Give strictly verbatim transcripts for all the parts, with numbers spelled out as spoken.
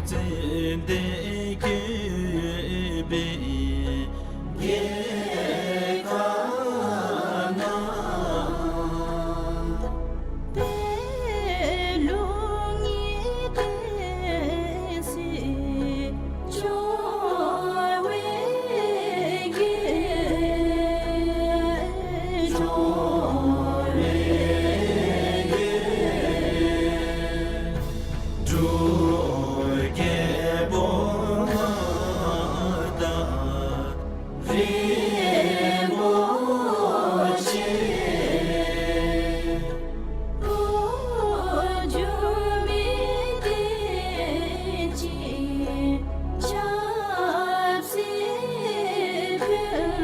ཙན་དན་བཀོད་པའི་རྒྱལ་ཁབ་ན། པད་ལུང་གི་བསྟན་སྲིད་འབྱུང་བའི་རྒྱལ། འབྱུང་བའི་རྒྱལ། འབྲུག་རྒྱལ་པོ་མངའ་བདག་རིན་པོ་ཆེ། འགྲོ་འགྱུར་མི་བདེ་ཅིང་ཆབ་སྲིད་འཕེལ།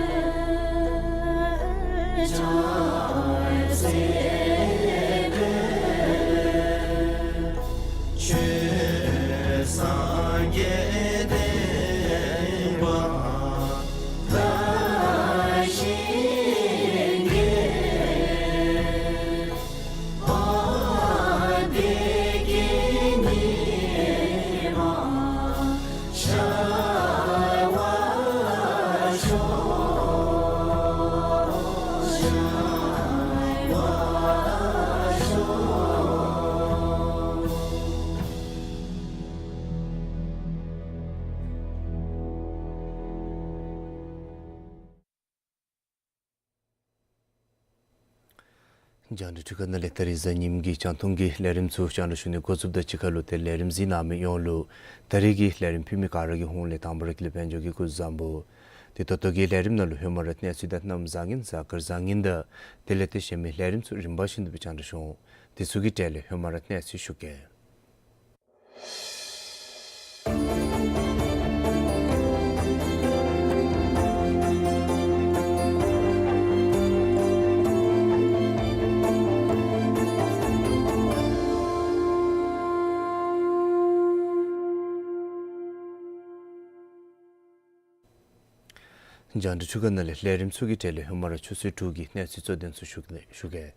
ཆབ་སྲིད་འཕེལ། ཆོས་སངས་རྒྱས་བསྟན་པ་དར་ཞིང་རྒྱས། བདེ་སྐྱིད་ཉི་མ་ཤར་བར་ཤོག། ཤར་བར་ཤོག། རྒྱང་བསྒྲགས་འཕྲུལ་ཁང་ནང་ལས་ད་རིས་གཟའ་ཉིམ་གི་རྒྱང་མཐོང་གི་ལས་རིམ་ཚུ་རྒྱང་བསྒྲགས་ཞུ་ནི་འགོ་བཙུགསཔ་ད་གཅིག་ཁར་ལུ་ཏེ་ལས་རིམ་གཟིགས་གནང་མི་ཡོངས་ལུ་ད་རིས་ཀྱི་ལས་རིམ་ཕུལ་མི་ག་ར་གི་ཧོངས་ལས་དང་པ་ར་དགེ་ལེགས་དཔལ་འབྱོར་གྱིས་སྐུ་གཟུགས་བཟང་པོ། ཏེ་ད་ལྟོ་གི་ལས་རིམ་ནང་ལུ་ཧེ་མ་ར་གནས་ཚུལ་དང་གནམ་བཟང་ངན་གཟའ་སྐར་བཟང་ངན་དང་དེ་ལས་ཏེ་གཞན་མི་ལས་རིམ་ཚུ་རིམ་པ་བཞིན་དུ་སྦེ་རྒྱང་བསྒྲགས་ཞུ་འོང་། དེ་ཚུ་གི་གྲས་ལས་ཧེ་མ་ར་གནས་ཚུལ་ཞུ་གེ། རྒྱང་བསྒྲགས་འཕྲུལ་ཁང་ནང་ལས་ལས་རིམ་ཚུ་གི་གྲས་ལས་ཧེ་མ་ར་ཆུ་ཚོད་དྲུག་གི་གནས་ཚུལ་གཙོ་དོན་ཚུ་ཞུ་གེ།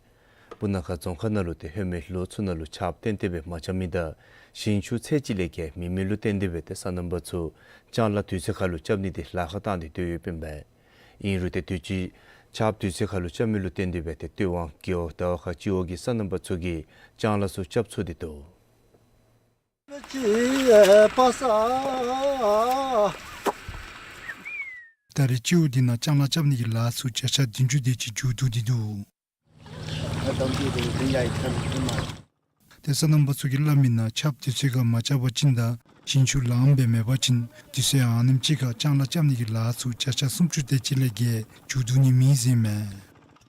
སྤུ་ན་ཁ་རྫོང་ཁག་ནང་ལུ་ཏེ་ཧེ་མའི་ལོ་ཚུ་ནང་ལུ་ཆརཔ་ཏན་ཏན་སྦེ་མ་རྐྱབ་མི་དང་ཞིང་ཆུ་ཚད་ཅིག་ལས་བརྒལ་མེད་མི་ལུ་བརྟེན་ཏེ་སྦེ་ཏེ་སོ་ནམ་པ་ཚུ་ལྕང་ལཱ་དུས་ཚོད་ཁར་ལུ་རྐྱབ་ནི་འདི་ལཱ་ཁག་བཏང་སྟེ་སྡོད་ཡོདཔ་ཨིན་པས། ཨིན་རུང་ཏེ་དུས་ཅི་ཆརཔ་དུས་ཚོད་ཁར་ལུ་རྐྱབ་མི་ལུ་བརྟེན་ཏེ་སྦེ་ཏེ་སྟོད་ཝང་རྒེད་འོག་དར་བ་ཁ་སྤྱི་འོག་གི་སོ་ནམ་པ་ཚུ་གིས་ལྕང་ལཱ་ཚུ་རྐྱབ་ཚུགས་ཏེ་འདུག། ད་རེས་སྤྱི་འོག་འདི་ནང་ལྕང་ལཱ་རྐྱབ་ནི་གི་ལཱ་ཚུ་བརྒྱ་ཆ་བདུན་ཅུ་དེ་ཅིག་མཇུག་བསྡུ་སྟེ་འདུག། ཏེ་སོ་ནམ་པ་ཚུ་གིས་སླབ་མིའི་ནང་ཆརཔ་དུས་ཚོད་ཁར་མ་རྐྱབ་པ་ཅིན་དང་ཞིང་ཆུ་ལངམ་སྦེ་མེད་པ་ཅིན་དུས་ཚོད་ཨ་ནེམ་ཅིག་ཁར་ལྕང་ལཱ་རྐྱབ་ནི་གི་ལཱ་ཚུ་བརྒྱ་ཆ་སུམ་ཅུ་དེ་ཅིག་ལས་བརྒལ་མཇུག་བསྡུ་ནི་མེད་ཟེར་མས།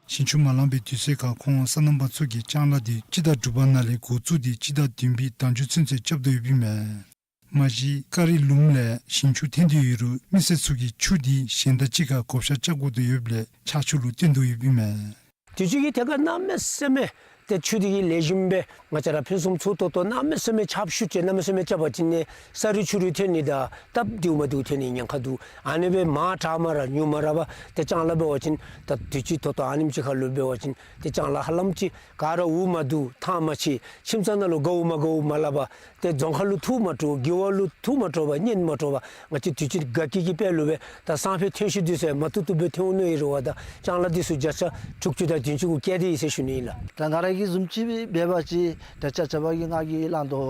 ཞིང་ཆུ་མ་ལངམ་པའི་དུས་ཚོད་ཁར་ཁོང་སོ་ནམ་པ་ཚུ་གིས་ལྕང་ལཱ་འདི་སྤྱི་ཟླ་དྲུག་པ་ནང་ལས་འགོ་བཙུགས་ཏེ་སྤྱི་ཟླ་བདུན་པའི་ཟླ་མཇུག་ཚུན་ཚོད་རྐྱབ་དོ་ཡོདཔ་ཨིན་མས། མ་གཞི་ཀ་རི་ལུངམ་ལས་ཞིང་ཆུ་ཐོན་དོ་ཡོད་རུང་མི་སེར་ཚུ་གིས་ཆུ་འདི་གཞན་དང་གཅིག་ཁར་བགོ་བཤའ་རྐྱབ་དགོ་དོ་ཡོདཔ་ལས་ཆར་ཆུ་ལུ་བརྟེན་དོ་ཡོདཔ་ཨིན་མས། དུས་ཅི་གི་ཐད་ཁར་གནམ་མེད་ས་མེད་ཏེ་ཆུ་འདི་གིས་ལེགས་ཤོམ་སྦེ་ང་བཅས་ར་ཕུན་སུམ་ཚོགས་ཏོག་ཏོ་གནམ་མེད་ས་མེད་ཆརཔ་ཤུགས་ཅན་གནམ་མེད་ས་མེད་རྐྱབ་པ་ཅིན་ནི་ས་རུད་ཆུ་རུད་ཐོན་ནི་དང་སྟབས་བདེཝ་མ་བདེཝ་ཐོན་ནི་ཉེན་ཁ་འདུག། ཨ་ནི་སྦེ་མང་དྲགས་མ་ར་ཉུང་མ་ར་བར་ཏེ་ལྕང་ལཱ་འབད་བ་ཅིན་ད་དུས་ཅི་ཏོག་ཏོ་ཨ་ནེམ་ཅིག་ཁར་ལུ་འབད་བ་ཅིན་ཏེ་ལྕང་ལཱ་ཧ་ལམ་ཅིག་ག་ར་འོང་མ་བཏུབ་ཐང་མ་ཆད་ཁྱིམ་ཚང་ནང་ལུ་དགའཝ་མ་དགའཝ་མ་སླབ་པར་ཏེ་རྫོང་ཁ་ལུ་འཐུ་མ་འགྲོ་རྒེད་འོག་ལུ་འཐུ་མ་འགྲོ་བར་གཉེན་མ་འགྲོ་བར་ང་བཅས་དུས་ཅི་དགའ་སྐྱིད་ཀྱི་དཔལ་ལུ་སྦེ་ད་སང་ཕོད་ཐོན་ཤུལ་དུས་ཚོད་མ་བཏུབ་བཏུབ་སྦེ་ཐོན་འོང་ནི་ཨིན་རུང་བ་ད་ལྕང་ལཱ་འདི་ཚུ་བརྒྱ་ཆ་དྲུག་ཅུ་དང་བདུན་ཅུ་གུ་བཀལ་ཏེ་ཡོད་ཟེར་ཞུ་ནི་ཨིན་ལགས། ད་ང་ར་གི་བཟུམ་ཅིག་འབད་བ་ཅིན་ད་ཆ་ཁྱབ་ཀྱིས་ང་གིས་བླངས་དོ་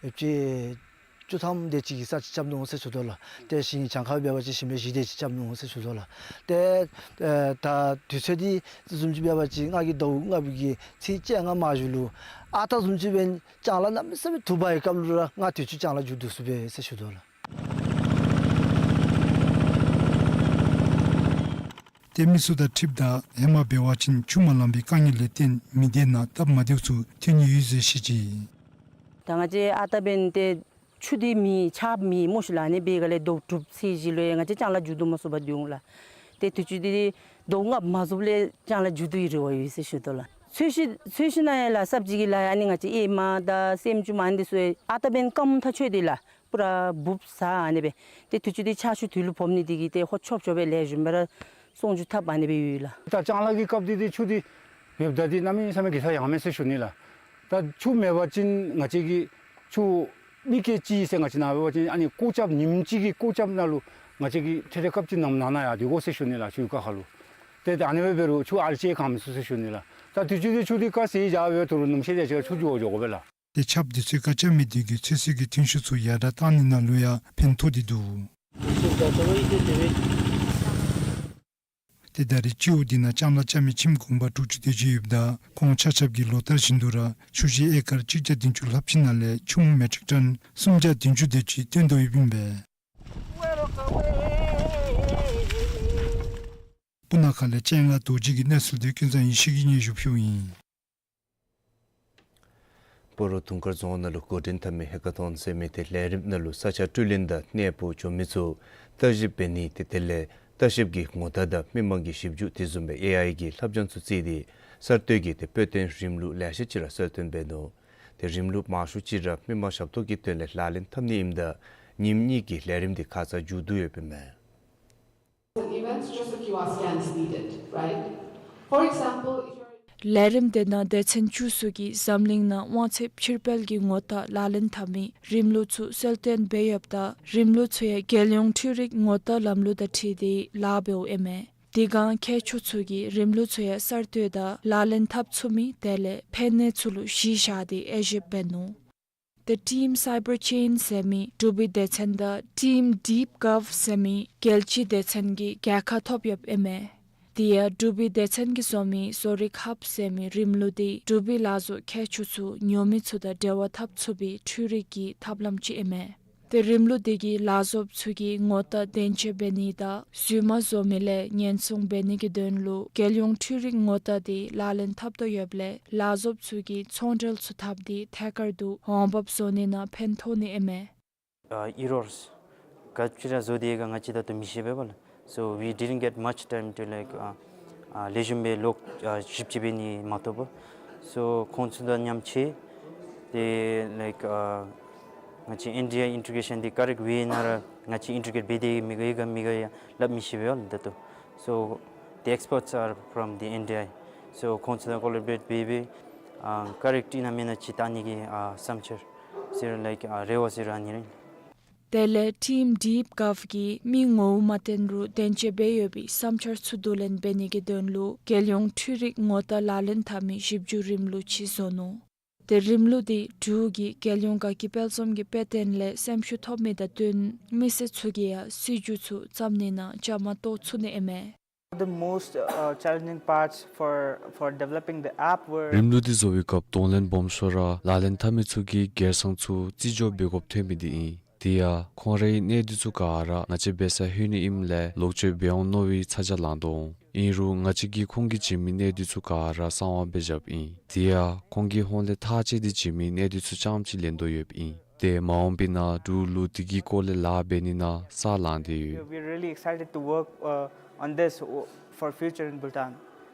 ཡོདཔ་ཅིག་བཅུ་ཐམ་དེ་ཅིག་གི་ས་ཅིག་རྐྱབ་ནུག་ཟེར་ཞུ་དོ་ལགས། ཏེ་ཞིང་གྱངས་ཁར་འབད་བ་ཅིན་ཞིང་པའི་བཞི་དེ་ཅིག་རྐྱབ་ནུག་ཟེར་ཞུ་དོ་ལགས། ཏེ་ཨེ་ད་དུས་ཚོད་འདི་བཟུམ་ཅིག་འབད་བ་ཅིན་ང་གིས་ཟླཝ་ལྔ་པའི་གི་ཚེས་བཅོ་ལྔ་མ་གཞུག་ལུ་ཨ་རྟག་བཟུམ་ཅིག་འབད་ན་ལྕང་ལཱ་གནམ་མེད་ས་མེད་ཐུབ་པའི་སྐབས་ལུ་ར་ང་དུས་ཅི་ལྕང་ལཱ་མཇུག་བསྡུ་ཚུགས་པས་ཟེར་ཞུ་དོ་ལགས། ཏེ་མི་ཚུ་དང་འཁྲིལཝ་ད་ཧེ་མ་འབད་བ་ཅིན་ཆུ་མ་ལང་པའི་དཀའ་ངལ་ལས་བརྟེན་མི་སྡེ་ནང་སྟབས་མ་བདེཝ་ཚུ་ཐོན་ནི་ཡོད་ཟེར་བཤད་ཅི། ད་ང་བཅས་ཨ་རྟག་འབདན་ཏེ་ཆུ་འདི་མེད་ཆརཔ་མེད་སྨོ་ཤིག་ལགས། ཨ་ནི་འབད་སྒང་ལས་ཟླཝ་དྲུག་ཚེས་བཞི་ལུ་ཡང་ང་བཅས་ལྕང་ལཱ་མཇུག་བསྡུ་མ་ཚུགས་པར་སྡོད་འོང་ལགས། ཏེ་དུས་ཅི་འདི་ཟླཝ་ལྔ་པ་མ་རྫོགསཔ་ལས་ལྕང་ལཱ་མཇུག་བསྡུ་ནིའི་རེ་བ་ཡོད་ཟེར་ཞུ་དོ་ལགས། ཚོད་བཞིན་ཚོད་བཞིན་ན་ཡང་ལགས་གསརཔ་ཅིག་གི་ལཱ་ཡང་ཨ་ནི་ང་བཅས་ཨེ་མ་དང་སྲནམ་ཅུང་མ་ཨ་ནི་འདི་ཚུ་ཡང་ཨ་རྟག་འབདན་སྐམ་ཐག་ཆོད་དེ་ལགས། པུ་ར་འབུཔ་ཟ་ཨ་ནི་སྦེ། ཏེ་དུས་ཅི་འདི་ཆར་ཆུ་དུས་ལུ་ཕོག་ནི་འདི་གིས་ཏེ་ཧོ་ཆོབ་ཆོབ་སྦེ་ལེགས་ཤོམ་སྦེ་ར་སོང་འགྱོ་ཐབས་ཨ་ནི་སྦེ་ཡོད་ལགས། ད་ལྕང་ལཱ་གི་སྐབས་འདི་འདི་ཆུ་འདི་མེདཔ་ད་འདི་གནམ་མེད་ས་མེད་གེ་སར་ཡང་མས་ཟེར་ཞུ་ནི་ལགས། ད་ཆུ་མེད་པ་ཅིན་ང་བཅས་ཀྱིས་ཆུ་ མི་སྐྱེས་ཅིག་ཟེར་ང་བཅས་ནཱ་འབད་བ་ཅིན་ཨ་ནི་སྐུ་ཚབ་ཉིནམ་གཅིག་གི་སྐུ་ཚབ་ནང་ལུ་ང་བཅས་ཀྱིས་ཐེངས་རེ་སྐབས་ཅིག་ནམ་ནང་ན་ཡར་སྡོད་དགོ་ཟེར་ཞུ་ནི་ལགས། ཆུ་ཁ་ཁ་ལུ། ཏེ་ད་ཨ་ནི་སྦེ་འབད་རུང་ཆུ་ཨར་ཅེ་གང་མི་ཚུགས་ཟེར་ཞུ་ནི་ལགས། ད་དུས་ཅི་དེ་ཆུ་དེ་ག་ཟེར་བཞག་སྦེ་ད་རུང་ནམ་ཤེས་ཏེ་ཆུ་འགྱོ་འགྱོཝ་མས་ལགས། ཏེ་ཆརཔ་དེ་ཚུ་ཀ་ཆག་མི་དེ་གིས་ཚོད་བསྲེ་གི་ཐོན་ཤུགས་ཚུ་ཡར་དྲག་གཏང་ནི་ནང་ལུ་ཡང་ཕན་ཐོགས་ཏེ་འདུག། ཏེ་ད་རེས་སྤྱི་འོག་འདི་ནང་ལྕང་ལཱ་རྐྱབ་མི་ཁྱིམ་གུང་པ་དྲུག་ཅུ་དེ་ཅིག་ཡོདཔ་ད་ཁོང་ཆ་ཁྱབ་ཀྱིས་ལོ་ལྟར་བཞིན་དུ་ར་ཆུ་ཤེལ་ཨེ་ཀར་གཅིག་བརྒྱ་བདུན་ཅུ་ལྷགཔ་ཅིག་ནང་ལས་ཆུམ་མེ་ཊིག་ཊོན་སུམ་བརྒྱ་བདུན་ཅུ་དེ་ཅིག་བཏོན་དོ་ཡོདཔ་ཨིན་པས། སྤུ་ན་ཁ་ལས་སྤྱན་སྔ་རྡོ་རྗེ་གི་གནས་ཚུལ་དེ་ཀུན་བཟང་ཡེ་ཤེས་ཀྱིས་སྙན་ཞུ་ཕུལཝ་ཨིན། སྤ་རོ་དུང་དཀར་རྫོང་ནང་ལུ་འགོ་འདྲེན་འཐབ་མི་ཧེ་ཀ་ཐོན་ཟེར་མི་དེ་ལས་རིམ་ནང་ལུ་ས་ཆ་སྤྲོད་ལེན་དང་གནས་སྤོ་འགྱོ་མི་ཚུ་བརྟག་ཞིབ་འབད་ནི་དེ་དེ་ལས་བརྟག་ཞིབ་ཀྱི་ངོ་རྟགས་དང་མི་མང་གི་ཞིབ་འཇུག་དེ་བཟུམ་སྦེ་ཨེ་ཨའི་གི་ལྷབ་སྦྱང་ཚུ་བརྩིས་ཏེ་གསར་གཏོད་ཀྱི་ཏེ་དཔེ་སྟོན་རིམ་ལུགས་ལེ་ཤ་ཅིག་ར་གསལ་སྟོན་འབད་ནུག། ཏེ་རིམ་ལུགས་མང་ཤོས་ཅིག་ར་མི་མང་ཞབས་ཏོག་གི་དོན་ལས་ལག་ལེན་འཐབ་ནི་ཨིནམ་ད་ཉིནམ་གཉིས་ཀྱི་ལས་རིམ་དེ་ཁ་ཙ་མཇུག་བསྡུ་ཡོདཔ་ཨིན་མས། Events, just a Q R scan is needed, right? For example, if you're ལས་རིམ་དེ་ནང་སྡེ་ཚན་བཅུ་གསུམ་གྱིས་འཛམ་གླིང་ནང་དབང་ཚད་ཕྱིར་སྤེལ་གྱི་ངོ་རྟགས་ལག་ལེན་འཐབ་མི་རིམ་ལུགས་ཚུ་གསལ་སྟོན་འབད་ཡོདཔ་ད་རིམ་ལུགས་ཚུ་ཡང་རྒྱལ་ཡོངས་འཕྲུལ་རིག་ངོ་རྟགས་ལམ་ལུགས་དང་འཁྲིལ་ཏེ་ལཱ་འབདཝ་ཨིན་མས། དེ་སྒང་མཁས་མཆོག་ཚུ་གིས་རིམ་ལུགས་ཚུ་ཡང་གསར་གཏོད་དང་ལག་ལེན་འཐབ་ཚུགས་མི་དེ་ལས་ཕན་གནོད་ཚུ་ལུ་གཞི་བཞག་སྟེ་དབྱེ་ཞིབ་འབད་ནུག། The Team Cyber Chain ཟེར་མི་འབྲུག་པའི་སྡེ་ཚན་དང་Team Deep Gov ཟེར་མི་རྒྱལ་སྤྱིའི་སྡེ་ཚན་གྱིས་རྒྱལ་ཁ་ཐོབ་ཡོདཔ་ཨིན་མས། དེ་ཡང་འབྲུག་པའི་སྡེ་ཚན་གྱིས་བཟོ་མི་བཟོ་རིག་ཧབ་ཟེར་མི་རིམ་ལུགས་དེ་འབྲུག་པའི་ལག་བཟོ་མཁས་མཆོག་ཚུ་ཉོ་མི་ཚུ་དང་འབྲེལ་བ་འཐབ་ཚུགས་པའི་འཕྲུལ་རིག་གི་ཐབས་ལམ་ཅིག་ཨིན་མས། ཏེ་རིམ་ལུགས་དེ་གིས་ལག་བཟོཔ་ཚུ་གི་ངོ་རྟགས་བདེན་དཔྱད་འབད་ནི་དང་རྫུན་མ་བཟོ་མི་ལས་ཉེན་སྲུང་འབད་ནི་གི་དོན་ལུ་རྒྱལ་ཡོངས་འཕྲུལ་རིག་ངོ་རྟགས་དེ་ལག་ལེན་འཐབ་དོ་ཡོདཔ་ལས་ལག་བཟོཔ་ཚུ་གིས་ཚོང་འབྲེལ་ཚུ་འཐབ་སྟེ་ཐད་ཀར་དུ་འོང་འབབ་བཟོ་ནི་ནང་ཕན་ཐོགས་ནི་ཨིན་མས། Uh, errors ག་ཅི་ར་བཟོ་དེས་ག་ང་བཅས་ད་ལྟོ་མི་ཤེས་པས་པ་ལགས། So we didn't get much time to, like, uh, uh, ལེགས་ཤོམ་སྦེ་ལོག་ཞིབ་དཔྱད་འབད་ནི་མ་ཐོབ་པས། So ཁོང་ཚུ་དང་མཉམ་ཕྱད་དེ་like, uh, ང་བཅས་ཨེན་ཌི་ཨའི་ཨིན་ཊི་གེ་རེ་ཤཱན་དེ་ཀ་རེཀཊ་ཝེ་ནང་ར་ང་བཅས་ཨིན་ཊི་གེ་རེཊ་འབད་དེ་མི་དགོ་ག་མི་དགོ་ཡང་སླབ་མི་ཤེས་པས་པ་ལགས་ད་ལྟོ། So the experts are from the ཨེན་ཌི་ཨའི། So ཁོང་ཚུ་དང་ཀོ་ལེ་བོ་རེཊ་འབད་འབད་ཨ་ཀ་རེཀཊ་ཨིན་ན་མེན་ན་ཅིག་བལྟ་ནི་གི་ཨ་བསམ་འཆར་ཟེར་like, uh, རེ་བ་ཟེར་ཨ་ནི་རེ། དེ་ལས་Team Deep Gov གིས་མི་ངོ་བོ་མ་བསྟན་རུང་བདེན་དཔྱད་འབད་ཡོད་པའི་བསམ་འཆར་ཚུ་བསྡུ་ལེན་འབད་ནི་གི་དོན་ལུ་རྒྱལ་ཡོངས་འཕྲུལ་རིག་ངོ་རྟགས་ལག་ལེན་འཐབ་མི་ཞིབ་འཇུག་རིམ་ལུགས་ཅིག་བཟོ་ནུག། ཏེ་རིམ་ལུགས་དེ་འབྲུག་གི་རྒྱལ་ཡོངས་དགའ་སྐྱིད་དཔལ་འཛོམས་ཀྱི་དཔེ་སྟོན་ལས་སེམས་ཤུགས་ཐོབ་མི་དང་བསྟུན་མི་སེར་ཚུ་གིས་ཡང་སྲིད་བྱུས་ཚུ་བརྩམ་ནི་ནང་བཅའ་མར་གཏོགས་ཚུགས་ནི་ཨིན་མས། The most, uh, challenging parts for, for developing the app were རིམ་ལུགས་འདི་བཟོ་བའི་སྐབས་གདོང་ལེན་སྦོམ་ཤོས་ར་ལག་ལེན་འཐབ་མི་ཚུ་གིས་སྒེར་སང་ཚུ་རྩིས་འཇོག་འབད་དགོཔ་ཐོན་མི་འདི་ཨིན། དེ་ཡང་ཁོང་རའི་གནས་སྡུད་ཚུ་ག་ར་ང་བཅས་འབད་སར་ལྷོད་ནི་ཨིནམ་ལས་ལོག་སྤྱོད་འབད་འོང་མནོ་བའི་ཚ་གྱང་ལང་དོ་འོང་། ཨིན་རུང་ང་བཅས་ཀྱིས་ཁོང་གིས་བྱིན་མི་གནས་སྡུད་ཚུ་ག་ར་གསང་བ་སྦེ་བཞགཔ་ཨིན། དེ་ཡང་ཁོང་གིས་ཧོངས་ལས་ཐག་བཅད་དེ་བྱིན་མི་གནས་སྡུད་ཚུ་རྐྱངམ་ཅིག་ལེན་དོ་ཡོདཔ་ཨིན། ཏེ་མ་འོངས་པའི་ནང་འབྲུག་ལུ་དེ་གི་སྐོར་ལས་ལཱ་འབད་ནི་ནང་ས་ལང་སྟེ་ཡོད། We're really excited to work, uh, on this, uh, for future in Bhutan.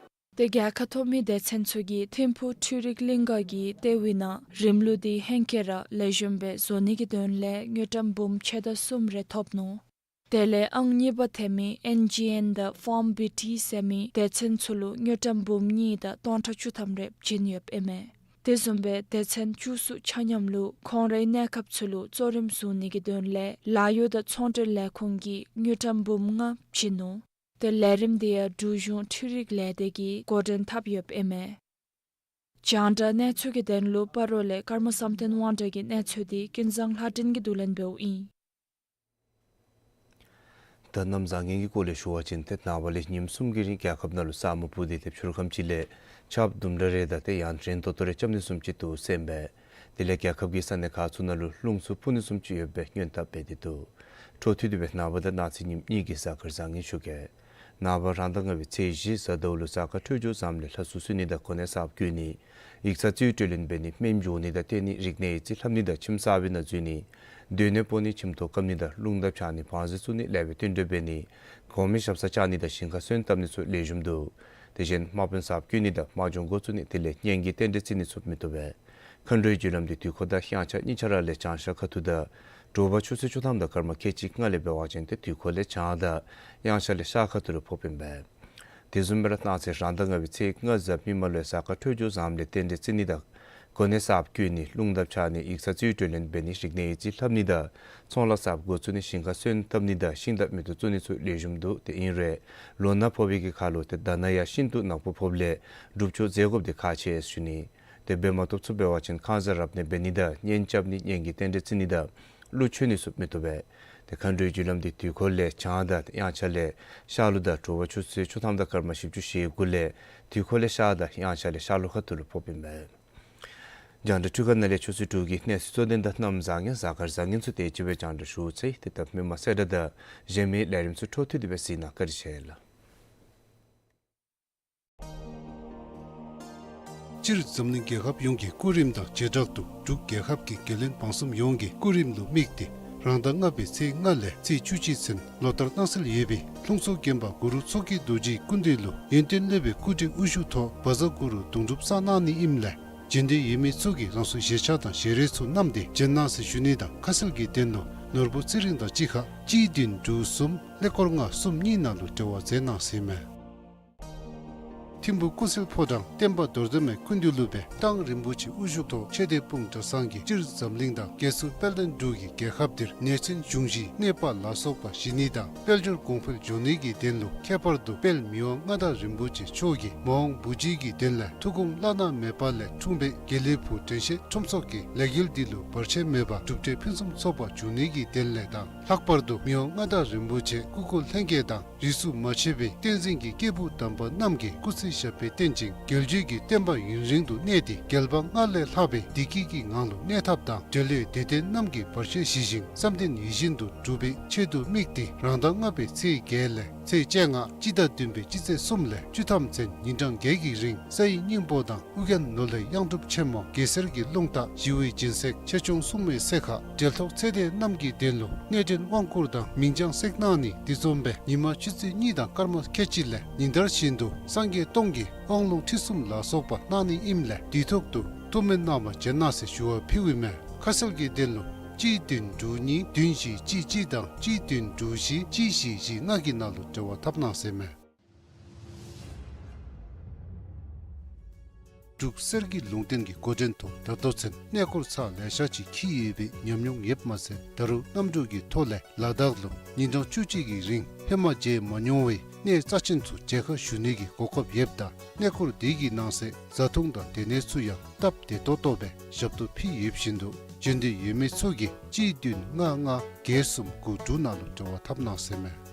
ཏེ་རྒྱལ་ཁ་ཐོབ་མི་སྡེ་ཚན་ཚུ་གིས་ཐིམ་ཕུག་འཕྲུལ་རིག་གླིང་ག་གི་ལྟེ་བའི་ནང་རིམ་ལུགས་འདི་ཧེང་སྐལ་ར་ལེགས་ཤོམ་སྦེ་བཟོ་ནི་གི་དོན་ལས་དངུལ་ཀྲམ་འབུམ་ཕྱེད་དང་གསུམ་རེ་ཐོབ་ནུག། དེ་ལས་ཨང་གཉིས་པ་ཐོན་མི་ཨེན་ཇི་ཨེན་དང་ཕཱརམ་བི་ཊི་ཟེར་མི་སྡེ་ཚན་ཚུ་ལུ་དངུལ་ཀྲམ་འབུམ་གཉིས་དང་སྟོང་ཕྲག་བཅུ་ཐམ་རེ་བྱིན་ཡོདཔ་ཨིན་མས། དེ་བཟུམ་སྦེ་སྡེ་ཚན་བཅུ་གསུམ་ཆ་མཉམ་ལུ་ཁོང་རའི་གནས་སྐབས་ཚུ་ལུ་གཙོ་རིམ་བཟུང་ནི་གི་དོན་ལས་ལཱ་གཡོག་དང་ཚོང་འབྲེལ་ལས་ཁུངས་ཀྱིས་དངུལ་ཀྲམ་འབུམ་ལྔ་བྱིན་ནུག། ཏེ་ལས་རིམ་དེ་ཡང་འབྲུག་གཞུང་འཕྲུལ་རིག་ལས་སྡེ་གིས་འགོ་འདྲེན་འཐབ་ཡོདཔ་ཨིན་མས། རྒྱང་བསྒྲགས་གནས་ཚུལ་གྱི་དོན་ལུ་སྤ་རོ་ལས་ཀརྨ་བསམ་གཏན་དབང་གྲགས་ཀྱི་གནས་ཚུལ་འདི་ཀུན་བཟང་ལྷ་སྒྲོན་གྱིས་བསྡུ་ལེན་འབདཝ་ཨིན། ད་གནམ་བཟང་ངན་གྱི་སྐོར་ལས་ཞུ་བ་ཅིན་ཏེ་ནངས་པ་ལས་ཉིནམ་གསུམ་གྱི་རིང་རྒྱལ་ཁབ་ནང་ལུ་ས་སྨུག་སྤུབས་ཏེ་ཏེ་ཕྱི་རུ་ཁམས་ཅིག་ལས་ཆརཔ་དུམ་གྲ་རེ་དང་ཏེ་ཡང་རན་ཏོག་ཏོ་རེ་རྐྱབ་ནི་བཟུམ་ཅིག་འདུག་ཟེར་ཨིན་པས། དེ་ལས་རྒྱལ་ཁབ་ཀྱི་ས་གནས་ཁག་ཚུ་ནང་ལུ་རླུང་ཚུ་འཕུ་ནི་བཟུམ་ཅིག་ཡོད་པའི་སྔོན་བརྡ་འབད་དེ་འདུག། འཕྲོ་མཐུད་དེ་སྦེ་ནངས་པ་དང་གནངས་ཚེ་ཉིནམ་གཉིས་ཀྱི་གཟའ་སྐར་བཟང་ངན་ཞུ་གེ། ནངས་པ་རང་ཟླ་ལྔ་པའི་ཚེས་བཞི་གཟའ་ཟླཝ་ལུ་གཟའ་སྐར་འཕྲོད་སྦྱོར་བཟངམ་ལས་ལྷ་གསོལ་གསོལ་ནི་དང་གོ་གནས་གསརཔ་བསྐོ་ནི། ཡིག་ཚང་རྩིས་སྤྲོད་ལེན་འབད་ནི། སྨན་སྦྱོང་ནི་དང་བསྟེན་ནི། རིག་གནས་ཡིག་རྩིས་ལྷབ་ནི་དང་ཁྱིམ་གསར་པའི་ནང་འཛུལ་ནི། སྡོད་གནས་སྤོ་ནི། ཁྱིམ་ཐོག་བཀབ་ནི་དང་རླུང་རྟ་འཕྱར་ནི། བང་རྩི་བཙུགས་ནི། ལེགས་པའི་བསྟུན་གྲོས་འབད་ནི། གོང་མའི་ཞབས་སར་བཅར་ནི་དང་ཞིང་ཁར་སོན་བཏབ་ནི་ཚུ་ལེགས་ཤོམ་འདུག། དེ་བཞིན་དམག་དཔོན་གསརཔ་བསྐོ་ནི་དང་དམག་སྦྱོང་འགོ་བཙུགས་ནི། དེ་ལས་གཉེན་གྱི་རྟེན་འབྲེལ་བརྩི་ནི་ཚུ་མི་བཏུབ་པས། མཁའ་འགྲོའི་རྒྱུ་ལམ་འདི་དུས་འཁོར་དང་དབྱངས་འཆར་གཉིས་ཆ་ར་ལས་བྱང་ཤར་ཁ་ཐུག་དང་དྲོ་པ་ཆུ་ཚོད་བཅུ་ཐམ་དང་སྐར་མ་ཁལ་གཅིག་ལྔ་ལས་འབད་བ་ཅིན་ཏེ་དུས་འཁོར་ལས་བྱང་དང་དབྱངས་འཆར་ལས་ཤར་ཁ་ཐུག་ལུ་ཕོགཔ་ཨིན་པས། དེ་བཟུམ་སྦེ་ར་གནངས་ཚེ་རང་ཟླ་ལྔ་པའི་ཚེས་ལྔ་གཟའ་མིག་དམར་ལུ་གཟའ་སྐར་འཕྲོད་སྦྱོར་བཟངམ་ལས་རྟེན་འབྲེལ་བརྩི་ནི་དང་ གོ་གནས་གསརཔ་བསྐོ་ནི་རླུང་བརྡབ་ཆག་ནི་ཡིག་ཚང་རྩིས་སྤྲོད་ལེན་འབད་ནི་རིག་གནས་ཡིག་རྩིས་ལྷབ་ནི་དང་ཚོང་ལཱ་གསརཔ་འགོ་བཙུགས་ནི་ཞིང་ཁ་སོན་བཏབ་ནི་དང་ཤིང་རྟ་མེ་ཏོག་བཙུགས་ནི་ཚུ་ལེགས་ཤོམ་འདུག། དེ་ཨིན་རུང་ལོ་ན་ཕོག་པའི་གི་ཁར་ལུ་ཏེ་ད་ནཱ་ཡང་ཤིན་ཏུ་ནག་པོ་ཕོགཔ་ལས་སྒྲུབ་སྦྱོང་མཛད་དགོཔ་འདི་ཁག་ཆེ་ཟེར་ཞུ་ནི། དེ་འབད་མ་བཏུབ་ཚུ་འབད་བ་ཅིན་ཁང་གསར་རབ་གནས་འབད་ནི་དང་གཉེན་རྐྱབ་ནི་གཉེན་གྱི་རྟེན་འབྲེལ་བརྩི་ནི་དང་གླུ་མཆོད་ནི་ཚུ་མི་བཏུབ་པས། ཏེ་མཁའ་འགྲོའི་རྒྱུ་ལམ་འདི་དུས་འཁོར་ལས་བྱང་དང་དབྱངས་འཆར་ལས་ཤར་ལུ་དང་དྲོ་པ་ཆུ་ཚོད་བཅུ་ཐམ་དང་སྐར་མ་བཞི་བཅུ་ཞེ་དགུ་ལས་དུས་འཁོར་ལས་ཤར་དང་དབྱངས་འཆར་ལས་ཤར་ལུ་ཁ་ཐུག་ལུ་ཕོགཔ་ཨིན་མས། རྒྱང་བསྒྲགས་འཕྲུལ་ཁང་ནང་ལས་ཆུ་ཚོད་དྲུག་གི་གནས་ཚུལ་གཙོ་དོན་དང་གནམ་བཟང་ངན་གཟའ་སྐར་བཟང་ངན་ཚུ་དེ་ཅིག་སྦེ་རྒྱང་བསྒྲགས་ཞུ་ཚར་ཡི། ཏེ་ད་མི་མང་གསལ་བསྒྲགས་དང་གཞན་མི་ལས་རིམ་ཚུ་འཕྲོ་མཐུད་དེ་སྦེ་གཟིགས་གནང། བཀའ་དྲིན་ཆེ་ལགས། སྤྱིར་འཛམ་གླིང་རྒྱལ་ཁབ་ཡོངས་ཀྱི་སྐུ་རིམ་དང་བྱེ་བྲག་ཏུ་འབྲུག་རྒྱལ་ཁབ་ཀྱི་རྒྱལ་བློན་འབངས་གསུམ་ཡོངས་ཀྱི་སྐུ་རིམ་ལུ་དམིགས་ཏེ་རང་ཟླ་ལྔ་པའི་ཚེས་ལྔ་ལས་ཚེས་བཅུ་གཅིག་ཚུན་ལོ་ལྟར་གནང་སྲོལ་ཡོད་པའི་ལྷུང་བཟེད་བརྒྱན་པ་གུ་རུ་མཚོ་སྐྱེས་རྡོ་རྗེའི་སྐུ་མདུན་ལུ་ཡོན་ཏན་སློབ་དཔོན་སྐུ་ཕྲེང་དབུ་བཞུགས་ཐོག་བཛྲ་གུ་རུ་གདུང་སྒྲུབ་གསང་གནང་ནི་ཨིནམ་ལས་བྱོན་འདོད་ཡོད་མི་ཚུ་གིས་རང་སོའི་ཞལ་ཆས་དང་ཞལ་རས་ཚུ་བསྣམས་ཏེ་བྱོན་གནང་ཟེར་ཞུ་ནི་དང་ཁ་གསལ་གྱི་དོན་ལུ་ནོར་བུ་ཚེ་རིང་དང་གཅིག་ཁར་གཅིག་བདུན་དྲུག་གསུམ་ཀླད་ཀོར་ལྔ་གསུམ་གཉིས་ནང་ལུ་འབྲེལ་བ་མཛད་གནང་ཟེར་མས། ཐིམ་ཕུག་ཀུན་གསལ་ཕོ་བྲང་བསྟན་པ་རྡོར་གདན་མའི་སྐུ་མདུན་ལུ་སྦེ་ཏང་རིན་པོ་ཆེ་དབུ་བཞུགས་ཐོག་ཆོས་སྡེ་སྤུངས་གྲྭ་ཚང་གིས་སྤྱིར་འཛམ་གླིང་དང་རྒྱལ་སྲུང་དཔལ་ལྡན་འབྲུག་གི་རྒྱལ་ཁབ་འདིར་ནད་ཚན་འབྱུང་བཞིའི་གནོད་པ་ལ་སོགས་པ་ཞི་ནི་དང་དཔལ་འབྱོར་གོང་འཕེལ་འགྱོ་ནི་གི་དོན་ལུ་ཁྱད་པར་དུ་དཔལ་མི་དབང་མངའ་བདག་རིན་པོ་ཆེ་མཆོག་གིས་མ་འོངས་བུ་བརྒྱུད་ཀྱི་དོན་ལས་ཐུགས་དགོངས་བླ་ན་མེད་པ་ལས་འཁྲུངས་པའི་དགེ་ལེགས་ཕུག་དྲན་ཤེས་ཁྲོམ་ཚོགས་ཀྱི་ལས་འགུལ་འདི་ལུ་བར་ཆད་མེད་པར་གྲུབ་འབྲས་ཕུན་སུམ་ཚོགས་པ་འབྱུང་ནི་གི་དོན་ལས་དང་ལྷག་པར་དུ་མི་དབང་མངའ་བདག་རིན་པོ་ཆེ་སྐུ་འཁོར་ལྷན་རྒྱས་དང་རིས་སུ་མ་ཆད་པའི་བསྟན་འཛིན་གྱི་སྐྱེས་བུ་དམ་པ་རྣམས་ཀྱིས་སྐུ་ཚེ་ཞབས་པད་བརྟན་ཅིང་རྒྱལ་བརྒྱུད་ཀྱི་བསྟན་པ་ཡུན་རིང་དུ་གནས་ཏེ་རྒྱལ་བ་སྔར་ལས་ལྷག་པའི་བདེ་སྐྱིད་ཀྱི་ངང་ལུ་གནས་ཐབས་དང་འབྲེལ་ཡོད་དད་ལྡན་རྣམས་ཀྱི་བར་ཆད་ཞི་ཞིང་བསམ་དོན་ཡིད་བཞིན་དུ་འགྲུབ་པའི་ཆེད་དུ་དམིགས་ཏེ་རང་ཟླ་ལྔ་པའི་ཚེས་བརྒྱད་ལས་ཚེས་བཅོ་ལྔ་སྤྱི་ཟླ་བདུན་པའི་སྤྱི་ཚེས་གསུམ་ལས་བཅུ་ཐམ་ཚུན་ཉིན་གྲངས་བརྒྱད་ཀྱི་རིང་ས་ཡི་སྙིང་པོ་དང་ཨོ་རྒྱན་ནོར་ལྷའི་གཡང་སྒྲུབ་ཆེན་མོ་གེ་སར་གྱི་རླུང་རྟ་ཞི་བའི་སྦྱིན་སྲེག་ཆེ་ཆུང་སྲུང་མའི་སྲེག་ཁ་འབྲེལ་ཐོགས་ཚེ་འདས་རྣམས་ཀྱི་དོན་ལུ་གནས་འདྲེན་དབང་བསྐུར་དང་མིང་བྱང་སྲེག་གནང་ནི་འདི་བཟུམ་སྦེ་ཉིན་མ་ཆུ་ཚོད་གཉིས་དང་སྐར་མ་ཁལ་གཅིག་ལས་ཉིན་ལྟར་བཞིན་དུ་སངས་རྒྱས་སྟོང་གི་དབང་ལུང་ཁྲིད་གསུམ་ལ་སོགས་པ་གནང་ནི་ཨིནམ་ལས་དུས་ཐོག་ཏུ་ཐུགས་སྨོན་གནང་བར་བྱོན་གནང་ཟེར་ཞུ་བ་ཕུལཝ་ཨིན་མས། ཁ་གསལ་གྱི་དོན་ལུ་གཅིག་བདུན་དྲུག་གཉིས་བདུན་བཞི་གཅིག་གཅིག་དང་གཅིག་བདུན་དྲུག་བཞི་གཅིག་བཞི་བཞི་ལྔ་གི་ནང་ལུ་འབྲེལ་བ་འཐབ་གནང་ཟེར་མས། འབྲུག་གསེར་གྱི་ལུང་བསྟན་གྱི་འགོ་འདྲེན་ཐོག་ད་ལྟོ་ཚུན་གནས་སྐོར་ཚར་ལེ་ཤ་ཅིག་འཁྱིད་ཡོད་པའི་ཉམས་མྱོང་ཡོདཔ་མ་ཚད་ད་རུང་གནམ་གྲུ་གི་ཐོག་ལས་ལ་དྭགས་ལུ་ཉིན་གྲངས་བཅུ་གཅིག་གི་རིང་ཧེ་མ་མཇལ་མ་མྱོང་བའི་གནས་རྩ་ཆེན་ཚུ་མཇལ་ཁ་ཞུ་ནི་གི་གོ་སྐབས་ཡོདཔ་ད་གནས་སྐོར་དེ་གི་ནང་གསེས་བཟའ་འཐུང་དང་སྡོད་གནས་ཚུ་ཡང་སྟབས་བདེ་ཏོག་ཏོ་སྦེ་ཞབས་ཏོག་ཕུལ་ཡོདཔ་བཞིན་དུ་བྱོན་འདོད་ཡོད་མི་ཚུ་གིས་གཅིག་བདུན་ལྔ་ལྔ་བརྒྱད་གསུམ་དགུ་དྲུག་ནང་ལུ་འབྲེལ་བ་འཐབ་གནང་ཟེར་མས།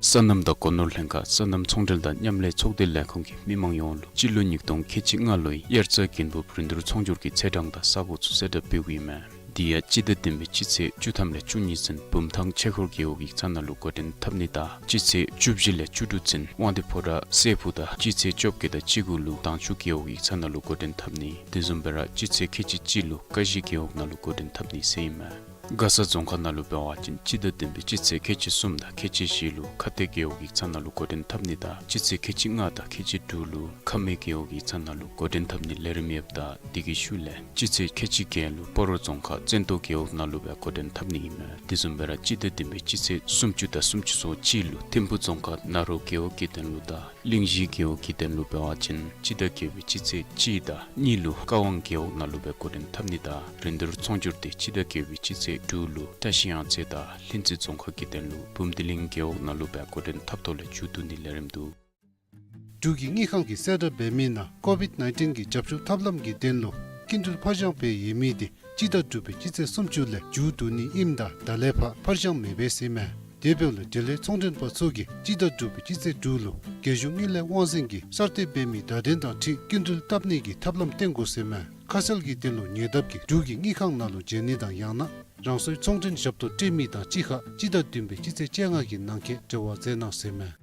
སོ་ནམ་དང་སྒོ་ནོར་ལྷན་ཁག་སོ་ནམ་ཚོང་འབྲེལ་དང་མཉམ་ལས་ཚོགས་སྡེ་ལས་ཁུངས་ཀྱིས་མི་མང་ཡོངས་ལུ་སྤྱི་ལོ་ཉིས་སྟོང་ཁལ་གཅིག་ལྔ་ལོའི་དབྱར་རྩྭ་དགུན་འབུབ་རིན་བསྡུར་ཚོང་སྒྱུར་གྱི་ཚེས་གྲངས་དང་ས་གོ་ཚུ་གསལ་བསྒྲགས་འབདཝ་ཨིན་མས། དེ་ཡང་སྤྱི་ཟླ་བདུན་པའི་སྤྱི་ཚེས་བཅུ་ཐམ་ལས་བཅུ་གཉིས་ཚུན་བུམ་ཐང་ཆོས་འཁོར་རྒེད་འོག་ཡིག་ཚང་ནང་ལུ་འགོ་འདྲེན་འཐབ་ནི་དང་སྤྱི་ཚེས་བཅུ་བཞི་ལས་བཅུ་དྲུག་ཚུན་དབང་འདུས་ཕོ་བྲང་སྲས་ཕུག་དང་སྤྱི་ཚེས་བཅོ་བརྒྱད་དང་བཅུ་དགུ་ལུ་དྭངས་ཆུ་རྒེད་འོག་ཡིག་ཚང་ནང་ལུ་འགོ་འདྲེན་འཐབ་ནི་དེ་བཟུམ་སྦེ་ར་སྤྱི་ཚེས་ཁལ་གཅིག་གཅིག་ལུ་ཀ་གཞི་རྒེད་འོག་ནང་ལུ་འགོ་འདྲེན་འཐབ་ནི་ཟེར་ཨིན་མས། མགར་ས་རྫོང་ཁག་ནང་ལུ་འབད་བ་ཅིན་སྤྱི་ཟླ་བདུན་པའི་སྤྱི་ཚེས་ཁལ་གཅིག་གསུམ་དང་ཁལ་གཅིག་བཞི་ལུ་ཁ་གཏད་རྒེད་འོག་ཡིག་ཚང་ནང་ལུ་འགོ་འདྲེན་འཐབ་ནི་དང་སྤྱི་ཚེས་ཁལ་གཅིག་ལྔ་དང་ཁལ་གཅིག་དྲུག་ལུ་ཁ་སྨད་རྒེད་འོག་ཡིག་ཚང་ནང་ལུ་འགོ་འདྲེན་འཐབ་ནི་ལས་རིམ་ཡོདཔ་ད་དེ་གི་ཤུལ་ལས་སྤྱི་ཚེས་ཁལ་གཅིག་བརྒྱད་ལུ་སྤ་རོ་རྫོང་ཁག་བཙན་ཏོ་རྒེད་འོག་ནང་ལུ་སྦེ་འགོ་འདྲེན་འཐབ་ནི་ཨིན་མས། དེ་བཟུམ་སྦེ་ར་སྤྱི་ཟླ་བདུན་པའི་སྤྱི་ཚེས་སུམ་ཅུ་དང་སུམ་ཅུ་སོ་གཅིག་ལུ་ཐིམ་ཕུ་རྫོང་ཁག་ནཱ་རོ་རྒེད་འོག་གི་དོན་ལུ་དང་གླིང་བཞི་རྒེད་འོག་གི་དོན་ལུ་འབད་བ་ཅིན་སྤྱི་ཟླ་བརྒྱད་པའི་སྤྱི་ཚེས་གཅིག་དང་གཉིས་ལུ་ཀ་ཝང་རྒེད་འོག་ནང་ལུ་སྦེ་འགོ་འདྲེན་འཐབ་ནི་དང་རིན་བསྡུར་ཚོང་སྒྱུར་དེ་སྤྱི་ཟླ་བརྒྱད་པའི་སྤྱི་ཚེས་དྲུག་ལུ་བཀྲ་ཤིས་གཡང་རྩེ་དང་ལྷུན་རྩེ་རྫོང་ཁག་གི་དོན་ལུ་བུམ་སྡེ་གླིང་རྒེད་འོག་ནང་ལུ་སྦེ་འགོ་འདྲེན་འཐབ་ཐོག་ལས་མཇུག་བསྡུ་ནི་ལས་རིམ་འདུག། འབྲུག་གི་དངུལ་ཁང་གིས་གསལ་བསྒྲགས་འབད་མི་ནང་ཀོ་བིཌ་ནའིན་ཊིན་གྱི་རྒྱབ་སྐྱོར་ཐབས་ལམ་གྱི་དོན་ལུ་སྐྱིན་འགྲུལ་ཕར་འགྱངས་འབད་ཡོད་མི་དེ་སྤྱི་ཟླ་དྲུག་པའི་སྤྱི་ཚེས་སུམ་ཅུ་ལས་མཇུག་བསྡུ་ནི་ཨིནམ་ད་ད་ལས་ཕར་ཕར་འགྱངས་མི་འབད་ཟེར་མས། དེ་འབདཝ་ལས་འབྲེལ་ཡོད་ཚོང་མགྲོན་པ་ཚུ་གིས་སྤྱི་ཟླ་དྲུག་པའི་སྤྱི་ཚེས་དྲུག་ལུ་རྒྱལ་གཞུང་དངུལ་ལས་དབང་འཛིན་གྱིས་གསར་གཏོད་འབད་མི་བརྡ་དོན་དང་འཁྲིལ་སྐྱིན་འགྲུལ་བཏབ་ནི་གི་ཐབས་ལམ་སྟོན་དགོ་ཟེར་མས། ཁ་གསལ་གྱི་དོན་ལུ་ཉེ་འདབས་ཀྱི་འབྲུག་གི་དངུལ་ཁང་ནང་ལུ་འབྱོན་ནི་དང་ཡང་ན་རང་སོའི་ཚོང་མགྲོན་ཞབས་ཏོག་སྤྲོད་མི་དང་གཅིག་ཁར་སྤྱི་ཟླ་བདུན་པའི་སྤྱི་ཚེས་བཅོ་ལྔ་གི་ནང་འཁོད་འབྲེལ་བ་མཛད་གནང་ཟེར་མས།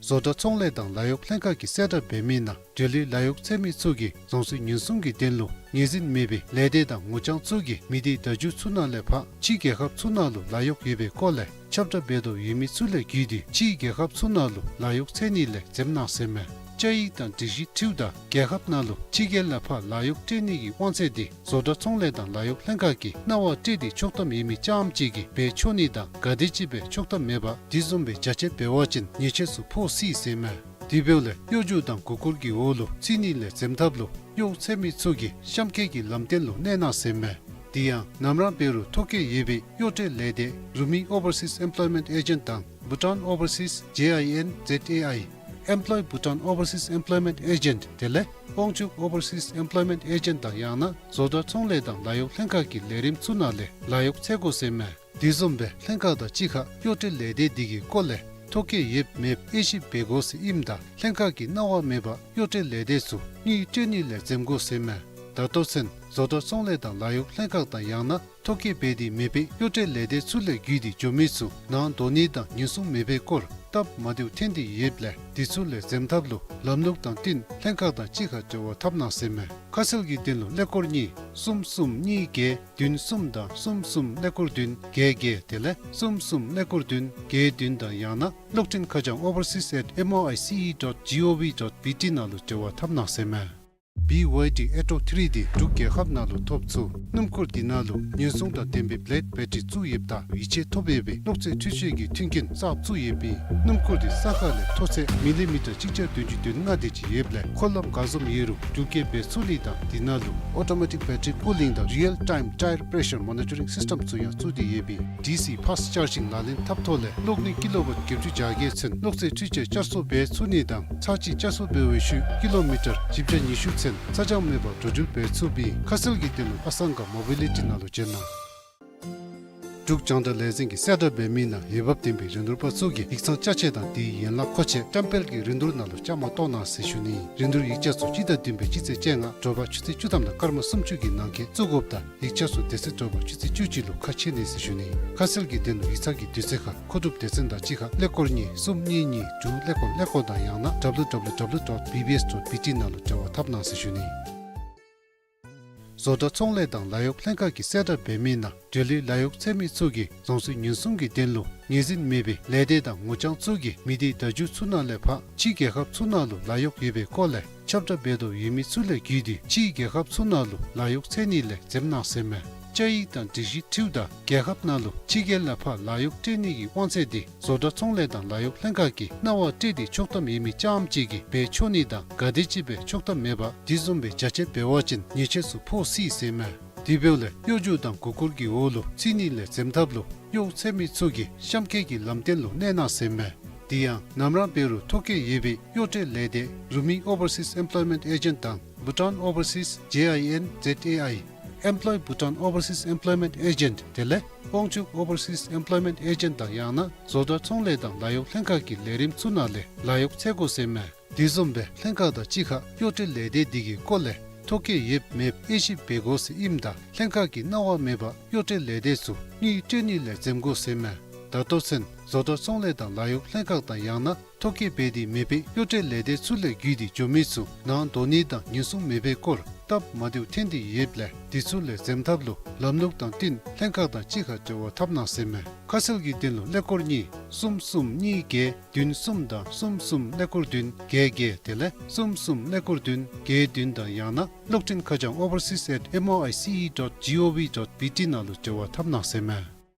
བཟོ་གྲྭ་ཚོང་ལས་དང་ལཱ་གཡོག་ལྷན་ཁག་གིས་གསལ་བསྒྲགས་འབད་མི་ནང་འབྲེལ་ཡོད་ལཱ་གཡོག་འཚོལ་མི་ཚུ་གིས་རང་སོའི་ཉེན་སྲུང་གི་དོན་ལུ་ངོས་འཛིན་མེད་པའི་ལས་སྡེ་དང་ངོ་རྐྱང་ཚུ་གིས་མི་སྡེ་བརྡ་བརྒྱུད་ཚུ་ནང་ལས་ཕར་ཕྱི་རྒྱལ་ཁབ་ཚུ་ནང་ལུ་ལཱ་གཡོག་ཡོད་པའི་སྐོར་ལས་ཁྱབ་བསྒྲགས་འབད་དོ་ཡོད་མི་ཚུ་ལས་བརྒྱུད་དེ་ཕྱི་རྒྱལ་ཁབ་ཚུ་ནང་ལུ་ལཱ་གཡོག་འཚོལ་ནི་ལས་འཛེམ་གནང་ཟེར་མས། བཅའ་ཡིག་དང་སྒྲིག་གཞི་འཁྲིལཝ་ད་རྒྱལ་ཁབ་ནང་ལུ་ཕྱི་རྒྱལ་ལས་ཕར་ལཱ་གཡོག་སྤྲོད་ནི་གི་དབང་ཚད་དེ་བཟོ་གྲྭ་ཚོང་ལས་དང་ལཱ་གཡོག་ལྷན་ཁག་གིས་གནང་བ་སྤྲོད་དེ་ཆོག་ཐམ་ཡོད་མི་རྐྱངམ་གཅིག་གིས་འབད་ཆོག་ནི་དང་ག་དེམ་ཅིག་སྦེ་ཆོག་ཐམ་མེད་པར་དེ་བཟུམ་སྦེ་རྒྱ་ཆེ་འབད་བ་ཅིན་ཉེས་ཆད་ཚུ་ཕོག་སྲིད་ཟེར་མས། དེ་འབདཝ་ལས་གཡོ་སྒྱུ་དང་མགུ་སྐོར་གྱི་འོག་ལུ་ཚུད་ནི་ལས་འཛེམ་ཐབས་ལུ་གཡོག་འཚོལ་མི་ཚུ་གིས་གཤམ་འཁོད་ཀྱི་ལམ་སྟོན་ལུ་གནས་གནང་ཟེར་མས། དེ་ཡང་ནམ་ར་འབད་རུང་ཐོ་བཀོད་ཡོད་པའི་གཡོག་བཀྲོལ་ལས་སྡེ་རུ་མི་Overseas Employment Agent དང་Bhutan Overseas J I N Z A I Employ Bhutan Overseas Employment Agent དེ་ལས་དབང་ཕྱུག་Overseas Employment Agent དང་ཡང་ན་བཟོ་གྲྭ་ཚོང་ལས་དང་ལཱ་གཡོག་ལྷན་ཁག་གི་ལས་རིམ་ཚུ་ནང་ལས་ལཱ་གཡོག་འཚོལ་དགོ་ཟེར་མས། དེ་བཟུམ་སྦེ་ལྷན་ཁག་དང་གཅིག་ཁར་གཡོག་བཀྲོལ་ལས་སྡེ་འདི་གི་སྐོར་ལས་ཐོ་བཀོད་ཡོད་མེད་དབྱེ་ཞིབ་འབད་དགོ་ཟེར་ཨིནམ་ད་ལྷན་ཁག་གིས་གནང་བ་མེད་པར་གཡོག་བཀྲོལ་ལས་སྡེ་ཚུ་དངུལ་སྤྲོད་ནི་ལས་འཛེམ་དགོ་ཟེར་མས། ད་ལྟོ་ཚུན་བཟོ་གྲྭ་ཚོང་ལས་དང་ལཱ་གཡོག་ལྷན་ཁག་དང་ཡང་ན་ཐོ་བཀོད་འབད་དེ་མེད་པའི་གཡོག་བཀྲོལ་ལས་སྡེ་ཚུ་ལས་བརྒྱུད་དེ་འགྱོ་མི་ཚུ་ནང་འགྲོ་ནི་དང་ཉེན་སྲུང་མེད་པའི་སྐོར་སྟབས་མ་བདེཝ་ཐོན་ཏེ་ཡོདཔ་ལས་དེ་ཚུ་ལས་འཛེམ་ཐབས་ལུ་ལམ་ལུགས་དང་བསྟུན་ལྷན་ཁག་དང་གཅིག་ཁར་འབྲེལ་བ་འཐབ་གནང་ཟེར་མས། ཁ་གསལ་གྱི་དོན་ལུ་ཀླད་ཀོར་གཉིས་གསུམ་གསུམ་གཉིས་བརྒྱད་བདུན་གསུམ་དང་གསུམ་གསུམ་ཀླད་ཀོར་བདུན་བརྒྱད་བརྒྱད་དེ་ལས་གསུམ་གསུམ་ཀླད་ཀོར་བདུན་བརྒྱད་བདུན་དང་ཡང་ན་གློག་འཕྲིན་ཁ་བྱང་overseas at M O I C E dot G O V dot B T ནང་ལུ་འབྲེལ་བ་འཐབ་གནང་ཟེར་མས། B Y D Atrox three འདི་འབྲུག་རྒྱལ་ཁབ་ནང་ལུ་ཐོབ་ཚུགས། སྣུམ་འཁོར་འདི་ནང་ལུ་ཉེན་སྲུང་དང་ལྡན་པའི་བླེཌ་བེ་ཊི་རི་བཙུགས་ཡོདཔ་ད་ཡིད་ཆེས་ཐོབ་ཡོད་པའི་གློག་རྫས་འཕྲུལ་ཆས་ཀྱི་མཐུན་རྐྱེན་གསརཔ་བཙུགས་ཡོདཔ་ཨིན། སྣུམ་འཁོར་འདི་ས་ཁ་ལས་མཐོ་ཚད་མི་ལི་མི་ཊར་གཅིག་བརྒྱ་བདུན་ཅུ་དོན་ལྔ་དེ་ཅིག་ཡོདཔ་ལས་འཁོར་ལམ་ག་བཟུམ་ཡོད་རུང་འགྲུལ་སྐྱེལ་འབད་ཚུགས་ནི་དང་འདི་ནང་ལུ་ཨོ་ཊོ་མེ་ཊིཀ་བེ་ཊི་རི་ཀུ་ལིང་དང་རི་ཡལ་ཊའིམ་ཊའི་རི་པེ་རེ་ཤར་མོ་ནི་ཊ་རིང་སིསི་ཊེམ་ཚུ་ཡང་བཙུགས་ཏེ་ཡོདཔ་ཨིན། ཌི་སི་ཕཱསཊ་ཅཱར་ཇིང་ལག་ལེན་འཐབ་ཐོག་ལས་གློག་ནུས་ཀི་ལོ་ཝཊ་བརྒྱད་ཅུ་གྱ་བརྒྱད་ཚུན་གློག་རྫས་འཕྲུལ་ཆས་བསྐྱར་གསོ་འབད་ཚུགས་ནི་དང་ཚར་གཅིག་བསྐྱར་གསོ་འབད་བའི་ཤུལ་ཀི་ལོ་མི་ཊར་བཞི་བརྒྱ་ཉི་ཤུ་ཚུན་ཚ་གྱང་མེད་པར་འགྲོ་འགྲུལ་འབད་ཚུགསཔ་ཨིན། ཁ་གསལ་གྱི་དོན་ལུ་ཨ་སང་ག་མོ་བི་ལི་ཊི་ནང་ལུ་བྱོན་གནང་། འབྲུག་རྒྱང་བསྒྲགས་ལས་འཛིན་གྱིས་གསལ་བསྒྲགས་འབད་མི་ནང་འོས་འབབ་ལྡན་པའི་རིན་བསྡུར་པ་ཚུ་གིས་ཡིག་ཚང་ཅ་ཆས་དང་དེའི་ཡན་ལག་མཁོ་ཆས་བཀྲམ་སྤེལ་གྱི་རིན་བསྡུར་ནང་ལུ་བཅའ་མར་གཏོགས་གནང་ཟེར་ཞུ་ནི། རིན་བསྡུར་ཡིག་ཆ་ཚུ་སྤྱི་ཟླ་བདུན་པའི་སྤྱི་ཚེས་བཅོ་ལྔ་དྲོ་པ་ཆུ་ཚོད་བཅུ་ཐམ་དང་སྐར་མ་སུམ་ཅུ་གི་ནང་འཁོད་བཙུགས་དགོཔ་དང་ཡིག་ཆ་ཚུ་དེ་ཚེ་དྲོ་པ་ཆུ་ཚོད་བཅུ་གཅིག་ལུ་ཁ་ཕྱེ་ནི་ཟེར་ཞུ་ནི། ཁ་གསལ་གྱི་དོན་ལུ་ཡིག་ཚང་གི་དུས་ཚོད་ཁར་མཁོ་སྒྲུབ་སྡེ་ཚན་དང་གཅིག་ཁར་ཀླད་ཀོར་གཉིས་གསུམ་གཉིས་གཉིས་དྲུག་ཀླད་ཀོར་ཀླད་ཀོར་དང་ཡང་ན་W W W dot B B S dot B T ནང་ལུ་འབྲེལ་བ་འཐབ་གནང་ཟེར་ཞུ་ནི། བཟོ་གྲྭ་ཚོང་ལས་དང་ལཱ་གཡོག་ལྷན་ཁག་གིས་གསལ་བསྒྲགས་འབད་མི་ནང་འབྲེལ་ཡོད་ལཱ་གཡོག་འཚོལ་མི་ཚུ་གིས་རྫོང་སྲིད་ཉེན་སྲུང་གི་དོན་ལུ་ངོས་འཛིན་མེད་པའི་ལས་སྡེ་དང་ངོ་རྐྱང་ཚུ་གིས་མི་སྡེ་བརྡ་བརྒྱུད་ཚུ་ནང་ལས་ཕར་ཕྱིའི་རྒྱལ་ཁབ་ཚུ་ནང་ལུ་ལཱ་གཡོག་ཡོད་པའི་སྐོར་ལས་ཁྱབ་བསྒྲགས་འབད་དོ་ཡོད་མི་ཚུ་ལས་བརྒྱུད་དེ་ཕྱིའི་རྒྱལ་ཁབ་ཚུ་ནང་ལུ་ལཱ་གཡོག་འཚོལ་ནི་ལས་འཛེམ་གནང་ཟེར་མས། བཅའ་ཡིག་དང་སྒྲིག་གཞི་འཁྲིལཝ་ད་རྒྱལ་ཁབ་ནང་ལུ་ཕྱི་རྒྱལ་ལས་ཕར་ལཱ་གཡོག་སྤྲོད་ནི་གི་དབང་ཚད་འདི་བཟོ་གྲྭ་ཚོང་ལས་དང་ལཱ་གཡོག་ལྷན་ཁག་གིས་གནང་བ་སྤྲོད་དེ་ཆོག་ཐམ་ཡོད་མི་རྐྱངམ་ཅིག་གིས་འབད་ཆོག་ནི་དང་ག་དེམ་ཅིག་སྦེ་ཆོག་ཐམ་མེད་པར་དེ་བཟུམ་སྦེ་རྒྱ་ཆེ་འབད་བ་ཅིན་ཉེས་ཆད་ཚུ་ཕོག་སྲིད་ཟེར་མས། དེ་འབདཝ་ལས་གཡོ་སྒྱུ་དང་མགུ་སྐོར་གྱི་འོག་ལུ་ཚུད་ནི་ལས་འཛེམ་ཐབས་ལུ་གཡོག་འཚོལ་མི་ཚུ་གིས་གཤམ་འཁོད་ཀྱི་ལམ་སྟོན་ལུ་གནས་གནང་ཟེར་མས། དེ་ཡང་ནམ་ར་འབད་རུང་ཐོ་བཀོད་ཡོད་པའི་གཡོག་བཀྲོལ་ལས་སྡེ་རུ་མི་Overseas Employment Agent དང་Bhutan Overseas J I N Z A I Employ Bhutan Overseas Employment Agent དེ་ལས་དབང་ཕྱུག་Overseas Employment Agent དང་ཡང་ན་བཟོ་གྲྭ་ཚོང་ལས་དང་ལཱ་གཡོག་ལྷན་ཁག་གི་ལས་རིམ་ཚུ་ནང་ལས་ལཱ་གཡོག་འཚོལ་དགོ་ཟེར་མས། དེ་བཟུམ་སྦེ་ལྷན་ཁག་དང་གཅིག་ཁར་གཡོག་བཀྲོལ་ལས་སྡེ་འདི་གི་སྐོར་ལས་ཐོ་བཀོད་ཡོད་མེད་དབྱེ་ཞིབ་འབད་དགོ་ཟེར་ཨིནམ་ད་ལྷན་ཁག་གིས་གནང་བ་མེད་པར་གཡོག་བཀྲོལ་ལས་སྡེ་ཚུ་དངུལ་སྤྲོད་ནི་ལས་འཛེམ་དགོ་ཟེར་མས། ད་ལྟོ་ཚུན་བཟོ་གྲྭ་ཚོང་ལས་དང་ལཱ་གཡོག་ལྷན་ཁག་དང་ཡང་ན་ཐོ་བཀོད་འབད་དེ་མེད་པའི་གཡོག་བཀྲོལ་ལས་སྡེ་ཚུ་ལས་བརྒྱུད་དེ་འགྱོ་མི་ཚུ་ནང་འགྲོ་ནི་དང་ཉེན་སྲུང་མེད་པའི་སྐོར་སྟབས་མ་བདེཝ་ཐོན་ཏེ་ཡོདཔ་ལས་དེ་ཚུ་ལས་འཛེམ་ཐབས་ལུ་ལམ་ལུགས་དང་བསྟུན་ལྷན་ཁག་དང་གཅིག་ཁར་འབྲེལ་བ་འཐབ་གནང་ཟེར་མས། ཁ་གསལ་གྱི་དོན་ལུ་ཀླད་ཀོར་གཉིས་གསུམ་གསུམ་གཉིས་བརྒྱད་བདུན་གསུམ་དང་གསུམ་གསུམ་ཀླད་ཀོར་བདུན་བརྒྱད་བརྒྱད་དེ་ལས་གསུམ་གསུམ་ཀླད་ཀོར་བདུན་བརྒྱད་བདུན་དང་ཡང་ན་གློག་འཕྲིན་ཁ་བྱང་overseas at M O I C E dot G O V dot B T ནང་ལུ་འབྲེལ་བ་འཐབ་གནང་ཟེར་མས།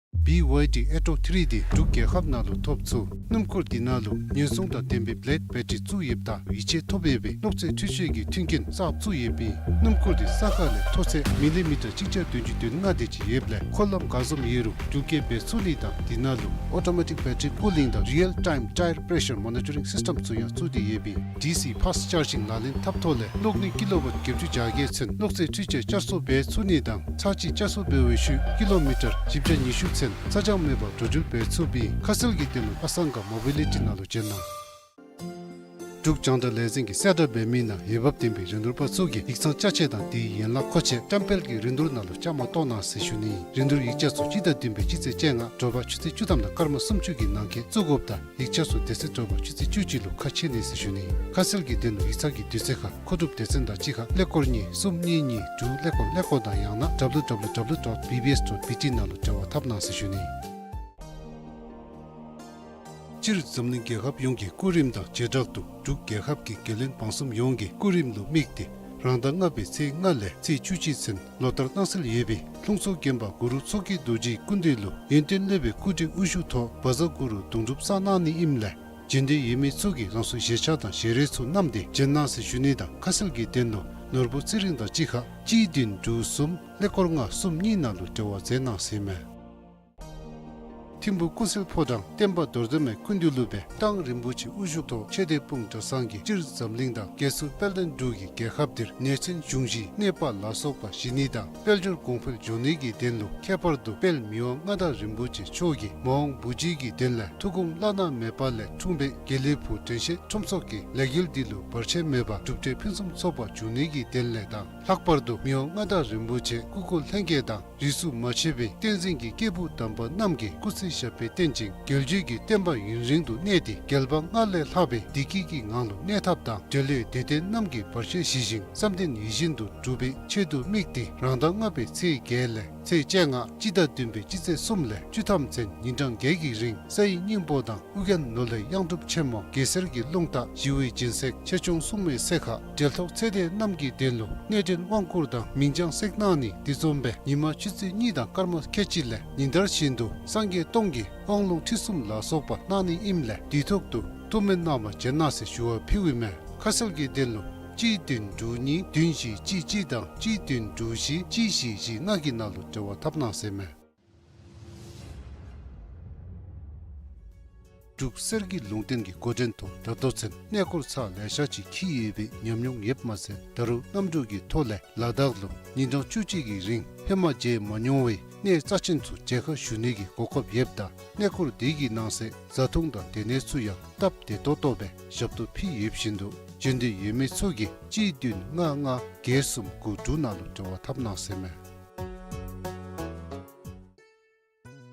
B Y D Atrox three འདི་འབྲུག་རྒྱལ་ཁབ་ནང་ལུ་ཐོབ་ཚུགས། སྣུམ་འཁོར་འདི་ནང་ལུ་ཉེན་སྲུང་དང་ལྡན་པའི་བླེཌ་བེ་ཊི་རི་བཙུགས་ཡོདཔ་ད་ཡིད་ཆེས་ཐོབ་ཡོད་པའི་གློག་རྫས་འཕྲུལ་ཆས་ཀྱི་མཐུན་རྐྱེན་གསརཔ་བཙུགས་ཡོདཔ་ཨིན། སྣུམ་འཁོར་འདི་ས་ཁ་ལས་མཐོ་ཚད་མི་ལི་མི་ཊར་གཅིག་བརྒྱ་བདུན་ཅུ་དོན་ལྔ་དེ་ཅིག་ཡོདཔ་ལས་འཁོར་ལམ་ག་བཟུམ་ཡོད་རུང་འགྲུལ་སྐྱེལ་འབད་ཚུགས་ནི་དང་འདི་ནང་ལུ་ཨོ་ཊོ་མེ་ཊིཀ་བེ་ཊི་རི་ཀུ་ལིང་དང་རི་ཡལ་ཊའིམ་ཊའི་རི་པེ་རེ་ཤར་མོ་ནི་ཊ་རིང་སིསི་ཊེམ་ཚུ་ཡང་བཙུགས་ཏེ་ཡོདཔ་ཨིན། ཌི་སི་ཕཱསཊ་ཅཱར་ཇིང་ལག་ལེན་འཐབ་ཐོག་ལས་གློག་ནུས་ཀི་ལོ་ཝཊ་བརྒྱད་ཅུ་གྱ་བརྒྱད་ཚུན་གློག་རྫས་འཕྲུལ་ཆས་བསྐྱར་གསོ་འབད་ཚུགས་ནི་དང་ཚར་གཅིག་བསྐྱར་གསོ་འབད་བའི་ཤུལ་ཀི་ལོ་མི་ཊར་བཞི་བརྒྱ་ཉི་ཤུ་ཚུན་ཚ་གྱང་མེད་པར་འགྲོ་འགྲུལ་འབད་ཚུགསཔ་ཨིན། ཁ་གསལ་གྱི་དོན་ལུ་ཨ་སང་ག་མོ་བི་ལི་ཊི་ནང་ལུ་བྱོན་གནང་། འབྲུག་རྒྱང་བསྒྲགས་ལས་འཛིན་གྱིས་གསལ་བསྒྲགས་འབད་མི་ནང་འོས་འབབ་ལྡན་པའི་རིན་བསྡུར་པ་ཚུ་གིས་ཡིག་ཚང་ཅ་ཆས་དང་དེའི་ཡན་ལག་མཁོ་ཆས་བཀྲམ་སྤེལ་གྱི་རིན་བསྡུར་ནང་ལུ་བཅའ་མར་གཏོགས་གནང་ཟེར་ཞུ་ནི། རིན་བསྡུར་ཡིག་ཆ་ཚུ་སྤྱི་ཟླ་བདུན་པའི་སྤྱི་ཚེས་བཅོ་ལྔ་དྲོ་པ་ཆུ་ཚོད་བཅུ་ཐམ་དང་སྐར་མ་སུམ་ཅུ་གི་ནང་འཁོད་བཙུགས་དགོཔ་ད་ཡིག་ཆ་ཚུ་དེ་ཚེ་དྲོ་པ་ཆུ་ཚོད་བཅུ་གཅིག་ལུ་ཁ་ཕྱེ་ནི་ཟེར་ཞུ་ནི། ཁ་གསལ་གྱི་དོན་ལུ་ཡིག་ཚང་གི་དུས་ཚོད་ཁར་མཁོ་སྒྲུབ་སྡེ་ཚན་དང་གཅིག་ཁར་ཀླད་ཀོར་གཉིས་གསུམ་གཉིས་གཉིས་དྲུག་ཀླད་ཀོར་ཀླད་ཀོར་དང་ཡང་ན་W W W dot B B S dot B T ནང་ལུ་འབྲེལ་བ་འཐབ་གནང་ཟེར་ཞུ་ནི། སྤྱིར་འཛམ་གླིང་རྒྱལ་ཁབ་ཡོངས་ཀྱི་སྐུ་རིམ་དང་བྱེ་བྲག་ཏུ་འབྲུག་རྒྱལ་ཁབ་ཀྱི་རྒྱལ་བློན་འབངས་གསུམ་ཡོངས་ཀྱི་སྐུ་རིམ་ལུ་དམིགས་ཏེ་རང་ཟླ་ལྔ་པའི་ཚེས་ལྔ་ལས་ཚེས་བཅུ་གཅིག་ཚུན་ལོ་ལྟར་གནང་སྲོལ་ཡོད་པའི་ལྷུང་བཟེད་དགོན་པ་གུ་རུ་མཚོ་སྐྱེས་རྡོ་རྗེའི་སྐུ་མདུན་ལུ་ཡོན་ཏན་སློབ་དཔོན་སྐུ་ཕྲེང་དབུ་བཞུགས་ཐོག་བཛྲ་གུ་རུ་གདུང་སྒྲུབ་བསགས་གནང་ནི་ཨིནམ་ལས་ བྱོན་འདོད་ཡོད་མི་ཚུ་གིས་རང་སོའི་གཞས་ཆས་དང་ཞལ་རས་ཚུ་བསྣམས་ཏེ་བྱོན་གནང་ཟེར་ཞུ་ནི་དང་ཁ་གསལ་གྱི་དོན་ལུ་ནོར་བུ་ཚེ་རིང་དང་གཅིག་ཁར་གཅིག་བདུན་དྲུག་གསུམ་ཀླད་ཀོར་ལྔ་གསུམ་གཉིས་ནང་ལུ་འབྲེལ་བ་མཛད་གནང་ཟེར་མས། ཐིམ་ཕུ་ཀུན་གསལ་ཕོ་བྲང་བསྟན་པ་རྡོར་གདན་མའི་སྐུ་མདུན་ལུ་སྦེ་གདང་རིན་པོ་ཆེ་དབུ་བཞུགས་ཐོག་ཆོས་སྡེ་སྤུངས་གྲྭ་ཚང་གིས་སྤྱིར་འཛམ་གླིང་དང་རྒྱལ་སྲུང་དཔལ་ལྡན་འབྲུག་གི་རྒྱལ་ཁབ་འདིར་ནད་ཚན་འབྱུང་བཞིའི་གནོད་པ་ལ་སོགས་པ་ཞི་ནི་དང་དཔལ་འབྱོར་གོང་འཕེལ་འགྱོ་ནི་གི་དོན་ལུ་ཁྱད་པར་དུ་དཔལ་མི་དབང་མངའ་བདག་རིན་པོ་ཆེ་མཆོག་གིས་མ་འོངས་བུ་བརྒྱུད་ཀྱི་དོན་ལས་ཐུགས་དགོངས་བླ་ན་མེད་པ་ལས་འཁྲུངས་པའི་དགེ་ལེགས་ཕུག་དྲན་ཤེས་ཁྲོམ་ཚོགས་ཀྱི་ལས་འགུལ་འདི་ལུ་བར་ཆད་མེད་པར་གྲུབ་འབྲས་ཕུན་སུམ་ཚོགས་པ་འབྱུང་ནི་གི་དོན་ལས་དང་ལྷག་པར་དུ་མི་དབང་མངའ་བདག་རིན་པོ་ཆེ་སྐུ་འཁོར་ལྷན་རྒྱས་དང་རིས་སུ་མ་ཆད་པའི་བསྟན་འཛིན་གྱི་སྐྱེས་བུ་དམ་པ་རྣམས་ཀྱིས་སྐུ་ཚེ་ཞབས་པད་བརྟན་ཅིང་རྒྱལ་བརྒྱུད་ཀྱི་བསྟན་པ་ཡུན་རིང་དུ་གནས་ཏེ་རྒྱལ་བ་སྔར་ལས་ལྷག་པའི་བདེ་སྐྱིད་ཀྱི་ངང་ལུ་གནས་ཐབས་དང་འབྲེལ་ཡོད་དད་ལྡན་རྣམས་ཀྱི་བར་ཆད་ཞི་ཞིང་བསམ་དོན་ཡིད་བཞིན་དུ་འགྲུབ་པའི་ཆེད་དུ་དམིགས་ཏེ་རང་ཟླ་ལྔ་པའི་ཚེས་བརྒྱད་ལས་ཚེས་བཅོ་ལྔ་སྤྱི་ཟླ་བདུན་པའི་སྤྱི་ཚེས་གསུམ་ལས་བཅུ་ཐམ་ཚུན་ཉིན་གྲངས་བརྒྱད་ཀྱི་རིང་ས་ཡི་སྙིང་པོ་དང་ཨོ་རྒྱན་ནོར་གླིང་གཡང་སྒྲུབ་ཆེན་མོ་གེ་སར་གྱི་རླུང་རྟ་ཞི་བའི་སྦྱིན་སྲེག་ཆེ་ཆུང་སྲུང་མའི་སྲེག་ཁ་འབྲེལ་ཐོགས་ཚེ་འདས་རྣམས་ཀྱི་དོན་ལུ་གནས་འདྲེན་དབང་བསྐུར་དང་མིང་བྱང་སྲེག་གནང་ནི་དེ་བཟུམ་སྦེ་ཉི་མ་ཆུ་ཚོད་གཉིས་དང་སྐར་མ་ཁལ་གཅིག་ལས་ཉིན་ལྟར་བཞིན་དུ་སངས་རྒྱས་སྟོང་གི་དབང་ལུང་ཁྲིད་གསུམ་ལ་སོགས་པ་གནང་ནི་ཨིནམ་ལས་དུས་ཐོག་ཏུ་ཐུགས་སྨོན་གནང་བར་བྱོན་གནང་ཟེར་ཞུ་བ་ཕུལཝ་ཨིན་མས། ཁ་གསལ་གྱི་དོན་ལུ་གཅིག་བདུན་དྲུག་གཉིས་བདུན་བཞི་གཅིག་གཅིག་དང་གཅིག་བདུན་དྲུག་བཞི་གཅིག་བཞི་བཞི་ལྔ་གི་ནང་ལུ་འབྲེལ་བ་འཐབ་གནང་ཟེར་མས། འབྲུག་གསེར་གྱི་ལུང་བསྟན་གྱི་འགོ་འདྲེན་ཐོག་ད་ལྟོ་ཚུན་གནས་སྐོར་ཚར་ལེ་ཤ་ཅིག་འཁྱིད་ཡོད་པའི་ཉམས་མྱོང་ཡོདཔ་མ་ཚད་ད་རུང་གནམ་གྲུ་གི་ཐོག་ལས་ལ་དྭགས་ལུ་ཉིན་གྲངས་བཅུ་གཅིག་གི་རིང་ཧེ་མ་མཇལ་མ་མྱོང་བའི་གནས་རྩ་ཆེན་ཚུ་མཇལ་ཁ་ཞུ་ནི་གི་གོ་སྐབས་ཡོདཔ་ད་གནས་སྐོར་དེ་གི་ནང་གསེས་བཟའ་འཐུང་དང་སྡོད་གནས་ཚུ་ཡང་སྟབས་བདེ་ཏོག་ཏོ་སྦེ་ཞབས་ཏོག་ཕུལ་ཡོདཔ་བཞིན་དུ་བྱོན་འདོད་ཡོད་མི་ཚུ་གིས་གཅིག་བདུན་ལྔ་ལྔ་བརྒྱད་གསུམ་དགུ་དྲུག་ནང་ལུ་འབྲེལ་བ་འཐབ་གནང་ཟེར་མས།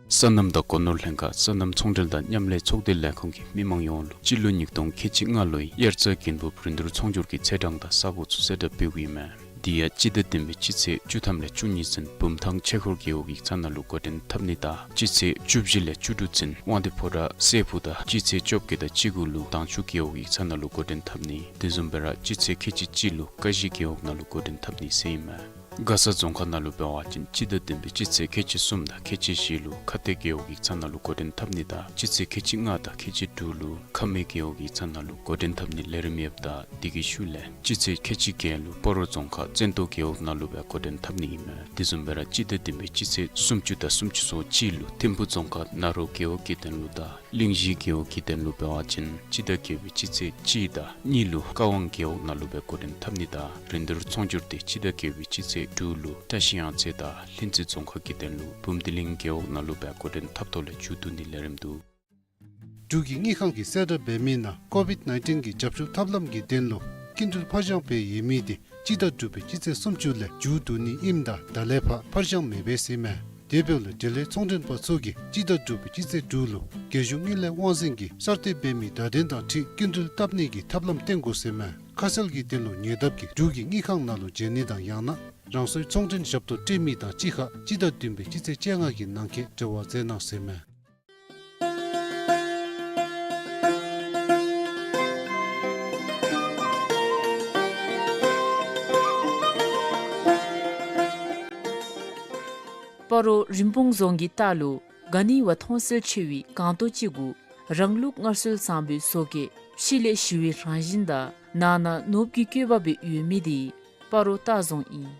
སོ་ནམ་དང་སྒོ་ནོར་ལྷན་ཁག་སོ་ནམ་ཚོང་འབྲེལ་དང་མཉམ་ལས་ཚོགས་སྡེ་ལས་ཁུངས་ཀྱིས་མི་མང་ཡོངས་ལུ་སྤྱི་ལོ་ཉིས་སྟོང་ཁལ་གཅིག་ལྔ་ལོའི་དབྱར་རྩྭ་དགུན་འབུབ་རིན་བསྡུར་ཚོང་སྒྱུར་གྱི་ཚེས་གྲངས་དང་ས་གོ་ཚུ་གསལ་བསྒྲགས་འབདཝ་ཨིན་མས། དེ་ཡང་སྤྱི་ཟླ་བདུན་པའི་སྤྱི་ཚེས་བཅུ་ཐམ་ལས་བཅུ་གཉིས་ཚུན་བུམ་ཐང་ཆོས་འཁོར་རྒེད་འོག་ཡིག་ཚང་ནང་ལུ་འགོ་འདྲེན་འཐབ་ནི་དང་སྤྱི་ཚེས་བཅུ་བཞི་ལས་བཅུ་དྲུག་ཚུན་དབང་འདུས་ཕོ་བྲང་སྲས་ཕུག་དང་སྤྱི་ཚེས་བཅོ་བརྒྱད་དང་བཅུ་དགུ་ལུ་དྭངས་ཆུ་རྒེད་འོག་ཡིག་ཚང་ནང་ལུ་འགོ་འདྲེན་འཐབ་ནི། དེ་བཟུམ་སྦེ་ར་སྤྱི་ཚེས་ཁལ་གཅིག་གཅིག་ལུ་ཀ་གཞི་རྒེད་འོག་ནང་ལུ་འགོ་འདྲེན་འཐབ་ནི་ཟེར་ཨིན་མས། མགར་ས་རྫོང་ཁག་ནང་ལུ་འབད་བ་ཅིན་སྤྱི་ཟླ་བདུན་པའི་སྤྱི་ཚེས་ཁལ་གཅིག་གསུམ་དང་ཁལ་གཅིག་བཞི་ལུ་ཁ་གཏད་རྒེད་འོག་ཡིག་ཚང་ནང་ལུ་འགོ་འདྲེན་འཐབ་ནི་དང་སྤྱི་ཚེས་ཁལ་གཅིག་ལྔ་དང་ཁལ་གཅིག་དྲུག་ལུ་ཁ་སྨད་རྒེད་འོག་ཡིག་ཚང་ནང་ལུ་འགོ་འདྲེན་འཐབ་ནི་ལས་རིམ་ཡོདཔ་ད་དེ་གི་ཤུལ་ལས་སྤྱི་ཚེས་ཁལ་གཅིག་བརྒྱད་ལུ་སྤ་རོ་རྫོང་ཁག་བཙན་ཏོ་རྒེད་འོག་ནང་ལུ་སྦེ་འགོ་འདྲེན་འཐབ་ནི་ཨིན་མས། དེ་བཟུམ་སྦེ་ར་སྤྱི་ཟླ་བདུན་པའི་སྤྱི་ཚེས་སུམ་ཅུ་དང་སུམ་ཅུ་སོ་གཅིག་ལུ་ཐིམ་ཕུ་རྫོང་ཁག་ན་རོ་རྒེད་འོག་གི་དོན་ལུ་དང་གླིང་བཞི་རྒེད་འོག་གི་དོན་ལུ་འབད་བ་ཅིན་སྤྱི་ཟླ་བརྒྱད་པའི་སྤྱི་ཚེས་གཅིག་དང་གཉིས་ལུ་ཀ་ཝང་རྒེད་འོག་ནང་ལུ་སྦེ་འགོ་འདྲེན་འཐབ་ནི་དང་རིན་བསྡུར་ཚོང་སྒྱུར་དེ་སྤྱི་ཟླ་བརྒྱད་པའི་སྤྱི་ཚེས་དྲུག་ལུ་བཀྲ་ཤིས་གཡང་རྩེ་དང་ལྷུན་རྩེ་རྫོང་ཁག་གི་དོན་ལུ་བུམ་སྡེ་གླིང་རྒེད་འོག་ནང་ལུ་སྦེ་འགོ་འདྲེན་འཐབ་ཐོག་ལས་མཇུག་བསྡུ་ནི་ལས་རིམ་འདུག། འབྲུག་གི་དངུལ་ཁང་གིས་གསལ་བསྒྲགས་འབད་མི་ནང་ཀོ་བིཌ་ནའིན་ཊིན་གྱི་རྒྱབ་སྐྱོར་ཐབས་ལམ་གྱི་དོན་ལུ་སྐྱིན་འགྲུལ་ཕར་འགྱངས་འབད་ཡོད་མི་དེ་སྤྱི་ཟླ་དྲུག་པའི་སྤྱི་ཚེས་སུམ་ཅུ་ལས་མཇུག་བསྡུ་ནི་ཨིནམ་ད་ད་ལས་ཕར་ཕར་འགྱངས་མི་འབད་ཟེར་མས། དེ་འབདཝ་ལས་འབྲེལ་ཡོད་ཚོང་མགྲོན་པ་ཚུ་གིས་སྤྱི་ཟླ་དྲུག་པའི་སྤྱི་ཚེས་དྲུག་ལུ་རྒྱལ་གཞུང་དངུལ་ལས་དབང་འཛིན་གྱིས་གསར་གཏོད་འབད་མི་བརྡ་དོན་དང་འཁྲིལ་སྐྱིན་འགྲུལ་བཏབ་ནི་གི་ཐབས་ལམ་བསྟེན་དགོ་ཟེར་མས། ཁ་གསལ་གྱི་དོན་ལུ་ཉེ་འདབས་ཀྱི་འབྲུག་གི་དངུལ་ཁང་ནང་ལུ་མཇལ་ནི་དང་ཡང་ན་རང་སོའི་ཚོང་མགྲོན་ཞབས་ཏོག་སྤྲོད་མི་དང་གཅིག་ཁར་སྤྱི་ཟླ་བདུན་པའི་སྤྱི་ཚེས་བཅོ་ལྔ་གི་ནང་འཁོད་འབྲེལ་བ་མཛད་གནང་ཟེར་མས། སྤ་རོ་རིན་སྤུངས་རྫོང་གི་ལྟག་ལུ་ག་ནི་བ་མཐོང་གསལ་ཆེ་བའི་སྒང་ཏོག་ཅིག་གུ་རང་ལུགས་སྔར་སྲོལ་བཟང་པོའི་བཟོ་བཀོད་ཕྱི་ལས་ཞི་བའི་རང་བཞིན་དང་ནང་ན་ནོར་བུ་གི་བཀོད་པ་སྦེ་ཡོད་མི་དེ་སྤ་རོ་ལྟ་རྫོང་ཨིན།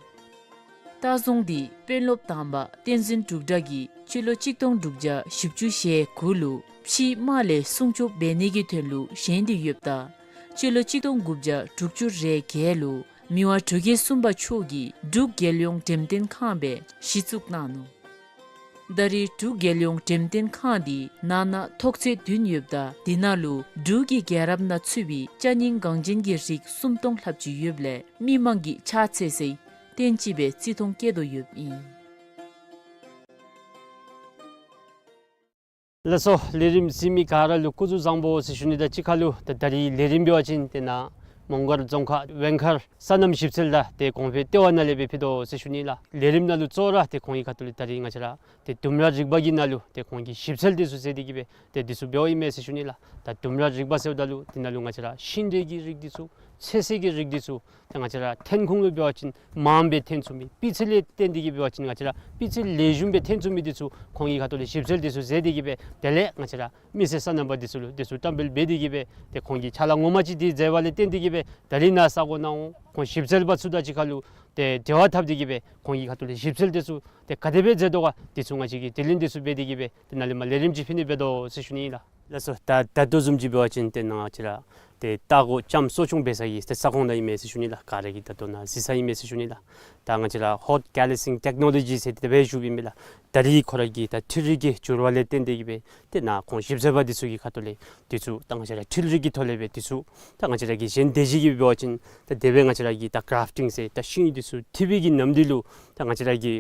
ལྟ་རྫོང་འདི་དཔོན་སློབ་དམ་པ་བསྟན་འཛིན་འབྲུག་གྲགས་ཀྱིས་སྤྱི་ལོ་གཅིག་སྟོང་དྲུག་བརྒྱ་བཞི་བཅུ་ཞེ་དགུ་ལུ་ཕྱིའི་དམག་ལས་སྲུང་སྐྱོབ་འབད་ནི་གི་དོན་ལུ་བཞེངས་ཏེ་ཡོདཔ་ད་སྤྱི་ལོ་གཅིག་སྟོང་དགུ་བརྒྱ་དྲུག་ཅུ་རེ་བརྒྱད་ལུ་མི་དབང་འབྲུག་རྒྱལ་གསུམ་པ་མཆོག་གིས་འབྲུག་རྒྱལ་ཡོངས་འགྲེམས་སྟོན་ཁང་སྦེ་གཞི་བཙུགས་གནང་ནུག། ད་རེས་འབྲུག་རྒྱལ་ཡོངས་འགྲེམས་སྟོན་ཁང་འདི་ནང་ན་ཐོག་ཚད་བདུན་ཡོདཔ་ད་དེ་ནང་ལུ་འབྲུག་གི་རྒྱལ་རབས་ནང་ཚུད་པའི་ཅ་རྙིང་འགངས་ཅན་གྱི་རིགས་སུམ་སྟོང་ལྷགཔ་ཅིག་ཡོདཔ་ལས་མི་མང་གིས་ཕྱག་འཚལ་སའི་རྟེན་ཅིག་སྦེ་བརྩི་མཐོང་བསྐྱེད་དོ་ཡོདཔ་ཨིན། ལགས་སོ། ལས་རིམ་གཟིགས་མི་ག་ར་ལུ་སྐུ་གཟུགས་བཟང་པོ་ཟེར་ཞུ་ནི་དང་གཅིག་ཁར་ལུ་ད་ད་རིས་ལས་རིམ་འབད་བ་ཅིན་ཏེ་ནཱ་མོང་སྒར་རྫོང་ཁག་ཝེང་མཁར་སོ་ནམ་ཞིབ་འཚོལ་དང་ཏེ་གོང་འཕེལ་ལྟེ་བ་ནང་ལས་སྦེ་ཕུལ་དོ་ཟེར་ཞུ་ནི་ལགས། ལས་རིམ་ནང་ལུ་གཙོ་བོ་ར་ཏེ་ཁོང་གི་ཁ་ཐུག་ལས་ད་རིས་ང་བཅས་ར་ཏེ་ལྡུམ་ར་རིག་པ་གི་ནང་ལུ་ཏེ་ཁོང་གི་ཞིབ་འཚོལ་འདི་ཚུ་མཛད་དེ་གིས་སྦེ་ཏེ་འདི་ཚུ་འབདཝ་ཨིན་མས་ཟེར་ཞུ་ནི་ལགས། ད་ལྡུམ་ར་རིག་པ་ཟེརཝ་ད་ལུ་དེ་ནང་ལུ་ང་བཅས་ར་ཤིང་འབྲས་ཀྱི་རིགས་འདི་ཚུ་ ཚོད་བསྲེ་གི་རིགས་འདི་ཚུ་ཏེ་ང་བཅས་ར་ཐོན་ཁུངས་ལུ་འབད་བ་ཅིན་མངམ་སྦེ་ཐོན་ཚུགས་མི། སྤུས་ཚད་ལས་བརྟེན་ཏེ་གིས་འབད་བ་ཅིན་ང་བཅས་ར་སྤུས་ཚད་ལེགས་ཤོམ་སྦེ་ཐོན་ཚུགས་མི་འདི་ཚུ་ཁོང་གི་ཁ་ཐུག་ལས་ཞིབ་འཚོལ་འདི་ཚུ་མཛད་དེ་གིས་སྦེ་དེ་ལས་ང་བཅས་ར་མི་སེར་སོ་ནམ་པ་འདི་ཚུ་ལུ་འདི་ཚུ་བཀྲམ་སྤེལ་འབད་དེ་གིས་སྦེ་ཏེ་ཁོང་གིས་ཕྱག་ལཱ་ངོ་མ་ཅིག་འདི་མཛད་པ་ལས་བརྟེན་ཏེ་གིས་སྦེ་ད་རིས་ནཱ་ས་གོ་ནང་འོང་ཁོང་ཞིབ་འཚོལ་པ་ཚུ་དང་གཅིག་ཁར་ལུ་ཏེ་འབྲེལ་བ་འཐབ་སྟེ་གིས་སྦེ་ཁོང་གི་ཁ་ཐུག་ལས་ཞིབ་འཚོལ་འདི་ཚུ་ཏེ་ག་དེ་སྦེ་མཛད་དོ་ག་འདི་ཚུ་ང་བཅས་ཀྱིས་དྲི་ལན་འདི་ཚུ་འབད་དེ་གིས་སྦེ་ཏེ་ནཱ་ལས་མར་ལས་རིམ་ཅིག་ཕུལ་ནི་འབད་དོ་ཟེར་ཞུ་ནི་ཨིན་ལགས། ལགས་སོ། ད་ད་ལྟོ་བཟུམ་ཅིག་འབད་བ་ཅིན་ཏེ་ནཱ་ང་བཅས་ར་ཏེ་ལྟ་སྒོ་ལྕམ་གསོ་སྐྱོང་འབད་ས་གི་ཏེ་ས་ཁོངས་ནང་ཨིན་མས་ཟེར་ཞུ་ནི་ལགས། ག་ར་གིས་ད་ལྟོ་ནཱ་གཟིགས་ས་ཨིན་མས་ཟེར་ཞུ་ནི་ལགས། ད་ང་བཅས་ར་ཧོཊ་ཀེ་ལི་སིང་ཊེཀ་ནོ་ལོ་ཇི་ཟེར་དེ་སྦེ་ཞུཝ་ཨིན་མས་ལགས། ད་རིས་ཁོ་ར་གི་ད་འཕྲུལ་རིག་གི་འགྱུར་བ་ལས་བརྟེན་ཏེ་གིས་སྦེ་ཏེ་ནཱ་ཁོང་ཞིབ་འཚོལ་པ་འདི་ཚུ་གི་ཁ་ཐུག་ལས་འདི་ཚུ་ད་ང་བཅས་ར་འཕྲུལ་རིག་གི་ཐོག་ལས་སྦེ་འདི་ཚུ་ད་ང་བཅས་ར་གི་གཞན་སྡེ་བཞི་གིས་འབད་བ་ཅིན་ད་དེ་སྦེ་ང་བཅས་ར་གི་ད་གརཱཕ་ཊིང་ཟེར་ད་ཤིང་འདི་ཚུ་འཐུ་བའི་གི་ནམ་དུས་ལུ་ད་ང་བཅས་ར་གི་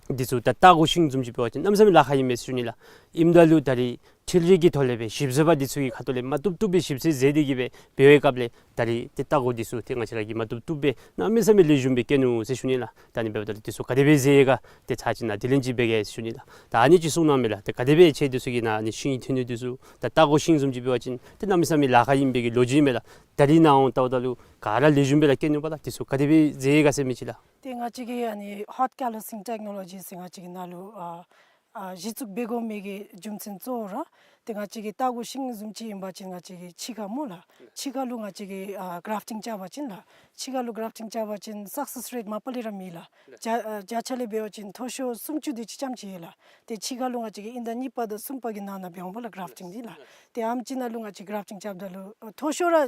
འདི་ཚུ་ད་ལྟ་སྒོ་ཤིང་བཟུམ་ཅིག་འབད་བ་ཅིན་གནམ་མེད་ས་མེད་ལཱ་ཁག་ཨིན་མས་ཟེར་ཞུ་ནི་ལགས། ཨིནམ་ད་ལུ་ད་རིས་འཕྲུལ་རིག་གི་ཐོག་ལས་སྦེ་ཞིབ་འཚོལ་པ་འདི་ཚུ་གི་ཁ་ཐུག་ལས་མ་བཏུབ་བཏུབ་སྦེ་ཞིབ་འཚོལ་མཛད་དེ་གིས་སྦེ་འབད་བའི་སྐབས་ལས་ད་རིས་ཏེ་ལྟ་སྒོ་འདི་ཚུ་ཏེ་ང་བཅས་ར་གིས་མ་བཏུབ་བཏུབ་སྦེ་གནམ་མེད་ས་མེད་ལེགས་ཤོམ་སྦེ་བཀལ་ནུག་ཟེར་ཞུ་ནི་ལགས། ད་ཨ་ནི་འབདཝ་ད་ལུ་འདི་ཚུ་ག་དེ་སྦེ་མཛད་ཡི་ག་ཏེ་ཚར་གཅིག་ནཱ་དྲི་ལན་ཅིག་འབད་གེ་ཟེར་ཞུ་ནི་ལགས། ད་ཨ་ནི་ཅིག་གསུང་གནང་མས་ལགས། ཏེ་ག་དེ་སྦེ་ཁྱེད་འདི་ཚུ་གིས་ནཱ་ཨ་ནི་ཤིང་འཐུ་ནི་འདི་ཚུ་ད་ལྟ་སྒོ་ཤིང་བཟུམ་ཅིག་འབད་བ་ཅིན་ཏེ་གནམ་མེད་ས་མེད་ལཱ་ཁག་ཨིན་པའི་གི་ལོ་རྒྱུས་མས་ལགས། ད་རིས་ནཱ་འོང་ལྟཝ་ད་ལུ་ག་ར་ལེགས་ཤོམ་སྦེ་ར་བཀལ་ནུག་པ་ལགས། འདི་ཚུ་ག་དེ་སྦེ་མཛད་ཡི་ག་ཟེར་མི་ཅིག་ལགས། ཏེ་ང་བཅས་ཀྱི་ཨ་ནི་ཧོཊ་ཀེ་ལི་སིང་ཊེཀ་ནོ་ལོ་ཇི་ཟེར་ང་བཅས་ཀྱི་ནང་ལུ་ཨ་ཨ་གཞི་བཙུགས་འབད་དགོ་མི་གི་རྒྱུ་མཚན་གཙོ་བོ་ར་ཏེ་ང་བཅས་ཀྱི་ལྟ་སྒོ་ཤིང་བཟུམ་ཅིག་ཨིན་པ་ཅིན་ང་བཅས་ཀྱི་ཕྱི་ཁར་སྨོ་ལགས། ཕྱི་ཁར་ལུ་ང་བཅས་ཀྱིས་ཨ་གརཱཕ་ཊིང་རྐྱབ་པ་ཅིན་ལགས། ཕྱི་ཁར་ལུ་གརཱཕ་ཊིང་རྐྱབ་པ་ཅིན་སག་སེསི་རེཊ་མ་པ་ལས་ར་མེད་ལགས། བརྒྱ་ཨ་བརྒྱ་ཆ་ལས་འབད་བ་ཅིན་མཐོ་ཤོས་སུམ་ཅུ་དེ་ཅིག་ཙམ་ཅིག་ཡོད་ལགས། ཏེ་ཕྱི་ཁར་ལུ་ང་བཅས་ཀྱིས་དབྱིན་ཟླ་གཉིས་པ་དང་གསུམ་པ་གི་ནང་ན་འབད་འོང་པ་ལགས་གརཱཕ་ཊིང་འདི་ལགས། ཏེ་ཨ་ནེམ་ཅིག་ནང་ལུ་ང་བཅས་གརཱཕ་ཊིང་རྐྱབ་ད་ལུ་ཨ་མཐོ་ཤོས་ར་ཨ་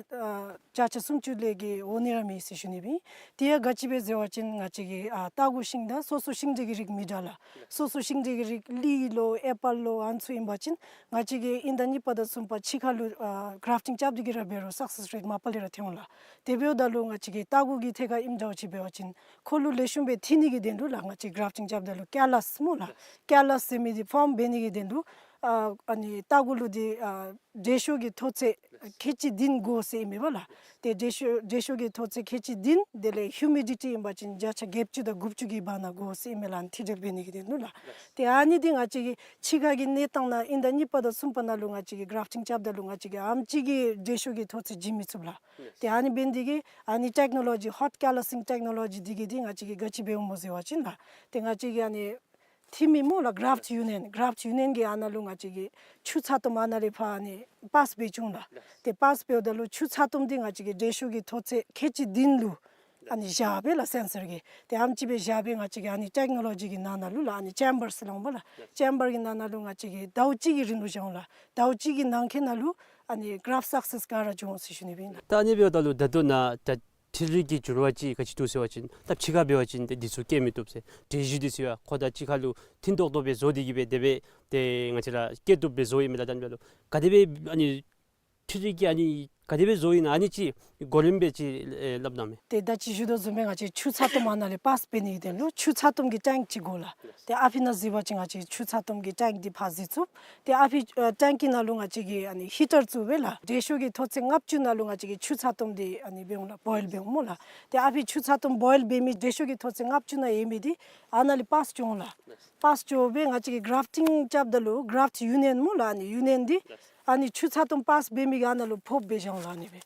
བརྒྱ་ཆ་སུམ་ཅུ་ལས་བརྒལ་འོང་ནི་ར་མེད་ཟེར་ཞུ་ནི་སྦེ་ཨིན། དེ་ཡང་ག་ཅི་སྦེ་ཟེར་བ་ཅིན་ང་བཅས་ཀྱི་ཨ་ལྟ་སྒོ་ཤིང་དང་སོ་སོ་ཤིང་འབྲས་ཀྱི་རིགས་མི་འདྲ་ལགས། སོ་སོ་ཤིང་འབྲས་ཀྱི་རིགས་ལི་ལོ་ཨེ་པཱལ་ལོ་ཨ་ནི་ཚུ་ཨིན་པ་ཅིན་ང་བཅས་ཀྱིས་དབྱིན་ཟླ་གཉིས་པ་དང་གསུམ་པ་ཕྱི་ཁར་ལུ་ཨ་གརཱཕ་ཊིང་རྐྱབ་སྟེ་གིས་ར་འབད་རུང་སག་སེསི་རེཊ་མ་པ་ལས་ར་ཐོན་འོང་ལགས། དེ་འབདཝ་ད་ལུ་ང་བཅས་ཀྱི་ལྟ་སྒོ་གི་ཐད་ཁར་ཨིནམ་འདྲཝ་ཅིག་འབད་བ་ཅིན་ཁོ་ལུ་ལེགས་ཤོམ་སྦེ་འཐུ་ནི་གི་དོན་ལུ་ལགས་ང་བཅས་གརཱཕ་ཊིང་རྐྱབ་ད་ལུ་ཀེ་ལཱས་སྨོ་ལགས། ཀེ་ལཱས་ཟེར་མི་འདི་ཕོརམ་འབད་ནི་གི་དོན་ལུ་ཨ་ཨ་ནི་ལྟ་སྒོ་ལུ་འདི་ཨ་འབྲས་ཤོག་གི་མཐོ་ཚད་ཁལ་གཅིག་བདུན་དགོ་ཟེར་ཨིན་མས་པ་ལགས། ཏེ་འབྲས་ཤོག་འབྲས་ཤོག་གི་མཐོ་ཚད་ཁལ་གཅིག་བདུན་དེ་ལས་ཧིའུ་མི་ཌི་ཊི་ཨིན་པ་ཅིན་བརྒྱ་ཆ་བརྒྱད་ཅུ་དང་དགུ་བཅུ་གི་བར་ན་དགོ་ཟེར་ཨིན་མས་ལགས། ཨ་ནི་འཐུ་སྦྱོར་འབད་ནི་གི་དོན་ལུ་ལགས། ཏེ་ཨ་ནི་འདི་ང་བཅས་ཀྱི་ཕྱི་ཁ་གི་གནས་སྟངས་ནང་དབྱིན་ཟླ་གཉིས་པ་དང་གསུམ་པ་ནང་ལུ་ང་བཅས་ཀྱིས་གརཱཕ་ཊིང་རྐྱབ་ད་ལུ་ང་བཅས་ཀྱིས་ཨ་ནེམ་ཅིག་གིས་འབྲས་ཤོག་གི་མཐོ་ཚད་བྱིན་མི་ཚུགས་ལགས། ཏེ་ཨ་ནི་འབད་ནི་འདི་གིས་ཨ་ནི་ཊེཀ་ནོ་ལོ་ཇི་ཧོཊ་ཀེ་ལཱ་སིང་ཊེཀ་ནོ་ལོ་ཇི་འདི་གིས་འདི་ང་བཅས་ཀྱིས་ག་ཅི་འབདཝ་སྨོ་ཟེར་བ་ཅིན་ལགས། ཏེ་ང་བཅས་ཀྱི་ཨ་ནི་འཐུ་མི་སྨོ་ལགས་གརཱཕཊ་ཡུ་ནི་ཡཱན་གརཱཕཊ་ཡུ་ནི་ཡཱན་གྱིས་ཨ་ནཱ་ལུ་ང་བཅས་ཀྱིས་ཆུ་ཚ་ཏོམ་ཨ་ནཱ་ལས་ཕར་ཨ་ནི་པཱསི་འབད་བཅུག་ལགས། ཏེ་པཱསི་འབདཝ་ད་ལུ་ཆུ་ཚ་ཏོམ་འདི་ང་བཅས་ཀྱིས་འབྲས་ཤོག་གི་མཐོ་ཚད་ཁལ་གཅིག་བདུན་ལུ་ཨ་ནི་བཞག་པས་ལགས་སེན་སར་གྱིས། ཏེ་ཨ་ནེམ་ཅིག་སྦེ་བཞག་པས་ང་བཅས་ཀྱིས་ཨ་ནི་ཊེཀ་ནོ་ལོ་ཇི་གི་ནང་ན་ལུ་ལགས་ཨ་ནི་ཅེམ་བར་ཟེར་སླབ་འོང་པ་ལགས། ཅེམ་བར་གྱི་ནང་ན་ལུ་ང་བཅས་ཀྱིས་ཟླཝ་གཅིག་གི་རིང་ལུ་བཞག་འོང་ལགས། ཟླཝ་གཅིག་གི་ནང་འཁོད་ནང་ལུ་ཨ་ནི་གརཱཕཊ་སག་སེསི་ག་ར་འབྱུང་འོང་ཟེར་ཞུ་ནི་སྦེ་ཨིན་ལགས། ད་ཨ་ནི་འབདཝ་ད་ལུ་ད་ལྟོ་ནཱ་ད་འཕྲུལ་རིག་གི་འགྱུར་བ་ཅིག་ག་ཅི་འདུག་ཟེར་བ་ཅིན་ད་ཕྱི་ཁར་འབད་བ་ཅིན་ཏེ་འདི་ཚུ་བཀལ་མི་བཏུབ་ཟེར། འབྲས་བཞི་འདི་ཚུ་ཡང་ཁོ་དང་གཅིག་ཁར་ལུ་མཐུན་ཏོག་ཏོ་སྦེ་བཟོ་སྟེ་གིས་སྦེ་དེ་སྦེ་ཏེ་ང་བཅས་ར་བཀལ་བཏུབ་སྦེ་བཟོཝ་ཨིན་མས་ལགས། ད་ཨ་ནི་འབདཝ་ད་ལུ་ག་དེ་སྦེ་ཨ་ནི་འཕྲུལ་རིག་གིས་ཨ་ནི་ག་དེ་སྦེ་བཟོཝ་ཨིན་ན་ཨ་ནི་ཅིག་གོ་རིམ་སྦེ་ཅིག་ཨེ་སླབ་གནང་མས། ཏེ་ད་ཅི་ཞུ་དོ་བཟུམ་སྦེ་ང་བཅས་ཆུ་ཚ་ཏོམ་ཨ་ནཱ་ལས་པཱསི་འབད་ནི་གི་དོན་ལུ་ཆུ་ཚ་ཏོམ་གྱི་ཊེངཀ་ཅིག་དགོ་ལགས། ཏེ་ཨ་ཕི་ནང་གཟིགས་པ་ཅིན་ང་བཅས་ཆུ་ཚ་ཏོམ་གྱི་ཊེངཀ་འདི་ཕར་གཟིགས་ཚུགས། ཏེ་ཨ་ཕི་ཨ་ཊེངཀ་གི་ནང་ལུ་ང་བཅས་ཀྱིས་ཨ་ནི་ཧི་ཊར་བཙུགས་སྦེ་ལགས། འབྲས་ཤོག་གི་མཐོ་ཚད་ལྔ་བཅུ་ནང་ལུ་ང་བཅས་ཀྱིས་ཆུ་ཚ་ཏོམ་འདི་ཨ་ནི་འབད་འོང་ལགས། བོའིལ་འབད་འོང་སྨོ་ལགས། ཏེ་ཨ་ཕི་ཆུ་ཚ་ཏོམ་བོའིལ་འབད་མི་འབྲས་ཤོག་གི་མཐོ་ཚད་ལྔ་བཅུ་ནང་ཡོད་མི་འདི་ཨ་ནཱ་ལས་པཱསི་འགྱོ་འོང་ལགས། པཱསི་འགྱོ་སྦེ་ང་བཅས་ཀྱིས་གརཱཕཊིང་རྐྱབ་ད་ལུ་གརཱཕཊ་ཡུ་ནི་ཡཱན་སྨོ་ལགས་ཨ་ནི་ཡུ་ནི་ཡཱན་འདི་ཨ་ནི་ཆུ་ཚ་ཏོམ་པཱསི་འབད་མི་གི་ཨ་ནཱ་ལུ་ཕོགཔ་སྦེ་བཞག་འོང་ལགས་ཨ་ནི་སྦེ།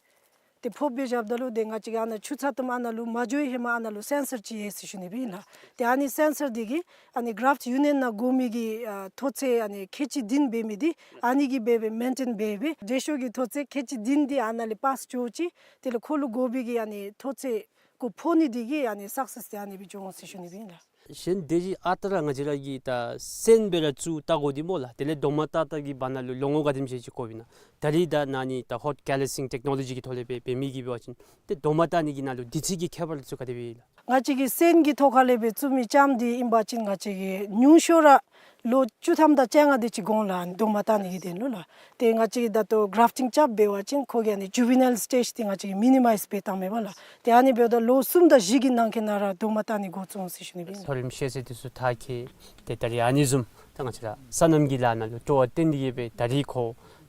ཏེ་ཕོགཔ་སྦེ་བཞགཔ་ད་ལུ་ཏེ་ང་བཅས་ཀྱིས་ཨ་ནཱ་ཆུ་ཚ་ཏོམ་ཨ་ནཱ་ལུ་མ་འགྱོ་བའི་ཧེ་མ་ཨ་ནཱ་ལུ་སེན་སར་ཅིག་ཡོད་ཟེར་ཞུ་ནི་སྦེ་ཨིན་ལགས། ཏེ་ཨ་ནི་སེན་སར་འདི་གིས་ཨ་ནི་གརཱཕཊ་ཡུ་ནི་ཡཱན་ནང་དགོ་མི་གི་ཨ་མཐོ་ཚད་ཨ་ནི་ཁལ་གཅིག་བདུན་འབད་མི་འདི་ཨ་ནི་གིས་འབད་སྦེ་མེན་ཊེན་འབད་སྦེ་འབྲས་ཤོག་གི་མཐོ་ཚད་ཁལ་གཅིག་བདུན་འདི་ཨ་ནཱ་ལས་པཱསི་འགྱོ་ཅི། དེ་ལས་ཁོ་ལུ་དགོ་པའི་གི་ཨ་ནི་མཐོ་ཚད་གུ་ཕོག་ནི་འདི་གིས་ཨ་ནི་སག་སེསི་འདི་ཨ་ནི་སྦེ་འགྱོ་འོང་ཟེར་ཞུ་ནི་སྦེ་ཨིན་ལགས། གཞན་སྡེ་བཞི་ཨ་རྟག་ར་ང་བཅས་ར་གིས་ད་སོན་སྦེ་ར་བཙུགས་ལྟ་དགོ་འདི་སྨོ་ལགས། དེ་ལས་རྡོག་མ་བཏགས་བཏགས་ཀྱི་བར་ན་ལུ་ལོ་ངོ་ག་དེམ་ཅིག་ཅིག་འགོརཝ་ཨིན་ན། ད་རིས་ད་ཨ་ནི་ད་ཧོཊ་ཀེ་ལི་སིང་ཊེཀ་ནོ་ལོ་ཇི་གི་ཐོག་ལས་སྦེ་འབད་མི་གིས་འབད་བ་ཅིན་ཏེ་རྡོག་མ་བཏགས་ནི་གི་ནང་ལུ་དུས་ཚོད་ཀྱི་ཁྱད་པར་ཚུ་ག་དེ་སྦེ་ཨིན་ལགས། ང་བཅས་ཀྱིས་སོན་གྱི་ཐོག་ཁ་ལས་སྦེ་བཙུགས་མི་ལྕངམ་འདི་ཨིན་པ་ཅིན་ང་བཅས་ཀྱིས་ཉུང་ཤོས་ར་ལོ་བཅུ་ཐམ་དང་བཅོ་ལྔ་དེ་ཅིག་འགོར་འོང་ལགས་རྡོག་མ་བཏགས་ནི་གི་དོན་ལུ་ལགས། ཏེ་ང་བཅས་ཀྱིས་ད་ལྟོ་གརཱཕཊིང་རྐྱབ་འབད་བ་ཅིན་ཁོ་གི་ཨ་ནི་ཇུ་ཝི་ནཱའིལ་སི་ཊེཇ་འདི་ང་བཅས་ཀྱིས་མི་ནི་མའིཛ་འབད་བཏང་མས་པ་ལགས། ཏེ་ཨ་ནི་འབདཝ་ད་ལོ་གསུམ་དང་བཞི་གི་ནང་འཁོད་ནང་ར་རྡོག་མ་བཏགས་ནི་འགོ་བཙུགས་འོང་ཟེར་ཞུ་ནི་སྦེ་ཨིན། མཐོ་རིམ་ཤེས་ཚད་འདི་ཚུ་མཐར་འཁྱོལ། ཏེ་ད་རིས་ཨ་ནི་བཟུམ་ད་ང་བཅས་ར་སོ་ནམ་གྱི་ལཱ་ནང་ལུ་སྤྲོ་བ་བཏོན་ཏེ་གིས་སྦེ་ད་རིས་ཁོ་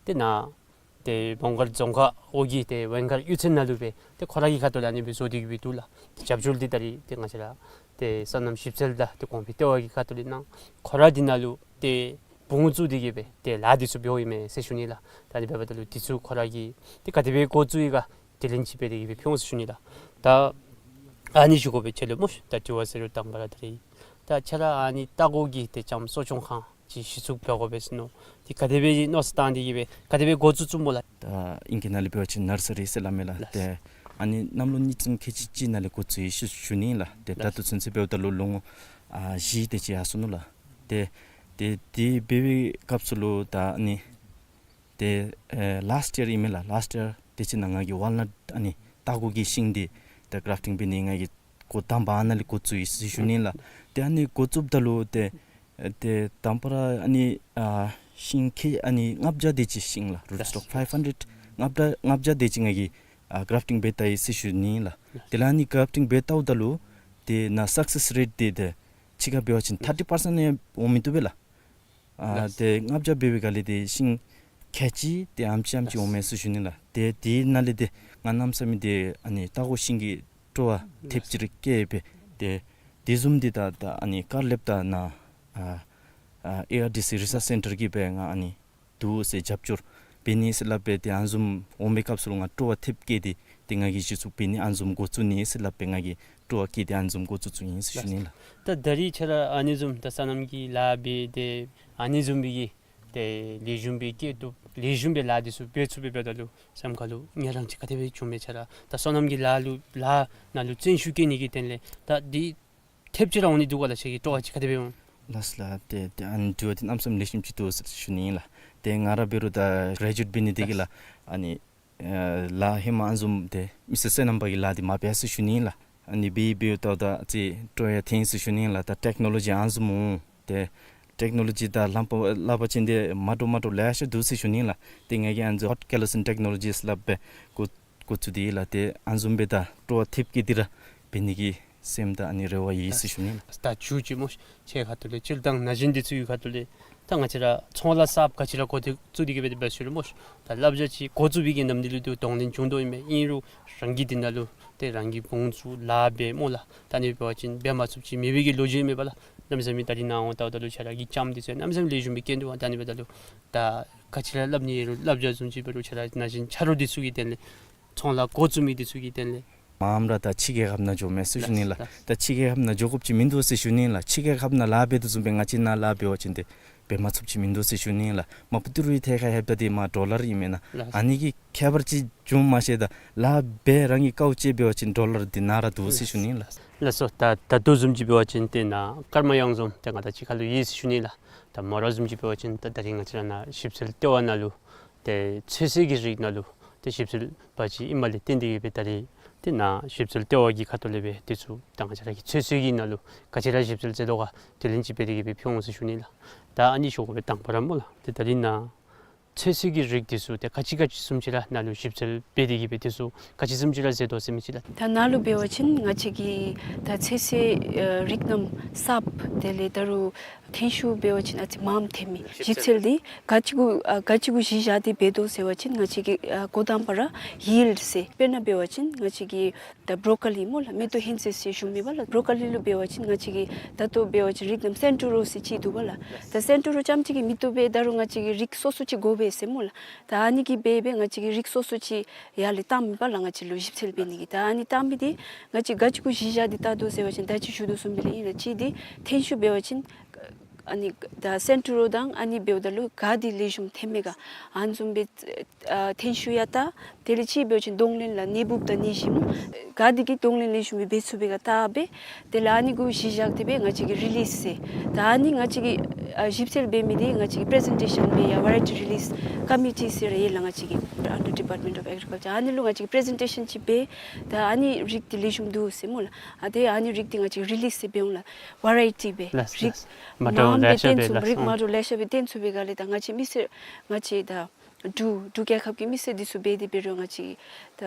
ཏེ་ནཱ་ཏེ་མོང་སྒར་རྫོང་ཁག་འོག་གི་ཏེ་ཝེང་མཁར་གཡུས་ཚན་ནང་ལུ་སྦེ་ཏེ་ཁོ་ར་གི་ཁ་ཐུག་ལས་ཨ་ནི་སྦེ་བཟོ་སྟེ་གིས་སྦེ་འདུག་ལགས། ཏེ་རྒྱབ་སྐྱོར་འདི་ད་རིས་ཏེ་ང་བཅས་ར་ཏེ་སོ་ནམ་ཞིབ་འཚོལ་དང་ཏེ་གོང་འཕེལ་ལྟེ་བ་གི་ཁ་ཐུག་ལས་གནང་། ཁོ་ར་འདི་ནང་ལུ་ཏེ་བུ་ངོ་བཙུགས་ཏེ་གིས་སྦེ་ཏེ་ལཱ་འདི་ཚུ་འབདཝ་ཨིན་མས་ཟེར་ཞུ་ནི་ལགས། ད་ཨ་ནི་འབདཝ་ད་ལུ་འདི་ཚུ་ཁོ་ར་གིས་ཏེ་ག་དེ་སྦེ་འགོ་བཙུགས་ཡི་ག། དྲི་ལན་ཅིག་འབད་དེ་གི་སྦེ་ཕུལ་འོང་ཟེར་ཞུ་ནི་ལགས། ད་ཨ་ནི་ཞུ་དགོ་པས། ཁྱེད་ལུ་སྨོ་ཤ་ད་དྲི་བ་ཟེར་རུང་དང་པ་ར་ད་རིས་ད་ཁྱེད་ར་ཨ་ནི་ལྟ་སྐོར་གྱི་ཏེ་ལྕངམ་གསོ་སྐྱོང་ཁང་ཅིག་གཞི་བཙུགས་འབད་དགོ་པས་ཟེར་མནོ། ཏེ་ག་དེ་སྦེ་མནོ་བསམ་བཏང་སྟེ་གི་སྦེ་ག་དེ་སྦེ་འགོ་བཙུགས་བཙུགསཔ་སྨོ་ལགས། ད་ཨིང་སྐད་ནང་ལས་འབད་བ་ཅིན་ནར་སི་རི་ཟེར་སླབ་མས་ལགས། ལགས། ཏེ་ཨ་ནི་གནམ་ལོ་ཉིས་སྟོང་ཁལ་གཅིག་གཅིག་ནང་ལས་འགོ་བཙུགས་ཡི་ཟེར་ཞུ་ནི་ལགས། ཏེ་ད་ལགས། ལྟོ་ཚུན་ཚོད་འབདཝ་ད་ལུ་ལོ་ངོ་ཨ་བཞི་དེ་ཅིག་ཡར་སོ་ནུག་ལགས། ཏེ་ཏེ་དེ་འབད་བའི་སྐབས་སུ་ལུ་ད་ཨ་ནི་ཏེ་ཨེ་ལཱསཊ་ཡར་ཨིན་མས་ལགས། ལཱསཊ་ཡར་དེ་ཅིག་ནང་ང་གིས་ཝཱལ་ནཊ་ཨ་ནི་ལྟ་སྐོར་གྱི་ཤིང་འདི་ད་གརཱཕ་ཊིང་འབད་ནི་ང་གིས་འགོ་དང་པ་ཨ་ནཱ་ལས་འགོ་བཙུགས་ཡི་ཟེར་ཞུ་ནི་ལགས། ཏེ་ཨ་ནི་འགོ་བཙུགསཔ་ད་ལུ་ཏེ་ཨེ་ཏེ་དང་པ་ར་ཨ་ནི་ཨ་ཤིང་ཁལ་ཨ་ནི་ལྔ་བརྒྱ་དེ་ཅིག་ཤིང་ལགས། རུཊ་སི་ཊོག་ཕའིབ་ཧན་ཌེཌ་ལྔ་བརྒྱ་ལྔ་བརྒྱ་དེ་ཅིག་ང་གིས་ཨ་གརཱཕ་ཊིང་འབད་བལྟ་ཡི་ཟེར་ཞུ་ནི་ལགས། ཏེ་ལགས་ཨ་ནི་གརཱཕ་ཊིང་འབད་བལྟཝ་ད་ལུ་ཏེ་ནཱ་སག་སེསི་རེཊ་འདི་ཏེ་ཕྱི་ཁར་འབད་བ་ཅིན་ཐར་ཊི་པར་སེནཊ་ཡང་འོང་མི་བཏུབ་པས་ལགས། ཨ་ལགས། ཏེ་ལྔ་བརྒྱ་འབད་བའི་སྒང་ལས་ཏེ་ཤིང་ཁལ་གཅིག་ཏེ་ཨེམ་ཅིག་ཨེམ་ཅིག་ལགས། འོང་མས་ཟེར་ཞུ་ནི་ལགས། ཏེ་དེ་ནང་ལས་ཏེ་ང་གནམ་མེད་ས་མེད་ཏེ་ཨ་ནི་ལྟ་སྐོར་ཤིང་གི་སྤྲོ་བ་ཐེབས་ཅིག་ར་སྐྱེས་སྦེ་ཏེ་དེ་བཟུམ་འདི་ད་ད་ཨ་ནི་ཀར་ལེབ་ད་ནཱ་ཨ་ཨ་ཨེ་ཨར་ཌི་སི་རི་སརཆ་སེན་ཊར་གྱིས་སྦེ་ང་ཨ་ནི་འདུག་ཟེར་རྒྱབ་སྐྱོར་འབད་ནི་ཟེར་སླབ་སྦེ་ཏེ་ཨ་ནི་བཟུམ་འོང་པའི་སྐབས་སུ་ལུ་ང་སྤྲོ་བ་ཐེབས་སྐྱེས་ཏེ་ཏེ་ང་གིས་གཞི་བཙུགས་འབད་ནི་ཨ་ནི་བཟུམ་འགོ་བཙུགས་ནི་ཟེར་སླབ་སྦེ་ང་གིས་སྤྲོ་བ་སྐྱེས་ཏེ་ཨ་ནི་བཟུམ་འགོ་བཙུགས་བཙུགསཔ་ཨིན་ཟེར་ཞུ་ནི་ལགས། ད་ད་རིས་ཁྱེད་ར་ཨ་ནི་བཟུམ་ད་སོ་ནམ་གྱི་ལཱ་འབད་དེ་ཨ་ནི་བཟུམ་སྦེ་གི་ཏེ་ལེགས་ཤོམ་སྦེ་སྐྱེ་བཏུབ་ལེགས་ཤོམ་སྦེ་ལཱ་འདི་ཚུ་འབད་ཚུགས་པའི་འབདཝ་ད་ལུ་སེམས་ཁར་ལུ་ངལ་རངས་ཅིག་ག་དེ་སྦེ་བྱུངམ་མས། ཁྱེད་ར་ད་སོ་ནམ་གྱི་ལཱ་ལུ་ལཱ་ནང་ལུ་བརྩོན་ཤུགས་བསྐྱེད་ནི་གི་དོན་ལས་ད་འདི་ཐེབས་ཅིག་ར་འོང་ནི་འདུག་ག་ལགས། ཁྱེད་ཀྱི་སྤྲོ་བ་ཅིག་ག་དེ་སྦེ་འོང་། ལགས་ལགས། ཏེ་ཏེ་ཨ་ནི་དྲི་བ་འདི་གནམ་མེད་ས་མེད་ལེགས་ཤོམ་ཅིག་འདུག་ཟེར་ཞུ་ནི་ལགས། ཏེ་ང་ར་འབད་རུང་ད་གྲེ་ཇུ་ཨེཊ་འབད་ནི་དེ་གིས་ལགས་ཨ་ནི་ཨེ་ལཱ་ཧེ་མ་ཨ་ནི་བཟུམ་ཏེ་མི་སེར་སོ་ནམ་པ་གི་ལཱ་འདི་མ་འབད་ཟེར་ཞུ་ནི་ལགས། ཨ་ནི་འབད་འབདཝ་ད་ད་ཅིག་སྤྲོ་ཡང་ཐོན་ཟེར་ཞུ་ནི་ལགས། ད་ཊེཀ་ནོ་ལོ་ཇི་ཨ་ནི་བཟུམ་འོང་ཏེ་ཊེཀ་ནོ་ལོ་ཇི་ད་ལམ་པ་སླབ་པ་ཅིན་ཏེ་མ་འདྲཝ་མ་འདྲཝ་ལེ་ཤ་འདུག་ཟེར་ཞུ་ནི་ལགས། ཏེ་ང་གིས་ཨ་ནི་ཧོཊ་ཀེ་ལོ་སིན་ཊེཀ་ནོ་ལོ་ཇི་ཟེར་སླབ་སྦེ་འགོ་འགོ་བཙུགས་ཏེ་ལགས། ཏེ་ཨ་ནི་བཟུམ་སྦེ་ད་སྤྲོ་བ་ཐེབས་བསྐྱེད་དེ་ར་འབད་ནི་གི་སེམས་དང་ཨ་ནི་རེ་བ་ཡོད་ཟེར་ཞུ་ནི་ལགས། ད་མཇུག་ཅིག་སྨོ་ཤ་ཁྱེད་ཁ་ཐུག་ལས་སྤྱིར་བཏང་ན་གཞོན་འདི་ཚུ་གི་ཁ་ཐུག་ལས་ད་ང་བཅས་ར་ཚོང་ལཱ་གསརཔ་ག་ཅི་ར་འགོ་འདི་བཙུགས་ཏེ་གི་སྦེ་འབད་ཞུ་རུང་སྨོ་ཤ་ད་བསླབ་བྱ་ཅིག་འགོ་བཙུགས་པའི་གི་ནམ་དུས་ལུ་ཏེ་གདོང་ལེན་བྱུང་དོ་ཨིན་མས། ཨིན་རུང་རང་གིས་འདི་ནང་ལུ་ཏེ་རང་གི་བུ་ཚུ་ལཱ་འབད་སྨོ་ལགས། ད་ཨ་ནི་འབད་བ་ཅིན་འབད་མ་ཚུགསཔ་ཅིག་མེད་པའི་གི་ལོ་རྒྱུས་མེད་པ་ལགས། གནམ་མེད་ས་མེད་ད་རིས་ནཱ་འོང་ལྟཝ་ད་ལུ་ཁྱེད་ར་གི་ལྕངམ་འདི་ཚུ་གནམ་མེད་ས་མེད་ལེགས་ཤོམ་སྦེ་སྐྱེ་འདུག་པ། ད་ཨ་ནི་འབདཝ་ད་ལུ་ད་ག་ཅི་ར་སླབ་ནི་ཡོད་རུང་བསླབ་བྱ་བཟུམ་ཅིག་འབད་རུང་ཁྱེད་ར་ན་གཞོན་ཆ་རོགས་འདི་ཚུ་གི་དོན་ལས་ཚོང་ལཱ་འགོ་བཙུགས་མི་འདི་ཚུ་གི་དོན་ལས་མངམ་ར་ད་ཕྱི་རྒྱལ་ཁབ་ནང་འགྱོ་མས་ཟེར་ཞུ་ནི་ལགས། ལགས། ད་ཕྱི་རྒྱལ་ཁབ་ནང་འགྱོ་དགོཔ་ཅིག་མིན་འདུག་ཟེར་ཞུ་ནི་ལགས། ཕྱི་རྒྱལ་ཁབ་ནང་ལཱ་འབད་དོ་བཟུམ་སྦེ་ང་བཅས་ནཱ་ལཱ་འབད་བ་ཅིན་ཏེ་འབད་མ་ཚུགསཔ་ཅིག་མིན་འདུག་ཟེར་ཞུ་ནི་ལགས། མ་པ་ཏི་རུའི་ཐད་ཁར་ལྷོདཔ་ད་ཏེ་མར་ཌོ་ལར་ཨིན་མས་ན། ལགས། ཨ་ནི་གི་ཁྱད་པར་ཅིག་འབྱུངམ་མ་ཤེས། ད་ལཱ་འབད་རང་གི་དཀའཝ་སྤྱད་འབད་བ་ཅིན་ཌོ་ལར་འདི་ནཱ་ར་འདུག་ཟེར་ཞུ་ནི་ལགས། ལགས་སོ། ད་ད་ལྟོ་བཟུམ་ཅིག་འབད་བ་ཅིན་ཏེ་ནཱ་ཀརྨ་གཡང་འཛོམས་ཏེ་ང་དང་གཅིག་ཁར་ལུ་ཡོད་ཟེར་ཞུ་ནི་ལགས། ད་མོ་ར་བཟུམ་ཅིག་འབད་བ་ཅིན་ད་ད་རིས་ང་བཅས་ར་ནཱ་ཞིབ་འཚོལ་ལྟེ་བ་ནང་ལུ་ཏེ་ཚོད་བསྲེ་གི་རིགས་ནང་ལུ་ཏེ་ཞིབ་འཚོལ་པ་ཅིག་ཨིནམ་ལས་བརྟེན་ཏེ་གི་སྦེ་ད་རིས་ཏེ་ནཱ་ཞིབ་འཚོལ་ལྟེ་བ་གི་ཁ་ཐུག་ལས་སྦེ་དེ་ཚུ་ད་ང་བཅས་ར་གི་ཚོད་བསྲེ་གི་ནང་ལུ་ག་ཅི་ར་ཞིབ་འཚོལ་མཛད་དོ་ག་དེ་ལན་ཅིག་འབད་དེ་གི་སྦེ་ཕུལ་འོང་ཟེར་ཞུ་ནི་ལགས། ད་ཨ་ནི་ཞུ་དགོ་པའི་དང་པ་ར་སྨོ་ལགས། ཏེ་ད་རིས་ནཱ་ཚོད་བསྲེ་གི་རིགས་དེ་ཚུ་ཏེ་ག་ཅི་ག་ཅི་བཟུམ་ཅིག་ར་ནཱ་ལུ་ཞིབ་འཚོལ་འབད་དེ་གི་སྦེ་དེ་ཚུ་ག་ཅི་བཟུམ་ཅིག་ར་མཛད་དོ་ཟེར་མི་ཅིག་ལགས། ད་ནཱ་ལུ་འབད་བ་ཅིན་ང་བཅས་ཀྱིས་ད་ཚོད་བསྲེ་ཨ་རིགས་རྣམ་གསརཔ་དེ་ལས་ད་རུང་ཐོན་ཤུགས་འབད་བ་ཅིན་ཨ་ཙི་མངམ་ཐོན་མི་ཞིབ་འཚོལ་འདི་ག་ཅི་གུ་ཨ་ག་ཅི་གུ་གཞི་བཞག་སྟེ་འབད་དོ་ཟེར་བ་ཅིན་ང་བཅས་ཀྱིས་ཨ་འགོ་དང་པ་ར་ཡིལཌ་ཟེར་དཔེར་ན་འབད་བ་ཅིན་ང་བཅས་ཀྱིས་ད་བོ་རོ་ཀོ་ལི་སྨོ་ལགས། མེ་ཏོག་ཧིང་ཙེ་ཟེར་ཞུ་མི་པ་ལགས། བོ་རོ་ཀོ་ལི་ལུ་འབད་བ་ཅིན་ང་བཅས་ཀྱིས་ད་ལྟོ་འབད་བ་ཅིན་རིགས་རྣམ་སེན་ཊོ་རོ་ཟེར་ཅིག་འདུག་པ་ལགས། ད་སེན་ཊོ་རོ་རྐྱངམ་གཅིག་གིས་མི་བཏུབ་པས། ད་རུང་ང་བཅས་ཀྱིས་རིགས་སོ་སོ་ཅིག་དགོ་པས་ཟེར་སྨོ་ལགས། ད་ཨ་ནི་གིས་འབད་འབད་ང་བཅས་ཀྱིས་རིགས་སོ་སོ་ཅིག་ཡར་ལས་བཏང་མི་པ་ལགས། ང་བཅས་ལུ་ཞིབ་འཚོལ་འབད་ནི་གི་ད་ཨ་ནི་བཏང་མི་འདི་ང་བཅས་ག་ཅི་གུ་གཞི་བཞག་སྟེ་བལྟ་དོ་ཟེར་བ་ཅིན་ད་ཅི་ཞུ་དོ་བཟུམ་སྦེ་ལགས། ཨིན་ན་ཅིག་འདི་ཐོན་ཤུགས་འབད་བ་ཅིན་ཨ་ནི་ད་སེན་ཊོ་རོ་དང་ཨ་ནི་འབདཝ་ད་ལུ་ག་འདི་ལེགས་ཤོམ་ཐོན་མས་ག་ཨ་ནི་བཟུམ་སྦེ་ཨ་ཐོན་ཤུགས་ཡང་བལྟ། དེ་ལས་ཅིག་འབད་བ་ཅིན་གདོང་ལེན་ལགས་ནད་འབུཔ་དང་ནད་གཞི་སྨོ་ག་འདི་གི་གདོང་ལེན་ལེགས་ཤོམ་སྦེ་འབད་ཚུགས་པས་ག་བལྟ་སྦེ། དེ་ལས་ཨ་ནི་གུ་གཞི་བཞག་སྟེ་སྦེ་ང་བཅས་ཀྱིས་རི་ལིསི་ཟེར་ད་ཨ་ནི་ང་བཅས་ཀྱིས་ཨ་ཞིབ་འཚོལ་འབད་མི་འདི་ང་བཅས་ཀྱིས་པི་རི་ཛེན་ཊེ་ཤཱན་འབད་ཡར་ཝེ་རའི་ཊི་རི་ལིསི་ཀོ་མི་ཊི་ཟེར་ར་ཡོད་ལགས། ང་བཅས་ཀྱི་ཨན་ཌར་ཌི་པཱརཊ་མེནཊ་ཨོཕ་ཨེག་རི་ཀལ་ཅར། ཨ་ནི་ལུ་ང་བཅས་ཀྱིས་པི་རི་ཛེན་ཊེ་ཤཱན་ཅིག་འབད། ད་ཨ་ནི་རིགས་འདི་ལེགས་ཤོམ་འདུག་ཟེར་སྨོ་ལགས། ཨ་ཏེ་ཨ་ནི་རིགས་འདི་ང་བཅས་ཀྱིས་རི་ལིསི་ཟེར་འབད་འོང་ལགས། ཝེ་རའི་ཊི་སྦེ་ལགས། རིགས་ལགས། མ་འདྲཝ་མངམ་ལེ་ཤ་སྦེ་སྦེ་ལགས། རིགས་མ་འདྲཝ་ལེ་ཤ་སྦེ་བཏོན་ཚུགས་པའི་སྒང་ལས་ད་ང་བཅས་མི་སེར་ང་བཅས་ད་འབྲུག་འབྲུག་རྒྱལ་ཁབ་ཀྱི་མི་སེར་འདི་ཚུ་འབད་དེ་འབད་རུང་ང་བཅས་ད་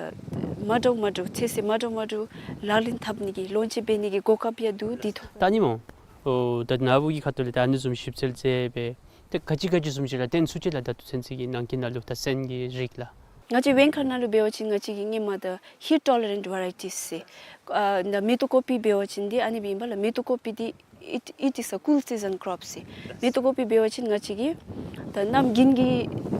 མ་འདྲཝ་མ་འདྲཝ་ཚོད་བསྲེ་མ་འདྲཝ་མ་འདྲཝ་ལག་ལེན་འཐབ་ནི་གི་ལོན་ཅིག་འབད་ནི་གི་གོ་སྐབས་ཡང་འདུག། འདི་ཐོག་ད་ཨ་ནི་སྨོ། ཨོ་ད་ནཱ་བུ་གི་ཁ་ཐུག་ལས་ད་ཨ་ནི་བཟུམ་ཞིབ་འཚོལ་མཛད་སྦེ་ཏེ་ག་ཅི་ག་ཅི་བཟུམ་ཅིག་ར་བཏོན་ཚུགས་ཅི་ལགས། ད་ལྟོ་ཚུན་ཚོད་ཀྱི་ནང་འཁོད་ནང་ལུ་ད་སོན་གྱི་རིགས་ལགས། ང་བཅས་བེང་ཁ་ནང་ལུ་འབད་བ་ཅིན་ང་བཅས་ཀྱིས་སྔོན་མ་ད་ཧིཊ་ཊོ་ལེ་རེནཊ་ཝེ་རའི་ཊིས་ཟེར་ཨ་ད་མེ་ཏོག་ཀོ་པི་འབད་བ་ཅིན་འདི་ཨ་ནི་སྦེ་ཨིན་པ་ལགས། མེ་ཏོག་ཀོ་པི་འདི་ it, it is a cool season crop ཟེར། མེན་ཏེ་ཀོ་པི་འབད་བ་ཅིན་ང་བཅས་ཀྱིས་ད་གནམ་དགུན་གྱི་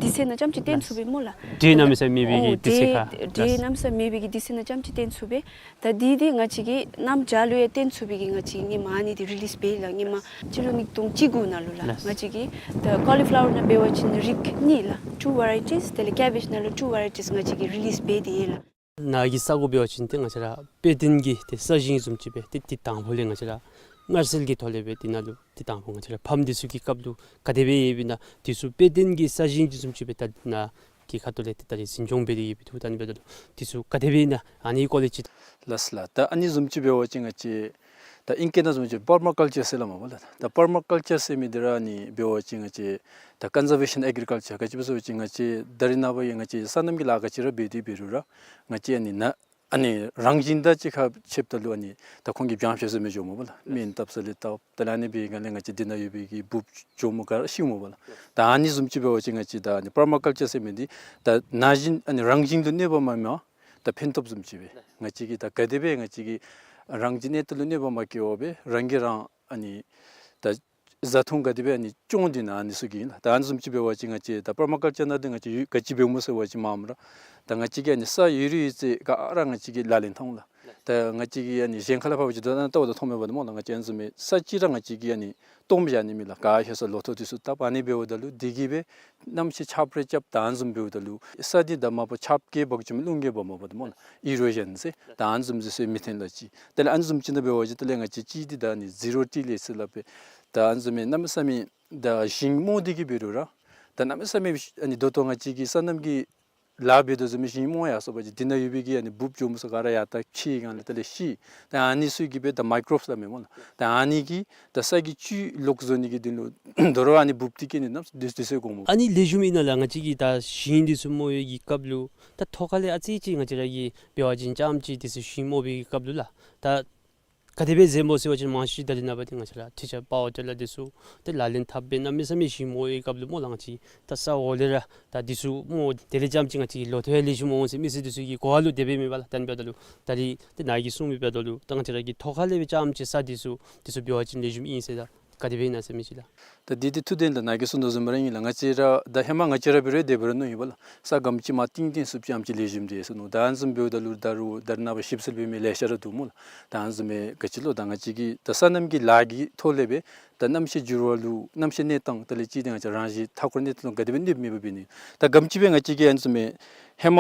དུས་ཚོད་ནང་རྐྱངམ་ཅིག་བཏོན་ཚུགས་པས་སྨོ་ལགས། འདྲེ་གནམ་མེད་ས་མེད་འབད་བའི་གི་དུས་ཚོད་ཁར། འདྲེ་གནམ་མེད་ས་མེད་འབད་བའི་གི་དུས་ཚོད་ནང་རྐྱངམ་ཅིག་བཏོན་ཚུགས་པས། ད་འདི་འདི་ང་བཅས་ཀྱིས་གནམ་བྱཱར་ལུ་ཡང་བཏོན་ཚུགས་པའི་གི་ང་བཅས་ཀྱིས་ཧེ་མ་ཨ་ནི་འདི་རི་ལིསི་འབད་ཡི་ལགས། ཧེ་མ་སྤྱི་ལོ་ཉིས་སྟོང་བཅུ་དགུ་ནང་ལུ་ལགས། ལགས། ང་བཅས་ཀྱིས་ད་ཀོ་ལི་ཕ་ལ་ཝར་ནང་འབད་བ་ཅིན་རིགས་གཉིས་ལགས། two varieties། དེ་ལས་ཀེ་བེཇ་ནང་ལུ་two varieties ང་བཅས་ཀྱིས་རི་ལིསི་འབད་དེ་ཡོད་ལགས། ནཱ་གི་ས་གོ་འབད་བ་ཅིན་ཏེ་ང་བཅས་ར་དཔེ་སྟོན་གྱི་ཏེ་ས་ཞིང་བཟུམ་ཅིག་སྦེ་ཏེ་ཏེ་དང་ཕུ་ལས་ང་བཅས་ར་མངར་སེལ་གྱི་ཐོག་ལས་སྦེ་ཏེ་ནཱ་ལུ་ཏེ་དང་ཕུ་ང་བཅས་ར་ཕམ་འདི་ཚུ་གི་སྐབས་ལུ་ག་དེ་སྦེ་ཡོདཔ་ཨིན་ན་འདི་ཚུ་དཔེ་སྟོན་གྱི་ས་ཞིང་བཟུམ་ཅིག་སྦེ་ད་ནཱ་གི་ཁ་ཐུག་ལས་ཏེ་ད་རིས་འཛིན་སྐྱོང་འབད་དེ་ཡོདཔ་འདུག། ད་ཨ་ནི་འབདཝ་ད་ལུ་འདི་ཚུ་ག་དེ་སྦེ་ཨིན་ན་ཨ་ནི་སྐོར་ལས་ཅིག། ལགས་ལགས། ད་ཨ་ནི་བཟུམ་ཅིག་འབད་བ་ཅིན་ང་བཅས་ད་ཨིང་སྐད་ནང་བཟུམ་ཅིག་པར་མ་ཀཱལ་ཅར་ཟེར་སླབ་མས་པ་ལགས། ད་པར་མ་ཀཱལ་ཅར་ཟེར་མི་འདི་ར་ཨ་ནི་འབད་བ་ཅིན་ང་བཅས་ད་ཀོན་ཛར་བེ་ཤཱན་ཨེག་རི་ཀཱལ་ཅར། ག་ཅི་སྦེ་ཟེར་བ་ཅིན་ང་བཅས་ད་རེས་ནངས་པ་ཡང་ང་བཅས་སོ་ནམ་གྱི་ལཱ་ག་ཅི་ར་འབད་དེ་འབད་རུང་ར་ང་བཅས་ཨ་ནི་ནཱ་ཨ་ནི་རང་བཞིན་དང་གཅིག་ཁར་ཕྱདཔ་ད་ལུ་ཨ་ནི་ད་ཁོང་གིས་བྱང་ཤེས་ཟེར་མི་འགྱོཝ་མས་པ་ལགས། སྨན་བཏབ་ས་ལས་བཏབ། དེ་ལས་ཨ་ནི་འབད་སྒང་ལས་ང་བཅས་འདི་ནང་ཡོད་པའི་གི་འབུཔ་གྱོགམོ་ག་ར་ཤིཝ་མས་པ་ལགས། ད་ཨ་ནི་བཟུམ་ཅིག་འབད་བ་ཅིན་ང་བཅས་ད་ཨ་ནི་པར་མ་ཀཱལ་ཅར་ཟེར་མི་འདི་ད་ན་གཞོན་ཨ་ནི་རང་བཞིན་དུ་གནོད་པ་མ་མེད་པར་ད་ཕན་ཐོགས་བཟུམ་ཅིག་སྦེ་ང་བཅས་ཀྱིས་ད་ག་དེ་སྦེ་ང་བཅས་ཀྱིས་རང་གི་གནས་སྟངས་ལུ་གནོད་པ་མ་བཀལ་བར་སྦེ་རང་གིས་རང་ཨ་ནི་ད་བཟའ་འཐུང་ག་དེ་སྦེ་ཨ་ནི་སྐྱོང་སྟེ་ཨིན་ན་ཨ་ནི་ཚུ་གི་ཨིན་ལགས། ད་ཨ་ནི་བཟུམ་ཅིག་འབད་བ་ཅིན་ང་བཅས་ད་པར་མ་ཀཱལ་ཅར་ནང་འདི་ང་བཅས་ཡོད་ག་ཅི་འབདཝ་སྨོ་ཟེར་བ་ཅིན་མ་མ་ར་ད་ང་བཅས་ཀྱིས་ཨ་ནི་ས་ཡོད་རིགས་ཡོད་ཚད་ག་ར་ང་བཅས་ཀྱིས་ལག་ལེན་འཐབ་འོང་ལགས། ད་ང་བཅས་ཀྱིས་ཨ་ནི་གཞན་ཁ་ལས་ཕར་འབད་བ་ཅིན་ད་ལྟོ་བ་ད་མཐོང་མེད་པ་འདི་སྨོ་ལགས། ང་བཅས་ཨ་ནི་བཟུམ་མའི་ས་ཅིག་ར་ང་བཅས་ཀྱིས་ཨ་ནི་སྟོངམ་བཞག་ནི་མེད་ལགས། ག་ཧེ་ས་ལོ་ཐོག་འདི་ཚུ་བཏབ། ཨ་ནི་འབདཝ་ད་ལུ་འདི་གིས་སྦེ་གནམ་གཤིས་ཆརཔ་རེ་རྐྱབ་ད་ཨ་ནི་བཟུམ་འབདཝ་ད་ལུ་ས་འདི་ད་མ་པ་ཆརཔ་བཀལ་འབག་བཅུག་མི་རླུང་རྐྱལ་འབག་མ་པ་འདི་སྨོ་ལགས། ཨི་རོ་ཞཱན་ཟེར་ད་ཨ་ནི་བཟུམ་ཅིག་ཟེར་མི་འཐོན་ལགས་ཅིག། དེ་ལས་ཨ་ནི་བཟུམ་ཅིག་ནང་འབད་བ་ཅིན་དེ་ལས་ང་བཅས་ཅིག་འདི་ད་ཨ་ནི་ཟི་རོ་ཊི་ལེཊ་ཟེར་སླབ་པས། ད་ཨ་ནི་བཟུམ་མའི་གནམ་མེད་ས་མེད་ད་ཞིང་རྨོ་སྟེ་གི་འབད་རུང་ར་ད་གནམ་མེད་ས་མེད་ཨ་ནི་ད་ལྟོ་ང་བཅས་ཀྱིས་སོ་ནམ་གྱི་ལཱ་འབད་དོ་བཟུམ་མའི་ཞིང་རྨོ་ཡར་སོང་པ་ཅིན་འདི་ནང་ཡོད་པའི་གི་ཨ་ནི་འབུཔ་གྱོགམོ་ཚུ་ག་ར་ཡར་ལྟ་འཁྱིད་སྒང་ལས་དེ་ལས་ཤི། ད་ཨ་ནི་ཚུ་གིས་སྦེ་ད་མའི་ཀོ་རོབསི་སླབ་མས་སྨོ་ལགས། ད་ཨ་ནི་གིས་ད་ས་གི་བཅུད་ལོག་བཟོ་ནི་གི་དོན་ལུ་དོ་རུང་ཨ་ནི་འབུཔ་འདི་གིས་ཨ་ནི་གནམ་མེད་ས་མེད་དུས་ཚོད་འགོརཝ་མས། ཨ་ནི་ལེགས་ཤོམ་ཨིན་ན་ལགས། ང་བཅས་ཀྱིས་ད་ཞིང་འདི་ཚུ་རྨོ་བའི་གི་སྐབས་ལུ་ད་ཐོག་ཁ་ལས་ཨ་ཙི་ཅིག་ང་བཅས་ར་གིས་འབད་བ་ཅིན་རྐྱངམ་ཅིག་འདི་ཚུ་ཞིང་རྨོ་བའི་གི་སྐབས་ལུ་ལགས། ད་ག་དེ་སྦེ་འཛེམ་དགོ་ཟེར་བ་ཅིན་མང་ཤོས་ད་རེས་ནངས་པ་འདི་ང་བཅས་ར་ཊི་ཅར་པ་ཝར་ཊི་ལར་འདི་ཚུ་ཏེ་ལག་ལེན་འཐབ་སྦེ་གནམ་མེད་ས་མེད་ཞིང་རྨོ་བའི་སྐབས་ལུ་སྨོ་ལགས། ང་བཅས་ད་ས་འོག་ལས་ར་ད་འདི་ཚུ་རྨོ་དེ་ལས་རྐྱངམ་ཅིག་ང་བཅས་ལོ་ཐོག་ཡང་ལེགས་ཤོམ་འོང་ཟེར་མི་སེར་འདི་ཚུ་གི་གོ་བ་ལུ་དེ་སྦེ་མེད་པ་ལགས། ད་ཨ་ནི་འབདཝ་ད་ལུ་ད་རིས་ཏེ་ནཱ་གིས་གསུངས་མི་འབདཝ་ད་ལུ་ད་ང་བཅས་ར་གིས་ཐོག་ཁ་ལས་སྦེ་རྐྱངམ་ཅིག་ས་འདི་ཚུ་འདི་ཚུ་འབད་བ་ཅིན་ལེགས་ཤོམ་ཨིན་ཟེར་ད་ག་དེ་སྦེ་ཨིན་ན་ཟེར་མི་ཅིག་ལགས། ད་འདི་འདི་ཐུགས་བདེན་ལགས། ནཱ་གིས་གསུངས་དོ་བཟུམ་ར་ཨིན་ལགས། ང་བཅས་ར་ད་ཧེ་མ་ང་བཅས་ར་འབད་རུང་དེ་འབད་རུང་མནོ་ཡི་པ་ལགས། ས་སྒམ་ཅིག་མར་བཏིང་བཏིང་ཚུགསཔ་ཅིག་ཨ་ནེམ་ཅིག་ལེགས་ཤོམ་འདི་ཟེར་མནོ། ད་ཨ་ནི་བཟུམ་འབདཝ་ད་ལུ་ད་རུང་ད་རེས་ནངས་པ་ཞིབ་འཚོལ་འབད་མི་ལེ་ཤ་ར་འདུག་སྨོ་ལགས། ད་ཨ་ནི་བཟུམ་མའི་ག་ཅི་ལོ་ད་ང་བཅས་ཀྱིས་ད་སོ་ནམ་གྱི་ལཱ་གི་ཐོག་ལས་སྦེ་ད་གནམ་གཤིས་འགྱུར་བ་ལུ་གནམ་གཤིས་གནས་སྟངས་དེ་ལས་ཅིག་ཏེ་ང་བཅས་རང་བཞིན་མཐའ་འཁོར་གནས་སྟངས་ལུ་ག་དེ་སྦེ་གནོདཔ་མེད་པར་འབད་ནི། ད་སྒམ་ཅིག་སྦེ་ང་བཅས་ཀྱིས་ཨ་ནི་བཟུམ་མའི་ཧེ་མ་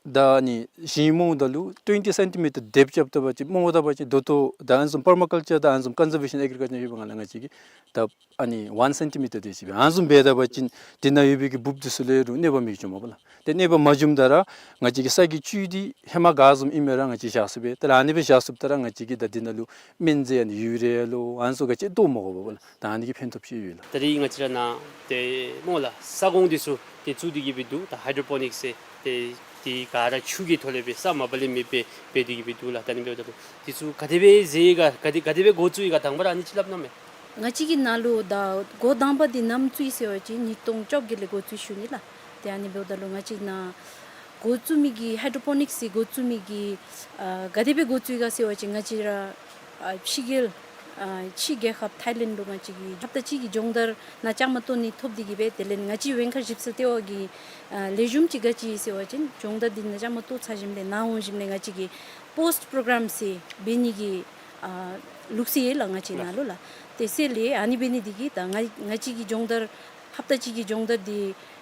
ད་ཨ་ནི་ཞིང་རྨོཝ་ད་ལུ་ཊུ་ཝེན་ཊི་སེན་ཊི་མི་ཊར་དེབ་རྐྱབ་ད་པ་ཅིན་རྨོཝ་ད་པ་ཅིན་ད་ལྟོ་ད་ཨ་ནི་བཟུམ་པར་མ་ཀཱལ་ཅར་དང་ཨ་ནི་བཟུམ་ཀོན་ཛར་བེ་ཤཱན་ཨེག་རི་ཀཱལ་ཅར་ཡོད་པའི་སྒང་ལས་ང་བཅས་ཀྱིས་ད་ཨ་ནི་ཝན་སེན་ཊི་མི་ཊར་དེ་ཅིག་སྦེ་ཨ་ནི་བཟུམ་འབད་ད་པ་ཅིན་དེ་ནང་ཡོད་པའི་གི་འབུཔ་འདི་ཚུ་ལུ་རུང་གནོད་པ་མི་འབྱུངམ་པ་ལགས། ཏེ་གནོད་པ་མ་འབྱུངམ་ད་ར་ང་བཅས་ཀྱི་ས་གི་བཅུད་འདི་ཧེ་མ་ག་བཟུམ་ཨིན་མི་ར་ང་བཅས་བཞག་ཚུགས་པས། ད་ཨ་ནི་སྦེ་བཞག་ཚུགསཔ་ད་ར་ང་བཅས་ཀྱིས་ད་དེ་ནང་ལུ་སྨན་རྫས་ཨ་ནི་ཡུ་རི་ཡ་ལོ་ཨ་ནི་ཚུ་ག་ཅི་བཏོག་མ་དགོ་པས་ལགས། ད་ཨ་ནི་གི་ཕན་ཐོགས་ཅིག་ཡོད་ལགས། ད་རིས་ང་བཅས་ར་ནཱ་ཏེ་སྨོ་ལགས་ས་གོང་འདི་ཚུ་ཏེ་བཙུགས་ཏེ་གི་སྦེ་འདུག། ད་ཧའི་ཌྲོ་པོ་ནིཀསི་ཟེར་ཏེ་དེ་ག་ར་ཆུ་གི་ཐོག་ལས་སྦེ་ས་མ་པ་ལས་མེདཔ་སྦེ་འབད་དེ་གི་སྦེ་འདུག་ལགས། ད་ཨ་ནི་འབདཝ་ད་ལུ་འདི་ཚུ་ག་དེ་སྦེ་མཛད་ཡི་ག་ག་དེ་ག་དེ་སྦེ་འགོ་བཙུགས་ཡི་ག་དང་པ་ར་ཨ་ནི་ཅིག་སླབ་གནང་མས། ང་བཅས་ཀྱི་ནཱ་ལུ་ད་འགོ་དང་པ་འདི་ནམ་བཙུགས་ཡི་ཟེར་བ་ཅིན་ཉིས་སྟོང་བཅོ་བརྒྱད་ལས་འགོ་བཙུགས་ཞུ་ནི་ལགས། ཏེ་ཨ་ནི་འབདཝ་ད་ལུ་ང་བཅས་ནཱ་འགོ་བཙུགས་མི་གི་ཧའི་ཌྲོ་པོ་ནིཀསི་འགོ་བཙུགས་མི་གི་ཨ་ག་དེ་སྦེ་འགོ་བཙུགས་ཡི་ག་ཟེར་བ་ཅིན་ང་བཅས་ར་ཨ་ཕྱི་རྒྱལ་ཨ་ཕྱི་རྒྱལ་ཁབ་ཐཱའི་ལེནཌ་ལུ་ང་བཅས་ཀྱིས་ཧབ་ཏ་གཅིག་གི་སྦྱོང་བརྡར་ནང་བཅའ་མར་གཏོགས་ནི་ཐོབ་སྟེ་གི་སྦེ་དེ་ལས་ང་བཅས་ཝེང་ཁར་ཞིབ་འཚོལ་ལྟེ་བ་གི་ཨ་ལེགས་ཤོམ་ཅིག་ག་ཅི་ཨིན་ཟེར་བ་ཅིན་སྦྱོང་བརྡར་འདི་ནང་བཅའ་མར་གཏོགས་ཚར་ཞིནམ་ལས་ནཱ་འོང་ཞིནམ་ལས་ང་བཅས་ཀྱིས་པོསཊ་པོརོ་གརམ་ཟེར་འབད་ནི་གི་ཨ་ལུགས་སྲོལ་ཡོད་ལགས་ང་བཅས་ནཱ་ལུ་ལགས། ཏེ་ཟེར་ལས་ཨ་ནི་འབད་ནི་འདི་གིས་ད་ང་ང་བཅས་ཀྱི་སྦྱོང་བརྡར་ཧབ་ཏ་གཅིག་གི་སྦྱོང་བརྡར་འདི་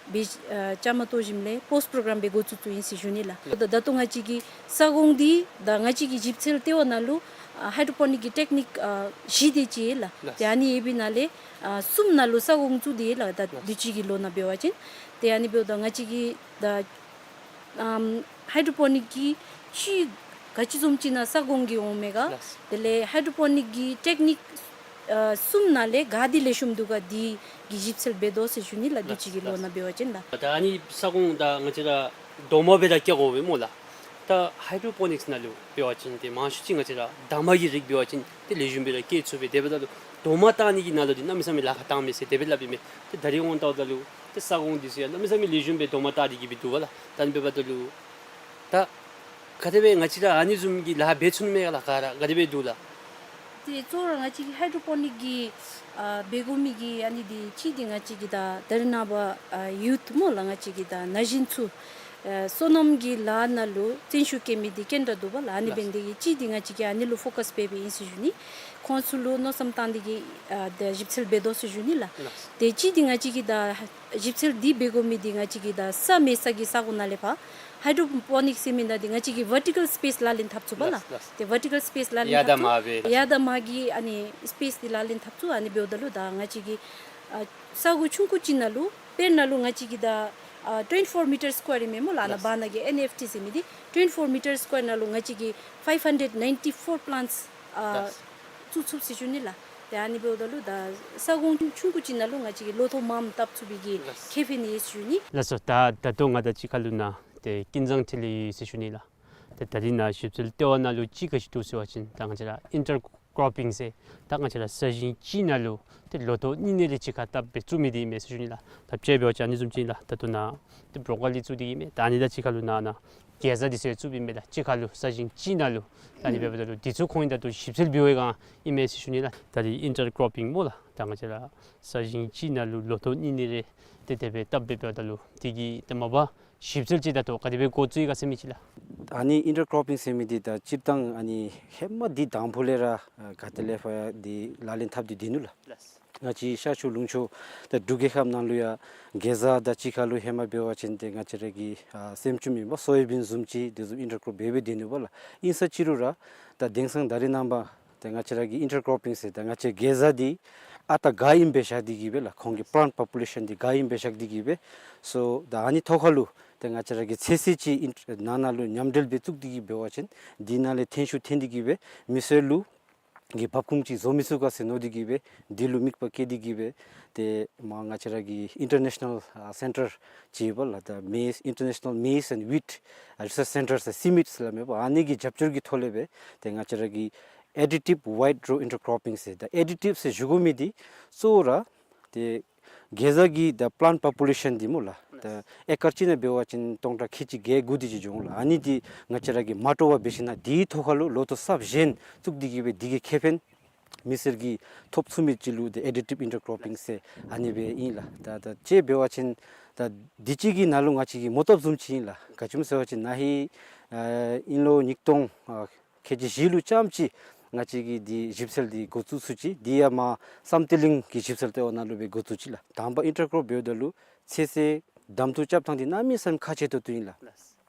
སྦེ་ཨ་བཅའ་མར་གཏོགས་ཞིནམ་ལས་པོསཊ་པོརོ་གརམ་སྦེ་འགོ་བཙུགས་བཙུགསཔ་ཨིན་ཟེར་ཞུ་ནི་ལགས། ད་ད་ལྟོ་ང་བཅས་ཀྱི་ས་གོང་འདི་ད་ང་བཅས་ཀྱི་ཞིབ་འཚོལ་ལྟེ་བ་ནང་ལུ་ཨ་ཧའི་ཌྲོ་པོ་ནིཀ་གི་ཊེཀ་ནིཀ་ཨ་བཞི་དེ་ཅིག་ཡོད་ལགས། ལགས། ཏེ་ཨ་ནི་ཡོད་པའི་ནང་ལས་ཨ་གསུམ་ནང་ལུ་ས་གོང་བཙུགས་ཏེ་ཡོད་ལགས། ད་ལགས། དུས་ཅི་གི་ལོ་ནང་འབད་བ་ཅིན་ཏེ་ཨ་ནི་འབདཝ་ད་ང་བཅས་ཀྱི་ད་ཨམ་ཧའི་ཌྲོ་པོ་ནིཀ་གི་ཅིག་ག་ཅི་བཟུམ་ཅིག་ནང་ས་གོང་གི་འོང་མས་ག། ལགས། དེ་ལས་ཧའི་ཌྲོ་པོ་ནིཀ་གི་ཊེཀ་ནིཀ་ཨ་གསུམ་ནང་ལས་ག་འདི་ལེགས་ཤོམ་འདུག་ག་འདི་གི་ཞིབ་འཚོལ་འབད་དོ་ཟེར་ཞུ་ནི་ལགས། ལགས། དུས་ཅི་གི་ལོ་ནང་འབད་བ་ཅིན་ལགས། ད་ཨ་ནི་ས་གོང་ད་ང་བཅས་ར་རྡོག་མ་སྦེ་ར་བཀལ་དགོ་པས་སྨོ་ལགས། ད་ཧའི་ཌྲོ་པོ་ནིཀསི་ནང་ལུ་འབད་བ་ཅིན་ཏེ་མང་ཤོས་ཅིག་ང་བཅས་ར་འདབ་མ་གི་རིགས་འབད་བ་ཅིན་ཏེ་ལེགས་ཤོམ་སྦེ་ར་བཀལ་ཚུགས་པས། དེ་འབདཝ་ད་ལུ་རྡོག་མ་བཏགས་ནི་གི་ནང་ལུ་འདི་གནམ་མེད་ས་མེད་ལཱ་ཁག་བཏང་མས་ཟེར་དེ་སྦེ་སླབ་ཨིན་མས། ཏེ་ད་རིས་འོང་ལྟཝ་ད་ལུ་ཏེ་ས་གོང་འདི་ཚུ་ཡང་གནམ་མེད་ས་མེད་ལེགས་ཤོམ་སྦེ་རྡོག་མ་བཏགས་ཏེ་གི་སྦེ་འདུག་ག་ལགས། ད་ཨ་ནི་འབདཝ་ད་ལུ་ད་ག་དེ་སྦེ་ང་བཅས་ར་ཨ་ནི་བཟུམ་གྱི་ལཱ་འབད་ཚུགས་ནི་མས་ག་ལགས། ག་ར་ག་དེ་སྦེ་འདུག་ལགས། ཏེ་གཙོ་བོ་ར་ང་བཅས་ཀྱི་ཧའི་ཌྲོ་པོ་ནིཀ་གི་ཨ་འབད་དགོ་མི་གི་ཨ་ནི་འདི་གཅིག་འདི་ང་བཅས་ཀྱི་ད་ད་རེས་ནངས་པ་ཨ་ཡུཐ་སྨོ་ལགས། ང་བཅས་ཀྱི་ད་ན་གཞོན་ཚུ་ཨ་སོ་ནམ་གྱི་ལཱ་ནང་ལུ་བརྩོན་ཤུགས་བསྐྱེད་མི་འདི་གན་ཊ་འདུག་པ་ལགས། ཨ་ནི་འབད་ནི་དེ་གིས་གཅིག་འདི་ང་བཅས་ཀྱིས་ཨ་ནི་ལུ་ཕོ་ཀཱས་འབད་འབདཝ་ཨིན་ཟེར་ཞུ་ནི། ཁོང་ཚུ་ལུ་མནོ་བསམ་བཏང་སྟེ་གིས་ཨ་ད་ཞིབ་འཚོལ་འབད་དོ་ཟེར་ཞུ་ནི་ལགས། ཏེ་གཅིག་འདི་ང་བཅས་ཀྱིས་ད་ཞིབ་འཚོལ་འདི་འབད་དགོ་མི་འདི་ང་བཅས་ཀྱི་ད་ས་མེད་ས་གི་ས་གོ་ནང་ལས་ཕར་ཧའི་ཌྲོ་པོ་ནིཀ་ཟེར་མི་ནང་འདི་ང་བཅས་ཀྱིས་ཝར་ཊི་ཀཱལ་སི་པེསི་ལག་ལེན་འཐབ་ཚུགས་པ་ལགས། ལགས་ལགས། ཏེ་ཝར་ཊི་ཀཱལ་སི་པེསི་ལག་ལེན་ཡར་དང་འཐབ་ཚུགས། མར་སྦེ་ལགས། ཡར་དང་མར་གྱི་ཨ་ནི་སི་པེསི་འདི་ལག་ལེན་འཐབ་ཚུགས། ཨ་ནི་འབདཝ་ད་ལུ་ད་ང་བཅས་ཀྱི་ཨ་ས་གོ་ཆུང་ཀུ་ཅིག་ནང་ལུ་དཔེར་ན་ལུ་ང་བཅས་ཀྱི་ད་ཨ་ཊུ་ཝེན་ཊི་ཕོར་མི་ཊར་སི་ཀོ་ཡར་ཨིན་མས་སྨོ་ལགས། ཨ་ནཱ་ལགས། བར་ན་གི་ཨེན་ཨེཕ་ཊི་ཟེར་མི་འདི་ཊུ་ཝེན་ཊི་ཕོར་མི་ཊར་སི་ཀོ་ཡར་ནང་ལུ་ང་བཅས་ཀྱིས་ཕའིབ་ཧན་ཌེཌ་ནའིན་ཊི་ཕོར་པི་ལཱནཊསི་ཨ་ལགས། བཙུགས་ཚུགས་ཟེར་ཞུ་ནི་ལགས། ཏེ་ཨ་ནི་འབདཝ་ད་ལུ་ད་ས་གོ་ཆུང་ཀུ་ཅིག་ནང་ལུ་ང་བཅས་ཀྱིས་ལོ་ཐོག་མངམ་བཏབ་ཚུགས་པའི་གི་ལགས། ཁེ་ཕན་ཡོད་ཟེར་ཞུ་ནི། ལགས་སོ། ད་ད་ལྟོ་ང་དང་གཅིག་ཁར་ལུ་ནཱ་ཏེ་ཀུན་བཟང་འཕྲིན་ལས་ཡོད་ཟེར་ཞུ་ནི་ལགས། ཏེ་ད་རིས་ནཱ་ཞིབ་འཚོལ་ལྟེ་བ་ནང་ལུ་ཅིག་ག་ཅི་འདུག་ཟེར་བ་ཅིན་ད་ང་བཅས་ར་ཨིན་ཊར་ཀོར་པིང་ཟེར་ད་ང་བཅས་ར་ས་ཞིང་གཅིག་ནང་ལུ་ཏེ་ལོ་ཐོག་གཉིས་གཉིས་རེ་གཅིག་ཁར་བཏབ་སྦེ་བཙུགས་མི་འདི་ཨིན་མས་ཟེར་ཞུ་ནི་ལགས། ད་དཔྱེ་འབད་བ་ཅིན་ཨ་ནི་བཟུམ་ཅིག་ཨིན་ལགས། ད་ལྟོ་ནཱ་ཏེ་བོ་ཀོ་ལི་བཙུགས་ཏེ་ཨིན་མས། ད་ཨ་ནི་དང་གཅིག་ཁར་ལུ་ནཱ་ནཱ་གེ་ཛ་འདི་ཚུ་བཙུགས་པའི་ཨིན་མས་ལགས། གཅིག་ཁར་ལུ་ས་ཞིང་གཅིག་ནང་ལུ། ད་ཨ་ནི་འབདཝ་ད་ལུ་འདི་ཚུ་ཁོང་གིས་ད་ལྟོ་ཞིབ་འཚོལ་འབད་བའི་སྒང་ཨིན་མས་ཟེར་ཞུ་ནི་ལགས། ད་རིས་ཨིན་ཊར་ཀོར་པིང་སྨོ་ལགས། ད་ང་བཅས་ར་ས་ཞིང་གཅིག་ནང་ལུ་ལོ་ཐོག་གཉིས་གཉིས་རེ་ཏེ་དེ་སྦེ་བཏབ་སྦེ་འབདཝ་ད་ལུ་དེ་གི་ཏེ་མ་པ་ཞིབ་འཚོལ་ཅིག་ད་ལྟོ་ག་དེ་སྦེ་འགོ་བཙུགས་ཡི་ག་ཟེར་མི་ཅིག་ལགས། ཨ་ནི་ཨིན་ཊར་ཀོར་པིང་ཟེར་མི་འདི་ད་སྤྱིར་བཏང་ཨ་ནི་ཧེ་མ་འདི་དང་ཕུ་ལས་ར་ཨ་ག་ཏེ་ལས་ཕར་འདི་ལག་ལེན་འཐབ་སྟེ་སྡོད་ནུག་ལགས། ལགས། ང་བཅས་ཤར་ཕྱོགས་ལུང་ཕྱོགས་ད་འབྲུག་རྒྱལ་ཁབ་ནང་ལུ་ཡང་གེ་ཛ་དང་གཅིག་ཁར་ལུ་ཧེ་མ་འབད་བ་ཅིན་ཏེ་ང་བཅས་ར་གི་ཨ་སེམ་ཅུམ་ཨིན་པ་སོ་ཡ་བིན་བཟུམ་ཅིག་དེ་བཟུམ་ཨིན་ཊར་ཀོར་འབད་སྦེ་སྡོད་ནུག་པ་ལགས། ཨིན་ས་ཅི་རུང་ར་ད་དེང་སང་ད་རེས་ནངས་པ་ཏེ་ང་བཅས་ར་གི་ཨིན་ཊར་ཀོར་པིང་ཟེར་ད་ང་བཅས་གེ་ཛ་འདི་ཨ་རྟག་ག་ཨིནམ་སྦེ་བཞག་སྟེ་གིས་སྦེ་ལགས། ཁོང་གི་པི་ལཱནཊ་པོ་པུ་ལེ་ཤཱན་འདི་ག་ཨིནམ་སྦེ་བཞག་སྟེ་གིས་སྦེ། སོ་ད་ཨ་ནི་ཐོག་ཁར་ལུ་ཏེ་ང་བཅས་ར་གི་ཚོད་བསྲེ་ཅིག་ཨིན་ནང་ན་ལུ་མཉམ་འབྲེལ་སྦེ་བཙུགས་ཏེ་གིས་འབད་བ་ཅིན་འདི་ནང་ལས་ཐོན་ཤུགས་ཐོན་ཏེ་གིས་སྦེ་མི་སེར་ལུ་གི་འབབ་ཁུངས་ཅིག་བཟོ་མི་ཚུགས་ག་ཟེར་མནོ་སྟེ་གིས་སྦེ་འདི་ལུ་དམིགས་པ་བསྐྱེད་དེ་གིས་སྦེ་ཏེ་མར་ང་བཅས་ར་གི་ཨིན་ཊར་ནེ་ཤ་ནཱལ་ཨ་སེན་ཊར་ཅིག་ཡོད་པ་ལགས། ད་མེ་ཨིན་ཊར་ནེ་ཤ་ནཱལ་མེ་ཛ་ཨེནཌ་ཝིཊ་ཨ་རི་སརཆ་སེན་ཊར་ཟེར་སི་མིཊ་ཟེར་སླབ་མས་པ། ཨ་ནི་གི་རྒྱབ་སྐྱོར་གྱི་ཐོག་ལས་སྦེ་ཏེ་ང་བཅས་ར་གི་ཨེ་ཌི་ཊིབ་ཝའིཌ་རོ་ཨིན་ཊར་ཀོར་པིང་ཟེར། ད་ཨེ་ཌི་ཊིབ་ཟེར་ཞུ་དགོ་མི་འདི་གཙོ་བོ་ར་ཏེ་གེ་ཛ་གི་ད་པི་ལཱནཊ་པོ་པུ་ལེ་ཤཱན་འདི་སྨོ་ལགས། ད་ཨེ་ཀར་གཅིག་ནང་འབད་བ་ཅིན་སྟོང་ཕྲག་ཁལ་གཅིག་བརྒྱད་དགུ་དེ་ཅིག་འགྱོ་འོང་ལགས། ཨ་ནི་འདི་ང་བཅས་ར་གིས་མ་སྤྲོ་བར་འབད་ཞིན་ན་འདིའི་ཐོག་ཁར་ལུ་ལོ་ཐོག་གསརཔ་གཞན་བཙུགས་ཏེ་གིས་སྦེ་འདི་གི་ཁེ་ཕན་མི་སེར་གྱིས་ཐོབ་ཚུགས་མི་ཅིག་ལུ་ཏེ་ཨེ་ཌི་ཊིབ་ཨིན་ཊར་ཀོར་པིང་ཟེར་ཨ་ནི་སྦེ་ཨིན་ལགས། ད་ད་དཔྱེ་འབད་བ་ཅིན་ད་འདི་གཅིག་གི་ནང་ལུ་ང་བཅས་ཀྱི་མོ་བཏབ་བཟུམ་ཅིག་ཨིན་ལགས། ག་ཅི་སྨོ་ཟེར་བ་ཅིན་ན་ཧིང་ཨ་དབྱིན་ལོ་ཉིས་སྟོང་ཨ་ཁལ་གཅིག་བཞི་ལུ་ཙམ་ཅིག་ང་བཅས་ཀྱིས་འདི་ཞིབ་འཚོལ་འདི་འགོ་བཙུགས་ཚུགས་ཅི། འདི་ཡང་མར་བསམ་གཏན་གླིང་གི་ཞིབ་འཚོལ་ལྟེ་བ་ནང་ལུ་སྦེ་འགོ་བཙུགས་ཅི་ལགས། དང་པ་ཨིན་ཊར་ཀོར་འབདཝ་ད་ལུ་ཚོད་བསྲེ་གདམ་འཐུ་རྐྱབ་ཐངས་འདི་གནམ་མེད་ས་མེད་ཁག་ཆེ་ཏོག་ཏོ་ཨིན་ལགས།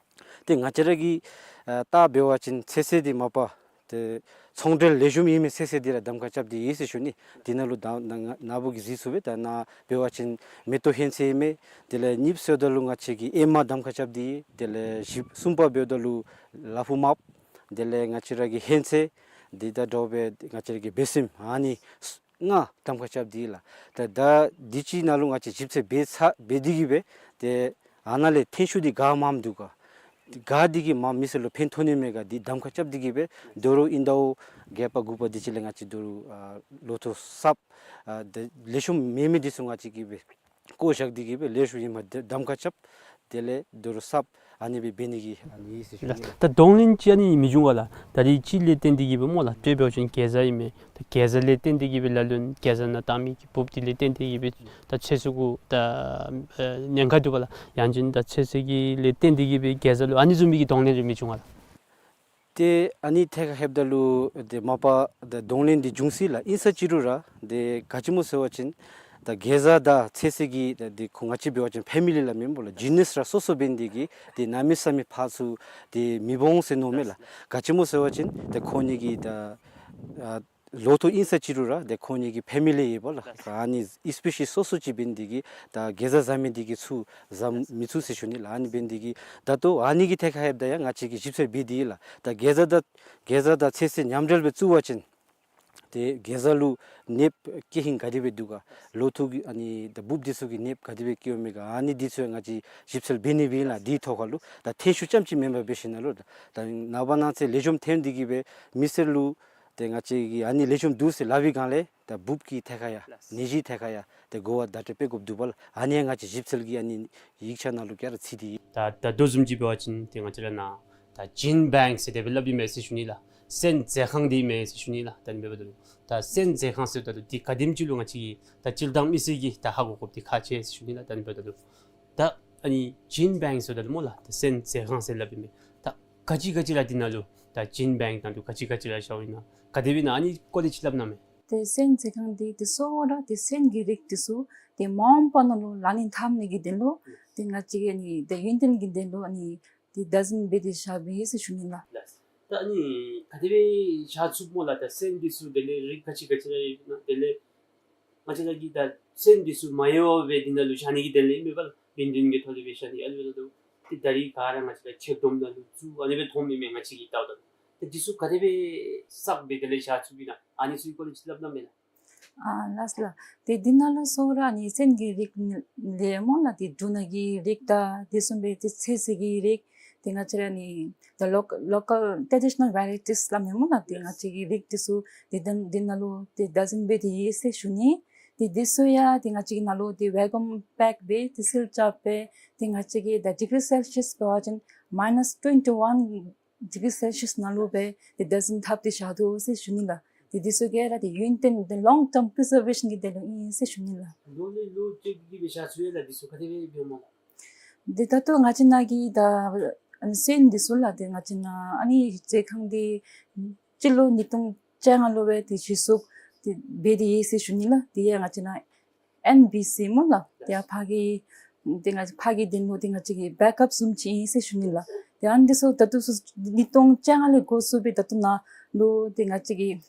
ཏེ་ང་བཅས་ར་གིས་ཨ་བལྟ་འབད་བ་ཅིན་ཚོད་བསྲེ་འདི་མ་པ་ཏེ་ཚོང་འབྲེལ་ལེགས་ཤོམ་ཨིན་མི་ཚོད་བསྲེ་འདི་ར་གདམ་ཁ་རྐྱབ་སྟེ་ཡོད་ཟེར་ཞུ་ནི། འདི་ནང་ལུ་ད་ན་ན་ན་བུ་གིས་གཟིགས་ཚུགས་པས། ད་ནཱ་འབད་བ་ཅིན་མེ་ཏོག་ཧོན་ཚོད་ཨིན་མས། དེ་ལས་གཉིས་པ་ཟེརཝ་ད་ལུ་ང་བཅས་ཀྱིས་ཨེ་མ་གདམ་ཁ་རྐྱབ་སྟེ་ཡོད། དེ་ལས་བཞི་གསུམ་པ་འབདཝ་ད་ལུ་ལ་ཕུག་མརཔ། དེ་ལས་ང་བཅས་ར་གི་ཧོན་ཚོད། འདི་དང་འདྲཝ་སྦེ་ང་བཅས་ར་གི་བེ་སྲེམ། ཨ་ནི་ལྔ་གདམ་ཁ་རྐྱབ་སྟེ་ཡོད་ལགས། ད་ད་འདི་ཅིག་ནང་ལུ་ང་བཅས་ཞིབ་འཚོལ་འབད་ཚར་འབད་དེ་གིས་སྦེ་ཏེ་ཨ་ནཱ་ལས་ཐོན་ཤུགས་འདི་ག་མངམ་འདུག་ག། ག་འདི་གིས་མར་མི་སེར་ལུ་ཕན་ཐོགས་ནི་མས་ག་འདི་གདམ་ཁ་རྐྱབ་སྟེ་གིས་སྦེ་ད་རུང་ཨིན་ཟླཝ་བརྒྱད་པ་དགུ་པ་འདི་ཅིག་ལས་ང་བཅས་ད་རུང་ཨ་ལོ་ཐོག་གསརཔ་ཨ་ད་ལེགས་ཤོམ་མེད་མི་འདི་ཚུ་ང་བཅས་ཀྱིས་སྦེ་བཀོ་བཞག་སྟེ་གིས་སྦེ་ལེགས་ཤོམ་ཨིན་མས་གདམ་ཁ་རྐྱབ། དེ་ལས་ད་རུང་གསརཔ་ཨ་ནི་སྦེ་འབད་ནི་གི་ཨ་ནི་ཨིན་ཟེར་ཞུ་ནི། ད་གདོང་ལེན་ཅིག་ཨ་ནི་མི་འབྱུང་ག་ལགས། ད་རིས་ཅིག་ལས་བརྟེན་ཏེ་གིས་སྦེ་སྨོ་ལགས། དཔེ་འབད་བ་ཅིན་གེ་ཛ་ཨིན་མས། ད་གེ་ཛ་ལས་བརྟེན་ཏེ་གིས་སྦེ་ལ་ལུ་གེ་ཛ་ནང་བཏང་མི་གི་འབུཔ་འདི་ལས་བརྟེན་ཏེ་གིས་སྦེ་ད་ཚོད་བསྲེ་གུ་ད་ཨ་ཉེན་ཁ་འདུག་པ་ལགས། ཡང་ཅིན་ད་ཚོད་བསྲེ་གི་ལས་བརྟེན་ཏེ་གིས་སྦེ་གེ་ཛ་ལུ་ཨ་ནི་བཟུམ་མའི་གི་གདོང་ལེན་རེ་མི་འབྱུང་ག་ལགས། ཏེ་ཨ་ནི་ཐད་ཁར་ལྷོདཔ་ད་ལུ་ཏེ་མ་པ་ད་གདོང་ལེན་འདི་འབྱུང་སྲིད་ལགས། ཨིན་ས་ཅི་རུང་ར་ཏེ་ག་ཅི་སྨོ་ཟེར་བ་ཅིན་ད་གེ་ཛ་དང་ཚོད་བསྲེ་གི་ད་འདི་ཁོ་ང་བཅས་འབད་བ་ཅིན་ཕེ་མི་ལི་སླབ་མས་སྨོ་ལགས། ཇི་ནསི་ར་སོ་སོ་འབད་ནི་དེ་གིས་ཏེ་གནམ་མེད་ས་མེད་ཕར་ཚུར་ཏེ་མི་འོང་ཟེར་མནོཝ་མས་ལགས། ག་ཅི་སྨོ་ཟེར་བ་ཅིན་ཏེ་ཁོང་གཉིས་ཀྱི་ད་ཨ་ལོ་ཐོག་ཨིན་ས་ཅི་རུང་ར་ཏེ་ཁོང་གཉིས་ཀྱི་ཕེ་མི་ལི་ཡོད་པ་ལགས། ཨ་ནི་སི་པེ་ཤིས་སོ་སོ་ཅིག་འབད་ནི་དེ་གིས་ད་གེ་ཛ་བཟའ་མི་དེ་གིས་ཚུར་བཟའ་མི་ཚུགས་ཟེར་ཞུ་ནི་ལགས། ཨ་ནི་འབད་ནི་དེ་གིས་ད་ལྟོ་ཨ་ནི་གི་ཐད་ཁར་ལྷོདཔ་ད་ཡང་ང་བཅས་ཀྱིས་ཞིབ་འཚོལ་འབད་དེ་ཡོད་ལགས། ད་གེ་ཛ་དང་གེ་ཛ་དང་ཚོད་བསྲེ་མཉམ་འབྲེལ་སྦེ་བཙུགས་པ་ཅིན་ཏེ་གེ་ཛ་ལུ་ནདཔ་སྐྱེ་ཧིང་ག་དེ་སྦེ་འདུག་ག། ལོ་ཐོག་གི་ཨ་ནི་ད་འབུཔ་འདི་ཚུ་གི་ནདཔ་ག་དེ་སྦེ་སྐྱེཝ་མས་ག། ཨ་ནི་འདི་ཚུ་ཡང་ང་བཅས་ཞིབ་འཚོལ་འབད་ནི་སྦེ་ཨིན་ལགས། འདིའི་ཐོག་ཁར་ལུ་ད་ཐོན་ཤུགས་རྐྱངམ་ཅིག་མེན་པར་འབད་ཞིན་ན་ལུ་ད་ནངས་པ་གནངས་ཚེ་ལེགས་ཤོམ་ཐོན་ཏེ་གིས་སྦེ་མི་སེར་ལུ་ཏེ་ང་བཅས་ཀྱིས་ཨ་ནི་ལེགས་ཤོམ་འདུག་ཟེར་སླབ་པའི་སྒང་ལས་ད་འབུཔ་ཀྱི་ཐད་ཁར་ཡང་ནད་གཞི་ཐད་ཁར་ཡང་ཏེ་གོ་བ་བརྡ་སྤྲོད་འབད་དགོཔ་འདུག་པ་ལགས། ཨ་ནི་ཡང་ང་བཅས་ཞིབ་འཚོལ་གྱི་ཨ་ནི་ཡིག་ཆ་ནང་ལུ་ག་ར་ཚུད་དེ་ཡོད། ད་ད་ལྟོ་བཟུམ་ཅིག་འབད་བ་ཅིན་ཏེ་ང་བཅས་ར་ནཱ་ད་ཇིན་བེངཀ་ཟེར་དེ་སྦེ་སླབ་ཨིན་མས་ཟེར་ཞུ་ནི་ལགས། སོན་མཛོད་ཁང་འདི་མས་ཟེར་ཞུ་ནི་ལགས། ད་ཨ་ནི་འབདཝ་ད་ལུ་ད་སོན་མཛོད་ཁང་ཟེརཝ་ད་ལུ་འདི་ག་དེམ་ཅིག་ལུ་ང་བཅས་ཀྱི་ད་སྤྱིར་བཏང་མི་སེར་གྱིས་ད་ཧ་གོ་དགོཔ་འདི་ཁག་ཆེ་ཟེར་ཞུ་ནི་ལགས། ད་ཨ་ནི་འབདཝ་ད་ལུ་ད་ཨ་ནི་ཇིན་བེངཀ་ཟེརཝ་ད་ལུ་སྨོ་ལགས། ད་སོན་མཛོད་ཁང་ཟེར་སླབ་ཨིན་མས། ད་ག་ཅི་ག་ཅི་ར་འདི་ནང་ལུ་ད་ཇིན་བེངཀ་ནང་ལུ་ག་ཅི་ག་ཅི་ར་བཞགཔ་ཨིན་ན་ག་དེ་སྦེ་ཨིན་ན་ཨ་ནི་སྐོར་ལས་ཅིག་སླབ་གནང་མས། ཏེ་སོན་མཛོད་ཁང་འདི་ཏེ་གཙོ་བོ་ར་ཏེ་སོན་གྱི་རིགས་འདི་ཚུ་ཏེ་མ་འོངས་པ་ནང་ལུ་ལག་ལེན་འཐབ་ནི་གི་དོན་ལུ་ཏེ་ང་བཅས་ཀྱིས་ཨ་ནི་ཏེ་ཡུན་བརྟན་གྱི་དོན་ལུ་ཨ་ནི་ཏེ་བདག་འཛིན་འབད་དེ་བཞགཔ་ཨིན་ཟེར་ཞུ་ནི་ལགས། ལགས། ད་ཨ་ནི་ག་དེ་སྦེ་བཞག་ཚུགས་སྨོ་ལགས། ད་སོན་འདི་ཚུ་དེ་ལས་རིགས་ག་ཅི་ག་ཅི་ར་ཡོད་ན་དེ་ལས་ང་བཅས་ར་གིས་ད་སོན་འདི་ཚུ་མ་ཡལ་བར་འདི་ནང་ལུ་བཞག་ནི་གི་དོན་ལས་ཨིན་མས་པ་ལགས། ཡུན་བརྟན་གྱི་ཐོག་ལས་སྦེ་བཞག་ནི་ཨ་ལུ་ད་ལུ་ཏེ་ད་རིས་ག་ར་ང་བཅས་ར་ཆེག་སྒྲོམ་ནང་ལུ་བཙུགས་ཨ་ནི་སྦེ་མཐོངམ་ཨིན་མས། ང་བཅས་ཀྱིས་བལྟཝ་ད་ལུ་ཏེ་འདི་ཚུ་ག་དེ་སྦེ་བསགས་སྦེ་དེ་ལས་བཞག་ཚུགསཔ་ཨིན་ན་ཨ་ནི་ཚུ་གི་སྐོར་ལས་ཅིག་སླབ་གནང་མས་ལགས། ཨ་ལགས་སོ་ལགས། ཏེ་འདི་ནང་ལུ་གཙོ་བོ་ར་ཨ་ནི་སོན་གྱི་རིགས་ལས་སྨོ་ལགས། ཏེ་འབྲུ་སྣ་གི་རིགས་དང་དེ་བཟུམ་སྦེ་ཏེ་ཚོད་བསྲེ་གི་རིགས་ཏེ་ང་བཅས་ར་ཨ་ནི་the local, local traditional varieties སླབ་མས་སྨོ་ལགས། ཏེ་ང་བཅས་ཀྱི་རིགས་འདི་ཚུ་ཏེ་འདི་འདི་ནང་ལུ་ཏེ་བདག་འཛིན་འབད་དེ་ཡོད་ཟེར་ཞུ་ནི། ཏེ་འདི་ཚུ་ཡང་ཏེ་ང་བཅས་ཀྱི་ནང་ལུ་ཏེ་ཝེ་ཀུམ་པེཀ་སྦེ་ཏེ་སིལ་རྐྱབ་སྦེ་ཏེ་ང་བཅས་ཀྱིས་ད་ཌིག་རི་སེལ་ཤི་ཡཱས་འབད་བ་ཅིན་མའི་ནཱས་ཊོན་ཊི་ཝན་ཌིག་རི་སེལ་ཤི་ཡཱས་ནང་ལུ་སྦེ་ཏེ་བདག་འཛིན་འཐབ་སྟེ་བཞག་དོ་ཟེར་ཞུ་ནི་ལགས། ཏེ་འདི་ཚུ་ག་ར་ཏེ་ཡུན་བརྟན་ཏེ་ལོང་ཊརམ་པི་རི་ཛར་ཝེ་ཤཱན་གྱི་དོན་ལུ་ཨིན་ཟེར་ཞུ་ནི་ལགས། ལོ་ལས་ལོ་བཅད་དེ་གི་སྦེ་བཞག་ཚུགས་ཡོད་ལགས། འདི་ཚུ་ག་དེ་སྦེ་འབདཝ་སྨོ་ལགས། ཏེ་ད་ལྟོ་ང་བཅས་ནཱ་གི་ད་ཨ་ནི་སོན་འདི་ཚུ་ལགས་ཏེ་ང་བཅས་ནཱ་ཨ་ནི་མཛོད་ཁང་འདི་སྤྱི་ལོ་ཉིས་སྟོང་བཅོ་ལྔ་ལུ་སྦེ་ཏེ་གཞི་བཙུགས་ཏེ་འབད་དེ་ཡོད་ཟེར་ཞུ་ནི་ལགས། དེ་ཡང་ང་བཅས་ནཱ་ཨེན་བི་སི་སྨོ་ལགས། ཏེ་ཡར་ཕར་གྱི་ཏེ་ང་ཕར་གྱི་དོན་ལུ་ཏེ་ང་བཅས་ཀྱི་བེཀ་ཨཔ་བཟུམ་ཅིག་ཨིན་ཟེར་ཞུ་ནི་ལགས། ཏེ་ཨ་ནི་འདི་ཚུ་ད་ལྟོ་ཚུ་ཉིས་སྟོང་བཅོ་ལྔ་ལས་འགོ་བཙུགས་སྦེ་ད་ལྟོ་ནཱ་ལུ་ཏེ་ང་བཅས་ཀྱིས་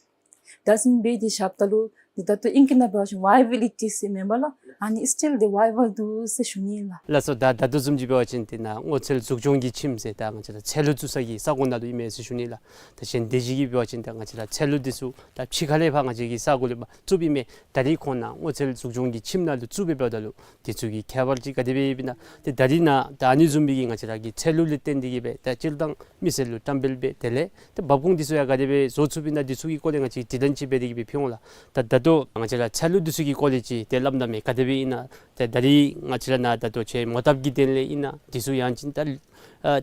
བདག་འཛིན་འབད་དེ་བཞགཔ་ད་ལུ་ཏེ་ད་ལྟོ་ཨིང་སྐད་ནང་འབད་བ་ཅིན་ཝའི་བི་ལི་ཊི་ཟེར་མེན་པ་ལགས། ཨ་ནི་སི་ཊིལ་ཏེ་ཝའི་བཱལ་འདུག་ཟེར་ཞུ་ནི་ལགས། ལགས་སོ། ད་ད་ལྟོ་བཟུམ་ཅིག་འབད་བ་ཅིན་ཏེ་ནཱ་སྔོ་ཚལ་འཛུགས་སྐྱོང་གི་ཁྱིམ་ཟེར་ད་ང་བཅས་ར་ཚལ་ལུ་བཙུགས་ས་གི་ས་གོ་ནང་ལུ་ཨིན་མས་ཟེར་ཞུ་ནི་ལགས། ད་གཞན་སྡེ་བཞི་གིས་འབད་བ་ཅིན་ད་ང་བཅས་ར་ཚལ་ལུ་འདི་ཚུ་ད་ཕྱི་ཁ་ལས་ཕར་ང་བཅས་ཀྱི་ས་གོ་ལས་ཕར་བཙུགསཔ་ཨིན་མས། ད་རིས་ཁོང་ནཱ་སྔོ་ཚལ་འཛུགས་སྐྱོང་གི་ཁྱིམ་ནང་ལུ་བཙུགས་སྦེ་འབདཝ་ད་ལུ་འདི་ཚུ་གི་ཁྱད་པར་ཅིག་ག་དེ་སྦེ་ཡོདཔ་ཨིན་ན། ཏེ་ད་རིས་ནཱ་ད་ཨ་ནི་བཟུམ་སྦེ་གི་ང་བཅས་ར་གི་ཚལ་ལུ་ལས་བརྟེན་ཏེ་གི་སྦེ་ད་སྤྱིར་བཏང་མི་སེར་ལུ་བཀྲམ་སྤེལ་འབད་དེ་ལས་ཏེ་འབབ་ཁུངས་འདི་ཚུ་ཡང་ག་དེ་སྦེ་བཟོ་ཚུགསཔ་ཨིན་ན་འདི་ཚུ་གི་སྐོར་ལས་ང་བཅས་དྲི་ལན་ཅིག་འབད་དེ་གི་སྦེ་ཕུལ་འོང་ལགས། ད་ད་ལྟོ་ང་བཅས་ར་ཚལ་ལུ་འདི་ཚུ་གི་སྐོར་ལས་ཅིག་ཏེ་སླབ་གནང་མས། ག་དེ་སྦེ་ཨིན་ན། ཏེ་ད་རིས་ང་བཅས་ར་ནཱ་ད་ལྟོ་ཁྱེད་མོ་བཏབ་ཀྱི་དོན་ལས་ཨིན་ན་འདི་ཚུ་ཡང་ཅིན་ད་ཨ་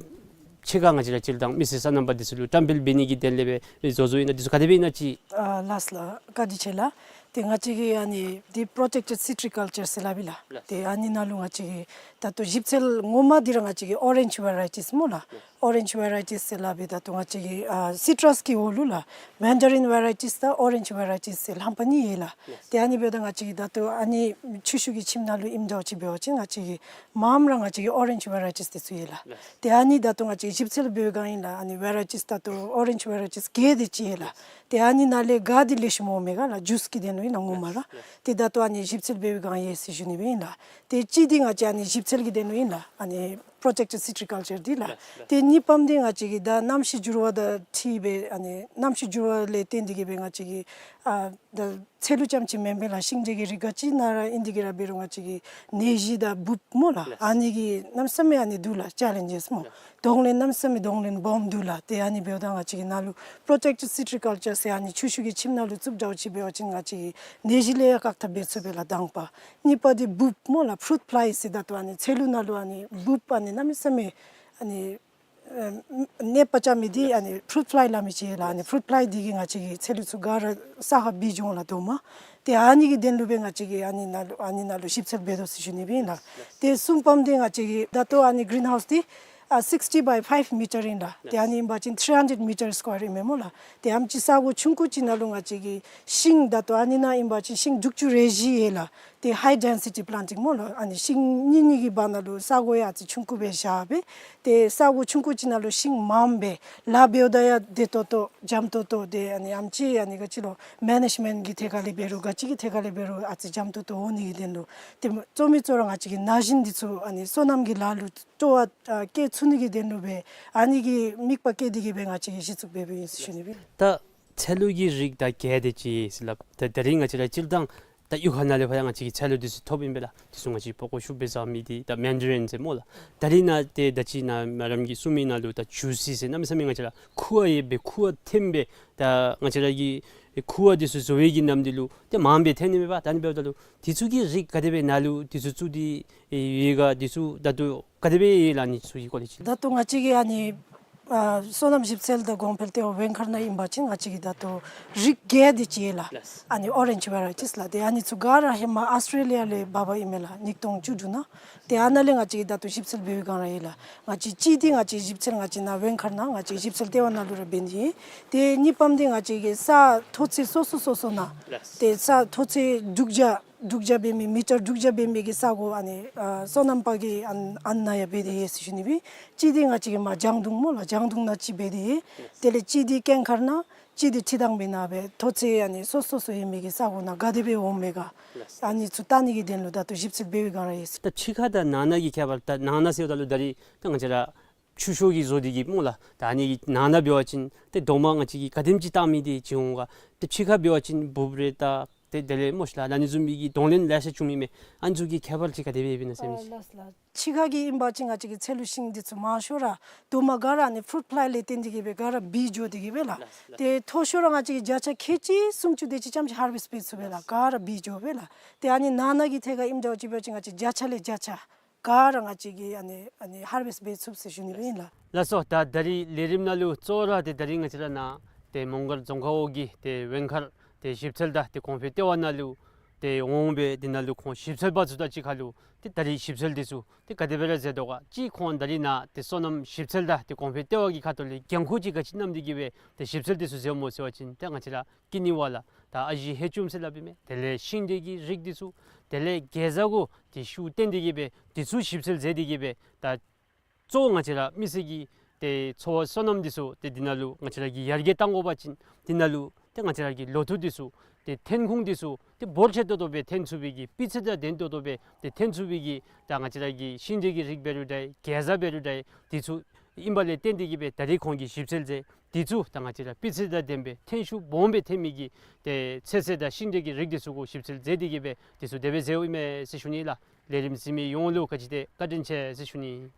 ཕྱི་ཁར་ང་བཅས་ར་སྤྱིར་བཏང་མི་སེར་སོ་ནམ་པ་འདི་ཚུ་ལུ་བཀྲམ་སྤེལ་འབད་ནི་གི་དོན་ལས་སྦེ་བཟོ་བཟོཝ་ཨིན་ན་འདི་ཚུ་ག་དེ་སྦེ་ཨིན་ན་ཅིག། ཨ་ལགས་ལགས། བཀའ་དྲིན་ཆེ་ལགས། ཏེ་ང་བཅས་ཀྱིས་ཨ་ནི་འདི་པྲོ་ཊེཀ་ཊེཌ་སི་ཊི་རི་ཀཱལ་ཅར་ཟེར་སླབ་ཨིན་ལགས། ལགས། ཏེ་ཨ་ནི་ནང་ལུ་ང་བཅས་ཀྱིས་ད་ལྟོ་ཞིབ་འཚོལ་ངོ་མ་འདི་ར་ང་བཅས་ཀྱིས་ཨོ་རེནཇ་ཝེ་རའི་ཊིས་སྨོ་ལགས། ཨོ་རེནཇ་ཝེ་རའི་ཊིས་ཟེར་སླབ་ཨིན། ད་ལྟོ་ང་བཅས་ཀྱིས་ཨ་སི་ཊྲས་ཀྱི་འོག་ལུ་ལགས་མེན་ཌ་རིན་ཝེ་རའི་ཊིས་དང་ཨོ་རེནཇ་ཝེ་རའི་ཊིས་ཟེར་རྣམ་པ་གཉིས་ཡོད་ལགས། ཏེ་ཨ་ནི་འབདཝ་ད་ང་བཅས་ཀྱིས་ད་ལྟོ་ཨ་ནི་ཆུ་ཤུགས་ཀྱི་ཁྱིམ་ནང་ལུ་ཨིནམ་འདྲཝ་ཅིག་འབད་བ་ཅིན་ང་བཅས་ཀྱིས་མངམ་ར་ང་བཅས་ཀྱིས་ཨོ་རེནཇ་ཝེ་རའི་ཊིས་འདི་ཚུ་ཡོད་ལགས། ཏེ་ཨ་ནི་ད་ལྟོ་ང་བཅས་ཞིབ་འཚོལ་འབད་བའི་སྒང་ཨིན་ལགས། ཨ་ནི་ཝེ་རའི་ཊིས་ད་ལྟོ་ཨོ་རེནཇ་ཝེ་རའི་ཊིས་བརྒྱད་དེ་ཅིག་ཡོད་ལགས། ཏེ་ཨ་ནི་ནང་ལས་ག་འདི་ལེགས་ཤོམ་འོང་མས་ག་ལགས། ཇུས་ཀྱི་དོན་ལུ་ཨིན་ལགས་ངོ་མ་ར། ཏེ་ད་ལྟོ་ཨ་ནི་ཞིབ་འཚོལ་འབད་བའི་སྒང་ཡོད་ཟེར་ཞུ་ནི་སྦེ་ཨིན་ལགས། ཏེ་གཅིག་འདི་ང་བཅས་ཨ་ནི་ཞིབ་འཚོལ་གྱི་དོན་ལུ་ཨིན་ལགས། ཨ་ནི་པྲོ་ཊེཀ་ཊེཌ་སི་ཊི་རི་ཀཱལ་ཅར་འདི་ལགས། ཏེ་གཉིས་པམ་འདི་ང་བཅས་ཀྱིས་ད་གནམ་གཤིས་འགྱུར་བ་དང་འཁྲིལ་སྦེ་ཨ་ནི་གནམ་གཤིས་འགྱུར་བ་ལས་བརྟེན་ཏེ་གི་སྦེ་ང་བཅས་ཀྱིས་ཨ་ད་ཚལ་ལུ་རྐྱངམ་ཅིག་མེན་པར་ལགས་ཤིང་འབྲས་ཀྱི་རིགས་ག་ཅི་ནང་ར་ཨིན་ཏེ་གི་ར་འབད་རུང་ང་བཅས་ཀྱིས་ནད་གཞི་དང་འབུཔ་སྨོ་ལགས། ཨ་ནི་གི་གནམ་མེད་ས་མེད་ཨ་ནི་འདུག་ལགས། ཅེ་ལེནཇེས་སྨོ། གདོང་ལེན་གནམ་མེད་ས་མེད་གདོང་ལེན་སྦོམ་འདུག་ལགས། ཏེ་ཨ་ནི་འབདཝ་ད་ང་བཅས་ཀྱིས་ནཱ་ལུ་པྲོ་ཊེཀ་ཊེཌ་སི་ཊི་རི་ཀཱལ་ཅར་ཟེར་ཨ་ནི་ཆུ་ཤུགས་ཀྱི་ཁྱིམ་ནང་ལུ་བཙུགསཔ་འདྲཝ་ཅིག་འབད་བ་ཅིན་ང་བཅས་ཀྱིས་ནད་གཞི་ལས་ཡང་བཀག་ཐབས་འབད་ཚུགས་པས་ལགས་དང་པ། གཉིས་པ་འདི་འབུཔ་སྨོ་ལགས་ཕུ་རུཊ་ཕ་ལའི་ཟེར་ད་ལྟོ་ཨ་ནི་ཚལ་ལུ་ནང་ལུ་ཨ་ནི་འབུཔ་ཨ་ནི་གནམ་མེད་ས་མེད་ཨ་ནི་ཨ་ནད་པ་རྐྱབ་མི་འདི་ཨ་ནི་ཕུ་རུཊ་ཕ་ལའི་སླབ་མི་ཅིག་ཡོད་ལགས། ཨ་ནི་ཕུ་རུཊ་ཕ་ལའི་འདི་གིས་ང་བཅས་ཀྱི་ཚལ་ལུ་ཚུ་ག་ར་ས་ཁར་སྦེ་འགྱོ་འོང་ལགས་རྡོག་མ། ཏེ་ཨ་ནི་གི་དོན་ལུ་སྦེ་ང་བཅས་ཀྱིས་ཨ་ནི་ནང་ལུ་ཨ་ནི་ནང་ལུ་ཞིབ་འཚོལ་འབད་དོ་ཟེར་ཞུ་ནི་སྦེ་ཨིན་ལགས། ཏེ་གསུམ་པམ་འདི་ང་བཅས་ཀྱི་ད་ལྟོ་ཨ་ནི་གི་རིན་ཧའུསི་འདི་ཨ་སིགསི་ཊི་བའི་ཕའིབ་མི་ཊར་ཨིན་ལགས། ཏེ་ཨ་ནི་ཨིན་པ་ཅིན་ཐིརི་ཧན་ཌེཌ་མི་ཊར་སི་ཀོ་ཡར་ཨིན་མས་སྨོ་ལགས། ཏེ་ཨ་ནེམ་ཅིག་ས་གོ་ཆུང་ཀུ་ཅིག་ནང་ལུ་ང་བཅས་ཀྱིས་ཤིང་ད་ལྟོ་ཨ་ནི་ནང་ཨིན་པ་ཅིན་ཤིང་དྲུག་ཅུ་རེ་བཞི་ཡོད་ལགས། ཏེ་ཧའི་ཌེན་སི་ཊི་པི་ལེན་ཊིང་སྨོ་ལགས། ཨ་ནི་ཤིང་གཉིས་གཉིས་ཀྱི་བར་ན་ལུ་ས་གོ་ཡང་ཨ་ཙི་ཆུང་ཀུ་སྦེ་བཞག་སྦེ། ཏེ་ས་གོ་ཆུང་ཀུ་ཅིག་ནང་ལུ་ཤིང་མངམ་སྦེ་ལཱ་འབདཝ་ད་ཡང་བདེ་ཏོག་ཏོ་འཇམ་ཏོག་ཏོ། ཏེ་ཨ་ནི་ཨ་ནེམ་ཅིག་ཨ་ནི་ག་ཅི་ལོ་མེ་ནེཇ་མེནཊ་ཀྱི་ཐད་ཁར་ལས་འབད་རུང་ག་ཅི་གི་ཐད་ཁར་ལས་འབད་རུང་ཨ་ཙི་འཇམ་ཏོག་ཏོ་འོང་ནི་གི་དོན་ལུ། ཏེ་གཙོ་མི་གཙོ་ར་ང་བཅས་ཀྱིས་ན་གཞོན་འདི་ཚུ་ཨ་ནི་སོ་ནམ་གྱི་ལཱ་ལུ་སྤྲོ་བ་ཨ་བསྐྱེད་ཚུགས་ནི་གི་དོན་ལུ་སྦེ་ཨ་ནི་གི་དམིགས་པ་བསྐྱེད་དེ་གི་སྦེ་ང་བཅས་ཀྱིས་གཞི་བཙུགས་འབད་འབདཝ་ཨིན་ཟེར་ཞུ་ནི་སྦེ། ད་ཚལ་ལུ་གི་རིགས་ད་བརྒྱད་དེ་ཅིག་ཟེར་སླབ། ད་ད་རིས་ང་བཅས་ར་སྤྱིར་བཏང་ད་གཡུས་ཁ་ནང་ལས་ཕར་ཡང་ང་བཅས་ཀྱིས་ཚལ་ལུ་འདི་ཚུ་ཐོབ་ཨིན་པས་ལགས། འདི་ཚུ་ང་བཅས་པགས་ཀོ་ཤུགས་སྦེ་བཟའ་མི་འདི་ད་མེན་ཌ་རིན་ཟེར་སྨོ་ལགས། ད་རིས་ནཱ་ཏེ་ད་ཅི་ནཱ་མེ་ཌམ་གྱིས་གསུངས་མི་ནང་ལུ་ད་ཇུ་སི་ཟེར་གནམ་མེད་ས་མེད་ང་བཅས་ར་ཁུ་བ་ཡོད་པའི་ཁུ་བ་ཐོན་པའི་ད་ང་བཅས་ར་གི་ཁུ་བ་འདི་ཚུ་བཟོ་བའི་གི་ནམ་འདི་ལུ་ཏེ་མངམ་སྦེ་ཐོན་ནི་མས་པ། ད་ཨ་ནི་འབདཝ་ད་ལུ་འདི་ཚུ་གི་རིགས་ག་དེ་སྦེ་ནཱ་ལུ་འདི་ཚུ་བཙུགས་ཏེ་ཡོད་ག། འདི་ཚུ་ད་ལྟོ་ག་དེ་སྦེ་ཡོད་ལགས། ཨ་ནི་ཚུ་གི་སྐོར་ལས་ཅིག། ད་ལྟོ་ང་བཅས་ཀྱིས་ཨ་ནི་ ཨ་སོ་ནམ་ཞིབ་འཚོལ་དང་གོང་འཕེལ་ལྟེ་བ་ཝེང་མཁར་ནང་ཨིན་པ་ཅིན་ང་བཅས་ཀྱིས་ད་ལྟོ་རིགས་བརྒྱད་དེ་ཅིག་ཡོད་ལགས། ལགས། ཨ་ནི་ཨོ་རེནཇ་ཝེ་རའི་ཊིས་ལགས། ཏེ་ཨ་ནི་ཚུ་ག་ར་ཧེ་མ་ཨོསི་ཊྲེ་ལི་ཡ་ལས་འབག་འབག་ཨིན་མས་ལགས། ཉིས་སྟོང་བཅུ་དྲུག་ནང་། ཏེ་ཨ་ནཱ་ལས་ང་བཅས་ཀྱིས་ད་ལྟོ་ཞིབ་འཚོལ་འབད་བའི་བསྒང་ར་ཡོད་ལགས། ང་བཅས་གཅིག་འདི་ང་བཅས་ཞིབ་འཚོལ་ང་བཅས་ནཱ་ཝེང་མཁར་ནང་ང་བཅས་ཞིབ་འཚོལ་ལྟེ་བ་ནང་ལུ་ར་འབད་ནི་ཨིན། ཏེ་གཉིས་པམ་འདི་ང་བཅས་ཀྱིས་ས་མཐོ་ཚད་སོ་སོ་སོ་སོ་ནང་། ལགས། ཏེ་ས་མཐོ་ཚད་དྲུག་བརྒྱ་དྲུག་བརྒྱ་འབད་མི་མི་ཊར་དྲུག་བརྒྱ་འབད་མི་གི་ས་གོ་ཨ་ནི་ཨ་སོ་ནམ་པ་གི་ཨ་ནཱ་ཡང་འབད་དེ་ཡོད་ཟེར་ཞུ་ནི་སྦེ། གཅིག་འདི་ང་བཅས་ཀྱིས་མར་ལྗང་མདུང་སྨོ་ལགས། ལྗང་མདུང་ནང་གཅིག་འབད་དེ་ཡོད། དེ་ལས་གཅིག་འདི་ཀེང་མཁར་ནང་གཅིག་འདི་ཁྲི་ཐང་པའི་ནང་སྦེ་མཐོ་ཚད་ཨ་ནི་སོ་སོ་སོ་ཡོད་མི་གི་ས་གོ་ནང་ག་དེ་སྦེ་འོངམ་མས་ག། ལགས། ཨ་ནི་ཚུ་བལྟ་ནི་གི་དོན་ལུ་ད་ལྟོ་ཞིབ་འཚོལ་འབད་བའི་བསྒང་ར་ཡོད་ཟེར། ད་ཕྱི་ཁ་དང་ནང་ན་གི་ཁྱད་པར། ད་ནང་ན་ཟེརཝ་ད་ལུ་ད་རིས་ད་ང་བཅས་ར་ཆུ་ཤོག་གིས་བཟོ་སྟེ་གི་སྨོ་ལགས། ད་ཨ་ནི་གི་ནང་ན་འབད་བ་ཅིན་ཏེ་རྡོག་མ་ང་བཅས་ཀྱིས་ག་དེམ་ཅིག་བཏང་མི་འདི་ཅིག་འོང་ག། ཏེ་ཕྱི་ཁ་འབད་བ་ཅིན་འབུབ་རེ་ད་ཏེ་དེ་ལས་སྨོ་ཤིག་ལགས། ཨ་ནི་བཟུམ་མའི་གི་གདོང་ལེན་ལེ་ཤ་བྱུང་མི་མས། ཨ་ནི་ཚུ་གི་ཁྱད་པར་ཅིག་ག་དེ་སྦེ་ཡོདཔ་ཨིན་ན་ཟེར་མི་ཅིག། ཨ་ལགས་ལགས། ཕྱི་ཁ་གི་ཨིན་པ་ཅིན་ང་བཅས་ཀྱི་ཚལ་ལུ་ཤིང་འདི་ཚུ་མང་ཤོས་ར་རྡོག་མ་ག་ར་ཨ་ནི་ཕུརུཊ་ཕླའི་ལས་བརྟེན་ཏེ་གི་སྦེ་ག་ར་བིད་འགྱོ་སྟེ་གི་སྦེ་ལགས། ལགས་ལགས། ཏེ་མཐོ་ཤོས་ར་ང་བཅས་ཀྱིས་བརྒྱ་ཆ་ཁལ་གཅིག་སུམ་ཅུ་དེ་ཅིག་ཙམ་ཅིག་ཧར་ཝེསཊ་འབད་ཚུགས་པས་ལགས། ག་ར་བིད་འགྱོ་སྦེ་ལགས། ཏེ་ཨ་ནི་ནང་ན་གི་ཐད་ཁར་ཨིནམ་འདྲཝ་ཅིག་འབད་བ་ཅིན་ང་བཅས་བརྒྱ་ཆ་ལས་བརྒྱ་ཆ་ག་ར་ང་བཅས་ཀྱིས་ཨ་ནི་ཨ་ནི་ཧར་ཝེསཊ་འབད་ཚུགས་ཟེར་ཞུ་ནི་སྦེ་ཨིན་ལགས། ལགས་སོ། ད་ད་རིས་ལས་རིམ་ནང་ལུ་གཙོ་བོ་ར་ཏེ་ད་རིས་ང་བཅས་ར་ནཱ་ཏེ་མོང་སྒར་རྫོང་ཁག་འོག་གི་ཏེ་ཝེང་མཁར་ཏེ་ཞིབ་འཚོལ་དང་ཏེ་གོང་འཕེལ་ལྟེ་བ་ནང་ལུ་ཏེ་འོང་སྦེ་དེ་ནང་ལུ་ཁོང་ཞིབ་འཚོལ་པ་ཚུ་དང་གཅིག་ཁར་ལུ་ཏེ་ད་རིས་ཞིབ་འཚོལ་འདི་ཚུ་ཏེ་ག་དེ་སྦེ་ར་མཛད་དོ་ག། གཅིག་ཁོང་ད་རིས་ནཱ་ཏེ་སོ་ནམ་ཞིབ་འཚོལ་དང་ཏེ་གོང་འཕེལ་ལྟེ་བ་གི་ཁ་ཐུག་ལས་འགན་ཁུར་ཅིག་ག་ཅི་བསྣམས་ཏེ་གི་སྦེ་ཏེ་ཞིབ་འཚོལ་འདི་ཚུ་མཛདཔ་སྨོ་ཟེར་བ་ཅིན་ཏེ་ང་བཅས་ར་ཀི་ནི་བ་ལ་ད་ཨ་ཞེ་ཧེ་ཅུམ་ཟེར་སླབ་ཨིན་མས། དེ་ལས་ཤིང་འབྲས་ཀྱི་རིགས་འདི་ཚུ་དེ་ལས་གེ་ཛ་གུ་ཏེ་ཤུགས་བཏོན་ཏེ་གི་སྦེ་འདི་ཚུ་ཞིབ་འཚོལ་མཛད་དེ་གི་སྦེ་ད་གཙོ་བོ་ང་བཅས་ར་མི་སེར་གྱི་ཏེ་འཚོ་བ་སོ་ནམ་འདི་ཚུ་ཏེ་འདི་ནང་ལུ་ང་བཅས་ར་གིས་ཡར་རྒྱས་གཏང་དགོ་པ་ཅིན་འདི་ནང་ལུ་ཏེ་ང་བཅས་ར་གི་ལོ་ཐོག་འདི་ཚུ་ཏེ་ཐོན་ཁུངས་འདི་ཚུ་ཏེ་འབོར་ཆེ་ཏོག་ཏོ་སྦེ་ཐོན་ཚུགས་པའི་གི་སྤུས་ཚད་དང་ལྡན་ཏོག་ཏོ་སྦེ་ཏེ་ཐོན་ཚུགས་པའི་གི་ད་ང་བཅས་ར་གི་ཤིང་འབྲས་ཀྱི་རིགས་འབད་རུང་འདྲ་གེ་ཛ་འབད་རུང་འདྲ་འདི་ཚུ་ཨིན་པ་ལས་བརྟེན་ཏེ་གི་སྦེ་ད་རིས་ཁོང་གིས་ཞིབ་འཚོལ་མཛད། འདི་ཚུ་ད་ང་བཅས་ར་སྤུས་ཚད་དང་ལྡན་པའི་ཐོན་ཤུགས་སྦོམ་སྦེ་ཐོན་མི་གི་ཏེ་ཚོད་བསྲེ་དང་ཤིང་འབྲས་ཀྱི་རིགས་འདི་ཚུ་གུ་ཞིབ་འཚོལ་མཛད་དེ་གི་སྦེ་འདི་ཚུ་དེ་སྦེ་མཛདཔ་ཨིན་མས་ཟེར་ཞུ་ནི་ལགས། ལས་རིམ་གཟིགས་མི་ཡོངས་ལུ་ག་ཅི་དེ་བཀའ་དྲིན་ཆེ་ཟེར་ཞུ་ནི།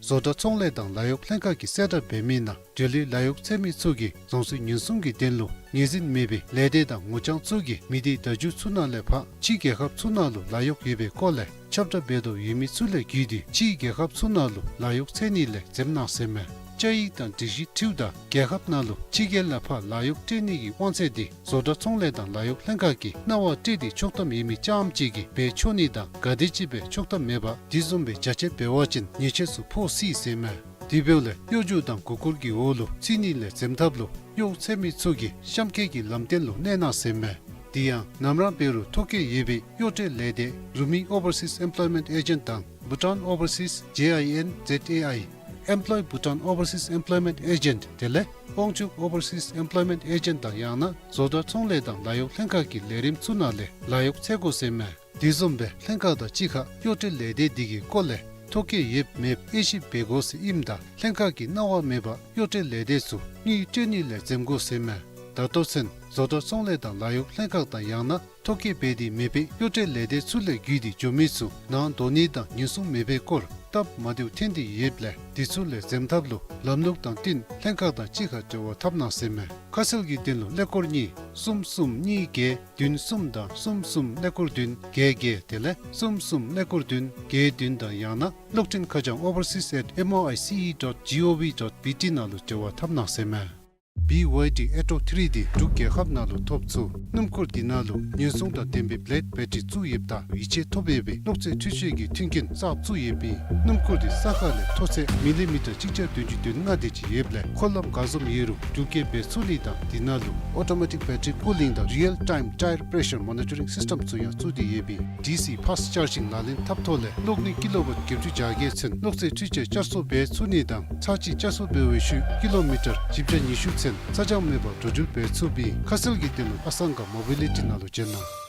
བཟོ་གྲྭ་ཚོང་ལས་དང་ལཱ་གཡོག་ལྷན་ཁག་གིས་གསལ་བསྒྲགས་འབད་མི་ནང་འབྲེལ་ཡོད་ལཱ་གཡོག་འཚོལ་མི་ཚུ་གིས་རྫོང་སྲིད་ཉེན་སྲུང་གི་དོན་ལུ་ངོས་འཛིན་མེད་པའི་ལས་སྡེ་དང་ངོ་རྐྱང་ཚུ་གིས་མི་སྡེ་བརྡ་བརྒྱུད་ཚུ་ནང་ལས་ཕར་ཕྱིའི་རྒྱལ་ཁབ་ཚུ་ནང་ལུ་ལཱ་གཡོག་ཡོད་པའི་སྐོར་ལས་ཁྱབ་བསྒྲགས་འབད་དོ་ཡོད་མི་ཚུ་ལས་བརྒྱུད་དེ་ཕྱིའི་རྒྱལ་ཁབ་ཚུ་ནང་ལུ་ལཱ་གཡོག་འཚོལ་ནི་ལས་འཛེམ་གནང་ཟེར་མས། བཅའ་ཡིག་དང་སྒྲིག་གཞི་འཁྲིལཝ་ད་རྒྱལ་ཁབ་ནང་ལུ་ཕྱི་རྒྱལ་ལས་ཕར་ལཱ་གཡོག་སྤྲོད་ནི་གི་དབང་ཚད་འདི་བཟོ་གྲྭ་ཚོང་ལས་དང་ལཱ་གཡོག་ལྷན་ཁག་གིས་གནང་བ་སྤྲོད་དེ་ཆོག་ཐམ་ཡོད་མི་རྐྱངམ་ཅིག་གིས་འབད་ཆོག་ནི་དང་ག་དེམ་ཅིག་སྦེ་ཆོག་ཐམ་མེད་པར་དེ་བཟུམ་སྦེ་བྱ་སྤྱོད་འབད་བ་ཅིན་ཉེས་ཆད་ཚུ་ཕོག་སྲིད་ཟེར་མས། དེ་འབདཝ་ལས་གཡོ་སྒྱུ་དང་མགུ་སྐོར་གྱི་འོག་ལུ་ཚུད་ནི་ལས་འཛེམ་ཐབས་ལུ་གཡོག་འཚོལ་མི་ཚུ་གིས་གཤམ་འཁོད་ཀྱི་ལམ་སྟོན་ལུ་གནས་གནང་ཟེར་མས། དེ་ཡང་ནམ་ར་འབད་རུང་ཐོ་བཀོད་ཡོད་པའི་གཡོག་སྤྲོད་ལས་སྡེ་རུ་མི་ཨོ་བར་སིས་ཨེམ་པློའི་མེནཊ་ཨེ་ཇེནཊ་དང་བྷུ་ཊཱན་ཨོ་བར་སིས་ཇེ་ཨའི་ཨེན་ཛེཌ་ཨེ་ཨའི་Employ Bhutan Overseas Employment Agent དེ་ལས་དབང་ཕྱུག་ཨོ་བར་སིས་ཨེམ་པློའི་མེནཊ་ཨེ་ཇེནཊ་དང་ཡང་ན་བཟོ་གྲྭ་ཚོང་ལས་དང་ལཱ་གཡོག་ལྷན་ཁག་གི་ལས་རིམ་ཚུ་ནང་ལས་ལཱ་གཡོག་འཚོལ་དགོ་ཟེར་མས། དེ་བཟུམ་སྦེ་ལྷན་ཁག་དང་གཅིག་ཁར་གཡོག་སྤྲོད་ལས་སྡེ་འདི་གི་སྐོར་ལས་ཐོ་བཀོད་ཡོདཔ་མེདཔ་དབྱེ་ཞིབ་འབད་དགོ་ཟེར་ཨིནམ་ད་ལྷན་ཁག་གིས་གནང་བ་མེད་པར་གཡོག་སྤྲོད་ལས་སྡེ་ཚུ་དངུལ་སྤྲོད་ནི་ལས་འཛེམ་དགོ་ཟེར་མས། ད་ལྟོ་ཚུན་བཟོ་གྲྭ་ཚོང་ལས་དང་ལཱ་གཡོག་ལྷན་ཁག་དང་ཡང་ན་ཐོ་བཀོད་འབད་དེ་མེད་པའི་གཡོག་སྤྲོད་ལས་སྡེ་ཚུ་ལས་བརྒྱུད་དེ་འགྱོ་མི་ཚུ་ནང་འདོགས་ནི་དང་ཉེན་སྲུང་མེད་པའི་སྐོར་སྟབས་མ་བདེཝ་ཐོན་ཏེ་ཡོདཔ་ལས་དེ་ཚུ་ལས་འཛེམ་ཐབས་ལུ་ལམ་ལུགས་དང་བསྟུན་ལྷན་ཁག་དང་གཅིག་ཁར་འབྲེལ་བ་འཐབ་གནང་ཟེར་མས། ཁ་གསལ་གྱི་དོན་ལུ་ཀླད་ཀོར་གཉིས་གསུམ་གསུམ་གཉིས་བརྒྱད་བདུན་གསུམ་དང་གསུམ་གསུམ་ཀླད་ཀོར་བདུན་བརྒྱད་བརྒྱད་དེ་ལས་གསུམ་གསུམ་ཀླད་ཀོར་བདུན་བརྒྱད་བདུན་དང་ཡང་ན་གློག་འཕྲིན་ཁ་བྱང་overseas at M O I C E dot G O V dot B T ནང་ལུ་འབྲེལ་བ་འཐབ་གནང་ཟེར་མས། B Y D Atto three འདི་འབྲུག་རྒྱལ་ཁབ་ནང་ལུ་ཐོབ་ཚུགས། སྣུམ་འཁོར་འདི་ནང་ལུ་ཉེན་སྲུང་དང་ལྡན་པའི་བེ་ལེཌ་བེ་ཊ་རི་བཙུགས་ཡོདཔ་ད་ཡིད་ཆེས་ཐོབ་ཡོད་པའི་གློག་རྫས་འཕྲུལ་ཆས་ཀྱི་མཐུན་རྐྱེན་གསརཔ་བཙུགས་ཡོདཔ་ཨིན། སྣུམ་འཁོར་འདི་ས་ཁ་ལས་མཐོ་ཚད་མི་ལི་མི་ཊར་གཅིག་བརྒྱ་བདུན་ཅུ་དོན་ལྔ་དེ་ཅིག་ཡོདཔ་ལས་འཁོར་ལམ་ག་བཟུམ་ཡོད་རུང་འགྲུལ་སྐྱེལ་འབད་ཚུགས་ནི་དང་འདི་ནང་ལུ་automatic battery cooling དང་real time tyre pressure monitoring system ཚུ་ཡང་བཙུགས་ཏེ་ཡོདཔ་ཨིན། ཌི་སི་ཕཱསཊ་ཅཱར་ཇིང་ལག་ལེན་འཐབ་ཐོག་ལས་གློག་ནུས་ཀི་ལོ་ཝཊ་བརྒྱད་ཅུ་གྱ་བརྒྱད་ཚུན་གློག་རྫས་འཕྲུལ་ཆས་བསྐྱར་གསོ་འབད་ཚུགས་ནི་དང་ཚར་གཅིག་བསྐྱར་གསོ་འབད་བའི་ཤུལ་ཀི་ལོ་མི་ཊར་བཞི་བརྒྱ་ཉི་ཤུ་ཚུན་ཚ་གྱང་མེད་པར་འགྲོ་འགྲུལ་འབད་ཚུགསཔ་ཨིན། ཁ་གསལ་གྱི་དོན་ལུ་ཨ་སང་ག་མོ་བི་ལི་ཊི་ནང་ལུ་བྱོན་གནང་།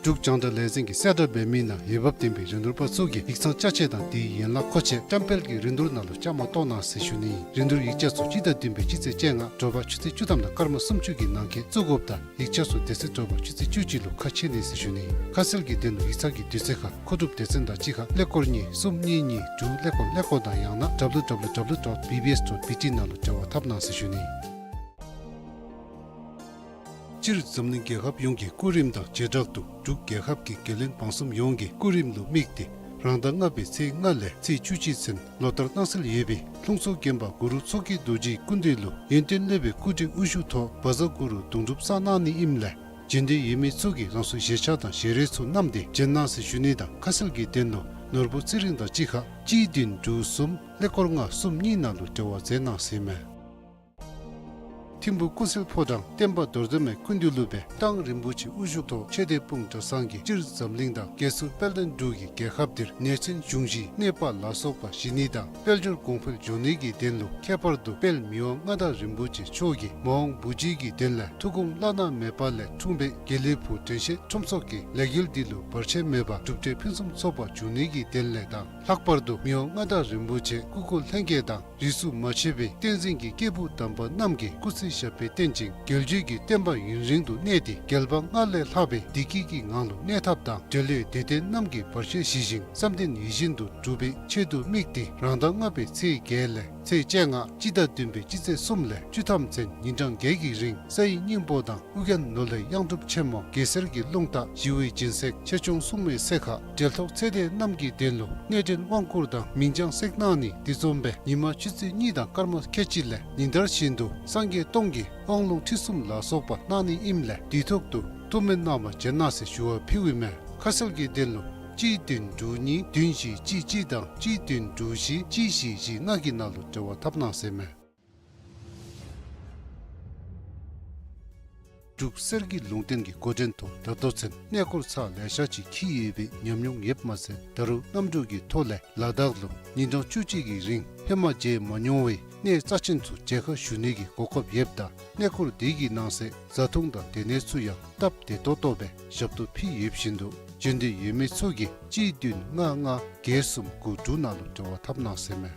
འབྲུག་རྒྱང་བསྒྲགས་ལས་འཛིན་གྱིས་གསལ་བསྒྲགས་འབད་མི་ནང་འོས་འབབ་ལྡན་པའི་རིན་བསྡུར་པ་ཚུ་གིས་ཡིག་ཚང་ཅ་ཆས་དང་དེའི་ཡན་ལག་མཁོ་ཆས་བཀྲམ་སྤེལ་གྱི་རིན་བསྡུར་ནང་ལུ་བཅའ་མར་གཏོགས་གནང་ཟེར་ཞུ་ནི། རིན་བསྡུར་ཡིག་ཆ་ཚུ་སྤྱི་ཟླ་བདུན་པའི་སྤྱི་ཚེས་བཅོ་ལྔ་དྲོ་པ་ཆུ་ཚོད་བཅུ་ཐམ་དང་སྐར་མ་སུམ་ཅུ་གི་ནང་འཁོད་བཙུགས་དགོཔ་དང་ཡིག་ཆ་ཚུ་དེ་ཚེ་དྲོ་པ་ཆུ་ཚོད་བཅུ་གཅིག་ལུ་ཁ་ཕྱེ་ནི་ཟེར་ཞུ་ནི། ཁ་གསལ་གྱི་དོན་ལུ་ཡིག་ཚང་གི་དུས་ཚོད་ཁར་མཁོ་སྒྲུབ་སྡེ་ཚན་དང་གཅིག་ཁར་ཀླད་ཀོར་གཉིས་གསུམ་གཉིས་གཉིས་དྲུག་ཀླད་ཀོར་ཀླད་ཀོར་དང་ཡང་ན་W W W dot B B S dot B T ནང་ལུ་འབྲེལ་བ་འཐབ་གནང་ཟེར་ཞུ་ནི། སྤྱིར་འཛམ་གླིང་རྒྱལ་ཁབ་ཡོངས་ཀྱི་སྐུ་རིམ་དང་བྱེ་བྲག་ཏུ་འབྲུག་རྒྱལ་ཁབ་ཀྱི་རྒྱལ་བློན་འབངས་གསུམ་ཡོངས་ཀྱི་སྐུ་རིམ་ལུ་དམིགས་ཏེ་ རང་ཟླ་ལྔ་པའི་ཚེས་ལྔ་ལས་ཚེས་བཅུ་གཅིག་ཚུན་ལོ་ལྟར་གནང་སྲོལ་ཡོད་པའི་ལྷུང་བཟེད་བརྒྱན་པ་གུ་རུ་མཚོ་སྐྱེས་རྡོ་རྗེའི་སྐུ་མདུན་ལུ་ཡོན་ཏན་སློབ་དཔོན་སྐུ་བགྲེས་དབུ་བཞུགས་ཐོག་བཛྲ་གུ་རུ་གདུང་སྒྲུབ་གསང་གནང་ནི་ཨིནམ་ལས་བྱོན་འདོད་ཡོད་མི་ཚུ་གིས་རང་སོའི་བཞེས་ཆ་དང་ཞལ་རས་ཚུ་བསྣམས་ཏེ་བྱོན་གནང་ཟེར་ཞུ་ནི་དང་ཁ་གསལ་གྱི་དོན་ལུ་ནོར་བུ་ཚེ་རིང་དང་གཅིག་ཁར་གཅིག་བདུན་དྲུག་གསུམ་ཀླད་ཀོར་ལྔ་གསུམ་གཉིས་ནང་ལུ་འབྲེལ་བ་མཛད་གནང་ཟེར་མས། ཐིམ་ཕུག་ཀུན་གསལ་ཕོ་བྲང་བསྟན་པ་རྡོར་གདན་མའི་སྐུ་མདུན་ལུ་སྦེ་གདང་རིན་པོ་ཆེ་དབུ་བཞུགས་ཐོག་ཆོས་སྡེ་སྤུངས་གྲྭ་ཚང་གིས་སྤྱིར་འཛམ་གླིང་དང་རྒྱལ་སྲུང་དཔལ་ལྡན་འབྲུག་གི་རྒྱལ་ཁབ་འདིར་ནད་མཚོན་འབྱུང་བཞིའི་གནོད་པ་ལ་སོགས་པ་ཞི་ནི་དང་དཔལ་འབྱོར་གོང་འཕེལ་འགྱོ་ནི་གི་དོན་ལུ་ཁྱད་པར་དུ་དཔལ་མི་དབང་མངའ་བདག་རིན་པོ་ཆེ་མཆོག་གིས་མ་འོངས་བུ་བརྒྱུད་ཀྱི་དོན་ལས་ཐུགས་དགོངས་བླ་ན་མེད་པ་ལས་འཁྲུངས་པའི་དགེ་ལེགས་ཕུག་དྲན་ཤེས་ཁྲོམ་ཚོགས་ཀྱི་ལས་འགུལ་འདི་ལུ་བར་ཆད་མེད་པར་གྲུབ་འབྲས་ཕུན་སུམ་ཚོགས་པ་འབྱུང་ནི་གི་དོན་ལས་དང་ལྷག་པར་དུ་མི་དབང་མངའ་བདག་རིན་པོ་ཆེ་སྐུ་འཁོར་ལྷན་རྒྱས་དང་རིས་སུ་མ་ཆད་པའི་བསྟན་འཛིན་གྱི་སྐྱེས་བུ་དམ་པ་རྣམས་ཀྱིས་སྐུ་ཚེ་ཞབས་པད་བརྟན་ཅིང་རྒྱལ་བརྒྱུད་ཀྱི་བསྟན་པ་ཡུན་རིང་དུ་གནས་ཏེ་རྒྱལ་འབངས་སྔར་ལས་ལྷག་པའི་བདེ་སྐྱིད་ཀྱི་ངང་ལུ་གནས་ཐབས་དང་འབྲེལ་ཡོད་དད་ལྡན་རྣམས་ཀྱི་བར་ཆད་ཞི་ཞིང་བསམ་དོན་ཡིད་བཞིན་དུ་འགྲུབ་པའི་ཆེད་དུ་དམིགས་ཏེ་རང་ཟླ་ལྔ་པའི་ཚེས་བརྒྱད་ལས་ཚེས་བཅོ་ལྔ་སྤྱི་ཟླ་བདུན་པའི་སྤྱི་ཚེས་གསུམ་ལས་བཅུ་ཐམ་ཚུན་ཉིན་གྲངས་བརྒྱད་ཀྱི་རིང་ས་ཡི་སྙིང་པོ་དང་ཨོ་རྒྱན་ནོར་གླིང་གཡང་སྒྲུབ་ཆེན་མོ་གེ་སར་གྱི་རླུང་རྟ་ཞི་བའི་སྦྱིན་སྲེག་ཆེ་ཆུང་གསུམ་མའི་སྲེག་ཁ་འབྲེལ་ཐོགས་ཚེ་འདས་རྣམས་ཀྱི་དོན་ལུ་གནས་འདྲེན་དབང་བསྐུར་དང་མིང་བྱང་སྲེག་གནང་ནི་འདི་བཟུམ་སྦེ་ཉི་མ་ཆུ་ཚོད་གཉིས་དང་སྐར་མ་ཁལ་གཅིག་ལས་ཉིན་ལྟར་བཞིན་དུ་སངས་རྒྱས་སྟོང་གི་དབང་ལུང་ཁྲིད་གསུམ་ལ་སོགས་པ་གནང་ནི་ཨིནམ་ལས་དུས་ཐོག་ཏུ་ཐུགས་སྨོན་གནང་བར་བྱོན་གནང་ཟེར་ཞུ་བ་ཕུལཝ་ཨིན་མས། ཁ་གསལ་གྱི་དོན་ལུ་གཅིག་བདུན་དྲུག་གཉིས་བདུན་བཞི་གཅིག་གཅིག་དང་གཅིག་བདུན་དྲུག་བཞི་གཅིག་བཞི་བཞི་ལྔ་གི་ནང་ལུ་འབྲེལ་བ་འཐབ་གནང་ཟེར་མས། འབྲུག་གསེར་གྱི་ལུང་བསྟན་གྱི་འགོ་འདྲེན་ཐོག་ད་ལྟོ་ཚུན་གནས་སྐོར་ཚར་ལེ་ཤ་ཅིག་འཁྱིད་ཡོད་པའི་ཉམས་མྱོང་ཡོདཔ་མ་ཚད་ད་རུང་གནམ་གྲུ་གི་ཐོག་ལས་ལ་དྭགས་ལུ་ཉིན་གྲངས་བཅུ་གཅིག་གི་རིང་ཧེ་མ་མཇལ་མ་མྱོང་བའི་གནས་རྩ་ཆེན་ཚུ་མཇལ་ཁ་ཞུ་ནི་གི་གོ་སྐབས་ཡོདཔ་ད་གནས་སྐོར་དེ་གི་ནང་གསེས་བཟའ་འཐུང་དང་སྡོད་གནས་ཚུ་ཡང་སྟབས་བདེ་ཏོག་ཏོ་སྦེ་ཞབས་ཏོག་ཕུལ་ཡོདཔ་བཞིན་དུ་བྱོན་འདོད་ཡོད་མི་ཚུ་གིས་གཅིག་བདུན་ལྔ་ལྔ་བརྒྱད་གསུམ་དགུ་དྲུག་ནང་ལུ་འབྲེལ་བ་འཐབ་གནང་ཟེར་མས།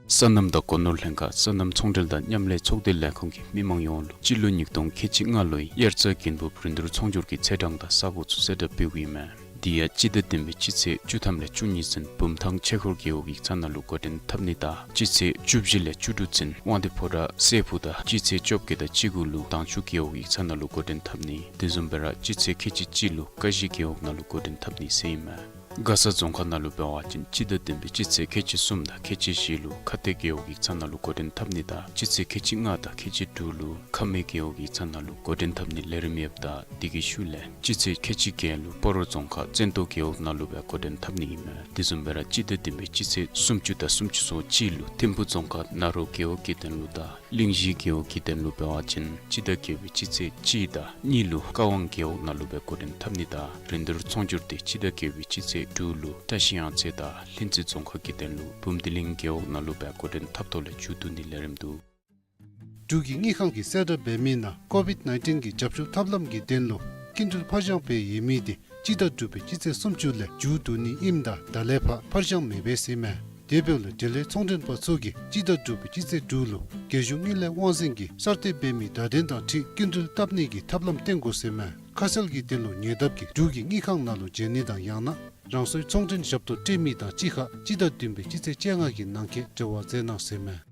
སོ་ནམ་དང་སྒོ་ནོར་ལྷན་ཁག་སོ་ནམ་ཚོང་འབྲེལ་དང་མཉམ་ལས་ཚོགས་སྡེ་ལས་ཁུངས་ཀྱིས་མི་མང་ཡོངས་ལུ་སྤྱི་ལོ་ཉིས་སྟོང་ཁལ་གཅིག་ལྔ་ལོའི་དབྱར་རྩྭ་དགུན་འབུབ་རིན་བསྡུར་ཚོང་སྒྱུར་གྱི་ཚེས་གྲངས་དང་ས་གོ་ཚུ་གསལ་བསྒྲགས་འབདཝ་ཨིན་མས། དེ་ཡང་སྤྱི་ཟླ་བདུན་པའི་སྤྱི་ཚེས་བཅུ་ཐམ་ལས་བཅུ་གཉིས་ཚུན་བུམ་ཐང་ཆོས་འཁོར་རྒེད་འོག་ཡིག་ཚང་ནང་ལུ་འགོ་འདྲེན་འཐབ་ནི་དང་སྤྱི་ཚེས་བཅུ་བཞི་ལས་བཅུ་དྲུག་ཚུན་དབང་འདུས་ཕོ་བྲང་སྲས་ཕུག་དང་སྤྱི་ཚེས་བཅོ་བརྒྱད་དང་བཅུ་དགུ་ལུ་དྭངས་ཆུ་རྒེད་འོག་ཡིག་ཚང་ནང་ལུ་འགོ་འདྲེན་འཐབ་ནི། དེ་བཟུམ་སྦེ་ར་སྤྱི་ཚེས་ཁལ་གཅིག་གཅིག་ལུ་ཀ་གཞི་རྒེད་འོག་ནང་ལུ་འགོ་འདྲེན་འཐབ་ནི་ཟེར་ཨིན་མས། མགར་ས་རྫོང་ཁག་ནང་ལུ་འབད་བ་ཅིན་སྤྱི་ཟླ་བདུན་པའི་སྤྱི་ཚེས་ཁལ་གཅིག་གསུམ་དང་ཁལ་གཅིག་བཞི་ལུ་ཁ་གཏད་རྒེད་འོག་ཡིག་ཚང་ནང་ལུ་འགོ་འདྲེན་འཐབ་ནི་དང་སྤྱི་ཚེས་ཁལ་གཅིག་ལྔ་དང་ཁལ་གཅིག་དྲུག་ལུ་ཁ་སྨད་རྒེད་འོག་ཡིག་ཚང་ནང་ལུ་འགོ་འདྲེན་འཐབ་ནི་ལས་རིམ་ཡོདཔ་ད་དེ་གི་ཤུལ་ལས་སྤྱི་ཚེས་ཁལ་གཅིག་བརྒྱད་ལུ་སྤ་རོ་རྫོང་ཁག་བཙན་ཏོ་རྒེད་འོག་ནང་ལུ་སྦེ་འགོ་འདྲེན་འཐབ་ནི་ཨིན་མས། དེ་བཟུམ་སྦེ་ར་སྤྱི་ཟླ་བདུན་པའི་སྤྱི་ཚེས་སུམ་ཅུ་དང་སུམ་ཅུ་སོ་གཅིག་ལུ་ཐིམ་ཕུག་རྫོང་ཁག་ན་རོ་རྒེད་འོག་གི་དོན་ལུ་དང་གླིང་བཞི་རྒེད་འོག་གི་དོན་ལུ་འབད་བ་ཅིན་སྤྱི་ཟླ་བརྒྱད་པའི་སྤྱི་ཚེས་གཅིག་དང་གཉིས་ལུ་ཀ་ཝང་རྒེད་འོག་ནང་ལུ་སྦེ་འགོ་འདྲེན་འཐབ་ནི་དང་རིན་བསྡུར་ཚོང་སྒྱུར་དེ་སྤྱི་ཟླ་བརྒྱད་པའི་སྤྱི་ཚེས་དྲུག་ལུ་བཀྲ་ཤིས་གཡང་རྩེ་དང་ལྷུན་རྩེ་རྫོང་ཁག་གི་དོན་ལུ་བུམ་སྡེ་གླིང་རྒེད་འོག་ནང་ལུ་སྦེ་འགོ་འདྲེན་འཐབ་ཐོག་ལས་མཇུག་བསྡུ་ནི་ལས་རིམ་འདུག། འབྲུག་གི་དངུལ་ཁང་གིས་གསལ་བསྒྲགས་འབད་མི་ནང་ཀོ་བིཌ་ནའིན་ཊིན་གྱི་རྒྱབ་སྐྱོར་ཐབས་ལམ་གྱི་དོན་ལུ་སྐྱིན་འགྲུལ་ཕར་འགྱངས་འབད་ཡོད་མི་དེ་སྤྱི་ཟླ་དྲུག་པའི་སྤྱི་ཚེས་སུམ་ཅུ་ལས་མཇུག་བསྡུ་ནི་ཨིནམ་ད་ད་ལས་ཕར་ཕར་འགྱངས་མི་འབད་ཟེར་མས། དེ་འབདཝ་ལས་འབྲེལ་ཡོད་ཚོང་མགྲོན་པ་ཚུ་གིས་སྤྱི་ཟླ་དྲུག་པའི་སྤྱི་ཚེས་དྲུག་ལུ་རྒྱལ་གཞུང་དངུལ་ལས་དབང་འཛིན་གྱིས་གསར་གཏོད་འབད་མི་བརྡ་དོན་དང་འཁྲིལ་སྐྱིན་འགྲུལ་བཏབ་ནི་གི་ཐབས་ལམ་བསྟེན་དགོ་ཟེར་མས། ཁ་གསལ་གྱི་དོན་ལུ་ཉེ་འདབས་ཀྱི་འབྲུག་གི་དངུལ་ཁང་ནང་ལུ་འབྱོན་ནི་དང་ཡང་ན་རང་སོའི་ཚོང་མགྲོན་ཞབས་ཏོག་སྤྲོད་མི་དང་གཅིག་ཁར་སྤྱི་ཟླ་བདུན་པའི་སྤྱི་ཚེས་བཅོ་ལྔ་གི་ནང་འཁོད་འབྲེལ་བ་མཛད་གནང་ཟེར་མས།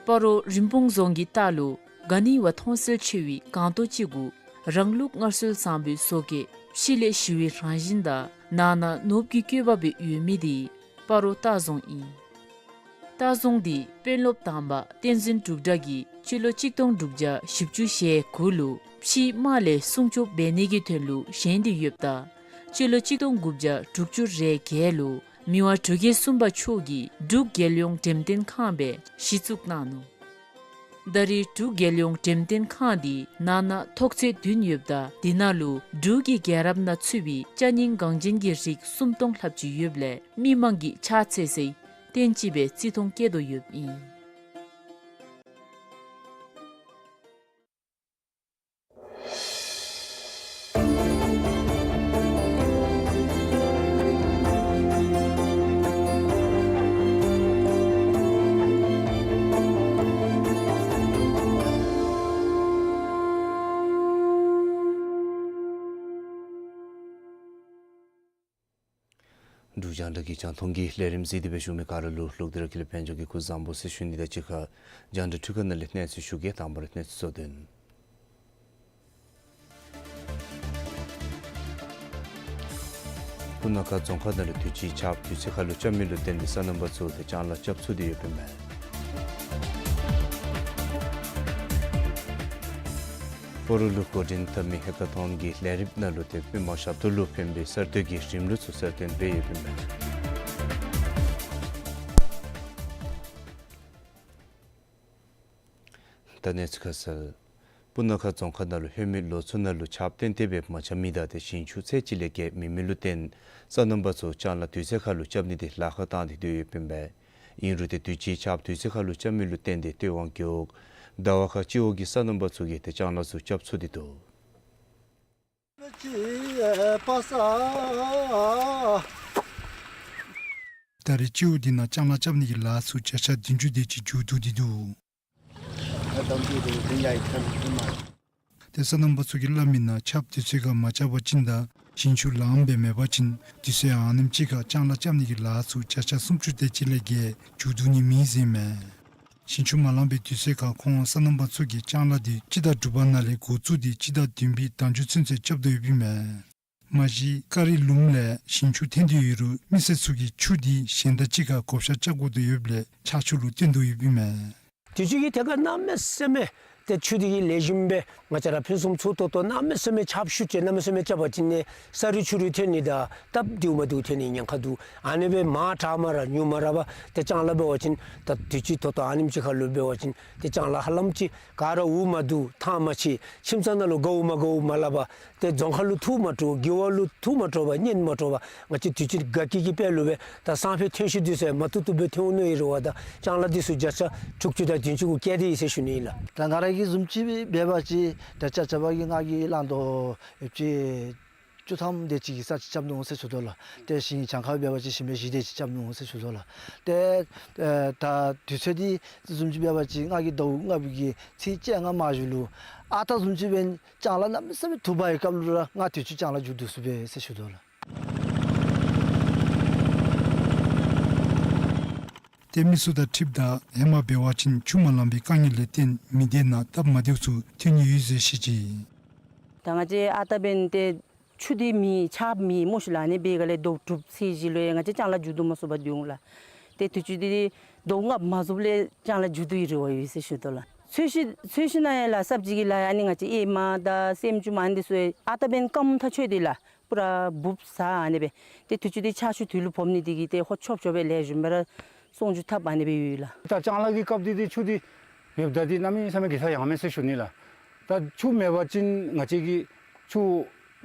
སྤ་རོ་རིན་སྤུངས་རྫོང་གི་ལྟག་ལུ་ག་ནི་བ་མཐོང་གསལ་ཆེ་བའི་སྒང་ཏོག་ཅིག་གུ་རང་ལུགས་སྔར་སྲོལ་བཟང་པོའི་བཟོ་བཀོད་ཕྱི་ལས་ཞི་བའི་རང་བཞིན་དང་ནང་ན་ནོར་བུ་གི་བཀོད་པ་སྦེ་ཡོད་མི་དེ་སྤ་རོ་ལྟ་རྫོང་ཨིན། ལྟ་རྫོང་འདི་དཔོན་སློབ་དམ་པ་བསྟན་འཛིན་འབྲུག་གྲགས་ཀྱིས་སྤྱི་ལོ་གཅིག་སྟོང་དྲུག་བརྒྱ་བཞི་བཅུ་ཞེ་དགུ་ལུ་ཕྱིའི་དམག་ལས་སྲུང་སྐྱོབ་འབད་ནི་གི་དོན་ལུ་བཞེངས་ཏེ་ཡོདཔ་ད་སྤྱི་ལོ་གཅིག་སྟོང་དགུ་བརྒྱ་དྲུག་ཅུ་རེ་བརྒྱད་ལུ་མི་དབང་འབྲུག་རྒྱལ་གསུམ་པ་མཆོག་གིས་འབྲུག་རྒྱལ་ཡོངས་འགྲེམས་སྟོན་ཁང་སྦེ་གཞི་བཙུགས་གནང་ནུག། ད་རེས་འབྲུག་རྒྱལ་ཡོངས་འགྲེམས་སྟོན་ཁང་འདི་ནང་ན་ཐོག་ཚད་བདུན་ཡོདཔ་ད་འདི་ནང་ལུ་འབྲུག་གི་རྒྱལ་རབས་ནང་ཚུད་པའི་ཅ་རྙིང་འགངས་ཅན་གྱི་རིགས་སུམ་སྟོང་ལྷགཔ་ཅིག་ཡོདཔ་ལས་མི་མང་གིས་ཕྱག་འཚལ་སའི་རྟེན་ཅིག་སྦེ་བརྩི་མཐོང་བསྐྱེད་དོ་ཡོདཔ་ཨིན། འབྲུག་རྒྱང་བསྒྲགས་ཀྱི་རྒྱང་མཐོང་གི་ལས་རིམ་གཟིགས་ཏེ་སྦེ་བཞུགས་མི་ག་ར་ལུ་ལྷུག་བདེ་ར་ཀུན་ལེགས་དཔལ་འབྱོར་གྱི་སྐུ་གཟུགས་བཟང་པོ་ཟེར་ཞུ་ནི་དང་གཅིག་ཁར་རྒྱང་བསྒྲགས་འཕྲུལ་ཁང་ནང་ལས་གནས་ཚུལ་ཞུ་གེ། དང་པ་ར་གནས་ཚུལ་གཙོ་དོན། སྤུ་ན་ཁ་རྫོང་ཁག་ནང་ལུ་དུས་ཅི་ཆརཔ་དུས་ཚོད་ཁར་ལུ་རྐྱབ་མི་ལུ་བརྟེན་ཏེ་སོ་ནམ་པ་ཚུ་ཏེ་ལྕང་ལཱ་རྐྱབ་ཚུགས་ཏེ་ཡོདཔ་ཨིན་མས། སྤ་རོ་ལུ་འགོ་འདྲེན་འཐབ་མི་ཧེ་ཀ་ཐོན་གྱི་ལས་རིམ་ནང་ལུ་ཏེ་མི་མང་ཞབས་ཏོག་ལུ་ཕན་པའི་གསར་གཏོད་ཀྱི་རིམ་ལུགས་ཚུ་གསལ་སྟོན་འབད་ཡོདཔ་ཨིན་མས། ད་གནས་ཚུལ་ཁ་གསལ། སྤུ་ན་ཁ་རྫོང་ཁག་ནང་ལུ་ལྷོད་མི་ལོ་ཚུ་ནང་ལུ་ཆརཔ་ཏན་ཏན་སྦེ་མ་རྐྱབ་མི་དང་ཏེ་ཞིང་ཆུ་ཚད་ཅིག་ལས་བརྒལ་མེད་མི་ལུ་བརྟེན་སོ་ནམ་པ་ཚུ་ལྕང་ལཱ་དུས་ཚོད་ཁར་ལུ་རྐྱབ་ནི་དེ་ལཱ་ཁག་བཏང་སྟེ་སྡོད་ཡོདཔ་ཨིན་པས། ཨིན་རུང་ཏེ་དུས་ཅི་ཆརཔ་དུས་ཚོད་ཁར་ལུ་རྐྱབ་མི་ལུ་བརྟེན་ཏེ་སྟོད་ཝང་རྒེད་འོག་ཟླ་བ་ཁ་སྤྱི་འོག་གི་སོ་ནམ་པ་ཚུ་གིས་ཏེ་ལྕང་ལཱ་ཚུ་རྐྱབ་ཚུགས་ཏེ་འདུག། ད་རེས་སྤྱི་འོག་འདི་ནང་ལྕང་ལཱ་རྐྱབ་ནི་གི་ལཱ་ཚུ་བརྒྱ་ཆ་བདུན་ཅུ་དེ་ཅིག་མཇུག་བསྡུ་སྟེ་འདུག། ཏེ་སོ་ནམ་པ་ཚུ་གིས་སླབ་མིའི་ནང་ཆརཔ་དུས་ཚོད་ཁར་མ་རྐྱབ་པ་ཅིན་དང་ཞིང་ཆུ་ལངམ་སྦེ་མེད་པ་ཅིན་དུས་ཚོད་ཨ་ནེམ་ཅིག་ཁར་ལྕང་ལཱ་རྐྱབ་ནི་གི་ལཱ་ཚུ་བརྒྱ་ཆ་སུམ་ཅུ་དེ་ཅིག་ལས་བརྒལ་མཇུག་བསྡུ་ནི་མེད་ཟེར་ཨིན་མས། ཞིང་ཆུ་མ་ལངམ་པའི་དུས་ཚོད་ཁར་ཁོང་སོ་ནམ་པ་ཚུ་གིས་ལྕང་ལཱ་འདི་སྤྱི་ཟླ་དྲུག་པ་ནང་ལས་འགོ་བཙུགས་ཏེ་སྤྱི་ཟླ་བདུན་པའི་ཟླ་མཇུག་ཚུན་ཚོད་རྐྱབ་དོ་ཡོདཔ་ཨིན་མས། མ་གཞི་ཀ་རི་ལུངམ་ལས་ཞིང་ཆུ་ཐོན་ཏེ་ཡོད་རུང་མི་སེར་ཚུ་གིས་ཆུ་འདི་གཞན་དང་གཅིག་ཁར་བགོ་བཤའ་རྐྱབ་དགོ་དོ་ཡོདཔ་ལས་ཆར་ཆུ་ལུ་བརྟེན་དོ་ཡོདཔ་ཨིན་མས། དུས་ཅི་གི་ཐད་ཁར་གནམ་མེད་ས་མེད་ཏེ་ཆུ་འདི་གིས་ལེགས་ཤོམ་སྦེ་ང་བཅས་ར་ཕུན་སུམ་ཚོགས་ཏོག་ཏོ་གནམ་མེད་ས་མེད་ཆརཔ་ཤུགས་ཆེ་གནམ་མེད་ས་མེད་རྐྱབ་པ་ཅིན་ནི་ས་རུད་ཆུ་རུད་ཐོན་ནི་དང་སྟབས་བདེཝ་མ་བདེཝ་ཐོན་ནི་ཉེན་ཁ་འདུག། ཨ་ནི་སྦེ་མར་དྲག་མ་ར་ཉུང་མ་ར་བར་ཏེ་ལྕང་ལཱ་འབད་བ་ཅིན་ད་དུས་ཅི་ཏོག་ཏོ་ཨ་ནེམ་ཅིག་ཁར་ལུ་འབད་བ་ཅིན་ཏེ་ལྕང་ལཱ་ཧ་ལམ་ཅིག་ག་ར་འུ་མ་བསྡུ་ཐང་མ་ཆད་ཁྱིམ་ཚང་ནང་ལུ་དགའཝ་མ་དགའཝ་མ་སླབ་པར་ཏེ་རྫོང་ཁག་ལུ་འཐུ་མ་འགྲོ་རྒེད་འོག་ལུ་འཐུ་མ་འགྲོ་བར་གཉེན་མ་འགྲོ་བར་ང་བཅས་དུས་ཅི་དགའ་སྐྱིད་ཀྱི་དཔལ་ལུ་སྦེ་ད་སང་ཕོད་ཐོན་ཤུགས་འདི་ཚུ་ཡང་མ་བཏུབ་བཏུབ་སྦེ་ཐོན་འོང་ནི་ཨིན་རུང་བ་ད་ལྕང་ལཱ་འདི་ཚུ་བརྒྱ་ཆ་དྲུག་ཅུ་དང་བདུན་ཅུ་གུ་བཀལ་ཏེ་ཡོད་ཟེར་ཞུ་ནི་ཨིན་ལགས། ད་ང་ར་གིས་བཟུམ་ཅིག་འབད་བ་ཅིན་ད་ཆ་ཁྱབ་ཀྱིས་ང་གིས་བླང་དོ་ཡོདཔ་ཅིག་བཅུ་ཐམ་དེ་ཅིག་གི་ས་ཅིག་རྐྱབ་ནུག་ཟེར་ཞུ་དོ་ལགས། ཏེ་ཞིང་གྱངས་ཁ་འབད་བ་ཅིན་ཞིང་པའི་བཞི་དེ་ཅིག་རྐྱབ་ནུག་ཟེར་ཞུ་དོ་ལགས། ཏེ་ཨེ་ད་དུས་ཚོད་འདི་བཟུམ་ཅིག་འབད་བ་ཅིན་ང་གིས་ཟླཝ་ལྔ་པའི་གི་ཚེས་བཅོ་ལྔ་མ་གཞུག་ལུ་ཨ་རྟག་བཟུམ་ཅིག་འབདན་ལྕང་ལཱ་གནམ་མེད་ས་མེད་ཐུབ་པའི་སྐབས་ལུ་ར་ང་དུས་ཅི་ལྕང་ལཱ་མཇུག་བསྡུ་ཚུགས་པས་ཟེར་ཞུ་དོ་ལགས། ཏེ་མི་སེར་དང་འཁྲིལཝ་ད་ཧེ་མ་འབད་བ་ཅིན་ཆུ་མ་ལང་པའི་དཀའ་ངལ་ལས་བརྟེན་མི་སྡེ་ནང་སྟབས་མ་བདེཝ་ཚུ་ཐོན་ནི་ཡོད་ཟེར་བཤད་ཅི། ད་ང་བཅས་ཨ་རྟག་འབདན་ཏེ་ཆུ་འདི་མེད་ཆརཔ་མེད་སྨོ་ཤིག་ལགས། ཨ་ནི་འབད་ག་ལས་ཟླཝ་དྲུག་ཚེས་བཞི་ལུ་ཡང་ང་བཅས་ལྕང་ལཱ་མཇུག་བསྡུ་མ་ཚུགས་པར་སྡོད་འོང་ལགས། ཏེ་དུས་ཅི་འདི་ཟླཝ་ལྔ་མ་རྫོགསཔ་ལས་ལྕང་ལཱ་མཇུག་བསྡུ་ཡི་རེ་བ་ཡོད་ཟེར་ཞུ་དོ་ལགས། ཚོས་གཞི་ཚོས་གཞི་ནང་ཡང་ལགས་སབ་ཇི་གི་ལཱ་ཡང་ཨ་ནི་ང་བཅས་ཨེ་མ་དང་སྲནམ་ཅུང་མ་ཨ་ནི་འདི་ཚུ་ཡང་ཨ་རྟག་འབདན་སྐམ་ཐག་ཆོད་དེ་ལགས། པུ་ར་འབུཔ་ཟ་ཨ་ནི་སྦེ། ཏེ་དུས་ཅི་འདི་ཆར་ཆུ་དུས་ལུ་སྦོམ་ནི་འདི་གིས་ཏེ་ཧོ་ཆོབ་ཆོབ་སྦེ་ལེགས་ཤོམ་སྦེ་ར་སོང་འཇུག་འཐབ་ཨ་ནི་སྦེ་ཡོད་ལགས། ད་ལྕང་ལཱ་གི་སྐབས་འདི་ཏེ་ཆུ་འདི་ཡོདཔ་ད་འདི་གནམ་མེད་ས་མེད་གེ་སར་ཡངམ་མས་ཟེར་ཞུ་ནི་ལགས། ད་ཆུ་མེད་པ་ཅིན་ང་བཅས་ཀྱིས་ཆུ་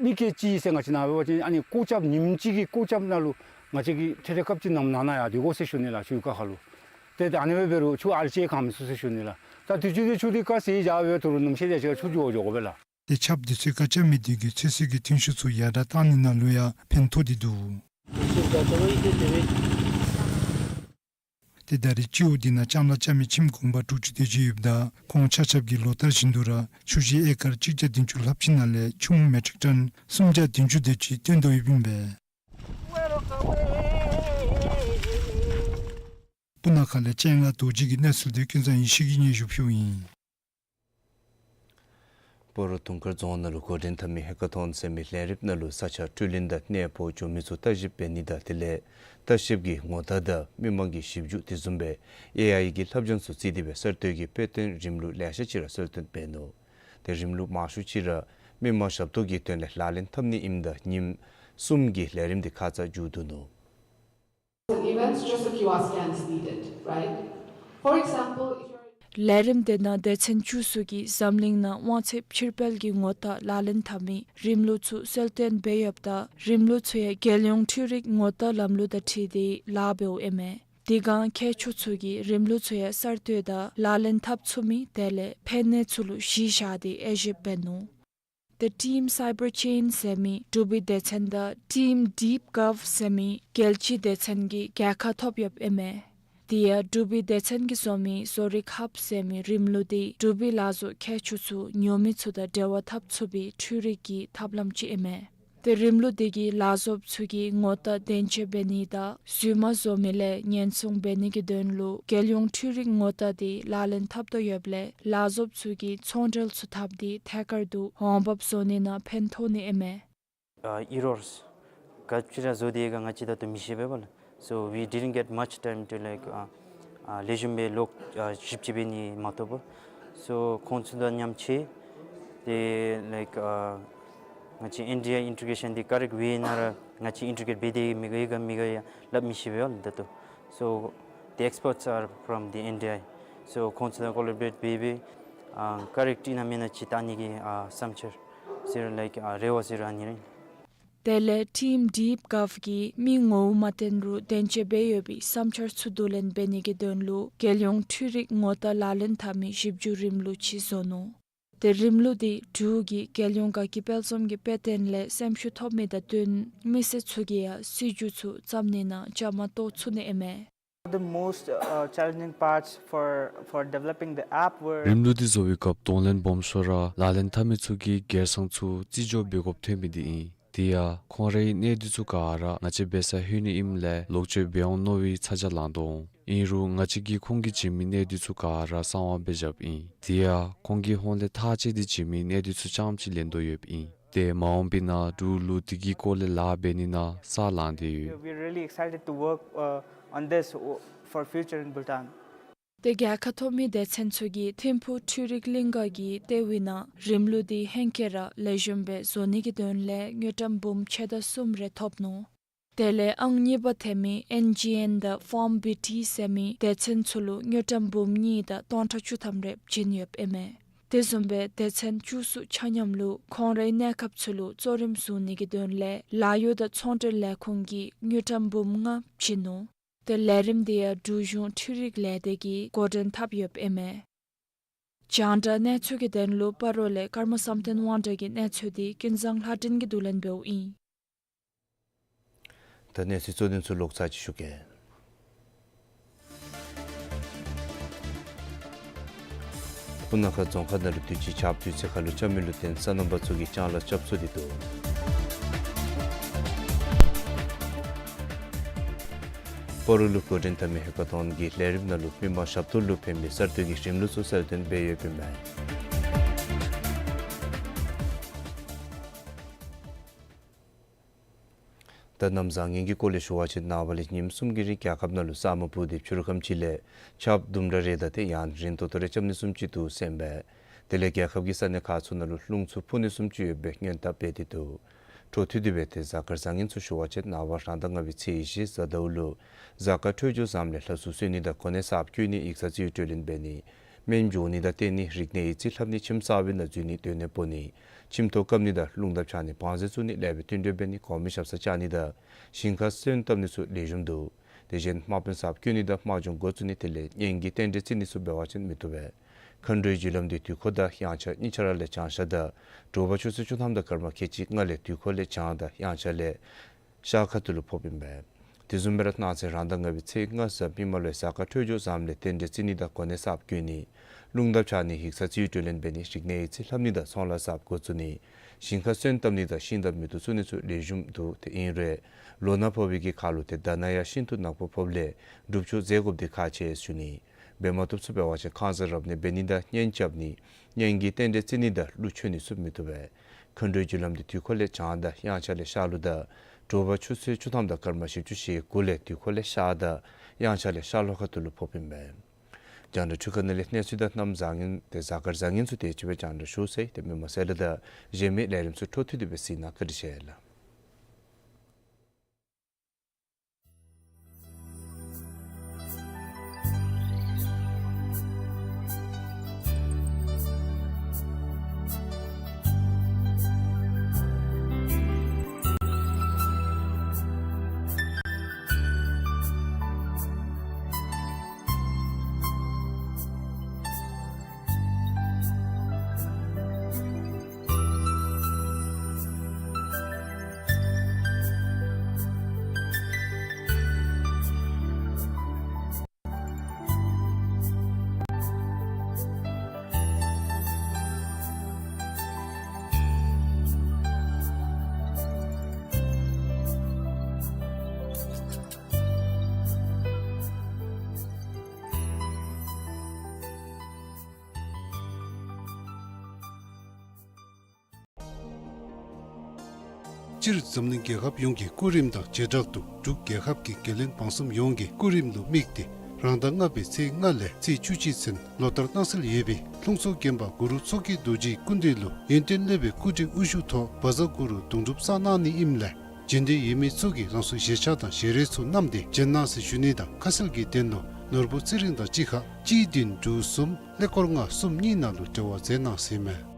མི་སྐྱེལ་ཅི་ཟེར་ང་བཅས་ནཱ་འབད་བ་ཅིན་ཨ་ནི་སྐོར་རྐྱབ་ཉིནམ་གཅིག་གི་སྐོར་རྐྱབ་ནང་ལུ་ང་བཅས་ཀྱིས་ཐེངས་རེ་སྐབས་ཅིག་ནམ་ནང་ན་ཡར་སྡོད་དགོ་ཟེར་ཞུ་ནི་ལགས། ཆུ་ཡི་ཁ་ཁར་ལུ། ཏེ་ཨ་ནི་སྦེ་འབད་རུང་ཆུ་ཨལ་ཅི་གང་མི་ཚུགས་ཟེར་ཞུ་ནི་ལགས། ད་དུས་ཅི་འདི་ཆུ་འདི་ཀ་སི་བཞག་སྦེ་ཐུ་རུ་ནུམ་ཤེས་དེ་ཅིག་ཁར་ཆུ་འགྱོ་འགྱོཝ་འགྱོཝ་སྦེ་ལགས། ཏེ་ཆརཔ་དུས་ཚོད་ཁར་རྐྱབ་མི་འདི་གིས་ཚོད་བསྲེ་གི་ཐོན་ཤུགས་ཚུ་ཡར་དྲག་གཏང་ནི་ནང་ལུ་ཡང་ཕན་ཐོགས་ཏེ་འདུག། ཏེ་ད་རེས་སྤྱི་འོག་འདི་ནང་ལྕང་ལཱ་རྐྱབ་མི་ཁྱིམ་གུང་པ་དྲུག་ཅུ་དེ་ཅིག་ཡོདཔ་ད་ཁོང་ཆ་ཁྱབ་ཀྱིས་ལོ་ལྟར་བཞིན་དུ་ར་ཆུ་བཞི་ཨེ་ཀར་གཅིག་བརྒྱ་བདུན་ཅུ་ལྷགཔ་ཅིག་ནང་ལས་ཆུམ་མེ་ཊིག་ཊོན་སུམ་བརྒྱ་བདུན་ཅུ་དེ་ཅིག་བཏོན་དོ་ཡོདཔ་ཨིན་པས། སྤུ་ན་ཁ་ལས་སྤྱན་སྔ་རྡོ་རྗེ་གི་གནས་ཚུལ་འདི་ཀུན་བཟང་ཡེ་ཤེས་ཀྱིས་སྙན་ཞུ་ཕུལཝ་ཨིན། སྤ་རོ་དུང་དཀར་རྫོང་ནང་ལུ་འགོ་འདྲེན་འཐབ་མི་ཧེ་ཀ་ཐོན་ཟེར་མི་ལས་རིམ་ནང་ལུ་ས་ཆ་འཕྲུལ་ལས་དང་གནས་སྤོ་འགྱོ་མི་ཚུ་ལྟ་ཞིབ་འབད་ནི་དང་དེ་ལས་ལྟ་ཞིབ་ཀྱི་ངོ་རྟགས་དང་མི་མང་གི་ཞིབ་འཇུག་དེ་བཟུམ་སྦེ་ཨེ་ཨའི་གི་བསླབ་སྦྱོང་ཚུ་བརྩིས་ཏེ་སྦེ་གསར་གཏོད་ཀྱི་དཔེ་སྟོན་རིམ་ལུགས་ལེ་ཤ་ཅིག་ར་གསལ་སྟོན་འབད་ནུག། ཏེ་རིམ་ལུགས་མང་ཤོས་ཅིག་ར་མི་མང་ཞབས་ཏོག་གི་དོན་ལས་ལག་ལེན་འཐབ་ནི་ཨིནམ་ད་ཉིནམ་གསུམ་གྱི་ལས་རིམ་འདི་ཁ་ཙ་མཇུག་བསྡུ་ནུག། Events, just a Q R scan is needed, right? For example, if you're ལས་རིམ་དེ་ནང་སྡེ་ཚན་བཅུ་གསུམ་གྱིས་འཛམ་གླིང་ནང་དབང་ཚད་ཕྱིར་སྤེལ་གྱི་ངོ་རྟགས་ལག་ལེན་འཐབ་མི་རིམ་ལུགས་ཚུ་གསལ་སྟོན་འབད་ཡོདཔ་ད་རིམ་ལུགས་ཚུ་ཡང་རྒྱལ་ཡོངས་འཕྲུལ་རིག་ངོ་རྟགས་ལམ་ལུགས་དང་འཁྲིལ་ཏེ་ལཱ་འབདཝ་ཨིན་མས། དེ་སྒང་མཁས་མཆོག་ཚུ་གིས་རིམ་ལུགས་ཚུ་ཡང་གསར་གཏོད་དང་ལག་ལེན་འཐབ་ཚུགས་མི་དེ་ལས་ཕན་གནོད་ཚུ་ལུ་གཞི་བཞག་སྟེ་དབྱེ་ཞིབ་འབད་ནུག། The Team Cyber Chain ཟེར་མི་འབྲུག་པའི་སྡེ་ཚན་དང་Team Deep Gov ཟེར་མི་རྒྱལ་སྤྱིའི་སྡེ་ཚན་གྱི་རྒྱལ་ཁ་ཐོབ་ཡོདཔ་ཨིན་མས། དེ་ཡང་འབྲུག་པའི་སྡེ་ཚན་གྱིས་བཟོ་མི་བཟོ་རིག་ཧབ་ཟེར་མི་རིམ་ལུགས་དེ་འབྲུག་པའི་ལག་བཟོ་མཁས་མཆོག་ཚུ་ཉོ་མི་ཚུ་དང་འབྲེལ་བ་འཐབ་ཚུགས་པའི་འཕྲུལ་རིག་གི་ཐབས་ལམ་ཅིག་ཨིན་མས། ཏེ་རིམ་ལུགས་འདི་གིས་ལག་བཟོཔ་ཚུ་གིས་ངོ་རྟགས་དན་འཇོག་འབད་ནི་དང་རྫུན་མ་བཟོ་མི་ལས་ཉེན་སྲུང་འབད་ནི་གི་དོན་ལུ་རྒྱལ་ཡོངས་འཕྲུལ་རིག་ངོ་རྟགས་འདི་ལག་ལེན་འཐབ་དོ་ཡོདཔ་ལས་ལག་བཟོཔ་ཚུ་གིས་ཚོང་འབྲེལ་ཚུ་འཐབ་སྟེ་ཐད་ཀར་དུ་འོང་འབབ་བཟོ་ནི་ནང་ཕན་ཐོགས་ནི་ཨིན་མས། ཨ་ཨི་རོརསི་ག་ཅི་ར་བཟོ་དེས་ག་ང་བཅས་ད་ལྟོ་མི་ཤེས་པས་པ་ལགས། So we didn't get much time to, like, uh, uh, ལེགས་ཤོམ་སྦེ་ལོག་ཞིབ་དཔྱད་འབད་ནི་མ་ཐོབ་པས། So ཁོང་ཚུ་དང་མཉམ་ཕྱད་དེ་like, uh, ང་བཅས་ཨེན་ཌི་ཨའི་ཨིན་ཊི་གེ་རེ་ཤཱན་འདི་ཀ་རེཀཊ་ཝེ་ནང་ར་ང་བཅས་ཨིན་ཊི་གེ་རེཊ་འབད་དེ་མི་དགོ་ག་མི་དགོ་ཡང་སླབ་མི་ཤེས་པས་པ་ལགས་ད་ལྟོ། So the experts are from the ཨེན་ཌི་ཨའི། So ཁོང་ཚུ་དང་ཀོ་ལེ་བོ་རེཊ་འབད་སྦེ་ཨ་ཀ་རེཀཊ་ཨིན་ན་མེན་ན་ཅིག་བལྟ་ནི་གི་ཨ་བསམ་འཆར་ཟེར་ལའིཀ་ཨ་རེ་བ་ཟེར་ཨ་ནི་རེ། དེ་ལས་ཊིམ་ཌིབ་གཱབ་ཀྱིས་མི་ངོ་བོ་མ་བསྟན་རུང་དན་འཇོག་འབད་ཡོད་པའི་བསམ་འཆར་ཚུ་བསྡུ་ལེན་འབད་ནི་གི་དོན་ལུ་རྒྱལ་ཡོངས་འཕྲུལ་རིག་ངོ་རྟགས་ལག་ལེན་འཐབ་མི་ཞིབ་འཇུག་རིམ་ལུགས་ཅིག་བཟོ་ནུག། ཏེ་རིམ་ལུགས་འདི་འབྲུག་གི་རྒྱལ་ཡོངས་དགའ་སྐྱིད་དཔལ་འཛོམས་ཀྱི་དཔེ་སྟོན་ལས་སེམས་ཤུགས་ཐོབ་མི་དང་བསྟུན་མི་སེར་ཚུ་གིས་ཡང་སྲིད་བྱུས་ཚུ་བརྩམ་ནི་ནང་བཅའ་མར་གཏོགས་ཚུགས་ནི་ཨིན་མས། The most, uh, challenging parts for, for developing the app were རིམ་ལུགས་འདི་བཟོ་བའི་སྐབས་གདོང་ལེན་སྦོམ་ཤོས་ར་ལག་ལེན་འཐབ་མི་ཚུ་གིས་སྒེར་སང་ཚུ་རྩིས་འཇོག་འབད་དགོཔ་ཐོན་མི་འདི་ཨིན། དེ་ཡང་ཁོང་རའི་གནས་སྡུད་ཚུ་ག་ར་ང་བཅས་འབད་སར་ལྷོད་ནི་ཨིནམ་ལས་ལོག་སྤྱོད་འབད་འོང་མནོ་བའི་ཚ་གྱང་ལང་དོ་འོང་། ཨིན་རུང་ང་བཅས་ཀྱིས་ཁོང་གིས་བྱིན་མི་གནས་སྡུད་ཚུ་ག་ར་གསང་བ་སྦེ་བཞགཔ་ཨིན། དེ་ཡང་ཁོང་གི་ཧོངས་ལས་ཐག་བཅད་དེ་བྱིན་མི་གནས་སྡུད་ཚུ་རྐྱངམ་ཅིག་ལེན་དོ་ཡོདཔ་ཨིན། ཏེ་མ་འོངས་པའི་ནང་འབྲུག་ལུ་དེ་གི་སྐོར་ལས་ལཱ་འབད་ནི་ནང་ས་ལང་སྟེ་ཡོད། We're really excited to work, uh, on this, uh, for future in Bhutan. ཏེ་རྒྱལ་ཁ་ཐོབ་མི་སྡེ་ཚན་ཚུ་གིས་ཐིམ་ཕུག་འཕྲུལ་རིག་གླིང་ག་གི་ལྟེ་བའི་ནང་རིམ་ལུགས་འདི་ཧེང་སྐལ་ར་ལེགས་ཤོམ་སྦེ་བཟོ་ནི་གི་དོན་ལས་དངུལ་ཀྲམ་འབུམ་ཕྱེད་དང་གསུམ་རེ་ཐོབ་ནུག། དེ་ལས་ཨང་གཉིས་པ་ཐོན་མི་ཨེན་ཇི་ཨེན་དང་ཕཱརམ་བི་ཊི་ཟེར་མི་སྡེ་ཚན་ཚུ་ལུ་དངུལ་ཀྲམ་འབུམ་གཉིས་དང་སྟོང་ཕྲག་བཅུ་ཐམ་རེ་བྱིན་ཡོདཔ་ཨིན་མས། དེ་བཟུམ་སྦེ་སྡེ་ཚན་བཅུ་གསུམ་ཆ་མཉམ་ལུ་ཁོང་རའི་གནས་སྐབས་ཚུ་ལུ་གཙོ་རིམ་བཟུང་ནི་གི་དོན་ལས་ལཱ་གཡོག་དང་ཚོང་འབྲེལ་ལས་ཁུངས་ཀྱིས་དངུལ་ཀྲམ་འབུམ་ལྔ་བྱིན་ནུག། ཏེ་ལས་རིམ་འདི་ཡང་འབྲུག་གཞུང་འཕྲུལ་རིག་ལས་སྡེ་གིས་འགོ་འདྲེན་འཐབ་ཡོདཔ་ཨིན་མས། རྒྱང་བསྒྲགས་གནས་ཚུལ་གྱི་དོན་ལུ་སྤ་རོ་ལས་ཀརྨ་བསམ་གཏན་དབང་གྲགས་ཀྱི་གནས་ཚུལ་འདི་ཀུན་བཟང་ལྷ་སྒྲོན་གྱིས་བསྡུ་ལེན་འབདཝ་ཨིན། ད་གནས་ཚུལ་གཙོ་དོན་ཚུ་ལོག་ཚར་ཅིག་ཞུ་གེ། སྤུ་ན་ཁ་རྫོང་ཁག་ནང་ལུ་དུས་ཅི་ཆརཔ་དུས་ཚོད་ཁ་ལུ་རྐྱབ་མི་ལུ་བརྟེན་སོ་ནམ་པ་ཚུ་གིས་ལྕང་ལཱ་རྐྱབ་ཚུགས་ཏེ་འདུག། སྤ་རོ་ལུ་འགོ་འདྲེན་འཐབ་མི་ཧེ་ཀ་ཐོན་གྱི་ལས་རིམ་ནང་ལུ་མི་མང་ཞབས་ཏོག་ལུ་ཕན་པའི་གསར་གཏོད་ཀྱི་རིམ་ལུགས་ཚུ་གསལ་སྟོན་འབད་ཡོདཔ་ཨིན་མས། ད་གནམ་བཟང་ངན་གྱི་སྐོར་ལས་ཞུ་བ་ཅིན་ནངས་པ་ལས་ཉིནམ་གསུམ་གྱི་རིང་རྒྱལ་ཁབ་ནང་ལུ་ས་སྨུག་སྤུབས་ཏེ་ཕྱི་རུ་ཁམས་ཅིག་ལས་ཆརཔ་དུམ་གྲ་རེ་དང་ཏེ་ཡང་རིང་ཏོག་ཏོ་རེ་རྐྱབ་ནི་བཟུམ་ཅིག་འདུག་ཟེར་ཨིན་པས། དེ་ལས་རྒྱལ་ཁབ་ཀྱི་ས་གནས་ཁག་ཚུ་ནང་ལུ་རླུང་ཚུ་འཕུ་ནི་བཟུམ་ཅིག་ཡོད་པའི་སྔོན་དཔག་འབད་དེ་འདུག། འཕྲོ་མཐུད་དེ་སྦེ་ཏེ་གཟའ་སྐར་བཟང་ངན་ཚུ་ཞུ་བ་ཅིན་ནངས་པ་རང་ཟླ་ལྔ་པའི་ཚེས་བཞི་གཟའ་ཟླཝ་ལུ་གཟའ་སྐར་འཕྲོད་སྦྱོར་བཟངམ་ལས་ལྷ་གཟུགས་གསོལ་ནི་དང་གོ་གནས་གསརཔ་བསྐོ་ནི་ཡིག་ཚང་རྩིས་སྤྲོད་ལེན་འབད་ནི་སྨན་སྦྱོང་ནི་དང་བསྟེན་ནི་རིག་གནས་ཡིག་རྩིས་ལྷབ་ནི་ཁྱིམ་གསར་པའི་ནང་འཛུལ་ནི་སྡོད་གནས་སྤོ་ནི་ཁྱིམ་ཐོག་བཀབ་ནི་དང་རླུང་ལྡབ་རྐྱབ་ནི་བང་མཛོད་བཙུགས་ནི་ལེགས་པའི་བསྟུན་གྲོས་འབད་ནི་གོང་མའི་ཞབས་སར་བཅར་ནི་དང་ཞིང་ཁར་སོན་བཏབ་ནི་ཚུ་ལེགས་ཤོམ་འདུག། དེ་བཞིན་དམག་དཔོན་གསརཔ་བསྐོ་ནི་དང་དམག་སྦྱོང་འགོ་བཙུགས་ནི་དེ་ལས་གཉེན་གྱི་རྟེན་འབྲེལ་བརྩི་ནི་ཚུ་འབད་བ་ཅིན་མི་བཏུབ་པས། མཁའ་འགྲོའི་རྒྱུ་ལམ་འདི་དུས་འཁོར་དང་དབྱངས་འཆར་གཉིས་ཆ་ར་ལས་བྱང་ཤར་དང་དྲོ་པ་ཆུ་ཚོད་བཅུ་ཐམ་དང་སྐར་མ་ཁལ་གཅིག་ལྔ་ལས་དུས་འཁོར་ལས་བྱང་དང་དབྱངས་འཆར་ལས་ཤར་ཁ་ཐུག་ལུ་ཕོགཔ་ཨིན་པས། དེ་བཟུམ་སྦེ་ར་གནངས་ཚེ་རང་ཟླ་ལྔ་པའི་ཚེས་ལྔ་གཟའ་མིག་དམར་ལུ་གཟའ་སྐར་འཕྲོད་སྦྱོར་བཟངམ་ལས་རྟེན་འབྲེལ་བརྩི་ནི་དང་གོ་གནས་གསརཔ་བསྐོ་ནི་རླུང་ལྡབ་རྐྱབ་ནི་ཡིག་ཚང་རྩིས་སྤྲོད་ལེན་འབད་ནི་རིག་གནས་ཡིག་རྩིས་ལྷབ་ནི་དང་ཚོང་ལཱ་གསརཔ་འགོ་བཙུགས་ནི་ཞིང་ཁར་སོན་བཏབ་ནི་དང་ཤིང་དང་མེ་ཏོག་བཙུགས་ནི་ཚུ་ལེགས་ཤོམ་འདུག། དེ་ཨིན་རུང་ལོ་ན་ཕོག་པའི་གི་ཁར་ལུ་ཏེ་ཟླ་ན་ཡང་ཤིན་ཏུ་ནག་པོ་ཕོགཔ་ལས་སྒྲུབ་ཆུ་འཛེག་དགོཔ་འདི་ཁག་ཆེ་ཟེར་ཞུ་ནི། འབད་མ་བཏུབ་ཚུ་འབད་བ་ཅིན་ཁང་བཟང་རབ་གནས་འབད་ནི་དང་གཉེན་རྐྱབ་ནི་གཉེན་གྱི་རྟེན་འབྲེལ་བརྩི་ནི་དང་གླུ་མཆོད་ནི་ཚུ་མི་བཏུབ་པས། མཁའ་འགྲོའི་རྒྱུ་ལམ་འདི་དུས་འཁོར་ལས་བྱང་དང་དབྱངས་འཆར་ལས་ཤར་ལྷོ་དང་དྲོ་པ་ཆུ་ཚོད་བཅུ་ཐམ་དང་སྐར་མ་བཞི་བཅུ་ཞེ་དགུ་ལས་དུས་འཁོར་ལས་ཤར་དང་དབྱངས་འཆར་ལས་ཤར་ལྷོ་ཁ་ཐུག་ལུ་ཕོགཔ་ཨིན་པས། རྒྱང་བསྒྲགས་འཕྲུལ་ཁང་ནང་ལས་གནས་ཚུལ་དང་གནམ་བཟང་ངན་ཏེ་གཟའ་སྐར་བཟང་ངན་ཚུ་དེ་ཅིག་སྦེ་རྒྱང་བསྒྲགས་ཞུ་ཚར་ཡི། ཏེ་མི་མང་གསལ་ལ་དང་གཞན་མི་ལས་རིམ་ཚུ་འཕྲོ་མཐུད་དེ་སྦེ་གཟིགས་གནང་། བཀའ་དྲིན་ཆེ་ལགས། སྤྱིར་འཛམ་གླིང་རྒྱལ་ཁབ་ཡོངས་ཀྱི་སྐུ་རིམ་དང་བྱེ་བྲག་ཏུ་འབྲུག་རྒྱལ་ཁབ་ཀྱི་རྒྱལ་བློན་འབངས་གསུམ་ཡོངས་ཀྱི་སྐུ་རིམ་ལུ་དམིགས་ཏེ་རང་ཟླ་ལྔ་པའི་ཚེས་ལྔ་ལས་ཚེས་བཅུ་གཅིག་ཚུན་ལོ་ལྟར་གནང་སྲོལ་ཡོད་པའི་ལྷུང་བཟེད་བརྒྱན་པ་གུ་རུ་མཚོ་སྐྱེས་རྡོ་རྗེའི་སྐུ་མདུན་ལུ་ཡོན་ཏན་སློབ་དཔོན་སྐུ་བགྲེས་དབུ་བཞུགས་ཐོག་བཛྲ་གུ་རུ་གདུང་སྒྲུབ་བསགས་གནང་ནི་ཨིནམ་ལས་བྱོན་འདོད་ཡོད་མི་ཚུ་གིས་རང་སོའི་བཞེས་ཆ་དང་བཞེས་རོལ་ཚུ་བསྣམས་ཏེ་བྱོན་གནང་ཟེར་ཞུ་ནི་དང་ཁ་གསལ་གྱི་དོན་ལུ་ནོར་བུ་ཚེ་རིང་དང་གཅིག་ཁར་གཅིག་བདུན་དྲུག་གསུམ་ཀླད་ཀོར་ལྔ་གསུམ་གཉིས་ནང་ལུ་འབྲེལ་བ་མཛད་གནང་ཟེར་མས།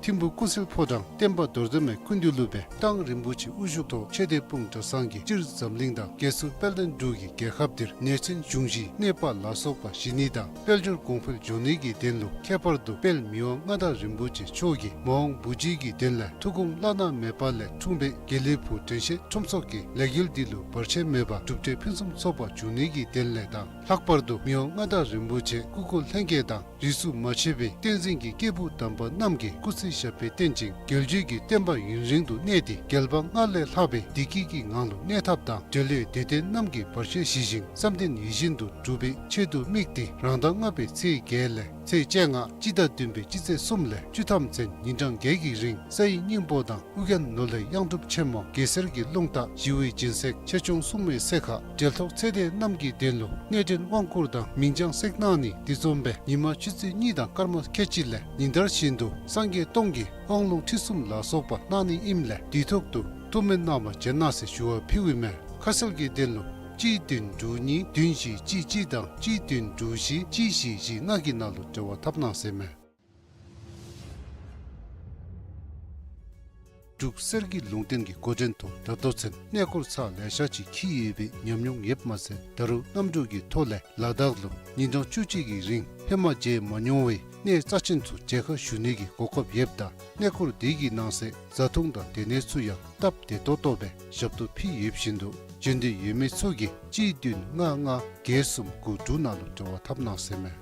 ཐིམ་ཕུ་ཀུན་གསལ་ཕོ་བྲང་བསྟན་པ་རྡོར་འཛོམས་མའི་སྐུ་མདུན་ལུ་སྦེ་ཏང་རིན་པོ་ཆེ་དབུ་བཞུགས་ཐོག་ཆོས་སྡེ་སྤུངས་གྲྭ་ཚང་གིས་སྤྱིར་འཛམ་གླིང་དང་རྒྱལ་སྲུང་དཔལ་ལྡན་འབྲུག་གི་རྒྱལ་ཁབ་འདིར་ནད་ཚན་འབྱུང་བཞིའི་གནོད་པ་ལ་སོགས་པ་ཞི་ནི་དང་དཔལ་འབྱོར་གོང་འཕེལ་འགྱོ་ནི་གི་དོན་ལུ་ཁྱད་པར་དུ་དཔལ་མི་དབང་མངའ་བདག་རིན་པོ་ཆེ་མཆོག་གིས་མ་འོངས་བུ་བརྒྱུད་ཀྱི་དོན་ལས་ཐུགས་དགོངས་བླ་ན་མེད་པ་ལས་འཁྲུངས་པའི་དགེ་ལེགས་ཕུག་དྲན་ཤེས་ཁྲོམ་ཚོགས་ཀྱི་ལས་འགུལ་འདི་ལུ་བར་ཆད་མེད་པར་གྲུབ་འབྲས་ཕུན་སུམ་ཚོགས་པ་འབྱུང་ནི་གི་དོན་ལས་དང་ལྷག་པར་དུ་མི་དབང་མངའ་བདག་རིན་པོ་ཆེ་སྐུ་འཁོར་ལྷན་རྒྱས་དང་རིས་སུ་མ་ཆད་པའི་བསྟན་འཛིན་གྱི་སྐྱེས་བུ་དམ་པ་རྣམས་ཀྱིས་སྐུ་ཚེ་ཞབས་པད་བརྟན་ཅིང་རྒྱལ་བརྒྱུད་ཀྱི་བསྟན་པ་ཡུན་རིང་དུ་གནས་ཏེ་རྒྱལ་འབངས་སྔར་ལས་ལྷག་པའི་བདེ་སྐྱིད་ཀྱི་ངང་ལུ་གནས་ཐབས་དང་འབྲེལ་ཡོད་དད་ལྡན་རྣམས་ཀྱི་བར་ཆད་ཞི་ཞིང་བསམ་དོན་ཡིད་བཞིན་དུ་འགྲུབ་པའི་ཆེད་དུ་དམིགས་ཏེ་རང་ཟླ་ལྔ་པའི་ཚེས་བརྒྱད་ལས་ཚེས་བཅོ་ལྔ་སྤྱི་ཟླ་བདུན་པའི་སྤྱི་ཚེས་གསུམ་ལས་བཅུ་ཐམ་ཚུན་ཉིན་གྲངས་བརྒྱད་ཀྱི་རིང་སའི་སྙིང་པོ་དང་ཨོ་རྒྱན་ནོར་གླིང་གཡང་སྒྲུབ་ཆེན་མོ་གེ་སར་གྱི་རླུང་རྟ་ཞི་བའི་སྦྱིན་སྲེག་ཆེ་ཆུང་སྲུང་མའི་སྲེག་ཁ་འབྲེལ་ཐོགས་ཚེ་འདས་རྣམས་ཀྱི་དོན་ལུ་གནས་འདྲེན་དབང་བསྐུར་དང་མིང་བྱང་སྲེག་གནང་ནི་དེ་བཟུམ་སྦེ་ཉི་མ་ཆུ་ཚོད་གཉིས་དང་སྐར་མ་ཁལ་གཅིག་ལས་ཉིན་ལྟར་བཞིན་དུ་སངས་རྒྱས་སྟོང་གི་དབང་ལུང་ཁྲིད་གསུམ་ལ་སོགས་པ་གནང་ནི་ཨིནམ་ལས་དུས་ཐོག་ཏུ་ཐུགས་སྨོན་གནང་བར་བྱོན་གནང་ཟེར་ཞུ་བ་ཕུལཝ་ཨིན་མས། ཁ་གསལ་གྱི་དོན་ལུ་གཅིག་བདུན་དྲུག་གཉིས་བདུན་བཞི་གཅིག་གཅིག་དང་གཅིག་བདུན་དྲུག་བཞི་གཅིག་བཞི་བཞི་ལྔ་གི་ནང་ལུ་འབྲེལ་བ་འཐབ་གནང་ཟེར་མས། འབྲུག་གསེར་གྱི་ལུང་བསྟན་གྱི་འགོ་འདྲེན་ཐོག་ད་ལྟོ་ཚུན་གནས་སྐོར་ཚར་ལེ་ཤ་ཅིག་འཁྱིད་ཡོད་པའི་ཉམས་མྱོང་ཡོདཔ་མ་ཚད་ད་རུང་གནམ་གྲུ་གི་ཐོག་ལས་ལ་དྭགས་ལུ་ཉིན་གྲངས་བཅུ་གཅིག་གི་རིང་ཧེ་མ་མཇལ་མ་མྱོང་བའི་གནས་རྩ་ཆེན་ཚུ་མཇལ་ཁ་ཞུ་ནི་གི་གོ་སྐབས་ཡོདཔ་ད་གནས་སྐོར་དེ་གི་ནང་གསེས་བཟའ་འཐུང་དང་སྡོད་གནས་ཚུ་ཡང་སྟབས་བདེ་ཏོག་ཏོ་སྦེ་ཞབས་ཏོག་ཕུལ་ཡོདཔ་བཞིན་དུ་བྱོན་འདོད་ཡོད་མི་ཚུ་གིས་གཅིག་བདུན་ལྔ་ལྔ་བརྒྱད་གསུམ་དགུ་དྲུག་ནང་ལུ་འབྲེལ་བ་འཐབ་གནང་ཟེར་མས།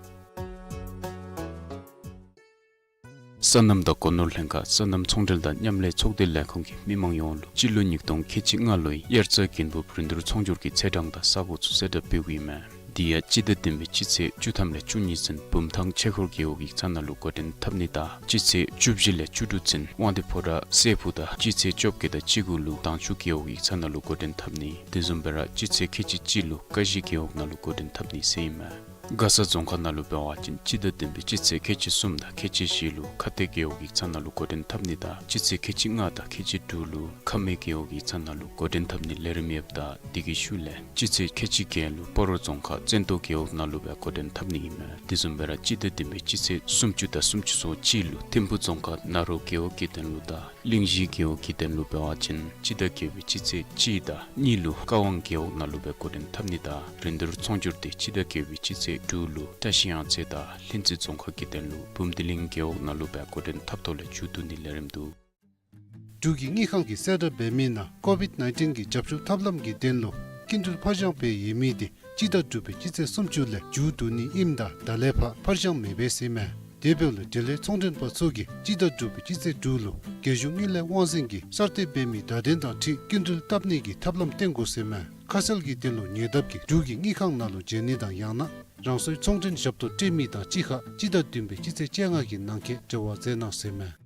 སོ་ནམ་དང་སྒོ་ནོར་ལྷན་ཁག་སོ་ནམ་ཚོང་འབྲེལ་དང་མཉམ་ལས་ཚོགས་སྡེ་ལས་ཁུངས་ཀྱིས་མི་མང་ཡོངས་ལུ་སྤྱི་ལོ་ཉིས་སྟོང་ཁལ་གཅིག་ལྔ་ལོའི་དབྱར་རྩྭ་དགུན་འབུབ་རིན་བསྡུར་ཚོང་སྒྱུར་གྱི་ཚེས་གྲངས་དང་ས་གོ་ཚུ་གསལ་བསྒྲགས་འབདཝ་ཨིན་མས། དེ་ཡང་སྤྱི་ཟླ་བདུན་པའི་སྤྱི་ཚེས་བཅུ་ཐམ་ལས་བཅུ་གཉིས་ཚུན་བུམ་ཐང་ཆོས་འཁོར་རྒེད་འོག་ཡིག་ཚང་ནང་ལུ་འགོ་འདྲེན་འཐབ་ནི་དང་སྤྱི་ཚེས་བཅུ་བཞི་ལས་བཅུ་དྲུག་ཚུན་དབང་འདུས་ཕོ་བྲང་སྲས་ཕུག་དང་སྤྱི་ཚེས་བཅོ་བརྒྱད་དང་བཅུ་དགུ་ལུ་དྭངས་ཆུ་རྒེད་འོག་ཡིག་ཚང་ནང་ལུ་འགོ་འདྲེན་འཐབ་ནི། དེ་བཟུམ་སྦེ་ར་སྤྱི་ཚེས་ཁལ་གཅིག་གཅིག་ལུ་ཀ་གཞི་རྒེད་འོག་ནང་ལུ་འགོ་འདྲེན་འཐབ་ནི་ཟེར་ཨིན་མས། མགར་ས་རྫོང་ཁག་ནང་ལུ་འབད་བ་ཅིན་སྤྱི་ཟླ་བདུན་པའི་སྤྱི་ཚེས་ཁལ་གཅིག་གསུམ་དང་ཁལ་གཅིག་བཞི་ལུ་ཁ་གཏད་རྒེད་འོག་ཡིག་ཚང་ནང་ལུ་འགོ་འདྲེན་འཐབ་ནི་དང་སྤྱི་ཚེས་ཁལ་གཅིག་ལྔ་དང་ཁལ་གཅིག་དྲུག་ལུ་ཁ་སྨད་རྒེད་འོག་ཡིག་ཚང་ནང་ལུ་འགོ་འདྲེན་འཐབ་ནི་ལས་རིམ་ཡོདཔ་ད་དེ་གི་ཤུལ་ལས་སྤྱི་ཚེས་ཁལ་གཅིག་བརྒྱད་ལུ་སྤ་རོ་རྫོང་ཁག་བཙན་ཏོ་རྒེད་འོག་ནང་ལུ་སྦེ་འགོ་འདྲེན་འཐབ་ནི་ཨིན་མས། དེ་བཟུམ་སྦེ་ར་སྤྱི་ཟླ་བདུན་པའི་སྤྱི་ཚེས་སུམ་ཅུ་དང་སུམ་ཅུ་སོ་གཅིག་ལུ་ཐིམ་ཕུ་རྫོང་ཁག་ནཱ་རོ་རྒེད་འོག་གི་དོན་ལུ་དང་གླིང་བཞི་རྒེད་འོག་གི་དོན་ལུ་འབད་བ་ཅིན་སྤྱི་ཟླ་བརྒྱད་པའི་སྤྱི་ཚེས་གཅིག་དང་གཉིས་ལུ་ཀ་ཝང་རྒེད་འོག་ནང་ལུ་སྦེ་འགོ་འདྲེན་འཐབ་ནི་དང་རིན་བསྡུར་ཚོང་སྒྱུར་དེ་སྤྱི་ཟླ་བརྒྱད་པའི་སྤྱི་ཚེས་དྲུག་ལུ་བཀྲ་ཤིས་གཡང་རྩེ་དང་ལྷུན་རྩེ་རྫོང་ཁག་གི་དོན་ལུ་བུམ་སྡེ་གླིང་རྒེད་འོག་ནང་ལུ་སྦེ་འགོ་འདྲེན་འཐབ་ཐོག་ལས་མཇུག་བསྡུ་ནི་ལས་རིམ་འདུག། འབྲུག་གི་དངུལ་ཁང་གིས་གསལ་བསྒྲགས་འབད་མི་ནང་ཀོ་ཝིཌ་ནའིན་ཊིན་གྱི་རྒྱབ་སྐྱོར་ཐབས་ལམ་གྱི་དོན་ལུ་སྐྱིན་འགྲུལ་ཕར་འགྱངས་འབད་ཡོད་མི་དེ་སྤྱི་ཟླ་དྲུག་པའི་སྤྱི་ཚེས་སུམ་ཅུ་ལས་མཇུག་བསྡུ་ནི་ཨིནམ་ད་ད་ལས་ཕར་ཕར་འགྱངས་མི་འབད་ཟེར་མས། དེ་འབདཝ་ལས་འབྲེལ་ཡོད་ཚོང་མགྲོན་པ་ཚུ་གིས་སྤྱི་ཟླ་དྲུག་པའི་སྤྱི་ཚེས་དྲུག་ལུ་རྒྱལ་གཞུང་དངུལ་ལས་དབང་འཛིན་གྱིས་གསར་གཏོད་འབད་མི་བརྡ་དོན་དང་འཁྲིལ་སྐྱིན་འགྲུལ་བཏབ་ནི་གི་ཐབས་ལམ་བསྟེན་དགོ་ཟེར་མས། ཁ་གསལ་གྱི་དོན་ལུ་ཉེ་འདབས་ཀྱི་འབྲུག་གི་དངུལ་ཁང་ནང་ལུ་འབྱོན་ནི་དང་ཡང་ན་རང་སོའི་ཚོང་མགྲོན་ཞབས་ཏོག་སྤྲོད་མི་དང་གཅིག་ཁར་སྤྱི་ཟླ་བདུན་པའི་སྤྱི་ཚེས་བཅོ་ལྔ་གི་ནང་འཁོད་འབྲེལ་བ་མཛད་གནང་ཟེར་མས།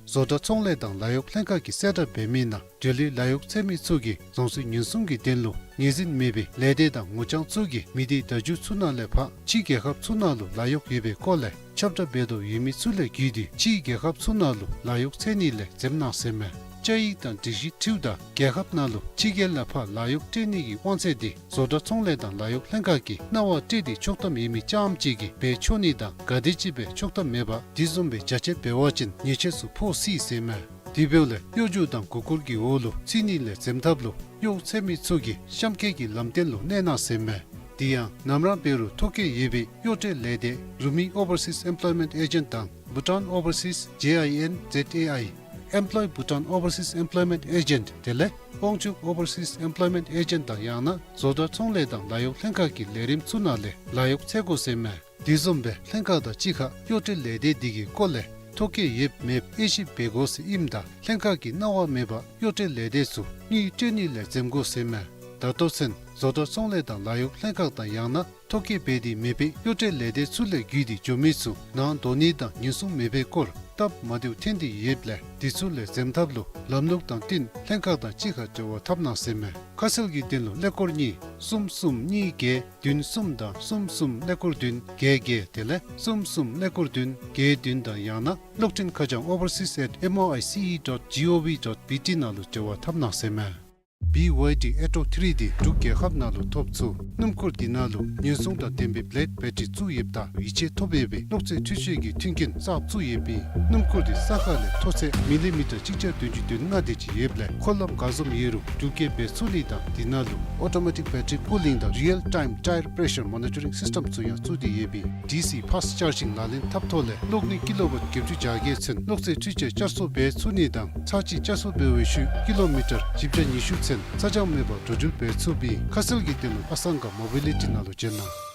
བཟོ་གྲྭ་ཚོང་ལས་དང་ལཱ་གཡོག་ལྷན་ཁག་གིས་གསལ་བསྒྲགས་འབད་མི་ནང་འབྲེལ་ཡོད་ལཱ་གཡོག་འཚོལ་མི་ཚུ་གིས་རང་སོའི་ཉེན་སྲུང་གི་དོན་ལུ་ངོས་འཛིན་མེད་པའི་ལས་སྡེ་དང་ངོ་རྐྱང་ཚུ་གིས་མི་སྡེ་བརྡ་བརྒྱུད་ཚུ་ནང་ལས་ཕར་ཕྱི་རྒྱལ་ཁབ་ཚུ་ནང་ལུ་ལཱ་གཡོག་ཡོད་པའི་སྐོར་ལས་ཁྱབ་བསྒྲགས་འབད་དོ་ཡོད་མི་ཚུ་ལས་བརྒྱུད་དེ་ཕྱི་རྒྱལ་ཁབ་ཚུ་ནང་ལུ་ལཱ་གཡོག་འཚོལ་ནི་ལས་འཛེམ་གནང་ཟེར་མས། བཅའ་ཡིག་དང་སྒྲིག་གཞི་འཁྲིལཝ་ད་རྒྱལ་ཁབ་ནང་ལུ་ཕྱི་རྒྱལ་ལས་ཕར་ལཱ་གཡོག་སྤྲོད་ནི་གི་དབང་ཚད་དེ་བཟོ་གྲྭ་ཚོང་ལས་དང་ལཱ་གཡོག་ལྷན་ཁག་གིས་གནང་བ་སྤྲོད་དེ་ཆོག་ཐམ་ཡོད་མི་རྐྱངམ་ཅིག་གིས་འབད་ཆོག་ནི་དང་ག་དེམ་ཅིག་འབད་ཆོག་ཐམ་མེད་པར་དེ་བཟུམ་སྦེ་བྱ་སྤྱོད་འབད་བ་ཅིན་ཉེས་ཆད་ཚུ་ཕོག་སྲིད་ཟེར་མས། དེ་འབདཝ་ལས་གཡོ་སྒྱུ་དང་མགུ་སྐོར་གྱི་འོག་ལུ་ཚུད་ནི་ལས་འཛེམ་ཐབས་ལུ་གཡོག་འཚོལ་མི་ཚུ་གིས་གཤམ་འཁོད་ཀྱི་ལམ་སྟོན་ལུ་གནས་གནང་ཟེར་མས། དེ་ཡང་ནམ་ར་འབད་རུང་ཐོ་བཀོད་ཡོད་པའི་གཡོག་སྤྲོད་ལས་སྡེ་རུ་མི་ཨོ་བར་སིས་ཨེམ་པློའི་མེནཊ་ཨེ་ཇེནཊ་དང་བྷུ་ཊཱན་ཨོ་བར་སིས་ཇེ་ཨའི་ཨེན་ཛེཌ་ཨེ་ཨའི་Employ Bhutan Overseas Employment Agent དེ་ལས་དབང་ཕྱུག་ཨོ་བར་སིས་ཨེམ་པློའི་མེནཊ་ཨེ་ཇེནཊ་དང་ཡང་ན་བཟོ་གྲྭ་ཚོང་ལས་དང་ལཱ་གཡོག་ལྷན་ཁག་གི་ལས་རིམ་ཚུ་ནང་ལས་ལཱ་གཡོག་འཚོལ་དགོ་ཟེར་མས། དེ་བཟུམ་སྦེ་ལྷན་ཁག་དང་གཅིག་ཁར་གཡོག་སྤྲོད་ལས་སྡེ་དེ་གི་སྐོར་ལས་ཐོ་བཀོད་ཡོདཔ་མེདཔ་དབྱེ་ཞིབ་འབད་དགོ་ཟེར་ཨིནམ་ད་ལྷན་ཁག་གིས་གནང་བ་མེད་པར་གཡོག་སྤྲོད་ལས་སྡེ་ཚུ་དངུལ་སྤྲོད་ནི་ལས་འཛེམ་དགོ་ཟེར་མས། ད་ལྟོ་ཚུན་བཟོ་གྲྭ་ཚོང་ལས་དང་ལཱ་གཡོག་ལྷན་ཁག་དང་ཡང་ན་ཐོ་བཀོད་འབད་དེ་མེད་པའི་གཡོག་སྤྲོད་ལས་སྡེ་ཚུ་ལས་བརྒྱུད་དེ་འགྱོ་མི་ཚུ་ནང་འདོགས་ནི་དང་ཉེན་སྲུང་མེད་པའི་སྐོར་ སྟབས་མ་བདེཝ་ཐོན་ཏེ་ཡོདཔ་ལས་དེ་ཚུ་ལས་འཛེམ་ཐབས་ལུ་ལམ་ལུགས་དང་བསྟུན་ལྷན་ཁག་དང་གཅིག་ཁར་འབྲེལ་བ་འཐབ་གནང་ཟེར་མས། ཁ་གསལ་གྱི་དོན་ལུ་ཀླད་ཀོར་གཉིས་གསུམ་གསུམ་གཉིས་བརྒྱད་བདུན་གསུམ་དང་གསུམ་གསུམ་ཀླད་ཀོར་བདུན་བརྒྱད་བརྒྱད་དེ་ལས་གསུམ་གསུམ་ཀླད་ཀོར་བདུན་བརྒྱད་བདུན་དང་ཡང་ན་གློག་འཕྲིན་ཁ་བྱང་overseas at M O I C E dot G O V dot B T ནང་ལུ་འབྲེལ་བ་འཐབ་གནང་ཟེར་མས། B Y D Atto three འདི་འབྲུག་རྒྱལ་ཁབ་ནང་ལུ་ཐོབ་ཚུགས། སྣུམ་འཁོར་འདི་ནང་ལུ་ཉེན་སྲུང་དང་ལྡན་པའི་བེ་ལེཌ་བེ་ཊི་རི་བཙུགས་ཡོདཔ་ད་ཡིད་ཆེས་ཐོབ་ཡོད་པའི་གློག་རྫས་འཕྲུལ་ཆས་ཀྱི་མཐུན་རྐྱེན་གསརཔ་བཙུགས་ཡོདཔ་ཨིན། སྣུམ་འཁོར་འདི་ས་ཁ་ལས་མཐོ་ཚད་མི་ལི་མི་ཊར་གཅིག་བརྒྱ་བདུན་ཅུ་དོན་ལྔ་དེ་ཅིག་ཡོདཔ་ལས་འཁོར་ལམ་ག་བཟུམ་ཡོད་རུང་འགྲུལ་སྐྱེལ་འབད་ཚུགས་ནི་དང་འདི་ནང་ལུ་automatic battery cooling དང་real time tyre pressure monitoring system ཚུ་ཡང་བཙུགས་ཏེ་ཡོདཔ་ཨིན། ཌི་སི་ཕཱསཊ་ཅཱར་ཇིང་ལག་ལེན་འཐབ་ཐོག་ལས་གློག་ནུས་ཀི་ལོ་ཝཊ་བརྒྱད་ཅུ་གྱ་བརྒྱད་ཚུན་གློག་རྫས་འཕྲུལ་ཆས་བསྐྱར་གསོ་འབད་ཚུགས་ནི་དང་ཚར་གཅིག་བསྐྱར་གསོ་འབད་བའི་ཤུལ་ཀི་ལོ་མི་ཊར་བཞི་བརྒྱ་ཉི་ཤུ་ཚུན་ཚ་གྱང་མེད་པར་འགྲོ་འགྲུལ་འབད་ཚུགསཔ་ཨིན། ཁ་གསལ་གྱི་དོན་ལུ་ཨ་སང་ག་མོ་བི་ལི་ཊི་ནང་ལུ་བྱོན་གནང་།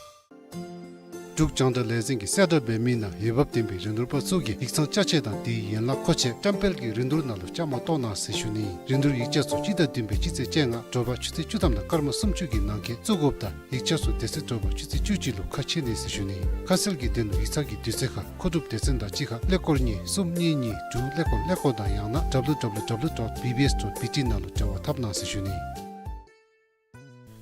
འབྲུག་རྒྱང་བསྒྲགས་ལས་འཛིན་གྱིས་གསལ་བསྒྲགས་འབད་མི་ནང་འོས་འབབ་ལྡན་པའི་རིན་བསྡུར་པ་ཚུ་གིས་ཡིག་ཚང་ཅ་ཆས་དང་དེའི་ཡན་ལག་མཁོ་ཆས་སྐྱབས་འཕེལ་གྱི་རིན་བསྡུར་ནང་ལུ་བཅའ་མར་གཏོགས་གནང་ཟེར་ཞུ་ནི། རིན་བསྡུར་ཡིག་ཆ་ཚུ་སྤྱི་ཟླ་བདུན་པའི་སྤྱི་ཚེས་བཅོ་ལྔ་དྲོ་པ་ཆུ་ཚོད་བཅུ་ཐམ་དང་སྐར་མ་སུམ་ཅུ་གི་ནང་འཁོད་བཙུགས་དགོཔ་ད་ཡིག་ཆ་ཚུ་དེ་ཚེ་དྲོ་པ་ཆུ་ཚོད་བཅུ་གཅིག་ལུ་ཁ་ཕྱེ་ནི་ཟེར་ཞུ་ནི། ཁ་གསལ་གྱི་དོན་ལུ་ཡིག་ཚང་གི་དུས་ཚོད་ཁར་མཁོ་སྒྲུབ་སྡེ་ཚན་དང་གཅིག་ཁར་ཀླད་ཀོར་གཉིས་གསུམ་གཉིས་གཉིས་དྲུག་ཀླད་ཀོར་ཀླད་ཀོར་དང་ཡང་ན་W W W dot B B S dot B T ནང་ལུ་འབྲེལ་བ་འཐབ་གནང་ཟེར་ཞུ་ནི།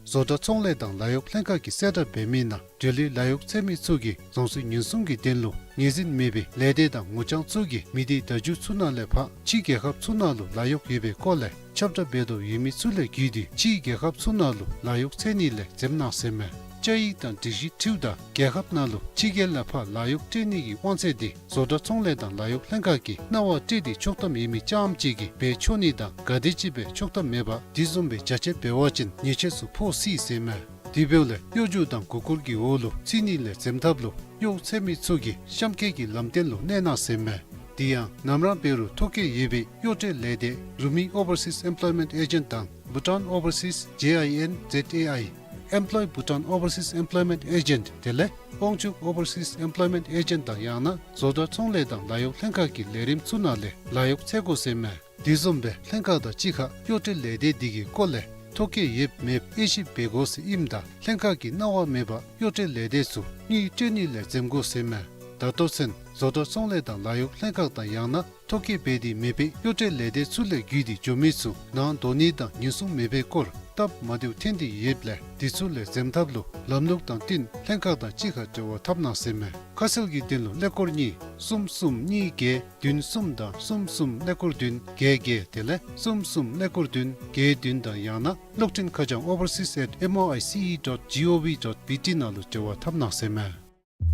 བཟོ་གྲྭ་ཚོང་ལས་དང་ལཱ་གཡོག་ལྷན་ཁག་གིས་གསལ་བསྒྲགས་འབད་མི་ནང་འབྲེལ་ཡོད་ལཱ་གཡོག་འཚོལ་མི་ཚུ་གིས་རང་སོའི་ཉེན་སྲུང་གི་དོན་ལུ་ངོས་འཛིན་མེད་པའི་ལས་སྡེ་དང་ངོ་རྐྱང་ཚུ་གིས་མི་སྡེ་བརྡ་བརྒྱུད་ཚུ་ནང་ལས་ཕར་ཕྱིའི་རྒྱལ་ཁབ་ཚུ་ནང་ལུ་ལཱ་གཡོག་ཡོད་པའི་སྐོར་ལས་ཁྱབ་བསྒྲགས་འབད་དོ་ཡོད་མི་ཚུ་ལས་བརྒྱུད་དེ་ཕྱིའི་རྒྱལ་ཁབ་ཚུ་ནང་ལུ་ལཱ་གཡོག་འཚོལ་ནི་ལས་འཛེམ་གནང་ཟེར་མས། བཅའ་ཡིག་དང་སྒྲིག་གཞི་འཁྲིལཝ་ད་རྒྱལ་ཁབ་ནང་ལུ་ཕྱི་རྒྱལ་ལས་ཕར་ལཱ་གཡོག་སྤྲོད་ནི་གི་དབང་ཚད་དེ་བཟོ་གྲྭ་ཚོང་ལས་དང་ལཱ་གཡོག་ལྷན་ཁག་གིས་གནང་བ་སྤྲོད་དེ་ཆོག་ཐམ་ཡོད་མི་རྐྱངམ་ཅིག་གིས་འབད་ཆོག་ནི་དང་ག་དེམ་ཅིག་སྦེ་ཆོག་ཐམ་མེད་པ་དེ་བཟུམ་སྦེ་རྒྱ་ཆེ་འབད་བ་ཅིན་ཉེས་ཆད་ཚུ་ཕོག་སྲིད་ཟེར་མས། དེ་འབདཝ་ལས་གཡོ་སྒྱུ་དང་མགུ་སྐོར་གྱི་འོག་ལུ་ཚུད་ནི་ལས་འཛེམ་ཐབས་ལུ་གཡོག་འཚོལ་མི་ཚུ་གིས་གཤམ་འཁོད་ཀྱི་ལམ་སྟོན་ལུ་གནས་གནང་ཟེར་མས། དེ་ཡང་ནམ་ར་འབད་རུང་ཐོ་བཀོད་ཡོད་པའི་གཡོག་སྤྲོད་ལས་སྡེ་རུ་མི་ཨོ་བར་སིས་ཨེམ་པོལོའི་མེནཊ་ཨེ་ཇེནཊ་དང་བྷུ་ཊཱན་ཨོ་བར་སིས་ཇེ་ཨའི་ཨེན་ཛེཌ་ཨེ་ཨའི་ཨེམ་པོལོའི་བྷུ་ཊཱན་ཨོ་བར་སིས་ཨེམ་པོལོའི་མེནཊ་ཨེ་ཇེནཊ་དེ་ལས་དབང་ཕྱུག་ཨོ་བར་སིས་ཨེམ་པོལོའི་མེནཊ་ཨེ་ཇེནཊ་དང་ཡང་ན་བཟོ་གྲྭ་ཚོང་ལས་དང་ལཱ་གཡོག་ལྷན་ཁག་གི་ལས་རིམ་ཚུ་ནང་ལས་ལཱ་གཡོག་འཚོལ་དགོ་ཟེར་མས། དེ་བཟུམ་སྦེ་ལྷན་ཁག་དང་གཅིག་ཁར་གཡོག་སྤྲོད་ལས་སྡེ་འདི་གི་སྐོར་ལས་ཐོ་བཀོད་ཡོདཔ་མེདཔ་དབྱེ་ཞིབ་འབད་དགོ་ཟེར་ཨིནམ་ད་ལྷན་ཁག་གིས་གནང་བ་མེད་པར་གཡོག་སྤྲོད་ལས་སྡེ་ཚུ་དངུལ་སྤྲོད་ནི་ལས་འཛེམ་དགོ་ཟེར་མས། ད་ལྟོ་ཚུན་བཟོ་གྲྭ་ཚོང་ལས་དང་ལཱ་གཡོག་ལྷན་ཁག་དང་ཡང་ན་ཐོ་བཀོད་འབད་དེ་མེད་པའི་གཡོག་སྤྲོད་ལས་སྡེ་ཚུ་ལས་བརྒྱུད་དེ་འགྱོ་མི་ཚུ་ནང་འགྲོ་ནི་དང་ཉེན་སྲུང་མེད་པའི་སྐོར་སྟབས་མ་བདེཝ་ཐོན་ཏེ་ཡོདཔ་ལས་དེ་ཚུ་ལས་འཛེམ་ཐབས་ལུ་ལམ་ལུགས་དང་བསྟུན་ལྷན་ཁག་དང་གཅིག་ཁར་འབྲེལ་བ་འཐབ་གནང་ཟེར་མས། ཁ་གསལ་གྱི་དོན་ལུ་ཀླད་ཀོར་གཉིས་གསུམ་གསུམ་གཉིས་བརྒྱད་བདུན་གསུམ་དང་གསུམ་གསུམ་ཀླད་ཀོར་བདུན་བརྒྱད་བརྒྱད་དེ་ལས་གསུམ་གསུམ་ཀླད་ཀོར་བདུན་བརྒྱད་བདུན་དང་ཡང་ན་གློག་འཕྲིན་ཁ་བྱང་overseas at M O I C E dot G O V dot B T ནང་ལུ་འབྲེལ་བ་འཐབ་གནང་ཟེར་མས།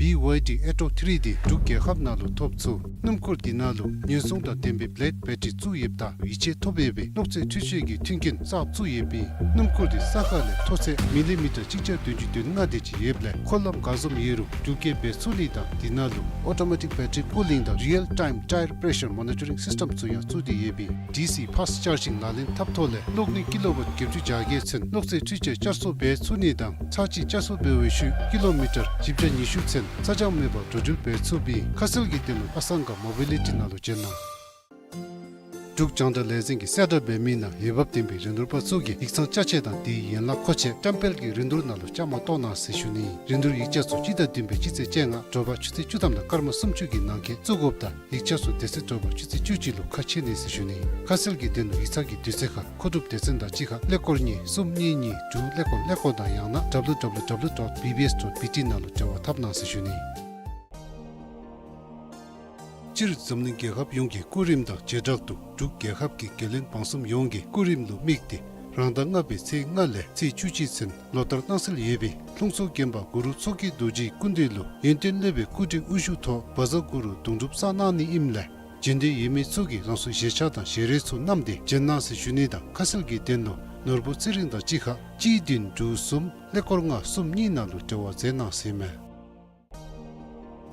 བི་ཝའི་ཌི་ཨེ་ཊོ་ཐི་རི་འདི་འབྲུག་རྒྱལ་ཁབ་ནང་ལུ་ཐོབ་ཚུགས། སྣུམ་འཁོར་འདི་ནང་ལུ་ཉེན་སྲུང་དང་ལྡན་པའི་བེ་ལེཌ་བེ་ཊི་རི་བཙུགས་ཡོདཔ་ད་ཡིད་ཆེས་ཐོབ་ཡོད་པའི་གློག་རྫས་འཕྲུལ་ཆས་ཀྱི་མཐུན་རྐྱེན་གསརཔ་བཙུགས་ཡོདཔ་ཨིན། སྣུམ་འཁོར་འདི་ས་ཁ་ལས་མཐོ་ཚད་མི་ལི་མི་ཊར་གཅིག་བརྒྱ་བདུན་ཅུ་དོན་ལྔ་དེ་ཅིག་ཡོདཔ་ལས་འཁོར་ལམ་ག་བཟུམ་ཡོད་རུང་འགྲུལ་སྐྱེལ་འབད་ཚུགས་ནི་དང་འདི་ནང་ལུ་ཨོ་ཊོ་མེ་ཊིག་བེ་ཊི་རི་ཀུ་ལིང་དང་རི་ཡལ་ཊའིམ་ཊའི་ར་པེ་རེ་ཤར་མོ་ནི་ཊ་རིང་སིསི་ཊེམ་ཚུ་ཡང་བཙུགས་ཏེ་ཡོདཔ་ཨིན། ཌི་སི་ཕཱསཊ་ཅཱར་ཇིང་ལག་ལེན་འཐབ་ཐོག་ལས་གློག་ནུས་ཀི་ལོ་ཝཊ་བརྒྱད་ཅུ་གྱ་བརྒྱད་ཚུན་གློག་རྫས་འཕྲུལ་ཆས་བསྐྱར་གསོ་འབད་ཚུགས་ནི་དང་ཚར་གཅིག་བསྐྱར་གསོ་འབད་བའི་ཤུལ་ཀི་ལོ་མི་ཊར་བཞི་བརྒྱ་ཉི་ཤུ་ཚུན་ཚ་གྱང་མེད་པར་འགྲོ་འགྲུལ་འབད་ཚུགསཔ་ཨིན། ཁ་གསལ་གྱི་དོན་ལུ་ཨ་སང་ག་མོ་བི་ལི་ཊི་ནང་ལུ་བྱོན་གནང་། འབྲུག་རྒྱང་བསྒྲགས་ལས་འཛིན་གྱིས་གསལ་བསྒྲགས་འབད་མི་ནང་འོས་འབབ་ལྡན་པའི་རིན་བསྡུར་པ་ཚུ་གིས་ཡིག་ཚང་ཅ་ཆས་དང་དེའི་ཡན་ལག་མཁོ་ཆས་སྐྱབས་འཕེལ་གྱི་རིན་བསྡུར་ནང་ལུ་བཅའ་མར་གཏོགས་གནང་ཟེར་ཞུ་ནི། རིན་བསྡུར་ཡིག་ཆ་ཚུ་སྤྱི་ཟླ་བདུན་པའི་སྤྱི་ཚེས་བཅོ་ལྔ་དྲོ་པ་ཆུ་ཚོད་བཅུ་ཐམ་དང་སྐར་མ་སུམ་ཅུ་གི་ནང་འཁོད་བཙུགས་དགོཔ་ད་ཡིག་ཆ་ཚུ་དེ་ཚེ་དྲོ་པ་ཆུ་ཚོད་བཅུ་གཅིག་ལུ་ཁ་ཕྱེ་ནི་ཟེར་ཞུ་ནི། ཁ་གསལ་གྱི་དོན་ལུ་ཡིག་ཚང་གི་དུས་ཚོད་ཁར་མཁོ་སྒྲུབ་སྡེ་ཚན་དང་གཅིག་ཁར་ཀླད་ཀོར་གཉིས་གསུམ་གཉིས་གཉིས་དྲུག་ཀླད་ཀོར་ཀླད་ཀོར་དང་ཡང་ན་ཌབ་ལུ་ཌབ་ལུ་ཌབ་ལུ་ཌོཊ་བི་བི་ཨེསི་ཌོཊ་བི་ཊི་ནང་ལུ་འབྲེལ་བ་འཐབ་གནང་ཟེར་ཞུ་ནི། སྤྱིར་འཛམ་གླིང་རྒྱལ་ཁབ་ཡོངས་ཀྱི་སྐུ་རིམ་དང་བྱེ་བྲག་ཏུ་འབྲུག་རྒྱལ་ཁབ་ཀྱི་རྒྱལ་བློན་འབངས་གསུམ་ཡོངས་ཀྱི་སྐུ་རིམ་ལུ་དམིགས་ཏེ་རང་ཟླ་ལྔ་པའི་ཚེས་ལྔ་ལས་ཚེས་བཅུ་གཅིག་ཚུན་ལོ་ལྟར་གནང་སྲོལ་ཡོད་པའི་ལྷུང་བཟེད་དགོན་པ་གུ་རུ་མཚོ་སྐྱེས་རྡོ་རྗེའི་སྐུ་མདུན་ལུ་ཡོན་ཏན་སློབ་དཔོན་སྐུ་ཕྲེང་དབུ་བཞུགས་ཐོག་བཛྲ་གུ་རུ་གདུང་སྒྲུབ་གསན་གནང་ནི་ཨིནམ་ལས་བྱོན་འདོད་ཡོད་མི་ཚུ་གིས་རང་སོའི་བཞེས་ཆག་དང་ཞལ་རས་ཚུ་བསྣམས་ཏེ་བྱོན་གནང་ཟེར་ཞུ་ནི་དང་ཁ་གསལ་གྱི་དོན་ལུ་ནོར་བུ་ཚེ་རིང་དང་གཅིག་ཁར་གཅིག་བདུན་དྲུག་གསུམ་ཀླད་ཀོར་ལྔ་གསུམ་གཉིས་ནང་ལུ་འབྲེལ་བ་མཛད་གནང་ཟེར་མས།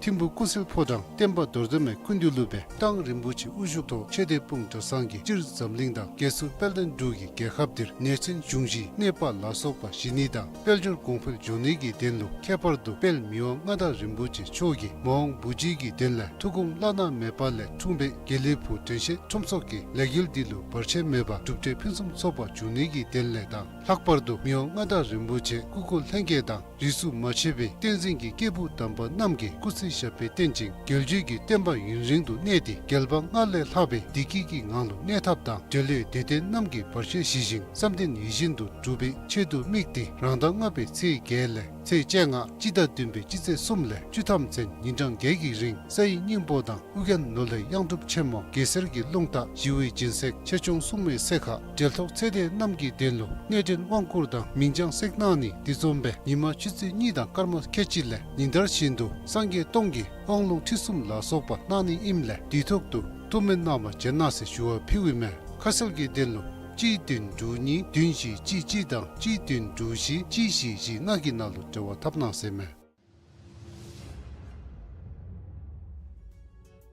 ཐིམ་ཕུག་ཀུན་གསལ་ཕོ་བྲང་བསྟན་པ་རྡོར་གདན་མའི་སྐུ་མདུན་ལུ་སྦེ་གཙང་རིན་པོ་ཆེ་དབུ་བཞུགས་ཐོག་ཆོས་སྡེ་སྤུངས་གྲྭ་ཚང་གིས་སྤྱིར་འཛམ་གླིང་དང་རྒྱལ་སྲུང་དཔལ་ལྡན་འབྲུག་གི་རྒྱལ་ཁབ་འདིར་ནད་གཅུན་འབྱུང་བཞིའི་གནོད་པ་ལ་སོགས་པ་ཞི་ནི་དང་དཔལ་འབྱོར་གོང་འཕེལ་འགྱོ་ནི་གི་དོན་ལུ་ཁྱད་པར་དུ་དཔལ་མི་དབང་མངའ་བདག་རིན་པོ་ཆེ་མཆོག་གིས་མ་འོངས་བུ་བརྒྱུད་ཀྱི་དོན་ལས་ཐུགས་དགོངས་བླ་ན་མེད་པ་ལས་འཁྲུངས་པའི་དགེ་ལེགས་ཕུག་དྲན་ཤེས་ཁྲོམ་ཚོགས་ཀྱི་ལས་འགུལ་འདི་ལུ་བར་ཆད་མེད་པར་གྲུབ་འབྲས་ཕུན་སུམ་ཚོགས་པ་འབྱུང་ནི་གི་དོན་ལས་དང་ལྷག་པར་དུ་མི་དབང་མངའ་བདག་རིན་པོ་ཆེ་སྐུ་འཁོར་ལྷན་རྒྱས་དང་རིས་སུ་མ་ཆད་པའི་བསྟན་འཛིན་གྱི་སྐྱེས་བུ་དམ་པ་རྣམས་ཀྱི་སྐུ་ཚེ་ ཞབས་པད་བརྟན་ཅིང་རྒྱལ་བརྒྱུད་ཀྱི་བསྟན་པ་ཡུན་རིང་དུ་གནས་ཏེ་རྒྱལ་པོ་ལྔ་ལས་ལྷག་པའི་བདེ་སྐྱིད་ཀྱི་ངང་ལུ་གནས་ཐབས་དང་འབྲེལ་ལས་དད་ལྡན་རྣམས་ཀྱིས་བར་ཆད་ཞི་ཞིང་བསམ་དོན་ཡིད་བཞིན་དུ་འགྲུབ་པའི་ཆེད་དུ་དམིགས་ཏེ་རང་ཟླ་ལྔ་པའི་ཚེས་བརྒྱད་ལས་ཚེས་བཅོ་ལྔ་སྤྱི་ཟླ་བདུན་པའི་སྤྱི་ཚེས་གསུམ་ལས་བཅུ་ཐམ་ཚུན་ཉིན་གྲངས་བརྒྱད་ཀྱི་རིང་ས་ཡི་སྙིང་པོ་དང་ཨོ་རྒྱན་ནོར་ལྷའི་གཡང་སྒྲུབ་ཆེན་མོ་གེ་སར་གྱི་རླུང་རྟ་ཞི་བའི་སྦྱིན་སྲེག་ཆེ་ཆུང་སྲུང་མའི་སྲེག་ཁ་འབྲེལ་ཐོགས་ཚེ་འདས་རྣམས་ཀྱི་དོན་ལུ་གནས་འདྲེན་དབང་བསྐུར་དང་མིང་བྱང་སྲེག་གནང་ནི་དེ་བཟུམ་སྦེ་ཉིན་མ་ཆུ་ཚོད་གཉིས་དང་སྐར་མ་ཁལ་གཅིག་ལས་ཉིན་ལྟར་བཞིན་དུ་སངས་རྒྱས་སྟོང་གི་དབང་ལུང་ཁྲིད་གསུམ་ལ་སོགས་པ་གནང་ནི་ཨིནམ་ལས་དུས་ཐོག་ཏུ་ཐུགས་སྨོན་གནང་བར་བྱོན་གནང་ཟེར་ཞུ་བ་ཕུལཝ་ཨིན་མས། ཁ་གསལ་གྱི་དོན་ལུ་གཅིག་བདུན་དྲུག་གཉིས་བདུན་བཞི་གཅིག་གཅིག་དང་གཅིག་བདུན་དྲུག་བཞི་གཅིག་བཞི་བཞི་ལྔ་གི་ནང་ལུ་འབྲེལ་བ་འཐབ་གནང་ཟེར་མས།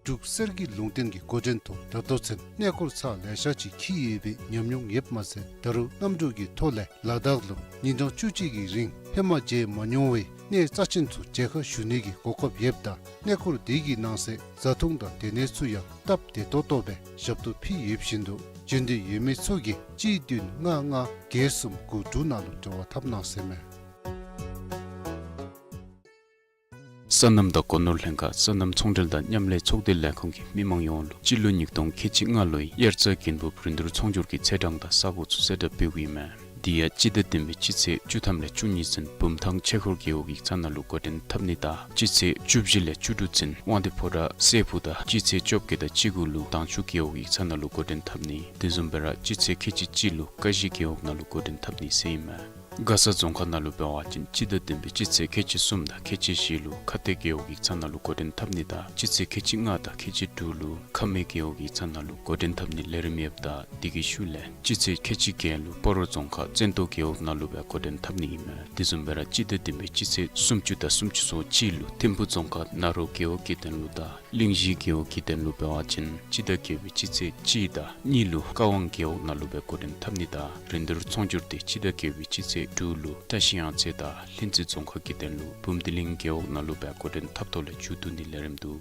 འབྲུག་གསེར་གྱི་ལུང་བསྟན་གྱི་འགོ་འདྲེན་ཐོག་ད་ལྟོ་ཚུན་གནས་སྐོར་ཚར་ལེ་ཤ་ཅིག་འཁྱིད་ཡོད་པའི་ཉམས་མྱོང་ཡོདཔ་མ་ཚད་ད་རུང་གནམ་གྲུ་གི་ཐོག་ལས་ལ་དྭགས་ལུ་ཉིན་གྲངས་བཅུ་གཅིག་གི་རིང་ཧེ་མ་མཇལ་མ་མྱོང་བའི་གནས་རྩ་ཆེན་ཚུ་མཇལ་ཁ་ཞུ་ནི་གི་གོ་སྐབས་ཡོདཔ་ད་གནས་སྐོར་དེ་གི་ནང་གསེས་བཟའ་འཐུང་དང་སྡོད་གནས་ཚུ་ཡང་སྟབས་བདེ་ཏོག་ཏོ་སྦེ་ཞབས་ཏོག་ཕུལ་ཡོདཔ་བཞིན་དུ་བྱོན་འདོད་ཡོད་མི་ཚུ་གིས་གཅིག་བདུན་ལྔ་ལྔ་བརྒྱད་གསུམ་དགུ་དྲུག་ནང་ལུ་འབྲེལ་བ་འཐབ་གནང་ཟེར་མས། སོ་ནམ་དང་སྒོ་ནོར་ལྷན་ཁག་སོ་ནམ་ཚོང་འབྲེལ་དང་མཉམ་ལས་ཚོགས་སྡེ་ལས་ཁུངས་ཀྱིས་མི་མང་ཡོངས་ལུ་སྤྱི་ལོ་ཉིས་སྟོང་ཁལ་གཅིག་ལྔ་ལོའི་དབྱར་རྩྭ་དགུན་འབུབ་རིན་བསྡུར་ཚོང་སྒྱུར་གྱི་ཚེས་གྲངས་དང་ས་གོ་ཚུ་གསལ་བསྒྲགས་འབདཝ་ཨིན་མས། དེ་ཡང་སྤྱི་ཟླ་བདུན་པའི་སྤྱི་ཚེས་བཅུ་ཐམ་ལས་བཅུ་གཉིས་ཚུན་བུམ་ཐང་ཆོས་འཁོར་རྒེད་འོག་ཡིག་ཚང་ནང་ལུ་འགོ་འདྲེན་འཐབ་ནི་དང་སྤྱི་ཚེས་བཅུ་བཞི་ལས་བཅུ་དྲུག་ཚུན་དབང་འདུས་ཕོ་བྲང་སྲས་ཕུག་དང་སྤྱི་ཚེས་བཅོ་བརྒྱད་དང་བཅུ་དགུ་ལུ་དྭངས་ཆུ་རྒེད་འོག་ཡིག་ཚང་ནང་ལུ་འགོ་འདྲེན་འཐབ་ནི་དེ་བཟུམ་སྦེ་ར་སྤྱི་ཚེས་ཁལ་གཅིག་གཅིག་ལུ་ཀ་གཞི་རྒེད་འོག་ནང་ལུ་འགོ་འདྲེན་འཐབ་ནི་ཟེར་ཨིན་མས། མགར་ས་རྫོང་ཁག་ནང་ལུ་འབད་བ་ཅིན་སྤྱི་ཟླ་བདུན་པའི་སྤྱི་ཚེས་ཁལ་གཅིག་གསུམ་དང་ཁལ་གཅིག་བཞི་ལུ་ཁ་གཏད་རྒེད་འོག་ཡིག་ཚང་ནང་ལུ་འགོ་འདྲེན་འཐབ་ནི་དང་སྤྱི་ཚེས་ཁལ་གཅིག་ལྔ་དང་ཁལ་གཅིག་དྲུག་ལུ་ཁ་སྨད་རྒེད་འོག་ཡིག་ཚང་ནང་ལུ་འགོ་འདྲེན་འཐབ་ནི་ལས་རིམ་ཡོདཔ་ད་དེ་གི་ཤུལ་ལས་སྤྱི་ཚེས་ཁལ་གཅིག་བརྒྱད་ལུ་སྤ་རོ་རྫོང་ཁག་བཙན་ཏོ་རྒེད་འོག་ནང་ལུ་སྦེ་འགོ་འདྲེན་འཐབ་ནི་ཨིན་མས། དེ་བཟུམ་སྦེ་ར་སྤྱི་ཟླ་བདུན་པའི་སྤྱི་ཚེས་སུམ་ཅུ་དང་སུམ་ཅུ་སོ་གཅིག་ལུ་ཐིམ་ཕུ་རྫོང་ཁག་ན་རོ་རྒེད་འོག་གི་དོན་ལུ་དང་གླིང་བཞི་རྒེད་འོག་གི་དོན་ལུ་འབད་བ་ཅིན་སྤྱི་ཟླ་བརྒྱད་པའི་སྤྱི་ཚེས་གཅིག་དང་གཉིས་ལུ་ཀ་ཝང་རྒེད་འོག་ནང་ལུ་སྦེ་འགོ་འདྲེན་འཐབ་ནི་དང་རིན་བསྡུར་ཚོང་སྒྱུར་དེ་སྤྱི་ཟླ་བརྒྱད་པའི་སྤྱི་ཚེས་དྲུག་ལུ་བཀྲ་ཤིས་གཡང་རྩེ་དང་ལྷུན་རྩེ་རྫོང་ཁག་གི་དོན་ལུ་བུམ་སྡེ་གླིང་རྒེད་འོག་ནང་ལུ་སྦེ་འགོ་འདྲེན་འཐབ་ཐོག་ལས་མཇུག་བསྡུ་ནི་ལས་རིམ་འདུག།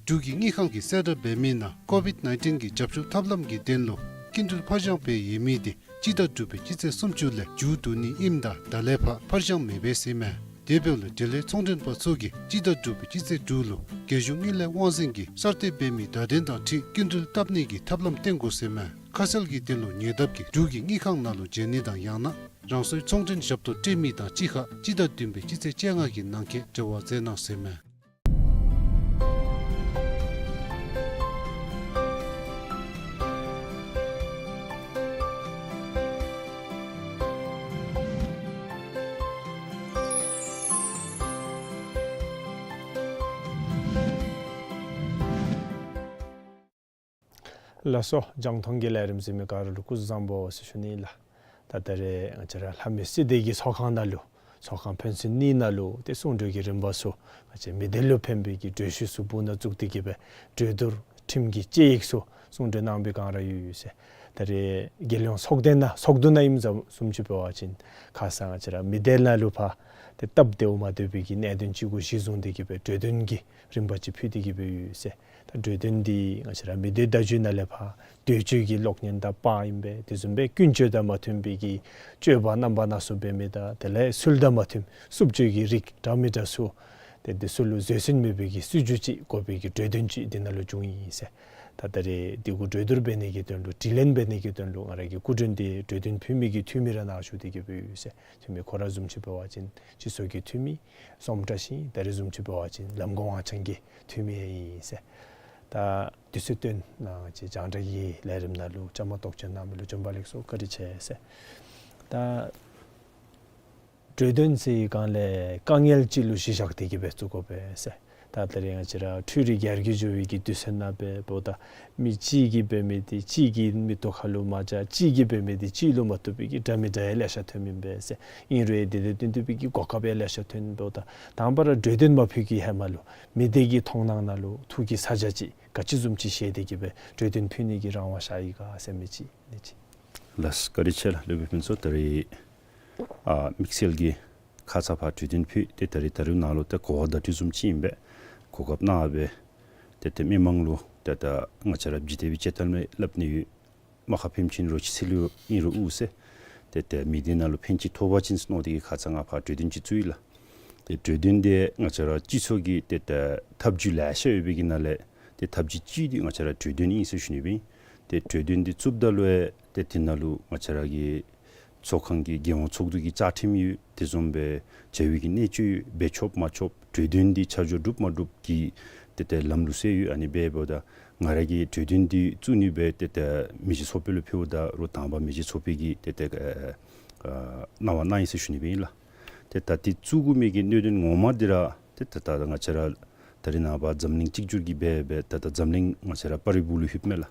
འབྲུག་གི་དངུལ་ཁང་གིས་གསལ་བསྒྲགས་འབད་མི་ནང་ཀོ་ཝིཌ་ནའིན་ཊིན་གྱི་རྒྱབ་སྐྱོར་ཐབས་ལམ་གྱི་དོན་ལུ་སྐྱིན་འགྲུལ་ཕར་འགྱངས་འབད་ཡོད་མི་དེ་སྤྱི་ཟླ་དྲུག་པའི་སྤྱི་ཚེས་སུམ་ཅུ་ལས་མཇུག་བསྡུ་ནི་ཨིནམ་ད་ད་ལས་ཕར་ཕར་འགྱངས་མི་འབད་ཟེར་ཨིན་མས། དེ་འབདཝ་ལས་འབྲེལ་ཡོད་ཚོང་མགྲོན་པ་ཚུ་གིས་སྤྱི་ཟླ་དྲུག་པའི་སྤྱི་ཚེས་དྲུག་ལུ་རྒྱལ་གཞུང་དངུལ་ལས་དབང་འཛིན་གྱིས་གསར་གཏོད་འབད་མི་བརྡ་དོན་དང་འཁྲིལ་སྐྱིན་འགྲུལ་བཏབ་ནི་གི་ཐབས་ལམ་བསྟེན་དགོ་ཟེར་ཨིན་མས། ཁ་གསལ་གྱི་དོན་ལུ་ཉེ་འདབས་ཀྱི་འབྲུག་གི་དངུལ་ཁང་ནང་ལུ་བྱོན་ནི་དང་ཡང་ན་རང་སོའི་ཚོང་མགྲོན་ཞབས་ཏོག་སྤྲོད་མི་དང་གཅིག་ཁར་སྤྱི་ཟླ་བདུན་པའི་སྤྱི་ཚེས་བཅོ་ལྔ་གི་ནང་འཁོད་འབྲེལ་བ་མཛད་གནང་ཟེར་ཨིན་མས། ལགས་སོ། རྒྱང་མཐོང་གི་ལས་རིམ་གཟིགས་མི་ག་ར་ལུ་སྐུ་གཟུགས་བཟང་པོ་ཟེར་ཞུ་ནི་ལགས། ད་ད་རེས་ང་བཅས་ར་ལྷ་མོའི་སྲིད་སྡེ་གི་ཚོགས་ཁང་ནང་ལུ་ཚོགས་ཁང་ཕན་ཚུན་གཉིས་ནང་ལུ་ཏེ་གསུང་གྲོས་ཀྱི་རིམ་པ་ཚུ་ང་བཅས་མི་སྡེ་ལུ་ཕན་པའི་གི་གྲོས་གཞི་ཚུ་སྦུག་ནང་བཙུགས་ཏེ་གི་སྦེ་གྲོས་བསྡུར་ཁྲིམས་ཀྱི་དཔྱད་ཡིག་ཚུ་གསུང་གྲོས་གནང་བའི་སྒང་ར་ཡོད་ཡོད་ཟེར། ད་རེས་རྒྱལ་ཡོངས་ཚོགས་སྡེ་ནང་ཚོགས་འདུ་ནང་ཨིནམ་བཟུམ་ཅིག་འབད་བ་ཅིན་ཁ་ཙ་ང་བཅས་ར་མི་སྡེ་ནང་ལུ་ཕར་ཏེ་སྟབས་བདེཝ་མ་བདེ་བའི་གི་གནད་དོན་ཅིག་གུ་གཞི་བཟུང་སྟེ་གི་སྦེ་གྲོས་དོན་གྱི་རིམ་པ་ཅིག་ཕུལ་ཏེ་གི་སྦེ་ཡོད་ཟེར། ད་གྲོས་དོན་འདི་ང་བཅས་ར་མི་སྡེ་བརྡ་བརྒྱུད་ནང་ལས་ཕར་འདོད་སྤྱོད་ཀྱི་གློག་བརྙན་དང་པར་ཨིན་པས། དེ་བཟུམ་སྦེ་ཀུན་སྤྱོད་དང་མ་མཐུན་པའི་གི་སྤྱོད་པ་རྣམ་པ་སྣ་ཚོགས་འབད་མི་དང་དེ་ལས་ཚུལ་དང་མ་མཐུན་རྩུབ་སྤྱོད་ཀྱི་རིགས་འདྲ་མི་འདྲ་ཚུ་ཏེ་འདི་ཚུ་ལུ་བཟོད་བསྲན་མེད་པའི་གི་སྲིད་བྱུས་ཅིག་དགོ་པའི་གི་གྲོས་དོན་ཅིག་འདི་ནང་ལུ་བྱུང་ཡི་ཟེར། ད་ད་རེས་འདི་གུ་གྲོས་བསྡུར་འབད་ནི་གི་དོན་ལུ་དྲི་ལན་འབད་ནི་གི་དོན་ལུ་ང་ར་གི་སྐུ་མགྲོན་འདི་གྲོས་དོན་ཕུལ་མི་གི་འཐུས་མི་ར་ནཱ་བཞུགས་ཏེ་གི་སྦེ་ཡོད་ཟེར། འཐུས་མི་ཁོ་ར་བཟུམ་ཅིག་འབད་བ་ཅིན་སྤྱི་ཚོགས་ཀྱི་འཐུས་མི་སོམ་བཀྲ་ཤིས། ད་རེས་བཟུམ་ཅིག་འབད་བ་ཅིན་ལམ་གོང་ཝང་ཆང་གི་འཐུས་མི་ཡང་ཨིན་ཟེར། ད་དུས་ཚོད་བཏོན་གནང་སྟེ་རྒྱང་བསྒྲགས་ཀྱི་ལས་རིམ་ནང་ལུ་བཅའ་མར་གཏོགས་བྱོན་གནང་མི་ལུ་བྱོན་པ་ལེགས་སོ་བཀའ་དྲིན་ཆེ་ཟེར། ད་གྲོས་དོན་ཟེར་བའི་སྒང་ལས་དཀའ་ངལ་ཅིག་ལུ་གཞི་བཞག་སྟེ་གི་སྦེ་བཙུགས་དགོ་པས་ཟེར། ད་ད་རེས་ང་བཅས་ར་འཕྲུལ་རིག་རྒྱ་སྐྱེད་འགྱོ་བའི་གི་དུས་ཚོད་ནང་སྦེ་འབདཝ་ད་མི་གཅིག་གིས་འབད་མི་འདི་གཅིག་གི་མིག་ཏོ་ཁ་ལུ་མ་འཇགས། གཅིག་གིས་འབད་མི་འདི་གཅིག་ལུ་མ་བཏུབ་པའི་གི་འདྲ་མི་འདྲ་ཡང་ལེ་ཤ་ཐོནམ་ཨིན་པས་ཟེར། ཨིན་རུང་ཡང་དེ་དང་བསྟུན་ཐུབ་པའི་གི་གོ་སྐབས་ཡང་ལེ་ཤ་ཐོན་འབདཝ་ད་དང་པ་ར་གྲོས་དོན་མ་ཕུལ་གི་ཧེ་མ་ལུ་མི་སྡེ་གི་མཐོང་སྣང་ནང་ལུ་ཐུགས་ཀྱི་ས་ཆ་ཅིག་ག་ཅི་བཟུམ་ཅིག་བཞེས་ཏེ་གི་སྦེ་གྲོས་དོན་ཕུལ་ནི་གི་རང་དབང་ཤར་ཡི་ག་ཟེར་མི་ཅིག་ཨིན་ཅི། ལགས་བཀའ་དྲིན་ཆེ་ལགས། སློབ་དཔོན་ཕུན་ཚོགས། ད་རེས་ཨ་དམིགས་བསལ་གྱི་ཁ་ཙ་ཕར་གྲོས་དོན་ཕུལ་ཏེ་ད་རེས་ད་རེས་ནཱ་ལུ་ཏེ་གོ་བ་བརྡ་སྤྲོད་བཟུམ་ཅིག་ཨིན་པས། གོ་སྐབས་གནང་སྦེ་ཏེ་ཏེ་མི་མང་ལུ་ཏེ་ད་ང་བཅས་ར་འཇིག་རྟེན་པའི་དཔྱེ་གཏམ་ལས་སླབ་ནི་ཡོད། རྨ་ཁ་ཕན་ཕྱིན་རོ་ཁྱི་ཚེ་ལུ་ཨིན་རུང་དབུགས་ཟེར། ཏེ་ཏེ་མི་སྡེ་ནང་ལུ་ཕན་ཅིག་ཐོགས་པ་ཅིན་ཟེར་མནོ་སྟེ་གི་ཁ་ཙ་ང་ཕར་གྲོས་དོན་ཅིག་བཙུགས་ཡི་ལགས། ཏེ་གྲོས་དོན་འདི་ང་བཅས་ར་སྤྱི་ཚོགས་ཀྱི་ཏེ་ད་ཐབས་བྱུས་ལེ་ཤ་ཡོད་པའི་གི་ནང་ལས་ཏེ་ཐབས་བྱུས་གཅིག་འདི་ང་བཅས་ར་གྲོས་དོན་ཨིན་ཟེར་ཞུ་ནི་སྦེ་ཨིན། ཏེ་གྲོས་དོན་འདི་བཙུགསཔ་ད་ལུ་ཡང་ཏེ་དེ་ནང་ལུ་ང་བཅས་ར་གི་ཚོགས་ཁང་གི་རྒྱལ་ཡོངས་ཚོགས་འདུ་གི་བཅའ་ཁྲིམས་ཡོད། དེ་བཟུམ་སྦེ་བྱ་བའི་གི་གནད་སྤྱོད་ཡོད། འབད་ཆོག་མ་ཆོག་གྲོས་དོན་འདི་ཆ་འཇོག་གྲུབ་མ་གྲུབ་ཀྱི་ཏེ་ཏེ་ལམ་ལུགས་ཟེར་ཡོད། ཨ་ནི་སྦེ་འབདཝ་ད་ང་ར་གིས་གྲོས་དོན་འདི་བཙུགས་ནི་སྦེ་ཏེ་ཏེ་མི་རྗེ་ཚོགས་དཔོན་ལུ་ཕུལཝ་ད་རུང་དང་པ་མི་རྗེ་ཚོགས་དཔོན་གྱིས་ཏེ་ཏེ་ཨ་ཨ་གནང་བ་གནང་ཡི་ཟེར་ཞུ་ནི་སྦེ་ཨིན་ལགས། ཏེ་ད་འདི་བཙུགས་དགོ་མི་གི་གནད་དོན་ངོ་མ་འདི་ར་ཏེ་ད་ད་ང་བཅས་ར་ད་རེས་ནངས་པ་འཛམ་གླིང་གཅིག་གྱུར་གྱི་སྦེ་སྦེ་ད་ད་འཛམ་གླིང་ང་བཅས་ར་པར་རིས་སྦུག་ལུ་ལྷོདཔ་མས་ལགས།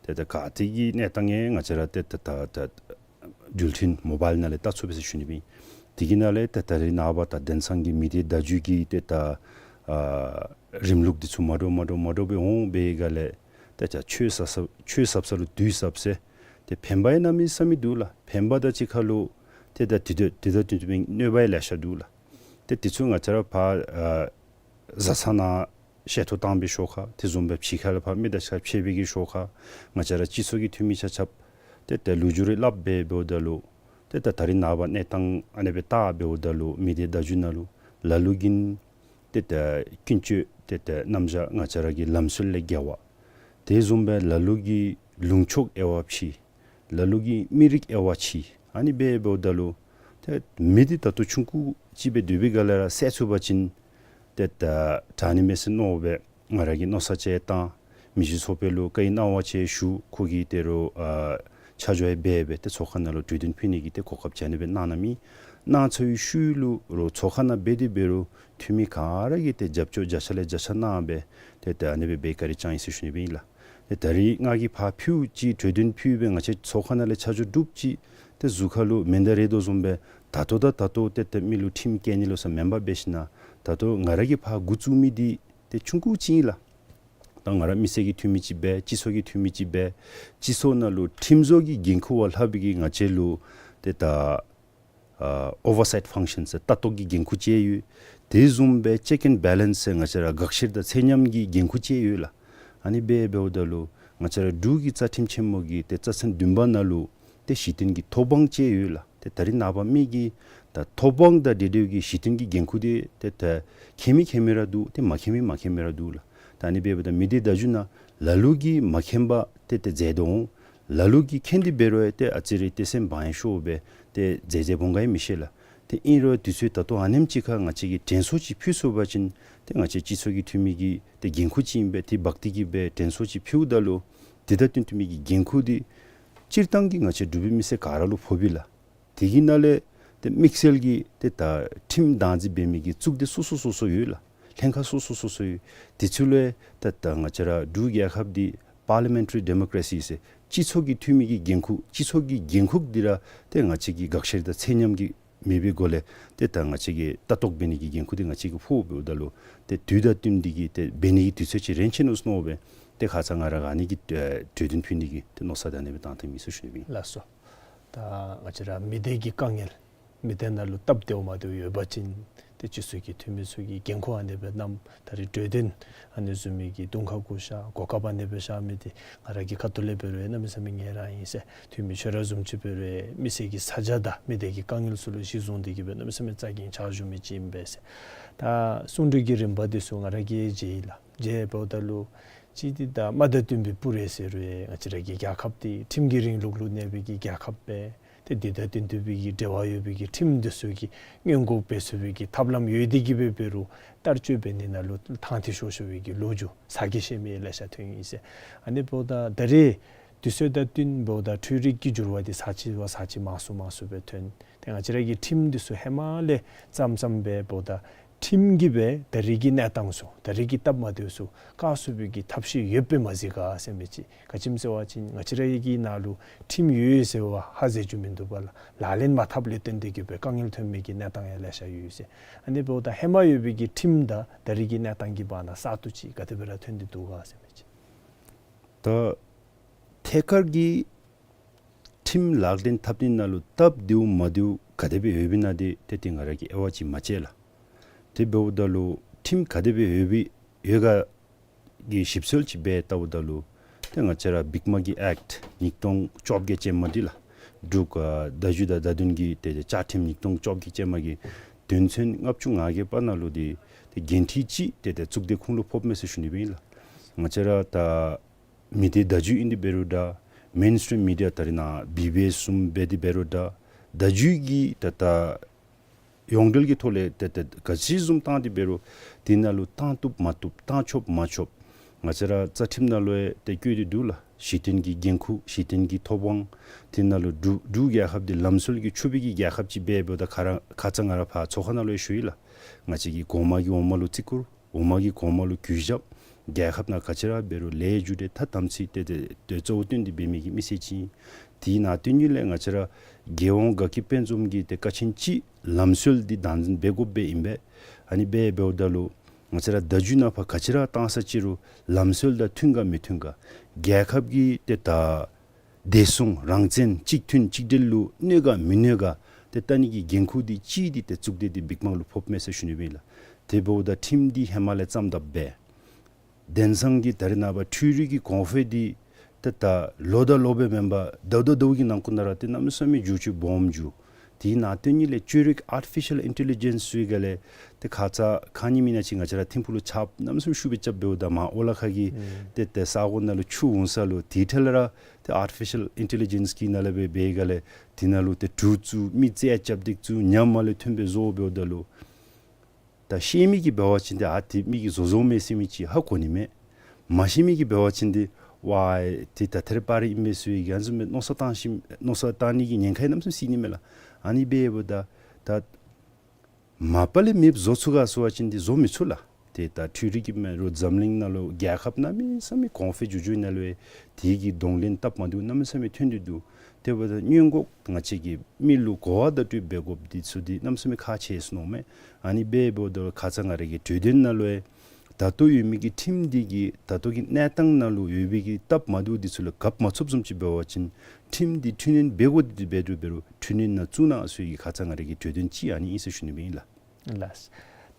ཏེ་ད་ག་ཏེ་གི་གནས་སྟངས་ཡང་ང་བཅས་ར་ཏེ་ད་ད་ད་འགྲུལ་འཕྲིན་མོ་བཱའིལ་ནང་ལས་བལྟ་ཚུགས་པས་ཟེར་ཞུ་ནི་སྦེ་ཨིན། དེ་གི་ནང་ལས་ད་ད་རེས་ནངས་པ་ད་དེང་སང་གི་མི་སྡེ་བརྡ་བརྒྱུད་ཀྱི་ཏེ་ད་ཨ་རིམ་ལུགས་འདི་ཚུ་མ་འདྲཝ་མ་འདྲཝ་མ་འདྲཝ་སྦེ་འོང་སྦེ་ག་ལས་ཏེ་ད་ཆོས་ཟབ་ཟབ་ཆོས་ཟབ་ས་ལུ་དུས་ཟབ་ཟེར། ཏེ་ཕན་པ་ཡང་གནམ་མེད་ས་མེད་འདུག་ལགས། ཕན་པ་དང་གཅིག་ཁར་ལུ་ཏེ་ད་དེ་ད་དེ་ད་དོན་དུ་མི་གནོད་པ་ཡང་ལེ་ཤ་འདུག་ལགས། ཏེ་དེ་ཚུ་ང་བཅས་ར་ཕར་ཨ་བཟའ་ཚང་ནང་བཤད་ཐོ་བཏང་པའི་ཤོག་ཁ། དེ་བཟུམ་སྦེ་ཕྱི་ཁ་ལས་ཕར་མི་དང་ཕྱད་པའི་གི་ཤོག་ཁ། ང་བཅས་ར་སྤྱི་ཚོགས་ཀྱི་འཐུས་མི་ཆ་ཁྱབ་ཏེ་ཏེ་ལོ་རྒྱུས་རེ་སླབ་སྦེ་འབདཝ་ད་ལུ་ཏེ་ད་ད་རེས་ནངས་པ་གནས་སྟངས་ཨ་ནི་སྦེ་བལྟ་འབདཝ་ད་ལུ་མི་སྡེ་བརྡ་བརྒྱུད་ནང་ལུ་ལ་ལུ་གིས་ཏེ་ད་ཀུན་སྤྱོད་ཏེ་ད་རྣམ་གཞག་ང་བཅས་ར་གི་ལམ་སྲོལ་ལས་འགལ་བ། དེ་བཟུམ་སྦེ་ལ་ལུ་གིས་ལུང་ཕྱོགས་དབྱེ་བ་ཕྱེ། ལ་ལུ་གིས་མི་རིགས་དབྱེ་བ་ཕྱེ། ཨ་ནི་སྦེ་འབདཝ་ད་ལུ་ཏེ་མི་འདི་ད་ལྟོ་ཆུང་ཀུ་ཅིག་སྦེ་སྡོད་པའི་སྒང་ལས་ར་བསལ་ཚུགས་པ་ཅིན་ཏེ་ད་དྲག་ནི་མས་ཟེར་མནོ་སྦེ་ང་ར་གིས་མནོ་བསམ་ཅིག་བཏང་། མི་རྗེ་ཚོགས་དཔོན་ལུ་བཀའ་ཡིག་གནང་བ་ཅིག་ཞུ། ཁོ་གིས་ད་རུང་ཨ་ཆ་འཇོག་ཡང་འབད་སྦེ་ཏེ་ཚོགས་ཁང་ནང་ལུ་གྲོས་དོན་ཕུལ་ནི་གི་ཏེ་གོ་སྐབས་ཅིག་ཨ་ནི་སྦེ་གནང་གནངམ་ཨིན། གནང་ཚར་བའི་ཤུལ་ལུ་རུང་ཚོགས་ཁང་ནང་འབད་དེ་འབད་རུང་འཐུས་མི་ག་ར་གིས་ཏེ་རྒྱབ་སྐྱོར་བརྒྱ་ཆ་ལས་བརྒྱ་ཆ་གནང་སྦེ་ཏེ་ད་ཨ་ནི་སྦེ་འབད་བཀའ་དྲིན་བསྐྱངས་ཡི་ཟེར་ཞུ་ནི་སྦེ་ཨིན་ལགས། ཏེ་ད་རིས་ང་གིས་ཕར་ཕུལཝ་ཅིག་གྲོས་དོན་ཕུལ་སྦེ་ང་བཅས་ཚོགས་ཁང་ནང་ལས་ཆ་འཇོག་གྲུབ་ཅིག་ཏེ་གཟུགས་ཁར་ལུ་མེན་ད་རེ་དོ་བཟུམ་སྦེ་ད་ལྟོ་ད་ད་ལྟོ་ཏེ་ཏེ་མི་ལུ་ཁྲིམས་བཀལ་ནི་ལུ་ས་མེན་པར་འབད་ཞིན་ན་ད་ལྟོ་ང་ར་གིས་ཕར་འགོ་བཙུགས་མི་འདི་ཏེ་ཆུང་ཀུ་ཅིག་ཨིན་ལགས། ད་ང་ར་མི་སེར་གྱི་འཐུས་མི་ཅིག་སྦེ་སྤྱི་ཚོགས་ཀྱི་འཐུས་མི་ཅིག་སྦེ་སྤྱི་ཚོགས་ནང་ལུ་ཁྲིམས་བཟོ་གི་འགན་ཁུར་བ་ལྷག་པའི་གི་ང་བཅས་ལུ་ཏེ་ད་ཨ་ཨོ་ཝར་སའིཊ་ཕང་ཤཱན་ཟེར་ལྟ་རྟོག་གི་འགན་ཁུར་ཅིག་ཡོད། དེ་བཟུམ་སྦེ་ཅེཀ་ཨེན་བེ་ལེནསི་ཟེར་ང་བཅས་ར་དགག་བཤེར་དང་ཚད་མཉམ་གྱི་འགན་ཁུར་ཅིག་ཡོད་ལགས། ཨ་ནི་སྦེ་འབདཝ་ད་ལུ་ང་བཅས་ར་འབྲུག་གི་རྩ་ཁྲིམས་ཆེན་མོ་གི་ཏེ་རྩ་ཚན་བདུན་པ་ནང་ལུ་ཏེ་གཞི་རྟེན་གྱི་ཐོབ་དབང་ཅིག་ཡོད་ལགས། ཏེ་ད་རིས་ནངས་པ་མི་གིས་ད་ཐོབ་དབང་དང་འབྲེལ་འབྲེལ་གྱི་གཞི་རྟེན་གྱི་འགན་ཁུར་འདི་ཏེ་ད་མཁྱེན་མི་མཁྱེན་མི་ར་འདུག། ཏེ་མ་མཁྱེན་མི་མ་མཁྱེན་མི་ར་འདུག་ལགས། ད་ཨ་ནི་སྦེ་འབདཝ་ད་མི་སྡེ་བརྡ་བརྒྱུད་ནང་ལ་ལུ་གིས་མ་མཁྱེན་པར་ཏེ་ཏེ་མཛད་དོ་འོང་། ལ་ལུ་གིས་མཁྱེན་ཏེ་འབད་རུང་ཡང་ཏེ་ཨ་ཙི་རེ་ཏེ་སེམས་བག་ཡངས་ཤོར་སྦེ་ཏེ་མཛད་མཛདཔ་འོང་ག་ཡང་མི་ཤེས་ལགས། ཏེ་ཨིན་རུང་དུས་ཚོད་ད་ལྟོ་ཨ་ནེམ་ཅིག་ཁར་ང་བཅས་ཀྱིས་དྲན་གསོ་ཅིག་ཕུལ་ཚུགས་པ་ཅིན་ཏེ་ང་བཅས་སྤྱི་ཚོགས་ཀྱི་འཐུས་མི་གི་ཏེ་འགན་ཁུར་ཅིག་ཨིན་པས། ཏེ་འབག་སྟེ་གི་སྦེ་དྲན་གསོ་ཅིག་ཕུལཝ་ད་ལུ་ཏེ་ད་དོན་དུ་མི་གི་འགན་ཁུར་འདི་སྤྱིར་བཏང་གི་ང་བཅས་འབྲུག་པའི་མི་སེར་ག་ར་ལུ་ཕོགཔ་ཨིན་ལགས། དེ་གི་ནང་ལས་ཏེ་དམིགས་བསལ་གྱིས་ཏེ་ད་ཁྲིམས་བདག་འཛིན་འབད་མི་གི་གཙུག་སྡེ་སོ་སོ་སོ་སོ་ཡོད་ལགས། ལྷན་ཁག་སོ་སོ་སོ་སོ་ཡོད། དེ་ཚུ་ལུ་ཡང་ཏེ་ད་ང་བཅས་ར་འབྲུག་རྒྱལ་ཁབ་འདི་པར་ལི་མེན་ཊ་རི་ཌེ་མོ་ཀ་རེ་སི་ཟེར་སྤྱི་ཚོགས་ཀྱི་འཐུས་མི་གི་འགན་ཁུར་སྤྱི་ཚོགས་ཀྱི་འགན་ཁུར་འདི་ར་ཏེ་ང་བཅས་ཀྱིས་དགག་བཤེར་དང་ཚད་མཉམ་གྱི་མེད་པའི་སྒོ་ལས་ཏེ་ད་ང་བཅས་ཀྱིས་ལྟ་རྟོག་འབད་ནི་གི་འགན་ཁུར་འདི་ང་བཅས་ཀྱིས་ཕོགཔ་འབདཝ་ད་ལུ་ཏེ་དུས་དང་བསྟུན་ཏེ་གི་ཏེ་འབད་ནི་གི་དུས་ཚོད་ཅིག་རན་ཆི་ནུག་ཟེར་མནོ་སྦེ་ཏེ་ཁ་ཙ་ང་ར་ཨ་ནི་གི་ཨེ་གྲོས་དོན་ཕུལ་ནི་གི་ཏེ་མནོ་བསམ་ད་ཨ་ནི་སྦེ་བཏང་སྟེ་མི་ཚུ་ཞུ་ནི་སྦེ་ཨིན། ལགས་སོ། ད་ང་བཅས་ར་མི་སྡེ་གི་དཀའ་ངལ་མི་སྡེ་ནང་ལུ་སྟབས་བདེཝ་མ་བདེཝ་ཡོད་པ་ཅིན་ཏེ་སྤྱི་ཚོགས་ཀྱི་འཐུས་མི་ཚུ་གིས་འགན་ཁུར་ཨ་ནི་སྦེ་བསྣམ། ད་རིས་གྲོས་དོན་ཨ་ནི་བཟུམ་མའི་གི་དུང་ཁ་བཀོ་བཞག་གོ་སྐབས་ཨ་ནི་སྦེ་བཞག་མི་འདི་ང་ར་གི་ཁ་ཐུག་ལས་འབད་རུང་ཡང་གནམ་མེད་ས་མེད་ངལ་རངས་ཨིན་ཟེར། འཐུས་མི་ཁྱོད་ར་བཟུམ་ཅིག་འབད་རུང་ཡང་མི་སེར་གྱི་ས་ཆ་དང་མི་སྡེ་གི་དཀའ་ངལ་ཚུ་ལུ་གཞི་བཟུང་སྟེ་གི་སྦེ་གནམ་མེད་ས་མེད་རྩ་འགེངས་ཕྱག་ཞུ་མི་ཅིག་ཨིན་པས་ཟེར། ད་གསུང་གྲོས་ཀྱི་རིམ་པ་འདི་ཚུ་ང་ར་གིས་མཇལ་ཡི་ལགས། མཇལ་འབདཝ་ད་ལུ་གཅིག་འདི་ད་དམག་དང་བསྟུན་པའི་སྤུ་རེ་ཟེར་རུང་ཡང་ང་བཅས་ར་གི་རྒྱལ་ཁབ་འདི་ཁྲིམས་ཀྱི་རིང་ལུགས་ལུ་གནས་པའི་གི་རྒྱལ་ཁབ་སྦེ་ཏེ་འདི་དང་བསྟུན་ཏེ་སྦེ་གི་འབྲེལ་བ་ཡོད་པའི་གི་ཁྲིམས་འདི་ཚུ་གི་སྔོན་འགོག་འབད་ཚུགས་པའི་གི་ཐབས་ལམ་ཡོད་དེ་གི་སྦེ་འབད་རུང་བསྟར་སྤྱོད་འབད་ནི་ནང་ལུ་ཐང་ཐིག་ཤོར་ཤོར་བའི་གི་ལོ་རྒྱུས་ཟ་གི་ཤེས་མི་ལེ་ཤ་ཐོན་ཡི་ཟེར། ཨ་ནི་འབདཝ་ད་ད་རེས་དུས་ཚོད་དང་བསྟུན་འབདཝ་ད་འཕྲུལ་རིག་གི་འགྱུར་བ་འདི་ཚར་གཅིག་བ་ཚར་གཅིག་མང་སུ་མང་སུ་སྦེ་ཐོན། ཏེ་ང་བཅས་ར་གི་ཁྲིམས་འདི་ཚུ་ཧེ་མ་ལས་ཙམ་ཙམ་སྦེ་འབདཝ་ད་ཁྲིམས་ཀྱིས་སྦེ་ད་རེས་ཀྱི་གནས་སྟངས་ཚུ་ད་རེས་ཀྱི་སྟབས་མ་བདེཝ་ཚུ་བཀག་ཚུགས་པའི་གི་ཐབས་ཤེས་ཡོདཔ་སྦེ་མ་གཟིགས་ག་ཟེར་མི་ཅིག། ག་ཅི་སྨོ་ཟེར་བ་ཅིན་ང་བཅས་ར་གི་ནང་ལུ་ཁྲིམས་ཡོད་ཟེར་བ་ཧ་ཟེར་རྒྱུ་མིན་འདུག་པ་ལགས། ལག་ལེན་མ་འཐབ་ལས་བརྟེན་ཏེ་གི་སྦེ་དཀའ་ངལ་ཐོན་མི་གི་གནས་སྟངས་ཡང་ལེ་ཤ་ཡོད་ཟེར། ཨ་ནི་འབདཝ་ད་ཧེ་མ་ཡོད་པའི་གི་ཁྲིམས་དང་ད་རེས་ཀྱི་གནས་སྟངས་ཀྱི་བར་ན་གསར་གཏོད་ཅིག་ག་དེ་སྦེ་ར་ཐོན་ཏེ་འདུག་ག་ཟེར་མི་ཅིག། ད་ཐད་ཀར་གྱི་ཁྲིམས་ལག་ལེན་འཐབ་ནི་ནང་ལུ་སྟབས་བདེཝ་མ་བདེཝ་ག་དེ་སྦེ་ཡོདཔ་ཨིན་ན་འདི་ཏེ་ཏེ་ང་ར་གིས་དབྱེ་བ་ཅིག་མ་དཔྱད་ལགས། དེ་འབདཝ་ད་ལུ་ཁྲིམས་ག་དེ་སྦེ་ཡོད་པའི་ཡོད་ག་གི་ཞིབ་འཚོལ་ཅིག་འབད་བལྟཝ་ད་ལུ་ཏེ་ང་བཅས་ར་བིག་མ་གི་ཨེཀཊ་ཉིས་སྟོང་བཅོ་བརྒྱད་ཅན་མ་འདི་ལགས། འབྲུག་ཨ་བརྡ་བརྒྱུད་དང་བརྡ་དོན་གྱི་ཏེ་བཅའ་ཁྲིམས་ཉིས་སྟོང་བཅོ་བརྒྱད་ཅན་མ་གི་ དོན་ཚན་ལྔ་བཅུ་ང་བརྒྱད་པ་ནང་ལུ་འདི་ཏེ་འགན་འཁྲི་ཅིག་ཏེ་ཏེ་གཙུག་སྡེ་ཁུངས་ལུ་ཕོགཔ་མས་ཟེར་ཞུ་ནི་སྦེ་ཨིན་ལགས། ང་བཅས་ར་ད་མི་སྡེ་བརྡ་བརྒྱུད་ཨིན་དེ་འབད་རུང་འདྲ་མེན་སི་ཊིམ་མི་ཌི་ཡ་ད་རེས་ནངས་བི་བི་ཨེསི་བཟུམ་འབད་དེ་འབད་རུང་འདྲ་བརྡ་བརྒྱུད་ཀྱི་ད་ད་ཡོངས་འབྲེལ་གྱི་ཐོག་ལས་ཏེ་ཏེ་ག་ཅི་བཟུམ་བཏང་སྟེ་འབད་རུང་དེ་ནང་ལུ་བཏང་བཏུབ་མ་བཏུབ་བཏང་ཆོག་མ་ཆོག་ང་བཅས་ར་རྩ་ཁྲིམས་ནང་ལུ་ཡང་ཏེ་བཀོད་དེ་འདུག་ལགས། གཞི་རྟེན་གྱི་འགན་ཁུར་གཞི་རྟེན་གྱི་ཐོབ་དབང་དེ་ནང་ལུ་འབྲུག་འབྲུག་རྒྱལ་ཁབ་འདི་ལམ་སྲོལ་གྱིས་ཕྱུག་པའི་གི་རྒྱལ་ཁབ་ཅིག་འབད་འབདཝ་ད་ཁ་ར་ཁ་ཙ་ང་ར་ཕར་ཚོགས་ཁང་ནང་ལུ་ཡང་ཞུ་ཡི་ལགས། ང་བཅས་ཀྱི་གོང་མ་གི་འོག་མ་ལུ་བརྩི་བཀུར་འོག་མ་གི་གོང་མ་ལུ་གུས་ཞབས། རྒྱལ་ཁབ་ནང་ག་ཅི་ར་འབད་རུང་ལས་རྒྱུ་འབྲས་ཐ་དམ་ཚིག་ཏེ་ཏེ་ཏེ་གཙོ་བོ་བཏོན་ཏེ་འབད་མི་གི་མི་སེར་ཅིག་ཨིན། དེའི་ནང་དོན་ཉིད་ལས་ང་བཅས་ར་རྒྱལ་དབང་དགའ་སྐྱིད་དཔལ་འཛོམས་ཀྱི་ཏེ་ཀ་ཆེན་ཅིག་ལམ་སྲོལ་འདི་དམ་འཛིན་འབད་དགོཔ་སྦེ་ཨིན་པས། ཨ་ནི་འབད་འབདཝ་ད་ལུ་ང་བཅས་ར་བརྡ་བརྒྱུད་ནང་ཕར་ག་ཅི་ར་བཏང་ས་ཅིག་རུང་ལམ་སྲོལ་དང་མཐུན་ག་མི་མཐུན་ག་རྒྱལ་ཁབ་ཀྱི་ཏེ་ད་བདེ་སྲུང་རང་བཙན་གཅིག་མཐུན་གཅིག་སྒྲིལ་ལུ་གནོད་ག་མི་གནོད་ག་ཏེ་བལྟ་ནི་གི་འགན་ཁུར་འདི་ཅིག་འདི་ཏེ་གཙུག་སྡེ་འདི་བིག་མང་ལུ་ཕོགཔ་མས་ཟེར་ཞུ་ནི་སྦེ་ཨིན་ལགས། དེ་འབདཝ་ད་ཁྲིམས་འདི་ཧེ་མ་ལས་བརྩམས་དཔ་སྦེ་དེང་སང་གི་ད་རེས་ནངས་པ་འཕྲུལ་རིག་གི་གོང་འཕེལ་འདི་ཏེ་ད་ལོ་དང་ལོ་སྦེ་མེན་པར་ཟླཝ་དང་ཟླཝ་གི་ནང་འཁོད་ནང་ར་ཏེ་གནམ་མེད་ས་མེད་འགྱུར་བཅོས་སྦོམ་འགྱོ། དེའི་ནང་དོན་ཉིད་ལས་བཅོས་རིག་ཨར་ཊི་ཕི་ཤལ་ཨིན་ཊེ་ལི་ཇེནསི་ཟེར་བའི་སྒང་ལས་ཏེ་ཁ་ཙ་ཁ་ཉིནམ་ཨིན་ན་ཅིག་ང་བཅས་ར་ཐིམ་ཕུག་ལུ་ཆརཔ་གནམ་མེད་ས་མེད་ཤུགས་སྦེ་རྐྱབ་འབདཝ་ད་མར་ཨོ་ལ་ཁ་གི་ཨུམ་ཏེ་ཏེ་ས་གོ་ནང་ལུ་ཆུ་འོང་ས་ལུ་དེའི་ཐད་ལས་ར་ཏེ་ཨར་ཊི་ཕི་ཤལ་ཨིན་ཊེ་ལི་ཇེནསི་གི་ནང་ལས་སྦེ་འབད་བའི་སྒང་ལས་དེ་ནང་ལུ་ཏེ་དྲོད་བཙུགས་མི་རྩལ་རྐྱབ་སྟེ་བཙུགས་ཉམས་མ་ལུས་ཐོན་སྦེ་བཟོ་འབདཝ་ད་ལུ་ད་ཤེས་མི་གིས་འབད་བ་ཅིན་ཏེ་ཨ་དེ་མི་གིས་བཟོ་བཟོཝ་མས་ཟེར་མི་ཅིག་ཧ་གོ་ནི་མས། མ་ཤེས་མི་གིས་འབད་བ་ཅིན་ཏེ་ཝའེ་ཏེ་ད་ཐད་རི་བ་རི་ཨིན་པས་ཟེར་བའི་གི་ཨ་ནི་བཟུམ་མའི་མནོ་བསམ་བཏང་ཞིནམ་མནོ་བསམ་བཏང་ནི་གི་ཉེན་ཁ་ཡང་གནམ་མེད་ས་མེད་སྲིད་ནི་མས་ལགས། ཨ་ནི་འབདཝ་ད་ད་མ་པ་ལས་མེདཔ་བཟོ་ཚུགས་ག་ཟེར་བ་ཅིན་ཏེ་བཟོ་མི་ཚུགས་ལགས། ཏེ་ད་འཕྲུལ་རིག་གི་མེན་རུང་འཛམ་གླིང་ནང་ལུ་རྒྱལ་ཁབ་གནམ་མེད་ས་མེད་གོང་འཕེལ་འགྱོ་འགྱོཝ་ཨིན་ན་ལུ་དེ་གི་གདོང་ལེན་སྟབས་མ་བདེཝ་གནམ་མེད་ས་མེད་ཐོན་ཏེ་འདུག། དེ་འབདཝ་ད་སྔོན་འགོག་ང་བཅས་ཀྱིས་མི་ལུ་གོ་བ་བརྡ་སྤྲོད་འབད་དགོཔ་འདི་ཚུ་འདི་གནམ་མེད་ས་མེད་ཁག་ཆེ་ཟེར་མནོཝ་མས། ཨ་ནི་འབདཝ་ད་ཁ་ཙ་ང་ར་གི་གྲོས་དོན་ནང་ལུ་ཡང་ད་ལྟོ་ཡོད་མི་གི་ཁྲིམས་འདི་གིས་ད་ལྟོ་གི་གནས་སྟངས་ནང་ལུ་ཡོད་པའི་གི་སྟབས་མ་བདེཝ་འདི་ཚུ་ལུ་གབ་མ་ཚུགསཔ་བཟུམ་ཅིག་འབད་བ་ཅིན་ཁྲིམས་འདི་འཕྲི་སྣོན་འབད་དགོ་འདི་འབད་དོ་འབད་རུང་འཕྲི་སྣོན་ནང་བཙུགས་གནང་ཟེར་བའི་གི་ཁ་ཙ་ང་ར་གི་གྲོས་དོན་ཅིག་ཨ་ནི་ཨིན་ཟེར་ཞུ་ནི་སྦེ་ཨིན་ལགས། ལགས།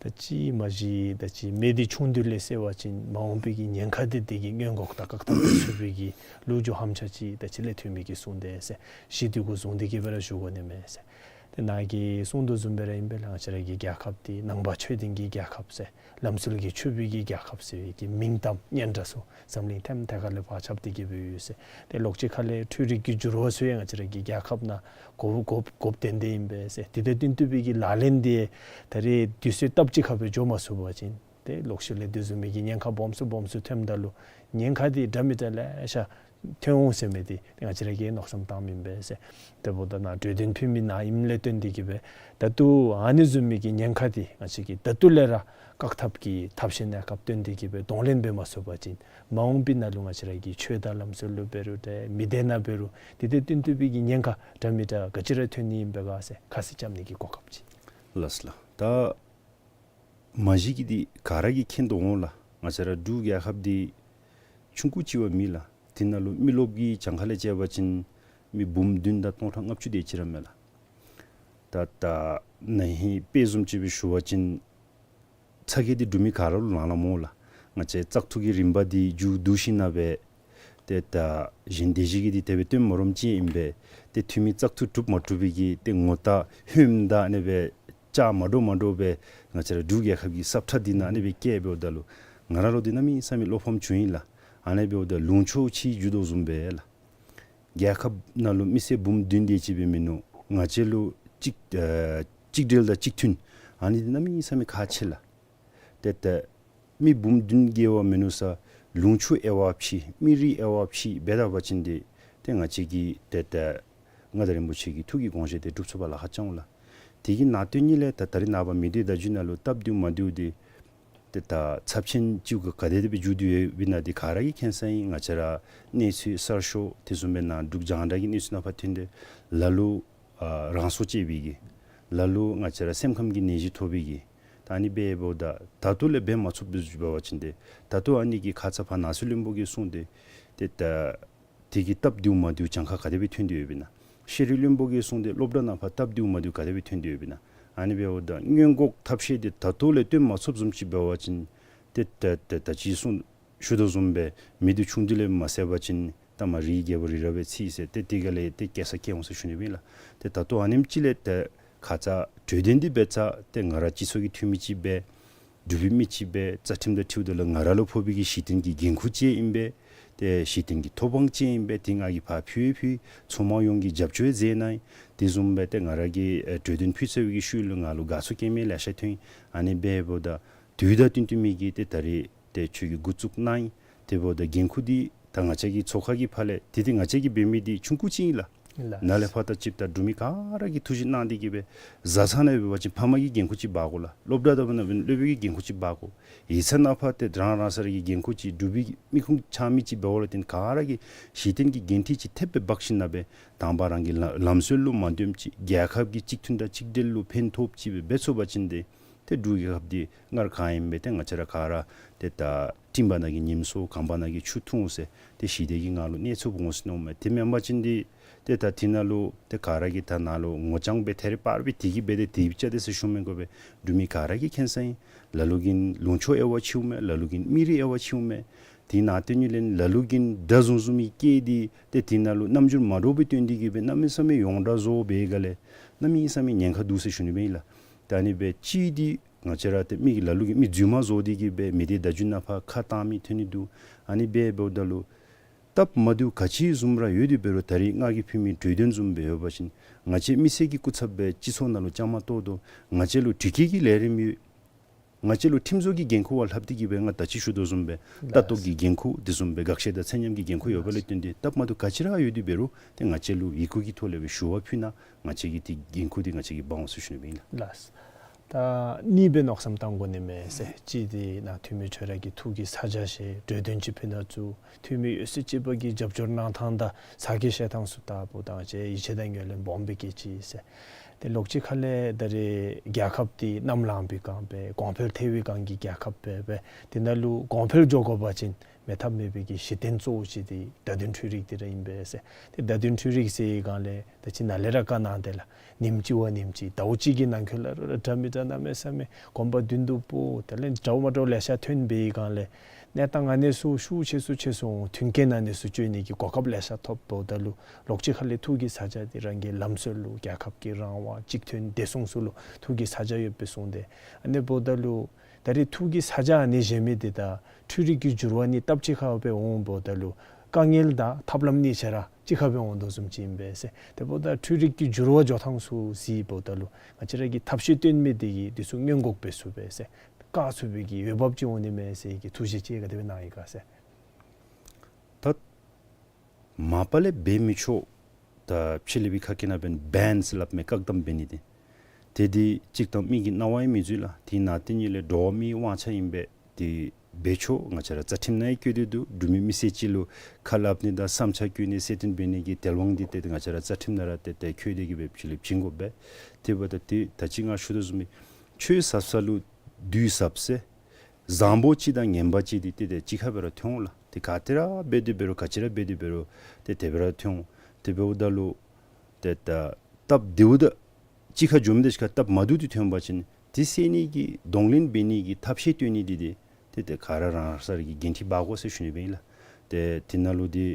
ད་ཅི་མ་གཞི་ད་ཅི་མི་འདི་ཆུང་དུས་ལས་ཟེར་བ་ཅིན་མ་འོངས་པའི་གི་ཉེན་ཁ་འདི་དེ་གིས་སྔོན་འགོག་དང་བཀག་ཐབས་ཚུགས་པའི་གི་ལོ་རྒྱུས་ཧ་ཅང་ཅིག་ད་ཅི་ལས་ཐོན་མི་གིས་གསུངས་ཏེ་ཟེར་གཞི་འདི་གུ་བཟུང་སྟེ་གི་སྦེ་ར་ཞུ་དགོ་ནི་མས་ཟེར། ཏེ་ནཱ་གིས་གསུངས་དོ་བཟུམ་སྦེ་ར་ཨིན་པས་ལགས། ང་བཅས་ར་གི་རྒྱལ་ཁབ་འདི་ནང་པ་ཆོས་ལྡན་གྱི་རྒྱལ་ཁབ་ཟེར་ལམ་སྲོལ་གྱིས་ཕྱུག་པའི་གི་རྒྱལ་ཁབ་ཟེར་བའི་གི་མིང་གཏམ་སྙན་གྲགས་ཚུ་འཛམ་གླིང་ཐེམ་ཐེ་ཁ་ལས་ཕར་ཁྱབ་སྟེ་གི་སྦེ་ཡོད་ཟེར། ཏེ་ལོགས་ཅིག་ཁ་ལས་འཕྲུལ་རིག་གི་འགྱུར་བ་ཚུ་ཡང་ང་བཅས་ར་གི་རྒྱལ་ཁབ་ནང་དགོཔ་དགོཔ་དགོཔ་ཏན་ཏན་ཨིན་པས་ཟེར། དེ་དང་བསྟུན་ཏེ་སྦེ་གི་ལག་ལེན་འདི་ད་རེས་དུས་ཚོད་སྟབས་གཅིག་ཁར་སྦེ་འགྱོ་མ་ཚུགས་པ་ཅིན་ཏེ་ལོག་ཤུལ་ལས་དེ་བཟུམ་མའི་གི་ཉེན་ཁ་སྦོམ་སུ་སྦོམ་སུ་ཐོནམ་ད་ལུ་ཉེན་ཁ་འདི་འདྲ་མི་འདྲ་ལེ་ཤ་ཐོན་འོང་ཟེར་མི་འདི་ཏེ་ང་བཅས་ར་གིས་མནོ་བསམ་བཏངམ་ཨིན་པས་ཟེར། དེ་འབདཝ་ད་ནཱ་གྲོས་དོན་ཕུལ་མི་ནཱ་ཨིནམ་ལས་བརྟེན་ཏེ་གི་སྦེ་ད་ལྟོ་ཨ་ནི་བཟུམ་མའི་གི་ཉེན་ཁ་འདི་ང་བཅས་ཀྱིས་ད་ལྟོ་ལས་ར་བཀག་ཐབས་ཀྱི་ཐབས་ཤེས་གནས་སྐབས་བཏོན་ཏེ་གི་སྦེ་གདོང་ལེན་འབད་མ་ཚུགས་པ་ཅིན་མ་འོངས་པའི་ནང་ལུ་ང་བཅས་ར་གི་ཆོས་དང་ལམ་སྲོལ་ལུ་འབད་རུང་ཏེ་མི་སྡེ་ནང་འབད་རུང་དེ་དང་བསྟུན་ཏེ་སྦེ་གི་ཉེན་ཁ་འདྲ་མི་འདྲ་ག་ཅི་ར་ཐོན་ནི་ཨིན་པས་ག་ཟེར་ཁ་གསལ་རྐྱབ་ནི་གི་གོ་སྐབས་ཅིག། ལགས་ལགས། ད་མ་གཞི་གི་འདི་ག་ར་གིས་མཁྱེན་དོ་འོང་ལགས། ང་བཅས་ར་འབྲུག་རྒྱལ་ཁབ་འདི་ཆུང་ཀུ་ཅིག་ཡང་མེན་ལགས། དེ་ནང་ལུ་མི་རློབས་ཀྱི་གྱངས་ཁ་ལས་བཅད་པ་ཅིན་མི་འབུམ་བདུན་དང་སྟོང་ཕྲག་ལྔ་བཅུ་དེ་ཅིག་ར་མས་ལགས། ད་ད་ན་ཧིང་དཔེ་བཟུམ་ཅིག་སྦེ་ཞུ་བ་ཅིན་ཚ་གྱང་འདི་འདྲུད་མི་ག་ར་ལུ་ལང་ལང་སྨོ་ལགས། ང་བཅས་བཙག་འཐུ་གི་རིམ་པ་འདི་མཇུག་བསྡུ་ཞིནམ་ལས་སྦེ་ཏེ་ད་གཞན་སྡེ་བཞི་གིས་འདི་དེ་སྦེ་སྟོན་མ་རུངམ་ཅིག་ཨིན་པས། ཏེ་འཐུས་མི་བཙག་འཐུ་གྲུབ་མ་གྲུབ་པའི་གི་ཏེ་ངོ་རྟགས་ཧོནམ་ད་ཨ་ནི་སྦེ་བཅའ་མ་འདྲཝ་མ་འདྲཝ་སྦེ་ང་བཅས་ར་འབྲུག་རྒྱལ་ཁབ་ཀྱི་ས་ཁྲ་འདི་ནང་ཨ་ནི་སྦེ་བཀལ་འབདཝ་ད་ལུ་ང་ར་ལུ་འདི་གནམ་མེད་ས་མེད་བློ་ཕམ་བྱུང་ཡི་ལགས། ཨ་ནི་འབདཝ་ད་ལུང་ཕྱོགས་ཕྱེ་འགྱོ་དོ་བཟུམ་སྦེ་ལགས། རྒྱལ་ཁབ་ནང་ལུ་མི་སེར་འབུམ་བདུན་དེ་ཅིག་སྦེ་མིན་ནུག། ང་བཅས་ལུ་གཅིག་ཨ་གཅིག་སྒྲིལ་དང་གཅིག་མཐུན་ཨ་ནི་འདི་གནམ་མེད་ས་མེད་ཁག་ཆེ་ལགས། ཏེ་ད་མི་འབུམ་བདུན་བརྒལ་བ་མིན་ནུག་ས་ལུང་ཕྱོགས་དབྱེ་བ་ཕྱེ་མི་རིགས་དབྱེ་བ་ཕྱེ་འབད་ད་པ་ཅིན་འདི་ཏེ་ང་བཅས་ཀྱིས་ཏེ་ད་མངའ་བདག་རིན་པོ་ཆེ་གི་ཐུགས་ཀྱི་དགོངས་བཞེད་འདི་སྒྲུབ་ཚུགས་པར་ལཱ་ཁག་ཅིག་འོང་ལགས། དེ་གི་ནང་དོན་ཉིད་ལས་ད་ད་རེས་ནངས་པ་མི་སྡེ་བརྡ་བརྒྱུད་ནང་ལུ་སྟབས་བདེཝ་མ་བདེཝ་འདི་ཏེ་ད་ཚབས་ཆེན་ཅིག་ག་དེ་སྦེ་འགྱོ་དོ་ཡོདཔ་ཨིན་ན་འདི་ག་ར་གིས་མཁྱེན་གསལ་ཨིན། ང་བཅས་ར་གནས་ཚུལ་གསར་ཤོག་དེ་བཟུམ་སྦེ་ནཱ་འབྲུག་རྒྱང་བསྒྲགས་ཀྱི་གནས་ཚུལ་ནང་ཕར་ཐོན་ཏེ་ལ་ལུ་ཨ་རང་སྲོག་བཅད་པའི་གི་ལ་ལུ་ང་བཅས་ར་སེམས་ཁམས་ཀྱི་ནད་གཞི་ཐོབ་པའི་གི་ད་ཨ་ནི་འབདཝ་ད་ད་ལྟོ་ལས་འབད་མ་ཚུགསཔ་འབད་བ་ཅིན་འདི་ད་ལྟོ་ཨ་ནི་གི་ཁ་ཙ་ཕར་ནང་སྲིད་བློན་པོ་གིས་གསུངས་ཏེ་ཏེ་ད་དེ་གི་སྟབས་བདེཝ་མ་བདེཝ་གྱངས་ཁ་ག་དེ་སྦེ་ཐོན་ཏེ་ཡོདཔ་ཨིན་ན། ཤེས་རིག་བློན་པོ་གིས་གསུངས་ཏེ་སློབ་གྲྭ་ནང་ཕར་སྟབས་བདེཝ་མ་བདེཝ་ག་དེ་སྦེ་ཐོན་ཏེ་ཡོདཔ་ཨིན་ན། ཨ་ནི་འབདཝ་ད་སྔོན་འགོག་ཐབས་ཤེས་འདི་ད་ལྟོ་ལས་བཏོན་མ་ཚུགསཔ་བཟུམ་ཅིག་འབད་བ་ཅིན་ཏེ་ད་ད་ད་ཅི་གསུངས་ཞུ་དོ་བཟུམ་སྦེ་མི་འདི་ཆུང་དུས་ལས་མ་བསད་པ་ཅིན་ད་མ་རིགས་རྒྱལ་པོ་རི་རབ་སྦེ་འཚིག་ཟེར་ཏེ་དེ་ག་ལས་ཏེ་སྐྱེ་ས་སྐྱེ་འོང་ཟེར་ཞུ་ནི་སྦེ་ཨིན་ལགས། ཏེ་ད་ལྟོ་ཨ་ནེམ་ཅིག་ལས་ཏེ་ ཁ་ཙ་གྲོས་དོན་འདི་འབད་ཚར་ཏེ་ང་ར་སྤྱི་ཚོགས་ཀྱི་འཐུས་མི་ཅིག་སྦེ་འབྲུག་པའི་མི་ཅིག་སྦེ་རྩ་ཁྲིམས་དང་འཁྲིལཝ་ད་ལུ་ང་ར་ལུ་ཕོག་པའི་གི་གཞི་རྟེན་གྱི་འགན་ཁུར་ཅིག་ཨིན་པས། ཏེ་གཞི་རྟེན་གྱི་ཐོབ་དབང་ཅིག་ཨིན་པས། ཏེ་ང་གིས་ཕར་ཕུལ་ཕུལ་ཚོགས་མང་ཡོངས་ཀྱིས་རྒྱབ་སྐྱོར་མཛད་གནང་། དེ་བཟུམ་སྦེ་ཏེ་ང་ར་གིས་ཨེ་གྲོས་དོན་ཕུལ་ཚར་བའི་གི་ཤུལ་ལུ་ང་ལུ་དགའ་ཚོར་སྐྱེ་མི་ལེ་ཤ་ཐོན། ཨ་ནི་འབདཝ་ད་དུས་དང་བསྟུན་ཏེ་མི་གིས་ཏེ་ད་རེས་ཏེ་ཁྱོད་ཀྱིས་འགོ་བཙུགས་གནང་ཡི། དེ་འབདཝ་ད་འགན་ཁུར་འདི་ད་ང་བཅས་ཀྱི་ཚོགས་ཁང་གི་ཕར་ལས་ཏེ་ཏེ་ང་བཅས་ཀྱིས་འབད་མི་འདི་ཆུང་ཀུ་ཅིག་ཨིན་ལགས། ལགས། ནཱ་ལས་ཕར་ད་ཅིག་ད་འབྲུག་མི་ག་ར་གིས་ཐུགས་བཞེད་གནང་སྟེ་གིས་སྦེ་བཟའ་ཚང་ནང་འབད་བ་ཅིན་ཕམ་གི་འགན་ཁུར་ཅིག་འབག་དགོ་ལགས། སློབ་གྲྭ་འདྲཝ་ནང་འབད་ན་སློབ་དཔོན་གྱི་འགན་ཁུར་ཅིག་འབག་དགོ། ཡིག་ཚང་ནང་ཕར་ཏེ་རང་རང་སོ་ར་གི་འགན་ཁུར་ཅིག། འབྲུག་པའི་མི་ཁུངས་འཆང་མི་ཅིག་འབདཝ་ལས་བརྟེན་ག་ར་གིས་གཞི་རྟེན་གྱི་འགན་འཁྲི་ཅིག་ཐེབས་སྦེ་འབག་ཞིནམ་ལས་དང་པ་རང་གི་ལམ་ལམ་སྲོལ་ལུ་མ་འདོནམ་ཅིག་རྒྱལ་ཁབ་ཀྱི་གཅིག་མཐུན་དང་གཅིག་སྒྲིལ་ལུ་ཕན་ཐོགས་ཅིག་སྦེ་འབད་ཚུགས་པ་ཅིན་ཏེ་ཏེ་འབྲུག་རྒྱལ་ཁབ་འདི་སྔར་ག་ཨིནམ་སྦེ་ཏེ་ང་བཅས་ར་ག་ར་ཏེ་ད་སྤྲིན་པ་ནང་གི་ཉིམ་སྲོ་གངས་པ་ནང་གི་ཆུ་འཐུང་ཟེར་ཏེ་ཞི་བདེ་གི་ངང་ལུ་གནས་ཚུགསཔ་འོང་ཟེར་མནོཝ་མས། དེ་མེན་པ་ཅིན་འདི་ཏེ་ད་དེ་ནང་ལུ་ཏེ་ག་ར་གིས་ད་ནཱ་ལུ་ངོ་རྐྱང་སྦེ་ཐད་རི་བར་རི་སྦེ་དེ་གིས་འབད་དེ་དེ་སྦེ་རྐྱབ་དེས་ཟེར་ཞུ་མི་དགོ་པས། འབྲུག་མི་ག་ར་གིས་མཁྱེན་ས་ཨིན། ལ་ལུ་གིས་ལུང་ཕྱོགས་དབྱེ་བ་ཕྱེཝ་མས། ལ་ལུ་གིས་མི་རིགས་དབྱེ་བ་ཕྱེཝ་མས། དེ་ནང་དོན་ཉིད་ལས་ལ་ལུ་གིས་དགྲ་བཟུམ་བཟུམ་མའི་སྐད་འདི་ཏེ་དེ་ནང་ལུ་རྣམ་འགྱུར་མ་འདྲཝ་སྦེ་སྟོན་ཏེ་གིས་སྦེ་གནམ་མེད་ས་མེད་ཡོངས་གྲགས་བཟོ་བའི་སྒང་ལས་གནམ་མེད་ས་མེད་ཉེན་ཁ་འདུག་ཟེར་ཞུ་ནི་སྦེ་ཨིན་ལགས། ད་ཨ་ནི་སྦེ་ཅིག་འདི་ང་བཅས་ར་ཏེ་མི་གི་ལ་ལུ་གིས་མི་རྫུན་མ་བཟོ་སྟེ་གིས་སྦེ་མི་སྡེ་བརྡ་བརྒྱུད་ནང་ཕར་ཁ་བཏང་མི་ཐོན་ནི་འདུག། ཨ་ནི་སྦེ་འབདཝ་ད་ལུ་སྟབས་མ་བདེཝ་ག་ཅི་བཟུམ་ར་ཡོད་དེ་འབད་རུང་ད་རེས་ང་གིས་ཕུལ་མི་གྲོས་དོན་བཟུམ་སྦེ་ཡོད་པ་ཅིན་ང་བཅས་མི་སེར་གྱི་སྐུ་ཚབ་སྦེ་སྤྱི་ཚོགས་ནང་ལུ་བཅའ་མར་གཏོགས་དོ། ང་བཅས་ལུ་དྲི་བཀོད་ཀྱི་ལས་རིམ་ཡོད། ང་བཅས་ལུ་ཁྲིམས་བཟོ་གི་འགན་ཁུར་བ་ལྷག་སྟེ་གིས་སྦེ་ང་ད་ཅི་ཞུ་དོ་བཟུམ་སྦེ་ལྟ་རྟོག་གི་འགན་ཁུར་དེ་བཟུམ་སྦེ་དགག་བཤེར་དང་ཚད་མཉམ་གྱི་འགན་ཁུར་ཡོད་པ་ལས་བརྟེན་ཏེ་སྟབས་མ་བདེཝ་ག་ཅི་ར་ཡོད་དེ་འབད་རུང་ཏེ་ང་བཅས་ལུ་ཡི་གུ་གི་ཐོག་ལས་སྦེ་ཞུ་བ་ཕུལ་གནང་། ང་བཅས་ཀྱིས་ཏེ་འགན་ཁུར་འདི་ང་བཅས་ཀྱིས་འབག་འོང་ཟེར་ཞུ་ནི་སྦེ་ཨིན་ལགས། ལགས། ད་གཉིས་སྦེ་མནོ་བསམ་བཏང་དགོ་ནི་མས་ཟེར། གཅིག་འདི་ནཱ་འཐུས་མི་ཁྱོད་ར་གིས་ཐུགས་ཀྱི་ཚ་གྱང་བཞེས་གྲོས་དོན་ཅིག་ཕུལ་གནང་ཚུགས། འཐུས་མི་ཡོད་ཚད་ཅིག་པ་གིས་རྒྱབ་སྐྱོར་གནང་ཐངས་དང་ཚ་གྱང་བཞེས་ཐངས་ཚུ་ལྟ་བུ་དང་བཅས་ཡིད་ཆེས་དང་ངོས་ལེན་སྦོམ་སྦེ་བསྐྱེད་ཅི་ཟེར། ཏེ་ལོགས་གཅིག་ཁ་ལས་ད་རེས་རྒྱལ་ཁབ་འདི་གནམ་ལངས་པའི་སྒང་སྦེ་གོང་འཕེལ་ཐལ་བའི་སྒང་གི་རྒྱལ་ཁབ་སྦེ་སྦེ་དེ་ནང་ལུ་གོང་འཕེལ་འགྱོ་དགོ་པ་ཅིན་མེད་ཐབས་མེད་པའི་གི་གཞི་རྟེན་གཙོ་བོ་ཅིག་འདི་བརྡ་དོན་འཕྲུལ་རིག་འདི་ར་ཨིན་པས་ཟེར། ཏེ་བརྡ་དོན་འཕྲུལ་རིག་ཟེར་བའི་སྒང་ལས་ད་ཅི་ནཱ་ལས་ར་བཀའ་གནང་སྟེ་ལགས། ཉིནམ་གཅིག་བ་ཉིནམ་གཅིག་ཟླཝ་གཅིག་གི་ནང་འཁོད་ལས་ར་འདྲ་མི་འདྲ་གནམ་མེད་ས་མེད་གོམ་པ་བདུན་དུ་སྤོ། དེ་ལས་འདྲཝ་མ་འདྲཝ་ལེ་ཤ་ཐོན་པའི་སྒང་ལས་གནས་སྟངས་ཨ་ནི་ཚུ་ཤུགས་ཆེ་སུ་ཆེ་སུ་འོང་། མཐུན་རྐྱེན་ཨ་ནི་ཚུ་སྤྱོད་ནི་གི་གོ་སྐབས་ལེ་ཤ་ཐོབ་འབདཝ་ད་ལུ་ལོགས་གཅིག་ཁ་ལས་ཐུགས་ཀྱི་ཚ་གྱང་འདི་རང་གི་ལམ་སྲོལ་ལུ་རྒྱལ་ཁབ་ཀྱི་རང་དབང་གཅིག་མཐུན་བདེ་སྲུང་ཚུ་ལུ་ཐུགས་ཀྱི་ཚ་གྱང་ཡོདཔ་སྦེ་གསུངས་ཏེ། ཨ་ནི་འབདཝ་ད་ལུ་ད་རེས་ཐུགས་ཀྱི་ཚ་གྱང་ཨ་ནི་བཞེས་མི་འདི་དང་འཕྲུལ་རིག་གི་འགྱུར་བ་གཉིས་སྟབས་གཅིག་ཁར་སྦེ་འོང་འབདཝ་ད་ལུ་དཀའ་ངལ་དང་ཐབས་ལམ་གཉིས་ཆ་ར་གཅིག་ཁར་སྦེ་འོང་དོ་བཟུམ་ཅིག་ཨིན་པས་ཟེར། དེ་འབདཝ་ད་འཕྲུལ་རིག་གི་འགྱུར་བ་འགྱོ་ཐངས་ཚུ་གཟིགསཔ་ད་ལུ་ང་བཅས་ར་གིས་ཐབས་ཤེས་སྟོན་མི་འདི་གིས་འདི་ཚུ་སྔོན་འགོག་འབད་ཚུགས་པས་ཟེར། བཀག་ཚུགས་པའི་གི་འོས་འབབ་ཅིག་འོང་ནི་མས་ཟེར་གྱི་ཐུགས་བཞེད་ཅིག་ག་དེ་སྦེ་གནང་ཡི་ག་ཟེར། ད་མ་པ་ལས་འབད་མི་ཆོག། ད་ཕྱི་གླིང་པའི་ཁ་སྐད་ནང་འབད་ན་བེནསི་སླབ་མས། བཀག་དམ་འབད་ནི་འདི། དེ་འདི་གཅིག་དང་མི་གི་རྣ་བ་ཡང་མི་འཛུལ་ལགས། དེ་ནང་དོན་ཉིད་ལས་འགྲོ་བ་མིའི་དབང་ཆ་ཨིན་པས། དེ་འབད་ཆོག། ང་བཅས་ར་རྩ་ཁྲིམས་ནང་ཡང་བཀོད་དེ་འདུག། འབྲུག་མི་མི་སེར་ཅིག་ལུ་ཁ་སླབ་ནི་དང་བསམ་འཆར་བཀོད་ནི་གསལ་སྟོན་འབད་ནི་གི་དལ་དབང་འདི་ཏེ་ང་བཅས་ར་རྩ་ཁྲིམས་ནང་ར་ཏེ་ཏེ་འཁོད་དེ་གིས་སྦེ་ཕྱི་ལུ་བྱིན་དགོ་པས། དེ་འབདཝ་ད་ཏེ་ད་ཅི་ང་ཞུ་དོ་བཟུམ་སྦེ་ཆོས་ཟབ་ས་ལུ་བདུད་ཟབ་ཟེར། བཟང་པོ་ཅིག་དང་ངན་པ་ཅིག་འདི་ཏེ་ཏེ་གཅིག་ཁར་སྦེ་ར་ཐོན་འོང་ལགས། ཏེ་ག་ཏེ་ར་འབད་དེ་འབད་རུང་ག་ཅི་ར་འབད་དེ་འབད་རུང་ཏེ་དེ་སྦེ་ར་ཐོན་འོང་། དེ་འབདཝ་ད་ལུ་ཏེ་ད་སྟབས་བདེཝ་དང་གཅིག་ཁར་འགྱོ་མི་དང་གཅིག་ཁར་སྟབས་མ་བདེཝ་འདི་ཐོན་པ་ཅིན་འདི་སེལ་ནི་གི་གདོང་ལེན་འབད་ནི་གི་ཐབས་ཤེས་སྟོན་ནི་འདི་ཏེ་ཏེ་ཏེ་ག་ར་རང་རང་སོ་ར་གི་འགན་འཁྲི་འབག་དགོ་ཟེར་ཞུ་ནི་སྦེ་ཨིན་ལགས། ཏེ་དེ་ནང་ལུ་འདི་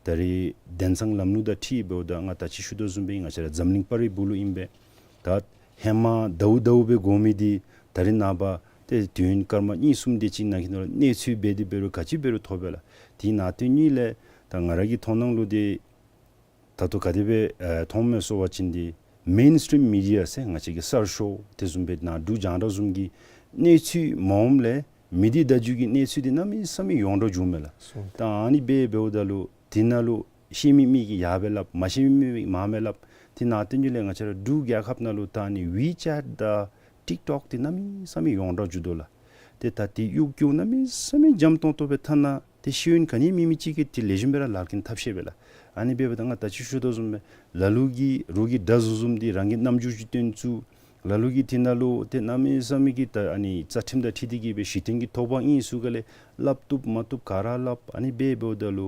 ད་རེས་དོན་ཚན་ལམ་ལུགས་དང་འཁྲིལ་འབདཝ་ད་ང་ད་ཅི་ཞུ་དོ་བཟུམ་སྦེ་ང་བཅས་ར་འཛམ་གླིང་པར་རིས་སྦུག་ལུ་ཨིན་པས། ད་ཧེ་མ་ཟླཝ་ཟླཝ་སྦེ་འགོར་མི་འདི་ད་རེས་ནངས་པ་ཏེ་དུས་ཡུན་སྐར་མ་གཉིས་གསུམ་དེ་ཅིག་ནང་གི་ནང་ལུ་གནས་ཚུལ་འབད་དེ་འབད་རུང་ག་ཅི་འབད་རུང་ཐོབ་པས་ལགས། དེ་ནང་དོན་ཉིད་ལས་ད་ང་ར་གི་མཐོང་སྣང་ལུ་འདི་ད་ལྟོ་ག་དེ་སྦེ་ཨེ་མཐོངམ་མས་ཟེར་བ་ཅིན་འདི་མེན་སི་ཊིམ་མི་ཌི་ཡ་ཟེར་ང་བཅས་ཀྱི་གསར་ཤོག་དེ་བཟུམ་སྦེ་ནང་འབྲུག་རྒྱང་བསྒྲགས་བཟུམ་གྱི་གནས་ཚུལ་མ་འོངམ་ལས་མི་སྡེ་བརྡ་བརྒྱུད་ཀྱི་གནས་ཚུལ་འདི་གནམ་མེད་ས་མེད་ཡོངས་གྲགས་འགྱོཝ་མས་ལགས། སོང་། ད་ཨ་ནི་སྦེ་འབདཝ་ད་ལུ་དེ་ནང་ལུ་ཤེས་མི་མི་གིས་ཡར་སྦེ་སླབ། མ་ཤེས་མི་མི་གིས་མར་སྦེ་སླབ། དེ་ནང་དོན་ཉིད་ལས་ང་བཅས་ར་འབྲུག་རྒྱལ་ཁབ་ནང་ལུ་ད་ཨ་ནི་ཝི་ཅེཊ་དང་ཊིཀ་ཊོཀ་འདི་གནམ་མེད་ས་མེད་ཡོངས་གྲགས་འགྱོ་དོ་ལགས། ཏེ་ད་འདི་གཡོག་བཀོལ་གནམ་མེད་ས་མེད་འཇམ་ཏོང་ཏོ་སྦེ་འཐབ་ནི་དེ་ཤེས་ཡོན་ག་ནི་མེད་མི་ཅིག་གིས་ཏེ་ལེགས་ཤོམ་སྦེ་ར་ལཱ་ཁག་འཐབ་ཤེས་པས་ལགས། ཨ་ནི་འབདཝ་ད་ང་ད་ཅི་ཞུ་དོ་བཟུམ་སྦེ་ལ་ལུ་གིས་རོགས་ཀྱི་དགྲ་བཟུམ་བཟུམ་འདི་རང་གི་རྣམ་འགྱུར་ཅིག་སྟོན་ཚུགས། ལ་ལུ་གིས་དེ་ནང་ལུ་ཏེ་གནམ་མེད་ས་མེད་ཀྱི་ད་ཨ་ནི་རྩ་ཁྲིམས་དང་འཁྲིལ་ཏེ་གིས་སྦེ་གཞི་རྟེན་གྱི་ཐོབ་དབང་ཨིན་ཟེར་ག་ལས་སླབ་བཏུབ་མ་བཏུབ་ག་ར་སླབ། ཨ་ནི་སྦེ་འབདཝ་ད་ལུ་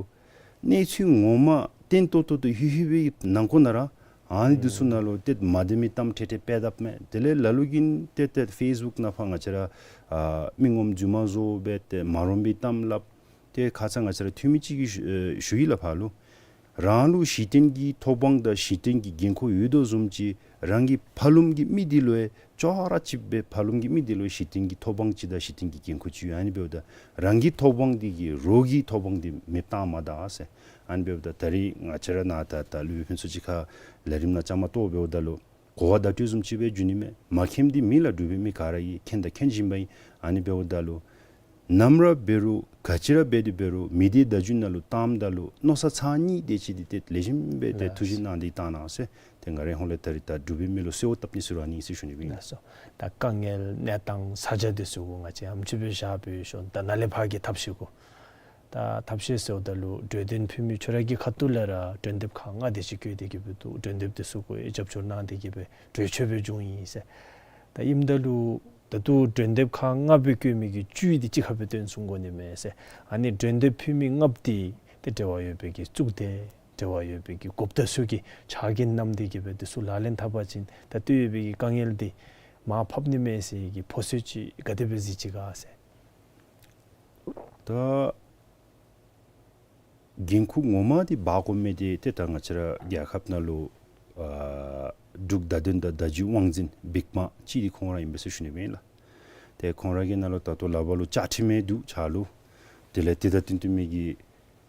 གནས་ཚུལ་ངོ་མ་བརྟན་ཏོག་ཏོ་ཏོ་ཧུ་ཧུ་སྦེ་ནང་འཁོད་ནང་ར་ཨ་ནི་འདི་ཚུ་ནང་ལུ་ཏེ་མ་བདེ་མི་གཏམ་ཁྲེ་ཁྲེ་སྤེལ་དཔ་མས། དེ་ལས་ལ་ལུ་གིས་ཏེ་ཏེ་ཕེསི་བུཀ་ནང་ཕར་ང་བཅས་ར་ཨ་མི་ངོམ་རྫུན་མ་བཟོ་སྦེ་ཏེ་མ་རུང་པའི་གཏམ་སླབ། ཏེ་ཁ་ཙ་ང་བཅས་ར་འཐུས་མི་ཅིག་གིས་ཞུ་ཨེ་ཞུ་ཡི་ལགས་ཕར་ལུ། རང་ལུ་གཞི་རྟེན་གྱི་ཐོབ་དབང་དང་གཞི་རྟེན་གྱི་འགན་ཁུར་ཡོད་དོ་བཟུམ་ཅིག་རང་གི་ཕ་ལུམ་གྱི་མི་འདི་ལུ་ཡང་ཅོག་ར་ཅིག་སྦེ་ཕ་ལུམ་གྱི་མི་འདི་ལུ་ཡང་གཞི་རྟེན་གྱི་ཐོབ་དབང་ཅིག་དང་གཞི་རྟེན་གྱི་འགན་ཁུར་ཅིག་ཡོད། ཨ་ནི་འབདཝ་ད་རང་གི་ཐོབ་དབང་འདི་གིས་རོགས་ཀྱི་ཐོབ་དབང་འདི་མེདཔ་བཏང་མ་ད་ཟེར། ཨ་ནི་འབདཝ་ད་ད་རིས་ང་བཅས་ར་ནཱ་ད་ད་སློབ་དཔོན་ཕུན་ཚོགས་ཅིག་ཁར་ལས་རིམ་ནང་བཅའ་མར་གཏོགས་འབདཝ་ད་ལུ་གོ་བ་བརྡ་སྤྲོད་བཟུམ་ཅིག་སྦེ་འགྱོ་ནི་མས། མ་མཁྱེནམ་འདི་མེད་ལགས། འབྲུག་པའི་མི་ག་ར་གིས་མཁྱེན་དང་མཁྱེན་བཞིན་པ་ཨིན། ཨ་ནི་འབདཝ་ད་ལུ་ནམ་ར་འབད་རུང་ག་ཅི་ར་འབད་དེ་འབད་རུང་མི་སྡེ་བརྡ་བརྒྱུད་ནང་ལུ་བཏངམ་ད་ལུ་མནོ་བསམ་ཚར་གཉིས་དེ་ཅིག་འདི་ཏེ་ལེགས་ཤོམ་སྦེ་ཏེ་ལགས་ཐུགས་ཞིབ་གནང་སྟེ་བཏང་གནང་ཟེར། ཏེ་ང་རའི་ཧོངས་ལས་ད་རིས་ད་འབྲུག་པའི་མི་ལུ་གསོལཝ་བཏབ་ནི་ཟེར་རུང་ཨ་ནི་ཟེར་ཞུ་ནི་ཨིན། ལགས་སོ། ད་དཀའ་ངལ་གནས་སྟངས་ས་ཆ་འདི་ཚུ་གུ་ང་བཅས་ཨམ་ཅིག་སྦེ་བཞག་སྦེ་ཞུ་ད་ནཱ་ལས་ཕར་གྱི་ཐབས་ཤེས་གུ། ད་ཐབས་ཤེས་ཟེརཝ་ད་ལུ་གྲོས་འདོན་ཕུལ་མི་ཁྱོད་ར་གི་ཁ་ཐུག་ལས་ར་གྲོས་འདེབས་ཁག་ལྔ་དེ་ཅིག་བཀོད་དེ་གི་སྦེ་འདུག། གྲོས་འདེབས་དེ་ཚུ་གུ་ཡང་རྒྱབ་སྐྱོར་གནང་སྟེ་གི་སྦེ་གྲོས་ཆོད་སྦེ་བྱུང་ཡི་ཟེར། ད་ཨིནམ་ད་ལུ་ད་ལྟོ་གྲོས་འདེབས་ཁག་ལྔ་སྦེ་བཀོད་མི་གི་བཅུད་འདི་གཅིག་ཁར་སྦེ་བཏོན་ཚུགས་དགོ་ནི་མས་ཟེར། ཨ་ནི་གྲོས་འདེབས་ཕུལ་མི་ལྔ་པོ་འདི་ཏེ་འབྲེལ་བ་ཡོད་པའི་གི་གཙུག་སྡེ་འབྲེལ་བ་ཡོད་པའི་གི་འགོ་བདག་ཚུ་གིས་ཕྱག་འགན་བསྣམས་ཏེ་གི་སྦེ་དེ་ཚུ་ལག་ལེན་འཐབ་པ་ཅིན་ད་ལྟོ་ཡོད་པའི་གི་དཀའ་ངལ་འདི་མར་ཕབ་ནི་མས་ཟེར་གི་ཕོ་ཚོད་ཅིག་ག་དེ་སྦེ་གཟིགས་ཅི་ག་ཟེར། ད་འགན་ཁུར་ངོ་མ་འདི་འབག་དགོ་མི་འདི་ཏེ་ད་ང་བཅས་ར་རྒྱལ་ཁབ་ནང་ལུ་ཨ་འབྲུག་བརྡ་དོན་དང་བརྡ་བརྒྱུད་དབང་འཛིན་བིག་མ་ཅིག་འདི་ཁོང་ར་ཨིན་པས་ཟེར་ཞུ་ནི་ཨིན་ལགས། ཏེ་ཁོང་ར་གི་ནང་ལུ་ད་ལྟོ་ལག་པར་ལུ་བཅའ་ཁྲིམས་ཡང་འདུག་ཕྱག་ལུ། དེ་ལས་དེ་དང་བསྟུན་བསྟུན་མི་གི་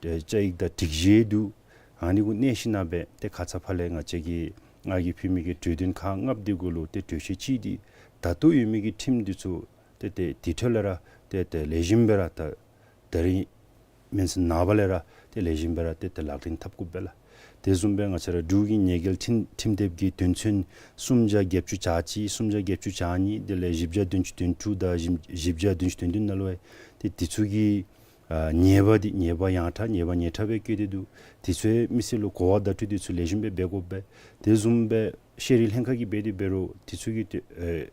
ཏེ་བཅའ་ཡིག་དང་སྒྲིག་གཞི་འདུག། ཨ་ནི་གུ་གནས་ཞིནམ་སྦེ་ཏེ་ཁ་ཙ་ཕར་ལས་ང་བཅས་ཀྱིས་ང་གིས་ཕུལ་མི་གི་གྲོས་འདུན་ཁག་ལྔ་པོ་འདི་གུ་ལུ་ཏེ་གྲོས་ཆོད་ཅིག་འདི་ད་ལྟོ་ཡོད་མི་གི་ཁྲིམས་འདི་ཚུ་ཏེ་ཏེ་དེ་འཕྲོ་ལས་ར་ཏེ་ཏེ་ལེགས་ཤོམ་སྦེ་ར་ད་ད་རིས་མེན་ཟེར་ནངས་པ་ལས་ར་ཏེ་ལེགས་ཤོམ་སྦེ་ར་ཏེ་ཏེ་ལག་ལེན་འཐབ་དགོ་པས་ལགས། དེ་བཟུམ་སྦེ་ང་བཅས་ར་འབྲུག་གི་ཉེས་འགེལ་ཁྲིམས་ཁྲིམས་དེབ་ཀྱི་དོན་ཚན་སུམ་བརྒྱ་བརྒྱད་ཅུ་གྱ་གཅིག་སུམ་བརྒྱ་བརྒྱད་ཅུ་གྱ་གཉིས་དེ་ལས་བཞི་བརྒྱ་བདུན་ཅུ་དོན་དྲུག་དང་བཞི་བཞི་བརྒྱ་བདུན་ཅུ་དོན་བདུན་ནང་ལུ་ཡང་ཏེ་དེ་ཚུ་གི་ཨ་ཉེས་པ་འདི་ཉེས་པ་ཡང་དྲག་ཉེས་པ་ཉེས་དྲག་སྦེ་བཀོད་དེ་འདུག། དེ་ཚུ་ཡང་མི་སེར་ལུ་གོ་བ་བརྡ་སྤྲོད་དེ་ཚུ་ལེགས་ཤོམ་སྦེ་འབད་དགོ་པས། དེ་བཟུམ་སྦེ་ཤེས་རིག་ལྷན་ཁག་གིས་འབད་དེ་འབད་རུང་དེ་ཚུ་གི་ཏེ་ཨེ་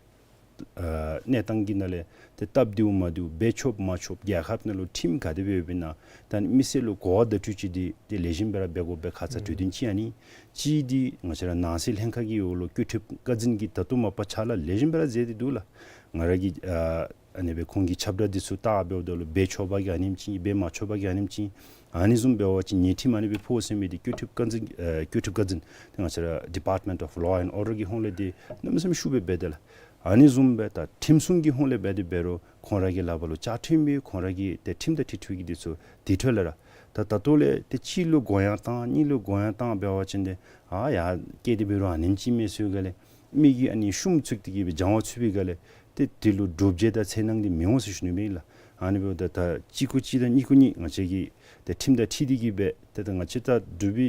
ཨ་གནས་སྟངས་ཀྱི་ནང་ལས་ཏེ་སྟབས་བདེཝ་མ་བདེཝ་འབད་ཆོགཔ་མ་ཆོགཔ་རྒྱལ་ཁབ་ནང་ལུ་ཁྲིམས་ག་དེ་སྦེ་ཡོདཔ་ཨིན་ན་ད་མི་སེར་ལུ་གོ་བ་བརྡ་སྤྲོད་ཅིག་འདི་ཏེ་ལེགས་ཤོམ་སྦེ་ར་འབད་དགོ་པས། ཁ་ཙ་གྲོས་འདུན་ཅིག་ཨ་ནི་ཅིག་འདི་ང་བཅས་ར་ནང་སྲིད་ལྷན་ཁག་གི་འོག་ལུ་བཀོད་ཁྲིདཔ་བཀའ་འཛིན་གྱིས་ད་ལྟོ་མ་པ་ཕྱག་ལཱ་ལེགས་ཤོམ་སྦེ་ར་མཛད་དེ་འདུག་ལགས། ང་ར་གིས་ཨ་ཨ་ནི་སྦེ་ཁོང་གི་ཁྱབ་བསྒྲགས་འདི་ཚུ་བལྟ་འབདཝ་ད་ལུ་འབད་ཆོག་པ་གི་ཨ་ནེམ་ཅིག་འབད་མ་ཆོག་པ་གི་ཨ་ནེམ་ཅིག་ཨ་ནི་བཟུམ་འབད་བ་ཅིན་ཉེས་ཁྲིམས་ཨ་ནི་སྦེ་ཕོག་ཟེར་མི་འདི་བཀོད་ཁྲིདཔ་བཀའ་འཛིན་ཨེ་བཀོད་ཁྲིདཔ་བཀའ་འཛིན་ཏེ་ང་བཅས་ར་Department of Law and Order གི་ཧོངས་ལས་འདི་གནམ་མེད་ས་མེད་ཤུགས་སྦེ་འབད་དེ་ལགས། ཨ་ནི་བཟུམ་སྦེ་ད་ཁྲིམས་སྲུང་གི་ཧོངས་ལས་འབད་དེ་འབད་རུང་ཁོང་ར་གི་ལག་པར་ལུ་བཅའ་ཁྲིམས་ཡོད། ཁོང་ར་གི་ཏེ་ཁྲིམས་དང་འཁྲིལ་འཁྲིལ་གྱི་འདི་ཚུ་དེ་འཕྲོ་ལས་ར་ད་ད་ལྟོ་ལས་ཏེ་གཅིག་ལུ་གུ་ཡངས་བཏང་གཉིས་ལུ་གུ་ཡངས་བཏང་འབད་བ་ཅིན་ཏེ་ཨ་ཡར་བཀལ་ཏེ་འབད་རུང་ཨ་ནེམ་ཅིག་མས་ཟེར་ག་ལས་མི་གིས་ཨ་ནི་ཤུགས་ཚུད་དེ་གི་སྦེ་སྦྱང་བ་ཚུད་པའི་སྒང་ལས་ཏེ་དེ་ལུ་འདྲོག་བྱེལ་དང་འཚེར་སྣང་འདི་མི་འོང་ཟེར་ཞུ་ནི་ཨིན་ལགས། ཨ་ནི་འབདཝ་ད་ད་གཅིག་གུ་གཅིག་དང་གཉིས་གུ་གཉིས་ང་བཅས་ཀྱིས་ཏེ་ཁྲིམས་དང་འཁྲིལ་ཏེ་གི་སྦེ་ཏེ་ད་ང་བཅས་ད་འབྲུག་པའི་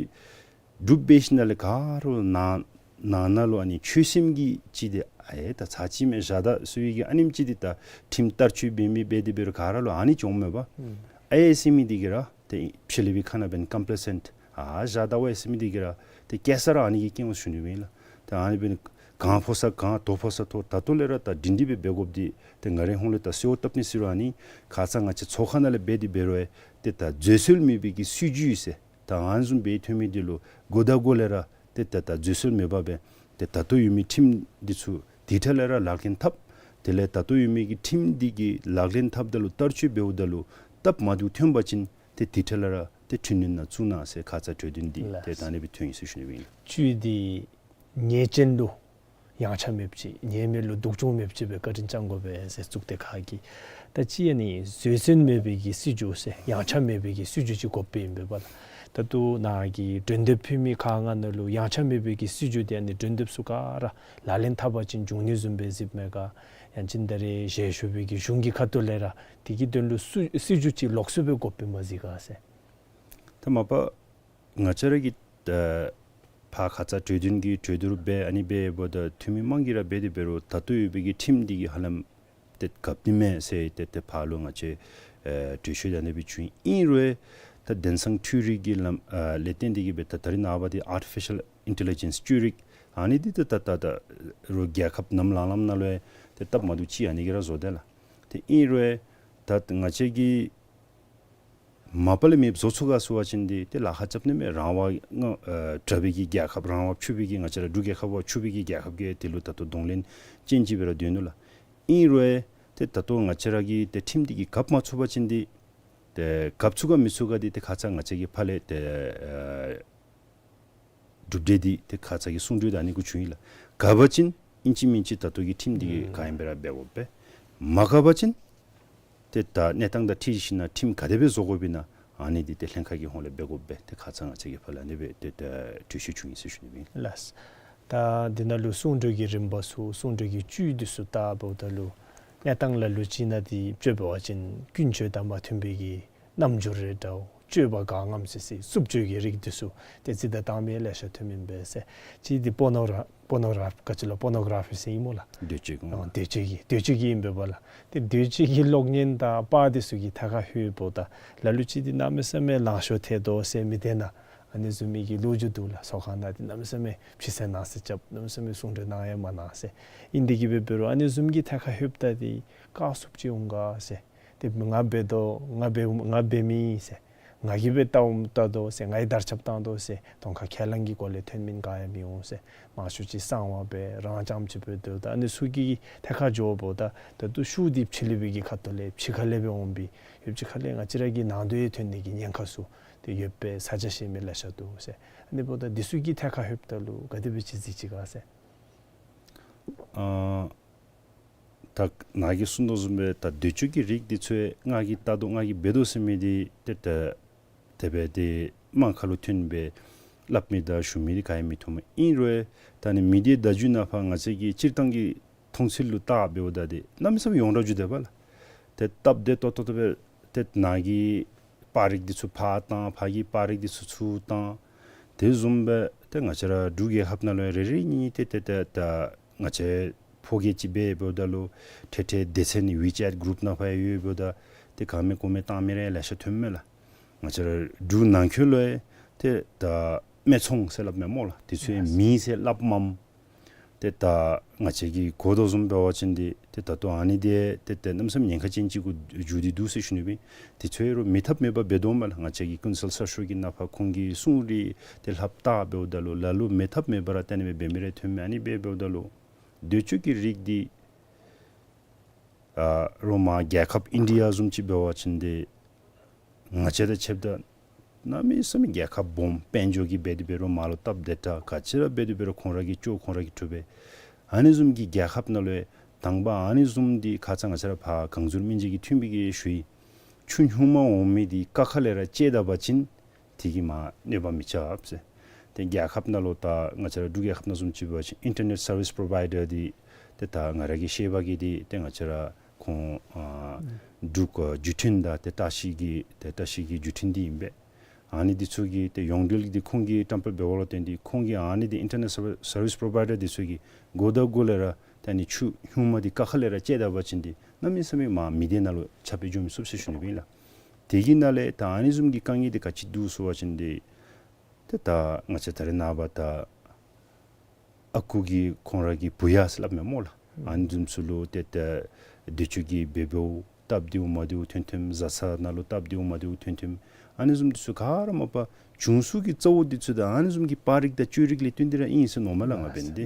འབྲུག་པའི་ཞིནམ་ལས་ག་ར་ལུ་ནང་ནང་ན་ལུ་ཨ་ནི་ཆོད་སེམས་ཀྱི་ཅིག་འདི་ཨེ་ད་ཚར་གཅིག་མས་བཞག་ད་ཟེར་བའི་གི་ཨ་ནེམ་ཅིག་འདི་ད་ཁྲིམས་བསྟར་སྤྱོད་འབད་མི་འབད་དེ་འབད་རུང་ག་ར་ལུ་ཨ་ནི་འགྱོཝ་མས་པ། ཨེ་ཟེར་མི་འདི་གིས་ར་ཏེ་ཕྱི་གླིང་པའི་ཁ་ནང་འབདན་ཀམ་པ་ལེ་སེནཊ་ཨ་བཞག་ད་བ་ཨེ་ཟེར་མི་འདི་གིས་ར་ཏེ་སྐྱེ་ས་ར་ཨ་ནི་གིས་སྐྱེ་འོང་ཞུ་ནི་ཨིན་ལགས། ཏེ་ཨ་ནི་འབདན་གང་ཕོག་ས་གང་དོ་ཕོག་ས་དོ་ད་ལྟོ་ལས་ར་ད་སྒྲིང་སྒྲི་སྦེ་འབད་དགོཔ་འདི་ཏེ་ང་རའི་ཧོངས་ལས་ད་གསོལཝ་བཏབ་ནི་ཟེར་རུང་ཨ་ནི་ཁ་ཙ་ང་བཅས་ཚོགས་ཁང་ནང་ལས་འབད་དེ་འབད་རུང་ཨེ་ཏེ་ད་འཛོལ་སྲོལ་མེད་པའི་གི་སྲིད་བྱུས་ཟེར་ད་ཨ་ནི་བཟུམ་སྦེ་ཐོན་མི་འདི་ལུ་འགོ་དང་འགོ་ལས་ར་ཏེ་ད་ད་འཛོལ་སྲོལ་མེད་པར་སྦེ་ཏེ་ད་ལྟོ་ཡོད་མི་ཁྲིམས་འདི་ཚུ་དེ་འཕྲོ་ལས་ར་ལག་ལེན་འཐབ། དེ་ལས་ད་ལྟོ་ཡོད་མི་གི་ཁྲིམས་འདི་གི་ལག་ལེན་འཐབ་ད་ལུ་བསྟར་སྤྱོད་འབདཝ་ད་ལུ་སྟབས་མ་བདེཝ་ཐོན་པ་ཅིན་ཏེ་དེ་འཕྲོ་ལས་ར་ཏེ་འཕྲི་སྣོན་ནང་བཙུགས་གནང་ཟེར་ཁ་ཙ་གྲོས་འདུན་འདི་ལགས། ཏེ་ད་ཨ་ནི་སྦེ་ཐོན་ཡི་ཟེར་ཞུ་ནི་ཨིན། བཅུད་འདི་ཉེས་ཅན་ལུ་ཡངས་ཆག་མེདཔ་ཅིག་ཉེས་མེད་ལུ་སྡུག་སྦྱོང་མེདཔ་ཅིག་སྦེ་བཀའ་དྲིན་བསྐྱང་དགོ་པས་ཟེར་གཙུག་སྡེ་ཁག་གིས། ད་ཅི་ཨ་ནི་བཟོད་བསྲན་མེད་པའི་གི་སྲིད་བྱུས་ཟེར་ཡངས་ཆག་མེད་པའི་གི་སྲིད་བྱུས་ཅིག་དགོཔ་ཨིན་པས་པ་ལགས། ད་ལྟོ་ནཱ་གི་གྲོས་འདེབས་ཕུལ་མི་ཁག་ལྔ་ནང་ལུ་ཡངས་ཆག་མེད་པའི་གི་སྲིད་བྱུས་འདི་ཨ་ནི་གྲོས་འདེབས་ཚུ་ག་ར་ལག་ལེན་འཐབ་པ་ཅིན་འབྱུང་ནི་བཟུམ་སྦེ་གཟིགསཔ་མས་ག། ཡང་ཅིན་ད་རེས་ཞལ་བཞུགས་པའི་གི་གཞུང་གི་ཁ་ཐུག་ལས་ར་དེ་གི་དོན་ལུ་སྲིད་སྲིད་བྱུས་ཅིག་ལོགས་སུ་སྦེ་དགོཔ་ཨིནམ་གཟིགས་ག་ཟེར། ད་མ་པ་ང་བཅས་ར་གིས་ད་ཕར་ཁ་ཙ་གྲོས་འདུན་གྱི་གྲོས་བསྡུར་འབད་ཨ་ནི་འབད་འབདཝ་ད་འཐུས་མི་དམངས་ཀྱིས་ར་འབད་དེ་འབད་རུང་ད་ལྟོ་ཡོད་པའི་གི་ཁྲིམས་འདི་གིས་ཧ་ལམ་ཏེ་གབ་ནི་མས་ཟེར་ཏེ་ཏེ་ཕར་ལུ་ང་བཅས་ཨེ་གྲོས་ཆོད་ད་ཨ་ནི་སྦེ་བྱུང་ཡི། ཨིན་རུང་ད་དེང་སང་འཕྲུལ་རིག་གི་ལམ་ཨ་ལས་བརྟེན་ཏེ་གི་སྦེ་ད་ད་རེས་ནངས་པ་འདི་ཨར་ཊི་ཕི་ཤལ་ཨིན་ཊེ་ལི་ཇེནསི་བཅོས་རིག་ཨ་ནི་འདི་ད་ད་ད་ད་རུང་རྒྱལ་ཁབ་ནམ་ལངས་ལངམ་ནང་ལུ་ཡང་ཏེ་སྟབས་མ་བདེཝ་ཅིག་ཨ་ནི་གིས་ར་བཟོ་དེས་ལགས། ཏེ་ཨིན་རུང་ད་ང་བཅས་ཀྱིས་མ་པ་ལས་མེདཔ་བཟོ་ཚུགས་ག་ཟེར་བ་ཅིན་འདི་ཏེ་ལཱ་ཁག་རྐྱབ་ནི་མས། རང་དབང་ཨ་དྲག་པའི་གི་རྒྱལ་ཁབ་རང་དབང་ཕྱུག་པའི་གི་ང་བཅས་ར་འབྲུག་རྒྱལ་ཁབ་བ་ཕྱུག་པའི་གི་རྒྱལ་ཁབ་ཀྱིས་དེ་ལུ་ད་ལྟོ་གདོང་ལེན་ཅན་ཅིག་སྦེ་ར་སྡོད་ནུག་ལགས། ཨིན་རུང་ཏེ་ད་ལྟོ་ང་བཅས་ར་གིས་ཏེ་ཁྲིམས་འདི་གིས་གབ་མ་ཚུགས་པ་ཅིན་འདི་ཏེ་གབ་ཚུགས་ག་མི་ཚུགས་ག་འདི་ཏེ་ཁ་ཙ་ང་བཅས་ཀྱིས་ཕར་ལས་ཏེ་ཨ་ གྲུབ་འབྲས་འདི་ཏེ་ཁ་ཙ་གི་གསུང་གྲོས་ད་ཨ་ནི་གུ་བྱུང་ཡི་ལགས། དགའ་བ་ཅིན་ཨིན་ཅི་མིན་ཅི་ད་ལྟོ་གི་ཁྲིམས་འདི་གིས་ག་ཨིན་པ་ར་འབད་དགོ་པས། མ་དགའ་བ་ཅིན་ཏེ་ད་གནས་སྟངས་དང་འཁྲིལ་ཞིན་ན་ཁྲིམས་ག་དེ་སྦེ་བཟོ་དགོཔ་ཨིན་ན་ཨ་ནི་འདི་ཏེ་ལྷན་ཁག་གི་ཧོངས་ལས་འབད་དགོ་པས། ཏེ་ཁ་ཙ་ང་བཅས་ཀྱིས་ཕར་ལས་ཨ་ནི་སྦེ་ཏེ་ད་གྲོས་གཞི་བྱུང་ཡི་ཟེར་ཞུ་ནི་ཨིན། ལགས། ད་འདི་ནང་ལུ་གསུང་གྲོས་ཀྱི་རིམ་པ་ཚུ་གསུང་གྲོས་ཀྱི་བཅུད་འདི་ཚུ་བལྟཝ་ད་ལུ་གནས་སྟངས་ལ་ལུ་ཅིག་ནང་འདི་དཔྱེ་འབད་བ་ཅིན་ཀུན་སྤྱོད་དང་མ་མཐུན་པའི་གི་རྣམ་འགྱུར་རེ་འདྲཝ་སྤྱོད་པ་ག་ངམ་སི་སི་རྩུབ་སྤྱོད་ཀྱི་རིགས་འདི་ཚུ་ཏེ་རྩིས་ད་བཏང་མི་ལེ་ཤ་ཐོནམ་ཨིན་པས་ཟེར། གཅིག་འདི་པོར་ནོ་གྲ་པོར་ནོ་གྲ་ག་ཅི་ལོ་པོར་ནོ་གྲ་ཕི་ཟེར་ཨིན་མོ་ལགས། འདོད་སྤྱོད་ཀྱི་ཨ་འདོད་སྤྱོད་ཀྱི་འདོད་སྤྱོད་ཀྱི་ཨིན་པས་པ་ལགས། ཏེ་འདོད་སྤྱོད་ཀྱི་གློག་བརྙན་དང་པར་འདི་ཚུ་གི་ཐད་ཁར་ལྷོདཔ་ད་ལ་ལུ་ཅིག་འདི་གནམ་མེད་ས་མེད་ལང་ཤོར་ཐལ་དོ་ཟེར་མི་སྡེ་ནང་ཨ་ནི་བཟུམ་མའི་གི་ལོ་རྒྱུས་འདུག་ལགས། ཚོགས་ཁང་ནང་འདི་གནམ་མེད་ས་མེད་ཕྱི་གསལ་ནང་གསལ་རྐྱབ། གནམ་མེད་ས་མེད་གསུང་གྲོས་གནང་ཡང་མ་གནང་ཟེར། ཨིན་དེ་གིས་འབད་འབད་རུང་ཨ་ནི་བཟུམ་གྱི་ཐད་ཁར་ལྷོདཔ་ད་འདི་བཀག་ཚུགསཔ་ཅིག་འོང་ག་ཟེར། ཏེ་ང་འབད་དོ་ང་འབད་ང་འབད་མི་ཨིན་ཟེར། ང་གིས་འབད་བལྟཝ་ད་དོ་ཟེར། ང་གིས་དར་ཁྱབ་བཏང་དོ་ཟེར། གདོང་ཁར་ཁས་བླངས་ཀྱི་སྒོ་ལས་ཐོན་མི་ག་ཡང་མི་འོང་ཟེར། མང་ཤོས་ཅིག་གསང་བ་སྦེ་རང་རྐྱངམ་ཅིག་སྦེ་སྡོད། ད་ཨ་ནི་ཚུ་གི་ཐད་ཁར་འགྱོཝ་ད་ད་ལྟོ་ཤུགས་འདི་ཕྱི་གླིང་པའི་གི་ཁ་ཐུག་ལས་ཕྱི་ཁ་ལས་སྦེ་འོང་པས། ཡོདཔ་ཅིག་ཁ་ལས་ང་བཅས་ར་གི་ནང་དོན་ཐོན་ནི་གི་ཉེན་ཁ་ཚུ་ཏེ་ཡོདཔ་སྦེ་ས་ཆ་ཤེས་མི་ལེ་ཤ་འདུག་ཟེར། ཨ་ནི་འབདཝ་ད་འདི་ཚུ་གི་ཐད་ཁར་ལྷོདཔ་ད་ལུ་ག་དེ་སྦེ་ཅིག་གཟིགས་ཅི་ག་ཟེར། ཨ་ད་ནཱ་གིས་གསུངས་དོ་བཟུམ་སྦེ་ད་འདོད་སྤྱོད་ཀྱི་རིགས་འདི་ཚུ་ང་གིས་བལྟ་དོ་ང་གིས་འབད་དོ་ཟེར་མི་འདི་ཏེ་ད་དེ་སྦེ་ཏེ་དམངས་ཁ་ལུ་ཐོན་སྦེ་སླབ་མི་དང་ཞུ་མི་འདི་ག་ཡང་མི་ཐོནམ་ཨིན་རུང་ད་ནི་མི་སྡེ་བརྡ་བརྒྱུད་ནང་ཕར་ང་བཅས་ཀྱི་སྤྱིར་བཏང་གི་མཐོང་ཚུལ་ལུ་བལྟ་འབདཝ་ད་འདི་གནམ་མེད་ས་མེད་ཡོངས་གྲགས་འགྱོ་དེས་པ་ལགས། ཏེ་སྟབས་བདེ་ཏོག་ཏོ་ཏོ་སྦེ་ཏེ་ནཱ་གི་པར་རིགས་འདི་ཚུ་ཕར་བཏང་ཕར་གྱི་པར་རིགས་འདི་ཚུ་ཚུར་བཏང་། དེ་བཟུམ་སྦེ་ཏེ་ང་བཅས་ར་འབྲུག་རྒྱལ་ཁབ་ནང་ལུ་རེ་རེ་གཉིས་གཉིས་ཏེ་ཏེ་ཏེ་ད་ང་བཅས་ཕོ་རྒྱས་ཅིག་འབད་འབདཝ་ད་ལུ་ཏེ་ཏེ་སྡེ་ཚན་ནི་ཝི་ཅེཊ་གུ་རུབ་ནང་ཕར་ཡོད་འབདཝ་ད་ཏེ་ག་མེད་གོ་མེད་བཏང་མི་རེ་ལེ་ཤ་ཐོནམ་མས་ལགས། ང་བཅས་ར་འབྲུག་ནང་འཁོད་ལུ་ཡང་ཏེ་ད་སྨད་ཚོང་ཟེར་སླབ་མས་སྨོ་ལགས། དེ་ཚུ་ཡང་མེད་ཟེར་སླབ་མས། ཏེ་ད་ང་བཅས་ཀྱིས་གོ་དོ་བཟུམ་འབད་བ་ཅིན་འདི་ཏེ་ད་ལྟོ་ཨ་ནི་འདི་ཏེ་ཏེ་གནམ་མེད་ས་མེད་ཉེན་ཁ་ཅན་ཅིག་གུ་འགྱུར་ཏེ་འདུག་ཟེར་ཞུ་ནི་ཨིན། དེ་ཚུ་ཡང་རོགས་མེད་ཐབས་མེད་པར་འབད་དོ་མས་ལགས། ང་བཅས་ཀྱི་ཀུན་གསལ་གསར་ཤོག་གི་ནང་ཕར་ཁོང་གི་གསུང་རིགས་ཏེ་ལྷབ་བལྟ་འབདཝ་ད་ལུ་ལ་ལུ་མེད་ཐབས་མེད་པར་ཏེ་ཨ་ནི་སྦེ་འབད་མི་རེ་ཐོནམ་མས། ཨ་ནི་སྦེ་འབདཝ་ད་ལུ་འདོད་སྤྱོད་ཀྱི་རིགས་འདི་ཨ་རོགས་མར་རྒྱལ་ཁབ་ཨིན་ཌི་ཡ་བཟུམ་ཅིག་འབད་བ་ཅིན་འདི་ང་བཅས་དང་ཕྱདཔ་ད་གནམ་མེད་ས་མེད་རྒྱལ་ཁབ་སྦོམ་དཔལ་འབྱོར་གྱི་འབད་དེ་འབད་རུང་མར་ལུ་སྟབས་བདེ་དྲགས་ག་ཅི་ར་འབད་དེ་འབད་རུང་ཁོང་ར་གིས་ལྕོགས་ཁོང་ར་གིས་གྲུབ་པས། ཨ་ནི་བཟུམ་གྱི་རྒྱལ་ཁབ་ནང་ལུ་དང་པ་ཨ་ནི་བཟུམ་འདི་ཁ་ཙ་ང་བཅས་ར་ཕར་གངས་ཟུར་སྨན་རྩིས་ཀྱི་འཐུས་མི་གིས་ཞུ་ཡི། ཆུ་སྨྱུག་མ་འོང་མི་འདི་ཀ་ཁ་ལས་ར་བཅད་ད་པ་ཅིན་དེ་གིས་མར་གནོད་པ་མི་རྐྱབ་ཟེར། ཏེ་རྒྱལ་ཁབ་ནང་ལུ་ད་ང་བཅས་ར་འབྲུག་རྒྱལ་ཁབ་ནང་བཟུམ་ཅིག་འབད་བ་ཅིན་ཨིན་ཊར་ནེཊ་སར་བིསི་པོརོ་བའི་ཌར་འདི་ཏེ་ད་ང་ར་གིས་ཤེས་པ་གིས་འདི་ཏེ་ང་བཅས་ར་ཁོང་ཨ་འབྲུག་བརྒྱུད་འཕྲིན་དང་ཏེ་བཀྲ་ཤིས་ཀྱི་ཏེ་བཀྲ་ཤིས་ཀྱི་བརྒྱུད་འཕྲིན་འདི་ཨིན་པས། ཨ་ནི་འདི་ཚུ་གིས་ཏེ་ཡོངས་འབྲེལ་འདི་ཁོང་གིས་བཀྲམ་སྤེལ་འབད་བ་ལུ་བརྟེན་ཏེ་ཁོང་གིས་ཨ་ནི་འདི་ཨིན་ཊར་ནེཊ་སར་བིསི་པོརོ་བའི་ཌར་འདི་ཚུ་གིས་འགོ་དང་འགོ་ལས་ར་ཏེ་ཨ་ནི་ཆུ་སྨྱུག་མ་འདི་ཀ་ཁ་ལས་ར་བཅད་ད་པ་ཅིན་འདི་གནམ་མེད་ས་མེད་མར་མི་སྡེ་ནང་ལུ་ཁྱབ་སྤེལ་འགྱོ་མི་ཚུགས་ཟེར་ཞུ་ནི་ཨིན་ལགས། དེ་གི་ནང་ལས་ད་ཨ་ནི་བཟུམ་གྱི་དཀའ་ངལ་འདི་ག་ཅི་འདུག་ཟེར་བ་ཅིན་འདི་ཏེ་ད་ང་བཅས་ད་རེས་ནངས་པ་ད་ཨ་ཁུ་གིས་ཁོང་ར་གི་བུ་ཡ་ཟེར་སླབ་མས་སྨོ་ལགས། ཨ་ནི་བཟུམ་ཚུ་ལུ་ཏེ་ད་འདོད་སྤྱོད་ཀྱི་འབད་འབདཝ་སྟབས་བདེཝ་མ་བདེཝ་ཐོན་ཐོནམ། བཟའ་ཚང་ནང་ལུ་སྟབས་བདེཝ་མ་བདེཝ་ཐོན་ཐོནམ། ཨ་ནི་བཟུམ་འདི་ཚུ་ག་ར་མ་པ་བྱུང་ཚུལ་གྱི་རྩ་བོ་འདི་ཚུ་ད་ཨ་ནི་བཟུམ་གྱི་པར་རིགས་དང་བཅོས་རིགས་ལས་བརྟེན་ཏེ་ར་ཨིན་ཟེར་མནོཝ་མས་ལགས་ང་འབད་ནི་འདི།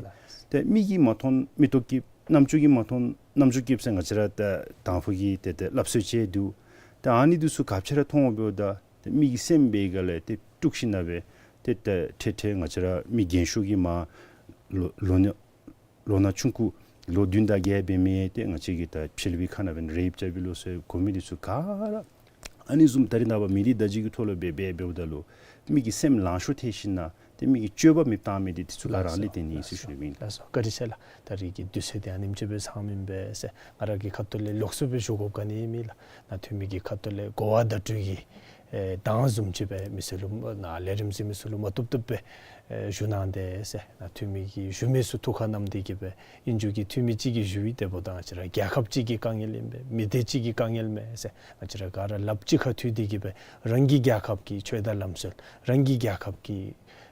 ཏེ་མིག་གིས་མ་མཐོང་མིག་ཏོ་སྐྱིདཔ། རྣམ་ཅོ་གིས་མ་མཐོང་རྣམ་ཅོ་སྐྱིདཔ་ཟེར་ང་བཅས་ར་ད་དང་ཕུ་གི་ཏེ་ཏེ་སླབ་སྲོལ་ཅིག་འདུག། ད་ཨ་ནི་འདི་ཚུ་ག་ཅི་ར་མཐོང་འོང་འབདཝ་ད་ཏེ་མིག་གི་སེམས་འབད་ག་ལས་ཏེ་དཀྲུགས་ཞིན་ན་སྦེ་ཏེ་ད་ཏེ་ཏེ་ང་བཅས་ར་མི་རྒན་ཤོས་ཀྱིས་མར་ལོ་ལོ་ན་ལོ་ན་ཆུང་ཀུ་ལོ་བདུན་དང་བརྒྱད་འབད་མི་ཏེ་ང་བཅས་ཀྱི་ད་ཕྱི་གླིང་པའི་ཁ་ནང་འབད་ན་རེཔ་རྐྱབ་པས་ལོ་ཟེར་གོ་མི་འདི་ཚུ་ག་ར་ཨ་ནི་བཟུམ་ད་རེས་ནངས་པ་མི་སྡེ་བརྡ་བརྒྱུད་ཀྱི་ཐོག་ལུ་འབད་འབད་འབདཝ་ད་ལུ་མི་གི་སེམས་ལང་ཤོར་ཐལ་ཞིན་ན་ཏེ་མི་གི་སྤྱོད་པ་མེདཔ་བཏང་མི་འདི་འདི་ཚུ་ག་ར་ལས་བརྟེན་ནི་ཨིན་ཟེར་ཞུ་ནི་ཨིན། ལགས་སོ། བཀའ་དྲིན་ཆེ་ལགས། ད་རིས་ཀྱི་དུས་ཚོད་འདི་ཨ་ནེམ་ཅིག་སྦེ་ཚང་མི་ཨིན་པས་ཟེར། ང་ར་གི་ཁ་ཐུག་ལས་ལོགས་སུ་སྦེ་ཞུ་དགོཔ་ག་ནི་མེད་ལགས། ནཱ་འཐུས་མི་གི་ཁ་ཐུག་ལས་གོ་བ་བརྡ་སྤྲོད་ཀྱི་ཨེ་གདངས་བཟུམ་ཅིག་སྦེ་མི་སེར་ལུ་ནཱ་ལས་རིམ་གཟིགས་མི་ཚུ་ལུ་མ་བཏུབ་བཏུབ་སྦེ་ཨེ་ཞུ་གནང་དེས་ཟེར། ནཱ་འཐུས་མི་གིས་ཞུ་མི་ཚུ་ཐུགས་ཁར་བསྣམས་ཏེ་གི་སྦེ་ཨིན་རུང་གི་འཐུས་མི་གཅིག་གིས་ཞུ་ཡི། དེ་འབདཝ་ད་ང་བཅས་ར་རྒྱལ་ཁབ་གཅིག་གི་དཀའ་ངལ་ཨིན་པས། མི་སྡེ་གཅིག་གི་དཀའ་ངལ་མེན་ཟེར། ང་བཅས་ར་ག་ར་ལགཔ་གཅིག་ཁར་མཐུད་དེ་གི་སྦེ་རང་གི་རྒྱལ་ཁབ་ཀྱི་ཆོས་དང་ལམ་སྲོལ་རང་གི་རྒྱལ་ཁབ་ཀྱི་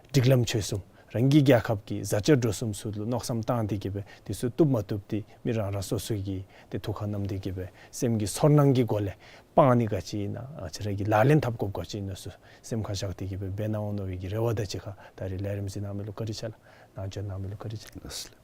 སྒྲིག་ལམ་ཆོས་གསུམ་རང་གི་རྒྱལ་ཁབ་ཀྱི་བཟའ་བཅའ་འགྲོ་གསུམ་ཚུ་ལུ་མནོ་བསམ་བཏང་སྟེ་གི་སྦེ་འདི་ཚུ་བཏུབ་མ་བཏུབ་འདི་མི་རང་རང་སོ་སོ་གི་ཏེ་ཐུགས་ཁར་བསྣམས་ཏེ་གི་སྦེ་སེམས་ཀྱི་ཚོར་སྣང་གི་སྒོ་ལས་སྤང་ནི་ག་ཅི་ཨིན་ན་ང་བཅས་ར་གིས་ལག་ལེན་འཐབ་དགོཔ་ག་ཅི་ཨིན་ན་ཚུ་སེམས་ཁར་བཞག་སྟེ་གི་སྦེ་འབད་གནང་འོང་མནོ་བའི་གི་རེ་བ་དང་གཅིག་ཁར་ད་རིས་ལས་རིམ་གཟིགས་གནང་མི་ལུ་བཀའ་དྲིན་ཆེ་ལགས། ནཱ་བྱོན་གནང་མི་ལུ་བཀའ་དྲིན་ཆེ་ལགས།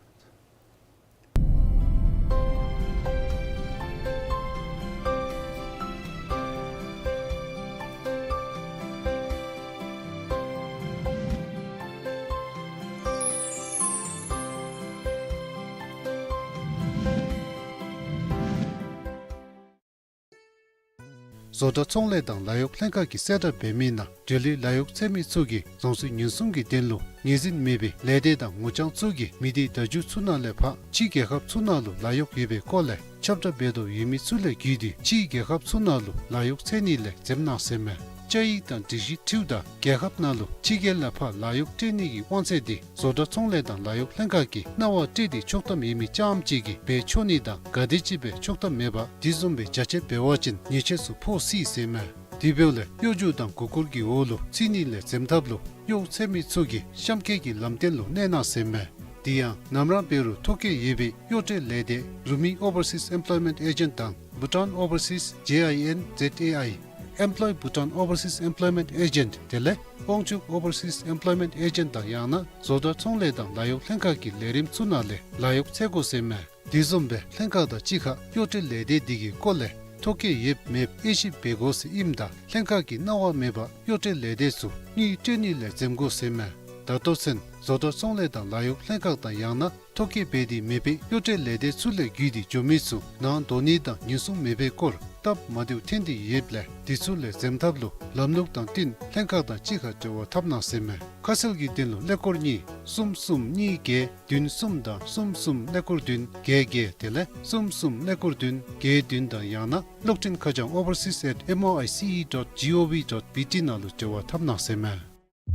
བཟོ་གྲྭ་ཚོང་ལས་དང་ལཱ་གཡོག་ལྷན་ཁག་གིས་གསལ་བསྒྲགས་འབད་མི་ནང་འབྲེལ་ཡོད་ལཱ་གཡོག་འཚོལ་མི་ཚུ་གིས་རང་སོའི་ཉེན་སྲུང་གི་དོན་ལུ་ངོས་འཛིན་མེད་པའི་ལས་སྡེ་དང་ངོ་རྐྱང་ཚུ་གིས་མི་སྡེ་བརྡ་བརྒྱུད་ཚུ་ནང་ལས་ཕར་ཕྱི་རྒྱལ་ཁབ་ཚུ་ནང་ལུ་ལཱ་གཡོག་ཡོད་པའི་སྐོར་ལས་ཁྱབ་བསྒྲགས་འབད་དོ་ཡོད་མི་ཚུ་ལས་བརྒྱུད་དེ་ཕྱི་རྒྱལ་ཁབ་ཚུ་ནང་ལུ་ལཱ་གཡོག་འཚོལ་ནི་ལས་འཛེམ་གནང་ཟེར་མས། བཅའ་ཡིག་དང་སྒྲིག་གཞི་འཁྲིལཝ་ད་རྒྱལ་ཁབ་ནང་ལུ་ཕྱི་རྒྱལ་ལས་ཕར་ལཱ་གཡོག་སྤྲོད་ནི་གི་དབང་ཚད་དེ་བཟོ་གྲྭ་ཚོང་ལས་དང་ལཱ་གཡོག་ལྷན་ཁག་གིས་གནང་བ་སྤྲོད་དེ་ཆོག་ཐམ་ཡོད་མི་རྐྱངམ་ཅིག་གིས་འབད་ཆོག་ནི་དང་ག་དེམ་ཅིག་སྦེ་ཆོག་ཐམ་མེད་པར་དེ་བཟུམ་སྦེ་རྒྱ་ཆེ་འབད་བ་ཅིན་ཉེས་ཆད་ཚུ་ཕོག་སྲིད་ཟེར་མས། དེ་འབདཝ་ལས་གཡོ་སྒྱུ་དང་མགུ་སྐོར་གྱི་འོག་ལུ་ཚུད་ནི་ལས་འཛེམ་ཐབས་ལུ་གཡོག་འཚོལ་མི་ཚུ་གིས་གཤམ་འཁོད་ཀྱི་ལམ་སྟོན་ལུ་གནས་གནང་ཟེར་མས། དེ་ཡང་ནམ་ར་འབད་རུང་ཐོ་བཀོད་ཡོད་པའི་གཡོག་སྤྲོད་ལས་སྡེ་རུ་མི་Overseas Employment Agent དང་Bhutan Overseas J I N Z A I, Employ Bhutan Overseas Employment Agent དེ་ལས་དབང་ཕྱུག་Overseas Employment Agent དང་ཡང་ན་བཟོ་གྲྭ་ཚོང་ལས་དང་ལཱ་གཡོག་ལྷན་ཁག་གི་ལས་རིམ་ཚུ་ནང་ལས་ལཱ་གཡོག་འཚོལ་དགོ་ཟེར་མས། དེ་བཟུམ་སྦེ་ལྷན་ཁག་དང་གཅིག་ཁར་གཡོག་སྤྲོད་ལས་སྡེ་དེ་གི་སྐོར་ལས་ཐོ་བཀོད་ཡོདཔ་མེདཔ་དབྱེ་ཞིབ་འབད་དགོ་ཟེར་ཨིནམ་ད་ལྷན་ཁག་གིས་གནང་བ་མེད་པར་གཡོག་སྤྲོད་ལས་སྡེ་ཚུ་དངུལ་སྤྲོད་ནི་ལས་འཛེམ་དགོ་ཟེར་མས། ད་ལྟོ་ཚུན་བཟོ་གྲྭ་ཚོང་ལས་དང་ལཱ་གཡོག་ལྷན་ཁག་དང་ཡང་ན་ཐོ་བཀོད་འབད་དེ་མེད་པའི་གཡོག་སྤྲོད་ལས་སྡེ་ཚུ་ལས་བརྒྱུད་དེ་འགྱོ་མི་ཚུ་ནང་འགྲོ་ནི་དང་ཉེན་སྲུང་མེད་པའི་སྐོར་སྟབས་མ་བདེཝ་ཐོན་ཏེ་ཡོདཔ་ལས་དེ་ཚུ་ལས་འཛེམ་ཐབས་ལུ་ལམ་ལུགས་དང་བསྟུན་ལྷན་ཁག་དང་གཅིག་ཁར་འབྲེལ་བ་འཐབ་གནང་ཟེར་མས། ཁ་གསལ་གྱི་དོན་ལུ་ཀླད་ཀོར་གཉིས་གསུམ་གསུམ་གཉིས་བརྒྱད་བདུན་གསུམ་དང་གསུམ་གསུམ་ཀླད་ཀོར་བདུན་བརྒྱད་བརྒྱད་དེ་ལས་གསུམ་གསུམ་ཀླད་ཀོར་བདུན་བརྒྱད་བདུན་དང་ཡང་ན་གློག་འཕྲིན་ཁ་བྱང་overseas at M O I C E dot G O V dot B T ནང་ལུ་འབྲེལ་བ་འཐབ་གནང་ཟེར་མས།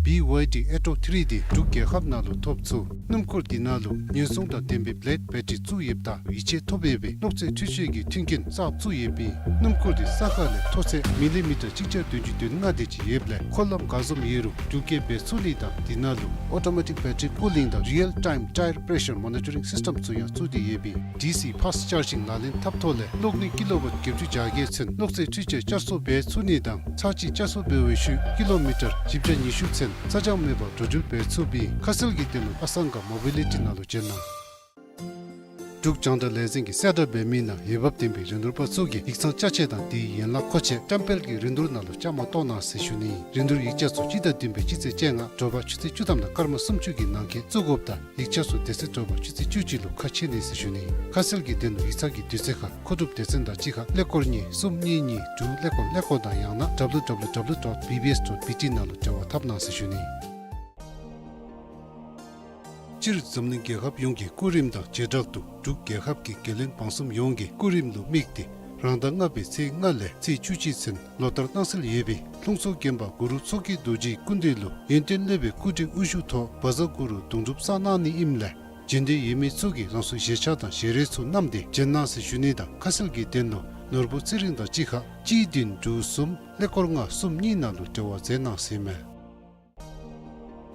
B Y D Atto three དེ་འབྲུག་རྒྱལ་ཁབ་ནང་ལུ་ཐོབ་ཚུགས། སྣུམ་འཁོར་དེ་ནང་ལུ་ཉེན་སྲུང་དང་ལྡན་པའི་བླེཌ་བེ་ཊི་རི་བཙུགས་ཡོདཔ་ད་ཡིད་ཆེས་ཐོབ་པའི་གློག་རྩེད་འཕྲུལ་ཆས་ཀྱི་མཐུན་རྐྱེན་གསརཔ་བཙུགས་ཡོདཔ་ཨིན། སྣུམ་འཁོར་དེ་ས་ཁ་ལས་མཐོ་ཚད་མི་ལི་མི་ཊར་གཅིག་བརྒྱ་བདུན་ཅུ་དོན་ལྔ་དེ་ཅིག་ཡོདཔ་ལས་འཁོར་ལམ་ག་བཟུམ་ཡོད་རུང་འགྲུལ་སྐྱེལ་འབད་ཚུགས་ནི་དང་དེ་ནང་ལུ་automatic battery cooling དང་real time tyre pressure monitoring system ཚུ་ཡང་བཙུགས་ཏེ་ཡོདཔ་ཨིན། ཌི་སི་ཕཱསཊ་ཅར་ཇིང་ལག་ལེན་འཐབ་ཐོག་ལས་གློག་ནུས་ཀི་ལོ་ཝཊ་བརྒྱད་ཅུ་གྱ་བརྒྱད་ཚུན་གློག་རྩེད་འཕྲུལ་ཆས་བསྐྱར་གསོ་འབད་ཚུགས་ནི་དང་ཚར་གཅིག་བསྐྱར་གསོ་འབད་བའི་ཤུལ་ཀི་ལོ་མི་ཊར་བཞི་བརྒྱ་ཉི་ཤུ་ཚུན་ཚ་གྱང་མེད་པར་འགྲོ་འགྲུལ་འབད་ཚུགསཔ་ཨིན། ཁ་གསལ་གྱི་དོན་ལུ་ཨ་སང་ག་མོ་བི་ལི་ཊི་ནང་ལུ་བྱོན་གནང་། འབྲུག་རྒྱང་བསྒྲགས་ལས་འཛིན་གྱིས་གསལ་བསྒྲགས་འབད་མི་ནང་འོས་འབབ་ལྡན་པའི་རིན་བསྡུར་པ་ཚུ་གིས་ཡིག་ཚང་ཅ་ཆས་དང་དེའི་ཡན་ལག་མཁོ་ཆས་བཀྲམ་སྤེལ་གྱི་རིན་བསྡུར་ནང་ལུ་བཅའ་མར་གཏོགས་གནང་ཟེར་ཞུ་ནི། རིན་བསྡུར་ཡིག་ཆ་ཚུ་སྤྱི་ཟླ་བདུན་པའི་སྤྱི་ཚེས་བཅོ་ལྔ་དྲོ་པ་ཆུ་ཚོད་བཅུ་ཐམ་དང་སྐར་མ་སུམ་ཅུ་གི་ནང་འཁོད་བཙུགས་དགོཔ་དང་ཡིག་ཆ་ཚུ་དེ་ཚེ་དྲོ་པ་ཆུ་ཚོད་བཅུ་གཅིག་ལུ་ཁ་ཕྱེ་ནི་ཟེར་ཞུ་ནི། ཁ་གསལ་གྱི་དོན་ལུ་ཡིག་ཚང་གི་དུས་ཚོད་ཁར་མཁོ་སྒྲུབ་སྡེ་ཚན་དང་གཅིག་ཁར་ཀླད་ཀོར་གཉིས་གསུམ་གཉིས་གཉིས་དྲུག་ཀླད་ཀོར་ཀླད་ཀོར་དང་ཡང་ན་W W W dot B B S dot B T ནང་ལུ་འབྲེལ་བ་འཐབ་གནང་ཟེར་ཞུ་ནི། སྤྱིར་འཛམ་གླིང་རྒྱལ་ཁབ་ཡོངས་ཀྱི་སྐུ་རིམ་དང་བྱེ་བྲག་ཏུ་འབྲུག་རྒྱལ་ཁབ་ཀྱི་རྒྱལ་བློན་འབངས་གསུམ་ཡོངས་ཀྱི་སྐུ་རིམ་ལུ་དམིགས་ཏེ་རང་ཟླ་ལྔ་པའི་ཚེས་ལྔ་ལས་ཚེས་བཅུ་གཅིག་ཚུན་ལོ་ལྟར་གནང་སྲོལ་ཡོད་པའི་ལྷུང་བཟེད་དགོན་པ་གུ་རུ་མཚོ་སྐྱེས་རྡོ་རྗེའི་སྐུ་མདུན་ལུ་ཡོན་ཏན་སློབ་དཔོན་སྐུ་ཕྲེང་དབུ་བཞུགས་ཐོག་བཛྲ་གུ་རུ་གདུང་སྒྲུབ་གསན་གནང་ནི་ཨིནམ་ལས་བྱོན་འདོད་ཡོད་མི་ཚུ་གིས་རང་སོའི་བཞེས་ཆ་དང་ཞལ་རས་ཚུ་བསྣམས་ཏེ་བྱོན་གནང་ཟེར་ཞུ་ནི་དང་ཁ་གསལ་གྱི་དོན་ལུ་ནོར་བུ་ཚེ་རིང་དང་གཅིག་ཁར་གཅིག་བདུན་དྲུག་གསུམ་ཀླད་ཀོར་ལྔ་གསུམ་གཉིས་ནང་ལུ་འབྲེལ་བ་མཛད་གནང་ཟེར་མས།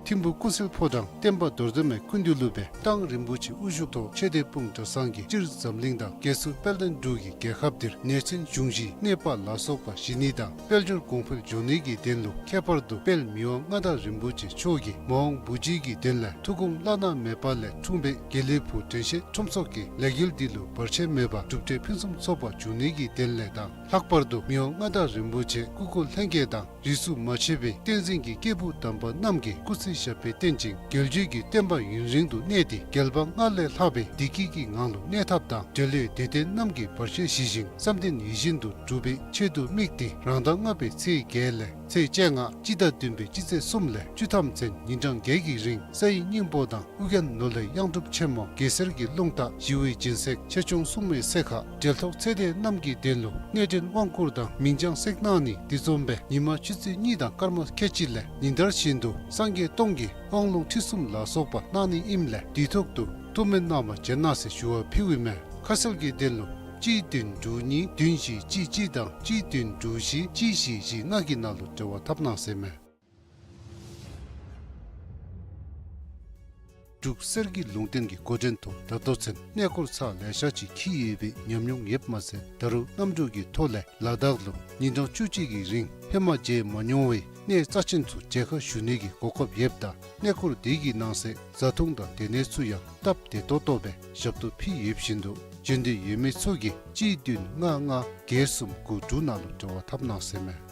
ཐིམ་ཕུ་ཀུན་གསལ་ཕོ་བྲང་བསྟན་པ་རྡོར་གདན་མའི་སྐུ་མདུན་ལུ་སྦེ་ཏང་རིན་པོ་ཆེ་དབུ་བཞུགས་ཐོག་ཆོས་སྡེ་སྤུངས་གྲྭ་ཚང་གིས་སྤྱིར་འཛམ་གླིང་དང་རྒྱལ་སྲུང་དཔལ་ལྡན་འབྲུག་གི་རྒྱལ་ཁབ་འདིར་གནས་ཆེན་འབྱུང་བཞིའི་གནས་པ་ལ་སོགས་པ་ཞི་ནི་དང་དཔལ་འབྱོར་གོང་འཕེལ་འགྱོ་ནི་གི་དོན་ལུ་ཁྱད་པར་དུ་དཔལ་མི་དབང་མངའ་བདག་རིན་པོ་ཆེ་མཆོག་གིས་མ་འོངས་བུ་བརྒྱུད་ཀྱི་དོན་ལས་ཐུགས་དགོངས་བླ་ན་མེད་པ་ལས་འཁྲུངས་པའི་དགེ་ལེགས་ཕུག་དྲན་ཤེས་ཁྲོམ་ཚོགས་ཀྱི་ལས་འགུལ་འདི་ལུ་བར་ཆད་མེད་པར་གྲུབ་འབྲས་ཕུན་སུམ་ཚོགས་པ་འབྱུང་ནི་གི་དོན་ལས་དང་ལྷག་པར་དུ་མི་དབང་མངའ་བདག་རིན་པོ་ཆེ་སྐུ་འཁོར་ལྷན་རྒྱས་དང་རིས་སུ་མ་ཆད་པའི་བསྟན་འཛིན་གྱི་སྐྱེས་བུ་དམ་པ་རྣམས་ཀྱི་སྐུ་ཚེ་ཞབས་པད་བརྟན་ཅིང་རྒྱལ་བརྒྱུད་ཀྱི་བསྟན་པ་ཡུན་རིང་དུ་གནས་ཏེ་རྒྱལ་བ་སྔར་ལས་ལྷག་པའི་བདེ་སྐྱིད་ཀྱི་ངང་ལུ་གནས་ཐབས་དང་འབྲེལ་ཡོད་དད་ལྡན་རྣམས་ཀྱི་བར་ཆད་ཞི་ཞིང་བསམ་དོན་ཡིད་བཞིན་དུ་འགྲུབ་པའི་ཆེད་དུ་དམིགས་ཏེ་རང་ཟླ་ལྔ་པའི་ཚེས་བརྒྱད་ལས་ཚེས་བཅོ་ལྔ་སྤྱི་ཟླ་བདུན་པའི་སྤྱི་ཚེས་གསུམ་ལས་བཅུ་ཐམ་ཚུན་ཉིན་གྲངས་བརྒྱད་ཀྱི་རིང་ས་ཡི་སྙིང་པོ་དང་ཨོ་རྒྱན་ནོར་ལྷའི་གཡང་སྒྲུབ་ཆེན་མོ་གེ་སར་གྱི་རླུང་རྟ་ཞི་བའི་སྦྱིན་སྲེག་ཆེ་ཆུང་སྲུང་མའི་སྲེག་ཁ་འབྲེལ་ཐོགས་ཚེ་འདས་རྣམས་ཀྱི་དོན་ལུ་གནས་འདྲེན་དབང་བསྐུར་དང་མིང་བྱང་སྲེག་གནང་ནི་དེ་བཟུམ་སྦེ་ཉིན་མ་ཆུ་ཚོད་གཉིས་དང་སྐར་མ་ཁལ་གཅིག་ལས་ཉིན་ལྟར་བཞིན་དུ་སངས་རྒྱས་སྟོང་གི་དབང་ལུང་ཁྲིད་གསུམ་ལ་སོགས་པ་གནང་ནི་ཨིནམ་ལས་དུས་ཐོག་ཏུ་ཐུགས་སྨོན་གནང་བར་བྱོན་གནང་ཟེར་ཞུ་བ་ཕུལཝ་ཨིན་མས། ཁ་གསལ་གྱི་དོན་ལུ་གཅིག་བདུན་དྲུག་གཉིས་བདུན་བཞི་གཅིག་གཅིག་དང་གཅིག་བདུན་དྲུག་བཞི་གཅིག་བཞི་བཞི་ལྔ་གི་ནང་ལུ་འབྲེལ་བ་འཐབ་གནང་ཟེར་མས། འབྲུག་གསེར་གྱི་ལུང་བསྟན་གྱི་འགོ་འདྲེན་ཐོག་ད་ལྟོ་ཚུན་གནས་སྐོར་ཚར་ལེ་ཤ་ཅིག་འཁྱིད་ཡོད་པའི་ཉམས་མྱོང་ཡོདཔ་མ་ཚད་ད་རུང་གནམ་གྲུ་གི་ཐོག་ལས་ལ་དྭགས་ལུ་ཉིན་གྲངས་བཅུ་གཅིག་གི་རིང་ཧེ་མ་མཇལ་མ་མྱོང་བའི་གནས་རྩ་ཆེན་ཚུ་མཇལ་ཁ་ཞུ་ནི་གི་གོ་སྐབས་ཡོདཔ་ད་གནས་སྐོར་དེ་གི་ནང་གསེས་བཟའ་འཐུང་དང་སྡོད་གནས་ཚུ་ཡང་སྟབས་བདེ་ཏོག་ཏོ་སྦེ་ཞབས་ཏོག་ཕུལ་ཡོད་བཞིན་དུ་བྱོན་འདོད་ཡོད་མི་ཚུ་གིས་གཅིག་བདུན་ལྔ་ལྔ་བརྒྱད་གསུམ་དགུ་དྲུག་ནང་ལུ་འབྲེལ་བ་འཐབ་གནང་ཟེར་མས།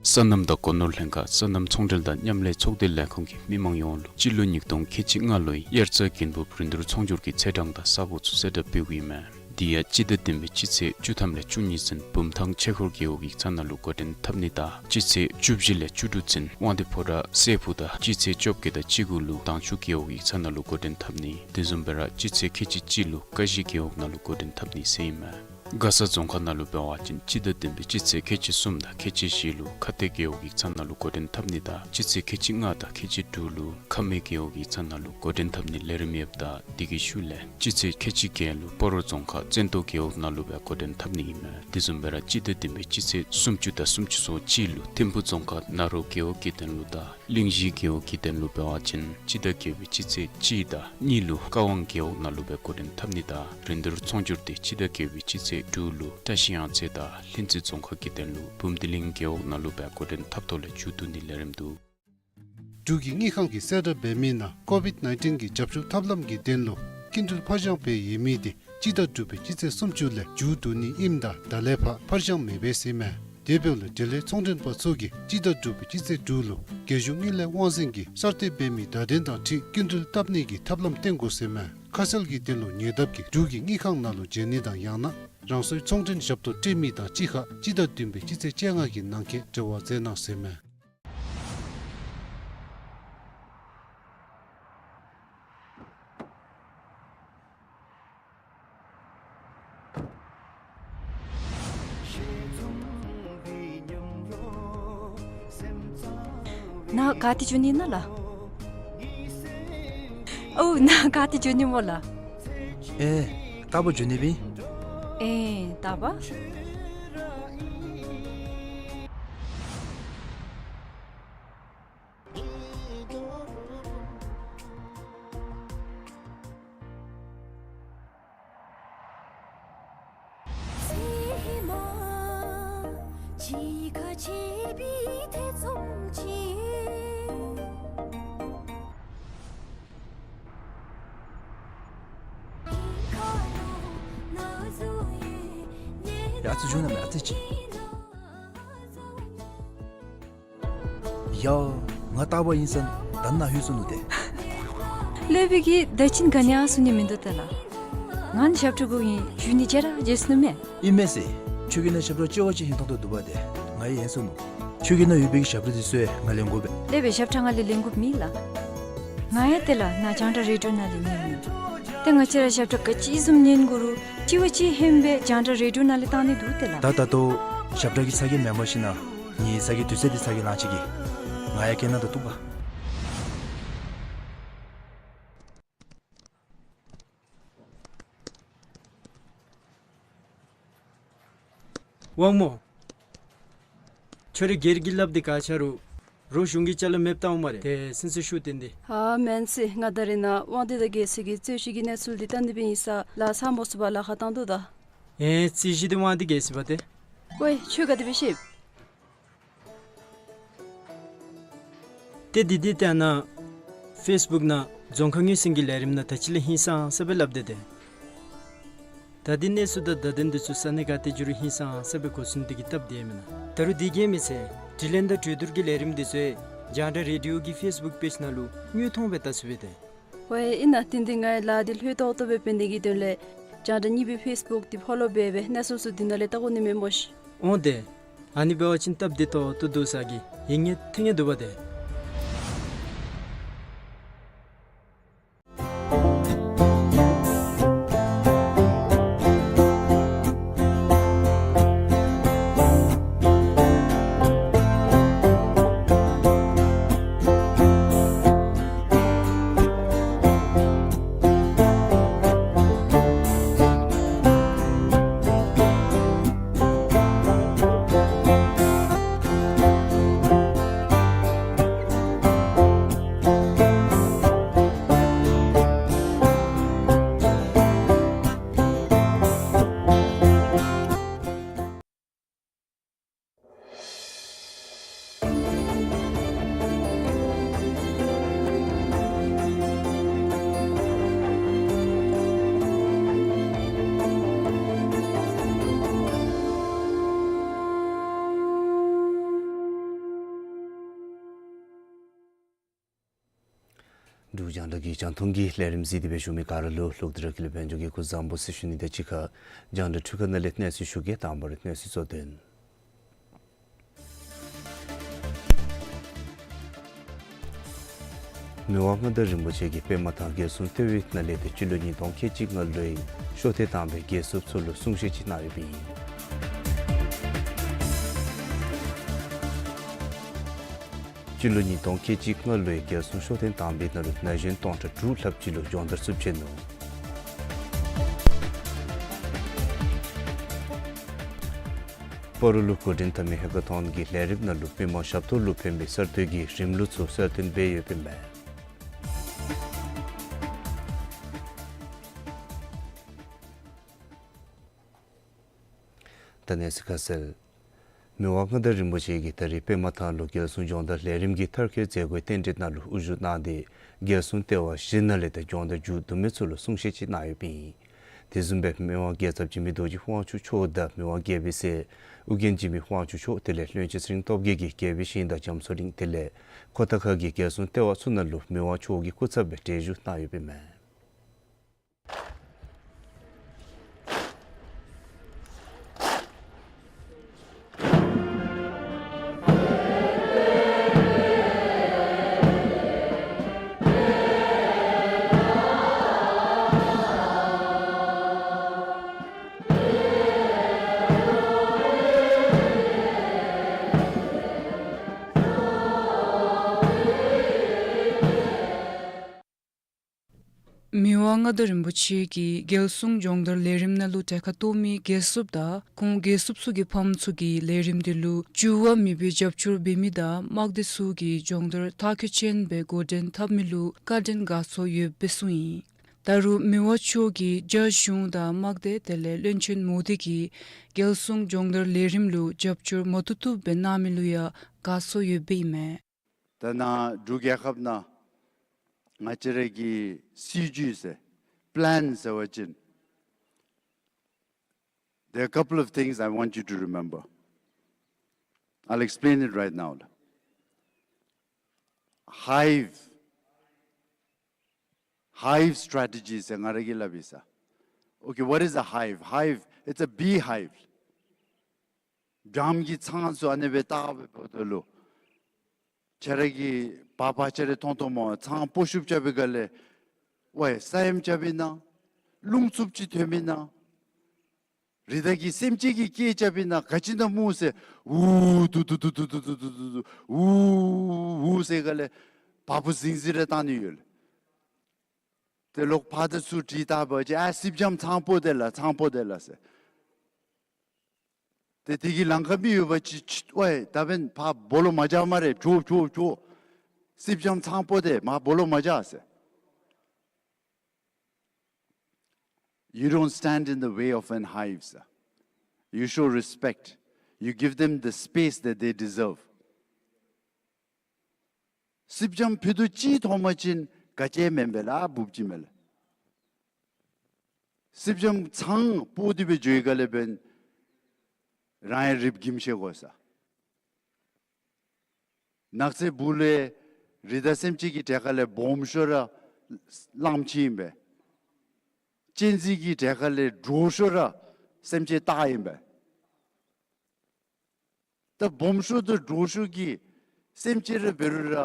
སོ་ནམ་དང་སྒོ་ནོར་ལྷན་ཁག་སོ་ནམ་ཚོང་འབྲེལ་དང་མཉམ་ལས་ཚོགས་སྡེ་ལས་ཁུངས་ཀྱིས་མི་མང་ཡོངས་ལུ་སྤྱི་ལོ་ཉིས་སྟོང་ཁལ་གཅིག་ལྔ་ལོའི་དབྱར་རྩྭ་དགུན་འབུབ་རིན་བསྡུར་ཚོང་སྒྱུར་གྱི་ཚེས་གྲངས་དང་ས་སྒོ་ཚུ་གསལ་བསྒྲགས་འབདཝ་ཨིན་མས། དེ་ཡང་སྤྱི་ཟླ་བདུན་པའི་སྤྱི་ཚེས་བཅུ་ཐམ་ལས་བཅུ་གཉིས་ཚུན་བུམ་ཐང་ཆོས་འཁོར་རྒེད་འོག་ཡིག་ཚང་ནང་ལུ་འགོ་འདྲེན་འཐབ་ནི་དང་སྤྱི་ཚེས་བཅུ་བཞི་ལས་བཅུ་དྲུག་ཚུན་དབང་འདུས་ཕོ་བྲང་སྲས་ཕུག་དང་སྤྱི་ཚེས་བཅོ་བརྒྱད་དང་བཅུ་དགུ་ལུ་དྭངས་ཆུ་རྒེད་འོག་ཡིག་ཚང་ནང་ལུ་འགོ་འདྲེན་འཐབ་ནི། དེ་བཟུམ་སྦེ་ར་སྤྱི་ཚེས་ཁལ་གཅིག་གཅིག་ལུ་ཀ་གཞི་རྒེད་འོག་ནང་ལུ་འགོ་འདྲེན་འཐབ་ནི་ཟེར་ཨིན་མས། མགར་ས་རྫོང་ཁག་ནང་ལུ་འབད་བ་ཅིན་སྤྱི་ཟླ་བདུན་པའི་སྤྱི་ཚེས་ཁལ་གཅིག་གསུམ་དང་ཁལ་གཅིག་བཞི་ལུ་ཁ་གཏད་རྒེད་འོག་ཡིག་ཚང་ནང་ལུ་འགོ་འདྲེན་འཐབ་ནི་དང་སྤྱི་ཚེས་ཁལ་གཅིག་ལྔ་དང་ཁལ་གཅིག་དྲུག་ལུ་ཁ་སྨད་རྒེད་འོག་ཡིག་ཚང་ནང་ལུ་འགོ་འདྲེན་འཐབ་ནི་ལས་རིམ་ཡོདཔ་ད་དེ་གི་ཤུལ་ལས་སྤྱི་ཚེས་ཁལ་གཅིག་བརྒྱད་ལུ་སྤ་རོ་རྫོང་ཁག་བཙན་ཏོ་རྒེད་འོག་ནང་ལུ་སྦེ་འགོ་འདྲེན་འཐབ་ནི་ཨིན་མས། དེ་བཟུམ་སྦེ་ར་སྤྱི་ཟླ་བདུན་པའི་སྤྱི་ཚེས་སུམ་ཅུ་དང་སུམ་ཅུ་སོ་གཅིག་ལུ་ཐིམ་ཕུག་རྫོང་ཁག་ན་རོ་རྒེད་འོག་གི་དོན་ལུ་དང་གླིང་བཞི་རྒེད་འོག་གི་དོན་ལུ་འབད་བ་ཅིན་སྤྱི་ཟླ་བརྒྱད་པའི་སྤྱི་ཚེས་གཅིག་དང་གཉིས་ལུ་ཀ་ཝང་རྒེད་འོག་ནང་ལུ་སྦེ་འགོ་འདྲེན་འཐབ་ནི་དང་རིན་བསྡུར་ཚོང་སྒྱུར་དེ་སྤྱི་ཟླ་བརྒྱད་པའི་སྤྱི་ཚེས་དྲུག་ལུ་བཀྲ་ཤིས་གཡང་རྩེ་དང་ལྷུན་རྩེ་རྫོང་ཁག་གི་དོན་ལུ་བུམ་སྡེ་གླིང་རྒེད་འོག་ནང་ལུ་སྦེ་འགོ་འདྲེན་འཐབ་ཐོག་ལས་མཇུག་བསྡུ་ནི་ལས་རིམ་འདུག། འབྲུག་གི་དངུལ་ཁང་གིས་གསལ་བསྒྲགས་འབད་མི་ནང་ཀོ་ཝིཌ་ནའིན་ཊིན་གྱི་རྒྱབ་སྐྱོར་ཐབས་ལམ་གྱི་དོན་ལུ་སྐྱིན་འགྲུལ་ཕར་འགྱངས་འབད་ཡོད་མི་དེ་སྤྱི་ཟླ་དྲུག་པའི་སྤྱི་ཚེས་སུམ་ཅུ་ལས་མཇུག་བསྡུ་ནི་ཨིནམ་ད་ད་ལས་ཕར་ཕར་འགྱངས་མི་འབད་ཟེར་མས། དེ་འབདཝ་ལས་འབྲེལ་ཡོད་ཚོང་མགྲོན་པ་ཚུ་གིས་སྤྱི་ཟླ་དྲུག་པའི་སྤྱི་ཚེས་དྲུག་ལུ་རྒྱལ་གཞུང་དངུལ་ལས་དབང་འཛིན་གྱིས་གསར་གཏོད་འབད་མི་བརྡ་དོན་དང་འཁྲིལ་སྐྱིན་འགྲུལ་བཏབ་ནི་གི་ཐབས་ལམ་བསྟེན་དགོ་ཟེར་མས། ཁ་གསལ་གྱི་དོན་ལུ་ཉེ་འདབས་ཀྱི་འབྲུག་གི་དངུལ་ཁང་ནང་ལུ་འབྱོན་ནི་དང་ཡང་ན་རང་སོའི་ཚོང་མགྲོན་ཞབས་ཏོག་སྤྲོད་མི་དང་གཅིག་ཁར་སྤྱི་ཟླ་བདུན་པའི་སྤྱི་ཚེས་བཅོ་ལྔ་གི་ནང་འཁོད་འབྲེལ་བ་མཛད་གནང་ཟེར་མས། ནཱ་ག་ཏེ་འགྱོ་ནི་ཨིན་ན་ལགས། ཨོ་ནཱ་ག་ཏེ་འགྱོ་ནི་སྨོ་ལགས། ཨེ་རྟག་པར་འགྱོ་ནི་སྦེ་ཨིན། ཨེ་རྟག་པར། ཡ་ཨ་ཙི་བཞུགས་གནང་མས། ཨ་ཙི་ཅིག། ཡ། ང་རྟག་པར་ཨིན་ཟེར་ད་ནཱ་ལྷོད་སོ་ནུག་ཏེ། སློབ་དཔོན་གྱིས་ད་ཅི་ག་ནི་ཡང་གསུང་ནི་མིན་འདུག་ཏེ་ལགས། ང་ནི་ཞབས་ཁྲ་གུ་ཨིན། བཞུགས་ནི་བརྗེད་ར་བརྗེད་སོ་ནུག་མས། ཨིན་མས་ཟེར། ཁྱོད་ཀྱི་ནང་ཞབས་ཁྲ་བཅོ་བ་ཅིག་ཧིང་ཐང་ཐོག་འདུག་པ་ཏེ། ང་ཡང་ཡེངས་སོ་ནུག། ཁྱོད་ཀྱི་ནང་ཡོད་པའི་གི་ཞབས་ཁྲ་དེ་ཚུ་ང་ལེན་དགོ་པས། སློབ་དཔོན་ཞབས་ཁྲ་ང་ལས་ལེན་དགོཔ་མེད་ལགས། ང་ཡང་ཏེ་ལགས་ནཱ་རྒྱང་བསྒྲགས་རེ་ཌི་ཡོ་ནང་ལས་ཉན་ནི། ཏེ་ང་བཅས་ར་ཞབས་ཁྲ་ག་ཅི་བཟུམ་ཉན་དགོ་རུང་གཅིག་བ་གཅིག་ཧེང་སྦེ་རྒྱང་བསྒྲགས་རེ་ཌི་ཡོ་ནང་ལས་བཏང་ནི་འདུག་ཏེ་ལགས། ད་ད་ལྟོ་ཞབས་ཁྲ་གི་ཚ་གྱང་མེན་པར་ཞིན་ན་ངེའི་ཚ་གྱང་དུས་ཚོད་འདི་ཚ་གྱང་ལང་ཅི་གི། ང་ཡང་སྐད་ནང་དུ་གཏུགས་པ། དབང་མོ། ཁྱོད་རའི་སྒེར་གྱི་ལགཔ་འདི་ག་ཆ་རུང་རོགས་གཞུང་གི་ཅ་ལ་མེདཔ་བཏང་འོང་སྨ་རེ། ཏེ་སེམས་སུ་ཤུགས་བཏོན་ཏེ། ཧ་མེན་ཟེར། ང་ད་རེས་ནཱ་དབང་འདུས་དང་རྒྱལ་སྲས་ཀྱི་རྩོད་གཞི་གི་གནས་ཚུལ་འདི་བལྟ་ནི་སྦེ་ཨིན་ས་ལགས། ཚར་མ་ཚུགས་པར་ལཱ་ཁག་བཏང་དོ་ད། ཨེ་རྩོད་གཞི་འདི་དབང་འདུས་རྒྱལ་སྲས་པ་ཏེ། ཝའེ་ཁྱོད་ག་དེ་སྦེ་ཤེས། ཏེ་འདི་འདི་ལྟ་ན་ཕེསི་བུཀ་ནང་རྫོང་ཁ་ངོས་ཟིན་གྱི་ལས་རིམ་ནང་ད་ཅི་ལས་ཧིང་སངས་ས་སྦེ་སླབ་སྟེ་ཏེ། ད་འདི་གནས་ཚུལ་དང་བརྡ་དོན་འདི་ཚུ་ས་གནས་ག་ཏེ་འགྱོ་རུང་ཧིང་སངས་ས་སྦེ་གོ་ཚུགས་ནི་དེ་གིས་སྟབས་བདེ་མེན་ན། ད་རུང་དེ་གིས་མི་ཚད་དྲི་ལན་དང་གྲོས་བསྡུར་གྱི་ལས་རིམ་འདི་ཚུ་རྒྱང་བསྒྲགས་རེ་ཌི་ཡོ་གི་ཕེསི་བུཀ་པེཇ་ནང་ལུ་དངོས་མཐོང་སྦེ་བལྟ་ཚུགས་པས་ཏེ། ཝའེ་ཨིན་ན། དེ་འདི་ངེའི་ལཱ་འདི་ལྷོད་ཏོག་ཏོ་སྦེ་འབད་ནི་གི་དོན་ལས་རྒྱང་བསྒྲགས་གཉིས་པའི་ཕེསི་བུཀ་འདི་ཕོ་ལོ་འབད་སྦེ་གནས་ཚུལ་ཚུ་འདི་ནང་ལས་བལྟ་དགོ་ནི་མས་སྨོ་ཤིག། འོང་ཏེ། ཨ་ནི་འབད་བ་ཅིན་སྟབས་བདེ་ཏོག་ཏོ་འདུག་ས་གི་ཡིད་ངེས་ཐིང་ངེས་འདུག་པ་ཏེ། འབྲུག་རྒྱང་བསྒྲགས་ཀྱི་རྒྱང་མཐོང་གི་ལས་རིམ་གཟིགས་ཏེ་སྦེ་བཞུགས་མི་ག་ར་ལུ་ལྷག་དེ་ར་ཀུན་ལེགས་དཔལ་འབྱོར་གྱིས་སྐུ་གཟུགས་བཟང་པོ་ཟེར་ཞུ་ནི་དང་གཅིག་ཁར་རྒྱང་བསྒྲགས་འཕྲུལ་ཁང་ནང་ལས་གནས་ཚུལ་ཞུ་གེ། དང་པ་ར་གནས་ཚུལ་གཙོ་དོན། མི་དབང་མངའ་བདག་རིན་པོ་ཆེ་གིས་པདྨ་ཐང་རྒྱལ་སྲུང་ལྟེ་བའི་ནང་ལས་ཏེ་སྤྱི་ལོ་ཉིས་སྟོང་ཁལ་གཅིག་ལྔ་ལོའི་ཤོག་ཐེངས་དང་པའི་རྒྱལ་སྲུངཔ་ཚུ་ལུ་གསུང་བཤད་ཅིག་གནང་ཡོདཔ་ཨིན། སྤྱི་ལོ་ཉིས་སྟོང་ཁལ་གཅིག་ལྔ་ལོའི་རྒྱལ་སྲུང་ཤོག་ཐེངས་དང་པའི་ནང་ལུ་ན་གཞོན་སྟོང་ཕྲག་དྲུག་ལྷགཔ་ཅིག་ལུ་སྦྱོང་བརྡར་ཚུ་བྱིན་ནུག། སྤ་རོ་ལུ་འགོ་འདྲེན་འཐབ་མི་ཧེ་ཀ་ཐོན་གྱི་ལས་རིམ་ནང་ལུ་མི་མང་ཞབས་ཏོག་ལུ་ཕན་པའི་གསར་གཏོད་ཀྱི་རིམ་ལུགས་ཚུ་གསལ་སྟོན་འབད་ཡོདཔ་ཨིན་མས། ད་གནས་ཚུལ་ཁ་གསལ། མི་དབང་མངའ་བདག་རིན་པོ་ཆེ་གིས་ད་རིས་པདྨ་ཐང་ལུ་རྒྱལ་སྲུང་སྦྱོང་བརྡར་ལས་རིམ་གྱི་མཐར་འཁྱོལ་མཛད་སྒོའི་རྟེན་འབྲེལ་ནང་ལུ་དབུ་བཞུགས་གནང་སྟེ་རྒྱལ་སྲུང་ལྟེ་བ་བཞི་ནང་ལས་ཏེ་སྦྱོང་བརྡར་མཇུག་བསྡུ་མི་ཚུ་ལུ་གསུང་བཤད་ཅིག་གནང་ཡོདཔ་ཨིན། དེ་བཟུམ་སྦེ་མི་དབང་རྒྱལ་ཚབ་འཇིགས་མེད་རྡོ་རྗེ་དབང་ཕྱུག་མཆོག་དང་མི་དབང་རྒྱལ་པོའི་སྲས་ཨོ་རྒྱན་འཇིགས་མེད་དབང་ཕྱུག་མཆོག་དེ་ལས་བློན་ཆེན་ཚེ་རིང་སྟོབས་རྒྱས་ཀྱིས་རྒྱལ་པོའི་ཞིང་དང་རྒྱ་མཚོ་གླིང་དེ་ལས་ཁོ་ཐང་ཁ་གི་རྒྱལ་སྲུང་ལྟེ་བ་ཚུ་ནང་ལུ་མི་དབང་མཆོག་གིས་སྐུ་ཚབ་སྦེ་གྲལ་བཞུགས་གནང་ཡོདཔ་ཨིན་མས། མི་དབང་མངའ་བདག་རིན་པོ་ཆེ་གིས་རྒྱལ་སྲུང་སྦྱོང་བརྡར་ལས་རིམ་ནང་ལུ་གྲལ་ཁར་གཏོགས་མི་རྒྱལ་སྲུངཔ་དང་ཁོང་རྒྱལ་སྲུངཔ་ཚུ་གི་ཕམ་ཚུ་གིས་ལས་རིམ་དེ་ལུ་འགྱུར་བ་མེད་པའི་རྒྱབ་སྐྱོར་འབད་མི་དང་དམག་སྡེ་ཚུ་གིས་སྦྱོང་བརྡར་མཐར་འཁྱོལ་ཅན་སྦེ་འགོ་འདྲེན་འཐབ་མི་ལུ་བཀའ་དྲིན་དགའ་ཚོར་ཡོདཔ་སྦེ་གསུངས་ཡི། ད་རུང་མི་དབང་མཆོག་གིས་རྒྱ་གཞུང་དང་དམག་སྡེ་དེ་ལས་བློན་ཆེན་མོ་དི་གིས་རྒྱལ་སྲུང་སྦྱོང་བརྡར་ལས་རིམ་ལུ་རྒྱབ་སྐྱོར་མ་བཏུབ་བཏུབ་སྦེ་གནང་མི་ལུ་ཡང་དགའ་ཚོར་ཡོདཔ་ཨིན་མས། ད་ནཱ་འབྲུག་རྒྱལ་ཁབ་ནང་ང་བཅས་ར་གི་སྲིད་བྱུས་ཟེར་པི་ལེན་ཟེར་བ་ཅིན། There are a couple of things I want you to remember. I'll explain it right now. Hive, hive strategy ཟེར་ང་ར་གིས་སླབ་ཡི་ས། Okay, what is a hive? Hive, it's a beehive. སྦྱངམ་གྱི་ཚང་ཚུ་ཨ་ནི་སྦེ་བཏགས་སྦེ་འབདཝ་ད་ལུ་ཁྱེད་ར་གིས་པར་ཕར་ཁྱེད་ར་མཐོང་མཐོངམ་སྨོ། ཚང་སྤོ་བཤུབ་རྐྱབ་པའི་སྒང་ལས་ཝའི་ས་ཡོམ་རྐྱབ་ཨིན་ན། རླུང་འཚུབ་ཅིག་ཐོནམ་ཨིན་ན། རི་དྭགས་ཀྱི་སེམས་ཅན་གྱིས་སྐད་རྐྱབ་ཨིན་ན། ག་ཅི་ཨིན་ན་སྨོ་ཟེར། ཝུ་དུ་དུ་དུ་དུ་ཝུ་ཝུ་ཟེར་སྒང་ལས་བ་སྤུ་ཟིང་ཟིང་ར་བཏང་ནི་ཡོད་ལགས། ཏེ་ལོག་ཕར་དང་ཚུར་དྲི་བལྟ་བ་ཅིན་ཨ་སྲིབ་སྦྱངམ་ཚང་སྤོ་དེས་ལགས། ཚང་སྤོ་དེས་ལགས་ཟེར། ཏེ་དེ་གི་ལང་ཀ་མི་ཡོད་པ་ཅིན་ཅིག་ཝའི་ད་འབདན་ཕར་སྦོ་ལོགས་མ་བྱ་སྨ་རེ། འགྱོ་འགྱོ་འགྱོ། སྲིབ་སྦྱངམ་ཚང་སྤོ་དེས། མར་སྦོ་ལོགས་མ་བྱ་ཟེར། You don't stand in the way of an hive, sir. You show respect. You give them the space that they deserve. སྲིབ་སྦྱངམ་ཕུད་རྡོག་གཅིག་མཐོང་པ་ཅིན་ག་ཅི་མེན་པས་ལགས། འབུཔ་ཅིག་མས་ལགས། སྲིབ་སྦྱངམ་ཚང་སྤོ་སྟེ་སྦེ་འགྱོ་བའི་སྒང་ལས་འབདན་རང་ཡང་རིགཔ་འགྱིམ་ཤེས་དགོ་ས། ནགས་ཚལ་སྦུག་ལས་རི་དྭགས་སེམས་ཅན་གྱི་གྲལ་ཁ་ལས་སྦོམ་ཤོས་ར་གླངམོ་ཆེ་ཨིན་པས། གཅན་གཟན་གྱི་གྲལ་ཁ་ལས་འདྲོག་ཤོས་ར་སེམས་ཅན་སྟག་ཨིན་པས། ད་སྦོམ་ཤོས་དང་འདྲོག་ཤོས་ཀྱི་སེམས་ཅན་ར་འབད་རུང་ར་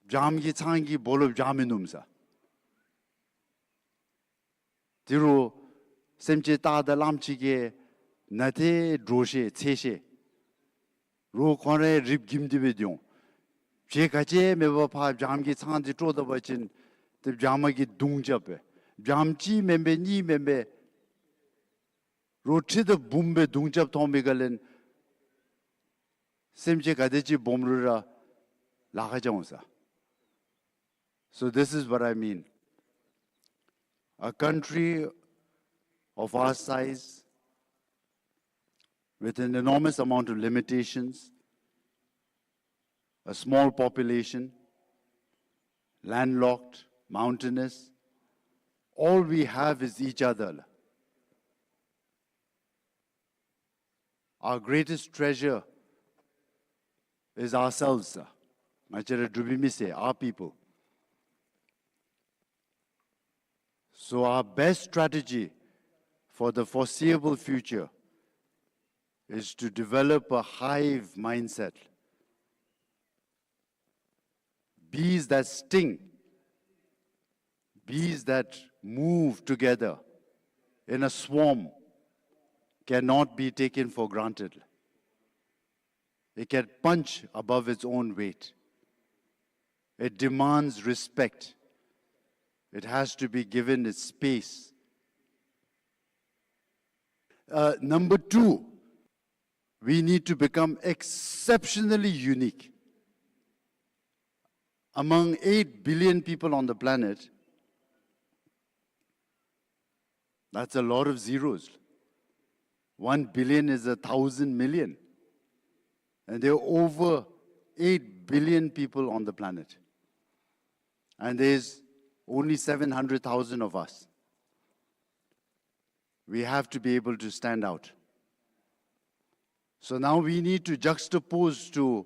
སྦྱངམ་གྱི་ཚང་གིས་སྦོ་ལོགས་སྦྱང་མི་ནུམ་ས། དེ་རུང་སེམས་ཅན་སྟག་དང་གླངམོ་ཆེ་གིས་ནན་ཏན་འདྲོག་ཤེས་འཚེར་ཤེས། རོགས་ཁོང་རའི་རིགཔ་འགྱིམ་སྟེ་སྦེ་སྡོད་འོང་། བྱེད་ག་ཅི་མེད་པར་ཕར་སྦྱངམ་གྱི་ཚང་འདི་དཀྲོག་ད་པ་ཅིན་ཏེ་སྦྱངམ་གིས་རྡུང་རྐྱབ་པས། སྦྱངམ་གཅིག་མེན་པས་གཉིས་མེན་པས། རོགས་ཁྲི་དང་འབུམ་སྦེ་རྡུང་རྐྱབ་མཐོང་པའི་སྒང་ལས་སེམས་ཅན་ག་དེ་ཅིག་སྦོམ་རུང་ར་ལཱ་ཁག་རྐྱབ་འོང་ས། So this is what I mean. A country of our size, with an enormous amount of limitations, a small population, landlocked, mountainous, all we have is each other. Our greatest treasure is ourselves, sir. ང་བཅས་ར་འབྲུག་པའི་མི་སེར། our people. So our best strategy for the foreseeable future is to develop a hive mindset. Bees that sting, bees that move together in a swarm cannot be taken for granted. It can punch above its own weight. It demands respect. It has to be given its space. Uh, number two, we need to become exceptionally unique. Among eight billion people on the planet, that's a lot of zeros. One billion is a thousand million. And there are over eight billion people on the planet. And there's only seven hundred thousand of us. We have to be able to stand out. So now we need to juxtapose to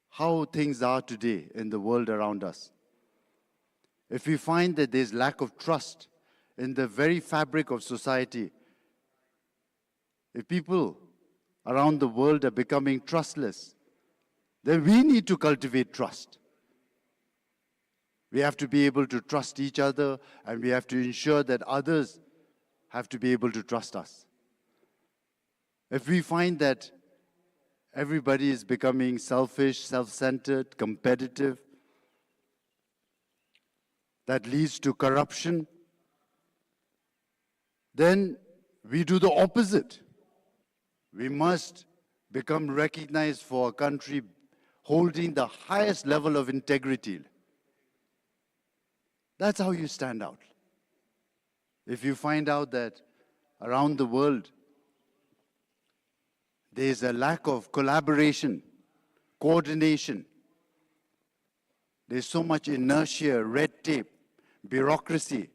how things are today in the world around us. If we find that there's lack of trust in the very fabric of society, if people around the world are becoming trustless, then we need to cultivate trust. We have to be able to trust each other, and we have to ensure that others have to be able to trust us. If we find that everybody is becoming selfish, self-centered, competitive, that leads to corruption, then we do the opposite. We must become recognized for a country holding the highest level of integrity. That's how you stand out. If you find out that around the world there is a lack of collaboration, coordination, there's so much inertia, red tape, bureaucracy,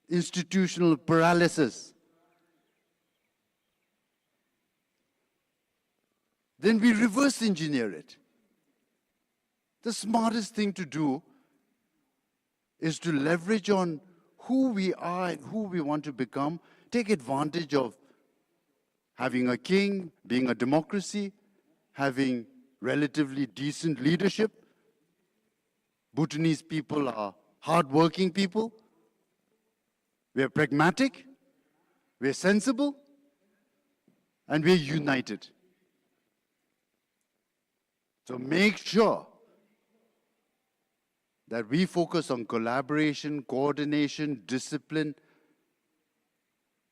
institutional paralysis, then we reverse engineer it. The smartest thing to do is to leverage on who we are and who we want to become, take advantage of having a king, being a democracy, having relatively decent leadership. Bhutanese people are hardworking people. We are pragmatic, we are sensible, and we are united. So make sure that we focus on collaboration, coordination, discipline.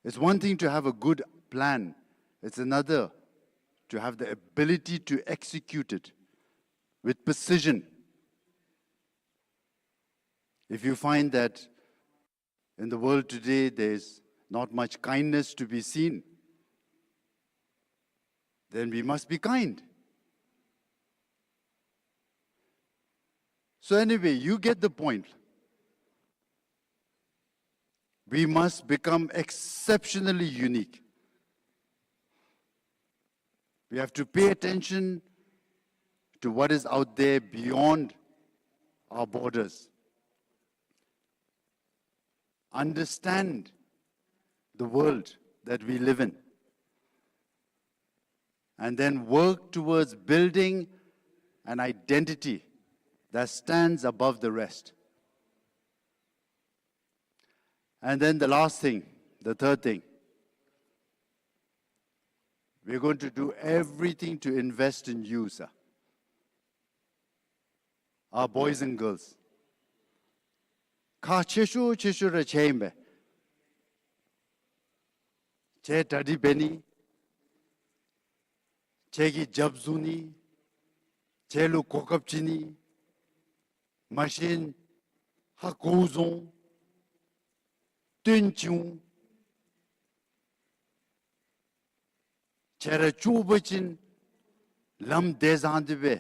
It's one thing to have a good plan. It's another to have the ability to execute it with precision. If you find that in the world today, there's not much kindness to be seen, then we must be kind. So anyway, you get the point. We must become exceptionally unique. We have to pay attention to what is out there beyond our borders. Understand the world that we live in, and then work towards building an identity that stands above the rest. And then the last thing, the third thing, we're going to do everything to invest in you, sir. Our boys and girls. ཁག་ཆེ་ཤོས་ཆེ་ཤོས་ར་ཁྱེད་ཨིན་པས། ཁྱེད་གྲ་སྒྲིག་འབད་ནི། ཁྱེད་ཀྱི་རྒྱབ་བཟུང་ནི། ཁྱེད་ལུ་གོ་སྐབས་བྱིན་ནི། མ་གཞི་ཧ་གོ་བཟུང་། སྟོན་བྱུང་། ཁྱེད་ར་ཅོག་འཐདཔ་ཅིན་ལམ་བདེ་བཟང་འདི་སྦེ་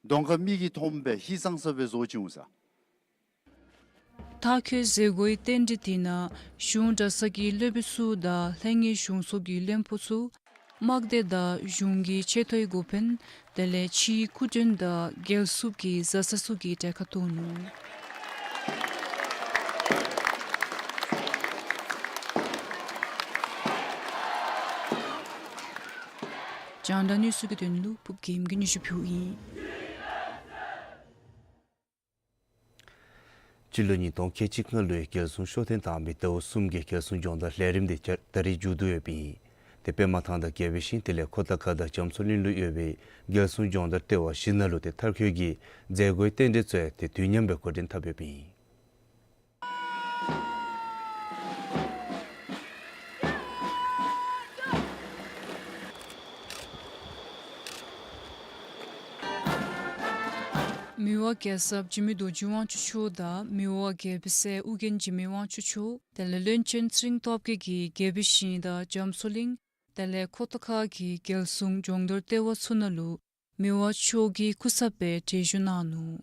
གདོང་ཁར་མིག་གིས་མཐོངམ་སྦེ་ཧིང་སངས་ས་སྦེ་བཟོ་བྱུང་ས། མཐར་འཁྱོལ་མཛད་སྒོའི་རྟེན་འབྲེལ་འདི་ནང་གཞུང་གྲྭ་ཚང་གི་སློབ་དཔོན་ཚུ་དང་ལྷན་རྒྱས་གཞུང་ཚོགས་ཀྱི་བློན་པོ་ཚུ། དམག་སྡེ་དང་གཞུང་གི་ཆེ་མཐོའི་འགོ་དཔོན་དེ་ལས་ཕྱིའི་སྐུ་མགྲོན་དང་རྒྱལ་སྲུང་གི་བཟའ་ཚང་ཚུ་གིས་གྲལ་ཁར་གཏོགས་ནུག། རྒྱང་བསྒྲགས་གནས་ཚུལ་གྱི་དོན་ལུ་ཕུརབ་རྒྱལམོ་གིས་སྙན་ཞུ་ཕུལཝ་ཨིན། སྤྱི་ལོ་ཉིས་སྟོང་ཁལ་གཅིག་ལྔ་ལོའི་རྒྱལ་སྲུང་ཤོ་ཐེངས་དང་པའི་ཟླཝ་གསུམ་གྱི་རྒྱལ་སྲུང་སྦྱོང་བརྡར་ལས་རིམ་དེ་ད་རིས་མཇུག་བསྡུ་ཡོདཔ་ཨིན། དེ་པདྨ་ཐང་དང་དགེ་བའི་ཤིང་དེ་ལས་ཁོ་ཐང་ཁ་དང་རྒྱ་མཚོ་གླིང་ལུ་ཡོད་པའི་རྒྱལ་སྲུང་སྦྱོང་བརྡར་ལྟེ་བ་བཞི་ནང་ལུ་ཏེ་མཐར་འཁྱོལ་གྱི་མཛད་སྒོའི་རྟེན་འབྲེལ་ཚུ་ཡང་ཏེ་དུས་མཉམ་སྦེ་འགོ་འདྲེན་འཐབ་ཡོདཔ་ཨིན། མི་དབང་རྒྱལ་ཚབ་འཇིགས་མེད་རྡོ་རྗེ་དབང་ཕྱུག་མཆོག་དང་མི་དབང་རྒྱལ་པོའི་སྲས་ཨོ་རྒྱན་འཇིགས་མེད་དབང་ཕྱུག་མཆོག་དེ་ལས་བློན་ཆེན་ཚེ་རིང་སྟོབས་རྒྱས་ཀྱིས་དགེ་བའི་ཤིང་དང་རྒྱ་མཚོ་གླིང་དེ་ལས་ཁོ་ཐང་ཁ་གི་རྒྱལ་སྲུང་སྦྱོང་བརྡར་ལྟེ་བ་ཚུ་ནང་ལུ་མི་དབང་མཆོག་གི་སྐུ་ཚབ་སྦེ་གྲལ་བཞུགས་གནང་ནུག།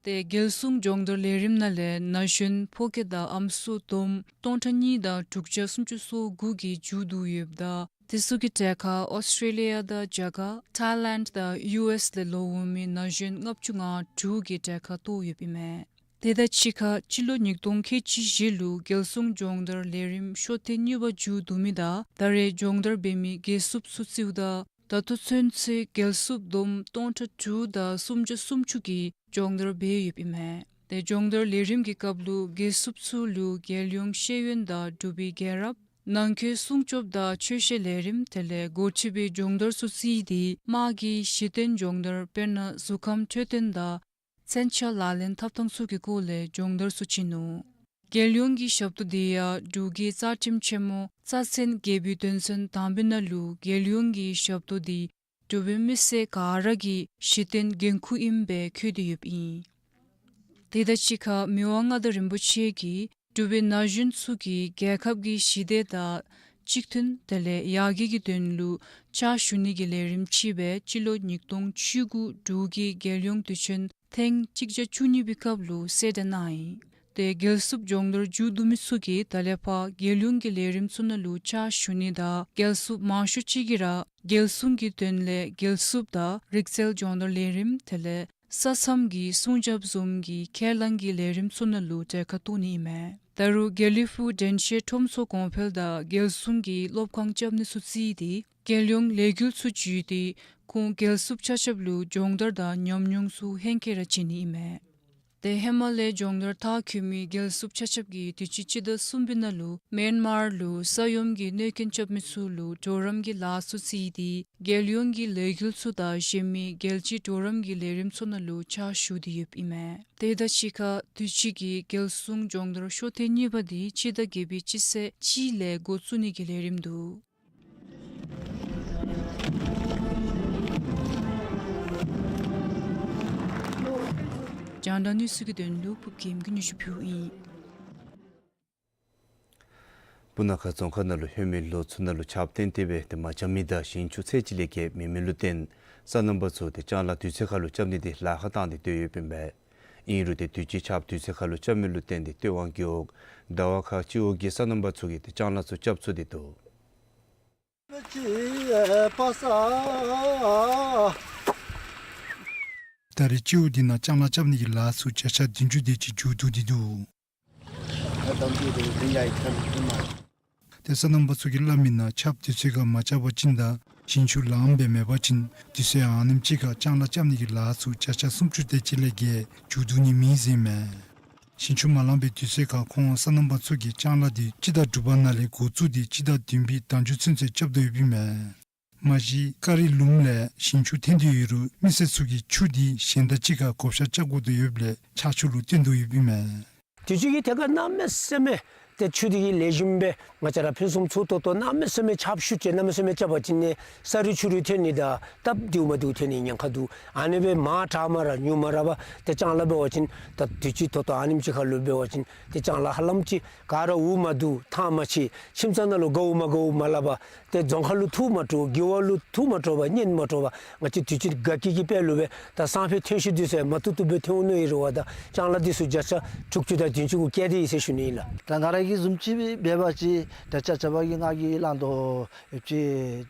ཏེ་རྒྱལ་སྲུང་སྦྱོང་བརྡར་ལས་རིམ་ནང་ལས་ན་གཞོན་ཕོ་སྐྱེས་དང་ཨམ་སྲུ་བསྡོམས་སྟོང་ཕྲག་གཉིས་དང་དྲུག་བརྒྱ་སུམ་ཅུ་སོ་དགུ་གིས་མཇུག་བསྡུ་ཡོདཔ་ད་དེ་ཚུ་གི་གྲལ་ཁར་ཨོསི་ཊྲེ་ལི་ཡ་དང་རྒྱ་གར་ཐཱའི་ལེནཌ་དང་ཡུ་ཨེསི་ལས་ལོག་འོང་མི་ན་གཞོན་ལྔ་བཅུ་ང་དྲུག་གིས་གྲལ་ཁར་གཏོགས་ཡོདཔ་ཨིན་མས། དེ་དང་གཅིག་ཁར་སྤྱི་ལོ་ཉིས་སྟོང་ཁལ་གཅིག་བཞི་ལུ་རྒྱལ་སྲུང་སྦྱོང་བརྡར་ལས་རིམ་ཤོ་ཐེངས་གཉིས་པ་མཇུག་བསྡུ་མི་དང་ད་རེས་སྦྱོང་བརྡར་འབད་མི་རྒྱལ་སྲུངཔ་ཚུ་རྩིཝ་ད་ད་ལྟོ་ཚུན་ཚོད་རྒྱལ་སྲུངཔ་བསྡོམས་སྟོང་ཕྲག་དྲུག་དང་སུམ་བརྒྱ་སུམ་ཅུ་གིས་སྦྱོང་བརྡར་འབད་ཡོདཔ་ཨིན་མས། ཏེ་སྦྱོང་བརྡར་ལས་རིམ་གྱི་སྐབས་ལུ་རྒྱལ་སྲུངཔ་ཚུ་ལུ་རྒྱལ་ཡོངས་ཤེས་ཡོན་དང་འབྲུག་པའི་རྒྱལ་རབས་ནང་འཁོད་སྲུང་སྐྱོབ་དང་ཆོས་བཤད་ལས་རིམ་དེ་ལས་འགོ་ཁྲིད་པའི་སྦྱོང་བརྡར་ཚུ་རྩིས་ཏེ་དམག་གི་གཞི་རྟེན་སྦྱོང་བརྡར་དཔེར་ན་གཟུགས་ཁམས་འཕྲོད་བསྟེན་དང་མཚོན་ཆ་ལག་ལེན་འཐབ་ཐངས་ཚུ་གི་སྐོར་ལས་སྦྱོང་བརྡར་ཚུ་བྱིན་ནུག། རྒྱལ་ཡོངས་ཀྱི་ཞབས་ཏོག་དེ་ཡང་འབྲུག་གི་རྩ་ཁྲིམས་ཆེན་མོ་རྩ་ཚན་བརྒྱད་པའི་དོན་ཚན་དང་པའི་ནང་ལུ་རྒྱལ་ཡོངས་ཀྱི་ཞབས་ཏོག་དེ་འབྲུག་པའི་མི་སེར་ག་ར་གི་གཞི་རྟེན་འགན་ཁུར་ཨིནམ་སྦེ་འཁོད་དེ་ཡོདཔ་ཨིན། དེ་དང་གཅིག་ཁར་མི་དབང་མངའ་བདག་རིན་པོ་ཆེ་གིས་འབྲུག་པའི་ན་གཞོན་ཚུ་གིས་རྒྱལ་ཁབ་ཀྱི་ཞི་བདེ་དང་གཅིག་མཐུན་དེ་ལས་ཡར་རྒྱས་ཀྱི་དོན་ལུ་ཕྱག་ཞུ་ནི་གི་ལས་རིམ་ཅིག་སྦེ་སྤྱི་ལོ་ཉིས་སྟོང་བཅུ་དགུ་འབྲུག་གི་རྒྱལ་ཡོངས་དུས་ཆེན་ཐེངས་གཅིག་བརྒྱ་བཅུ་གཉིས་པའི་སྐབས་ལུ་གསལ་བསྒྲགས་གནང་ཡི། ཏེ་རྒྱལ་སྲུངཔ་སྦྱོང་བརྡར་མཇུག་བསྡུ་མི་ཚུ་གིས་ད་ལས་ཕར་རྒྱལ་ཡོངས་ཀྱི་ལས་རིམ་ཚུ་ནང་ལུ་ཕྱག་ཞུ་ནི་དང་རྒྱལ་སྲུངཔ་མང་ཤོས་ཅིག་གིས་ར་རྒྱལ་སྲུང་གི་དོན་ལས་རྒྱལ་སྲུངཔ་དང་རིག་རྩལ་སྦྱོང་བརྡར་ལས་རིམ་དེ་ལས་ས་མཚམས་ཀྱི་སྲུང་སྐྱོབ་བཟུམ་གྱི་ཁས་བླངས་ཀྱི་ལས་རིམ་ཚུ་ནང་ལུ་གྲལ་ཁར་གཏོགས་ནི་ཨིན་མས། ད་རུང་དགེ་ལེགས་ཕུག་དྲན་ཤེས་ཁྲོམ་ཚོགས་གོང་འཕེལ་དང་རྒྱལ་སྲུང་གི་སློབ་ཁང་རྐྱབ་ནི་ཚུ་རྩིས་ཏེ་རྒྱལ་ཡོངས་ལས་འགུལ་ཚུ་བརྒྱུད་དེ་ཁོང་རྒྱལ་སྲུངཔ་ཆ་ཁྱབ་ལུ་སྦྱོང་བརྡར་དང་ཉམས་མྱོང་ཚུ་ཧེང་སྐལ་ར་བྱིན་ནི་ཨིན་མས། ཏེ་ཧེ་མ་ལས་སྦྱོང་བརྡར་མཐར་འཁྱོལ་མི་རྒྱལ་སྲུངཔ་ཆ་ཁྱབ་ཀྱིས་དུས་ཅི་སྤྱི་ཟླ་གསུམ་པའི་ནང་ལུ་མེན་མར་ལུ་ས་ཡོམ་གྱི་གནོད་སྐྱོན་རྐྱབ་མི་ཚུ་ལུ་གྲོགས་རམ་གྱི་ལཱ་ཚུ་རྩིས་ཏེ་རྒྱལ་ཡོངས་ཀྱི་ལས་འགུལ་ཚུ་དང་གཞན་མི་རྒྱལ་སྤྱིའི་གྲོགས་རམ་གྱི་ལས་རིམ་ཚུ་ནང་ལུ་ཕྱག་ཞུ་སྟེ་ཡོདཔ་ཨིན་མས། དེ་དང་གཅིག་ཁར་དུས་ཅི་གི་རྒྱལ་སྲུང་སྦྱོང་བརྡར་ཤོ་ཐེངས་གཉིས་པ་དེ་སྤྱི་ཟླ་བརྒྱད་པའི་སྤྱི་ཚེས་གཅིག་ལས་འགོ་བཙུགས་ནི་གི་ལས་རིམ་འདུག། རྒྱང་བསྒྲགས་གནས་ཚུལ་གྱི་དོན་ལུ་ཕུརབ་རྒྱལམོ་གིས་སྙན་ཞུ་ཕུལཝ་ཨིན། སྤུ་ན་ཁ་རྫོང་ཁག་ནང་ལུ་ལྷོད་མི་ལོ་ཚུ་ནང་ལུ་ཆརཔ་བཏོན་ཏེ་སྦེ་ཏེ་མ་རྐྱབ་མི་དང་ཞིང་ཆུ་ཚད་ཅིག་ལས་བརྒལ་མེད་མི་ལུ་བརྟེན་སོ་ནམ་པ་ཚུ་ཏེ་ལྕང་ལཱ་དུས་ཚོད་ཁར་ལུ་རྐྱབ་ནི་དེ་ལཱ་ཁག་བཏང་སྟེ་སྡོད་ཡོདཔ་ཨིན་པས། ཨིན་རུང་ཏེ་དུས་ཅི་ཆརཔ་དུས་ཚོད་ཁར་ལུ་རྐྱབ་མི་ལུ་བརྟེན་ཏེ་ལྟེ་དབང་རྒེད་འོག་ཟླ་བ་ཁ་སྤྱི་འོག་གི་སོ་ནམ་པ་ཚུ་གིས་ཏེ་ལྕང་ལཱ་ཚུ་རྐྱབ་ཚུགས་ཏེ་འདུག། ད་རེས་སྤྱི་འོག་འདི་ནང་ལྕང་ལཱ་རྐྱབ་ནི་གི་ལཱ་ཚུ་བརྒྱ་ཆ་བདུན་ཅུ་དེ་ཅིག་མཇུག་བསྡུ་སྟེ་འདུག། ཏེ་སོ་ནམ་པ་ཚུ་གིས་སླབ་མིའི་ནང་ཆརཔ་དུས་ཚོད་ཁར་མ་རྐྱབ་པ་ཅིན་དང་ཞིང་ཆུ་ལངམ་སྦེ་མེད་པ་ཅིན་དུས་ཚོད་ཨ་ནེམ་ཅིག་ཁར་ལྕང་ལཱ་རྐྱབ་ནི་གི་ལཱ་ཚུ་བརྒྱ་ཆ་སུམ་ཅུ་དེ་ཅིག་ལས་བརྒལ་མཇུག་བསྡུ་ནི་མེད་ཟེར་མས། ཞིང་ཆུ་མ་ལངམ་པའི་དུས་ཚོད་ཁར་ཁོང་སོ་ནམ་པ་ཚུ་གིས་ལྕང་ལཱ་འདི་སྤྱི་ཟླ་དྲུག་པ་ནང་ལས་འགོ་བཙུགས་ཏེ་སྤྱི་ཟླ་བདུན་པའི་ཟླ་མཇུག་ཚུན་ཚོད་རྐྱབ་དོ་ཡོདཔ་ཨིན་མས། མ་གཞི་ཀ་རི་ལུངམ་ལས་ཞིང་ཆུ་འཐོན་ཏེ་ཡོད་རུང་མི་སེར་ཚུ་གིས་ཆུ་འདི་གཞན་དང་གཅིག་ཁར་བགོ་བཤའ་རྐྱབ་དགོ་དོ་ཡོདཔ་ལས་ཆར་ཆུ་ལུ་བརྟེན་དོ་ཡོདཔ་ཨིན་མས། དུས་ཅི་གི་ཐད་ཁར་གནམ་མེད་ས་མེད་ ཏེ་ཆུ་འདི་གིས་ལེགས་ཤོམ་སྦེ་ང་བཅས་ར་ཕུན་སུམ་ཚོགས་ཏོག་ཏོ་གནམ་མེད་ས་མེད་ཆརཔ་ཤུགས་ཅན་གནམ་མེད་ས་མེད་རྐྱབ་པ་ཅིན་ནི་ས་རུད་ཆུ་རུད་ཐོན་ནི་དང་སྟབས་བདེཝ་མ་བདེཝ་ཐོན་ནི་ཉེན་ཁ་འདུག། ཨ་ནི་སྦེ་མར་དྲག་མ་ར་ཉུང་མ་ར་བར་ཏེ་ལྕང་ལཱ་འབད་བ་ཅིན་ད་དུས་ཅི་ཏོག་ཏོ་ཨ་ནེམ་ཅིག་ཁར་ལུ་འབད་བ་ཅིན་ཏེ་ལྕང་ལཱ་ཧ་ལམ་ཅིག་ག་ར་འུ་མ་བསྡུ་ཐང་མ་ཆད་ཁྱིམ་ཚང་ནང་ལུ་དགའཝ་མ་དགའཝ་མ་སླབ་པར་ཏེ་རྫོང་ཁ་ལུ་འཐུ་མ་སྤྲོ་དགེ་བ་ལུ་འཐུ་མ་སྤྲོ་བར་གཉེན་མ་སྤྲོ་བར་ང་བཅས་དུས་ཅི་དགའ་སྐྱིད་ཀྱི་དཔལ་ལུ་སྦེ་ད་སང་ཕོད་ཐོན་ཤུགས་འདི་ཚུ་ཡང་མ་བཏུབ་བཏུབ་སྦེ་ཐོན་འོང་ནི་ཨིན་རུང་བ་ད་ལྕང་ལཱ་འདི་ཚུ་བརྒྱ་ཆ་དྲུག་ཅུ་དང་བདུན་ཅུ་གུ་བཀལ་ཏེ་ཡོད་ཟེར་ཞུ་ནི་ཨིན་ལགས། ད་ང་ར་གིས་བཟུམ་ཅིག་འབད་བ་ཅིན་ད་ཅ་ཆ་བ་གིས་ང་གིས་གླང་དོ་ཡོད་ཅིག་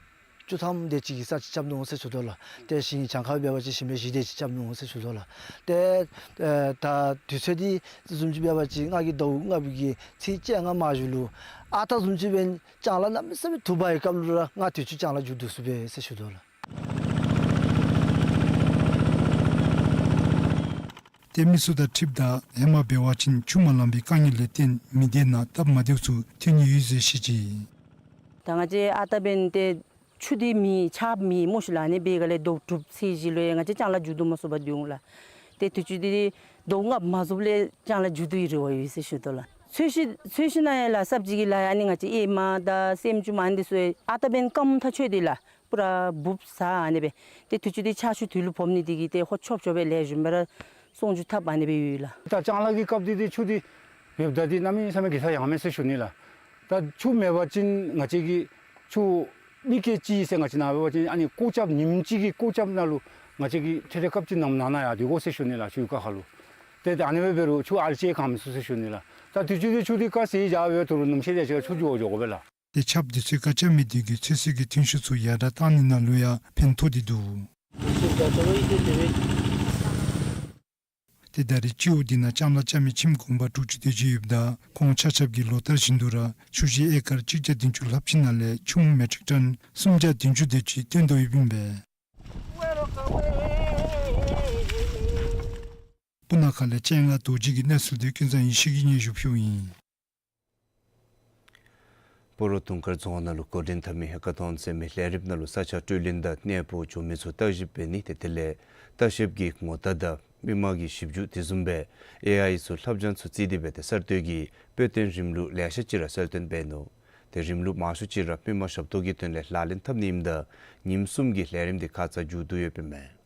བཅུ་ཐམ་དེ་ཅིག་གི་ས་ཅིག་རྐྱབ་ནུག་ཟེར་ཞུ་དོ་ལགས། ཏེ་ཞིང་གི་གྱངས་ཁ་འབད་བ་ཅིན་ཞིང་པ་བཞི་དེ་ཅིག་རྐྱབ་ནུག་ཟེར་ཞུ་དོ་ལགས། ཏེ་ཨེ་ད་དུས་ཚོད་འདི་བཟུམ་ཅིག་འབད་བ་ཅིན་ང་གིས་ཟླཝ་ལྔ་པའི་གི་ཚེས་བཅོ་ལྔ་མ་གཞུག་ལུ་ཨ་རྟག་བཟུམ་ཅིག་འབད་ལྕང་ལཱ་གནམ་མེད་ས་མེད་དུ་བ་གི་སྐབས་ལུ་ར་ང་དུས་ཅི་ལྕང་ལཱ་མཇུག་བསྡུ་ཚུགས་པས་ཟེར་ཞུ་དོ་ལགས། ཏེ་མི་སེར་དང་འཁྲིལཝ་ད་ཧེ་མ་འབད་བ་ཅིན་ཆུ་མ་ལང་པའི་དཀའ་ངལ་ལས་བརྟེན་མི་སྡེ་ནང་སྟབས་མ་བདེཝ་ཚུ་ཐོན་ནི་ཡོད་ཟེར་བཤད་ཅི། ད་ང་བཅས་ཨ་རྟག་འབདན་ཏེ་ཆུ་འདི་མེད་ཆརཔ་མེད་སྨོ་ཤིག་ལགས། ཨ་ནི་འབད་སྒང་ལས་ཟླཝ་དྲུག་ཚེས་བཞི་ལུ་ཡང་ང་བཅས་ལྕང་ལཱ་མཇུག་བསྡུ་མ་ཚུགས་པར་སྡོད་འོང་ལགས། ཏེ་དུས་ཅི་འདི་ཟླཝ་ལྔ་མ་རྫོགསཔ་ལས་ལྕང་ལཱ་མཇུག་བསྡུ་ནིའི་རེ་བ་ཡོད་ཟེར་ཞུ་དོ་ལགས། ཚོས་གཞི་ཚོས་གཞི་ནང་ཡང་ལགས་སབ་ཇི་གི་ལཱ་ཡང་ཨ་ནི་ང་བཅས་ཨེ་མ་དང་སྲནམ་ཅུང་མ་ཨ་ནི་འདི་ཚུ་ཡང་ཨ་རྟག་འབདན་སྐམ་ཐག་ཆོད་དེ་ལགས། པུ་ར་འབུབ་ཟ་ཨ་ནི་སྦེ། ཏེ་དུས་ཅི་འདི་ཆར་ཆུ་དུས་ལུ་ཕོག་ནི་འདི་གིས་ཏེ་ཧོ་ཆོབ་ཆོབ་སྦེ་ལེགས་ཤོམ་སྦེ་ར་སོང་འཇུག་འཐབ་ཨ་ནི་སྦེ་ཡོད་ལགས། ད་ལྕང་ལཱ་གི་སྐབས་འདི་ཏེ་ཆུ་འདི་འབདཝ་ད་འདི་གནམ་མེད་ས་མེད་གེ་སར་ཡངས་མས་ཟེར་ཞུ་ནི་ལགས། ད་ཆུ་མེད་པ་ཅིན་ང་བཅས་ཀྱིས་ཆུ་མི་སྐྱེལ་ཅི་ཟེར་ང་བཅས་ནཱ་འབད་བ་ཅིན་ཨ་ནི་སྐོར་རྐྱབ་ཉིནམ་གཅིག་གི་སྐོར་རྐྱབ་ནང་ལུ་ང་བཅས་ཀྱིས་ཐེངས་རེ་སྐབས་གཅིག་ནམ་ནང་ན་ཡང་སྡོད་དགོ་ཟེར་ཞུ་ནི་ལགས། ཆུ་ཁ་ཁ་ལུ། ཏེ་ད་ཨ་ནི་སྦེ་འབད་རུང་ཆུ་ཨར་ཅི་གང་མི་ཚུགས་ཟེར་ཞུ་ནི་ལགས། ད་དུས་ཅི་འདི་ཆུ་འདི་ག་ཟེར་བཞག་སྦེ་ཐུག་རུང་ནམ་ཤེས་ཏེ་ཆུ་འགྱོ་འགྱོཝ་མས་ལགས། ཏེ་ཆརཔ་དུས་ཚོད་བཀག་ཆ་མེད་དེ་གིས་ཚོད་བསྲེ་གི་ཐོན་ཤུགས་ཚུ་ཡར་དྲག་བཏང་ནི་ནང་ལུ་ཡང་ཕན་ཐོགས་ཏེ་འདུག། ཏེ་ད་རེས་སྤྱི་འོག་འདི་ནང་ལྕང་ལཱ་རྐྱབ་མི་ཁྱིམ་གུང་པ་དྲུག་ཅུ་དེ་ཅིག་ཡོདཔ་ད་ཁོང་ཆ་ཁྱབ་ཀྱིས་ལོ་ལྟར་བཞིན་དུ་ར་ཆུ་བཞི་ཨེ་ཀར་གཅིག་བརྒྱ་བདུན་ཅུ་ལྷགཔ་ཅིག་ནང་ལས་ཆུམ་མེ་ཊིག་ཊོན་སུམ་བརྒྱ་བདུན་ཅུ་དེ་ཅིག་བཏོན་དོ་ཡོདཔ་ཨིན་པས། སྤུ་ན་ཁ་ལས་སྤྱན་སྔ་རྡོ་རྗེ་གི་གནས་ཚུལ་འདི་ཀུན་བཟང་ཡེ་ཤེས་ཀྱིས་སྙན་ཞུ་ཕུལཝ་ཨིན། སྤ་རོ་དུང་དཀར་རྫོང་ནང་ལུ་འགོ་འདྲེན་འཐབ་མི་ཧེ་ཀ་ཐོན་ཟེར་མི་ལས་རིམ་ནང་ལུ་ས་ཆ་སྤྲོད་ལེན་དང་གནས་སྤོ་འགྱོ་མི་ཚུ་བརྟག་ཞིབ་འབད་ནི་ཏེ་དེ་ལས་ལྟ་བཤལཔ་གི་ངོ་རྟགས་དང་མི་མང་གི་ཞིབ་འཇུག་དེ་བཟུམ་སྦེ་ཨེ་ཨའི་ཚུ་ལྷབ་སྦྱང་ཚུ་རྩིས་ཏེ་འབད་དེ་གསར་གཏོད་ཀྱི་དཔེ་སྟོན་རིམ་ལུགས་ལེ་ཤ་ཅིག་ར་གསལ་སྟོན་འབད་ནུག། ཏེ་རིམ་ལུགས་མང་ཤོས་ཅིག་ར་མི་མང་ཞབས་ཏོག་གི་དོན་ལས་ལག་ལེན་འཐབ་ནི་ཨིནམ་ད་ཉིནམ་གསུམ་གྱི་ལས་རིམ་འདི་ཁ་ཙ་མཇུག་བསྡུ་ཡོདཔ་ཨིན་མས།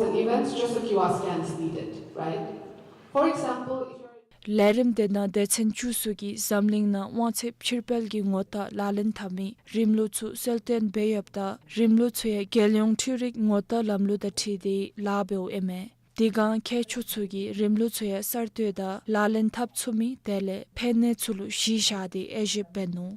Events, just a Q R scan is needed, right? For example, if you're ལས་རིམ་དེ་ནང་སྡེ་ཚན་བཅུ་ཙམ་གྱིས་འཛམ་གླིང་ནང་དབང་ཚད་ཕྱིར་སྤེལ་གྱི་ངོ་རྟགས་ལག་ལེན་འཐབ་མི་རིམ་ལུགས་ཚུ་གསལ་སྟོན་འབད་ཡོདཔ་ད་རིམ་ལུགས་ཚུ་ཡང་རྒྱལ་ཡོངས་འཕྲུལ་རིག་ངོ་རྟགས་ལམ་ལུགས་དང་འཁྲིལ་ཏེ་ལཱ་འབདཝ་ཨིན་མས། དེ་སྒང་མཁས་མཆོག་ཚུ་གིས་རིམ་ལུགས་ཚུ་ཡང་གསར་གཏོད་དང་ལག་ལེན་འཐབ་ཚུགས་མི་དེ་ལས་ཕན་གནས་ཚུ་ལུ་གཞི་བཞག་སྟེ་དབྱེ་ཞིབ་འབད་ནུག།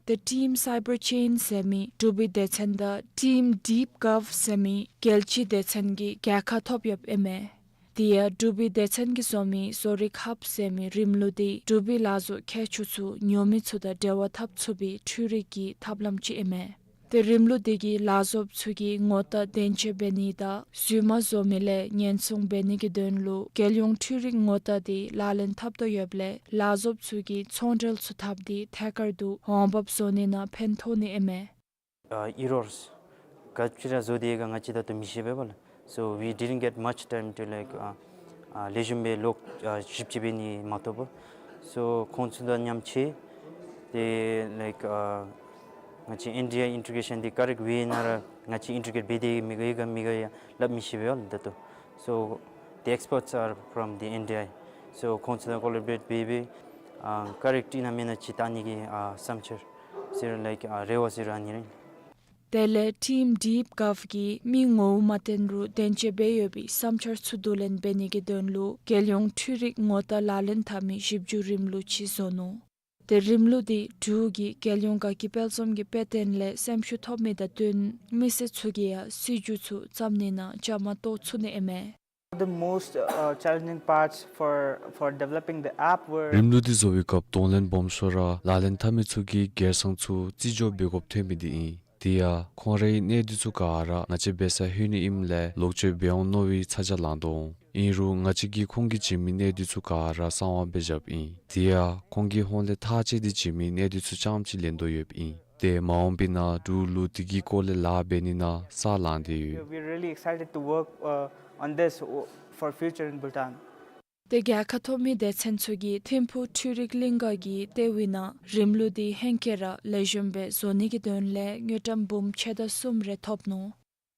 ཏེ་ཊིམ་སའི་བར་ཅེན་ཟེར་མི་འབྲུག་པའི་སྡེ་ཚན་དང་ཊིམ་ཌིཔ་གཱབ་ཟེར་མི་རྒྱལ་སྤྱིའི་སྡེ་ཚན་གྱིས་རྒྱལ་ཁ་ཐོབ་ཡོདཔ་ཨིན་མས། དེ་ཡང་འབྲུག་པའི་སྡེ་ཚན་གྱིས་བཟོ་མི་བཟོ་རིག་ཧབ་ཟེར་མི་རིམ་ལུགས་འདི་འབྲུག་པའི་ལག་བཟོ་མཁས་མཆོག་ཚུ་ཉོ་མི་ཚུ་དང་འབྲེལ་བ་འཐབ་ཚུགས་པའི་འཕྲུལ་རིག་གི་ཐབས་ལམ་ཅིག་ཨིན་མས། ཏེ་རིམ་ལུགས་འདི་གིས་ལག་བཟོཔ་ཚུ་གི་ངོ་རྟགས་བདེན་དཔྱད་འབད་ནི་དང་རྫུན་མ་བཟོ་མི་ལས་ཉེན་སྲུང་འབད་ནི་གི་དོན་ལུ་རྒྱལ་ཡོངས་འཕྲུལ་རིག་ངོ་རྟགས་འདི་ལག་ལེན་འཐབ་དོ་ཡོདཔ་ལས་ལག་བཟོཔ་ཚུ་གིས་ཚོང་འབྲེལ་ཚུ་འཐབ་སྟེ་ཐད་ཀར་དུ་འོང་འབབ་བཟོ་ནི་ནང་ཕན་ཐོགས་ནི་ཨིན་མས། Uh, errors ག་ཅི་ར་བཟོ་དེས་ག་ང་བཅས་ད་ལྟོ་མི་ཤེས་པས་པ་ལགས། So we didn't get much time to, like, uh, uh, ལེགས་ཤོམ་སྦེ་ལོག་ཨ་ཞིབ་དཔྱད་འབད་ནི་མ་གཏོགས་པ། So ཁོང་ཚུ་དང་མཉམ་ཅིག་ཏེ་like, uh, ང་བཅས་ཨེན་ཌི་ཨའི་ཨིན་ཊི་གེ་རེ་ཤཱན་འདི་ཀ་རེཀཊ་འབད་ན་ར་ང་བཅས་ཨིན་ཊི་གེ་རེཊ་འབད་དེ་མི་དགོ་ག་མི་དགོ་ཡང་སླབ་མི་ཤེས་པས་པ་ལགས་ད་ལྟོ། So the experts are from the ཨེན་ཌི་ཨའི། So ཁོང་ཚུ་དང་ཀོ་ལེ་བོ་རེཊ་འབད་སྦེ་ཨ་ཀ་རེཀཊ་ཨིན་ན་མེན་ན་ཅིག་བལྟ་ནི་གི་ཨ་བསམ་འཆར་ཟེར་like, ཨ་རེ་བ་ཟེར་ཨ་ནི་ར་ཨིན། དེ་ལས་ཊིམ་ཌིཔ་གཱབ་ཀྱིས་མི་ངོ་བོ་མ་བསྟན་རུང་བདེན་དཔྱད་འབད་ཡོད་པའི་བསམ་འཆར་ཚུ་བསྡུ་ལེན་འབད་ནི་གི་དོན་ལུ་རྒྱལ་ཡོངས་འཕྲུལ་རིག་ངོ་རྟགས་ལག་ལེན་འཐབ་མི་ཞིབ་འཇུག་རིམ་ལུགས་ཅིག་བཟོ་ནུག། ཏེ་རིམ་ལུགས་འདི་འབྲུག་གི་རྒྱལ་ཡོངས་དགའ་སྐྱིད་དཔལ་འཛོམས་ཀྱི་དཔེ་སྟོན་ལས་སེམས་ཤུགས་ཐོབ་མི་དང་བསྟུན་མི་སེར་ཚུ་གིས་ཡང་སྲིད་བྱུས་ཚུ་བརྩམ་ནི་ནང་བཅའ་མར་གཏོགས་ཚུགས་ནི་ཨིན་མས། The most, uh, challenging parts for, for developing the app were རིམ་ལུགས་འདི་བཟོ་བའི་སྐབས་གདོང་ལེན་སྦོམ་ཤོས་ར་ལག་ལེན་འཐབ་མི་ཚུ་གིས་སྒེར་སང་ཚུ་རྩིས་འཇོག་འབད་དགོཔ་ཐོན་མི་འདི་ཨིན། དེ་ཡང་ཁོང་རའི་གནས་སྡུད་ཚུ་ག་ར་ང་བཅས་འབད་སར་ལྷོད་ནི་ཨིནམ་ལས་ལོག་སྤྱོད་འབད་འོང་མནོ་བའི་ཚ་གྱང་ལང་དོ་འོང་། ཨིན་རུང་ང་བཅས་ཀྱིས་ཁོང་གིས་བྱིན་མི་གནས་སྡུད་ཚུ་ག་ར་གསང་བ་སྦེ་བཞགཔ་ཨིན། དེ་ཡང་ཁོང་གིས་ཧོངས་ལས་ཐག་བཅད་དེ་བྱིན་མི་གནས་སྡུད་ཚུ་རྐྱངམ་ཅིག་ལེན་དོ་ཡོདཔ་ཨིན། ཏེ་མ་འོངས་པའི་ནང་འབྲུག་ལུ་དེ་གི་སྐོར་ལས་ལཱ་འབད་ནི་ནང་ས་ལང་སྟེ་ཡོད། We're really excited to work, uh, on this, uh, for future in Bhutan. ཏེ་རྒྱལ་ཁ་ཐོབ་མི་སྡེ་ཚན་ཚུ་གིས་ཐིམ་ཕུག་འཕྲུལ་རིག་གླིང་ག་གི་ལྟེ་བའི་ནང་རིམ་ལུགས་འདི་ཧེང་སྐལ་ར་ལེགས་ཤོམ་སྦེ་བཟོ་ནི་གི་དོན་ལས་དངུལ་ཀྲམ་འབུམ་ཕྱེད་དང་གསུམ་རེ་ཐོབ་ནུག།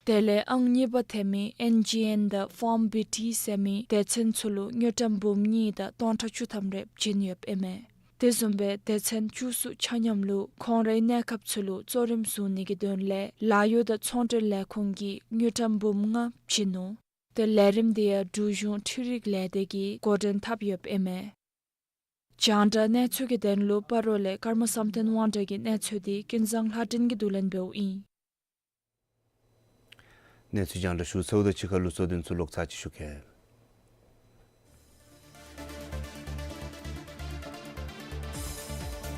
དེ་ལས་ཨང་གཉིས་པ་ཐོན་མི་ཨེན་ཇི་ཨེན་དང་ཕཱརམ་བི་ཊི་ཟེར་མི་སྡེ་ཚན་ཚུ་ལུ་དངུལ་ཀྲམ་འབུམ་གཉིས་དང་སྟོང་ཕྲག་བཅུ་ཐམ་རེ་བྱིན་ཡོདཔ་ཨིན་མས། དེ་བཟུམ་སྦེ་སྡེ་ཚན་བཅུ་གསུམ་ཆ་མཉམ་ལུ་ཁོང་རའི་གནས་སྐབས་ཚུ་ལུ་གཙོ་རིམ་བཟུང་ནི་གི་དོན་ལས་ལཱ་གཡོག་དང་ཚོང་འབྲེལ་ལས་ཁུངས་ཀྱིས་དངུལ་ཀྲམ་འབུམ་ལྔ་བྱིན་ནུག། ཏེ་ལས་རིམ་འདི་ཡང་འབྲུག་གཞུང་འཕྲུལ་རིག་ལས་སྡེ་གིས་འགོ་འདྲེན་འཐབ་ཡོདཔ་ཨིན་མས། རྒྱང་བསྒྲགས་གནས་ཚུལ་གྱི་དོན་ལུ་སྤ་རོ་ལས་ཀརྨ་བསམ་གཏན་དབང་གྲགས་ཀྱི་གནས་ཚུལ་འདི་ཀུན་བཟང་ལྷ་སྒྲོན་གྱིས་བསྡུ་ལེན་འབདཝ་ཨིན། གནས་ཚུལ་རྒྱང་བསྒྲགས་ཞུ་ཚརཝ་དང་གཅིག་ཁར་ལུ་གཙོ་དོན་ཚུ་ལོག་ཚར་ཅིག་ཞུ་གེ།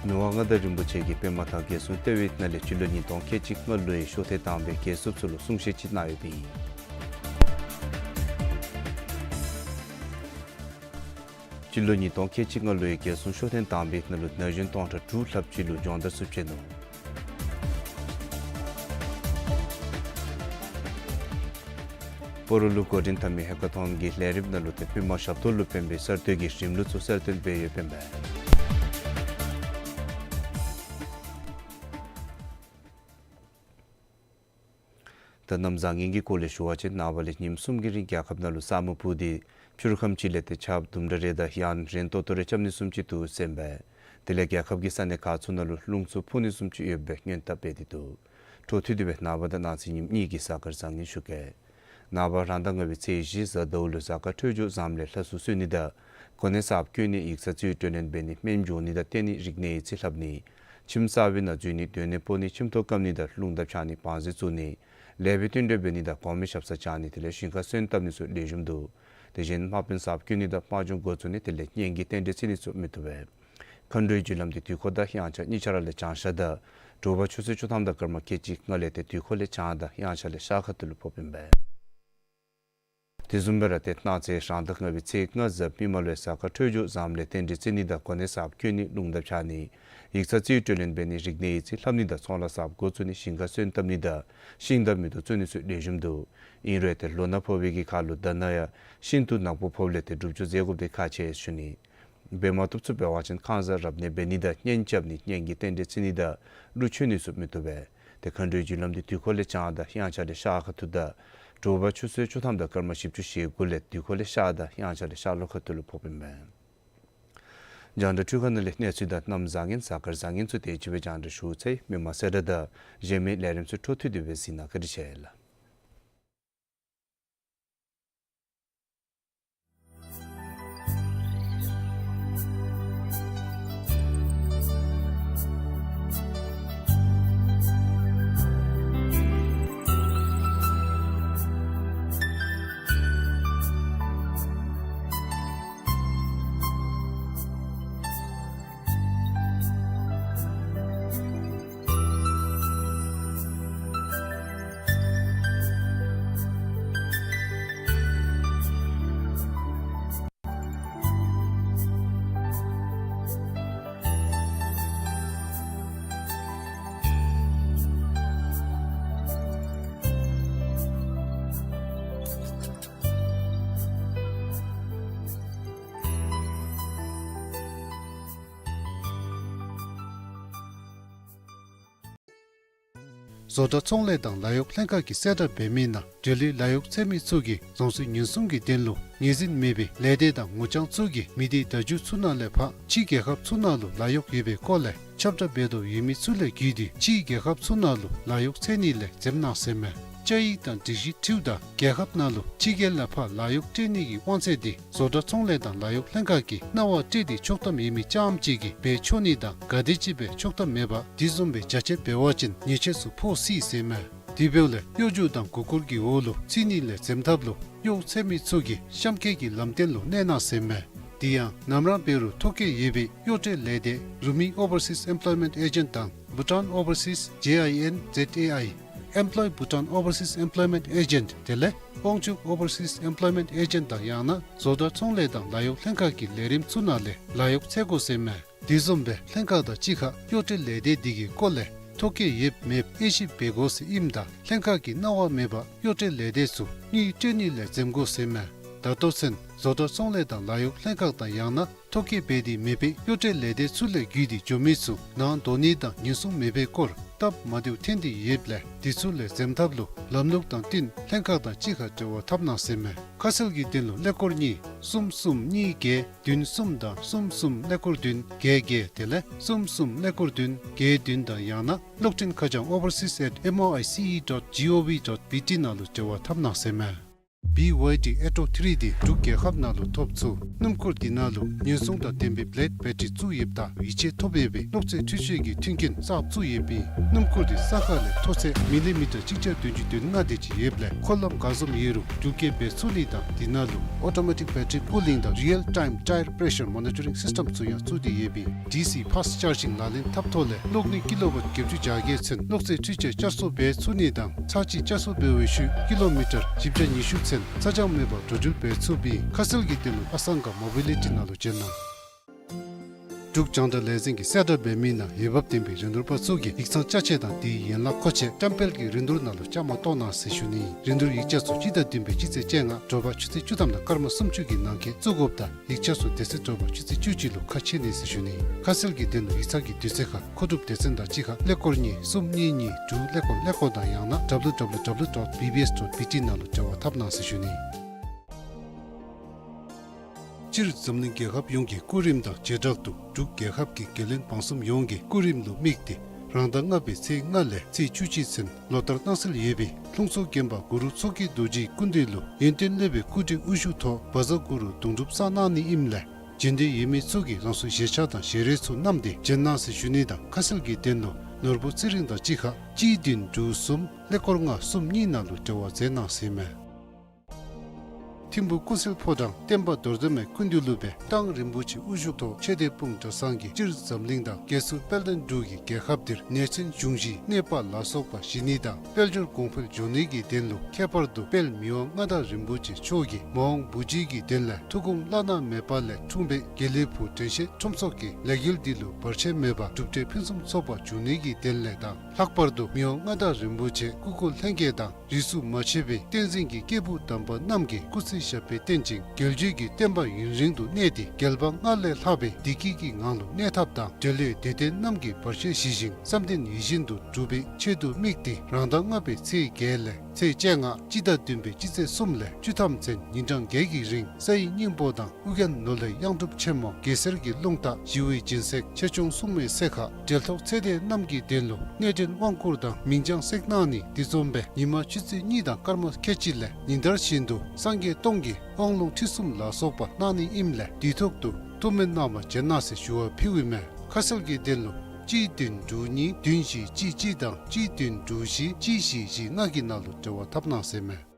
མི་དབང་མངའ་བདག་རིན་པོ་ཆེ་གིས་པདྨ་ཐང་རྒྱལ་སྲུང་ལྟེ་བའི་ནང་ལས་སྤྱི་ལོ་ཉིས་སྟོང་ཁལ་གཅིག་ལྔ་ལོའི་ཤོག་ཐེངས་དང་པའི་རྒྱལ་སྲུངཔ་ཚུ་ལུ་གསུང་བཤད་ཅིག་གནང་ཡོདཔ་ཨིན། སྤྱི་ལོ་ཉིས་སྟོང་ཁལ་གཅིག་ལྔ་ལོའི་རྒྱལ་སྲུང་ཤོག་ཐེངས་དང་པའི་ནང་ལུ་ན་གཞོན་སྟོང་ཕྲག་དྲུག་ལྷགཔ་ཅིག་ལུ་སྦྱོང་བརྡར་ཚུ་བྱིན་ནུག། སྤ་རོ་ལུ་འགོ་འདྲེན་འཐབ་མི་ཧེ་ཀ་ཐོན་གྱི་ལས་རིམ་ནང་ལུ་ཏེ་པུས་མོ་ཞབས་ཏོག་ལུ་ཕན་པའི་གསར་གཏོད་ཀྱི་རིམ་ལུགས་ཚུ་གསལ་སྟོན་འབད་ཡོདཔ་ཨིན་པས། ད་གནམ་བཟང་ངན་གྱི་སྐོར་ལས་ཞུ་བ་ཅིན་ནངས་པ་ལས་ཉིནམ་གསུམ་གྱི་རིང་རྒྱལ་ཁབ་ནང་ལུ་ས་སྨུག་སྤུབས་ཏེ་ཕྱི་རུ་ཁམས་ཅིག་ལས་ཏེ་ཆརཔ་དུམ་གྲ་རེ་དང་ཡང་རན་ཏོག་ཏོ་རེ་རྐྱབ་ནི་བཟུམ་ཅིག་འདུག་ཟེར་ཨིན་པས། དེ་ལས་རྒྱལ་ཁབ་ཀྱི་ས་གནས་ཁག་ཚུ་ནང་ལུ་རླུང་ཚུ་འཕུ་ནི་བཟུམ་ཅིག་ཡོདཔ་སྦེ་སྔོན་དཔག་འབད་དེ་འདུག། འཕྲོ་མཐུད་དེ་སྦེ་ནངས་པ་དང་གནངས་ཚེ་ཉིནམ་གཉིས་ཀྱི་གཟའ་སྐར་བཟང་ངན་ཞུ་གེ། ནངས་པ་རང་ཟླ་ལྔ་པའི་ཚེས་བཞི་གཟའ་ཟླཝ་ལུ་གཟའ་སྐར་འཕྲོད་སྦྱོར་བཟངམ་ལས་ལྷ་གཟུགས་གསོ་ནི་དང་གོ་གནས་གསརཔ་བསྐོ་ནི་ཡིག་ཚང་རྩིས་སྤྲོད་ལེན་འབད་ནི་སྨན་སྦྱོང་ནི་དང་བསྟེན་ནི་རིག་གནས་ཡིག་རྩིས་ལྷབ་ནི་ཁྱིམ་གསར་པའི་ནང་འཛུལ་ནི་སྡོད་གནས་སྤོ་ནི་ཁྱིམ་ཐོག་བཀབ་ནི་དང་རླུང་རྟ་འཕྱར་ནི་བང་རྩི་བཙུགས་ནི་ལེགས་པའི་རྟེན་འབྲེལ་འབད་ནི་དང་གོང་མའི་ཞབས་སར་བཅར་ནི་དེ་ལས་ཞིང་ཁར་སོན་བཏབ་ནི་ཚུ་ལེགས་ཤོམ་འདུག། དེ་བཞིན་དམག་དཔོན་གསརཔ་བསྐོ་ནི་དང་དམག་སྦྱོང་འགོ་བཙུགས་ནི་དེ་ལས་གཉེན་གྱི་རྟེན་འབྲེལ་བརྩི་ནི་ཚུ་མི་བཏུབ་པས། མཁའ་འགྲོའི་རྒྱུ་ལམ་འདི་དུས་འཁོར་དང་དབྱངས་འཆར་གཉིས་ཆ་ར་ལས་བྱང་ཤར་དང་དྲོ་པ་ཆུ་ཚོད་བཅུ་ཐམ་དང་སྐར་མ་ཁལ་གཅིག་ལྔ་ལས་ཏེ་དུས་འཁོར་ལས་བྱང་དང་དབྱངས་འཆར་ལས་ཤར་ཁ་ཐུག་ལུ་ཕོགཔ་ཨིན་པས། དེ་བཟུམ་སྦེ་ར་ཏེ་གནངས་ཚེ་རང་ཟླ་ལྔ་པའི་ཚེས་ལྔ་གཟའ་མིག་དམར་ལུ་ཡང་གཟའ་སྐར་འཕྲོད་སྦྱོར་བཟངམ་ལས་རྟེན་འབྲེལ་བརྩི་ནི་དང་གོ་གནས་གསརཔ་བསྐོ་ནི་རླུང་རྟ་འཕྱར་ནི་ཡིག་ཚང་རྩིས་སྤྲོད་ལེན་འབད་ནི་རིག་གནས་ཡིག་རྩིས་ལྷབ་ནི་དང་ཚོང་ལཱ་གསརཔ་འགོ་བཙུགས་ནི་ཞིང་ཁར་སོན་བཏབ་ནི་དང་ཤིང་དང་མེ་ཏོག་བཙུགས་ནི་ཚུ་ལེགས་ཤོམ་འདུག། ཨིན་རུང་ཏེ་ལོ་ན་ཕོག་པའི་གི་ཁར་ལུ་ད་ནཱ་ཡང་ཤིན་ཏུ་ནག་པོ་ཕོགཔ་ལས་ཏེ་སྒྲུབ་སྦྱོང་མཛད་དགོཔ་འདི་ཁག་ཆེ་ཞུ་ནི། འབད་མ་བཏུབ་ཚུ་འབད་བ་ཅིན་ཁང་གསར་རབ་གནས་འབད་ནི་དང་གཉེན་རྐྱབ་ནི་གཉེན་གྱི་རྟེན་འབྲེལ་བརྩི་ནི་དང་གླུ་མཆོད་ནི་ཚུ་མི་བཏུབ་པས། ཏེ་མཁའ་འགྲོའི་རྒྱུ་ལམ་འདི་དུས་འཁོར་ལས་བྱང་དང་དབྱངས་འཆར་ལས་ཤར་ཁ་ཐུག་དང་དྲོ་པ་ཆུ་ཚོད་བཅུ་ཐམ་དང་སྐར་མ་བཞི་བཅུ་ཞེ་དགུ་ལས་དུས་འཁོར་ལས་ཤར་དང་དབྱངས་འཆར་ལས་ཤར་ལྷོ་ཁ་ཐུག་ལུ་ཕོགཔ་ཨིན་པས། རྒྱང་བསྒྲགས་འཕྲུལ་ཁང་ནང་ལས་གནས་ཚུལ་དང་གནམ་བཟང་ངན་གཟའ་སྐར་བཟང་ངན་ཚུ་དེ་ཅིག་སྦེ་རྒྱང་བསྒྲགས་ཞུ་ཚར་ཡི། མི་མང་གསལ་བསྒྲགས་དང་གཞན་མི་ལས་རིམ་ཚུ་འཕྲོ་མཐུད་དེ་སྦེ་གཟིགས་གནང། བཀའ་དྲིན་ཆེ་ལགས། བཟོ་གྲྭ་ཚོང་ལས་དང་ལཱ་གཡོག་ལྷན་ཁག་གིས་གསལ་བསྒྲགས་འབད་མི་ནང་འབྲེལ་ཡོད་ལཱ་གཡོག་འཚོལ་མི་ཚུ་གིས་རྫོང་སྲིད་ཉེན་སྲུང་གི་དོན་ལུ་ངོས་འཛིན་མེད་པའི་ལས་སྡེ་དང་ངོ་རྐྱང་ཚུ་གིས་མི་སྡེ་བརྡ་བརྒྱུད་ཚུ་ནང་ལས་ཕར་ཕྱི་རྒྱལ་ཁབ་ཚུ་ནང་ལུ་ལཱ་གཡོག་ཡོད་པའི་སྐོར་ལས་ཁྱབ་བསྒྲགས་འབད་དོ་ཡོད་མི་ཚུ་ལས་བརྒྱུད་དེ་ཕྱི་རྒྱལ་ཁབ་ཚུ་ནང་ལུ་ལཱ་གཡོག་འཚོལ་ནི་ལས་འཛེམ་གནང་ཟེར་མས། བཅའ་ཡིག་དང་སྒྲིག་གཞི་འཁྲིལཝ་ད་རྒྱལ་ཁབ་ནང་ལུ་ཕྱི་རྒྱལ་ལས་ཕར་ལཱ་གཡོག་སྤྲོད་ནི་གི་དབང་ཚད་འདི་བཟོ་གྲྭ་ཚོང་ལས་དང་ལཱ་གཡོག་ལྷན་ཁག་གིས་གནང་བ་སྤྲོད་དེ་ཆོག་ཐམ་ཡོད་མི་རྐྱངམ་ཅིག་གིས་འབད་ཆོག་ནི་དང་ག་དེམ་ཅིག་སྦེ་ཆོག་ཐམ་མེད་པ་དེ་བཟུམ་སྦེ་རྒྱ་ཆེ་འབད་བ་ཅིན་ཉེས་ཆད་ཚུ་ཕོག་སྲིད་ཟེར་མས། དེ་འབདཝ་ལས་གཡོ་སྒྱུ་དང་མགུ་སྐོར་གྱི་འོག་ལུ་ཚུད་ནི་ལས་འཛེམ་ཐབས་ལུ་གཡོག་འཚོལ་མི་ཚུ་གིས་གཤམ་འཁོད་ཀྱི་ལམ་སྟོན་ལུ་གནས་གནང་ཟེར་མས། དེ་ཡང་ནམ་ར་འབད་རུང་ཐོ་བཀོད་ཡོད་པའི་གཡོག་སྤྲོད་ལས་སྡེ་Rumi Overseas Employment Agent དང་Bhutan Overseas J I N Z A I Employ Bhutan Overseas Employment Agent དེ་ལས་དབང་ཕྱུག་Overseas Employment Agent དང་ཡང་ན་བཟོ་གྲྭ་ཚོང་ལས་དང་ལཱ་གཡོག་ལྷན་ཁག་གི་ལས་རིམ་ཚུ་ནང་ལས་ལཱ་གཡོག་འཚོལ་དགོ་ཟེར་མས། དེ་བཟུམ་སྦེ་ལྷན་ཁག་དང་གཅིག་ཁར་གཡོག་སྤྲོད་ལས་སྡེ་དེ་གི་སྐོར་ལས་ཐོ་བཀོད་ཡོདཔ་མེདཔ་དབྱེ་ཞིབ་འབད་དགོ་ཟེར་ཨིནམ་ད་ལྷན་ཁག་གིས་གནང་བ་མེད་པར་གཡོག་སྤྲོད་ལས་སྡེ་ཚུ་དངུལ་སྤྲོད་ནི་ལས་འཛེམ་དགོ་ཟེར་མས། ད་ལྟོ་ཚུན་ བཟོ་གྲྭ་ཚོང་ལས་དང་ལཱ་གཡོག་ལྷན་ཁག་དང་ཡང་ན་ཐོ་བཀོད་འབད་དེ་མེད་པའི་གཡོག་བྲལ་ལས་སྡེ་ཚུ་ལས་བརྒྱུད་དེ་འགྱོ་མི་ཚུ་ནང་འདོགས་ནི་དང་ཉེན་སྲུང་མེད་པའི་སྐོར་སྟབས་མ་བདེཝ་ཐོན་ཏེ་ཡོདཔ་ལས་དེ་ཚུ་ལས་འཛེམ་ཐབས་ལུ་ལམ་ལུགས་དང་བསྟུན་ལྷན་ཁག་དང་གཅིག་ཁར་འབྲེལ་བ་འཐབ་གནང་ཟེར་མས། ཁ་གསལ་གྱི་དོན་ལུ་ཀླད་ཀོར་གཉིས་གསུམ་གསུམ་གཉིས་བརྒྱད་བདུན་གསུམ་དང་གསུམ་གསུམ་ཀླད་ཀོར་བདུན་བརྒྱད་བརྒྱད་དེ་ལས་གསུམ་གསུམ་ཀླད་ཀོར་བདུན་བརྒྱད་བདུན་དང་ཡང་ན་གློག་འཕྲིན་ཁ་བྱང་overseas at M O I C E dot G O V dot B T ནང་ལུ་འབྲེལ་བ་འཐབ་གནང་ཟེར་མས། བི་ཝའི་ཌི་ཨེ་ཊོ་ཐི་རི་འདི་འབྲུག་རྒྱལ་ཁབ་ནང་ལུ་ཐོབ་ཚུགས། སྣུམ་འཁོར་འདི་ནང་ལུ་ཉེན་སྲུང་དང་ལྡན་པའི་བི་ལེཌ་བེ་ཊི་རི་བཙུགས་ཡོདཔ་ད་ཡིད་ཆེས་ཐོབ་ཡོད་པའི་གློག་རྫས་འཕྲུལ་ཆས་ཀྱི་མཐུན་རྐྱེན་གསརཔ་བཙུགས་ཡོདཔ་ཨིན། སྣུམ་འཁོར་འདི་ས་ཁ་ལས་མཐོ་ཚད་མི་ལི་མི་ཊར་གཅིག་བརྒྱ་བདུན་ཅུ་དོན་ལྔ་དེ་ཅིག་ཡོདཔ་ལས་འཁོར་ལམ་ག་བཟུམ་ཡོད་རུང་འགྲུལ་སྐྱེལ་འབད་ཚུགས་ནི་དང་འདི་ནང་ལུ་ཨོ་ཊོ་མེ་ཊིག་བེ་ཊི་རི་པུ་ལིང་དང་རི་ཡལ་ཊའིམ་ཊའེར་པེ་ཤར་མོ་ནི་ཊ་རིང་སིསི་ཊེམ་ཚུ་ཡང་བཙུགས་ཏེ་ཡོདཔ་ཨིན། ཌི་སི་ཕཱསི་ཅར་ཇིང་ལག་ལེན་འཐབ་ཐོག་ལས་གློག་ནུས་ཀི་ལོ་ཝཊ་བརྒྱད་ཅུ་གྱ་བརྒྱད་ཚུན་གློག་རྫས་འཕྲུལ་ཆས་བསྐྱར་གསོ་འབད་ཚུགས་ནི་དང་ཚར་གཅིག་བསྐྱར་གསོ་འབད་བའི་ཤུལ་ཀི་ལོ་མི་ཊར་བཞི་བརྒྱ་ཉི་ཤུ་ཚུན་ཚ་གྱང་མེད་པར་འགྲོ་འགྲུལ་འབད་ཚུགསཔ་ཨིན། ཁ་གསལ་གྱི་དོན་ལུ་ཨ་སང་ག་མོ་བི་ལི་ཊི་ནང་ལུ་བྱོན་གནང་། འབྲུག་རྒྱང་བསྒྲགས་ལས་འཛིན་གྱིས་གསལ་བསྒྲགས་འབད་མི་ནང་འོས་འབབ་ལྡན་པའི་རིན་བསྡུར་པ་ཚུ་གིས་ཡིག་ཚང་ཅ་ཆས་དང་དེའི་ཡན་ལག་མཁོ་ཆས་བཀྲམ་སྤེལ་གྱི་རིན་བསྡུར་ནང་ལུ་བཅའ་མར་གཏོགས་གནང་ཟེར་ཞུ་ནི། རིན་བསྡུར་ཡིག་ཆ་ཚུ་སྤྱི་ཟླ་བདུན་པའི་སྤྱི་ཚེས་བཅོ་ལྔ་དྲོ་པ་ཆུ་ཚོད་བཅུ་ཐམ་དང་སྐར་མ་སུམ་ཅུ་གི་ནང་འཁོད་བཙུགས་དགོཔ་དང་ཡིག་ཆ་ཚུ་དེ་ཚེ་དྲོ་པ་ཆུ་ཚོད་བཅུ་གཅིག་ལུ་ཁ་ཕྱེ་ནི་ཟེར་ཞུ་ནི། ཁ་གསལ་གྱི་དོན་ལུ་ཡིག་ཚང་གི་དུས་ཚོད་ཁར་མཁོ་སྒྲུབ་སྡེ་ཚན་དང་གཅིག་ཁར་ཀླད་ཀོར་གཉིས་གསུམ་གཉིས་གཉིས་དྲུག་ཀླད་ཀོར་ཀླད་ཀོར་དང་ཡང་ན་W W W dot B B S dot B T ནང་ལུ་འབྲེལ་བ་འཐབ་གནང་ཟེར་ཞུ་ནི། སྤྱིར་འཛམ་གླིང་རྒྱལ་ཁབ་ཡོངས་ཀྱི་སྐུ་རིམ་དང་བྱེ་བྲག་ཏུ་འབྲུག་རྒྱལ་ཁབ་ཀྱི་རྒྱལ་བློན་འབངས་གསུམ་ཡོངས་ཀྱི་སྐུ་རིམ་ལུ་དམིགས་ཏེ་རང་ཟླ་ལྔ་པའི་ཚེས་ལྔ་ལས་ཚེས་བཅུ་གཅིག་ཚུན་ལོ་ལྟར་གནང་སྲོལ་ཡོད་པའི་ལྷུང་བཟེད་དགོན་པ་གུ་རུ་མཚོ་སྐྱེས་རྡོ་རྗེའི་སྐུ་མདུན་ལུ་ཡོན་ཏན་སློབ་དཔོན་སྐུ་བགྲེས་དབུ་བཞུགས་ཐོག་བཛྲ་གུ་རུ་གདུང་སྒྲུབ་གནང་གནང་ནི་ཨིནམ་ལས་བྱོན་འདོད་ཡོད་མི་ཚུ་གིས་རང་སོའི་བཞེས་ཆག་དང་བཞེས་རོལ་ཚུ་བསྣམས་ཏེ་བྱོན་གནང་ཟེར་ཞུ་ནི་དང་ཁ་གསལ་གྱི་དོན་ལུ་ནོར་བུ་ཚེ་རིང་དང་གཅིག་ཁར་གཅིག་བདུན་དྲུག་གསུམ་ཀླད་ཀོར་ལྔ་གསུམ་གཉིས་ནང་ལུ་འབྲེལ་བ་མཛད་གནང་ཟེར་མས། ཐིམ་ཕུ་ཀུན་གསལ་ཕོ་བྲང་བསྟན་པ་རྡོར་གདན་མའི་སྐུ་མདུན་ལུ་སྦེ་གདང་རིན་པོ་ཆེ་དབུ་བཞུགས་ཐོག་ཆོས་སྡེ་སྤུངས་གྲྭ་ཚང་གིས་སྤྱིར་འཛམ་གླིང་དང་རྒྱལ་སྲུང་དཔལ་ལྡན་འབྲུག་གི་རྒྱལ་ཁབ་འདིར་ནད་མཚོན་འབྱུང་བཞིའི་གནོད་པ་ལ་སོགས་པ་ཞི་ནི་དང་དཔལ་འབྱོར་གོང་འཕེལ་འགྱོ་ནི་གི་དོན་ལུ་ཁྱད་པར་དུ་དཔལ་མི་དབང་མངའ་བདག་རིན་པོ་ཆེ་མཆོག་གིས་མ་འོངས་བུ་བརྒྱུད་ཀྱི་དོན་ལས་ཐུགས་དགོངས་བླ་ན་མེད་པ་ལས་འཁྲུངས་པའི་དགེ་ལེགས་ཕུག་དྲན་ཤེས་ཁྲོམ་ཚོགས་ཀྱི་ལས་འགུལ་འདི་ལུ་བར་ཆད་མེད་པར་གྲུབ་འབྲས་ཕུན་སུམ་ཚོགས་པ་འབྱུང་ནི་གི་དོན་ལས་དང་ལྷག་པར་དུ་མི་དབང་མངའ་བདག་རིན་པོ་ཆེ་སྐུ་འཁོར་ལྷན་རྒྱས་དང་རིས་སུ་མ་ཆད་པའི་བསྟན་འཛིན་གྱི་སྐྱེས་བུ་དམ་པ་རྣམས་ཀྱིས་སྐུ་ཚེ་ཞབས་པད་བརྟན་ཅིང་རྒྱལ་བརྒྱུད་ཀྱི་བསྟན་པ་ཡུན་རིང་དུ་གནས་ཏེ་རྒྱལ་བ་སྔར་ལས་ལྷག་པའི་བདེ་སྐྱིད་ཀྱི་ངང་ལུ་གནས་ཐབས་དང་འབྲེལ་ཡོད་དད་ལྡན་རྣམས་ཀྱི་བར་ཆད་ཞི་ཞིང་བསམ་དོན་ཡིད་བཞིན་དུ་འགྲུབ་པའི་ཆེད་དུ་དམིགས་ཏེ་རང་ཟླ་ལྔ་པའི་ཚེས་བརྒྱད་ལས་ཚེས་བཅོ་ལྔ་སྤྱི་ཟླ་བདུན་པའི་སྤྱི་ཚེས་གསུམ་ལས་བཅུ་ཐམ་ཚུན་ཉིན་གྲངས་བརྒྱད་ཀྱི་རིང་སའི་སྙིང་པོ་དང་ཨོ་རྒྱན་ནོར་ལྷའི་གཡང་སྒྲུབ་ཆེན་མོ་གེ་སར་གྱི་རླུང་རྟ་ཞི་བའི་སྦྱིན་སྲེག་ཆོས་སྐྱོང་སྲུང་མའི་སྲེག་ཁ་འབྲེལ་ཐོགས་ཚེ་འདས་རྣམས་ཀྱི་དོན་ལུ་གནས་འདྲེན་དབང་བསྐུར་དང་མིང་བྱང་སྲེག་གནང་ནི་འདི་བཟུམ་སྦེ་ཉིན་མ་ཆུ་ཚོད་གཉིས་དང་སྐར་མ་ཁལ་གཅིག་ལས་ཉིན་ལྟར་བཞིན་དུ་སངས་རྒྱས་སྟོང་གི་དབང་ལུང་ཁྲིད་གསུམ་ལ་སོགས་པ་གནང་ནི་ཨིནམ་ལས་དུས་ཐོག་ཏུ་ཐུགས་སྨོན་གནང་བར་བྱོན་གནང་ཟེར་ཞུ་བ་ཕུལཝ་ཨིན་མས། ཁ་གསལ་གྱི་དོན་ལུ་གཅིག་བདུན་དྲུག་གཉིས་བདུན་བཞི་གཅིག་གཅིག་དང་གཅིག་བདུན་དྲུག་བཞི་གཅིག་བཞི་བཞི་ལྔ་གི་ནང་ལུ་འབྲེལ་བ་འཐབ་གནང་ཟེར་མས།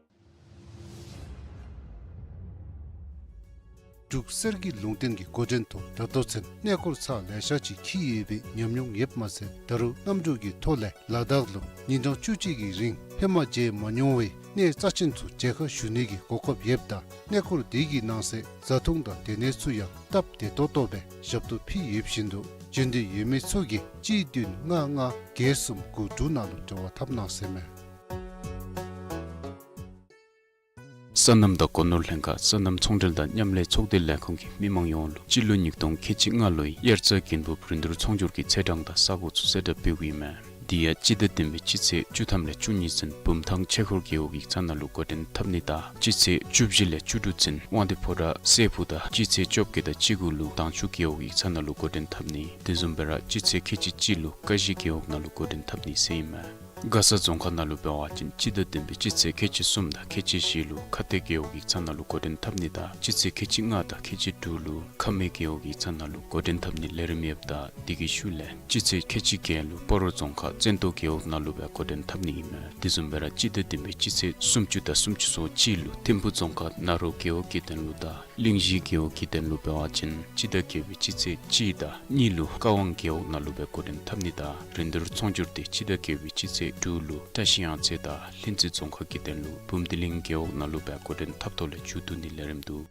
འབྲུག་གསེར་གྱི་ལུང་བསྟན་གྱི་འགོ་འདྲེན་ཐོག་ད་ལྟོ་ཚུན་གནས་སྐོར་ཚར་ལེ་ཤ་ཅིག་འཁྱིད་ཡོད་པའི་ཉམས་མྱོང་ཡོདཔ་མ་ཚད་ད་རུང་གནམ་གྲུ་གི་ཐོག་ལས་ལ་དྭགས་ལུ་ཉིན་གྲངས་བཅུ་གཅིག་གི་རིང་ཧེ་མ་མཇལ་མ་མྱོང་བའི་གནས་རྩ་ཆེན་ཚུ་མཇལ་ཁ་ཞུ་ནི་གི་གོ་སྐབས་ཡོདཔ་ད་གནས་སྐོར་འདི་གི་ནང་གསེས་བཟའ་འཐུང་དང་སྡོད་གནས་ཚུ་ཡང་སྟབས་བདེ་ཏོག་ཏོ་སྦེ་ཞབས་ཏོག་ཕུལ་ཡོད་བཞིན་དུ་བྱོན་འདོད་ཡོད་མི་ཚུ་གིས་གཅིག་བདུན་ལྔ་ལྔ་བརྒྱད་གསུམ་དགུ་དྲུག་ནང་ལུ་འབྲེལ་བ་འཐབ་གནང་ཟེར་མས། སོ་ནམ་དང་སྒོ་ནོར་ལྷན་ཁག་སོ་ནམ་ཚོང་འབྲེལ་དང་མཉམ་ལས་ཚོགས་སྡེ་ལས་ཁུངས་ཀྱིས་མི་མང་ཡོངས་ལུ་སྤྱི་ལོ་ཉིས་སྟོང་ཁལ་གཅིག་ལྔ་ལོའི་དབྱར་རྩྭ་དགུན་འབུབ་རིན་བསྡུར་ཚོང་སྒྱུར་གྱི་ཚེས་གྲངས་དང་ས་གོ་ཚུ་གསལ་བསྒྲགས་འབདཝ་ཨིན་མས། དེ་ཡང་སྤྱི་ཟླ་བདུན་པའི་སྤྱི་ཚེས་བཅུ་ཐམ་ལས་བཅུ་གཉིས་ཚུན་བུམ་ཐང་ཆོས་འཁོར་རྒེད་འོག་ཡིག་ཚང་ནང་ལུ་འགོ་འདྲེན་འཐབ་ནི་དང་སྤྱི་ཚེས་བཅུ་བཞི་ལས་བཅུ་དྲུག་ཚུན་དབང་འདུས་ཕོ་བྲང་སྲས་ཕུག་དང་སྤྱི་ཚེས་བཅོ་བརྒྱད་དང་བཅུ་དགུ་ལུ་དྭངས་ཆུ་རྒེད་འོག་ཡིག་ཚང་ནང་ལུ་འགོ་འདྲེན་འཐབ་ནི་དེ་བཟུམ་སྦེ་ར་སྤྱི་ཚེས་ཁལ་གཅིག་གཅིག་ལུ་ཀ་གཞི་རྒེད་འོག་ནང་ལུ་འགོ་འདྲེན་འཐབ་ནི་ཟེར་ཨིན་མས། མགར་ས་རྫོང་ཁག་ནང་ལུ་འབད་བ་ཅིན་སྤྱི་ཟླ་བདུན་པའི་སྤྱི་ཚེས་ཁལ་གཅིག་གསུམ་དང་ཁལ་གཅིག་བཞི་ལུ་ཁ་གཏད་རྒེད་འོག་ཡིག་ཚང་ནང་ལུ་འགོ་འདྲེན་འཐབ་ནི་དང་སྤྱི་ཚེས་ཁལ་གཅིག་ལྔ་དང་ཁལ་གཅིག་དྲུག་ལུ་ཁ་སྨད་རྒེད་འོག་ཡིག་ཚང་ནང་ལུ་འགོ་འདྲེན་འཐབ་ནི་ལས་རིམ་ཡོདཔ་ད་དེ་གི་ཤུལ་ལས་སྤྱི་ཚེས་ཁལ་གཅིག་བརྒྱད་ལུ་སྤ་རོ་རྫོང་ཁག་བཙན་ཏོ་རྒེད་འོག་ནང་ལུ་སྦེ་འགོ་འདྲེན་འཐབ་ནི་ཨིན་མས། དེ་བཟུམ་སྦེ་ར་སྤྱི་ཟླ་བདུན་པའི་སྤྱི་ཚེས་སུམ་ཅུ་དང་སུམ་ཅུ་སོ་གཅིག་ལུ་ཐིམ་ཕུ་རྫོང་ཁག་ན་རོ་རྒེད་འོག་གི་དོན་ལུ་དང་གླིང་བཞི་རྒེད་འོག་གི་དོན་ལུ་འབད་བ་ཅིན་སྤྱི་ཟླ་བརྒྱད་པའི་སྤྱི་ཚེས་གཅིག་དང་གཉིས་ལུ་ཀ་ཝང་རྒེད་འོག་ནང་ལུ་སྦེ་འགོ་འདྲེན་འཐབ་ནི་དང་རིན་བསྡུར་ཚོང་སྒྱུར་དེ་སྤྱི་ཟླ་བརྒྱད་པའི་སྤྱི་ཚེས་དྲུག་ལུ་བཀྲ་ཤིས་གཡང་རྩེ་དང་ལྷུན་རྩེ་རྫོང་ཁག་གི་དོན་ལུ་བུམ་སྡེ་གླིང་རྒེད་འོག་ནང་ལུ་སྦེ་འགོ་འདྲེན་འཐབ་ཐོག་ལས་མཇུག་བསྡུ་ནི་ལས་རིམ་འདུག།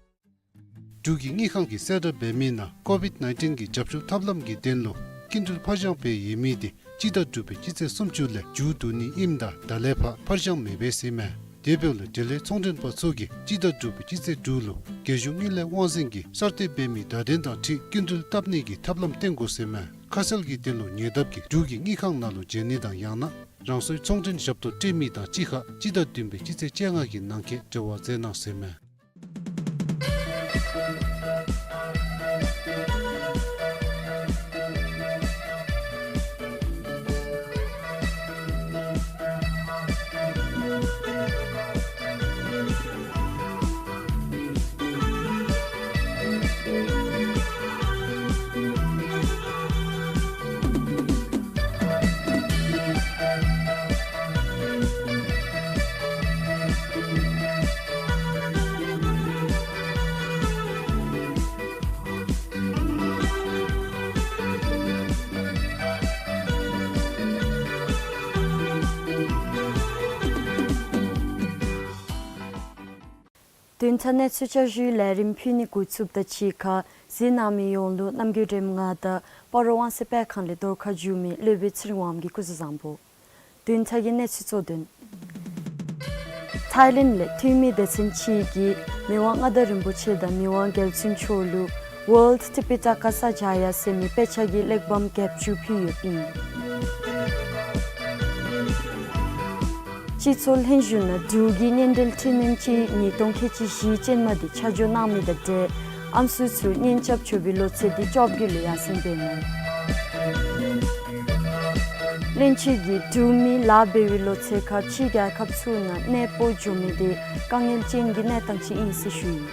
འབྲུག་གི་དངུལ་ཁང་གིས་གསལ་བསྒྲགས་འབད་མི་ནང་ཀོ་ཝིཌ་ནའིན་ཊིན་གྱི་རྒྱབ་སྐྱོར་ཐབས་ལམ་གྱི་དོན་ལུ་སྐྱིན་འགྲུལ་ཕར་འགྱངས་འབད་ཡོད་མི་དེ་སྤྱི་ཟླ་དྲུག་པའི་སྤྱི་ཚེས་སུམ་ཅུ་ལས་མཇུག་བསྡུ་ནི་ཨིནམ་ད་ད་ལས་ཕར་ཕར་འགྱངས་མི་འབད་ཟེར་མས། དེ་འབདཝ་ལས་འབྲེལ་ཡོད་ཚོང་མགྲོན་པ་ཚུ་གིས་སྤྱི་ཟླ་དྲུག་པའི་སྤྱི་ཚེས་དྲུག་ལུ་རྒྱལ་གཞུང་དངུལ་ལས་དབང་འཛིན་གྱི་གསར་གཏོད་འབད་མི་བརྡ་དོན་དང་འཁྲིལ་སྐྱིན་འགྲུལ་བཏབ་ནི་གི་ཐབས་ལམ་བསྟེན་དགོ་ཟེར་མས། ཁ་གསལ་གྱི་དོན་ལུ་ཉེ་འདབས་ཀྱི་འབྲུག་གི་དངུལ་ཁང་ནང་ལུ་འབྱོན་ནི་དང་ཡང་ན་རང་སོའི་ཚོང་མགྲོན་ཞབས་ཏོག་སྤྲོད་མི་དང་གཅིག་ཁར་སྤྱི་ཟླ་བདུན་པའི་སྤྱི་ཚེས་བཅོ་ལྔ་གི་ནང་འཁོད་འབྲེལ་བ་མཛད་གནང་ཟེར་མས། བདུན་ཕྲག་གནས་ཚུལ་བསྐྱར་ཞུའི་ལས་རིམ་ཕུལ་ནི་འགོ་བཙུགསཔ་དང་གཅིག་ཁར་གཟིགས་གནང་མི་ཡོངས་ལུ་རྣམ་རྒྱལ་སྒྲོལམ་ང་དང་སྤ་རོ་དབང་གསལ་སྤེལ་ཁང་ལས་བརྡ་ཁ་བསྒྱུར་མི་སློབ་དཔོན་ཚེ་རིང་དབང་གིས་སྐུ་གཟུགས་བཟང་པོ། བདུན་ཕྲག་གི་གནས་ཚུལ་གཙོ་དོན། ཐའི་ལེནཌ་ལས་འཐུས་མི་སྡེ་ཚན་གཅིག་གིས་མི་དབང་མངའ་བདག་རིན་པོ་ཆེ་དང་མི་དབང་རྒྱལ་བཙུན་མཆོག་ལུ་World Tipitaka Sanjaya ཟེར་མི་དཔེ་ཆ་གི་གླེགས་བམ་བརྒྱད་ཅུ་ཕུལ་ཡོདཔ་ཨིན། སྤྱི་ཚོགས་ལྷན་བཞུགས་ནང་འབྲུག་གི་གཉེན་འབྲེལ་འཕྲི་སྣོན་ཅིག་ཉིས་སྟོང་ཁལ་གཅིག་བཞི་ཅན་མ་འདི་ཆ་འཇོག་གནང་མི་དང་འབྲེལ་ཨམ་སྲུ་ཚུ་གཉེན་རྐྱབ་ཆོག་པའི་ལོ་ཚད་འདི་བཅོ་བརྒྱད་ལུ་ཡར་སེང་འབད་ནུག། བློན་ཆེན་གྱིས་འབྲུག་མི་ལཱ་འབད་བའི་ལོ་ཚད་ཁར་ཕྱི་རྒྱལ་ཁབ་ཚུ་ནང་གནས་སྤོ་འགྱོ་མི་འདི་དཀའ་ངལ་ཅན་གྱི་གནས་སྟངས་ཅིག་ཨིན་ཟེར་ཞུ་ཡི།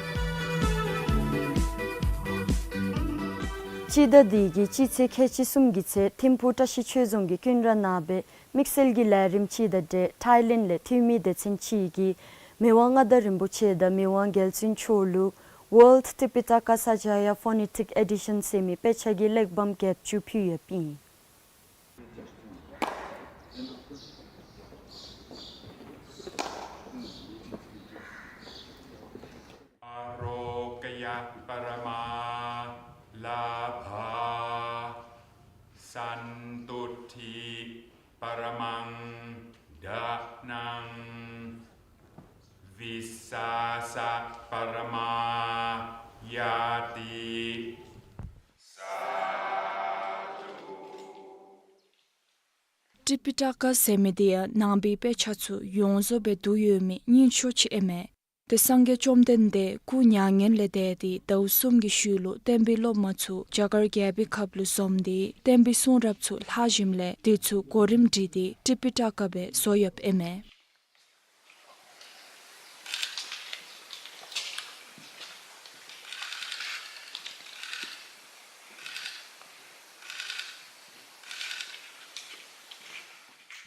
སྤྱི་ཟླ་འདི་གི་སྤྱི་ཚེས་ཁལ་གཅིག་གསུམ་གྱི་ཚེ་ཐིམ་ཕུག་བཀྲ་ཤིས་ཆོས་རྫོང་གི་ཀུན་ར་ནང་སྦེ་དམིགས་བསལ་གྱི་ལས་རིམ་ཅིག་དང་འབྲེལ་ཐའི་ལེནཌ་ལས་འཐུས་མི་སྡེ་ཚན་གཅིག་གིས་མི་དབང་མངའ་བདག་རིན་པོ་ཆེ་དང་མི་དབང་རྒྱལ་བཙུན་མཆོག་ལུ་World Tipitaka Sanjaya Phonetic Edition ཟེར་མི་དཔེ་ཆ་གི་གླེགས་བམ་བརྒྱད་ཅུ་ཕུལ་ཡོདཔ་ཨིན། Ārokyaparamā lābhā, santuṭṭhiparamaṃ dhanaṃ, vissāsaparamā ñāti. ཏྲི་པི་ཊ་ཀ་ཟེར་མི་འདི་ཡང་ནང་པའི་དཔེ་ཆ་ཚུ་ཡོངས་རྫོགས་སྦེ་བསྡུ་ཡོད་མི་རྙིང་ཤོས་ཅིག་ཨིན་མས། དེ་སངས་རྒྱས་བཅོམ་ལྡན་འདས་སྐུ་མྱ་ངན་ལས་འདས་ཏེ་ཟླཝ་གསུམ་གྱི་ཤུལ་ལུ་བསྟན་པའི་སློབ་མ་ཚུ་རྒྱ་གར་རྒྱལ་པོའི་ཁབ་ལུ་འཛོམས་ཏེ་བསྟན་པའི་གསུང་རབ་ཚུ་ལྷག་ཞིནམ་ལས་དེ་ཚུ་གོ་རིམ་སྒྲིག་སྟེ་ཏྲི་པི་ཊ་ཀ་སྦེ་བཟོ་ཡོདཔ་ཨིན་མས།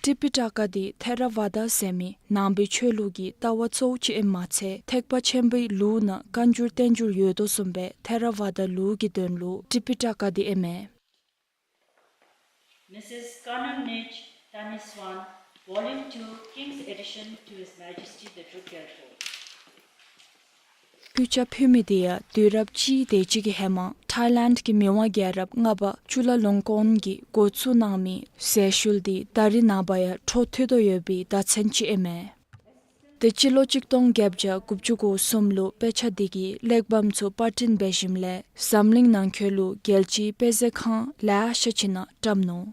ཏྲི་པི་ཊ་ཀ་འདི་ཐེ་ར་ཝཱ་ད་ཟེར་མི་ནང་པའི་ཆོས་ལུགས་ཀྱི་ལྟ་བ་གཙོ་བོ་ཅིག་ཨིནམ་མ་ཚད་ཐེག་པ་ཆེན་པོའི་ལུགས་ནང་བཀའ་འགྱུར་བསྟན་འགྱུར་ཡོད་དོ་བཟུམ་སྦེ་ཐེ་ར་ཝཱ་ད་ལུགས་ཀྱི་དོན་ལུ་ཏྲི་པི་ཊ་ཀ་འདི་ཨིན་མས། Missus Kanunij Thanisswan, Volume two, King's Edition to His Majesty the Druk Gyalpo. ཕུལ་ཆ་ཕུལ་མི་དེ་ཡང་དུས་རབས་གཅིག་དེ་ཅིག་གི་ཧེ་མ་ཐའི་ལེནཌ་གི་མི་དབང་རྒྱལ་རབས་ལྔ་པ་ཅུ་ལ་ལོང་ཀོན་གྱིས་འགོ་བཙུགས་གནང་མི་ཟས་ཤུལ་དེ་ད་རེས་ནངས་པ་ཡང་འཕྲོ་མཐུད་དོ་ཡོད་པའི་བརྡ་མཚོན་ཅིག་ཨིན་མས། དེ་སྤྱི་ལོ་གཅིག་སྟོང་བརྒྱད་བརྒྱ་དགུ་བཅུ་གོ་གསུམ་ལུ་དཔེ་ཆ་དེ་གི་གླེགས་བམ་ཚུ་པར་སྐྲུན་འབད་ཞིནམ་ལས་འཛམ་གླིང་ནང་འཁོད་ལུ་རྒྱལ་སྤྱིའི་དཔེ་མཛོད་ཁང་ལེ་ཤ་ཅིག་ནང་བཀྲམ་ནུག།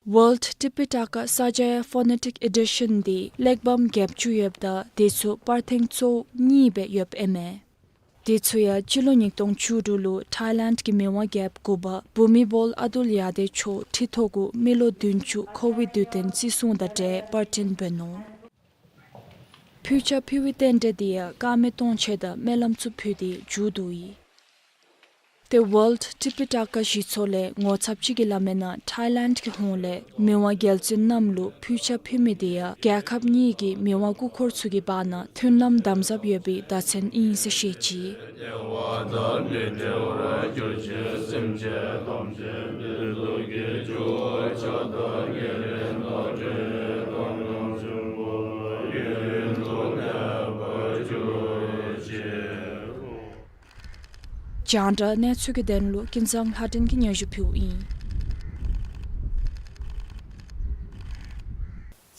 World Tipitaka Sanjaya Phonetic Edition འདི་གླེགས་བམ་བརྒྱད་ཅུ་ཡོདཔ་ད་དེ་ཚུ་པར་ཐེངས་གཙོ་བོ་གཉིས་སྦེ་ཡོདཔ་ཨིན་མས། དེ་ཚུ་ཡང་སྤྱི་ལོ་ཉིས་སྟོང་བཅུ་དྲུག་ལུ་ཐའི་ལེནཌ་གི་མི་དབང་རྒྱལཔོ་དགུ་པ་བྷུ་མི་བོལ་ཨ་དུལ་ཡ་དེ་མཆོག་ཁྲི་ཐོག་གུ་མི་ལོ་བདུན་ཅུ་འཁོར་བའི་དུས་སྟོན་བརྩི་སྲུང་དང་འབྲེལ་པར་སྐྲུན་འབད་ནུག། ཕུལ་ཆ་ཕུལ་བའི་རྟེན་འབྲེལ་དེ་ཡང་དཀར་མེ་སྟོང་མཆོད་དང་སྨོན་ལམ་ཚུ་ཕུལ་ཏེ་མཇུག་བསྡུ་ཡི། དེ་World Tipitaka གཞི་ཚོགས་ལས་ངོ་ཚབ་ཅིག་གིས་སླབ་མིའི་ནང་ཐའི་ལེནཌ་གི་ཧོངས་ལས་མི་དབང་རྒྱལ་བཙུན་རྣམས་ལུ་ཕུལ་ཆ་ཕུལ་མི་དེ་ཡང་རྒྱལ་ཁབ་གཉིས་ཀྱི་མི་དབང་སྐུ་འཁོར་ཚུ་གི་བར་ན་མཐུན་ལམ་དམ་ཟབ་ཡོད་པའི་བརྡ་མཚོན་ཨིན་ཟེར་བཤད་ཅི། རྒྱང་བསྒྲགས་གནས་ཚུལ་གྱི་དོན་ལུ་ཀུན་བཟང་ལྷ་སྒྲོན་གྱིས་སྙན་ཞུ་ཕུལཝ་ཨིན།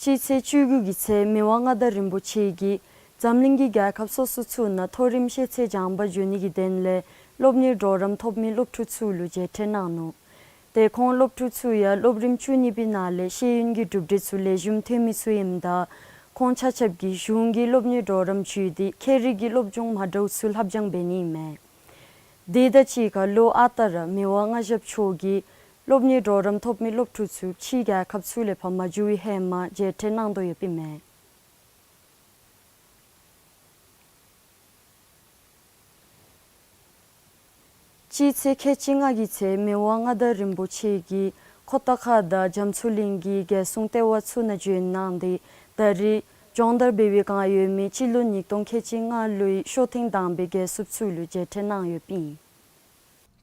སྤྱི་ཚེས་བཅུ་དགུ་གི་ཚེ་མི་དབང་མངའ་བདག་རིན་པོ་ཆེ་གིས་འཛམ་གླིང་གི་རྒྱལ་ཁབ་སོ་སོ་ཚུ་ནང་མཐོ་རིམ་ཤེས་ཚད་སྦྱང་པར་འགྱོ་ནི་གི་དོན་ལས་སློབ་གཉེར་གྲོགས་རམ་ཐོབ་མི་སློབ་ཕྲུག་ཚུ་ལུ་མཇལ་འཕྲད་གནང་ནུག། ཏེ་ཁོང་སློབ་ཕྲུག་ཚུ་ཡང་སློབ་རིམ་བཅུ་གཉིས་པའི་ནང་ལས་ཤེས་ཡོན་གྱི་གྲུབ་འབྲས་ཚུ་ལེགས་ཤོམ་ཐོན་མི་ཚུ་ཨིནམ་ད་ཁོང་ཆ་ཁྱབ་ཀྱིས་གཞུང་གི་སློབ་གཉེར་གྲོགས་རམ་བྱུང་སྟེ་ཁྱད་རིག་གི་སློབ་སྦྱོང་མ་འདྲཝ་ཚུ་ལྷབ་སྦྱང་འབད་ནི་ཨིན་མས། དེ་དང་གཅིག་ཁར་ལོ་ཨ་རྟག་ར་མི་དབང་མངའ་ཞབས་མཆོག་གིས་སློབ་གཉེར་གྲོགས་རམ་ཐོབ་མི་སློབ་ཕྲུག་ཚུ་ཕྱིའི་རྒྱལ་ཁབ་ཚུ་ལས་ཕར་མ་འགྱོ་བའི་ཧེ་མ་མཇལ་འཕྲད་གནང་དོ་ཡོདཔ་ཨིན་མས། སྤྱི་ཚེས་ཁལ་གཅིག་ལྔ་གི་ཚེ་མི་དབང་མངའ་བདག་རིན་པོ་ཆེ་གིས་ཁོ་ཐང་ཁ་དང་རྒྱ་མཚོ་གླིང་གི་རྒྱལ་སྲུང་ལྟེ་བ་ཚུ་ནང་བྱོན་གནང་སྟེ་ད་རེས་སྦྱོང་བརྡར་འབད་བའི་བསྒང་ཡོད་མི་སྤྱི་ལོ་ཉིས་སྟོང་ཁལ་གཅིག་ལྔ་ལོའི་ཤོ་ཐེངས་དང་པའི་རྒྱལ་སྲུངཔ་ཚུ་ལུ་མཇལ་འཕྲད་གནང་ཡོདཔ་ཨིན།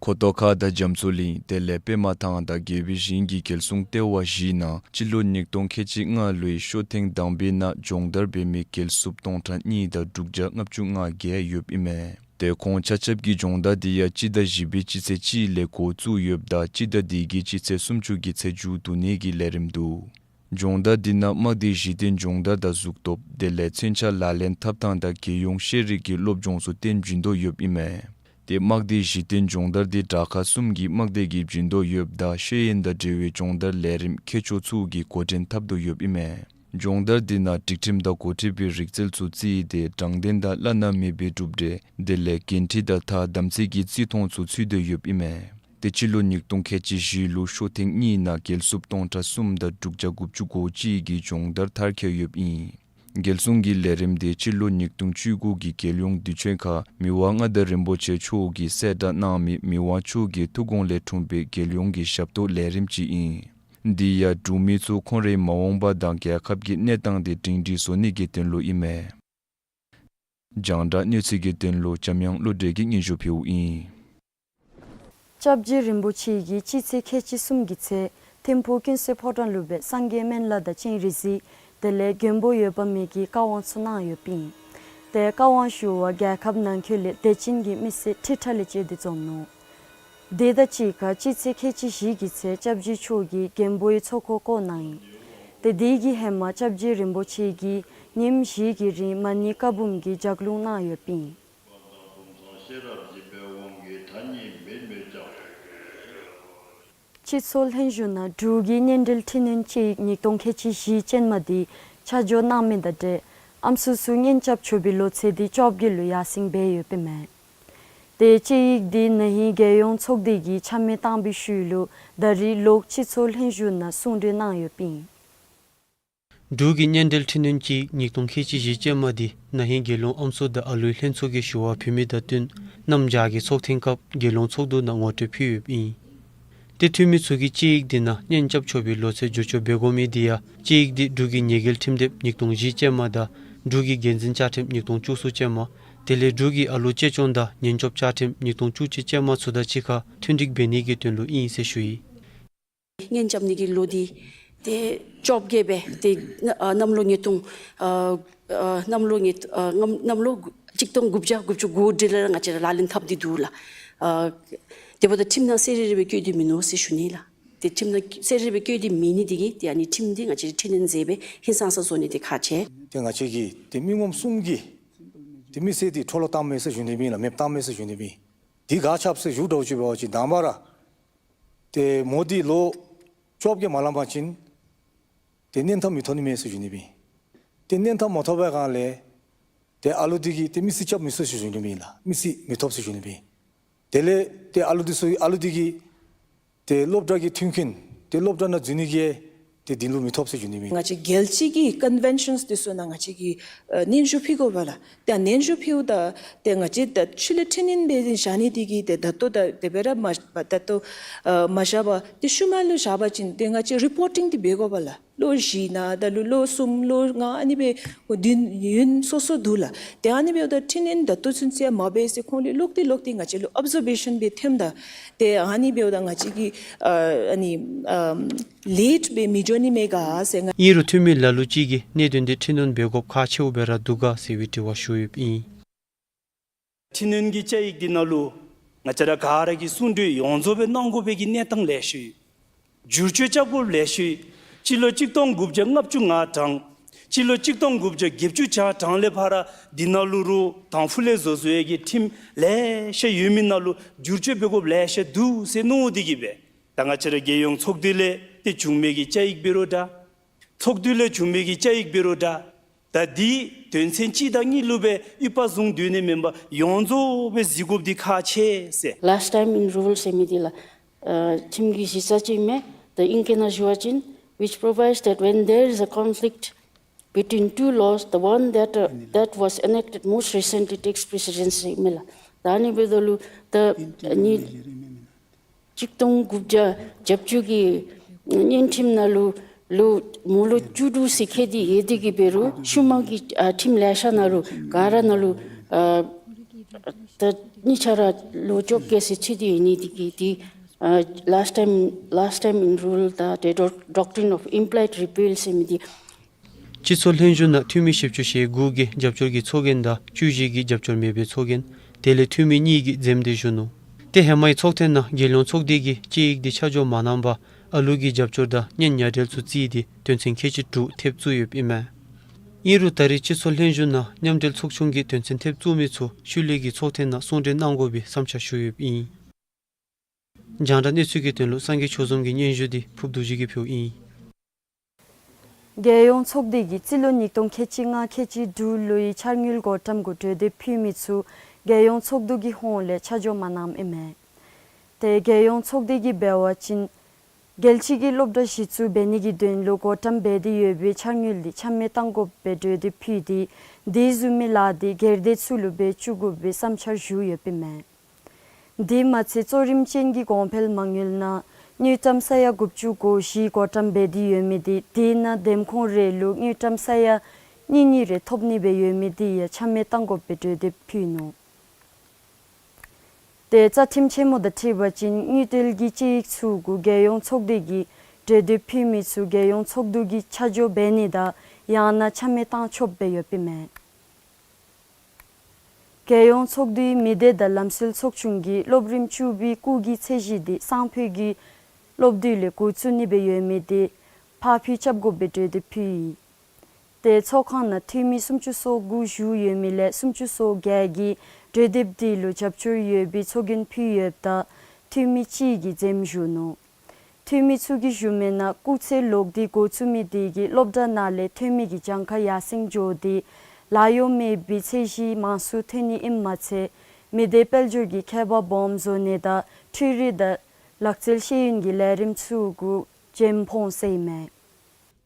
ཁོ་ཐང་ཁ་དང་རྒྱ་མཚོ་གླིང་དེ་ལས་པདྨ་ཐང་དང་རྒྱལ་པོའི་ཞིང་གི་རྒྱལ་སྲུང་ལྟེ་བ་བཞི་ནང་སྤྱི་ལོ་ཉིས་སྟོང་ཁལ་གཅིག་ལྔ་ལོའི་ཤོ་ཐེངས་དང་པའི་ནང་སྦྱོང་བརྡར་འབད་མི་རྒྱལ་སྲུངཔ་སྟོང་ཕྲག་གཉིས་དང་དྲུག་བརྒྱ་ལྔ་བཅུ་ང་བརྒྱད་ཡོདཔ་ཨིན་མས། ཏེ་ཁོང་ཆ་ཁྱབ་ཀྱིས་སྦྱོང་བརྡར་འདི་ཡང་སྤྱི་ཟླ་བཞི་པའི་སྤྱི་ཚེས་གཅིག་ལས་འགོ་བཙུགས་ཡོདཔ་ད་སྤྱི་ཟླ་འདི་གི་སྤྱི་ཚེས་སུམ་ཅུ་གི་ཚེ་མཇུག་བསྡུ་ནི་གི་ལས་རིམ་འདུག། སྦྱོང་བརྡར་འདི་ནང་དམག་སྡེའི་གཞི་རྟེན་སྦྱོང་བརྡར་དང་གཟུགས་སྟོབས་དེ་ལས་མཚོན་ཆ་ལག་ལེན་འཐབ་ཐངས་དང་རྒྱལ་ཡོངས་ཤེས་རིག་གི་སློབ་སྦྱོང་ཚུ་སྟོན་བྱིན་དོ་ཡོདཔ་ཨིན་མས། ཏེ་དམག་སྡེའི་གཞི་རྟེན་སྦྱོང་བརྡར་འདི་དྲག་ཁག་གསུམ་གྱི་དམག་སྡེ་གིས་བྱིན་དོ་ཡོདཔ་ད་ཤེས་ཡོན་དང་འབྲེལ་བའི་སྦྱོང་བརྡར་ལས་རིམ་མཁས་མཆོག་ཚུ་གིས་འགོ་འདྲེན་འཐབ་དོ་ཡོདཔ་ཨིན་མས། སྦྱོང་བརྡར་འདི་ནང་སྒྲིག་ཁྲིམས་དང་འགོ་ཁྲིད་པའི་རིག་རྩལ་ཚུ་བརྩིས་ཏེ་དྲང་བདེན་དང་བླ་ན་མེད་པའི་གྲུབ་འབྲས་དེ་ལས་འགན་འཁྲི་དང་ཐག་དམ་ཚིག་གི་བརྩི་མཐོང་ཚུ་ཚུད་དོ་ཡོདཔ་ཨིན་མས། ཏེ་སྤྱི་ལོ་ཉིས་སྟོང་ཁལ་གཅིག་བཞི་ལུ་ཤོ་ཐེངས་གཉིས་ནང་རྒྱལ་སྲུངཔ་སྟོང་ཕྲག་གསུམ་དང་དྲུག་བརྒྱ་དགུ་བཅུ་གོ་གཅིག་གིས་སྦྱོང་བརྡར་མཐར་འཁྱོལ་ཡོདཔ་ཨིན། རྒྱལ་སྲུང་གི་ལས་རིམ་དེ་སྤྱི་ལོ་ཉིས་སྟོང་བཅུ་དགུ་གི་རྒྱལ་ཡོངས་དུས་ཆེན་ཁར་མི་དབང་མངའ་བདག་རིན་པོ་ཆེ་མཆོག་གིས་གསལ་བསྒྲགས་གནང་མི་མི་དབང་མཆོག་གི་ཐུགས་དགོངས་ལས་འཁྲུངས་པའི་རྒྱལ་ཡོངས་ཀྱི་ཞབས་ཏོག་ལས་རིམ་ཅིག་ཨིན། འདི་ཡང་འབྲུག་མི་ཚུ་ཁོང་རའི་མ་འོངས་པ་དང་རྒྱལ་ཁབ་ཀྱི་གནས་སྟངས་དེ་སྒྲིང་སྒྲིང་བཟོ་ནི་གི་དོན་ལུ་ཨིན་མས། རྒྱང་བསྒྲགས་གནས་ཚུལ་གྱི་དོན་ལུ་འཇམ་དབྱངས་བློ་གྲོས་ཀྱིས་སྙན་ཞུ་ཕུལཝ་ཨིན། སྐྱབས་རྗེ་རིན་པོ་ཆེ་གིས་སྤྱི་ཚེས་ཁལ་གཅིག་གསུམ་གྱི་ཚེ་ཐིམ་ཕུག་ཀུན་གསལ་ཕོ་བྲང་ལུ་སྦེ་སངས་རྒྱས་སྨན་བླ་དང་སྤྱན་རས་གཟིགས་དེ་ལས་མགོན་པོ་འོད་དཔག་མེད་ཀྱི་བཀའ་དབང་ཚུ་གནང་ཡོདཔ་ཨིན། ཏེ་བཀའ་དབང་ཞུ་བར་རྒྱལ་ཁབ་ནང་འཁོད་ལས་དད་ཅན་གྱི་མི་སེར་ཁྲི་ཕྲག་ལས་བཅད་དེ་འཛོམས་ནུག། དེ་དང་གཅིག་ཁར་སྤྱི་ཚེས་ཁལ་གཅིག་བཞི་གི་ཚེ་སྐྱབས་རྗེ་མཆོག་གིས་མགོན་པོའི་ཚོགས་འཁོར་བསྐོར་གནང་ཡི། ཏེ་དེ་གི་ཧེ་མ་སྐྱབས་རྗེ་རིན་པོ་ཆེ་གིས་ཉིནམ་བཞི་གི་རིང་མ་ཎི་བཀའ་འབུམ་གྱི་ལྗགས་ལུང་གནང་ཡོདཔ་ཨིན། སྤྱི་ཚོགས་ལྷན་བཞུགས་ནང་འབྲུག་གི་སྙན་འགྲེལ་འཕྲི་སྣོན་དཔྱད་ཡིག་ཉིས་སྟོང་ཁལ་གཅིག་བཞི་ཅན་མ་དེ་ཆ་འཇོག་གནང་མི་དང་འབྲེལ་ཨམ་སྲུ་ཚུ་གཉེན་རྐྱབ་ཆོག་པའི་ལོ་ཚད་དེ་བཅོ་བརྒྱད་ལུ་ཡར་སེང་འབད་ཡོདཔ་ཨིན་མས། ཏེ་དཔྱད་ཡིག་དེ་ན་ཧིང་རྒྱལ་ཡོངས་ཚོགས་སྡེ་གིས་ཆ་མེད་བཏང་པའི་ཤུལ་ལུ་ད་རེས་ལོག་སྤྱི་ཚོགས་ལྷན་བཞུགས་ནང་གསུང་གྲོས་གནང་ཡོདཔ་ཨིན། འབྲུག་གི་སྙན་འགྲེལ་འཕྲི་སྣོན་དཔྱད་ཡིག་ཉིས་སྟོང་ཁལ་གཅིག་བཞི་ཅན་མ་དེ་ན་ཧིང་རྒྱལ་ཡོངས་ཨམ་སྲུ་དང་ཨ་ལུའི་ལྷན་ཚོགས་ཀྱིས་ཞུ་བ་ཕུལ་མི་དང་བསྟུན་གནམ་བྱཱར་གྱི་ཚོགས་ཐེངས་སྐབས་རྒྱལ་ཡོངས་ཚོགས་འདུ་ནང་ངོ་སྤྲོད་ཕུལ་ཡོདཔ་ཨིན། ཏེ་འཐུས་མི་ཚུ་གིས་དཔྱད་ཡིག་དེ་ནང་གཉེན་རྐྱབ་ཆོག་པའི་ལོ་ཚད་འགྱུར་བཅོས་འབད་དགོ་མི་དེ་ཡང་དཔྱད་ཡིག་དེ་འབྲུག་གི་ཉེས་འགེལ་ཁྲིམས་དེབ་ཉིས་སྟོང་བཞི་ཅན་མ་དང་འབྲུག་གི་འགན་འཛིན་བཅའ་ཁྲིམས་ཉིས་སྟོང་བཅུ་གསུམ་ཅན་མ་དེ་ལས་འབྲུག་གི་ཨ་ལུ་གཅེས་སྐྱོང་དང་ཉེན་སྐྱོབ་བཅའ་ཁྲིམས་ཉིས་སྟོང་བཅུ་གཅིག་ཅན་མ་ཚུ་དང་གཅིག་ཁར་མཐུན་འགྲིག་འབད་ནི་གི་དོན་ལུ་ཨིན་ཟེར་ཞུ་ཡི། གཉེན་རྐྱབ་ནི་གི་ལོ་དེ་ཏེ་བཅོ་བརྒྱད་སྦེ་ཏེ་ཨ་གནམ་ལོ་ཉིས་སྟོང་ཨ་ཨ་གནམ་ལོ་ཉིས་ཨ་གནམ་གནམ་ལོ་གཅིག་སྟོང་དགུ་བརྒྱ་དགུ་བཅུ་གོ་དྲུག་ལས་ར་ང་བཅས་ར་ལག་ལེན་འཐབ་སྟེ་འདུག་ལགས། ཨ་དེ་འབདཝ་ད་ཁྲིམས་ནང་གསལ་རི་རི་སྦེ་བཀོད་དེ་མིན་ནུག་ཟེར་ཞུ་ནི་ལགས། ཏེ་ཁྲིམས་ནང་གསལ་རི་རི་སྦེ་བཀོད་དེ་མེད་ནི་དེ་གིས་ཏེ་ཨ་ནི་ཁྲིམས་དེ་ང་བཅས་འཕྲི་སྣོན་མཛད་སྦེ་ཧིང་སངས་ས་བཟོ་ནི་དེ་ཁག་ཆེ། ཏེ་ང་བཅས་ཀྱིས་ཏེ་མི་ངོམ་གསུམ་གྱིས་ཏེ་མི་སེར་དེ་འཕྲོ་བརླག་བཏང་མས་ཟེར་ཞུ་ནི་མེན་ལགས། མེདཔ་བཏང་མས་ཟེར་ཞུ་ནི་མེན། དེ་ག་ཆགས་ཟེར་ཞུ་དོ་ཅིག་འབད་བ་ཅིན་དང་པ་ར་ཏེ་མོ་དེ་ལོ་བཅོ་བརྒྱད་མ་ལང་པ་ཅིན་ཏེ་གཉེན་འཐབ་མི་ཐོབ་ནི་མས་ཟེར་ཞུ་ནི་མེན། ཏེ་གཉེན་འཐབ་མ་ཐོབ་པའི་སྒང་ལས་ཏེ་ཨ་ལུ་དེ་གིས་ཏེ་མི་ཚེ་རྐྱབ་མི་ཚུགས་ཟེར་ཞུ་ནི་མེན་ལགས། མི་ཚེ་མི་ཐོབ་ཟེར་ཞུ་ནི་མེན། དེ་ལས་ཏེ་ཨ་ལུ་དེ་ཚུ་ཨ་ལུ་དེ་གིས་ཏེ་སློབ་གྲྭ་གི་མཐུན་རྐྱེན་ཏེ་སློབ་གྲྭ་ནང་འཛུལ་ནི་གི་ཏེ་དེ་ལུ་མི་ཐོབ་ཟེར་ཞུ་ནི་མེན། ང་བཅས་རྒྱལ་སྤྱི་གི་ཀོན་ཝེན་ཤཱནས་དེ་ཚུ་ནང་ང་བཅས་ཀྱིས་ཨ་སྙན་ཞུ་ཕུལ་དགོ་པས་ལགས། ཏེ་སྙན་ཞུ་ཕུལཝ་ད་ཏེ་ང་བཅས་ད་ཆུ་ལས་འཕྲི་སྣོན་འབད་དེ་བཞག་ནི་དེ་གིས་ཏེ་ད་ལྟོ་ད་དེ་སྦེ་ར་མ་ད་ལྟོ་ཨ་མ་བཞག་པར་ཏེ་ཤུལ་མ་ལུ་བཞག་པ་ཅིན་ཏེ་ང་བཅས་རི་པོར་ཊིང་དེ་འབད་དགོ་པས་ལགས། ལོ་བཞི་ནང་ད་ལུ་ལོ་གསུམ་ལོ་ལྔ་ཨ་ནི་སྦེ་དུས་ཡུན་སོ་སོ་འདུག་ལགས། ཏེ་ཨ་ནི་འབདཝ་ད་འཕྲི་སྣོན་ད་ལྟོ་ཚུན་ཚོད་མ་འབད་ཟེར་ཁོང་ལས་ལོག་སྟེ་ལོག་སྟེ་ང་བཅས་ལུ་ཨོབ་ཛར་བེ་ཤཱན་སྦེ་ཐོནམ་ད་ཏེ་ཨ་ནི་འབདཝ་ད་ང་བཅས་ཀྱིས་ཨ་ཨ་ནི་ཨམ་ལེཊ་སྦེ་མི་འགྱོ་ནི་མས་ག་ཟེར་ང་ཨིན་རུང་འཐུས་མི་ལ་ལུ་ཅིག་གིས་གནད་དོན་དེ་འཕྲི་སྣོན་འབད་དགོཔ་ཁག་ཆེཝ་སྦེ་ར་འདུག་ག་ཟེར་བའི་དྲི་བ་ཞུ་ཡོདཔ་ཨིན། འཕྲི་སྣོན་གྱི་བཅའ་ཡིག་འདི་ནང་ལུ་ང་བཅས་ར་ག་ར་གིས་གསུང་གྲོས་ཡོངས་རྫོགས་སྦེ་གནང་དགོ་པའི་གི་གནས་སྟངས་ལེ་ཤ་ཡོད། བསྒྱུར་བཅོས་རྐྱབ་དགོཔ་ལེ་ཤ་ཡོད། སྤྱི་ལོ་གཅིག་སྟོང་དགུ་བརྒྱ་ལྔ་བཅུ་ང་གྲངས། སྤྱི་ལོ་གཅིག་སྟོང་དགུ་བརྒྱ་བརྒྱད་ཅུ་གྱ་གྲངས་ལས་ཕར་འདི་ནང་ལུ་རུང་དང་ཕུ་ལས་བཟོ་བཟོ་ཡི་གི་ཁྲིམས་ལེ་ཤ་ཡོད་མི་ནང་ལུ་བསྒྱུར་བཅོས་འབད་དགོཔ་ལེ་ཤ་འདུག་ཟེར་མནོ་སྟེ་གིས་སྦེ། ད་ང་བཅས་ར་རྒྱལ་ཡོངས་ཚོགས་འདུ་ལས་ཏེ་བྱུང་མི་གི་བཅའ་ཡིག་འབད་རུང་འདྲ། ཚོགས་འདུ་ལས་བྱུང་མི་གི་བཅའ་ཡིག་འབད་རུང་འདྲ། ད་འདི་དོན་ཚན་གཅིག་དང་གཉིས་ལུ་སྦེ་ཡུདཔ་བཟུང་སྡོད་ནི་མེན་པར་ཡོངས་རྫོགས་སྦེ་གཟིགས་དགོཔ་འདི་ཁག་ཆེ་ཟེར། Last time in rule ཟེར་མི་འདི་ལགས། ཨ་ཁྲིམས་ཀྱི་གཞི་རྩ་ཅིག་མས། ད་ཨིང་སྐད་ནང་ཞུ་བ་ཅིན། Which provides that when there is a conflict between two laws, the one that, uh, that was enacted most recently takes precedence ཟེར་མས་ལགས། ད་ཨ་ནི་འབདཝ་ད་ལུ་ད་ཨ་ནི་གཅིག་སྟོང་དགུ་བརྒྱ་བརྒྱད་ཅུ་གི་བརྙན་ཁྲིམས་ནང་ལུ་ལོ་མོ་ལོ་བཅུ་དྲུག་ཟེར་བཀོད་དེ་ཡོད་དེ་གིས་འབད་རུང་ཤུལ་མ་གི་ཨ་ཁྲིམས་ལེ་ཤ་ནང་ལུ་ག་ར་ནང་ལུ་ཨ་ད་གཉིས་ཆ་ར་ལོ་བཅོ་བརྒྱད་ཟེར་ཚུད་དེ་ཡོད་ནི་དེ་གིས་དེ་ཨ་last time, last time in rule དང་དེ་doc- doctrine of implied repeal ཟེར་མི་འདི། སྤྱི་ཚོགས་ལྷན་བཞུགས་ནང་འཐུས་མི་བཞི་བཅུ་ཞེ་དགུ་གིས་རྒྱབ་སྐྱོར་གྱི་ཚོགས་རྒྱན་དང་བཅུ་བཞི་གིས་རྒྱབ་སྐྱོར་མེད་པའི་ཚོགས་རྒྱན། དེ་ལས་འཐུས་མི་གཉིས་ཀྱིས་འཛེམས་ཏེ་བཞུགས་ནུག། ཏེ་ཧེ་མའི་ཚོགས་ཐེངས་ནང་རྒྱལ་ཡོངས་ཚོགས་སྡེ་གིས་དཔྱད་ཡིག་འདི་ཆ་འཇོག་མ་གནང་བར་ཨ་ལུ་གི་རྒྱབ་སྐྱོར་དང་གཉེན་ཉེ་འབྲེལ་ཚུ་བརྩིས་ཏེ་དོན་ཚན་ཁལ་གཅིག་དྲུག་ཐེབས་བཙུགས་ཡོདཔ་ཨིན་མས། ཨིན་རུང་ད་རེས་སྤྱི་ཚོགས་ལྷན་བཞུགས་ནང་མཉམ་འབྲེལ་ཚོགས་ཆུང་གིས་དོན་ཚན་ཐེབས་བཙུགས་མི་ཚུ་ཤུལ་ལས་ཀྱི་ཚོགས་ཐེངས་ནང་གསུང་གྲོས་གནང་དགོ་པའི་བསམ་འཆར་ཞུ་ཡོདཔ་ཨིན། རྒྱང་བསྒྲགས་གནས་ཚུལ་གྱི་དོན་ལུ་སངས་རྒྱས་ཆོས་འཛོམས་ཀྱི་སྙན་ཞུ་འདི་ཕུརབ་རྡོ་རྗེ་གིས་ཕུལཝ་ཨིན། རྒྱལ་ཡོངས་ཚོགས་སྡེ་གིས་སྤྱི་ལོ་ཉིས་སྟོང་ཁལ་གཅིག་ལྔ་ཁལ་གཅིག་དྲུག་ལོའི་འཆར་དངུལ་བགོ་བཀྲམ་གུ་གྲོས་འདེབས་ཕུལ་མི་ཚུ་རྒྱལ་ཡོངས་ཚོགས་འདུ་གི་ཧོངས་ལས་ཆ་འཇོག་མ་གནངམ་ཨིན་མས། ཏེ་རྒྱལ་ཡོངས་ཚོགས་སྡེ་གིས་འབད་བ་ཅིན་རྒྱལ་སྤྱི་གི་སློབ་གྲྭ་གཞི་བཙུགས་འབད་ནི་གི་དོན་ལུ་བགོ་བཀྲམ་འབད་དེ་ཡོད་པའི་འཆར་དངུལ་འདི་ཆ་མེད་གཏང་དགོ་པའི་གྲོས་འདེབས་ཕུལ་ཏེ་དེ་བཟུམ་མའི་ལཱ་འདི་སྒེར་སྡེ་ཚུ་ལུ་འབད་བཅུག་དགོ་པའི་བསམ་འཆར་ཞུ་ཡོདཔ་ཨིན་མས། དེ་མ་ཚད་གཙོ་རིམ་ཅན་གྱི་གོང་འཕེལ་མ་དངུལ་ནང་དངུལ་ཀྲམ་ས་ཡ་དགུ་བཅུ་གོ་བཞི་བགོ་བཀྲམ་འབད་དེ་ཡོད་མི་འདི་དེ་ནང་འདེམས་ཁོངས་རེ་ལུ་དངུལ་ཀྲམ་ས་ཡ་གཉིས་གཉིས་རེ་ཐོབ་ནི་སྦེ་ཡོད་མི་འདི་ཡང་ཆ་མེད་གཏང་དགོ་པའི་གྲོས་འདེབས་ཕུལ་ནུག། ཏེ་རྩ་ཁྲིམས་ཆེན་མོ་དང་འཁྲིལ་བ་ཅིན་དངུལ་འབྲེལ་གྱི་དཔྱད་ཡིག་ཚུ་གུ་རྒྱལ་ཡོངས་ཚོགས་སྡེ་གིས་གྲོས་འདེབས་ཕུལ་མི་ཚུ་རྒྱལ་ཡོངས་ཚོགས་འདུ་གིས་ཆ་འཇོག་འབད་ནི་དང་ཡང་ན་ཆ་མེད་གཏང་ཆོགཔ་སྦེ་ཡོདཔ་ཨིན་མས། རྒྱལ་ཡོངས་ཚོགས་འདུའི་མི་སྡེ་དང་ལམ་སྲོལ་ཚོགས་ཆུང་གིས་སློབ་རིམ་བཅུ་པའི་སྐུགས་ཀྱི་ཚད་གཞི་འདི་སང་ཕོད་ཀྱི་སློབ་དུས་ལས་འགོ་བཙུགས་ནི་སྦེ་ཡོད་མི་འདི་ཕར་འགྱངས་རྐྱབ་དགོ་པའི་གྲོས་འདེབས་ཕུལ་ཡི། ཏེ་ཚོགས་ཁང་ནང་འཐུས་མི་སུམ་ཅུ་སོ་དགུ་བཞུགས་ཡོད་མི་ལས་སུམ་ཅུ་སོ་བརྒྱད་ཀྱིས་གྲོས་འདེབས་འདི་ལུ་རྒྱབ་སྐྱོར་ཡོད་པའི་ཚོགས་རྒྱན་ཕུལ་ཡོདཔ་ད་འཐུས་མི་གཅིག་གིས་འཛེམས་བཞུགས་ནུག། འཐུས་མི་ཚུ་གིས་ཞུ་མི་ནང་སྐུགས་ཚད་ལོག་སྟེ་འགོ་བཙུགས་མི་དེ་གིས་སློབ་གྲྭ་ནང་ལས་ཐོན་མི་གི་གྱངས་ཁ་ཡར་སེང་འགྱོ་སྟེ་ལཱ་གཡོག་མེད་པའི་ཚད་གཞི་མང་སུ་ཐོན་ནི་ཨིནམ་མ་ཚད་མི་སྡེ་དཔལ་འབྱོར་གྱི་ཁྱད་པར་སྦོམ་བཟོ་ནི་དང་འཕྲུལ་རིག་དང་ལག་རྩལ་ཤེས་ཡོན་གྱི་ལས་རིམ་ཚུ་གུ་འགྱེམས་སྤོང་ཟེར་ཨིན་མས།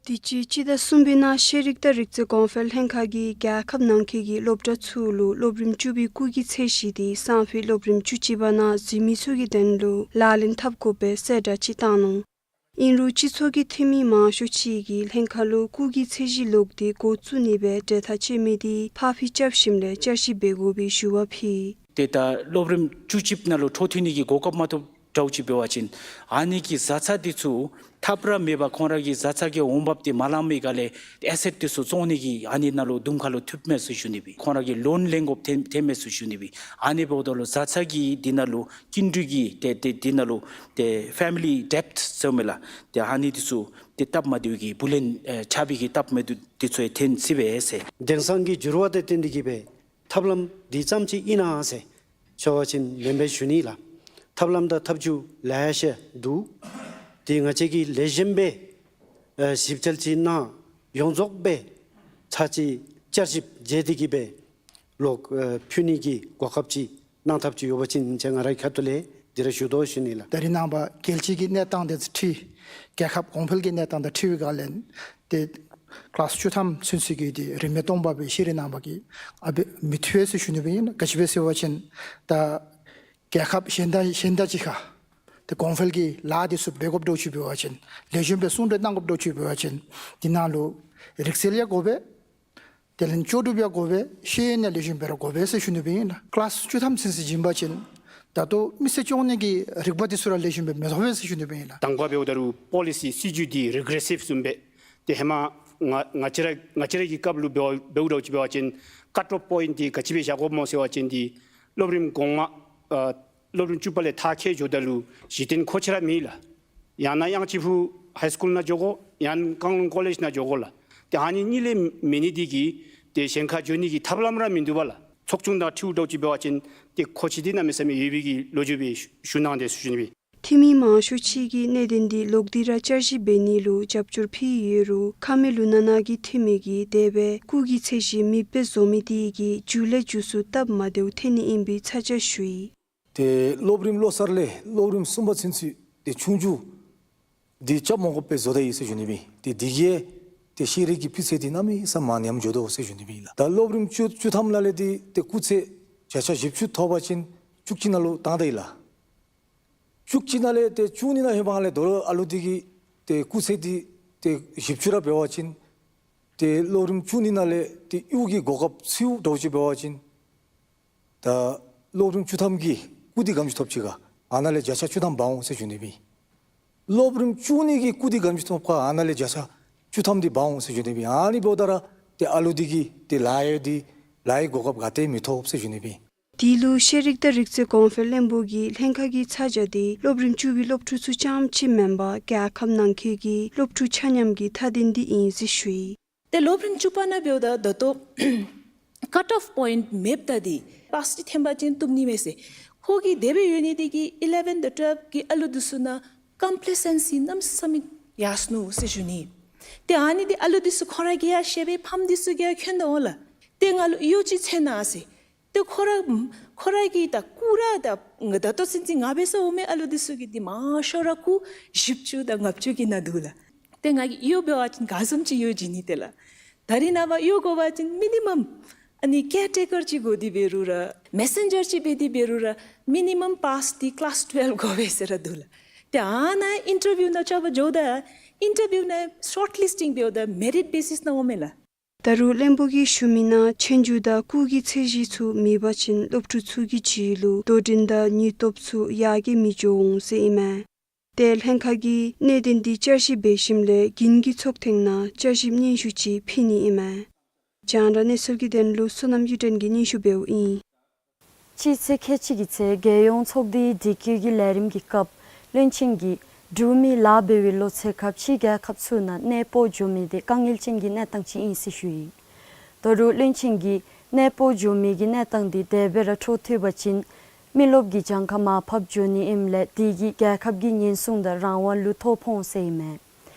དུས་ཅི་སྤྱི་ཟླ་གསུམ་པའི་ནང་ཤེས་རིག་དང་རིག་རྩལ་གོང་འཕེལ་ལྷན་ཁག་གིས་རྒྱལ་ཁབ་ནང་འཁོད་ཀྱི་སློབ་གྲྭ་ཚུ་ལུ་སློབ་རིམ་བཅུ་པའི་སྐུགས་ཀྱི་ཚད་གཞི་དེ་སང་ཕོད་སློབ་རིམ་བཅུ་གཅིག་པ་ནང་འཛུལ་མི་ཚུ་གི་དོན་ལུ་ལག་ལེན་འཐབ་དགོ་པའི་གསལ་བསྒྲགས་ཅིག་བཏང་ནུག། ཨིན་རུང་སྤྱི་ཚོགས་ཀྱི་འཐུས་མི་མང་ཤོས་ཅིག་གིས་ལྷན་ཁག་ལུ་སྐུགས་ཀྱི་ཚད་གཞི་ལོག་སྟེ་འགོ་བཙུགས་ནི་སྦེ་གྲོས་ཐག་བཅད་མི་དེ་ཕར་འགྱངས་རྐྱབ་ཞིནམ་ལས་བསྐྱར་ཞིབ་འབད་དགོ་པའི་ཞུ་བ་ཕུལ་ཡི། ཏེ་ད་སློབ་རིམ་བཅུ་གཅིག་ནང་ལུ་འཕྲོ་མཐུད་ནི་གི་གོ་སྐབས་མ་ཐོབ་འདྲཝ་ཅིག་འབད་བ་ཅིན་ཨ་ནི་གི་བཟའ་ཚང་འདི་ཚུ་ཐབས་ར་མེད་པར་ཁོང་ར་གི་བཟའ་ཚང་གི་འོང་འབབ་འདི་མ་ལང་མི་ག་ལས་ཨེ་སེཊ་འདི་ཚུ་བཙོང་ནི་གི་ཨ་ནི་ནང་ལུ་དུམ་ཁ་ལུ་ཐུགཔ་མས་ཟེར་ཞུ་ནི་སྦེ། ཁོང་ར་གིས་ལོན་ལེན་དགོཔ་ཐོན་ཐོནམ་མས་ཟེར་ཞུ་ནི་སྦེ། ཨ་ནི་འབདཝ་ད་ལུ་བཟའ་ཚང་གི་འདི་ནང་ལུ་སྐྱིན་འགྲུལ་གྱི་ཏེ་ཏེ་འདི་ནང་ལུ་ཏེ་ཕེ་མི་ལི་ཌེབཊ་ཟེར་མས་ལགས། ཏེ་ཨ་ནི་འདི་ཚུ་ཏེ་སྟབས་མ་བདེཝ་གི་བུ་ལོན་ཨེ་ཆག་པའི་གི་སྟབས་མ་བདེཝ་འདི་ཚུ་ཡང་ཐོན་སྲིད་པས་ཟེར། དེང་སང་གི་འགྱུར་བ་དང་བསྟུན་ཏེ་གིས་སྦེ་ཐབས་ལམ་འདི་ཙམ་ཅིག་ཨིན་ན་ཟེར་ཞུ་བ་ཅིན་ལན་སྦེ་ཞུ་ནི་ལགས། ཐབས་ལམ་དང་ཐབས་བྱུས་ལེ་ཤ་འདུག། དེ་ང་བཅས་ཀྱིས་ལེགས་ཤོམ་སྦེ་ཨེ་ཞིབ་དཔྱད་ཅིག་གནང་ཡོངས་རྫོགས་སྦེ་ཚར་གཅིག་བསྐྱར་ཞིབ་མཛད་དེ་གིས་སྦེ་ལོག་ཨེ་ཕུལ་ནི་གི་གོ་སྐབས་ཅིག་གནང་ཐབས་ཅིག་ཡོད་པ་ཅིན་ང་རའི་ཁ་ཐུག་ལས་འདི་ར་ཞུ་དོ་ཞུ་ནི་ལགས། ད་རེས་ནངས་པ་རྒྱལ་སྤྱི་གི་གནས་སྟངས་དང་འཁྲིལ་རྒྱལ་ཁབ་གོང་འཕེལ་གྱི་གནས་སྟངས་དང་འཁྲིལ་བའི་སྒང་ལས་ཏེ་ཀི་ལཱསི་བཅུ་ཐམ་ཚུན་ཚོད་ཀྱི་ཏེ་རིན་མེད་སྟོང་པ་སྦེ་ཤེས་རིག་ནང་པ་གིས་ཨ་འབད་མི་བཏུབ་པས་ཟེར་ཞུ་ནི་སྦེ་ཨིན་ལགས། ག་ཅི་སྦེ་ཟེར་བ་ཅིན་ད་རྒྱལ་ཁབ་གཞན་དང་གཞན་དང་གཅིག་ཁར་ཏེ་གོང་འཕེལ་གྱི་ལཱ་འདི་ཚུ་འབད་དགོཔ་འདྲཝ་ཅིག་འབད་བ་ཅིན་ལེགས་ཤོམ་སྦེ་གསུང་གྲོས་གནང་དགོཔ་འདྲཝ་ཅིག་འབད་བ་ཅིན་འདི་ནང་ལུ་རིག་རྩལ་ཡང་དགོ་པས། དེ་ལས་ལྕོགས་གྲུབ་ཡང་དགོ་པས། ཤེས་ཡོན་ཡང་ལེགས་ཤོམ་སྦེ་ར་དགོ་པས་ཟེར་ཞུ་ནི་སྦེ་ཨིན་ལགས། ཀི་ལཱསི་བཅུ་ཐམ་ཚུན་ཚོད་བྱིན་པ་ཅིན་ད་ལྟོ་མི་སེར་སྐྱོང་ནི་གི་རིག་པ་འདི་ཚུ་ར་ལེགས་ཤོམ་སྦེ་མི་ཐོབ་པས་ཟེར་ཞུ་ནི་སྦེ་ཨིན་ལགས། དང་པ་འབདཝ་ད་ལུ་པོ་ལི་སི་སྲིད་བྱུས་འདི་རི་གི་རེ་སིབ་བཟུམ་སྦེ་ཏེ་ཧེ་མ་ང་ང་བཅས་ར་ང་བཅས་ར་གི་སྐབས་ལུ་འབདཝ་འབདཝ་འདྲཝ་ཅིག་འབད་བ་ཅིན་ཀཊ་ཨོཕ་པོའིནཊ་འདི་ག་ཅི་སྦེ་བཞག་དགོཔ་སྨོ་ཟེར་བ་ཅིན་འདི་སློབ་རིམ་གོང་མ་ཨ་སློབ་རིམ་བཅུ་པ་ལས་མཐར་འཁྱོལ་འགྱོཝ་ད་ལུ་གཞི་རྟེན་མཁོ་ཆེ་ར་མེད་ལགས། ཡང་ན་དབྱངས་ཅན་ཕུག་ཧའི་སི་ཀུལ་ནང་འགྱོ་དགོ། ཡང་ན་ཀན་ལུང་ཀོ་ལེཇ་ནང་འགྱོ་དགོ་ལགས། ཏེ་ཨ་ནི་གཉིས་ལས་མེད་ནི་འདི་གིས་ཏེ་གཞན་ཁར་འགྱོ་ནི་གི་ཐབས་ལམ་ར་མིན་འདུག་པ་ལགས། ཚོགས་ཆུང་དང་འཁྲིལཝ་འདྲཝ་ཅིག་འབད་བ་ཅིན་ཏེ་མཁོ་ཆས་འདི་གནམ་མེད་ས་མེད་ཡོད་པའི་གི་ལོ་རྒྱུས་སྦེ་ཞུ་གནང་དེས་ཟེར་ཞུ་ནི་ཨིན། འཐུས་མི་མང་ཤོས་ཅིག་གིས་གནད་དོན་འདི་ལོག་སྟེ་ར་བསྐྱར་ཞིབ་འབད་ནི་ལུ་རྒྱབ་སྐྱོར་ཕུལ་ཡོད་རུང་ཁ་མེ་ལུ་ན་ན་གི་འཐུས་མི་གིས་དེ་སྦེ་སྐུགས་ཀྱི་ཚད་གཞི་མེདཔ་བཟོ་མི་དེ་གིས་མཇུག་ལས་མཇུག་སུ་སྟབས་མ་བདེཝ་ཐོན་ནི་ཨིན་པའི་ཚ་གྱང་ཞུ་ཡི། ཏེ་སློབ་རིམ་བློ་གསར་ལས་སློབ་རིམ་གསུམ་པ་ཚུན་ཚོད་ཏེ་ཆུང་བསྡུས་འདི་རྐྱབ་མ་དགོཔ་སྦེ་བཟོ་ད་ཡི་ཟེར་ཞུ་ནི་ཨིན། ཏེ་འདི་གིས་ཏེ་ཤེས་རིག་གི་སྤུས་ཚད་འདི་གནམ་མེད་ས་མེད་ཉམས་འགྱོ་དོ་ཟེར་ཞུ་ནི་ཨིན་ལགས། ད་སློབ་རིམ་བཅུ་བཅུ་ཐམ་ནང་ལས་འདི་ཏེ་སྐུགས་ཚད་བརྒྱ་ཆ་བཞི་བཅུ་ཐོབ་པ་ཅིན་བཅུ་གཅིག་ནང་ལུ་བཏང་ད་ཡི་ལགས། བཅུ་གཅིག་ནང་ལས་ཏེ་བཅུ་གཉིས་ནང་ལྷོདཔ་ལས་ད་རུང་ཨ་ལུ་འདི་གི་ཏེ་སྐུགས་ཚད་འདི་ཏེ་བཞི་བཅུ་ར་འབད་བ་ཅིན་ཏེ་སློབ་རིམ་བཅུ་གཉིས་ནང་ལས་ཏེ་གཡོག་གི་གོ་སྐབས་ཚུ་འདྲཝ་ཅིག་འབད་བ་ཅིན་ད་སློབ་རིམ་བཅུ་ཐམ་གྱི་སྐུགས་འདི་ག་དེམ་ཅིག་ཐོབ་ཅི་ག། ཨ་ནཱ་ལས་བརྒྱ་ཆ་བཅུ་ཐམ་འབག་འོང་ཟེར་ཞུ་ནི་ཨིན། སློབ་རིམ་བཅུ་གཉིས་ཀྱི་སྐུགས་འདི་ག་དེམ་ཅིག་ཐོབ་ག། ཨ་ནཱ་ལས་བརྒྱ་ཆ་བཅུ་ཐམ་འདི་འབག་འོང་ཟེར་ཞུ་ནི་ཨིན། ཨ་ནི་འབདཝ་ད་ར་ཏེ་ཨ་ལུ་འདི་གིས་ཏེ་ལཱ་གཡོག་འདི་ལཱ་གཡོག་གོ་སྐབས་ག་ཏེ་མི་ཐོབ་ཟེར་ཞུ་ནི་ཨིན། དེ་ལུ་ཤེས་རིག་དང་རིག་རྩལ་གོང་འཕེལ་བློན་པོ་གིས་ལྷན་ཁག་གི་ཚ་གྱང་འདི་སློབ་རིམ་བཅུ་པའི་སློབ་ཕྲུག་ཚུ་རྐྱངམ་ཅིག་མེན་པར་རྒྱལ་ཁབ་ནང་འཁོད་ཀྱི་སློབ་ཕྲུག་ཆ་མཉམ་གྱི་མཐའ་དོན་འདི་ཨིན་ཟེར་ཞུ་ཡི། ཏེ་སློབ་རིམ་བཅུ་པ་ནང་འབདཝ་ད་ད་ལྟོ་ཀཊ་ཨོཕ་པོའིནཊ་མེདཔ་ད་འདི་པཱསི་འདི་ཐོན་པ་ཅིན་བཏུབ་ནི་མས་ཟེར། ཁོ་གིས་དེ་སྦེ་ཡོད་ནི་འདི་གིས་ཨི་ལེ་བཱན་དང་ཊུ་ཝེལབ་ཀྱི་ཨ་ལུ་འདི་ཚུ་ནང་ཀམ་པི་ལེ་སེན་སི་གནམ་མེད་ས་མེད་ཡར་སོ་ནུག་ཟེར་ཞུ་ནི། ཏེ་ཨ་ནི་འདི་ཨ་ལུ་འདི་ཚུ་ཁོང་ར་གིས་ཡང་ཤེས་པས་ཕམ་འདི་ཚུ་གིས་ཡང་མཁྱེན་དོ་འོང་ལགས། ཏེ་ང་ལུ་གཡོག་ཅིག་འཚོལ་གནང་ཟེར། ཏེ་ཁོ་ར་ཁོ་ར་གིས་ད་སྐུགས་ར་ད་ད་ལྟོ་ཚུན་ཚོད་ང་འབད་སར་འོང་མི་ཨ་ལུ་འདི་ཚུ་གིས་འདི་མང་ཤོས་ར་སྐུགས་བཞི་བཅུ་དང་ལྔ་བཅུ་གི་ནང་འདུག་ལགས། ཏེ་ང་གིས་གཡོག་འབད་བ་ཅིན་ག་བཟུམ་ཅིག་གཡོག་བྱིན་ནི་ཏེ་ལགས། ད་རིས་ནངས་པ་གཡོག་དགོ་པ་ཅིན་མི་ནི་མམ་ཨ་ནི་ཀེར་ཊེ་ཀར་ཅིག་དགོ་སྟེ་འབད་རུང་ར་མེ་སེན་ཇར་ཅིག་འབད་དེ་འབད་རུང་ར་མི་ནི་མམ་པཱསི་འདི་ཀི་ལཱསི་ཊུ་ཝེལབ་དགོ་པས་ཟེར་ར་འདུག་ལགས། ཏེ་ཨ་ནཱ་ཨིན་ཊར་བིའུ་ནང་བཅར་བར་འགྱོཝ་ད་ཨིན་ཊར་བིའུ་ནང་ཤོཊ་ལིསི་ཊིང་འབདཝ་ད་མེ་རིཊ་བེ་སིསི་ནང་འོང་མས་ལགས། ད་རུང་བློན་པོ་གིས་ཞུ་མི་ནང་ཆོས་རྒྱུགས་དང་སྐུགས་ཀྱི་ཚད་གཞི་ཚུ་མེད་པ་ཅིན་སློབ་ཕྲུག་ཚུ་གི་རྒྱུད་ལུ་དོ་འགྲན་དང་ནུས་སྟོབས་ཚུ་ཡར་རྒྱས་མི་འགྱོ་འོང་ཟེར་ཨིན་མས། ཏེ་ལྷན་ཁག་གིས་གནད་དོན་འདི་བསྐྱར་ཞིབ་འབད་ཞིནམ་ལས་དགུན་གྱི་ཚོགས་ཐེངས་ནང་བསྐྱར་ཞིབ་སྙན་ཞུ་ཅིག་ཕུལ་ནི་ཨིན་མས། རྒྱང་བསྒྲགས་གནས་ཚུལ་གྱི་དོན་ལུ་བསོད་ནམས་གཡུ་སྒྲོན་གྱིས་སྙན་ཞུ་འབདཝ་ཨིན། སྤྱི་ཚེས་ཁལ་གཅིག་གི་ཚེ་རྒྱལ་ཡོངས་ཚོགས་འདུའི་སྒྲིག་བཀོད་ཀྱི་ལས་རིམ་གྱི་སྐབས་བློན་ཆེན་གྱིས་འབྲུག་མི་ལཱ་འབད་བའི་ལོ་ཚད་སྐབས་ཕྱི་རྒྱལ་ཁབ་ཚུ་ནང་གནས་སྤོ་འགྱོ་མི་དེ་དཀའ་ངལ་ཅན་གྱི་གནས་སྟངས་ཅིག་ཨིན་ཟེར་ཞུ་ཡི། ད་རུང་བློན་ཆེན་གྱིས་གནས་སྤོ་འགྱོ་མི་གི་གནས་སྟངས་དེ་དེ་སྦེ་ར་འཕྲོ་མཐུད་པ་ཅིན་མི་རློབས་ཀྱིས་གྱངས་ཁ་མར་ཕབ་འགྱོ་ནི་ཨིནམ་ལས་དེ་གིས་རྒྱལ་ཁབ་ཀྱི་ཉེན་སྲུང་དང་རང་དབང་ལུ་ཐོ་ཕོག་འོང་ཟེར་ཨིན་མས།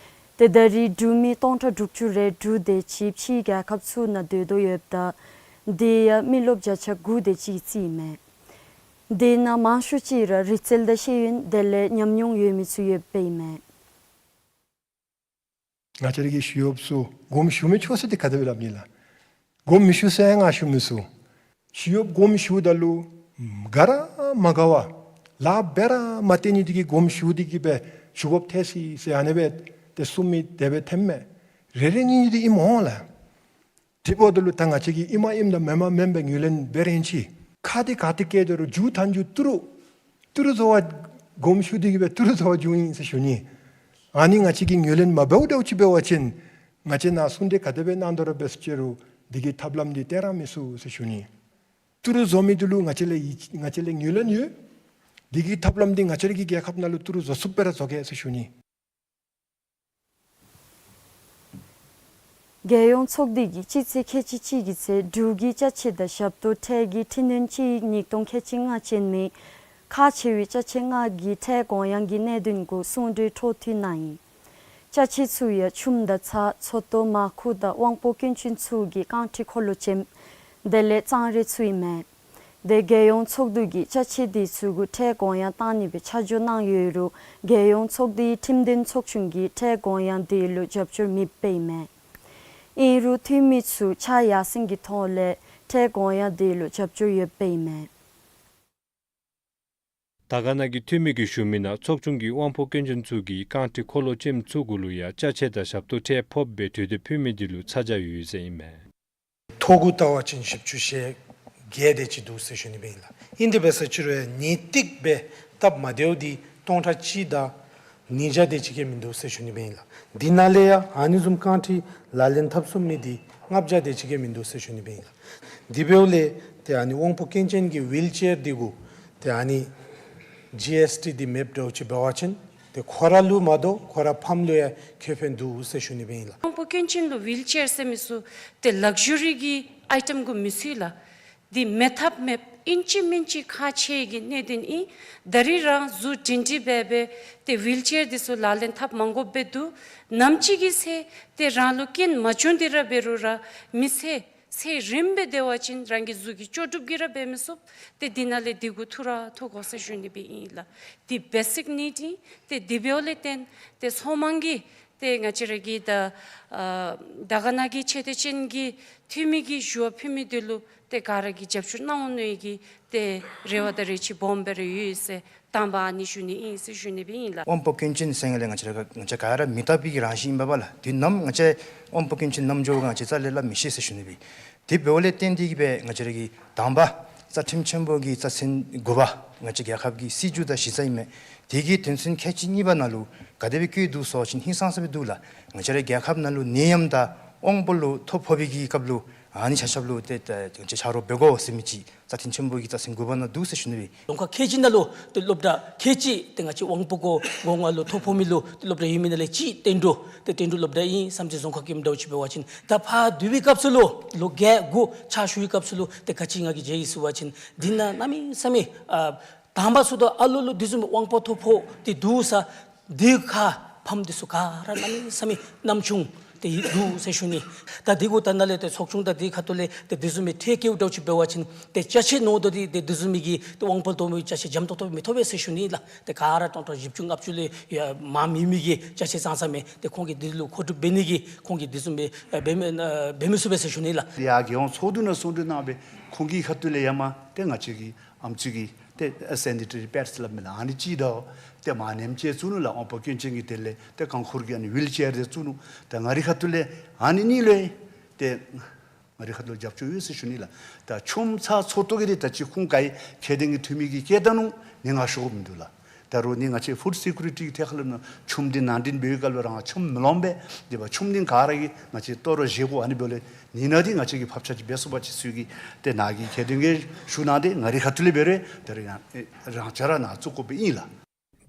ཏེ་ད་རིས་འབྲུག་མི་སྟོང་ཕྲག་དྲུག་ཅུ་རེ་དྲུག་དེ་ཅིག་ཕྱི་རྒྱལ་ཁབ་ཚུ་ནང་སྡོད་དོ་ཡོདཔ་ད་དེ་ཡང་མི་རློབས་བརྒྱ་ཆ་དགུ་དེ་ཅིག་གིས་རྩིས་ཨིན་མས། དེ་ནང་མང་ཤོས་ཅིག་ར་རིག་རྩལ་དང་ཤེས་ཡོན་དེ་ལས་ཉམས་མྱོང་ཡོད་མི་ཚུ་ཡོདཔ་སྦེ་ཨིན་མས། ང་བཅས་ར་གི་ཞི་གཡོགཔ་ཚུ་དགོངསམ་ཞུ་མི་ཆོག་ཟེར་ཏེ་ག་དེ་སྦེ་སླབ་ནི་ལགས། དགོངསམ་མི་ཞུ་ཟེར་ང་ཞུ་མི་ཚུགས། ཞི་གཡོགཔ་དགོངསམ་ཞུཝ་ད་ལུ་དགའ་ར་མ་དགའ་བར་ལཱ་འབད་ར་མ་སྟེར་ནི་དེ་གིས་དགོངསམ་ཞུ་སྟེ་གི་སྦེ་ཞུ་དགོཔ་ཐལ་སོ་ཡི་ཟེར་ཨ་ནི་སྦེ་ཏེ་གསུངས་མི་དེ་སྦེ་ཐོནམ་མས། རེ་རེ་གཉིས་གཉིས་དེ་ཨིནམ་འོང་ལགས། དེ་འབདཝ་ད་ལུ་ད་ང་བཅས་ཀྱིས་ཨིནམ་ཨིནམ་དང་མེནམ་མེནམ་སྦེ་ངོས་ལེན་འབད་རན་ཅི། ཁ་དེ་ག་ཏེ་བཀལ་དོ་རུང་མཇུག་མཐའ་མཇུག་ཏི་རུ་ཏི་རུ་བཟོ་བར་དགོངསམ་ཞུ་སྟེ་གི་སྦེ་ཏི་རུ་བཟོ་བར་འགྱོཝ་ཨིན་ཟེར་ཞུ་ནི། ཨ་ནི་ང་བཅས་ཀྱིས་ངོས་ལེན་མ་འབདཝ་འདྲཝ་ཅིག་འབད་བ་ཅིན་ང་བཅས་ནཱ་གསུང་གྲོས་ག་དེ་སྦེ་གནང་དོ་ར་འབད་ཟེར་ཅི་རུང་དེ་གི་ཐབས་ལམ་འདི་སྟོན་ར་མི་ཚུགས་ཟེར་ཞུ་ནི། ཏི་རུ་བཟོ་མི་དེ་ལུ་ང་བཅས་ལས་ཡིད་ང་བཅས་ལས་ངོས་ལེན་ཡོད། དེ་གི་ཐབས་ལམ་འདི་ང་བཅས་ར་གི་རྒྱལ་ཁབ་ནང་ལུ་ཏི་རུ་བཟོ་ཚུགསཔ་སྦེ་ར་བཟོ་གེ་ཟེར་ཞུ་ནི། རྒྱལ་ཡོངས་ཚོགས་སྡེ་གིས་སྤྱི་ཚེས་ཁལ་གཅིག་གཅིག་གི་ཚེ་འབྲུག་གི་ཅ་ཆས་དང་ཞབས་ཏོག་ཁྲལ་གྱི་འཕྲི་སྣོན་གཅིག་ཉིས་སྟོང་ཁལ་གཅིག་ལྔ་ཅན་མའི་ཁག་ཆེ་བའི་ཅ་ཆས་ལྔ་གི་ཁྲལ་དགོངས་ཡངས་ཀྱི་གནད་དོན་གུ་གསུང་གྲོས་འཕྲོ་མཐུད་གནང་ཡི། ཅ་ཆས་ཚུ་ཡང་ཆུམ་དང་ཚྭ་མཚོ་ཏོ་མར་ཁུ་དང་དབང་པོ་སྐྱོན་ཅན་ཚུ་གི་རྐང་ཁྲི་འཁོར་ལོ་ཅནམ་དེ་ལས་གཙང་རས་ཚུ་ཨིན་མས། དེ་རྒྱལ་ཡོངས་ཚོགས་འདུ་གིས་ཅ་ཆས་དེ་ཚུ་གུ་ཁྲལ་དགོངས་ཡངས་གཏང་ནི་སྦེ་ཆ་འཇོག་གནང་ཡོད་རུང་རྒྱལ་ཡོངས་ཚོགས་སྡེའི་ཁྲིམས་དོན་ཚོགས་ཆུང་གིས་ཁྲལ་དགོངས་ཡངས་དེ་ལུ་རྒྱབ་སྐྱོར་མེདཔ་ཨིན་མས། ཨིན་རུང་འཐུས་མི་ཚུ་ཕྱག་ཡར་སེང་གི་ཐོག་ལས་ཁྲལ་དགོངས་ཡངས་དེ་ལུ་རྒྱབ་སྐྱོར་ཡོདཔ་ཨིན་མས། དར་དཀར་ན་གི་འཐུས་མི་གིས་ཞུ་མི་ནང་ཚོགས་ཆུང་གིས་དབང་པོ་སྐྱོན་ཅན་ཚུ་གི་རྐང་ཁྲི་འཁོར་ལོ་ཅནམ་ཚུ་གུ་ལུ་ཡང་ཅ་ཆས་དང་ཞབས་ཏོག་ཁྲལ་ཕོགཔ་སྦེ་གྲོས་འདེབས་ཕུལ་མི་དེ་ལུ་ཚ་གྱང་ཡོད་ཟེར་ཨིན་མས། ཐོ་གུ་བལྟ་བ་ཅིན་བཞི་བཅུ་ཞེ་བརྒྱད་དེ་ཅིག་འདུག་ཟེར་ཞུ་ནི་སྦེ་ཨིན་ལགས། ཨིན་དེ་འབད་ཟེར་ཅི་རུང་ཡང་ངེས་ཏིག་སྦེ་སྟབས་མ་བདེཝ་འདི་སྟོང་ཕྲག་གཅིག་དང་ཉིས་བརྒྱ་དེ་ཅིག་གིས་མིན་འདུག་ཟེར་ཞུ་ནི་སྦེ་ཨིན་ལགས། འདི་ནང་ལས་ཡང་ཨ་ནི་བཟུམ་རྐང་ཁྲི་ལག་ལེན་འཐབ་ཚུགས་མི་འདི་ལྔ་བརྒྱ་དེ་ཅིག་གིས་མིན་འདུག་ཟེར་ཞུ་ནི་སྦེ་ཨིན་ལགས། དེ་འབདཝ་ལས་ཏེ་ཨ་ནི་དབང་པོ་སྐྱོན་ཅན་གྱི་ཝིལ་ཅེར་འདི་གུ་ཏེ་ཨ་ནི་ཇི་ཨེསི་ཊི་འདི་མེདཔ་འདྲཝ་ཅིག་འབད་བ་ཅིན་ ཏེ་ཁོ་ར་ལུ་མ་དོ་ཁོ་ར་ཕམ་ལུ་ཡང་ཁེ་ཕན་འདུག་ཟེར་ཞུ་ནི་སྦེ་ཨིན་ལགས། དབང་པོ་སྐྱོན་ཅན་ལུ་ཝིལ་ཅེར་ཟེར་མི་ཚུ་ཏེ་ལག་ཇུ་རི་གི་ཨའི་ཊམ་གུ་མི་ཚུད་ལགས། འདི་མེད་ཐབས་མེད་ཨིན་ཅི་མིན་ཅི་ཁག་ཆེ་གི་གནད་དོན་ཨིན། ད་རིས་རང་གཟུགས་སྒྲིང་སྒྲིང་སྦེ་སྦེ་ཏེ་ཝིལ་ཅེར་འདི་ཚུ་ལག་ལེན་འཐབ་མ་དགོཔ་སྦེ་འདུག། ནམ་ཅིག་གི་ཚེ་ཏེ་རང་ལུ་རྐྱེན་མ་བྱུང་སྟེ་ར་འབད་རུང་ར་མི་ཚེ་ཚེ་རིངམོ་སྦེ་སྡོད་པ་ཅིན་རང་གི་གཟུགས་ཀྱི་ལྕོགས་གྲུབ་ཀྱིས་ར་འབད་མི་ཚུགས། ཏེ་འདི་ནང་ལས་འདི་གུ་ཐུག་ར་ཐུག་དགོ་ཟེར་ཞུ་ནི་སྦེ་ཨིན་ལགས། འདི་བེ་སིཀ་ནིཌ་ཨིན། ཏེ་འདི་འབདཝ་ལས་བརྟེན་ཏེ་ཚོགས་མང་གིས་ཏེ་ང་བཅས་ར་གི་ད་ཨ་དར་དཀར་ན་གི་ཆེ་བསྟོད་ཅན་གྱི་འཐུས་མི་གི་ཞུ་བ་ཕུལ་མི་འདི་ལུ་ཏེ་ག་ར་གིས་རྒྱབ་སྐྱོར་གནང་འོང་མནོ་ཡི་གི་ཏེ་རེ་བ་དང་རེ་ཆེ་སྦོམ་སྦེ་ར་ཡོད་ཟེར་དང་པ་ཨ་ནི་ཞུ་ནི་ཨིན་ཟེར་ཞུ་ནི་སྦེ་ཨིན་ལགས། དབང་པོ་སྐྱོན་ཅན་ཟེར་སྒང་ལས་ང་བཅས་ར་ག་ང་བཅས་ག་ར་མི་རྟག་པའི་གི་རང་བཞིན་ཨིན་པས་ལགས། དུས་ནམ་ང་བཅས་དབང་པོ་སྐྱོན་ཅན་ནམ་འགྱོ་ག་ང་བཅས་རྩ་ལས་སླབ་མི་ཤེས་ཟེར་ཞུ་ནི་སྦེ། དེ་འབདཝ་ལས་བརྟེན་ཏེ་གི་སྦེ་ང་བཅས་ར་གི་དང་པ་རྩ་ཁྲིམས་ཆེན་པོ་གི་རྩ་ཚན་དགུ་པ་ང་བཅས་རྒྱལ་ཁབ་ཀྱི་སྲིད་བྱུས་དང་གཞི་རྩ་ཨིན་མས། དེ་གི་དོན་ཚན་ཁལ་གཅིག་གཉིས་པ་ནང་ལུ་ག་དེ་སྦེ་བཀོད་འདུག་ཟེར་བ་ཅིན་ཧིང་སངས་ས་སྦེ་འདུག་ལགས། ང་བཅས་ར་རྒྱལ་ཁབ་ནང་ལུ་ནད་ཡམས་དང་དབང་པོ་ལུ་ཐོ་ཕོག་པའི་གི་སྐབས་ལུ་ཨ་ནི་ཆ་ཁྱབ་ལུ་ཏེ་ཏེ་ང་བཅས་ཕྱག་རོགས་འབད་དགོ་ཟེར་མི་ཅིག་རྩ་ཁྲིམས་ཆེན་པོ་གི་རྩ་ཚན་དགུ་པ་ནང་འདུག་ཟེར་ཞུ་ནི་སྦེ། རྫོང་ཁག་ཁལ་གཅིག་ནང་ལུ་ཏེ་སློབ་གྲྭ་ཁལ་གཅིག་ཏེ་ང་བཅས་དབང་པོ་གུ་གོ་ང་ལུ་ཐོ་ཕོག་མི་ལུ་ཏེ་སློབ་གྲྭ་ཡོད་མི་ནང་ལས་གཅིག་བསྟན་འགྲོ་ཏེ་བསྟན་འགྲོ་སློབ་གྲྭ་ཨིན། བསམ་རྩེ་རྫོང་ཁག་གི་འདྲཝ་ཅིག་འབད་བ་ཅིན་ད་ཕར་སྡོད་པའི་སྐབས་སུ་ལུ་ལོ་བརྒྱད་དགུ་ཕྱག་ཞུ་བའི་སྐབས་སུ་ལུ་ཏེ་ག་ཅི་ང་གིས་མཇལ་ཡི་ཟེར་བ་ཅིན་འདི་ནང་གནམ་མེད་ས་མེད་ཨ་དང་པ་ཚུ་དང་ཨ་ལོ་ལུ་དེ་བཟུམ་མའི་དབང་པོ་ཐོ་ཕོག་སྟེ་འདུག་ས་འདི་ཁར་ཕམ་འདི་ཚུ་ག་ར་གནམ་མེད་ས་མེད་ནམ་བྱུང་སྟེ་འདུག་ཟེར་ཞུ་ནི། ད་འདི་གུ་ད་ནཱ་ལས་ཏེ་ཚོགས་ཆུང་དང་འདི་ཁ་ཐུག་ལས་ཏེ་དེ་བཟུམ་མའི་ཁྲལ་བཀལཝ་འདྲཝ་ཅིག་འབད་བ་ཅིན་ཏེ་ཅ་ཆས་ནོར་དོ་འདི་ཏེ་དེ་བཟུམ་མའི་གི་ཏེ་དབང་པོ་ཐོ་ཕོག་མི་ཅ་ཆས་འཇམ་ཏོག་ཏོ་མི་ཐོབ་པས་ཟེར་ཞུ་ནི་ལགས། ཏེ་ག་ར་སྟོང་ཕྲག་བཞི་བཅུ་ལྔ་བཅུ་ལས་ཡར་མར་མེད་མི་གི་ཅ་ཆས་ཙང་ཙང་མས། ཏེ་ཁོང་གིས་འདི་ལུ་མཁོ་སྒྲུབ་འབད་ནི་གི་ཁོང་གིས་དེ་བཟུམ་མའི་ཨ་འབད་མི་ཨ་འབད་མི་ཚུགས་པས་ཟེར་ཞུ་ནི་ལགས། ཡར་རྒྱལ་ཡོངས་ཚོགས་འདུ་ནང་གསུང་གྲོས་གནང་སྦེ་ཁོང་གི་ཁ་ཐུག་ལས་ཡར་མར་ཏེ་ང་བཅས་ཀྱི་ཨམ་སྲུ་གི་ཏེ་སེ་ནི་ཊ་རི་པེཌསི་སླབ་མི་ལགས། ཨ་ནི་ཅིག་དང་ཏེ་མར་མཉམ་ཅིག་བཙུགས་ནུག་ལགས། དབང་པོ་སྐྱོན་ཅན་གྱི་དོན་ལས་ཏེ་རྐང་འཁོར་གྱི་ཨ་ནི་ཝིལ་ཅེར་དེ་བཙུགས་ནུག། ཏེ་ང་རའི་ཁ་ཐུག་ལས་ཨ་ནི་གཉིས་ལུ་ཏེ་ང་རའི་ཁ་ཐུག་ལུ་རྒྱབ་སྐྱོར་ཡོད་ཟེར་ཞུ་ནི་ལགས། ད་ཆུམ་ཚ་ཚོགས་འདུ་གི་འདི་ད་ཅི་ཁོང་ག་ར་ཁྱད་ལྡན་གྱི་འཐུས་མི་གིས་བཀལ་ད་ནུག། ནི་ང་ཤོར་མི་འདུག་ལགས། ད་རུང་ནི་ང་བཅས་ཕུཌ་སི་ཀུ་རི་ཊི་གི་ཐད་ཁར་ལུ་ནི་ཆུམ་འདི་ནང་འདྲེན་འབད་བའི་སྐབས་ལུ་རང་ཆུམ་མི་ལོངམ་སྦེ་འདི་བ་ཆུམ་འདི་ག་ར་གིས་ང་བཅས་ལྟོ་ར་བཞེས་དགོ། ཨ་ནི་འབདཝ་ལས་ནི་ནཱ་འདི་ང་བཅས་ཀྱིས་ཕབ་ཆ་ཅིག་འབད་ཚུགས་པ་ཅིན་ཚུ་གིས་ཏེ་ནཱ་གིས་ཁྱད་ལྡན་གྱི་ཞུ་གནང་སྟེ་ང་རའི་ཁ་ཐུག་ལས་འབད་རུང་ད་རུང་ཡང་རང་ཅ་ར་ནཱ་བཙུགས་དགོཔ་ཨིན་ལགས།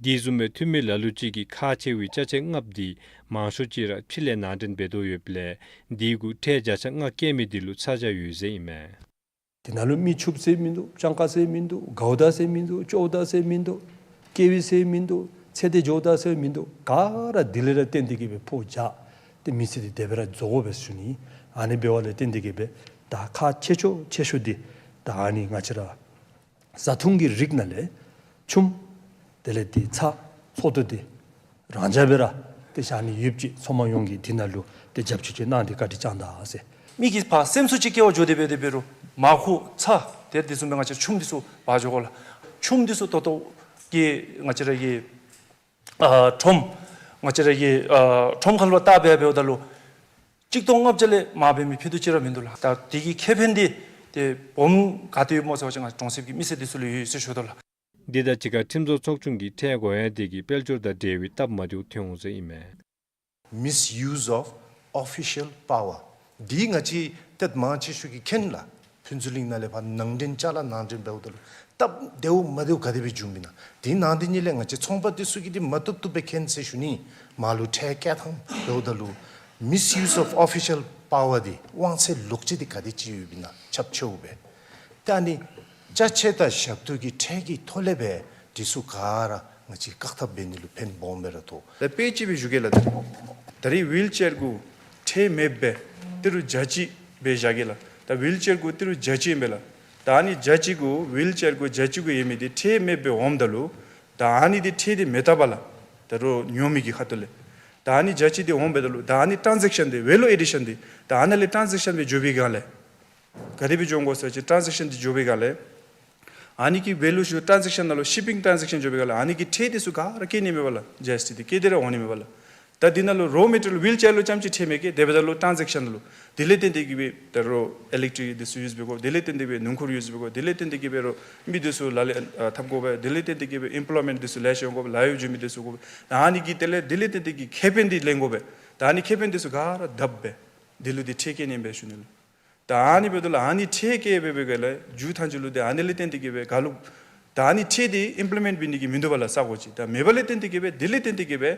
དེ་བཟུམ་མའི་འཐུས་མི་ལ་ལུ་ཅིག་གིས་ཁག་ཆེ་བའི་ཅ་ཆས་ལྔཔོ་འདི་མང་ཤོས་ཅིག་ར་ཕྱི་ལས་ནང་འདྲེན་འབད་དོ་ཡོདཔ་ལས་འདི་གུ་ཁྲལ་བརྒྱ་ཆ་ལྔ་བཀལ་མི་འདི་ལུ་ཚ་གྱང་ཡོད་ཟེར་ཨིན་མས། དེ་ནང་ལུ་མི་ཕྱུགཔོ་ཟེར་མིན་འདུག། སྤྱང་ཀ་ཟེར་མིན་འདུག། དགའཝ་ད་ཟེར་མིན་འདུག། སྐྱོཝ་ད་ཟེར་མིན་འདུག། སྐྱེ་བ་ཟེར་མིན་འདུག། ཚེ་འདི་འགྱོཝ་ད་ཟེར་མིན་འདུག། ག་ར་དེ་ལས་ར་བརྟེན་ཏེ་གི་སྦེ་ཕོག་བཞག། ཏེ་མི་ཚེ་འདི་དེ་སྦེ་ར་རྫོགས་དགོ་པས་ཟེར་ཞུ་ནི། ཨ་ནི་འབདཝ་ལས་བརྟེན་ཏེ་གི་སྦེ་ད་ཁག་ཆེ་ཤོས་ཆེ་ཤོས་འདི་ད་ཨ་ནི་ང་བཅས་ར་བཟའ་འཐུང་གི་རིགས་ནང་ལས་ཆུམ་དེ་ལས་ཏེ་ཚ་ཚོགས་འདུ་འདི་རང་འཇགས་སྦེ་ར་ཏེ་བཞག་ནི་ཡོདཔ་ཅིག་ཚོགས་མང་ཡོངས་ཀྱིས་འདི་ནང་ལུ་ཏེ་རྒྱབ་སྐྱོར་ཅིག་གནང་སྟེ་བཀའ་དྲིན་བསྐྱངས་ད་ཟེར། མི་གིས་ཕར་སེམས་གསོ་ཅིག་བསྐྱལ་བར་འགྱོ་སྟེ་འབད་དེ་འབད་རུང་མར་ཁུ་ཚ་དེ་དེ་བཟུམ་སྦེ་ང་བཅས་ཆུམ་འདི་ཚུ་འབག་འགྱོ་དགོ་ལགས། ཆུམ་འདི་ཚུ་ད་ལྟོ་གི་ང་བཅས་ར་གི་ཨ་ཁྲོམ་ང་བཅས་ར་གི་ཨ་ཁྲོམ་ཁར་ལུ་བལྟ་སྦེ་འབདཝ་ད་ལུ་གཅིག་སྟོང་ལྔ་བརྒྱ་ལས་མར་འབད་མི་ཕུད་རྡོག་ཅིག་ར་མིན་འདུག་ལགས། ད་དེ་གི་ཁེ་ཕན་འདི་ཏེ་སྦོམ་ག་ཏེ་ཡོདཔ་སྨོ་ཟེར་བ་ཅིན་ང་གྲོང་གསེབ་ཀྱི་མི་སེར་འདི་ཚུ་ལུ་ཡོད་ཟེར་ཞུ་དོ་ལགས། འདི་དང་གཅིག་ཁར་ཁྲིམས་བཟོ་ཚོགས་ཆུང་གི་ཁྲལ་དགོ་ཡང་འདི་གི་དཔལ་འབྱོར་དང་འབྲེལ་བའི་སྟབས་མ་བདེཝ་ཐོན་འོང་ཟེར་ཨིན་མས། Misuse of official power འདི་ང་བཅས་ཏེ་མང་ཆེ་ཤོས་ཀྱིས་མཁྱེན་ལགས། ཕུན་ཚོགས་གླིང་ནང་ལས་ཕར་ནང་འདྲེན་ཅ་ལ་ནང་འདྲེན་འབདཝ་ད་ལུ་སྟབས་བདེཝ་མ་བདེཝ་ག་དེ་སྦེ་འབྱུངམ་ཨིན་ན། དེ་ནང་དེ་ཉིད་ལས་ང་བཅས་ཚོང་པ་འདི་ཚུ་གིས་འདི་མ་བཏུབ་བཏུབ་སྦེ་མཁྱེན་ཟེར་ཞུ་ནི། མར་ལུ་ཁྲལ་བཀལ་ཐངས་འབདཝ་ད་ལུ་misuse of official power འདི་དབང་ཚད་ལོག་སྤྱོད་འདི་ག་དེ་ཅིག་ཡོདཔ་ཨིན་ན་ཁྱབ་ཆེཝ་སྦེ། ད་ཨ་ནི་ཅ་ཆས་དང་ཞབས་ཏོག་གི་ཁྲལ་གྱི་ཐོག་ལས་སྦེ་འདི་ཚུ་ག་ར་ང་བཅས་བཀག་ཐབས་འབད་ནི་ལུ་ཕན་སྦོམ་སྦེ་ར་ཐོགས། ད་དཔེ་ཅིག་སྦེ་ཞུ་གེ་ལགས། ད་རེས་ཝིལ་ཅེར་གུ་ཁྲལ་མེདཔ་སྦེ་ཏི་རུ་བརྒྱ་གཅིག་སྦེ་བཞག་གེ་ལགས། ད་ཝིལ་ཅེར་གུ་ཏི་རུ་བརྒྱ་གཅིག་ཨིན་པས་ལགས། ད་ཨ་ནི་བརྒྱ་གཅིག་གུ་ཝིལ་ཅེར་གུ་བརྒྱ་གཅིག་གུ་ཡོད་མི་འདི་ཁྲལ་མེདཔ་སྦེ་འོངམ་ད་ལུ་ད་ཨ་ནི་འདི་ཁྲལ་འདི་མི་བཏབ་པས་ལགས། ད་རུང་ཉོ་མི་གི་ཁ་ཐུག་ལས་ད་ཨ་ནི་བརྒྱ་གཅིག་འདི་འོངམ་ད་ལུ་ད་ཨ་ནི་ཊཱན་ཛེཀ་ཤཱན་འདི་ཝེ་ལུ་ཨེ་ཌི་ཤཱན་འདི་ད་ཨ་ནཱ་ལས་ཊཱན་ཛེཀ་ཤཱན་སྦེ་འགྱོ་བའི་སྒང་ལས་ག་དེ་སྦེ་འགྱོ་འོང་གོ་ཟེར་བ་ཅིན་ཊཱན་ཛེཀ་ཤཱན་འདི་འགྱོ་བའི་སྒང་ལས་ཨ་ནི་གི་ཝེ་ལུ་ཞུ་ཊཱན་ཛེཀ་ཤཱན་ནང་ལུ་ཤི་པིང་ཊཱན་ཛེཀ་ཤཱན་འགྱོ་བའི་སྒང་ལས་ཨ་ནི་གི་ཁྲལ་འདི་ཚུ་ག་ར་བཀལ་ནི་མེད་པས་ལགས། ཇི་ཨེསི་ཊི་འདི་བཀལ་ཏེ་ར་འོང་ནི་མེད་པས་ལགས། ད་འདི་ནང་ལུ་རོ་མེ་ཊི་རི་ཡལ་ཝིལ་ཅེར་ལུ་རྐྱངམ་ཅིག་ཁྲལ་མེད་ཀྱི་དེ་འབདཝ་ད་ལུ་ཊཱན་ཛེཀ་ཤཱན་ལུ་དེ་ལས་བརྟེན་ཏེ་གི་སྦེ་ད་རུང་ཨི་ལེག་ཊི་རིག་འདི་ཚུ་ཡུསི་འབད་དགོ། དེ་ལས་བརྟེན་ཏེ་གི་སྦེ་རོ་མི་འཁུར་ཡུསི་འབད་དགོ། དེ་ལས་བརྟེན་ཏེ་གི་སྦེ་རོ་མི་འདི་ཚུ་ལག་ལེན་ཨ་འཐབ་དགོ་པས། དེ་ལས་བརྟེན་ཏེ་གི་སྦེ་ཨེམ་པོལོའི་མེནཊ་འདི་ཚུ་ལེ་ཤ་འོང་དགོ་པས། ལཱ་གཡོག་འཇུ་མི་འདི་ཚུ་དགོ་པས། ཨ་ནི་གི་དེ་ལས་དེ་ལས་བརྟེན་ཏེ་གི་ཁེ་ཕན་འདི་ལེན་དགོ་པས། ད་ཨ་ནི་ཁེ་ཕན་འདི་ཚུ་ག་ར་བཏབ་སྦེ་འདི་ལུ་འདི་ཁྲལ་བཀལ་ནི་ཨིན་པས་ཞུ་ནི་ལགས། ད་ཨ་ནི་འབདཝ་ད་ལུ་ཨ་ནི་ཁྲལ་བཀལ་སྦེ་སྦེ་ག་ལས་མཇུག་མཐའ་མཇུག་ལུ་ཏེ་ཨ་ནི་ལས་བརྟེན་ཏེ་གི་སྦེ་ག་ལུ་ ད་ཨ་ནི་ཁྲལ་འདི་ཨིམ་པི་ལི་མེནཊ་འབད་ནི་གི་མིན་འདུག་པ་ལགས་ས་གོ་ཅིག། ད་མེད་པ་ལས་བརྟེན་ཏེ་གིས་སྦེ་དེ་ལས་བརྟེན་ཏེ་གིས་སྦེ་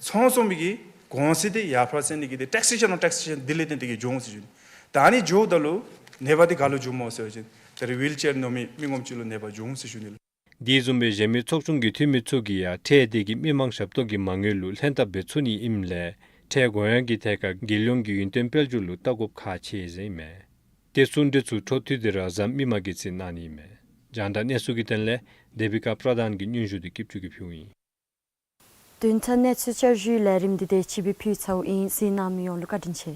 ཚོང་ཚོང་མི་གི་གོང་ཚད་འདི་ཡར་འཕར་སོང་ནི་གི་འདི་ཊེག་སེ་ཤཱན་ཨོན་ཊེག་སེ་ཤཱན་དེ་ལས་བརྟེན་ཏེ་གིས་འབྱུང་ཟེར་ཞུ་ནི། ད་ཨ་ནི་འགྱོཝ་ད་ལུ་ནད་པ་འདི་ག་ལུ་འབྱུངམ་སྨོ་ཟེར་བ་ཅིན་ད་རེས་ཝིལ་ཅེར་ནང་མི་མི་ངོམ་ཅིག་ལུ་ནད་པ་འབྱུང་ཟེར་ཞུ་ནི་ལགས། དེ་བཟུམ་སྦེ་གཞན་མི་ཚོགས་ཆུང་གི་འཐུས་མི་ཚུ་གིས་ཡང་ཁྲལ་དེ་གིས་མི་མང་ཞབས་ཏོག་གི་མ་དངུལ་ལུ་ལྷན་ཐབས་འབད་ཚུགས་ནི་ཨིནམ་ལས་ཁྲལ་དགོ་ཡང་གི་ཐད་ཁར་རྒྱལ་ཡོངས་ཀྱི་ཡུན་བརྟན་དཔལ་འབྱོར་ལུ་ལྟ་དགོཔ་ཁག་ཆེ་ཟེར་ཨིན་མས། དེ་གསུང་གྲོས་ཚུ་འཕྲོ་མཐུད་དེ་ར་གཟའ་མིག་དམར་གྱི་ཚེ་གནང་ནི་ཨིན་མས། རྒྱང་བསྒྲགས་གནས་ཚུལ་གྱི་དོན་ལས་དེ་བི་ཀ་པྲ་དཱན་གྱི་སྙན་ཞུ་འདི་སྐྱིད་ཆུ་གིས་ཕུལཝ་ཨིན། བདུན་ཕྲག་གནས་ཚུལ་བསྐྱར་ཞུའི་ལས་རིམ་འདི་དེ་ཅིག་སྦེ་ཕུལ་ཚརཝ་ཨིན། གཟིགས་གནང་མི་ཡོངས་ལུ་བཀའ་དྲིན་ཆེ།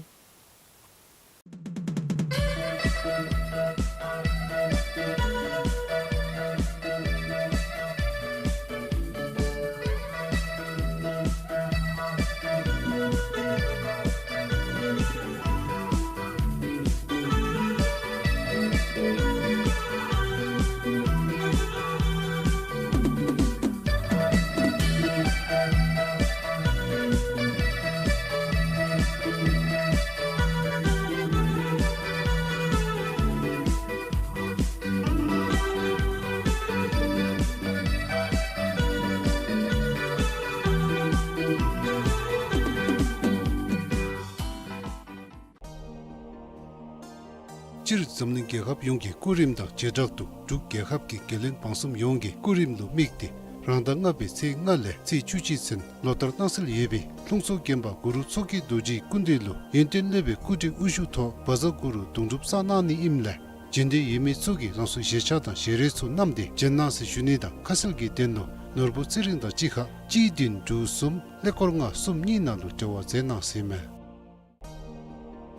སྤྱིར་འཛམ་གླིང་རྒྱལ་ཁབ་ཡོངས་ཀྱི་སྐུ་རིམ་དང་བྱེ་བྲག་ཏུ་འབྲུག་རྒྱལ་ཁབ་ཀྱི་རྒྱལ་བློན་འབངས་གསུམ་ཡོངས་ཀྱི་སྐུ་རིམ་ལུ་དམིགས་ཏེ་རང་ཟླ་ལྔ་པའི་ཚེས་ལྔ་ལས་ཚེས་བཅུ་གཅིག་ཚུན་ལོ་ལྟར་གནང་སྲོལ་ཡོད་པའི་ལྷུང་བཟེད་དགོན་པ་གུ་རུ་མཚོ་སྐྱེས་རྡོ་རྗེའི་སྐུ་མདུན་ལུ་ཡོན་ཏན་སློབ་དཔོན་སྐུ་བགྲེས་དབུ་བཞུགས་ཐོག་བཛྲ་གུ་རུ་གདུང་སྒྲུབ་བསགས་གནང་ནི་ཨིནམ་ལས་བྱོན་འདོད་ཡོད་མི་ཚུ་གིས་རང་སོའི་བཞེས་ཆ་དང་བཞེས་རོལ་ཚུ་བསྣམས་ཏེ་བྱོན་གནང་ཟེར་ཞུ་ནི་དང་ཁ་གསལ་གྱི་དོན་ལུ་ནོར་བུ་ཚེ་རིང་དང་གཅིག་ཁར་གཅིག་བདུན་དྲུག་གསུམ་ཀླད་ཀོར་ལྔ་གསུམ་གཉིས་ནང་ལུ་འབྲེལ་བ་མཛད་གནང་ཟེར་མས།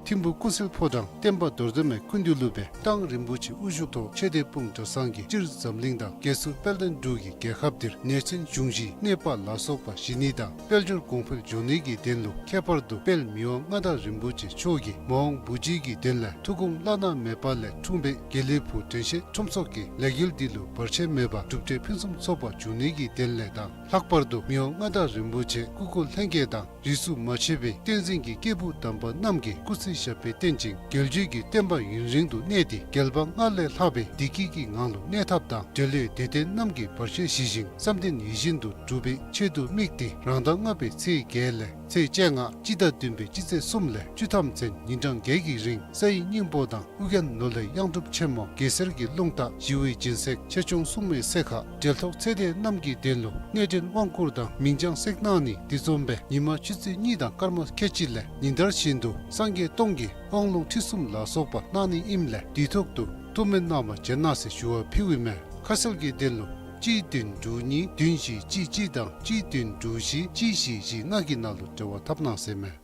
ཐིམ་ཕུག་ཀུན་གསལ་ཕོ་བྲང་བསྟན་པ་རྡོར་གདན་མའི་སྐུ་མདུན་ལུ་སྦེ་གདང་རིན་པོ་ཆེ་དབུ་བཞུགས་ཐོག་ཆོས་སྡེ་དཔུང་གྲྭ་ཚང་གིས་སྤྱིར་འཛམ་གླིང་དང་རྒྱལ་སྲུང་དཔལ་ལྡན་འབྲུག་གི་རྒྱལ་ཁབ་འདིར་ནད་མཚོན་འབྱུང་བཞིའི་གནོད་པ་ལ་སོགས་པ་ཞི་ནི་དང་དཔལ་འབྱོར་གོང་འཕེལ་འགྱོ་ནི་གི་དོན་ལུ་ཁྱད་པར་དུ་དཔལ་མི་དབང་མངའ་བདག་རིན་པོ་ཆེ་མཆོག་གིས་མ་འོངས་བུ་བརྒྱུད་ཀྱི་དོན་ལས་ཐུགས་དགོངས་བླ་ན་མེད་པ་ལས་འཁྲུངས་པའི་དགེ་ལེགས་ཕུག་དྲན་ཤེས་ཁྲོམ་ཚོགས་ཀྱི་ལས་འགུལ་འདི་ལུ་བར་ཆད་མེད་པར་གྲུབ་འབྲས་ཕུན་སུམ་ཚོགས་པ་འབྱུང་ནི་གི་དོན་ལས་དང་ལྷག་པར་དུ་མི་དབང་མངའ་བདག་རིན་པོ་ཆེ་སྐུ་འཁོར་ལྷན་སྐྱེས་དང་རིས་སུ་མ་ཆད་པའི་བསྟན་འཛིན་གྱི་སྐྱེས་བུ་དམ་པ་རྣམས་ཀྱི་སྐུ་ཚེ་ཞབས་པད་བརྟན་ཅིང་རྒྱལ་བརྒྱུད་ཀྱི་བསྟན་པ་ཡུན་རིང་དུ་གནས་ཏེ་རྒྱལ་བ་སྔར་ལས་ལྷག་པའི་བདེ་སྐྱིད་ཀྱི་ངང་ལུ་གནས་ཐབས་དང་འབྲེལ་ཡོད་དད་ལྡན་རྣམས་ཀྱི་བར་ཆད་ཞི་ཞིང་བསམ་དོན་ཡིད་བཞིན་དུ་འགྲུབ་པའི་ཆེད་དུ་དམིགས་ཏེ་རང་ཟླ་ལྔ་པའི་ཚེས་བརྒྱད་ལས་ཚེས་བཅོ་ལྔ་སྤྱི་ཟླ་བདུན་པའི་སྤྱི་ཚེས་གསུམ་ལས་བཅུ་ཐམ་ཚུན་ཉིན་གྲངས་བརྒྱད་ཀྱི་རིང་ས་ཡི་སྙིང་པོ་དང་ཨོ་རྒྱན་ནོར་ལྷའི་གཡང་སྒྲུབ་ཆེན་མོ་གེ་སར་གྱི་རླུང་རྟ་ཞི་བའི་སྦྱིན་སྲེག་ཆེ་ཆུང་སྲུང་མའི་སྲེག་ཁ་འབྲེལ་ཐོགས་ཚེ་འདས་རྣམས་ཀྱི་དོན་ལུ་གནས་འདྲེན་དབང་བསྐུར་དང་མིང་བྱང་སྲེག་གནང་ནི་དེ་བཟུམ་སྦེ་ཉི་མ་ཆུ་ཚོད་གཉིས་དང་སྐར་མ་ཁལ་གཅིག་ལས་ཉིན་ལྟར་བཞིན་དུ་སངས་རྒྱས་སྟོང་གི་དབང་ལུང་ཁྲིད་གསུམ་ལ་སོགས་པ་གནང་ནི་ཨིནམ་ལས་དུས་ཐོག་ཏུ་ཐུགས་སྨོན་གནང་བར་བྱོན་གནང་ཟེར་ཞུ་བ་ཕུལཝ་ཨིན་མས། ཁ་གསལ་གྱི་དོན་ལུ་གཅིག་བདུན་དྲུག་གཉིས་བདུན་བཞི་གཅིག་གཅིག་དང་གཅིག་བདུན་དྲུག་བཞི་གཅིག་བཞི་བཞི་ལྔ་གི་ནང་ལུ་འབྲེལ་བ་འཐབ་གནང་ཟེར་མས།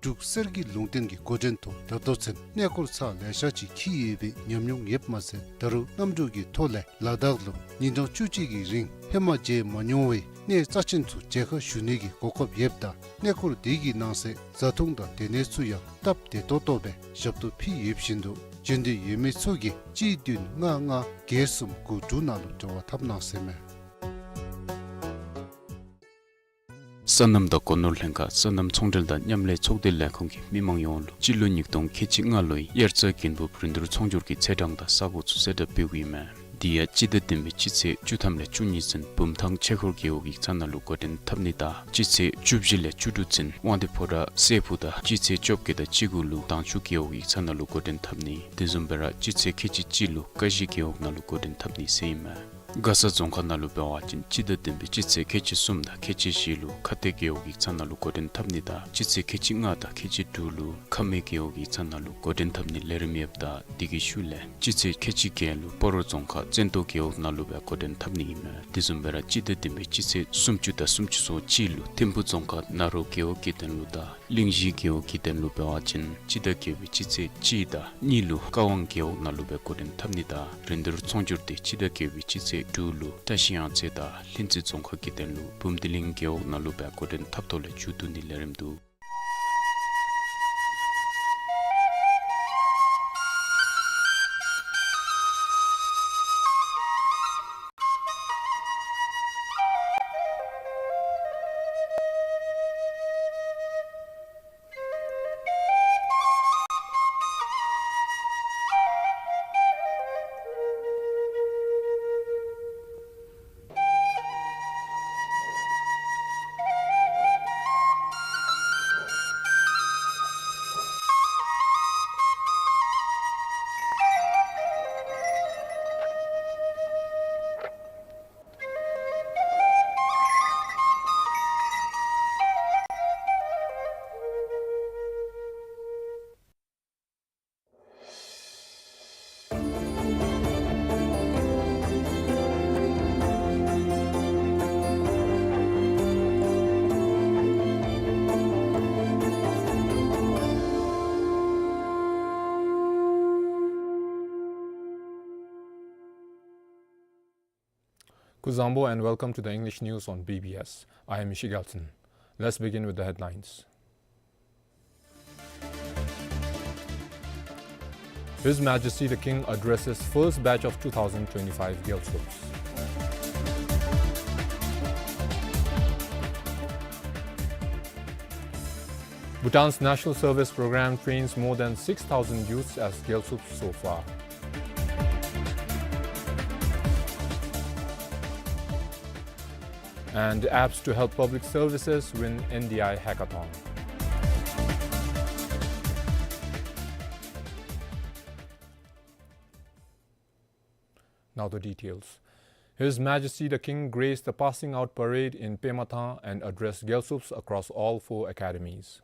འབྲུག་གསེར་གྱི་ལུང་བསྟན་གྱི་འགོ་འདྲེན་ཐོག་ད་ལྟོ་ཚུན་གནས་སྐོར་ཚར་ལེ་ཤ་ཅིག་འཁྱིད་ཡོད་པའི་ཉམས་མྱོང་ཡོདཔ་མ་ཚད་ད་རུང་གནམ་གྲུ་གི་ཐོག་ལས་ལ་དྭགས་ལུ་ཉིན་གྲངས་བཅུ་གཅིག་གི་རིང་ཕེབས་མ་མཇལ་མ་མྱོང་བའི་གནས་རྩ་ཆེན་ཚུ་མཇལ་ཁ་ཞུ་ནི་གི་གོ་སྐབས་ཡོདཔ་ད་གནས་སྐོར་དེ་གི་ནང་གསེས་བཟའ་འཐུང་དང་སྡོད་གནས་ཚུ་ཡང་སྟབས་བདེ་ཏོག་ཏོ་སྦེ་ཞབས་ཏོག་ཕུལ་ཡོདཔ་བཞིན་དུ་བྱོན་འདོད་ཡོད་མི་ཚུ་གིས་གཅིག་བདུན་ལྔ་ལྔ་བརྒྱད་གསུམ་དགུ་དྲུག་ནང་ལུ་འབྲེལ་བ་འཐབ་གནང་ཟེར་མས། སོ་ནམ་དང་སྒོ་ནོར་ལྷན་ཁག་སོ་ནམ་ཚོང་འབྲེལ་དང་མཉམ་ལས་ཚོགས་སྡེ་ལས་ཁུངས་ཀྱིས་མི་མང་ཡོངས་ལུ་སྤྱི་ལོ་ཉིས་སྟོང་ཁལ་གཅིག་ལྔ་ལོའི་དབྱར་རྩྭ་དགུན་འབུབ་རིན་བསྡུར་ཚོང་སྒྱུར་གྱི་ཚེས་གྲངས་དང་ས་གོ་ཚུ་གསལ་བསྒྲགས་འབདཝ་ཨིན་མས། དེ་ཡང་སྤྱི་ཟླ་བདུན་པའི་སྤྱི་ཚེས་བཅུ་ཐམ་ལས་བཅུ་གཉིས་ཚུན་བུམ་ཐང་ཆོས་འཁོར་རྒེད་འོག་ཡིག་ཚང་ནང་ལུ་འགོ་འདྲེན་འཐབ་ནི་དང་སྤྱི་ཚེས་བཅུ་བཞི་ལས་བཅུ་དྲུག་ཚུན་དབང་འདུས་ཕོ་བྲང་སྲས་ཕུག་དང་སྤྱི་ཚེས་བཅོ་བརྒྱད་དང་བཅུ་དགུ་ལུ་དྭངས་ཆུ་རྒེད་འོག་ཡིག་ཚང་ནང་ལུ་འགོ་འདྲེན་འཐབ་ནི། དེ་བཟུམ་སྦེ་ར་སྤྱི་ཚེས་ཁལ་གཅིག་གཅིག་ལུ་ཀ་གཞི་རྒེད་འོག་ནང་ལུ་འགོ་འདྲེན་འཐབ་ནི་ཟེར་ཨིན་མས། མགར་ས་རྫོང་ཁག་ནང་ལུ་འབད་བ་ཅིན་སྤྱི་ཟླ་བདུན་པའི་སྤྱི་ཚེས་ཁལ་གཅིག་གསུམ་དང་ཁལ་གཅིག་བཞི་ལུ་ཁ་གཏད་རྒེད་འོག་ཡིག་ཚང་ནང་ལུ་འགོ་འདྲེན་འཐབ་ནི་དང་སྤྱི་ཚེས་ཁལ་གཅིག་ལྔ་དང་ཁལ་གཅིག་དྲུག་ལུ་ཁ་སྨད་རྒེད་འོག་ཡིག་ཚང་ནང་ལུ་འགོ་འདྲེན་འཐབ་ནི་ལས་རིམ་ཡོདཔ་ད་དེ་གི་ཤུལ་ལས་སྤྱི་ཚེས་ཁལ་གཅིག་བརྒྱད་ལུ་སྤ་རོ་རྫོང་ཁག་བཙན་ཏོ་རྒེད་འོག་ནང་ལུ་སྦེ་འགོ་འདྲེན་འཐབ་ནི་ཨིན་མས། དེ་བཟུམ་སྦེ་ར་སྤྱི་ཟླ་བདུན་པའི་སྤྱི་ཚེས་སུམ་ཅུ་དང་སུམ་ཅུ་སོ་གཅིག་ལུ་ཐིམ་ཕུ་རྫོང་ཁག་ནཱ་རོ་རྒེད་འོག་གི་དོན་ལུ་དང་གླིང་བཞི་རྒེད་འོག་གི་དོན་ལུ་འབད་བ་ཅིན་སྤྱི་ཟླ་བརྒྱད་པའི་སྤྱི་ཚེས་གཅིག་དང་གཉིས་ལུ་ཀ་ཝང་རྒེད་འོག་ནང་ལུ་སྦེ་འགོ་འདྲེན་འཐབ་ནི་དང་རིན་བསྡུར་ཚོང་སྒྱུར་དེ་སྤྱི་ཟླ་བརྒྱད་པའི་སྤྱི་ཚེས་དྲུག་ལུ་བཀྲ་ཤིས་གཡང་རྩེ་དང་ལྷུན་རྩེ་རྫོང་ཁག་གི་དོན་ལུ་བུམ་སྡེ་གླིང་རྒེད་འོག་ནང་ལུ་སྦེ་འགོ་འདྲེན་འཐབ་ཐོག་ལས་མཇུག་བསྡུ་ནི་ལས་རིམ་འདུག། Kuzuzangpo and welcome to the English news on B B S. I am Ishi Gyaltsen. Let's begin with the headlines. His Majesty the King addresses first batch of two thousand twenty-five Gyaltshups. Bhutan's National Service Program trains more than six thousand youths as Gyaltsups so far. And apps to help public services win N D I hackathon. Now the details. His Majesty the King graced the passing out parade in Pema Than and addressed Gyaltsups across all four academies.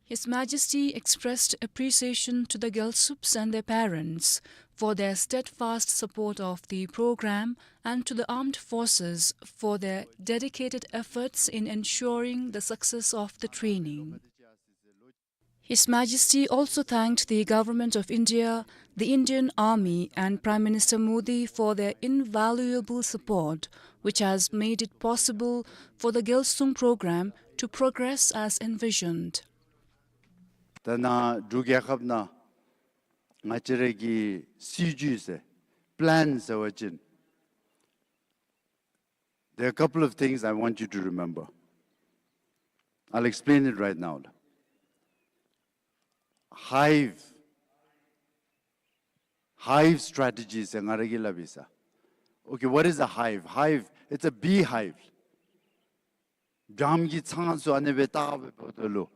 His Majesty expressed appreciation to the Gyaltsups and their parents for their steadfast support of the program and to the armed forces for their dedicated efforts in ensuring the success of the training. His Majesty also thanked the Government of India, the Indian Army, and Prime Minister Modi for their invaluable support, which has made it possible for the Gyaltsung program to progress as envisioned. ད་ནཱ་འབྲུག་རྒྱལ་ཁབ་ནང་ང་བཅས་ར་གི་སྲིད་བྱུས་ཟེར་པི་ལེན་ཟེར་བ་ཅིན། There are a couple of things I want you to remember. I'll explain it right now. Hive, hive strategy ཟེར་ང་ར་གིས་སླབ་ཨིན་ས། Okay, what is a hive? Hive, it's a beehive. སྦྱངམ་གི་ཚང་ཚུ་ཨ་ནི་སྦེ་བཏགས་སྦེ་འབདཝ་ད་ལུ་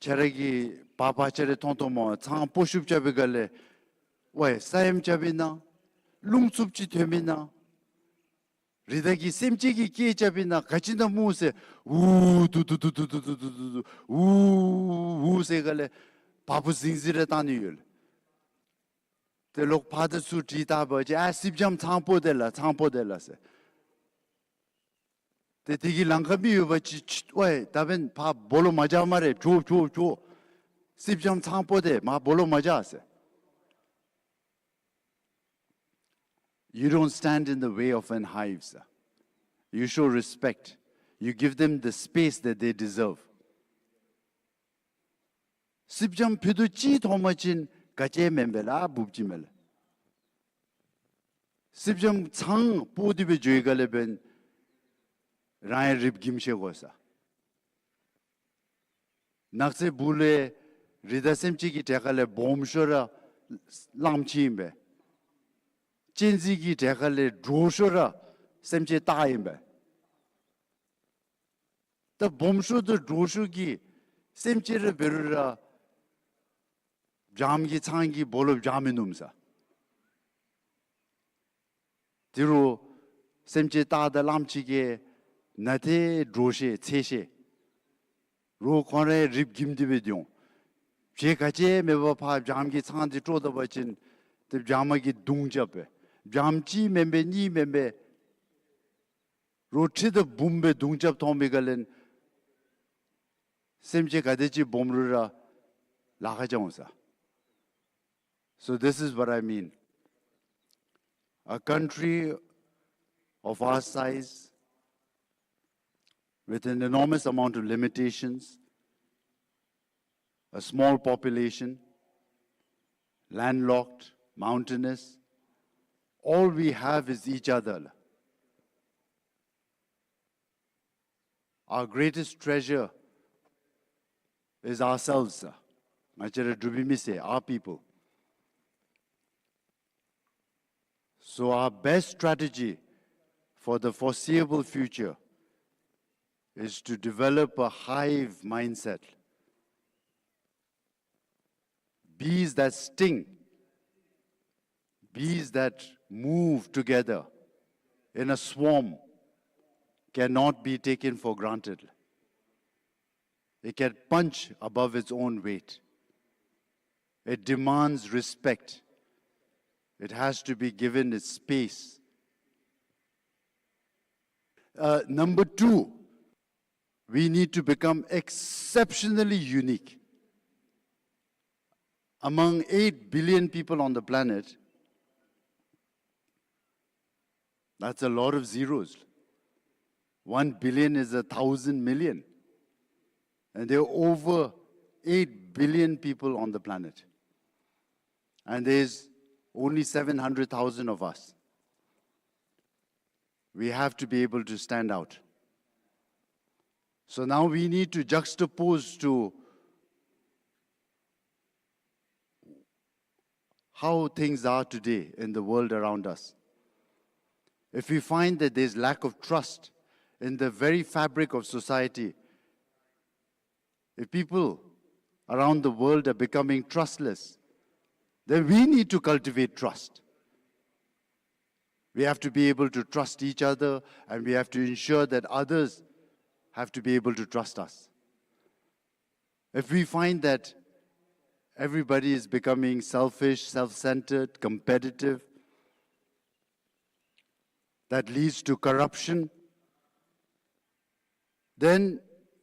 ཁྱེད་ར་གིས་འབག་འབག་ཁྱེད་ར་མཐོང་མཐོངམ་མས། ཚང་སྤོ་བཤུབ་རྐྱབ་པའི་སྒང་ལས་ཝའི་ས་ཡོམ་རྐྱབ་ཨིན་ན་རླུང་འཚུབ་ཅིག་ཐོནམ་ཨིན་ན་རི་དྭགས་ཀྱི་སེམས་ཅན་གྱིས་སྐད་རྐྱབ་ཨིན་ན་ག་ཅི་ཨིན་ན་སྨོ་ཟེར། ཝུ་ཏུ་ཏུ་ཏུ་ཝུ་ཝུ་ཟེར་སྒང་ལས་བ་སྤུ་ཟིང་ཟིང་ར་བཏང་ནི་ཡོད་ལགས། ཏེ་ལོག་ཕར་དང་ཚུར་དྲིས་བལྟ་བ་ཅིན་ཨ་སྲིབ་སྦྱངམ་ཚང་སྤོ་དེས་ལགས། ཚང་སྤོ་དེས་ལགས་ཟེར། ཏེ་དེ་གི་ལང་ཀ་མི་ཡོད་པ་ཅིན་ཆུ་ཝའི་ད་འབདན་ཕར་སྦོ་ལོགས་མ་རྐྱབ་སྨ་རེ། ཕྱོགས་ཕྱོགས་ཕྱོགས། སྲིབ་སྦྱངམ་ཚང་སྤོ་དེས་མར་སྦོ་ལོགས་མ་རྐྱབ་ཟེར། You don't stand in the way of an hive, sir. You show respect. You give them the space that they deserve. སྲིབ་སྦྱངམ་ཕུད་རྡོག་གཅིག་མཐོང་པ་ཅིན་ག་ཅི་མེན་པས་ལགས། འབུཔ་ཅིག་མས་ལགས། སྲིབ་སྦྱངམ་ཚང་སྤོ་སྟེ་སྦེ་འགྱོ་བའི་སྒང་ལས་འབདན་རང་ཡང་རིགཔ་འགྱིམ་ཤེས་དགོ་ས། ནགས་ཚལ་སྦུག་ལས་རི་དྭགས་སེམས་ཅན་གྱི་གྲས་ཁ་ལས་སྦོམ་ཤོས་ར་གླངམོ་ཆེ་ཨིན་པས། གཅན་གཟན་གྱི་གྲས་ཁ་ལས་འདྲོག་ཤོས་ར་སེམས་ཅན་སྟག་ཨིན་པས། ད་སྦོམ་ཤོས་དང་འདྲོག་ཤོས་ཀྱི་སེམས་ཅན་ར་འབད་རུང་ར་སྦྱངམ་གི་ཚང་གིས་སྦོ་ལོགས་སྦྱང་མི་ནུམ་ས། དེ་རུང་སེམས་ཅན་སྟག་དང་གླངམོ་ཆེ་གིས་ནཱ་ཏེ་འདྲོག་ཤེས་འཚེར་ཤེས། རུང་ཁོང་ར་རིགཔ་འགྱིམ་སྟེ་སྦེ་འགྱོ་འོང་། བྱེད་ག་ཅི་མེད་པར་ཕར་སྦྱངམ་གི་ཚང་འདི་དཀྲོག་ད་པ་ཅིན་ཏེ་སྦྱངམ་གིས་མདུང་རྐྱབ་པས། སྦྱངམ་གཅིག་མེན་པས་གཉིས་མེན་པས། རུང་ཁྲི་དང་འབུམ་སྦེ་མདུང་རྐྱབ་མཐོང་པའི་སྒང་ལས་སེམས་ཅན་ག་དེ་ཅིག་སྦོམ་རུང་ར་ལཱ་ཁག་རྐྱབ་འོང་ས། So this is what I mean. A country of our size, with an enormous amount of limitations, a small population, landlocked, mountainous, all we have is each other. Our greatest treasure is ourselves, sir. ང་བཅས་ར་འབྲུག་པའི་མི་སེར། Our people. So our best strategy for the foreseeable future is to develop a hive mindset. Bees that sting, Bees that move together in a swarm cannot be taken for granted. It can punch above its own weight. It demands respect. It has to be given its space. Uh, number two, we need to become exceptionally unique. Among eight billion people on the planet, that's a lot of zeros. One billion is a thousand million. And there are over eight billion people on the planet. And there's only seven hundred thousand of us. We have to be able to stand out. So now we need to juxtapose to how things are today in the world around us. If we find that there's lack of trust in the very fabric of society, if people around the world are becoming trustless, then we need to cultivate trust. We have to be able to trust each other, and we have to ensure that others have to be able to trust us. If we find that everybody is becoming selfish, self-centered, competitive, that leads to corruption, then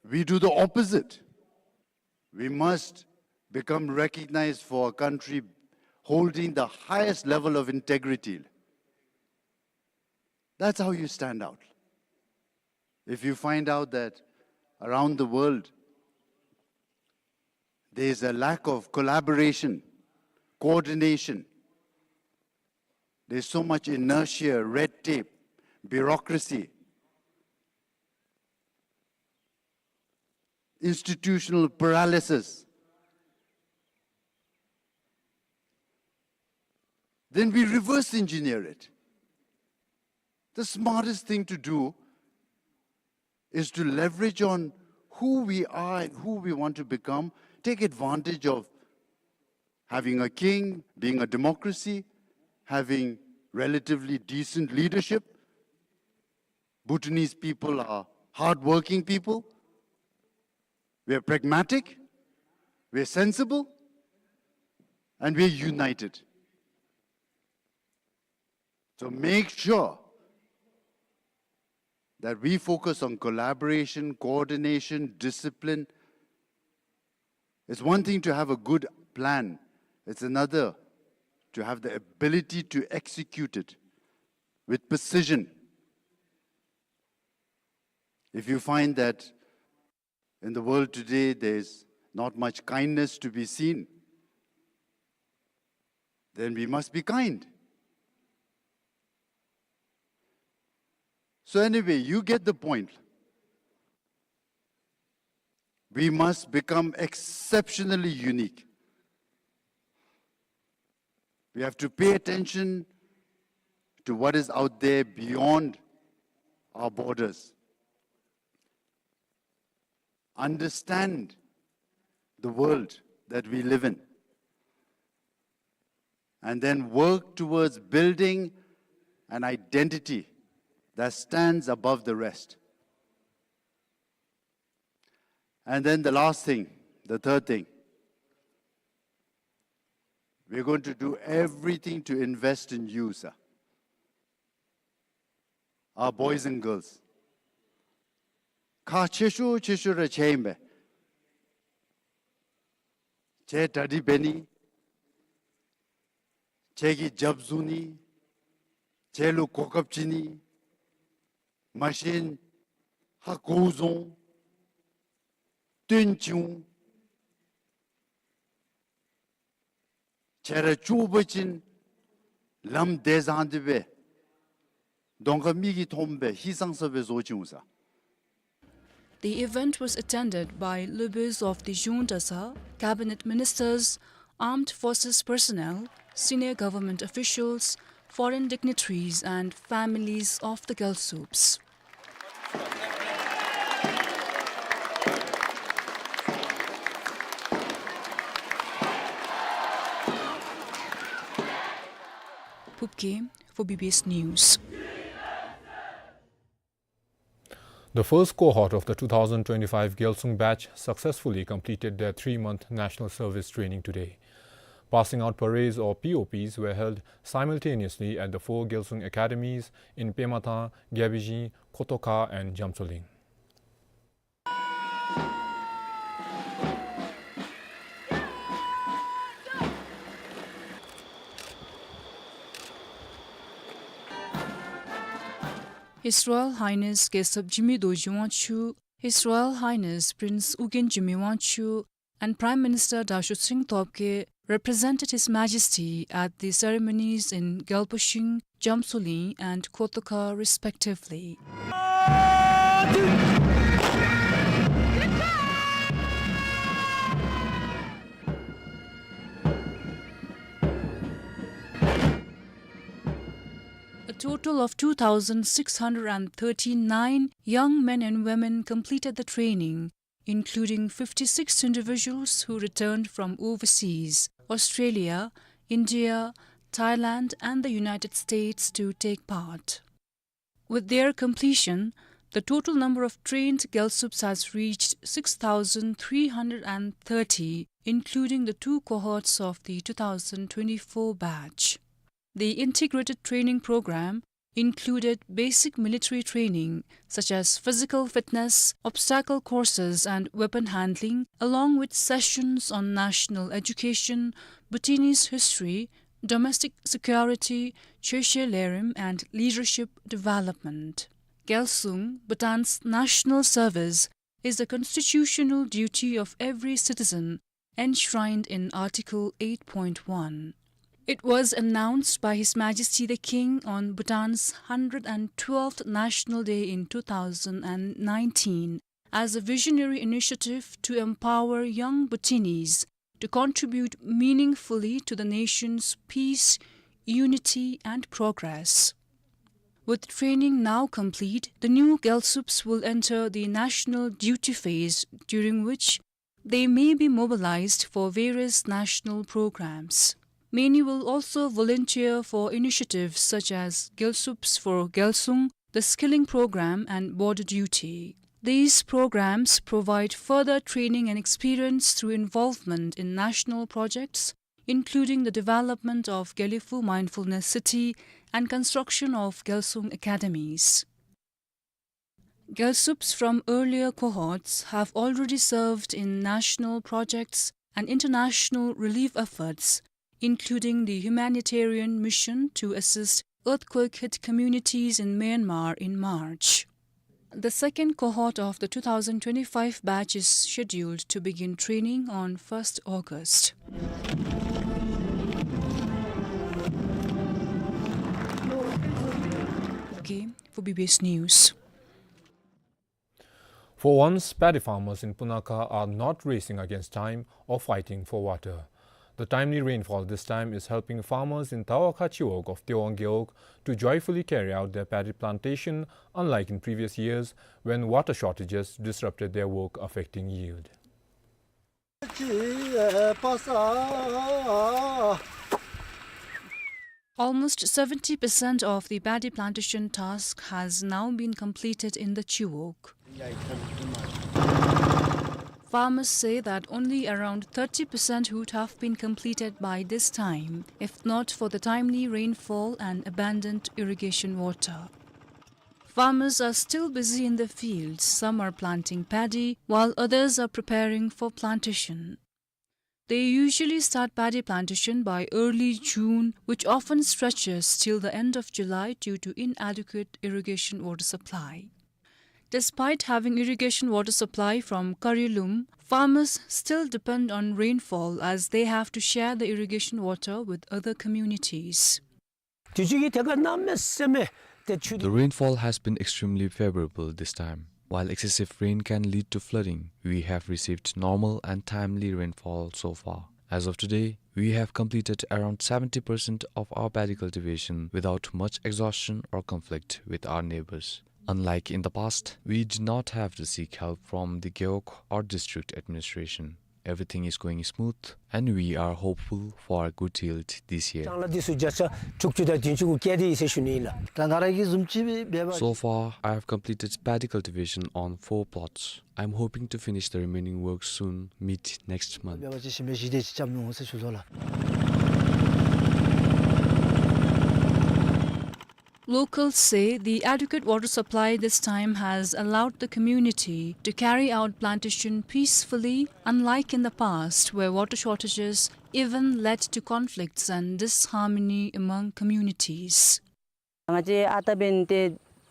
we do the opposite. We must become recognized for a country holding the highest level of integrity. That's how you stand out. If you find out that around the world there is a lack of collaboration, coordination, there's so much inertia, red tape, bureaucracy, institutional paralysis, then we reverse engineer it. The smartest thing to do is to leverage on who we are and who we want to become, take advantage of having a king, being a democracy, having relatively decent leadership. Bhutanese people are hardworking people. We are pragmatic, we are sensible, and we are united. So make sure that we focus on collaboration, coordination, discipline. It's one thing to have a good plan. It's another to have the ability to execute it with precision. If you find that in the world today, there's not much kindness to be seen, then we must be kind. So anyway, you get the point. We must become exceptionally unique. We have to pay attention to what is out there beyond our borders. Understand the world that we live in, and then work towards building an identity that stands above the rest. And then the last thing, the third thing, we're going to do everything to invest in you, sir. Our boys and girls. ཁག་ཆེ་ཤོས་ཆེ་ཤོས་ར་ཁྱེད་ཨིན་པས། ཁྱེད་གྲ་སྒྲིག་འབད་ནི། ཁྱེད་ཀྱིས་རྒྱབ་བཟུང་ནི། ཁྱེད་ལུ་གོ་སྐབས་བྱིན་ནི། མ་གཞི་ཧ་གོ་བཟུང་། བཏོན་བྱུང་། ཁྱེད་ར་སྐྱོ་བ་ཅིན་ལམ་བདེ་བཟང་དེ་སྦེ་གདོང་ཁར་མིག་གིས་མཐོངམ་སྦེ་ཧིང་སངས་ས་སྦེ་བཟོ་བྱུང་ས། The event was attended by Lubis of the Zhundasa, cabinet ministers, armed forces personnel, senior government officials, foreign dignitaries and families of the Gyaltsubs. K for B B S News. The first cohort of the two thousand twenty-five Gyalsung batch successfully completed their three-month national service training today. Passing out parades or P O Ps were held simultaneously at the four Gyalsung academies in Pemathang, Gyabejeng, Khotokha and Jamtsoling. His Royal Highness Gesap Jigme Dorji Wangchuck, His Royal Highness Prince Ugyen Jigme Wangchuck, and Prime Minister Dashok Singh Tobgay represented His Majesty at the ceremonies in Gyalpashing, Jamtsoling, and Khotokha, respectively. A total of two thousand six hundred and thirty-nine young men and women completed the training, including fifty-six individuals who returned from overseas, Australia, India, Thailand, and the United States to take part. With their completion, the total number of trained Gyalsups has reached six thousand three hundred and thirty, including the two cohorts of the two thousand twenty-four batch. The integrated training program included basic military training, such as physical fitness, obstacle courses, and weapon handling, along with sessions on national education, Bhutanese history, domestic security, Chökyi Lorem, and leadership development. Gyalsung, Bhutan's national service, is the constitutional duty of every citizen enshrined in Article eight point one. It was announced by His Majesty the King on Bhutan's hundred and twelfth National Day in two thousand and nineteen as a visionary initiative to empower young Bhutanese to contribute meaningfully to the nation's peace, unity, and progress. With training now complete, the new Gyalsups will enter the national duty phase, during which they may be mobilized for various national programs. Many will also volunteer for initiatives such as Gyalsups for Gyalsung, the skilling program, and border duty. These programs provide further training and experience through involvement in national projects, including the development of Gelephu Mindfulness City and construction of Gyalsung academies. Gyalsups from earlier cohorts have already served in national projects and international relief efforts, including the humanitarian mission to assist earthquake-hit communities in Myanmar in March. The second cohort of the two thousand twenty-five batch is scheduled to begin training on first August. Okay, for B B S News. For once, paddy farmers in Punakha are not racing against time or fighting for water. The timely rainfall this time is helping farmers in Tawakha Chiwog of Tewang Gewog to joyfully carry out their paddy plantation, unlike in previous years when water shortages disrupted their work, affecting yield. Almost seventy percent of the paddy plantation task has now been completed in the Chiwog. Farmers say that only around thirty percent would have been completed by this time, if not for the timely rainfall and abundant irrigation water. Farmers are still busy in the fields. Some are planting paddy, while others are preparing for plantation. They usually start paddy plantation by early June, which often stretches till the end of July due to inadequate irrigation water supply. Despite having irrigation water supply from Karilum, farmers still depend on rainfall as they have to share the irrigation water with other communities. དུས་ཚོད་ཀྱི་ཐད་ཁར་གནམ་མེད་ས་མེད་ཏེ་ཆུ། The rainfall has been extremely favorable this time. While excessive rain can lead to flooding, we have received normal and timely rainfall so far. As of today, we have completed around seventy percent of our paddy cultivation without much exhaustion or conflict with our neighbors. Unlike in the past, we did not have to seek help from the Gewog or district administration. Everything is going smooth, and we are hopeful for a good yield this year. ལྕང་ལཱ་འདི་ཚུ་བརྒྱ་ཆ་དྲུག་ཅུ་དང་བདུན་ཅུ་གུ་བཀལ་ཏེ་ཡོད་ཟེར་ཞུ་ནི་ཨིན་ལགས། ད་ང་ར་གིས་བཟུམ་ཅིག་འབད་བ། So far, I have completed paddy cultivation on four plots. I'm hoping to finish the remaining work soon, mid next month. འབད་བ་ཅིན་ཞིང་པ་བཞི་དེ་ཅིག་རྐྱབ་ནུག་ཟེར་ཞུ་དོ་ལགས། Locals say the adequate water supply this time has allowed the community to carry out plantation peacefully, unlike in the past, where water shortages even led to conflicts and disharmony among communities. ང་བཅས་ཨ་རྟག་འབདན་ཏེ་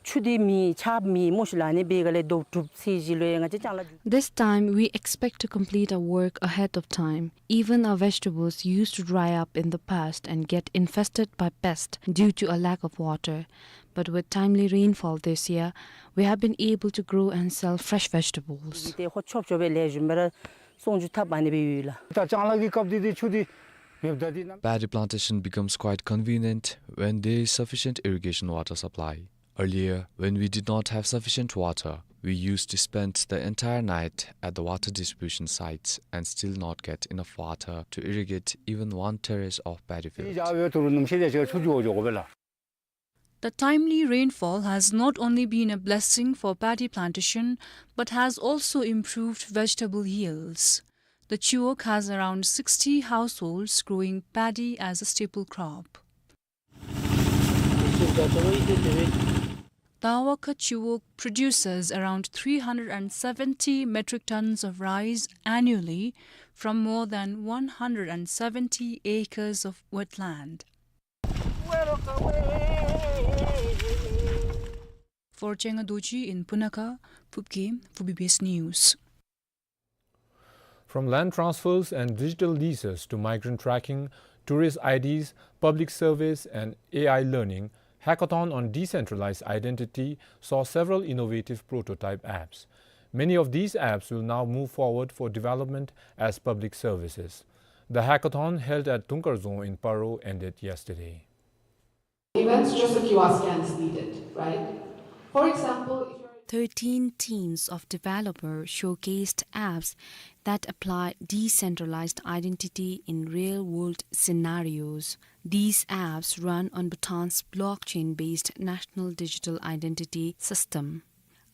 ཆུ་འདི་མེད་ཆརཔ་མེད་སྨོ་ཤིག་ལགས། ཨ་ནི་འབད་ག་ལས་ལྡོག་གྲུབ་ཚེས་བཞི་ལུ་ཡང་ང་བཅས་ལྕང་ལཱ་འགྱོ། This time, we expect to complete our work ahead of time. Even our vegetables used to dry up in the past and get infested by pests due to a lack of water. But with timely rainfall this year, we have been able to grow and sell fresh vegetables. ཏེ་ཧོ་ཆོབ་ཆོབ་སྦེ་ལེགས་ཤོམ་སྦེ་ར་ཚོང་འགྱོ་ཐབས་ཨ་ནི་སྦེ་ཡོད་ལགས། ད་ལྕང་ལཱ་གི་སྐབས་འདི་ཏེ་ཆུ་འདི་མེདཔ་ད་འདི་ན། Paddy plantation becomes quite convenient when there is sufficient irrigation water supply. Earlier, when we did not have sufficient water, we used to spend the entire night at the water distribution sites and still not get enough water to irrigate even one terrace of paddy field. ཡ་ཝེ་ཐུ་རུ་ནུམ་ཤེས་ཏེ་ཆུ་འགྱོ་འགྱོཝ་མས་ལགས། The timely rainfall has not only been a blessing for paddy plantation, but has also improved vegetable yields. The Chiwok has around sixty households growing paddy as a staple crop. Tawaka Chiwok produces around three hundred and seventy metric tons of rice annually from more than one hundred and seventy acres of wetland. For Chenga Dorji in Punakha, Phubgim for B B S News. From land transfers and digital leases to migrant tracking, tourist I Ds, public surveys, and A I learning, Hackathon on Decentralized Identity saw several innovative prototype apps. Many of these apps will now move forward for development as public services. The hackathon held at Dungkar Dzong in Paro ended yesterday. Events, just a Q R scan is needed, right? For example, if you're Thirteen teams of developers showcased apps that apply decentralized identity in real-world scenarios. These apps run on Bhutan's blockchain-based National Digital Identity System.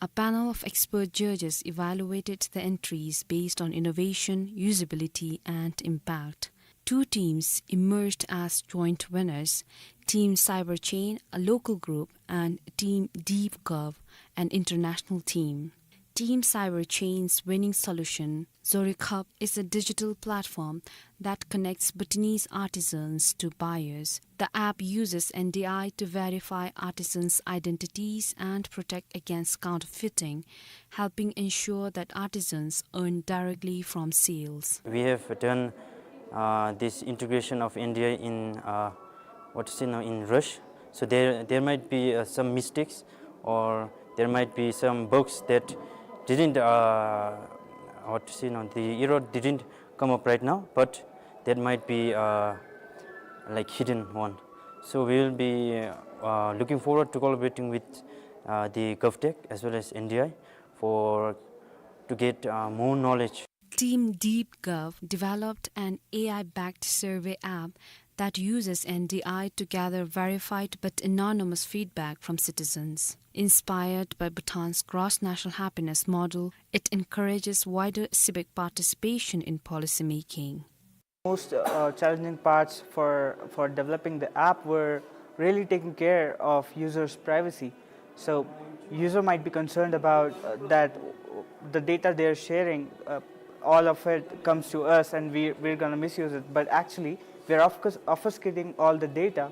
A panel of expert judges evaluated the entries based on innovation, usability, and impact. Two teams emerged as joint winners, Team Cyberchain, a local group, and Team DeepGov, an international team. Team Cyberchain's winning solution, Zorikhap, is a digital platform that connects Bhutanese artisans to buyers. The app uses N D I to verify artisans' identities and protect against counterfeiting, helping ensure that artisans earn directly from sales. We have done, uh, this integration of N D I in, uh, what is it now, in rush. So there, there might be, uh, some mistakes, or there might be some bugs that didn't, uh, what is it now, the error didn't come up right now, but that might be, uh, like, hidden one. So we will be, uh, looking forward to collaborating with, uh, the GovTech as well as N D I for, to get, uh, more knowledge. Team DeepGov developed an A I-backed survey app that uses N D I to gather verified but anonymous feedback from citizens. Inspired by Bhutan's gross national happiness model, it encourages wider civic participation in policymaking. Most, uh, challenging parts for, for developing the app were really taking care of users' privacy. So user might be concerned about, uh, that the data they're sharing, uh, all of it comes to us and we, we're gonna misuse it. But actually, we're obfus-, obfuscating all the data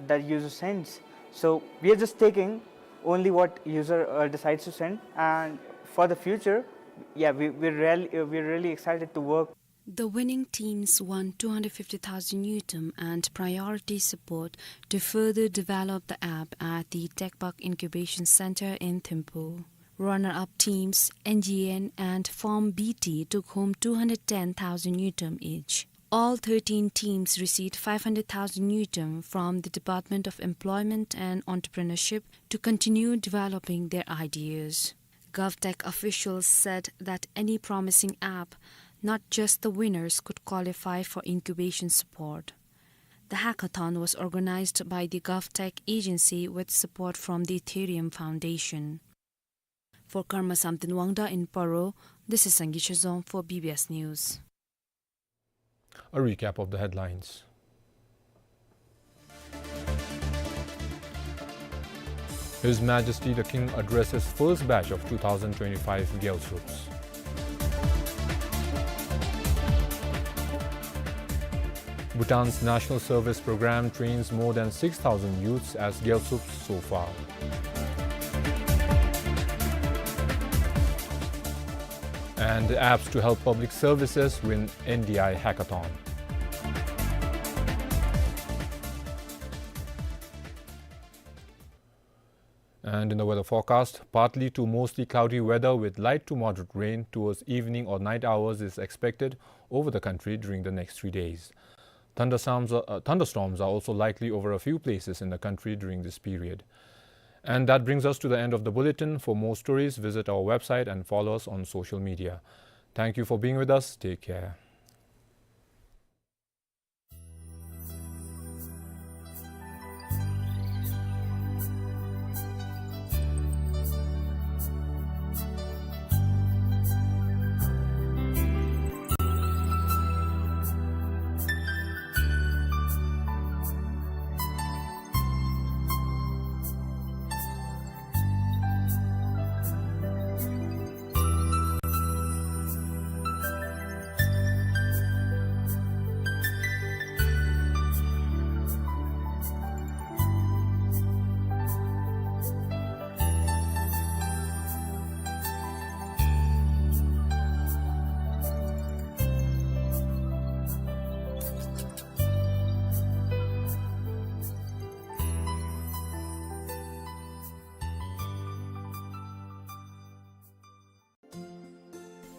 that user sends. So we are just taking only what user, uh, decides to send. And for the future, yeah, we, we're really, uh, we're really excited to work. The winning teams won two hundred fifty thousand ngultrum and priority support to further develop the app at the TechBug Incubation Center in Thimphu. Runner-up teams, N G N and Form B T, took home two hundred ten thousand ngultrum each. All thirteen teams received five hundred thousand ngultrum from the Department of Employment and Entrepreneurship to continue developing their ideas. GovTech officials said that any promising app not just the winners could qualify for incubation support. The hackathon was organized by the GovTech agency with support from the Ethereum Foundation. For Karma Samten Wangda in Paro, this is Sangay Chezom for B B S News. A recap of the headlines. His Majesty the King addresses first batch of two thousand twenty-five Gyaltshups. Bhutan's National Service Program trains more than six thousand youths as Gyaltshups so far. And apps to help public services win N D I hackathon. And in the weather forecast, partly to mostly cloudy weather with light to moderate rain towards evening or night hours is expected over the country during the next three days. Thunderstorms are, uh, thunderstorms are also likely over a few places in the country during this period. And that brings us to the end of the bulletin. For more stories, visit our website and follow us on social media. Thank you for being with us. Take care.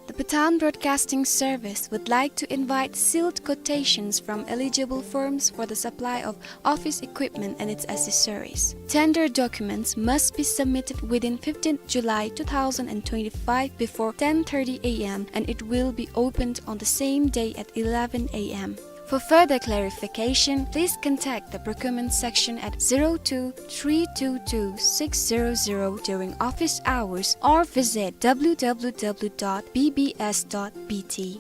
The Bhutan Broadcasting Service would like to invite sealed quotations from eligible firms for the supply of office equipment and its accessories. Tender documents must be submitted within fifteenth July two thousand twenty-five before ten thirty A M and it will be opened on the same day at eleven A M. For further clarification, please contact the procurement section at zero two three two two six zero zero during office hours or visit W W W dot B B S dot B T.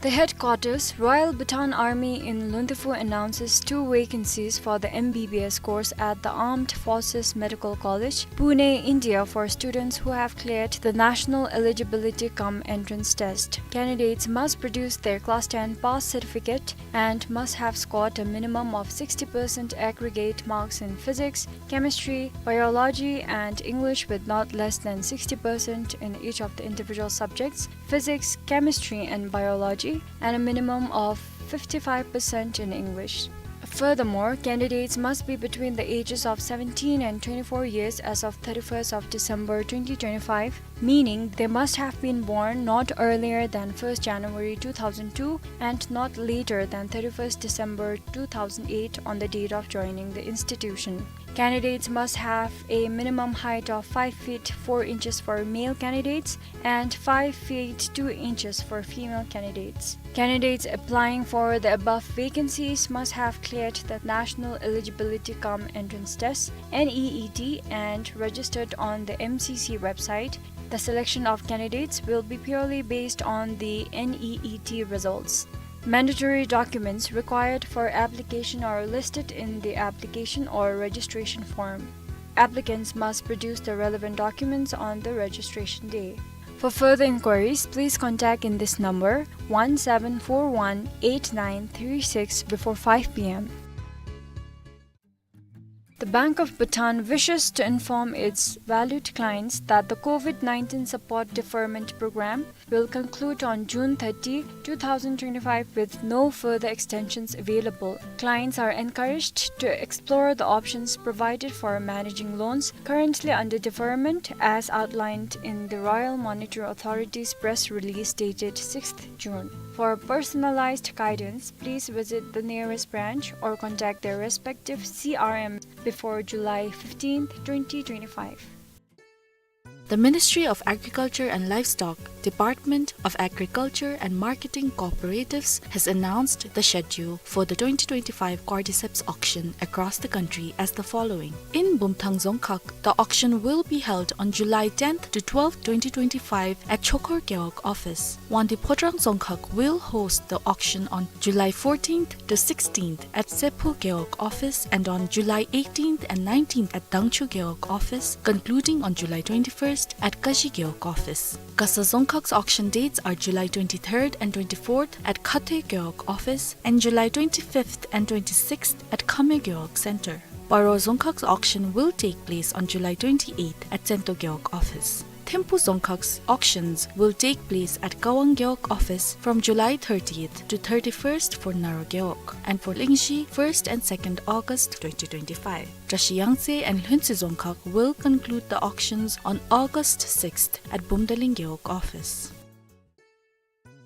The headquarters, Royal Bhutan Army in Luntefu announces two vacancies for the M B B S course at the Armed Forces Medical College, Pune, India, for students who have cleared the National Eligibility cum Entrance Test. Candidates must produce their Class ten pass certificate and must have scored a minimum of sixty percent aggregate marks in physics, chemistry, biology, and English with not less than sixty percent in each of the individual subjects, physics, chemistry, and biology, and a minimum of fifty-five percent in English. Furthermore, candidates must be between the ages of seventeen and twenty-four years as of thirty-first of December twenty twenty-five, meaning they must have been born not earlier than first January two thousand two and not later than thirty-first December two thousand eight on the date of joining the institution. Candidates must have a minimum height of five feet four inches for male candidates and five feet two inches for female candidates. Candidates applying for the above vacancies must have cleared the National Eligibility cum Entrance Test, N E E T, and registered on the M C C website. The selection of candidates will be purely based on the N E E T results. Mandatory documents required for application are listed in the application or registration form. Applicants must produce the relevant documents on the registration day. For further inquiries, please contact in this number, one seven four one eight nine three six, before five P M. The Bank of Bhutan wishes to inform its valued clients that the COVID nineteen support deferment program will conclude on June thirty, two thousand twenty-five, with no further extensions available. Clients are encouraged to explore the options provided for managing loans currently under deferment as outlined in the Royal Monetary Authority's press release dated sixth June. For personalized guidance, please visit the nearest branch or contact their respective C R M before July fifteenth, twenty twenty-five. The Ministry of Agriculture and Livestock, Department of Agriculture and Marketing Cooperatives has announced the schedule for the twenty twenty-five Cordyceps auction across the country as the following. In Bumthang Dzongkhag, the auction will be held on July tenth to twelfth, twenty twenty-five at Chokor Gewog office. Wangdue Phodrang Dzongkhag will host the auction on July fourteenth to sixteenth at Sephu Gewog office and on July eighteenth and nineteenth at Dangchu Gewog office, concluding on July twenty-first at Kashi Gewog office. Gasa Dzongkhag's auction dates are July twenty-third and twenty-fourth at Khathoe Gewog office and July twenty-fifth and twenty-sixth at Khamyo Gewog Center. Paro Dzongkhag's auction will take place on July twenty-eighth at Tsento Gewog office. Thimphu Dzongkhag's auctions will take place at Kawang Gewog office from July thirtieth to thirty-first for Naro Gewog, and for Lingzhi, first and second August twenty twenty-five. Drashi Yangtse and Lhuentse Dzongkhag will conclude the auctions on August sixth at Bumdaling Gewog office.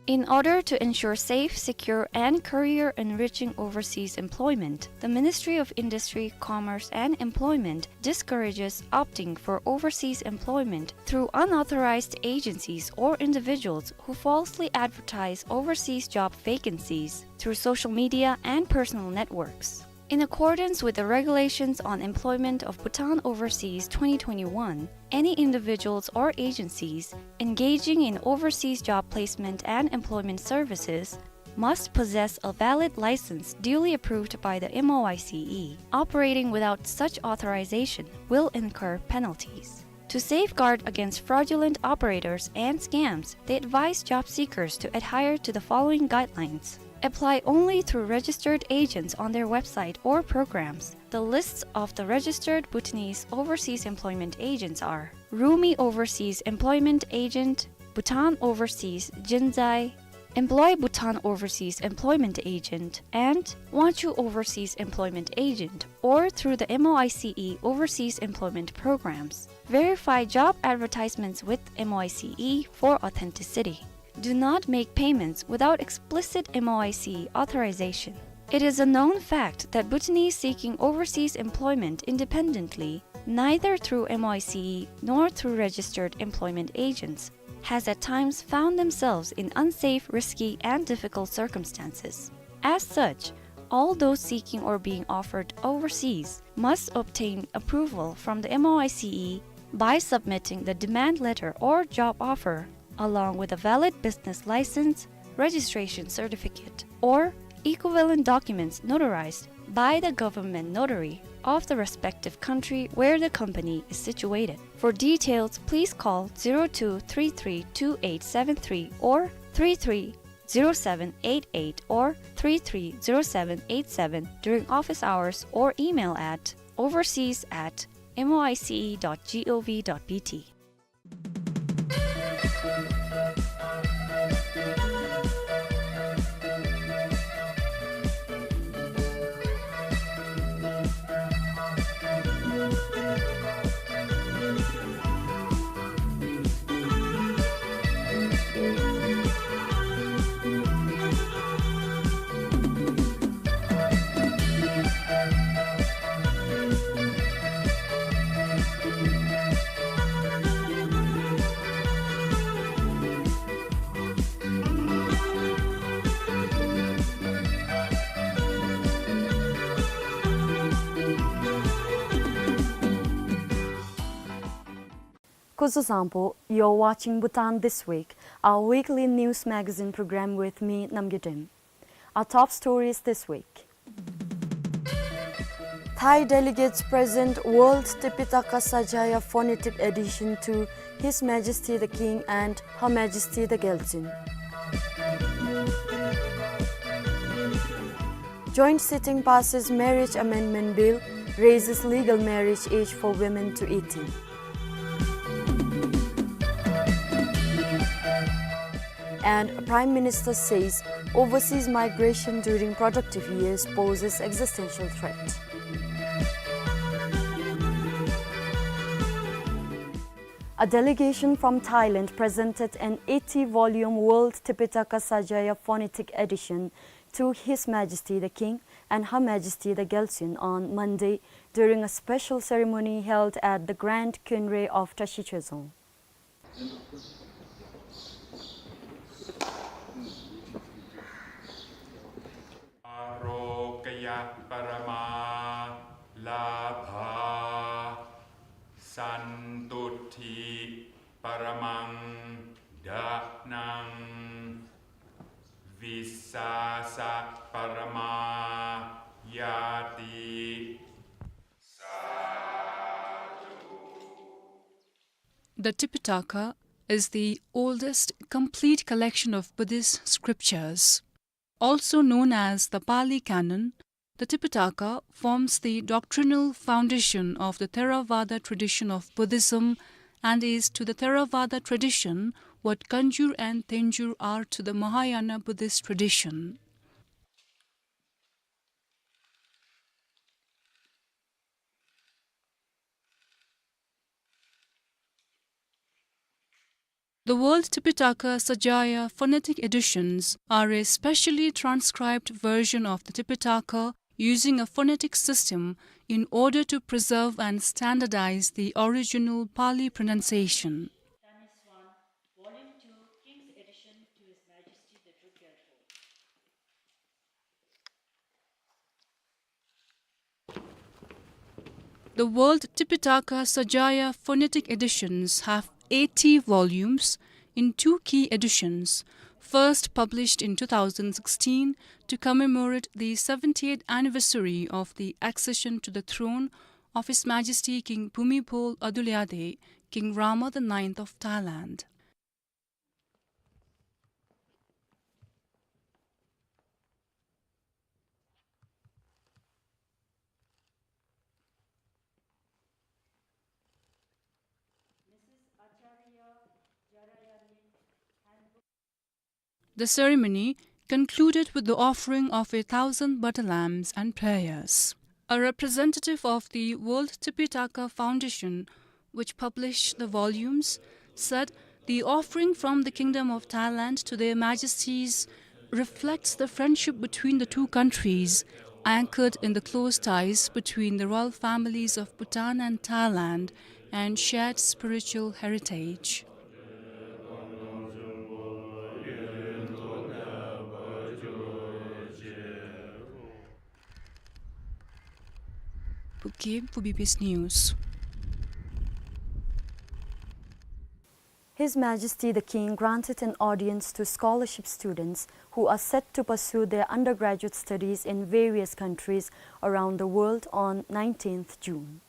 In order to ensure safe, secure, and career-enriching overseas employment, the Ministry of Industry, Commerce, and Employment discourages opting for overseas employment through unauthorized agencies or individuals who falsely advertise overseas job vacancies through social media and personal networks. In accordance with the Regulations on Employment of Bhutan Overseas twenty twenty-one, any individuals or agencies engaging in overseas job placement and employment services must possess a valid license duly approved by the M O I C E. Operating without such authorization will incur penalties. To safeguard against fraudulent operators and scams, they advise job seekers to adhere to the following guidelines. Apply only through registered agents on their website or programs. The lists of the registered Bhutanese overseas employment agents are Rumi Overseas Employment Agent, Bhutan Overseas Jinzai, Employ Bhutan Overseas Employment Agent, and Wangchuk Overseas Employment Agent, or through the M O I C E overseas employment programs. Verify job advertisements with M O I C E for authenticity. Do not make payments without explicit M O I C E authorization. It is a known fact that Bhutanese seeking overseas employment independently, neither through M O I C E nor through registered employment agents, has at times found themselves in unsafe, risky, and difficult circumstances. As such, all those seeking or being offered overseas must obtain approval from the M O I C E by submitting the demand letter or job offer, along with a valid business license, registration certificate, or equivalent documents notarized by the government notary of the respective country where the company is situated. For details, please call zero two three three two eight seven three or three three zero seven eight eight or three three zero seven eight seven during office hours or email at overseas at M O I C E dot G O V dot B T. Kuzuzangpo, you're watching Bhutan This Week, our weekly news magazine program with me, Namgay Dem. Our top stories this week. Thai delegates present World Tipitaka Sanjaya phonetic addition to His Majesty the King and Her Majesty the Gyaltsuen. Joint sitting passes Marriage Amendment Bill, raises legal marriage age for women to eighteen. And Prime Minister says overseas migration during productive years poses existential threat. A delegation from Thailand presented an eighty-volume World Tipitaka Sanjaya phonetic addition to His Majesty the King and Her Majesty the Gyaltsuen on Monday during a special ceremony held at the Grand Kynrei of Tashi Choezong. Ārogya paramā lābhā, santuṭṭhi paramaṃ dhanaṃ, vissāsa paramā ñāti. The Tipitaka is the oldest complete collection of Buddhist scriptures. Also known as the Pali Canon, the Tipitaka forms the doctrinal foundation of the Theravada tradition of Buddhism and is to the Theravada tradition what Kanjur and Thenjur are to the Mahayana Buddhist tradition. The World Tipitaka Sanjaya phonetic editions are a specially transcribed version of the Tipitaka using a phonetic system in order to preserve and standardize the original Pali pronunciation. Volume two, King's Edition, to His Majesty the Druk Gyalpo. The World Tipitaka Sanjaya phonetic editions have eighty volumes in two key editions, first published in two thousand sixteen to commemorate the seventieth anniversary of the accession to the throne of His Majesty King Bhumibol Adulyadej, King Rama the ninth of Thailand. The ceremony concluded with the offering of a thousand butter lambs and prayers. A representative of the World Tipitaka Foundation, which published the volumes, said the offering from the Kingdom of Thailand to Their Majesties reflects the friendship between the two countries, anchored in the close ties between the royal families of Bhutan and Thailand and shared spiritual heritage. Phuket for B B S News. His Majesty the King granted an audience to scholarship students who are set to pursue their undergraduate studies in various countries around the world on nineteenth June.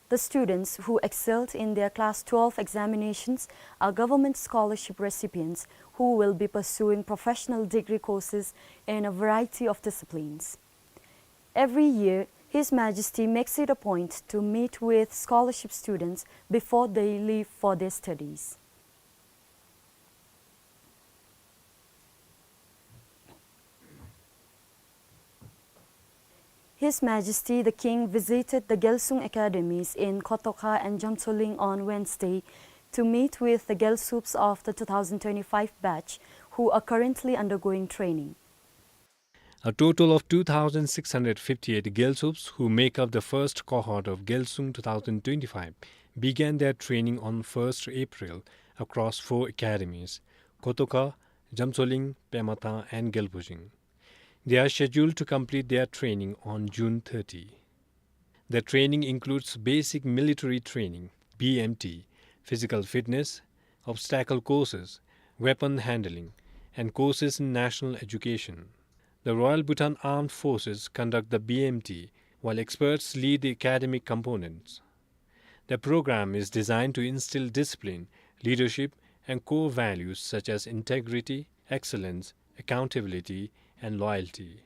The students who excelled in their Class twelve examinations are government scholarship recipients who will be pursuing professional degree courses in a variety of disciplines. Every year, His Majesty makes it a point to meet with scholarship students before they leave for their studies. His Majesty the King visited the Gyalsung Academies in Kotoka and Jamcholing on Wednesday to meet with the Gyalsups of the two thousand twenty-five batch who are currently undergoing training. A total of two thousand six hundred fifty-eight Gyalsups, who make up the first cohort of Gyalsung two thousand twenty-five, began their training on first April across four academies, Kotoka, Jamcholing, Pema Than and Gyalbojing. They are scheduled to complete their training on June thirty. The training includes basic military training, B M T, physical fitness, obstacle courses, weapon handling, and courses in national education. The Royal Bhutan Armed Forces conduct the B M T, while experts lead the academic components. The program is designed to instill discipline, leadership, and core values such as integrity, excellence, accountability, and loyalty.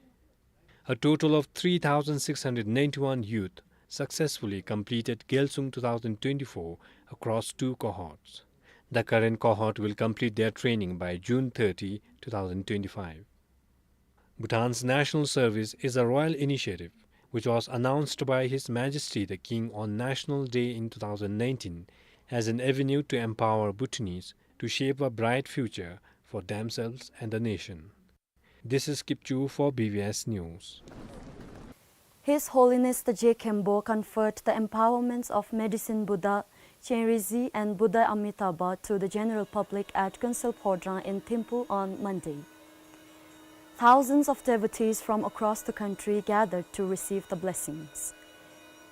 A total of three thousand six hundred ninety-one youth successfully completed Gyalsung two thousand twenty-four across two cohorts. The current cohort will complete their training by June thirty, two thousand twenty-five. Bhutan's National Service is a royal initiative which was announced by His Majesty the King on National Day in two thousand nineteen as an avenue to empower Bhutanese to shape a bright future for themselves and the nation. This is Kipchu for B B S News. His Holiness the Je Khenpo conferred the Empowerments of Medicine Buddha Chenrezig and Buddha Amitabha to the general public at Kuensel Phodrang in Thimphu on Monday. Thousands of devotees from across the country gathered to receive the blessings.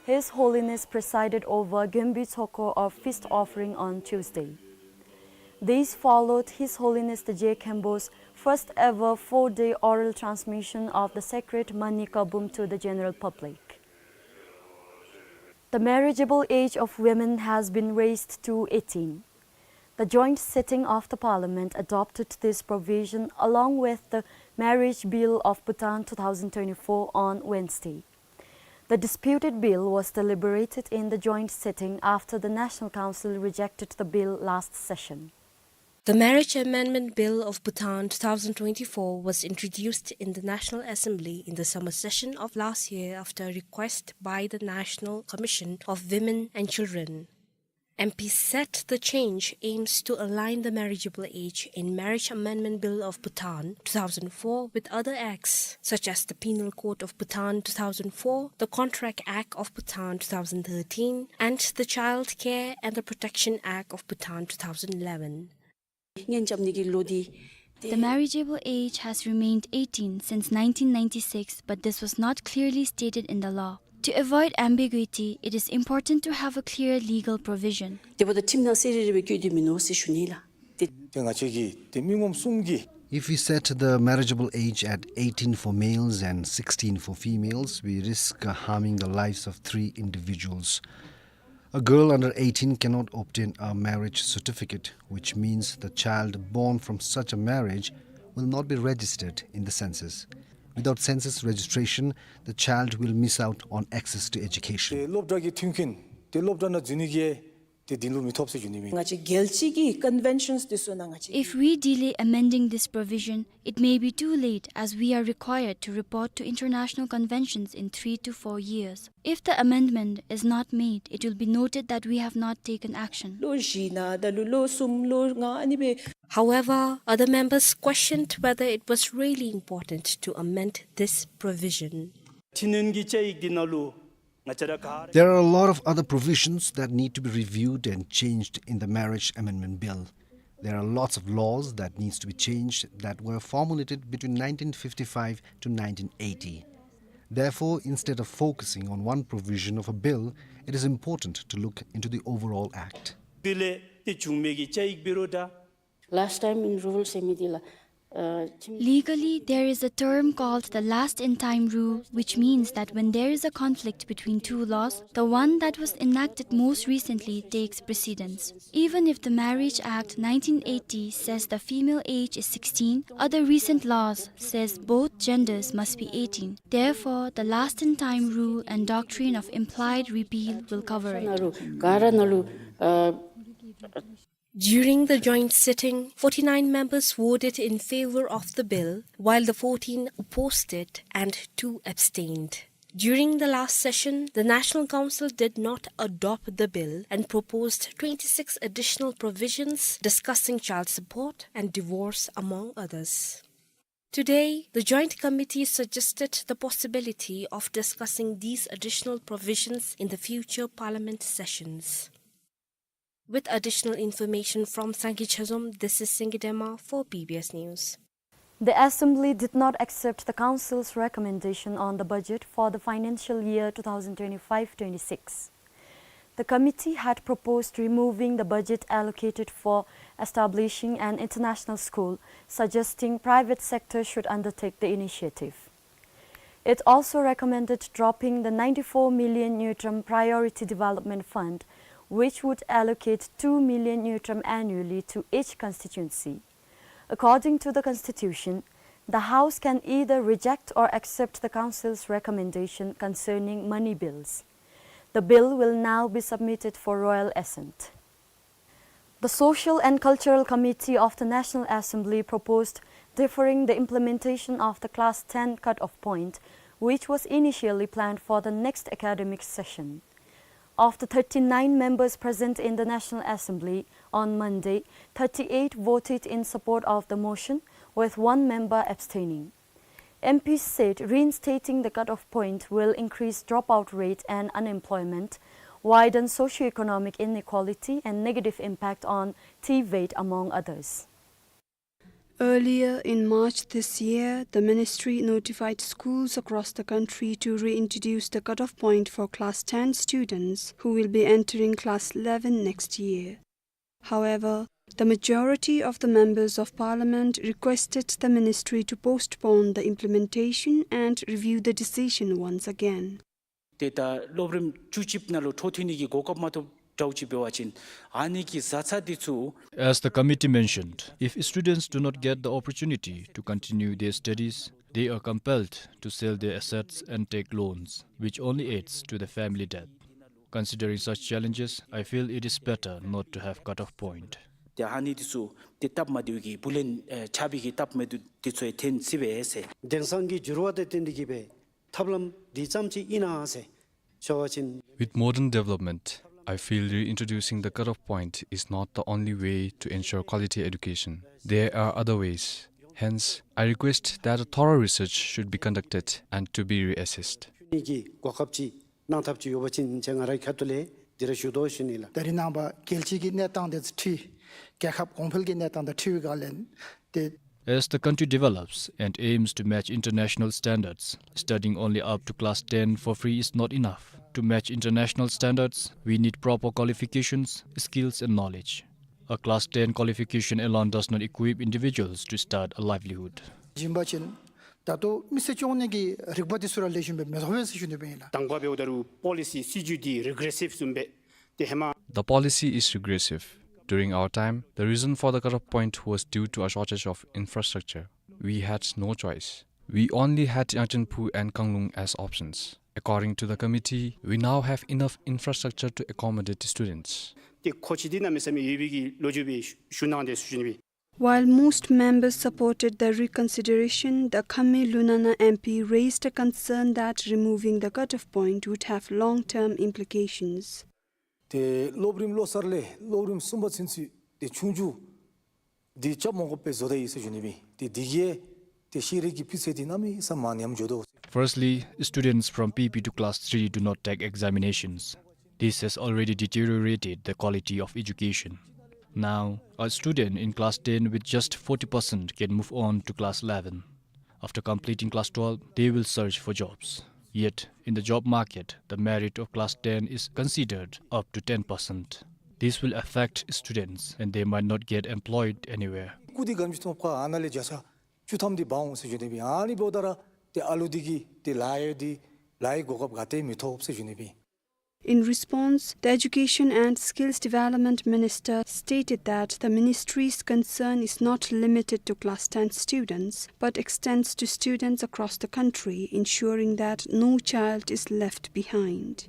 His Holiness presided over Gyenbui Tsokho of feast offering on Tuesday. These followed His Holiness the Je Khenpo's first ever four-day oral transmission of the sacred Manika Bum to the general public. The marriageable age of women has been raised to eighteen. The joint sitting of the parliament adopted this provision along with the Marriage Bill of Bhutan two thousand twenty-four on Wednesday. The disputed bill was deliberated in the joint sitting after the National Council rejected the bill last session. The Marriage Amendment Bill of Bhutan two thousand twenty-four was introduced in the National Assembly in the summer session of last year after a request by the National Commission of Women and Children. M Ps said the change aims to align the marriageable age in Marriage Amendment Bill of Bhutan two thousand four with other acts, such as the Penal Code of Bhutan two thousand four, the Contract Act of Bhutan two thousand thirteen, and the Child Care and the Protection Act of Bhutan two thousand eleven. The marriageable age has remained eighteen since nineteen ninety-six, but this was not clearly stated in the law. To avoid ambiguity, it is important to have a clear legal provision. དེ་འབདཝ་ད་ཁྲིམས་ནང་གསལ་རི་རི་སྦེ་བཀོད་དེ་མིན་ནུག་ཟེར་ཞུ་ནི་ལགས། ཏེ་ཏེ་ང་བཅས་ཀྱིས་ཏེ་མི་ངོམ་གསུམ་གྱིས། If we set the marriageable age at eighteen for males and sixteen for females, we risk, uh, harming the lives of three individuals. A girl under eighteen cannot obtain a marriage certificate, which means the child born from such a marriage will not be registered in the census. Without census registration, the child will miss out on access to education. ཏེ་སློབ་གྲྭ་གི་མཐུན་རྐྱེན་ཏེ་སློབ་གྲྭ་ནང་འཛུལ་ནི་གི་ཏེ་དེ་ལུ་མི་ཐོབ་ཟེར་ཞུ་ནི་མས། ང་བཅས་རྒྱལ་སྤྱི་གི་conventions འདི་ཚུ་ནང་ང་བཅས། If we delay amending this provision, it may be too late as we are required to report to international conventions in three to four years. If the amendment is not made, it will be noted that we have not taken action. ལོ་བཞི་ནང་ད་ལུ་ལོ་གསུམ་ལོ་ལྔ་ཨ་ནི་སྦེ། However, other members questioned whether it was really important to amend this provision. འཕྲི་སྣོན་གྱི་བཅའ་ཡིག་འདི་ནང་ལུ་ང་བཅས་ར་ག་ར། There are a lot of other provisions that need to be reviewed and changed in the Marriage Amendment Bill. There are lots of laws that needs to be changed that were formulated between nineteen fifty-five to nineteen eighty. Therefore, instead of focusing on one provision of a bill, it is important to look into the overall act. དེ་ལས་ཏེ་བྱུང་མི་གི་བཅའ་ཡིག་འབད་རུང་འདྲ། Last time in rule ཟེར་མི་འདི་ལགས། ཨ་ཁྲིམས། Legally, there is a term called the last in time rule, which means that when there is a conflict between two laws, the one that was enacted most recently takes precedence. Even if the Marriage Act nineteen eighty says the female age is sixteen, other recent laws says both genders must be eighteen. Therefore, the last in time rule and doctrine of implied repeal will cover it. ག་ར་ནང་ལུ་ཨ། During the joint sitting, forty-nine members voted in favor of the bill, while the fourteen opposed it and two abstained. During the last session, the National Council did not adopt the bill and proposed twenty-six additional provisions discussing child support and divorce, among others. Today, the Joint Committee suggested the possibility of discussing these additional provisions in the future Parliament sessions. With additional information from Sangay Chazom, this is Singye Dema for B B S News. The Assembly did not accept the Council's recommendation on the budget for the financial year two thousand twenty-five twenty-six. The committee had proposed removing the budget allocated for establishing an international school, suggesting private sector should undertake the initiative. It also recommended dropping the ninety-four million ngultrum Priority Development Fund, which would allocate two million ngultrum annually to each constituency. According to the Constitution, the House can either reject or accept the Council's recommendation concerning money bills. The bill will now be submitted for royal assent. The Social and Cultural Committee of the National Assembly proposed deferring the implementation of the Class ten cut-off point, which was initially planned for the next academic session. Of the thirty-nine members present in the National Assembly on Monday, thirty-eight voted in support of the motion, with one member abstaining. M Ps said reinstating the cut-off point will increase dropout rate and unemployment, widen socio-economic inequality and negative impact on TVET, among others. Earlier in March this year, the ministry notified schools across the country to reintroduce the cutoff point for class ten students who will be entering class eleven next year. However, the majority of the members of parliament requested the ministry to postpone the implementation and review the decision once again. ཏེ་ད་སློབ་རིམ་བཅུ་གཅིག་ནང་ལུ་འཕྲོ་མཐུད་ནི་གི་གོ་སྐབས་མ་ཐོབ་འདྲཝ་ཅིག་འབད་བ་ཅིན་ཨ་ནི་གི་བཟའ་ཚང་འདི་ཚུ། As the committee mentioned, if students do not get the opportunity to continue their studies, they are compelled to sell their assets and take loans, which only adds to the family debt. Considering such challenges, I feel it is better not to have cut-off point. ཏེ་ཨ་ནི་འདི་ཚུ་ཏེ་སྟབས་མ་བདེཝ་གི་བུ་ལོན་ཨེ་ཆག་པའི་གི་སྟབས་མ་བདེཝ་འདི་ཚུ་ཡང་ཐོན་སྲིད་པས་ཟེར། དེང་སང་གི་འགྱུར་བ་དང་བསྟུན་ཏེ་གིས་སྦེ་ཐབས་ལམ་འདི་ཙམ་ཅིག་ཨིན་ན་ཟེར་ཞུ་བ་ཅིན། With modern development, I feel reintroducing the cut-off point is not the only way to ensure quality education. There are other ways. Hence, I request that a thorough research should be conducted and to be reassessed. ནི་གི་གོ་སྐབས་ཅིག་གནང་ཐབས་ཅིག་ཡོད་པ་ཅིན་ང་རའི་ཁ་ཐུག་ལས་འདི་ར་ཞུ་དོ་ཞུ་ནི་ལགས། ད་རིས་ནངས་པ་རྒྱལ་སྤྱི་གི་གནས་སྟངས་དང་འཁྲིལ་རྒྱལ་ཁབ་གོང་འཕེལ་གྱི་གནས་སྟངས་དང་འཁྲིལ་བའི་སྒང་ལས་ཏེ། As the country develops and aims to match international standards, studying only up to class ten for free is not enough. To match international standards, we need proper qualifications, skills and knowledge. A class ten qualification alone does not equip individuals to start a livelihood. བྱིན་པ་ཅིན་ད་ལྟོ་མི་སེར་སྐྱོང་ནི་གི་རིག་པ་འདི་ཚུ་ར་ལེགས་ཤོམ་སྦེ་མི་ཐོབ་པས་ཟེར་ཞུ་ནི་སྦེ་ཨིན་ལགས། དང་པ་འབདཝ་ད་རུང་པོ་ལི་སི་སྲིད་བྱུས་འདི་རི་གྲེ་སིབ་བཟུམ་སྦེ་ཏེ་ཧེ་མ། The policy is regressive. During our time, the reason for the cut-off point was due to a shortage of infrastructure. We had no choice. We only had Yangchenpu and Kanglung as options. According to the committee, we now have enough infrastructure to accommodate the students. ཏེ་མཁོ་ཆས་འདི་གནམ་མེད་ས་མེད་ཡོད་པའི་གི་ལོ་རྒྱུས་སྦེ་ཞུ་གནང་སྟེ་ཞུ་ནི་སྦེ། While most members supported the reconsideration, the Khame Lunana M P raised a concern that removing the cut-off point would have long-term implications. ཏེ་སློབ་རིམ་བློ་གསར་ལས་སློབ་རིམ་གསུམ་པ་ཚུན་ཚོད་ཏེ་ཆུང་ཆུང་འདི་རྐྱབ་མ་དགོཔ་སྦེ་བཟོ་ད་ཡི་ཟེར་ཞུ་ནི་སྦེ། ཏེ་འདི་གིས་ཏེ་ཤེས་རིག་གི་སྤུས་ཚད་འདི་གནམ་མེད་ས་མེད་ཉམས་འགྱོ་དོ། Firstly, students from P P to class three do not take examinations. This has already deteriorated the quality of education. Now, a student in class ten with just forty percent can move on to class eleven. After completing class twelve, they will search for jobs. Yet, in the job market, the merit of class ten is considered up to ten percent. This will affect students and they might not get employed anywhere. སྐུ་འདི་ག་ཅི་ཐོབ་ག་ཨ་ནཱ་ལས་བརྒྱ་ཆ་བཅུ་ཐམ་འདི་འབག་འོང་ཟེར་ཞུ་ནི་སྦེ། ཨ་ནི་འབདཝ་ད་ར་ཏེ་ཨ་ལུ་འདི་གིས་ཏེ་ལཱ་གཡོག་འདི་ལཱ་གཡོག་གོ་སྐབས་ག་ཏེ་མི་ཐོབ་ཟེར་ཞུ་ནི་སྦེ། In response, the Education and Skills Development Minister stated that the ministry's concern is not limited to class ten students, but extends to students across the country, ensuring that no child is left behind.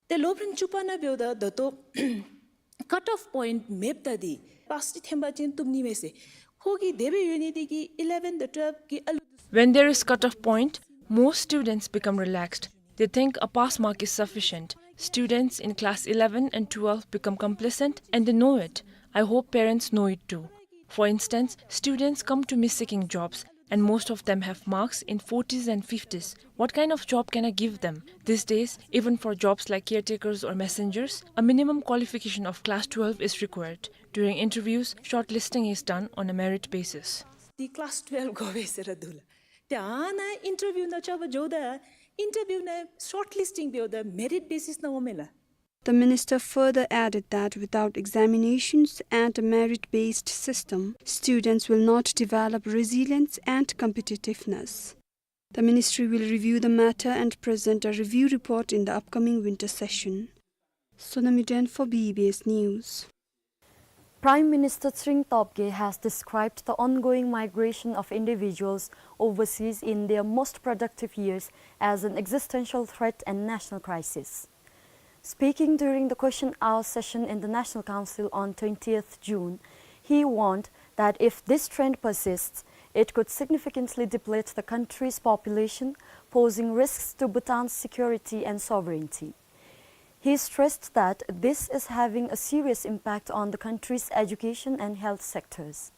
ཏེ་སློབ་རིམ་བཅུ་པ་ནང་འབདཝ་ད་ད་ལྟོ་ཀཊ་ཨོཕ་པོའིནཊ་མེདཔ་ད་འདི་པཱསི་ཅིག་ཐོན་པ་ཅིན་བཏུབ་ནི་མས་ཟེར། ཁོ་གིས་དེ་སྦེ་ཡོད་ནི་འདི་གིས་ཨི་ལེ་བཱན་དང་ཊུ་ཝེལབ་ཀྱི་ཨ་ལུ། When there is cut-off point, most students become relaxed. They think a pass mark is sufficient. Students in class eleven and twelve become complacent, and they know it. I hope parents know it too. For instance, students come to me seeking jobs, and most of them have marks in forties and fifties. What kind of job can I give them? These days, even for jobs like caretakers or messengers, a minimum qualification of class twelve is required. During interviews, shortlisting is done on a merit basis. འདི་ཀི་ལཱསི་ཊུ་ཝེལབ་དགོ་པས་ཟེར་ར་འདུག་ལགས། ཏེ་ཨ་ནཱ་ཨིན་ཊར་བིའུ་ནང་བཅར་བར་འགྱོཝ་ད་ཨིན་ཊར་བིའུ་ནང་ཤོརཊ་ལིསི་ཊིང་འབདཝ་ད་མེ་རིཊ་བེ་སིསི་ནང་འོང་མས་ལགས། The minister further added that without examinations and a merit-based system, students will not develop resilience and competitiveness. The ministry will review the matter and present a review report in the upcoming winter session. Sonam Yuden for B B S News. Prime Minister Tshering Tobgay has described the ongoing migration of individuals overseas in their most productive years as an existential threat and national crisis. Speaking during the question hour session in the National Council on twentieth June, he warned that if this trend persists, it could significantly deplete the country's population, posing risks to Bhutan's security and sovereignty. He stressed that this is having a serious impact on the country's education and health sectors.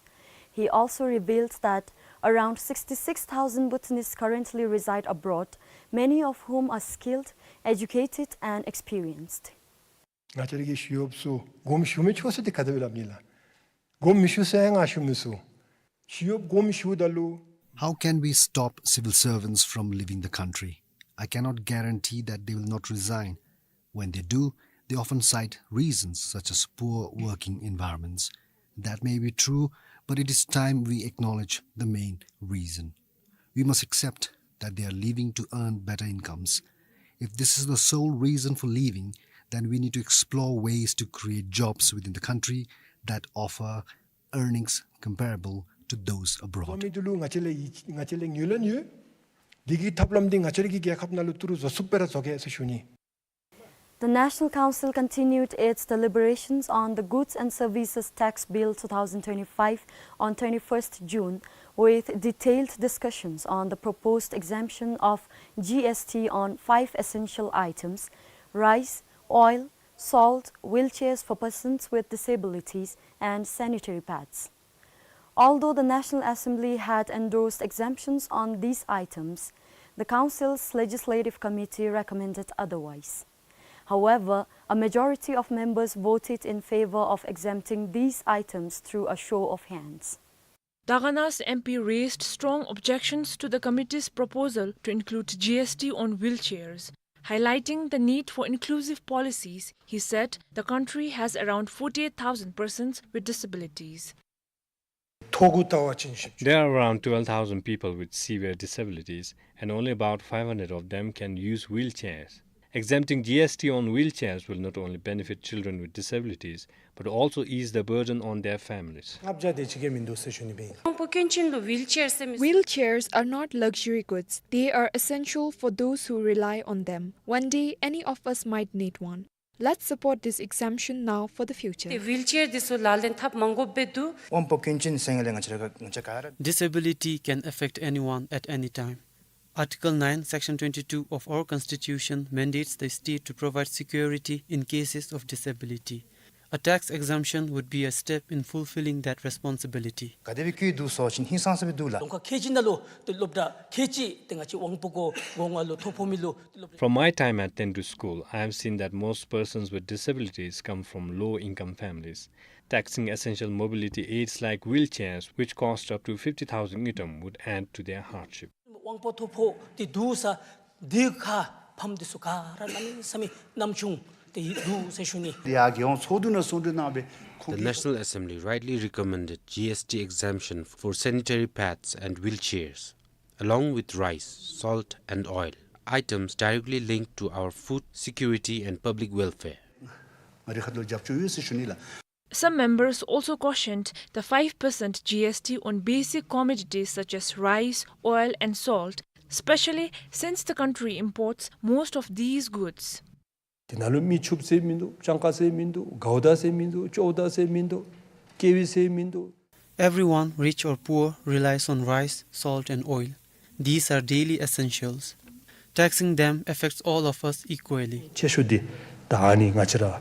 He also revealed that around sixty-six thousand Bhutanese currently reside abroad, many of whom are skilled, educated, and experienced. ང་བཅས་ར་གི་ཞི་གཡོགཔ་ཚུ་དགོངསམ་ཞུ་མི་ཆོག་ཟེར་དེ་ག་དེ་སྦེ་སླབ་ནི་ལགས། དགོངསམ་མི་ཞུ་ཟེར་ང་ཞུ་མི་ཚུགས། ཞི་གཡོགཔ་དགོངསམ་ཞུཝ་ད་ལུ། How can we stop civil servants from leaving the country? I cannot guarantee that they will not resign. When they do, they often cite reasons such as poor working environments. That may be true, but it is time we acknowledge the main reason. We must accept that they are leaving to earn better incomes. If this is the sole reason for leaving, then we need to explore ways to create jobs within the country that offer earnings comparable to those abroad. འཛོམས་མི་འདི་ལུ་ང་བཅས་ལས་ཡིད་ང་བཅས་ལས་ངོས་ལེན་ཡོད། འདི་གི་ཐབས་ལམ་འདི་ང་བཅས་ར་གི་རྒྱལ་ཁབ་ནང་ལུ་ཏི་རུ་བཟོ་ཚུགསཔ་སྦེ་ར་བཟོ་གེ་ཟེར་ཞུ་ནི། The National Council continued its deliberations on the Goods and Services Tax Bill two thousand twenty-five on twenty-first June, with detailed discussions on the proposed exemption of G S T on five essential items: rice, oil, salt, wheelchairs for persons with disabilities, and sanitary pads. Although the National Assembly had endorsed exemptions on these items, the Council's Legislative Committee recommended otherwise. However, a majority of members voted in favor of exempting these items through a show of hands. Daganas's M P raised strong objections to the committee's proposal to include G S T on wheelchairs. Highlighting the need for inclusive policies, he said the country has around forty-eight thousand persons with disabilities. ཐོ་གུ་ལྟ་བ་ཅིན་ཞིབ་ཅིག There are around twelve thousand people with severe disabilities, and only about five hundred of them can use wheelchairs. Exempting G S T on wheelchairs will not only benefit children with disabilities, but also ease the burden on their families. ལྔ་བརྒྱ་དེ་ཅིག་གི་མིན་འདུག་ཟེར་ཞུ་ནི་སྦེ་ཨིན། དབང་པོ་སྐྱོན་ཅན་ལུ་ཝིལ་ཅེར་ཟེར་མི། Wheelchairs are not luxury goods. They are essential for those who rely on them. One day, any of us might need one. Let's support this exemption now for the future. ཏེ་ཝིལ་ཅེར་འདི་ཚུ་ལག་ལེན་འཐབ་མ་དགོཔ་སྦེ་འདུག་དབང་པོ་སྐྱོན་ཅན་ཟེར་སྒང་ལས་ང་བཅས་ར་ག་ང་བཅས་ག་ར། Disability can affect anyone at any time. Article nine, Section twenty-two of our Constitution mandates the state to provide security in cases of disability. A tax exemption would be a step in fulfilling that responsibility. ག་དེ་སྦེ་བཀོད་འདུག་ཟེར་བ་ཅིན་ཧིང་སངས་ས་སྦེ་འདུག་ལགས། རྫོང་ཁག་ཁལ་གཅིག་ནང་ལུ་ཏེ་སློབ་གྲྭ་ཁལ་གཅིག་ཏེ་ང་བཅས་དབང་པོ་གོ་གོང་ང་ལུ་ཐོ་ཕོག་མི་ལུ་སློབ་གྲྭ། From my time at Tendu School, I have seen that most persons with disabilities come from low-income families. Taxing essential mobility aids like wheelchairs, which cost up to fifty thousand ngultrum, would add to their hardship. དབང་པོ་ཐོ་ཕོག་སྟེ་འདུག་ས་འདི་ཁར་ཕམ་འདི་ཚུ་ག་ར་གནམ་མེད་ས་མེད་ཉམ་ཆུང་སྟེ་འདུག་ཟེར་ཞུ་ནི། ཡར་རྒྱལ་ཡོངས་ཚོགས་འདུ་ནང་གསུང་གྲོས་གནང་སྦེ་ཁོང་གིས། The National Assembly rightly recommended G S T exemption for sanitary pads and wheelchairs, along with rice, salt and oil, items directly linked to our food security and public welfare. ང་རའི་ཁ་ཐུག་ལས་རྒྱབ་སྐྱོར་ཡོད་ཟེར་ཞུ་ནི་ལགས། Some members also cautioned the five percent G S T on basic commodities such as rice, oil and salt, especially since the country imports most of these goods. དེ་ནང་ལུ་མིག་ཆུ་ཟེར་མིན་འདུག་སྤྱང་ཀ་ཟེར་མིན་འདུག་གའུ་དཱ་ཟེར་མིན་འདུག་ཅོའུ་དཱ་ཟེར་མིན་འདུག་ཀེ་ཝི་ཟེར་མིན་འདུག Everyone, rich or poor, relies on rice, salt and oil. These are daily essentials. Taxing them affects all of us equally. ཆེ་ཤོས་འདི་ད་ཨ་ནི་ང་བཅས་ར་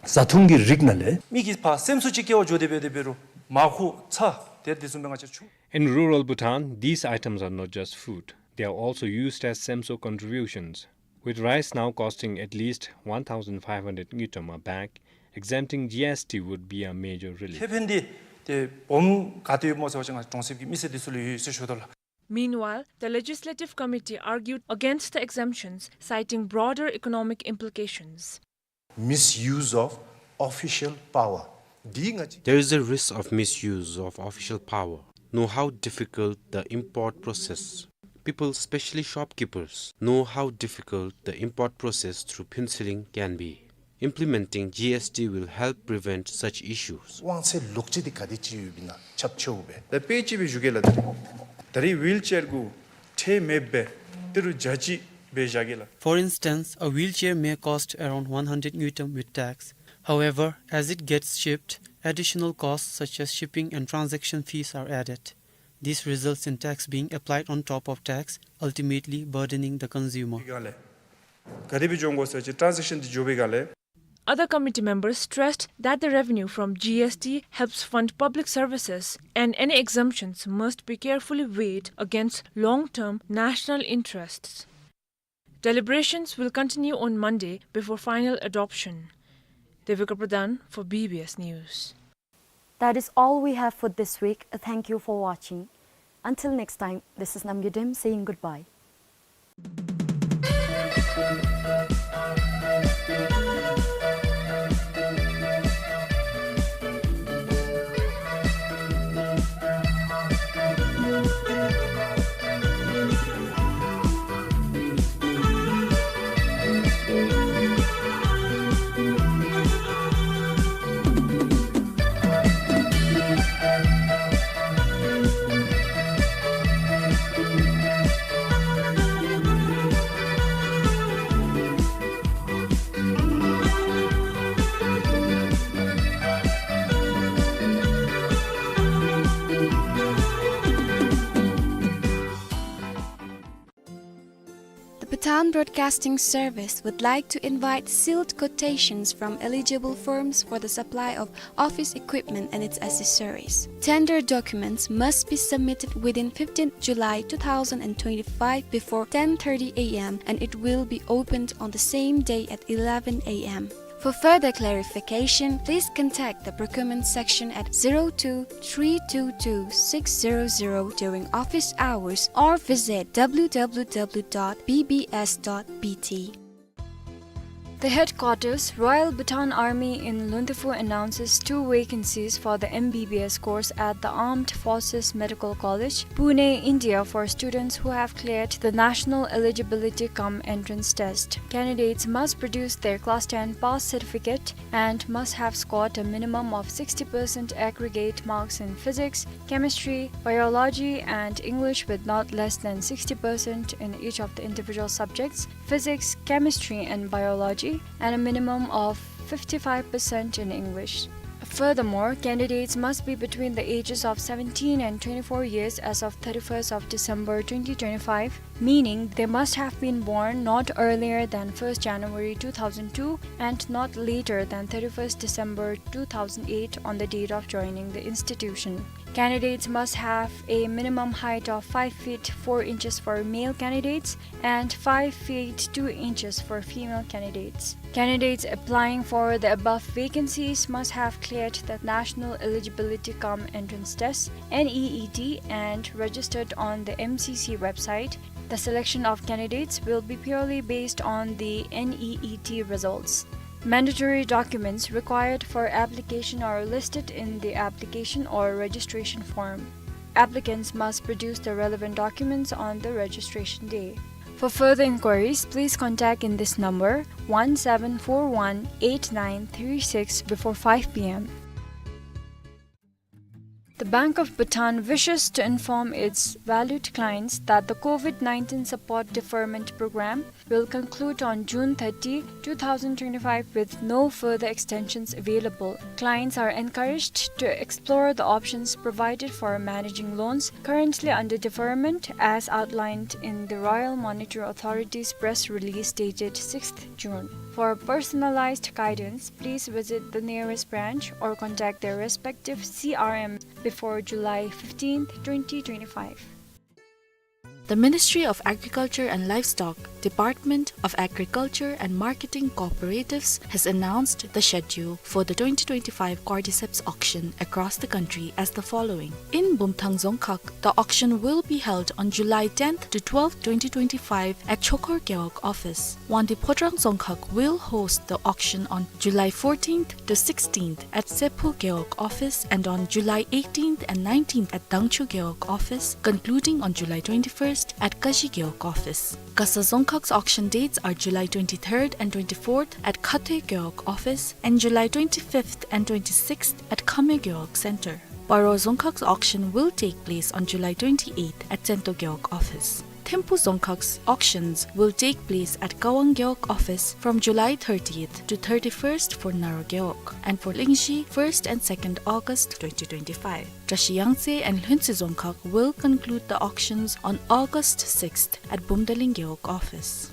བཟའ་འཐུང་གི་རིགས་ནང་ལས། མི་གིས་ཕར་སེམས་གསོ་ཅིག་བསྐྱལ་བར་འགྱོ་དེ་སྦེ་དེ་འབད་རུང་མར་ཁུ་ཚྭ་དེ་དེ་བཟུམ་སྦེ་ང་བཅས་ཆུ། In rural Bhutan, these items are not just food. They are also used as semso contributions. With rice now costing at least one thousand five hundred ngultrum a bag, exempting G S T would be a major relief. ཁེ་ཕན་འདི་ཏེ་སྦོམ་ག་ཏེ་ཡོདཔ་སྨོ་ཟེར་བ་ཅིན་ང་གྲོང་གསེབ་ཀྱི་མི་སེར་འདི་ཚུ་ལུ་ཡོད་ཟེར་ཞུ་དོ་ལགས། Meanwhile, the Legislative Committee argued against the exemptions, citing broader economic implications. Misuse of official power. འདི་ང་བཅས། There is a risk of misuse of official power. Know how difficult the import process. People, especially shopkeepers, know how difficult the import process through penciling can be. Implementing G S T will help prevent such issues. དབང་ཚད་ལོག་སྤྱོད་འདི་ག་དེ་ཅིག་ཡོདཔ་ཨིན་ན་ཁྱབ་ཆེཝ་སྦེ། ད་དཔེ་ཅིག་སྦེ་ཞུ་གེ་ལགས། ད་རེས་ཝིལ་ཅེར་གུ་ཁྲལ་མེདཔ་སྦེ་ཏི་རུ་བརྒྱ་ཅིག་སྦེ་བཞག་གེ་ལགས། For instance, a wheelchair may cost around one hundred ngultrum with tax. However, as it gets shipped, additional costs such as shipping and transaction fees are added. This results in tax being applied on top of tax, ultimately burdening the consumer. ག་དེ་སྦེ་འགྱོ་དགོ་ཟེར་བ་ཅིན་ཊཱན་ཟེག་ཤཱན་འདི་འགྱོ་བའི་སྒང་ལས། Other committee members stressed that the revenue from G S T helps fund public services, and any exemptions must be carefully weighed against long-term national interests. Deliberations will continue on Monday before final adoption. Devika Pradhan for B B S News. That is all we have for this week. Thank you for watching. Until next time, this is Namgay Dem saying goodbye. The Bhutan Broadcasting Service would like to invite sealed quotations from eligible firms for the supply of office equipment and its accessories. Tender documents must be submitted within fifteenth July two thousand and twenty-five before ten thirty A M, and it will be opened on the same day at eleven A M. For further clarification, please contact the procurement section at zero two three two two six zero zero during office hours or visit W W W dot B B S dot B T. The headquarters, Royal Bhutan Army in Lungthifu, announces two vacancies for the M B B S course at the Armed Forces Medical College, Pune, India, for students who have cleared the national eligibility cum entrance test. Candidates must produce their class ten pass certificate and must have scored a minimum of sixty percent aggregate marks in physics, chemistry, biology, and English, with not less than sixty percent in each of the individual subjects, physics, chemistry, and biology, and a minimum of fifty-five percent in English. Furthermore, candidates must be between the ages of seventeen and twenty-four years as of thirty-first of December twenty twenty-five, meaning they must have been born not earlier than first January two thousand two and not later than thirty-first December two thousand eight on the date of joining the institution. Candidates must have a minimum height of five feet four inches for male candidates and five feet two inches for female candidates. Candidates applying for the above vacancies must have cleared the National Eligibility cum Entrance Test, N E E T, and registered on the M C C website. The selection of candidates will be purely based on the N E E T results. Mandatory documents required for application are listed in the application or registration form. Applicants must produce the relevant documents on the registration day. For further inquiries, please contact in this number, one seven four one eight nine three six, before five P M. The Bank of Bhutan wishes to inform its valued clients that the COVID nineteen support deferment program will conclude on June thirty, two thousand twenty-five, with no further extensions available. Clients are encouraged to explore the options provided for managing loans currently under deferment as outlined in the Royal Monetary Authority's press release dated sixth June. For personalized guidance, please visit the nearest branch or contact their respective C R M before July fifteenth, twenty twenty-five. The Ministry of Agriculture and Livestock, Department of Agriculture and Marketing Cooperatives has announced the schedule for the twenty twenty-five Cordyceps auction across the country as the following. In Bumthang Dzongkhag, the auction will be held on July tenth to twelfth, twenty twenty-five at Chokhor Gewog office. Wangdue Phodrang Dzongkhag will host the auction on July fourteenth to sixteenth at Sephu Gewog office and on July eighteenth and nineteenth at Dangchu Gewog office, concluding on July twenty-first at Kashi Gewog office. Gasa Dzongkhag's auction dates are July twenty-third and twenty-fourth at Khathoe Gewog office and July twenty-fifth and twenty-sixth at Khamyoe Gewog Center. Paro Dzongkhag's auction will take place on July twenty-eighth at Tsento Gewog office. Thimphu Dzongkhag's auctions will take place at Kawang Gewog office from July thirtieth to thirty-first for Naro Gewog and for Lingzhi, first and second August twenty twenty-five. Drashi Yangtse and Lhuentse Dzongkhag will conclude the auctions on August sixth at Bumdaling Gewog office.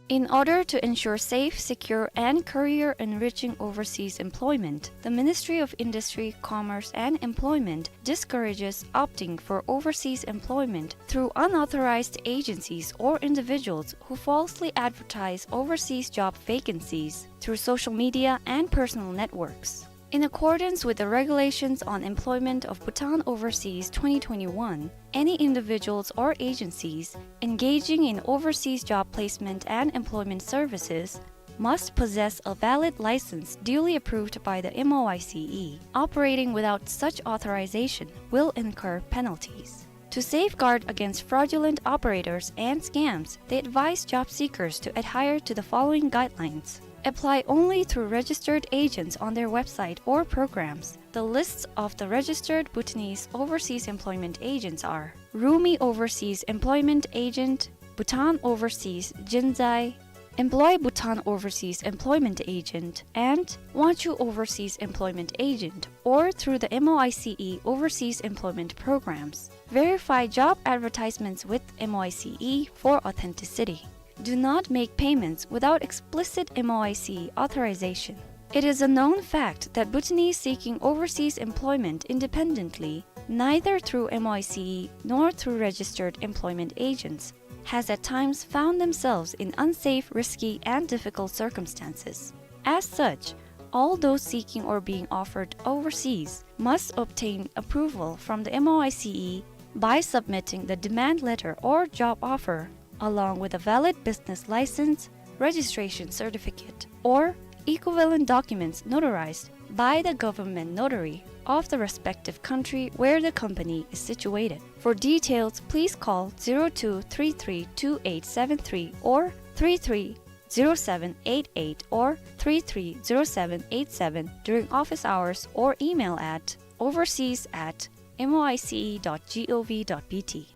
In order to ensure safe, secure, and career-enriching overseas employment, the Ministry of Industry, Commerce, and Employment discourages opting for overseas employment through unauthorized agencies or individuals who falsely advertise overseas job vacancies through social media and personal networks. In accordance with the Regulations on Employment of Bhutan Overseas twenty twenty-one, any individuals or agencies engaging in overseas job placement and employment services must possess a valid license duly approved by the M O I C E. Operating without such authorization will incur penalties. To safeguard against fraudulent operators and scams, they advise job seekers to adhere to the following guidelines. Apply only through registered agents on their website or programs. The lists of the registered Bhutanese overseas employment agents are Rumi Overseas Employment Agent, Bhutan Overseas Jinzai, Employ Bhutan Overseas Employment Agent, and Wangchuh Overseas Employment Agent, or through the M O I C E overseas employment programs. Verify job advertisements with M O I C E for authenticity. Do not make payments without explicit M O I C E authorization. It is a known fact that Bhutanese seeking overseas employment independently, neither through M O I C E nor through registered employment agents, has at times found themselves in unsafe, risky, and difficult circumstances. As such, all those seeking or being offered overseas must obtain approval from the M O I C E by submitting the demand letter or job offer, along with a valid business license, registration certificate, or equivalent documents notarized by the government notary of the respective country where the company is situated. For details, please call zero two three three two eight seven three or three three zero seven eight eight or three three zero seven eight seven during office hours or email at overseas at M O I C E dot gov dot B T.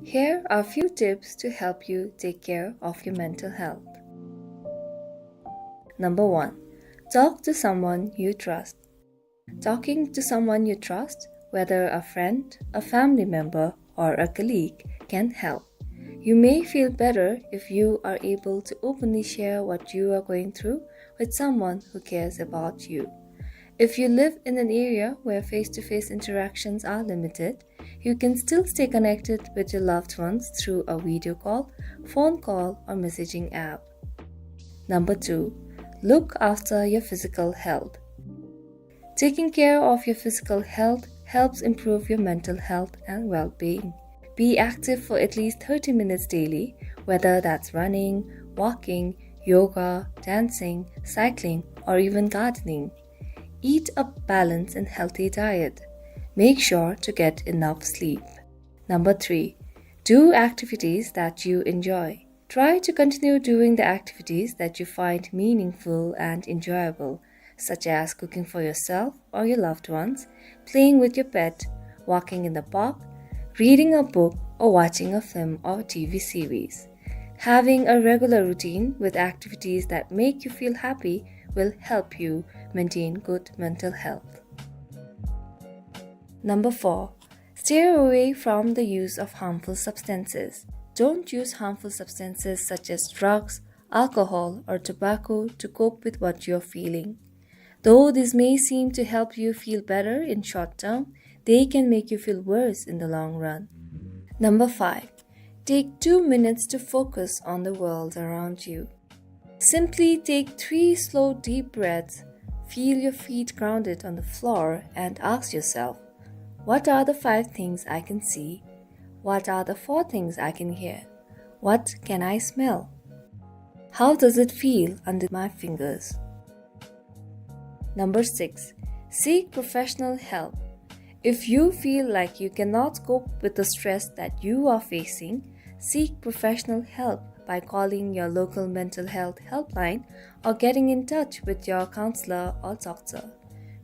Here are few tips to help you take care of your mental health. Number one, talk to someone you trust. Talking to someone you trust, whether a friend, a family member, or a colleague, can help. You may feel better if you are able to openly share what you are going through with someone who cares about you. If you live in an area where face-to-face interactions are limited, you can still stay connected with your loved ones through a video call, phone call, or messaging app. Number two, look after your physical health. Taking care of your physical health helps improve your mental health and well-being. Be active for at least thirty minutes daily, whether that's running, walking, yoga, dancing, cycling, or even gardening. Eat a balanced and healthy diet. Make sure to get enough sleep. Number three, do activities that you enjoy. Try to continue doing the activities that you find meaningful and enjoyable, such as cooking for yourself or your loved ones, playing with your pet, walking in the park, reading a book, or watching a film or T V series. Having a regular routine with activities that make you feel happy will help you maintain good mental health. Number four, stay away from the use of harmful substances. Don't use harmful substances such as drugs, alcohol, or tobacco to cope with what you're feeling. Though this may seem to help you feel better in short term, they can make you feel worse in the long run. Number five, take two minutes to focus on the world around you. Simply take three slow, deep breaths, feel your feet grounded on the floor, and ask yourself, "What are the five things I can see? What are the four things I can hear? What can I smell? How does it feel under my fingers?" Number six, seek professional help. If you feel like you cannot cope with the stress that you are facing, seek professional help by calling your local mental health helpline or getting in touch with your counselor or doctor.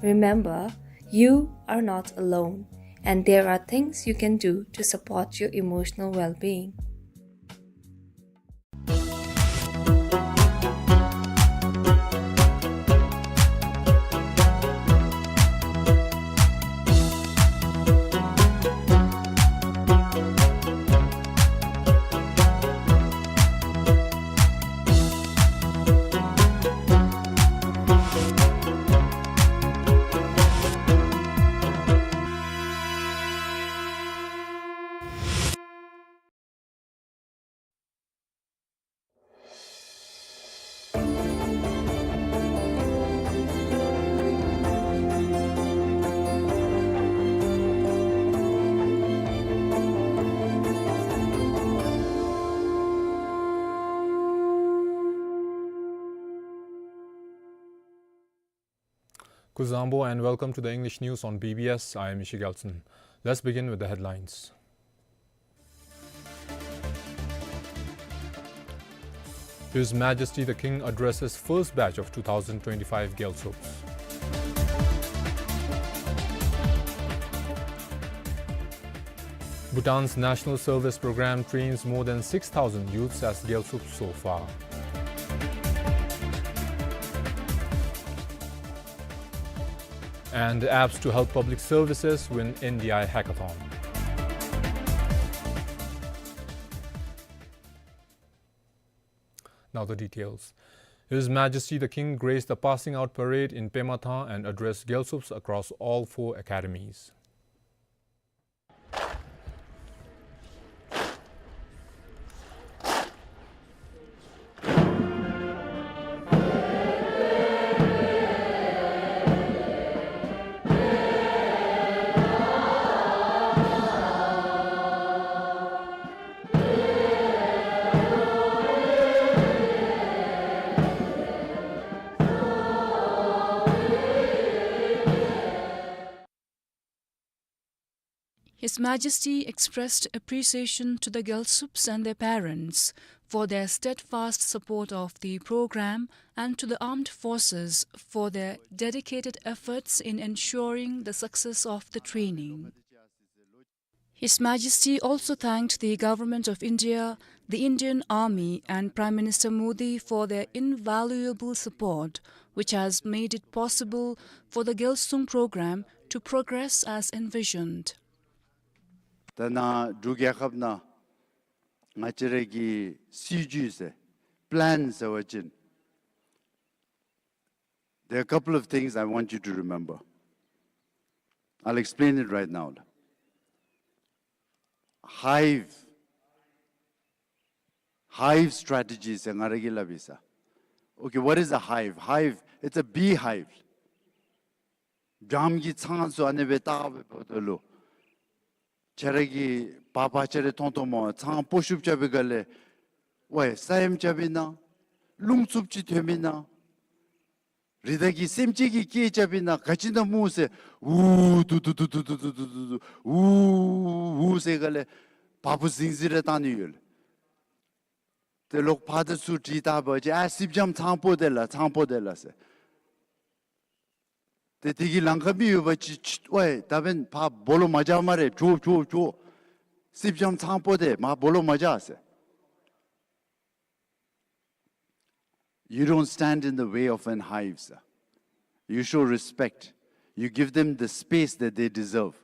Remember, you are not alone, and there are things you can do to support your emotional well-being. Kuzuzangpo and welcome to the English news on B B S. I am Ishi Gyaltsen. Let's begin with the headlines. His Majesty the King addresses first batch of two thousand twenty-five Gyaltsubs. Bhutan's National Service Program trains more than six thousand youths as Gyaltsubs so far. And apps to help public services win N D I hackathon. Now the details. His Majesty the King graced the passing out parade in Pema Than and addressed Gyaltsubs across all four academies. His Majesty expressed appreciation to the Gyaltsubs and their parents for their steadfast support of the program and to the armed forces for their dedicated efforts in ensuring the success of the training. His Majesty also thanked the Government of India, the Indian Army, and Prime Minister Modi for their invaluable support, which has made it possible for the Gyaltsung program to progress as envisioned. ད་ནཱ་འབྲུག་རྒྱལ་ཁབ་ནང་ང་བཅས་ར་གི་སྲིད་བྱུས་ཟེར་པི་ལེན་ཟེར་བ་ཅིན། There are a couple of things I want you to remember. I'll explain it right now. Hive, hive strategy ཟེར་ང་ར་གིས་སླབ་ཨིན་ས། Okay, what is a hive? Hive, it's a beehive. སྦྱངམ་གི་ཚང་ཚུ་ཨ་ནི་སྦེ་བཏགས་སྦེ་འབདཝ་ད་ལུ། ཁྱེད་ར་གིས་བར་བར་ཁྱེད་ར་མཐོང་མཐོངམ་སྨོ། ཚང་སྤོ་ཤུབས་རྐྱབ་པའི་སྒང་ལས། ཝའི་ས་ཡོམ་རྐྱབ་ཨིན་ན། རླུང་འཚུབ་ཅིག་ཐོནམ་ཨིན་ན། རི་དྭགས་ཀྱི་སེམས་ཅན་གྱིས་སྐད་རྐྱབ་ཨིན་ན། ག་ཅི་ཨིན་ན་སྨོ་ཟེར། ཝུ་ཏུ་ཏུ་ཏུ་ཝུ་ཝུ་ཟེར་སྒང་ལས་བ་སྤུ་ཟིང་ཟིང་ར་བཏང་ནི་ཡོད་ལགས། ཏེ་ལོག་ཕར་དང་ཚུར་དྲིས་བལྟ་བ་ཅིན་ཨ་སྲིབ་སྦྱངམ་ཚང་སྤོ་དེས་ལགས། ཚང་སྤོ་དེས་ལགས་ཟེར། ཏེ་དེ་གི་ལང་ཀ་མི་ཡོད་པ་ཅིན་ཅིག་ཝའི་ད་འབདན་ཕར་སྦོ་ལོགས་མ་བྱ་སྨ་རེ། བྱོག་བྱོག་བྱོག། སྲིབ་སྦྱངམ་ཚང་སྤོ་དེས། མར་སྦོ་ལོགས་མ་བྱ་ཟེར། You don't stand in the way of an hive, sir. You show respect. You give them the space that they deserve.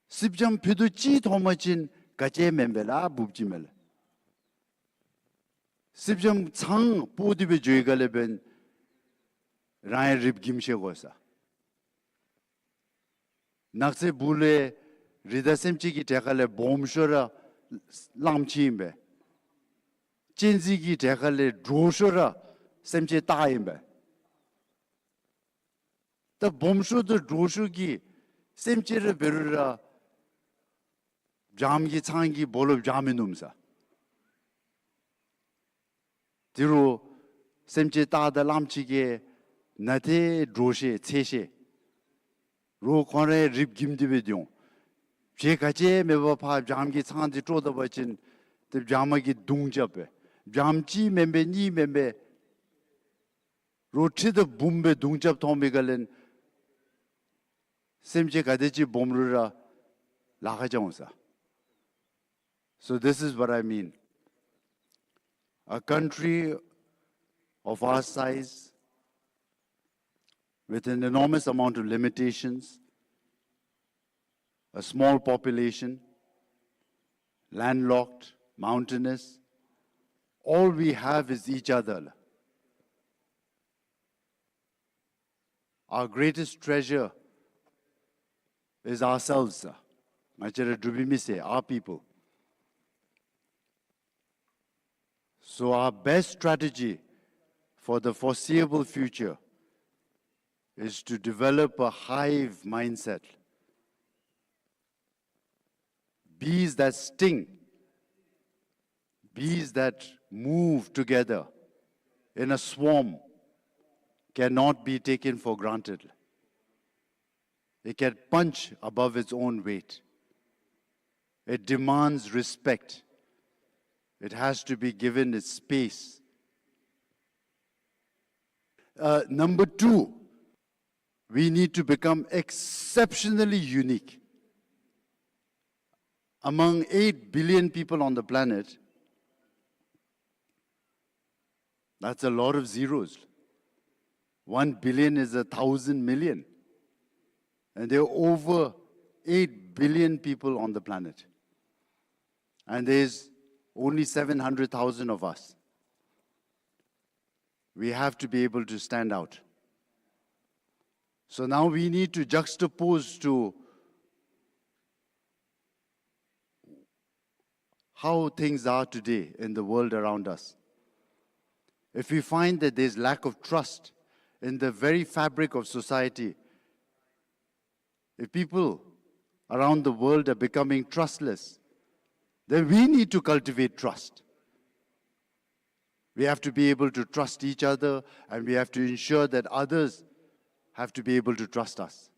སྲིབ་སྦྱངམ་ཕུད་རྡོག་གཅིག་མཐོང་པ་ཅིན་ག་ཅི་མེན་པས་ལགས། འབུཔ་ཅིག་མས་ལགས། སྲིབ་སྦྱངམ་ཚང་སྤོ་སྟེ་སྦེ་འགྱོ་བའི་སྒང་ལས་འབདན་རང་ཡང་རིགཔ་འགྱིམ་ཤེས་དགོ་ས། ནགས་ཚལ་སྦུག་ལས་རི་དྭགས་སེམས་ཅན་གྱི་གྲས་ཁ་ལས་སྦོམ་ཤོས་ར་གླངམོ་ཆེ་ཨིན་པས། གཅན་གཟན་གྱི་གྲས་ཁ་ལས་འདྲོག་ཤོས་ར་སེམས་ཅན་སྟག་ཨིན་པས། ད་སྦོམ་ཤོས་དང་འདྲོག་ཤོས་ཀྱི་སེམས་ཅན་ར་འབད་རུང་ར་སྦྱངམ་གི་ཚང་གིས་སྦོ་ལོགས་བྱ་མི་ནུམ་ས། དེ་རུང་སེམས་ཅན་སྟག་དང་གླངམོ་ཆེ་གིས་ནཱ་ཏེ་འདྲོག་ཤེས་འཚེར་ཤེས། རོགས་ཁོང་ར་རིགཔ་འགྱིམ་སྟེ་སྦེ་སྡོད་འོང་། བྱེད་ག་ཅི་མེད་པར་ཕར་སྦྱངམ་གི་ཚང་འདི་དཀྲོག་ད་པ་ཅིན་ཏེ་སྦྱངམ་གིས་རྡུང་རྐྱབ་པས། སྦྱངམ་གཅིག་མེན་པས་གཉིས་མེན་པས། རོགས་ཁྲི་དང་འབུམ་སྦེ་རྡུང་རྐྱབ་མཐོང་པའི་སྒང་ལས་སེམས་ཅན་ག་དེ་ཅིག་སྦོམ་རུང་ར་ལཱ་ཁག་རྐྱབ་འོང་ས། So this is what I mean. A country of our size, with an enormous amount of limitations, a small population, landlocked, mountainous, all we have is each other. Our greatest treasure is ourselves, sir. ང་བཅས་ར་འབྲུག་པའི་མི་སེར། our people. So our best strategy for the foreseeable future is to develop a hive mindset. Bees that sting, bees that move together in a swarm, cannot be taken for granted. It can punch above its own weight. It demands respect. It has to be given its space. Uh, number two, we need to become exceptionally unique. Among eight billion people on the planet, that's a lot of zeros. One billion is a thousand million. And there are over eight billion people on the planet. And there's only seven hundred thousand of us. We have to be able to stand out. So now we need to juxtapose to how things are today in the world around us. If we find that there's lack of trust in the very fabric of society, if people around the world are becoming trustless, then we need to cultivate trust. We have to be able to trust each other, and we have to ensure that others have to be able to trust us.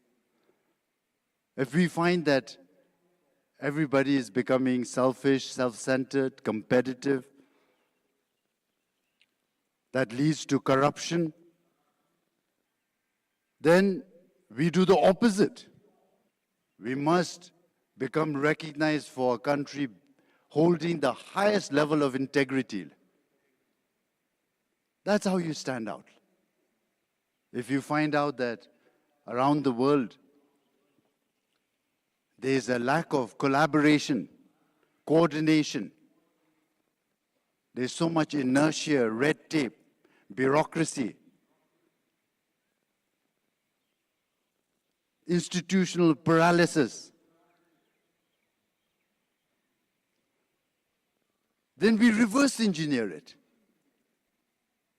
If we find that everybody is becoming selfish, self-centered, competitive, that leads to corruption, then we do the opposite. We must become recognized for a country holding the highest level of integrity. That's how you stand out. If you find out that around the world there is a lack of collaboration, coordination, there's so much inertia, red tape, bureaucracy, institutional paralysis, then we reverse engineer it.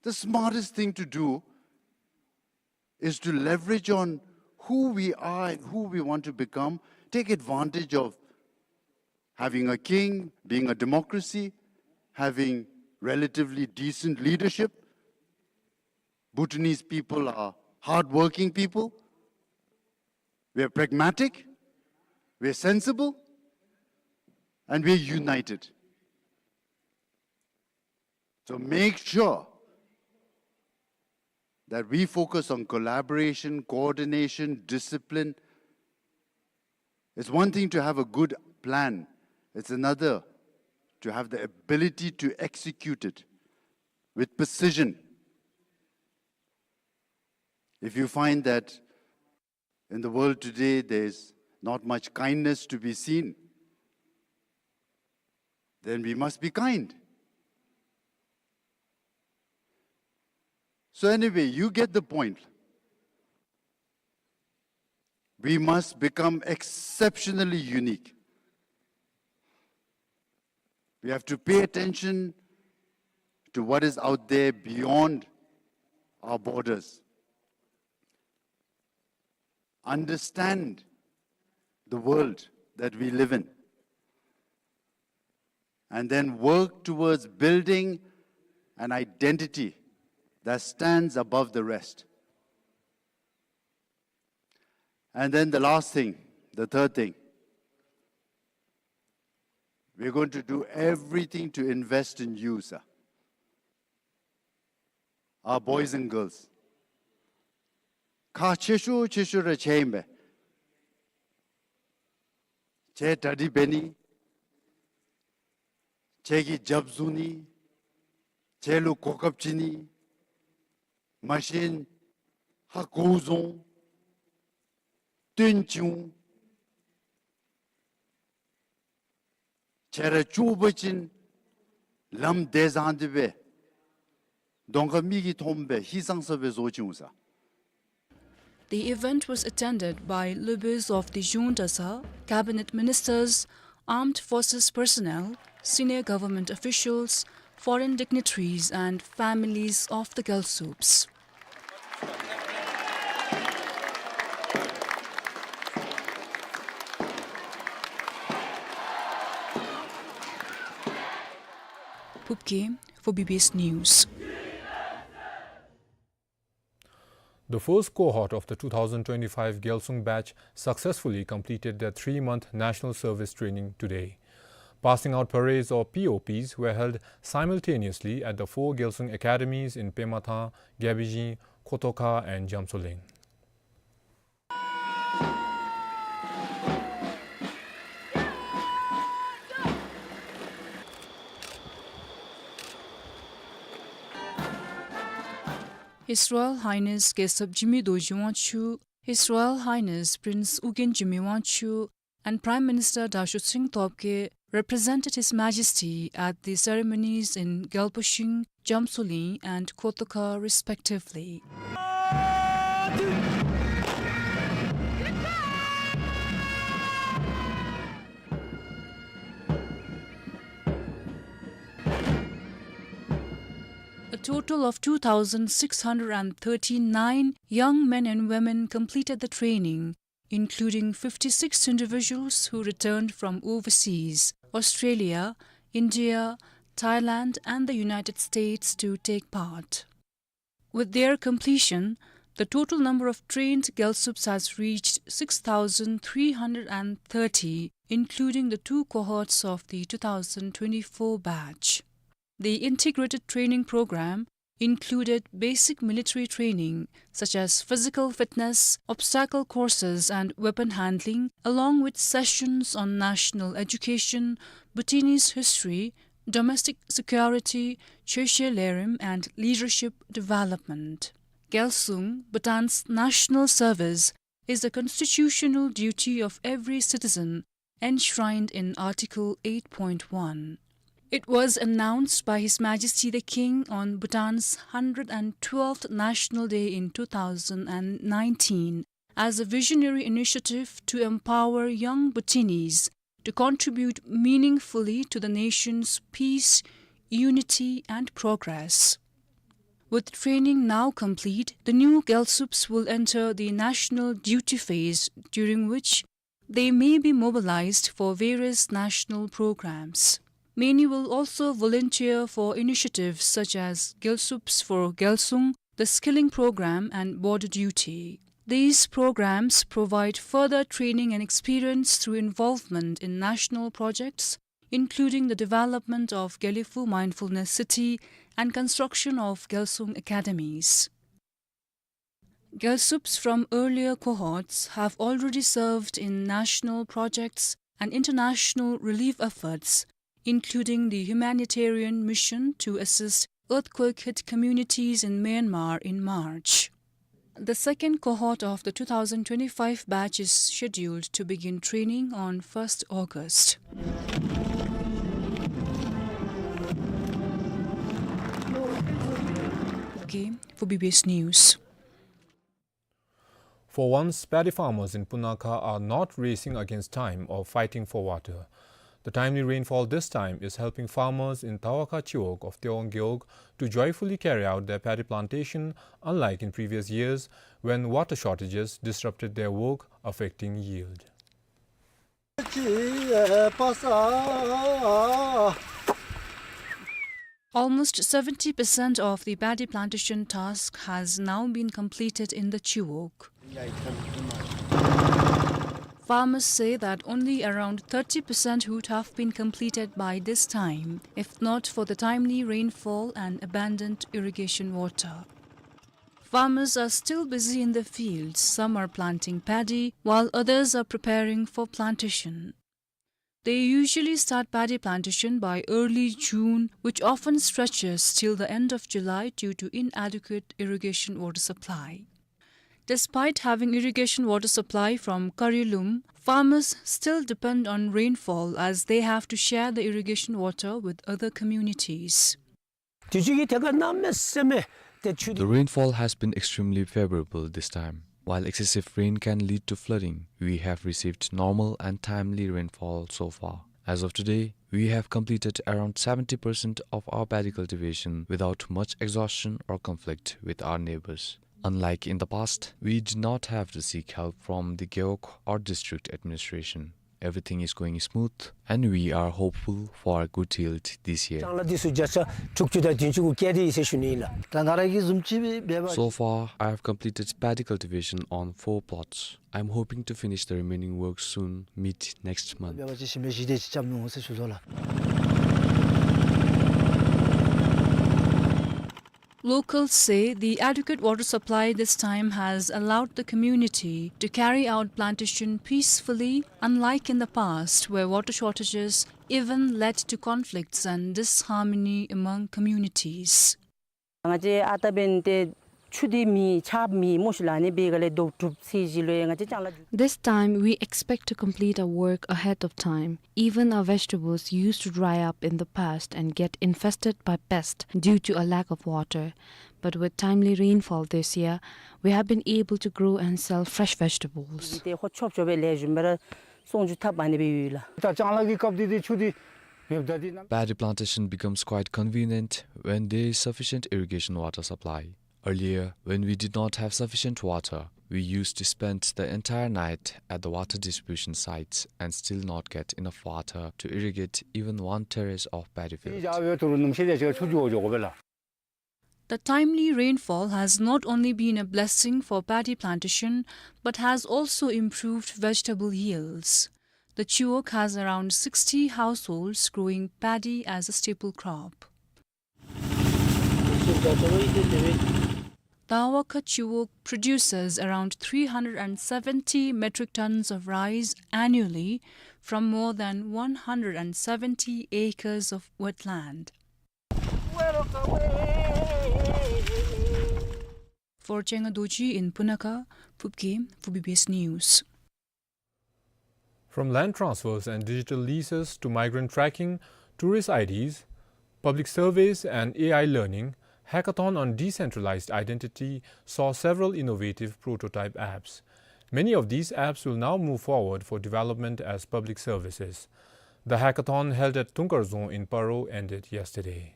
The smartest thing to do is to leverage on who we are and who we want to become, take advantage of having a king, being a democracy, having relatively decent leadership. Bhutanese people are hardworking people. We are pragmatic, we are sensible, and we are united. So make sure that we focus on collaboration, coordination, discipline. It's one thing to have a good plan. It's another to have the ability to execute it with precision. If you find that in the world today, there's not much kindness to be seen, then we must be kind. So anyway, you get the point. We must become exceptionally unique. We have to pay attention to what is out there beyond our borders. Understand the world that we live in, and then work towards building an identity that stands above the rest. And then the last thing, the third thing, we're going to do everything to invest in you, sir. Our boys and girls. ཁག་ཆེ་ཤོས་ཆེ་ཤོས་ར་ཁྱེད་ཨིན་པས། ཁྱེད་གྲ་སྒྲིག་འབད་ནི། ཁྱེད་ཀྱིས་རྒྱབ་བཟུང་ནི། ཁྱེད་ལུ་གོ་སྐབས་བྱིན་ནི། མ་གཞི་ཧ་གོ་བཟུང་། སྟོན་བྱུང་། ཁྱེད་ར་ཅོག་འཐདཔ་ཅིན་ལམ་བདེ་བཟང་དེ་སྦེ་གདོང་ཁར་མིག་གིས་མཐོངམ་སྦེ་ཧིང་སངས་ས་སྦེ་བཟོ་བྱུང་ས། The event was attended by Lobes of the Junta, sir, cabinet ministers, armed forces personnel, senior government officials, foreign dignitaries and families of the Gyaltsubs. Phubkey for B B S News. The first cohort of the two thousand twenty-five Gyalsung batch successfully completed their three-month national service training today. Passing out parades, or P O Ps, were held simultaneously at the four Gyalsung academies in Pemathang, Gyabejing, Khotokha and Jamsoling. His Royal Highness Gesap Jigme Dorji Wangchuck, His Royal Highness Prince Ugyen Jigme Wangchuck, and Prime Minister Darsho Tshering Tobgay represented His Majesty at the ceremonies in Gyalpashing, Jamsoling, and Khotokha, respectively. A total of two thousand six hundred and thirty-nine young men and women completed the training, including fifty-six individuals who returned from overseas, Australia, India, Thailand, and the United States, to take part. With their completion, the total number of trained Gyalsups has reached six thousand three hundred and thirty, including the two cohorts of the two thousand twenty-four batch. The integrated training program included basic military training, such as physical fitness, obstacle courses, and weapon handling, along with sessions on national education, Bhutanese history, domestic security, Chökyi Lorem, and leadership development. Gyalsung, Bhutan's national service, is the constitutional duty of every citizen enshrined in Article eight point one. It was announced by His Majesty the King on Bhutan's hundred and twelfth National Day in two thousand and nineteen as a visionary initiative to empower young Bhutanese to contribute meaningfully to the nation's peace, unity, and progress. With training now complete, the new Gyalsups will enter the national duty phase, during which they may be mobilized for various national programs. Many will also volunteer for initiatives such as Gyalsups for Gyalsung, the skilling program, and border duty. These programs provide further training and experience through involvement in national projects, including the development of Gelephu Mindfulness City and construction of Gyalsung academies. Gyalsups from earlier cohorts have already served in national projects and international relief efforts, including the humanitarian mission to assist earthquake-hit communities in Myanmar in March. The second cohort of the two thousand twenty-five batch is scheduled to begin training on first August. Okay, for B B S News. For once, paddy farmers in Punakha are not racing against time or fighting for water. The timely rainfall this time is helping farmers in Tawakha Chiwog of Tawang Gewog to joyfully carry out their paddy plantation, unlike in previous years when water shortages disrupted their work, affecting yield. Almost seventy percent of the paddy plantation task has now been completed in the Chiwog. Farmers say that only around thirty percent would have been completed by this time, if not for the timely rainfall and abundant irrigation water. Farmers are still busy in the fields. Some are planting paddy, while others are preparing for plantation. They usually start paddy plantation by early June, which often stretches till the end of July due to inadequate irrigation water supply. Despite having irrigation water supply from Karilum, farmers still depend on rainfall as they have to share the irrigation water with other communities. དུས་ཚོད་ཀྱི་ཐད་ཁར་གནམ་མེད་ས་མེད་ཏེ་ཆུ། The rainfall has been extremely favorable this time. While excessive rain can lead to flooding, we have received normal and timely rainfall so far. As of today, we have completed around seventy percent of our paddy cultivation without much exhaustion or conflict with our neighbors. Unlike in the past, we did not have to seek help from the Gewog or district administration. Everything is going smooth, and we are hopeful for a good yield this year. ལྕང་ལཱ་འདི་ཚུ་བརྒྱ་ཆ་དྲུག་ཅུ་དང་བདུན་ཅུ་གུ་བཀལ་ཏེ་ཡོད་ཟེར་ཞུ་ནི་ཨིན་ལགས། ད་ང་ར་གིས་བཟུམ་ཅིག་འབད་བ། So far, I have completed paddy cultivation on four plots. I'm hoping to finish the remaining work soon, mid next month. འབད་བ་ཅིན་ཞིང་པ་བཞི་དེ་ཅིག་རྐྱབ་ནུག་ཟེར་ཞུ་དོ་ལགས། Locals say the adequate water supply this time has allowed the community to carry out plantation peacefully, unlike in the past, where water shortages even led to conflicts and disharmony among communities. ང་བཅས་ཨ་རྟག་འབདན་ཏེ་ཆུ་འདི་མེད་ཆརཔ་མེད་སྨོ་ཤིག་ལགས། ཨ་ནི་འབད་ག་ལས་ལྡོག་གྲུབ་ཚེས་བཞི་ལུ་ཡང་ང་བཅས་ལྕང་ལཱ། This time, we expect to complete our work ahead of time. Even our vegetables used to dry up in the past and get infested by pests due to a lack of water. But with timely rainfall this year, we have been able to grow and sell fresh vegetables. ཏེ་ཧོ་ཆོབ་ཆོབ་སྦེ་ལེགས་ཤོམ་སྦེ་ར་བཙོང་འགྱོ་ཐབས་ཨ་ནི་སྦེ་ཡོད་ལགས། ད་ལྕང་ལཱ་གི་སྐབས་འདི་ཏེ་ཆུ་འདི་མེདཔ་ད་འདི་ན། Paddy plantation becomes quite convenient when there is sufficient irrigation water supply. Earlier, when we did not have sufficient water, we used to spend the entire night at the water distribution sites and still not get enough water to irrigate even one terrace of paddy field. ཡ་ཡོད་དུ་ནུམ་ཤེས་ཏེ་ཆུ་འགྱོ་འགྱོ་དགོ་པས་ལགས། The timely rainfall has not only been a blessing for paddy plantation, but has also improved vegetable yields. The Chiwok has around sixty households growing paddy as a staple crop. Dawaka Chiwok produces around three hundred and seventy metric tons of rice annually from more than one hundred and seventy acres of wetland. For Chenga Dorji in Punakha, Phubgim for B B S News. From land transfers and digital leases to migrant tracking, tourist I Ds, public surveys, and A I learning, Hackathon on Decentralized Identity saw several innovative prototype apps. Many of these apps will now move forward for development as public services. The hackathon held at Tungkar Zone in Paro ended yesterday.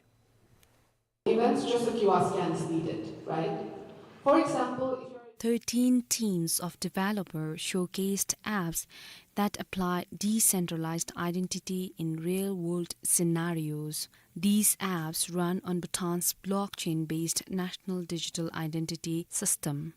Events, just a Q R scan is needed, right? For example, if you're Thirteen teams of developers showcased apps that apply decentralized identity in real-world scenarios. These apps run on Bhutan's blockchain-based National Digital Identity System.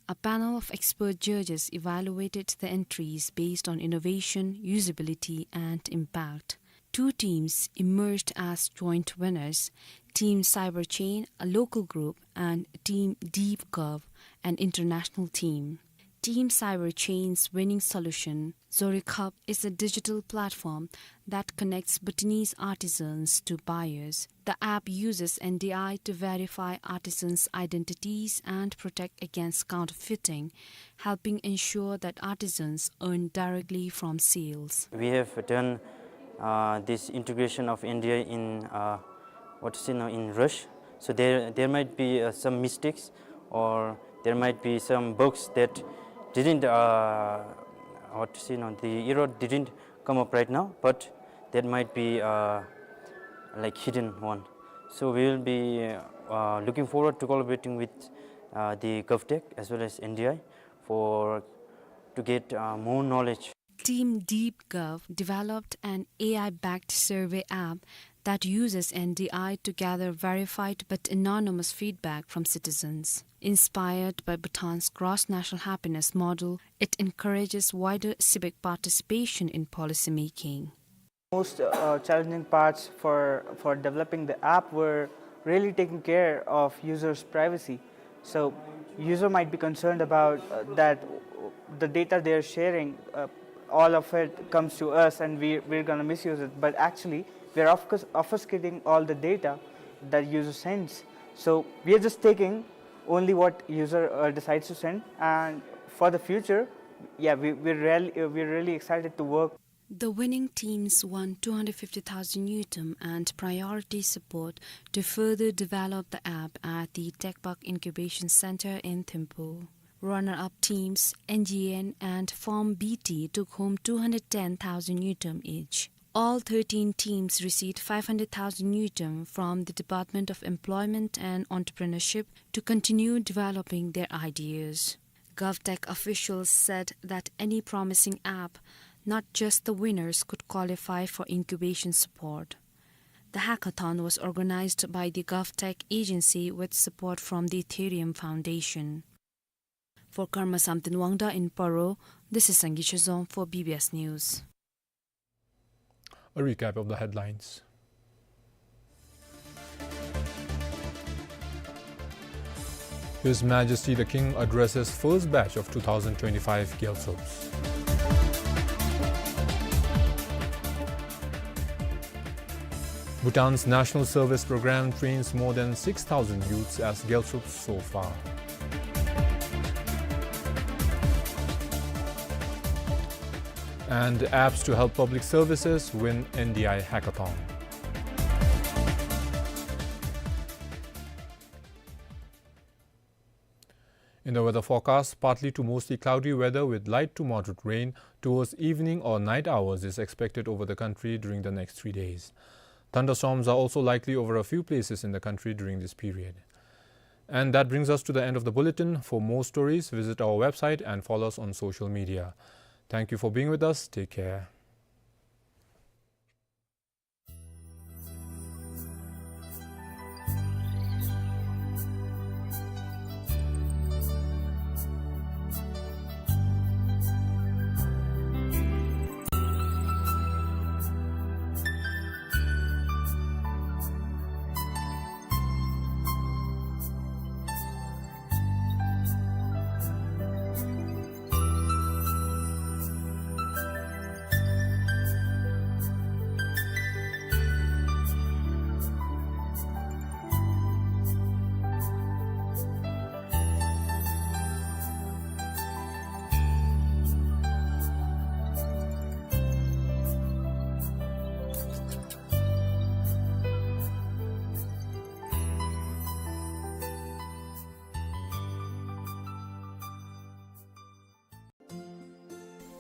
A panel of expert judges evaluated the entries based on innovation, usability, and impact. Two teams emerged as joint winners, Team Cyberchain, a local group, and Team DeepGov, an international team. Team Cyberchain's winning solution, Zorikhap, is a digital platform that connects Bhutanese artisans to buyers. The app uses N D I to verify artisans' identities and protect against counterfeiting, helping ensure that artisans earn directly from sales. We have done, uh, this integration of N D I in, uh, what is, you know, in Rush. So there, there might be, uh, some mistakes, or there might be some bugs that didn't, uh, what is, you know, the error didn't come up right now, but that might be, uh, like, hidden one. So we will be, uh, looking forward to collaborating with, uh, the GovTech as well as N D I for, to get, uh, more knowledge. Team DeepGov developed an A I-backed survey app that uses N D I to gather verified but anonymous feedback from citizens. Inspired by Bhutan's gross national happiness model, it encourages wider civic participation in policymaking. Most, uh, challenging parts for, for developing the app were really taking care of users' privacy. So user might be concerned about, uh, that the data they're sharing, uh, all of it comes to us and we, we're gonna misuse it. But actually, we're obfus-, obfuscating all the data that user sends. So we are just taking only what user, uh, decides to send. And for the future, yeah, we, we're really, uh, we're really excited to work. The winning teams won two hundred fifty thousand ngultrum and priority support to further develop the app at the Techpark Incubation Center in Thimphu. Runner-up teams, N G N and Form B T, took home two hundred ten thousand ngultrum each. All thirteen teams received five hundred thousand ngultrum from the Department of Employment and Entrepreneurship to continue developing their ideas. GovTech officials said that any promising app Not just the winners could qualify for incubation support. The hackathon was organized by the GovTech agency with support from the Ethereum Foundation. For Karma Samten Wangda in Paro, this is Sangay Chezom for B B S News. A recap of the headlines. His Majesty the King addresses first batch of two thousand twenty-five Gyaltsabs. Bhutan's National Service Program trains more than six thousand youths as Gyaltsabs so far. And apps to help public services win N D I hackathon. In the weather forecast, partly to mostly cloudy weather with light to moderate rain towards evening or night hours is expected over the country during the next three days. Thunderstorms are also likely over a few places in the country during this period. And that brings us to the end of the bulletin. For more stories, visit our website and follow us on social media. Thank you for being with us. Take care.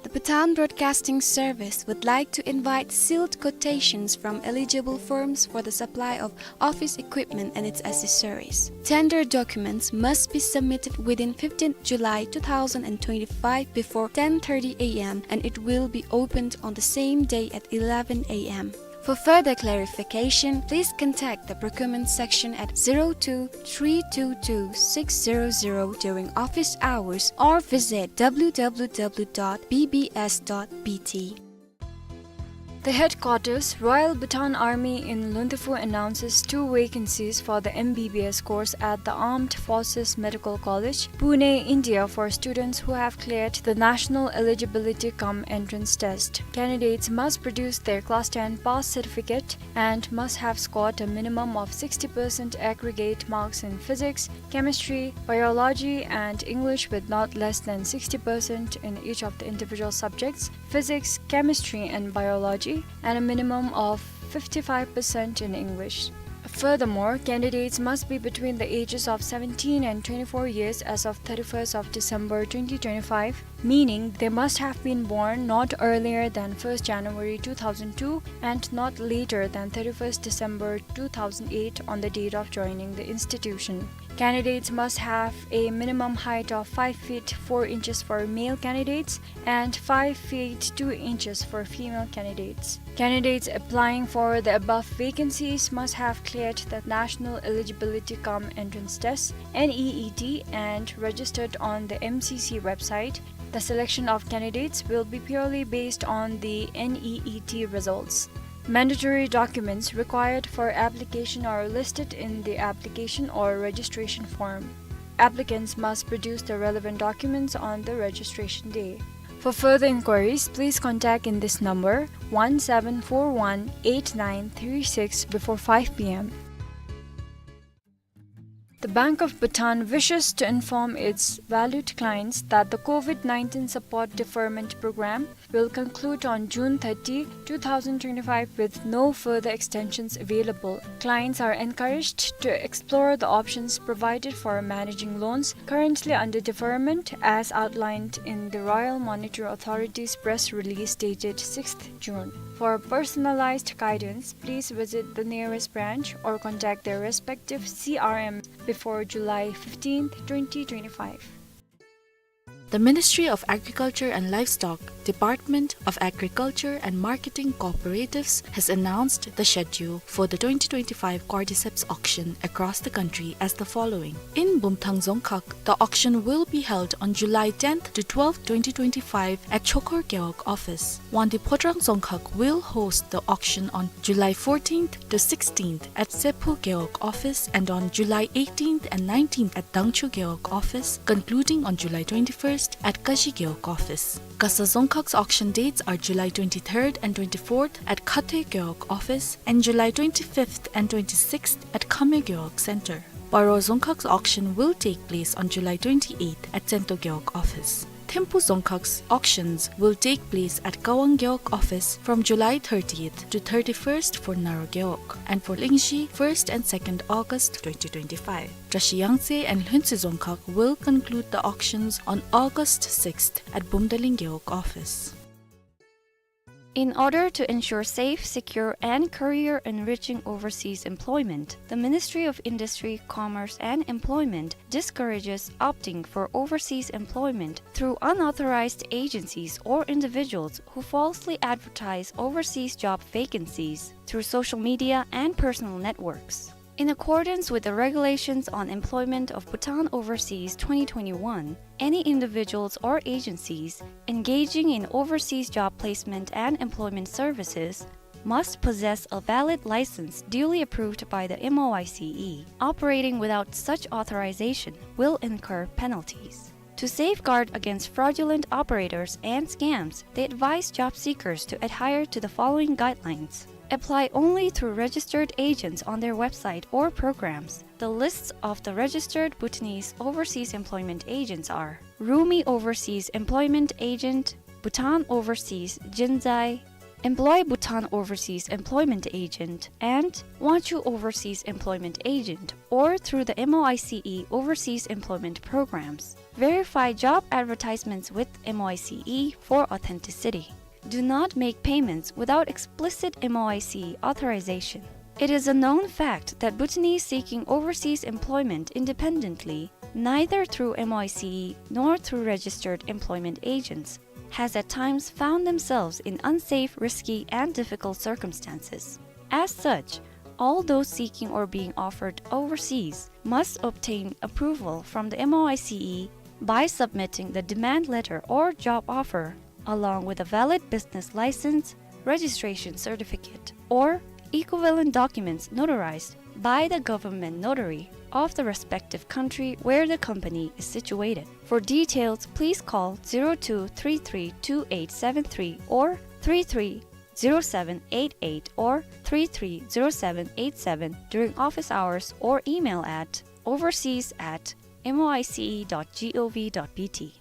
The Bhutan Broadcasting Service would like to invite sealed quotations from eligible firms for the supply of office equipment and its accessories. Tender documents must be submitted within fifteenth July two thousand twenty-five before ten thirty A M, and it will be opened on the same day at eleven A M. For further clarification, please contact the procurement section at zero two three two two six zero zero during office hours or visit W W W dot B B S dot B T. The headquarters, Royal Bhutan Army in Lundifu, announces two vacancies for the M B B S course at the Armed Forces Medical College, Pune, India, for students who have cleared the National Eligibility cum Entrance Test. Candidates must produce their Class ten pass certificate and must have scored a minimum of sixty percent aggregate marks in physics, chemistry, biology, and English with not less than sixty percent in each of the individual subjects, physics, chemistry, and biology, and a minimum of fifty-five percent in English. Furthermore, candidates must be between the ages of seventeen and twenty-four years as of thirty-first of December twenty twenty-five, meaning they must have been born not earlier than first January two thousand two and not later than thirty-first December two thousand eight on the date of joining the institution. Candidates must have a minimum height of five feet four inches for male candidates and five feet two inches for female candidates. Candidates applying for the above vacancies must have cleared the National Eligibility cum Entrance Test, N E E T, and registered on the M C C website. The selection of candidates will be purely based on the N E E T results. Mandatory documents required for application are listed in the application or registration form. Applicants must produce the relevant documents on the registration day. For further inquiries, please contact in this number, one seven four one eight nine three six, before five P M. The Bank of Bhutan wishes to inform its valued clients that the COVID nineteen support deferment program will conclude on June thirty, two thousand twenty-five, with no further extensions available. Clients are encouraged to explore the options provided for managing loans currently under deferment as outlined in the Royal Monetary Authority's press release dated sixth June. For personalized guidance, please visit the nearest branch or contact their respective C R M before July fifteenth, twenty twenty-five. The Ministry of Agriculture and Livestock, Department of Agriculture and Marketing Cooperatives has announced the schedule for the twenty twenty-five Cordyceps auction across the country as the following. In Bumthang Dzongkhag, the auction will be held on July tenth to twelfth, twenty twenty-five at Chokor Gewog office. Wangdue Phodrang Dzongkhag will host the auction on July fourteenth to sixteenth at Sephu Gewog office and on July eighteenth and nineteenth at Dangchu Gewog office, concluding on July twenty-first at Kashi Gewog office. Kasa Dzongkhag's auction dates are July twenty-third and twenty-fourth at Khathoe Gewog office and July twenty-fifth and twenty-sixth at Khamyo Gewog Center. Paro Dzongkhag's auction will take place on July twenty-eighth at Tsento Gewog office. Thimphu Dzongkhag's auctions will take place at Kawang Gewog office from July thirtieth to thirty-first for Naro Gewog and for Lingzhi, first and second August twenty twenty-five. Drashi Yangtse and Lhuentse Dzongkhag will conclude the auctions on August sixth at Bumdaling Gewog office. In order to ensure safe, secure, and career-enriching overseas employment, the Ministry of Industry, Commerce, and Employment discourages opting for overseas employment through unauthorized agencies or individuals who falsely advertise overseas job vacancies through social media and personal networks. In accordance with the Regulations on Employment of Bhutan Overseas twenty twenty-one, any individuals or agencies engaging in overseas job placement and employment services must possess a valid license duly approved by the M O I C E. Operating without such authorization will incur penalties. To safeguard against fraudulent operators and scams, they advise job seekers to adhere to the following guidelines. Apply only through registered agents on their website or programs. The lists of the registered Bhutanese overseas employment agents are Rumi Overseas Employment Agent, Bhutan Overseas Jinzai, Employ Bhutan Overseas Employment Agent, and Wangchuk Overseas Employment Agent, or through the M O I C E overseas employment programs. Verify job advertisements with M O I C E for authenticity. Do not make payments without explicit M O I C E authorization. It is a known fact that Bhutanese seeking overseas employment independently, neither through M O I C E nor through registered employment agents, has at times found themselves in unsafe, risky, and difficult circumstances. As such, all those seeking or being offered overseas must obtain approval from the M O I C E by submitting the demand letter or job offer, along with a valid business license, registration certificate, or equivalent documents notarized by the government notary of the respective country where the company is situated. For details, please call zero two three three two eight seven three or three three zero seven eight eight or three three zero seven eight seven during office hours or email at overseas at M O I C E dot G O V dot B T.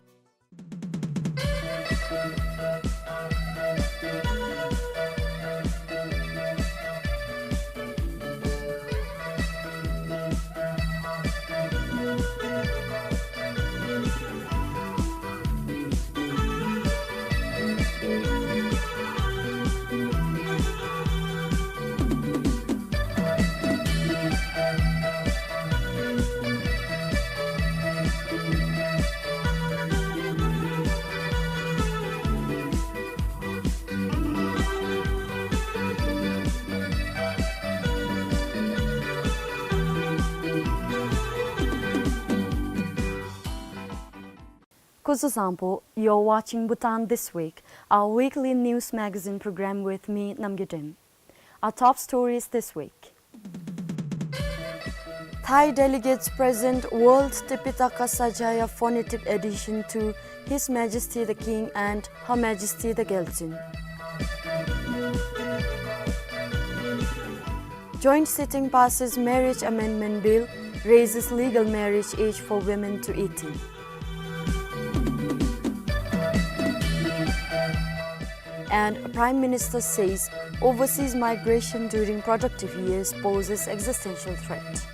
Kuzuzangpo, you're watching Bhutan This Week, our weekly news magazine program with me, Namgay Dem. Our top stories this week. Thai delegates present World Tipitaka Sanjaya Phonetic Edition to His Majesty the King and Her Majesty the Gyaltsuen. Joint sitting passes Marriage Amendment Bill, raises legal marriage age for women to eighteen. And Prime Minister says overseas migration during productive years poses existential threat.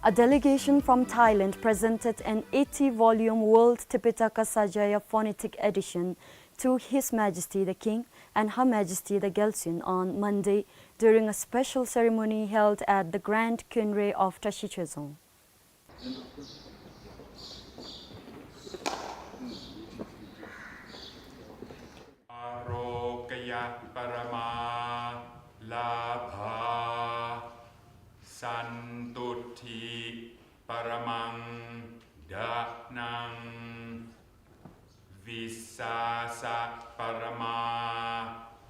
A delegation from Thailand presented an eighty-volume World Tipitaka Sanjaya Phonetic Edition to His Majesty the King and Her Majesty the Gyaltsuen on Monday during a special ceremony held at the Grand Kynrei of Trashikyo Dzong. Ārogya paramā lābhā, santuṭṭhi paramaṃ dhanaṃ, vissāsa paramā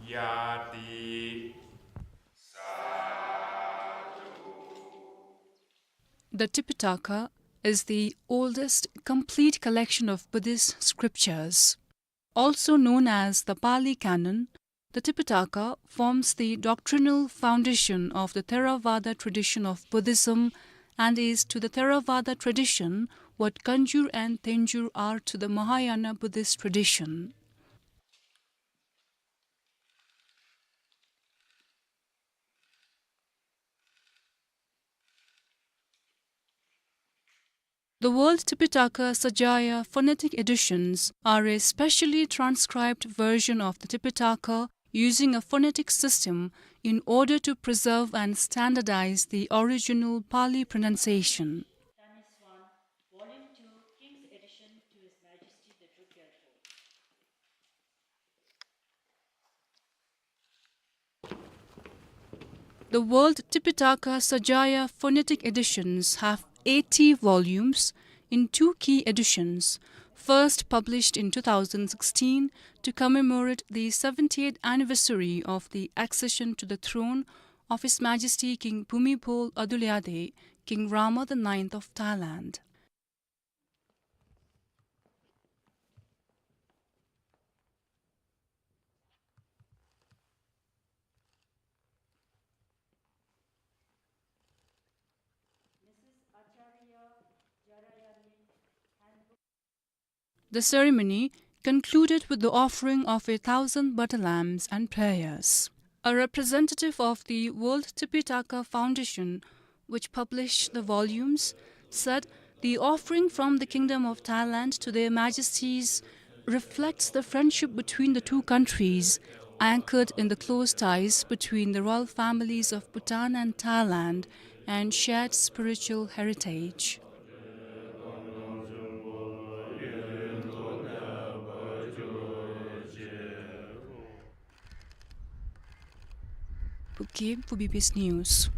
ñāti. The Tipitaka is the oldest complete collection of Buddhist scriptures. Also known as the Pali Canon, the Tipitaka forms the doctrinal foundation of the Theravada tradition of Buddhism and is to the Theravada tradition what Kanjur and Thenjur are to the Mahayana Buddhist tradition. The World Tipitaka Sahaja phonetic editions are a specially transcribed version of the Tipitaka using a phonetic system in order to preserve and standardize the original Pali pronunciation. The World Tipitaka Sahaja phonetic editions have eighty volumes in two key editions, first published in two thousand sixteen to commemorate the seventieth anniversary of the accession to the throne of His Majesty King Bhumibol Adulyadej, King Rama the ninth of Thailand. The ceremony concluded with the offering of a thousand butter lambs and prayers. A representative of the World Tipitaka Foundation, which published the volumes, said the offering from the Kingdom of Thailand to Their Majesties reflects the friendship between the two countries, anchored in the close ties between the royal families of Bhutan and Thailand and shared spiritual heritage. Bukip for B B S News.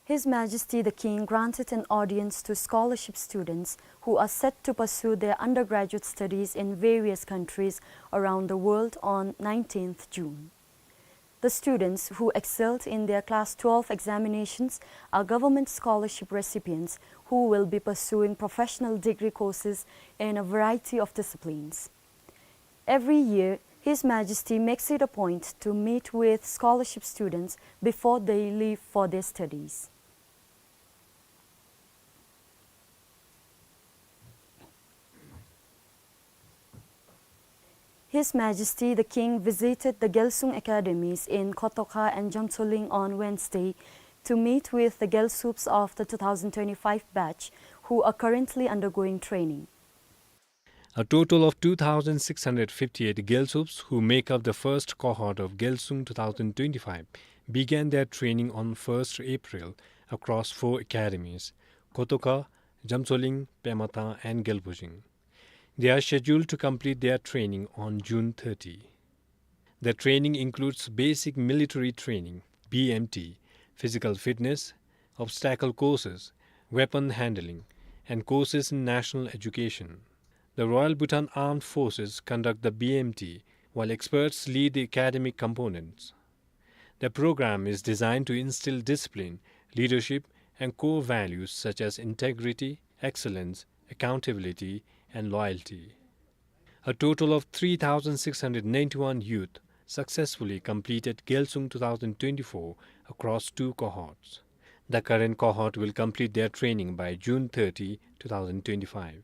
His Majesty the King granted an audience to scholarship students who are set to pursue their undergraduate studies in various countries around the world on nineteenth June. The students who excelled in their Class twelve examinations are government scholarship recipients who will be pursuing professional degree courses in a variety of disciplines. Every year, His Majesty makes it a point to meet with scholarship students before they leave for their studies. His Majesty the King visited the Gyalsung Academies in Kotoka and Jamtsoling on Wednesday to meet with the Gyalsups of the two thousand twenty-five batch who are currently undergoing training. A total of two thousand six hundred fifty-eight Gyalsups who make up the first cohort of Gyalsung two thousand twenty-five began their training on first April across four academies, Kotoka, Jamtsoling, Pema Than and Gyalbojing. They are scheduled to complete their training on June thirty. The training includes basic military training, B M T, physical fitness, obstacle courses, weapon handling, and courses in national education. The Royal Bhutan Armed Forces conduct the B M T, while experts lead the academic components. The program is designed to instill discipline, leadership, and core values such as integrity, excellence, accountability, and loyalty. A total of three thousand six hundred ninety-one youth successfully completed Gyalsung two thousand twenty-four across two cohorts. The current cohort will complete their training by June thirty, two thousand twenty-five.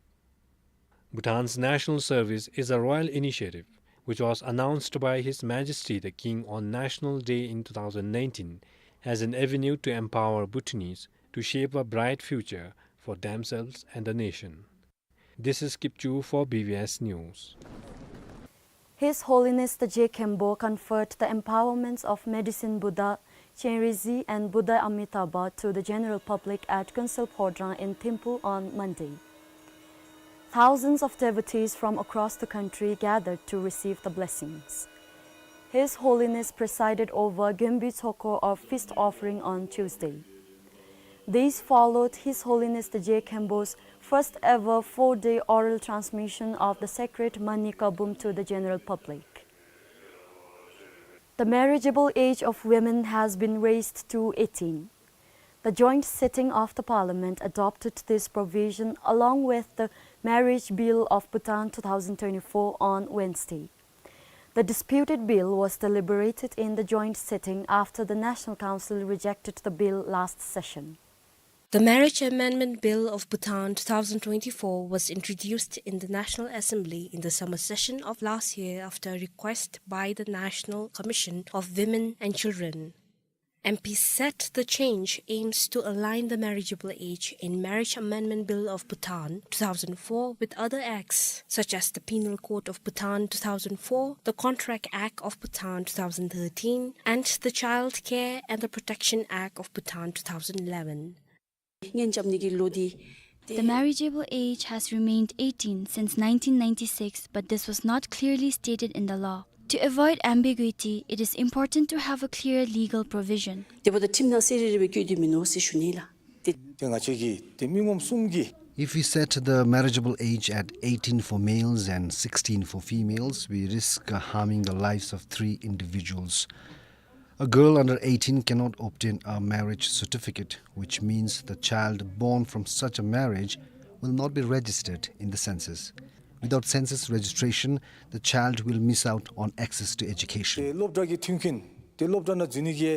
Bhutan's national service is a royal initiative which was announced by His Majesty the King on National Day in two thousand nineteen as an avenue to empower Bhutanese to shape a bright future for themselves and the nation. This is Kipchu for B B S News. His Holiness the Je Khenpo conferred the Empowerments of Medicine Buddha Chenrezig and Buddha Amitabha to the general public at Kunsel Phodrang in Thimphu on Monday. Thousands of devotees from across the country gathered to receive the blessings. His Holiness presided over Gyenbi Tsokho, or feast offering, on Tuesday. This followed His Holiness the Je Khenpo's first ever four-day oral transmission of the sacred Manika Bum to the general public. The marriageable age of women has been raised to eighteen. The joint sitting of the parliament adopted this provision along with the Marriage Bill of Bhutan two thousand twenty-four on Wednesday. The disputed bill was deliberated in the joint sitting after the National Council rejected the bill last session. The Marriage Amendment Bill of Bhutan two thousand twenty-four was introduced in the National Assembly in the summer session of last year after a request by the National Commission of Women and Children. M Ps said the change aims to align the marriageable age in Marriage Amendment Bill of Bhutan two thousand four with other acts, such as the Penal Code of Bhutan two thousand four, the Contract Act of Bhutan two thousand thirteen, and the Child Care and the Protection Act of Bhutan two thousand eleven. The marriageable age has remained eighteen since nineteen ninety-six, but this was not clearly stated in the law. To avoid ambiguity, it is important to have a clear legal provision. དེ་འབདཝ་ད་ཁྲིམས་ནང་གསལ་རི་རི་སྦེ་བཀོད་དེ་མིན་ནུག་ཟེར་ཞུ་ནི་ལགས། ཏེ་ཏེ་ང་བཅས་ཀྱིས་ཏེ་མི་ངོམ་གསུམ་གྱིས། If we set the marriageable age at eighteen for males and sixteen for females, we risk, uh, harming the lives of three individuals. A girl under eighteen cannot obtain a marriage certificate, which means the child born from such a marriage will not be registered in the census. Without census registration, the child will miss out on access to education. ཏེ་སློབ་གྲྭ་གི་མཐུན་རྐྱེན་ཏེ་སློབ་གྲྭ་ནང་འཛུལ་ནི་གི་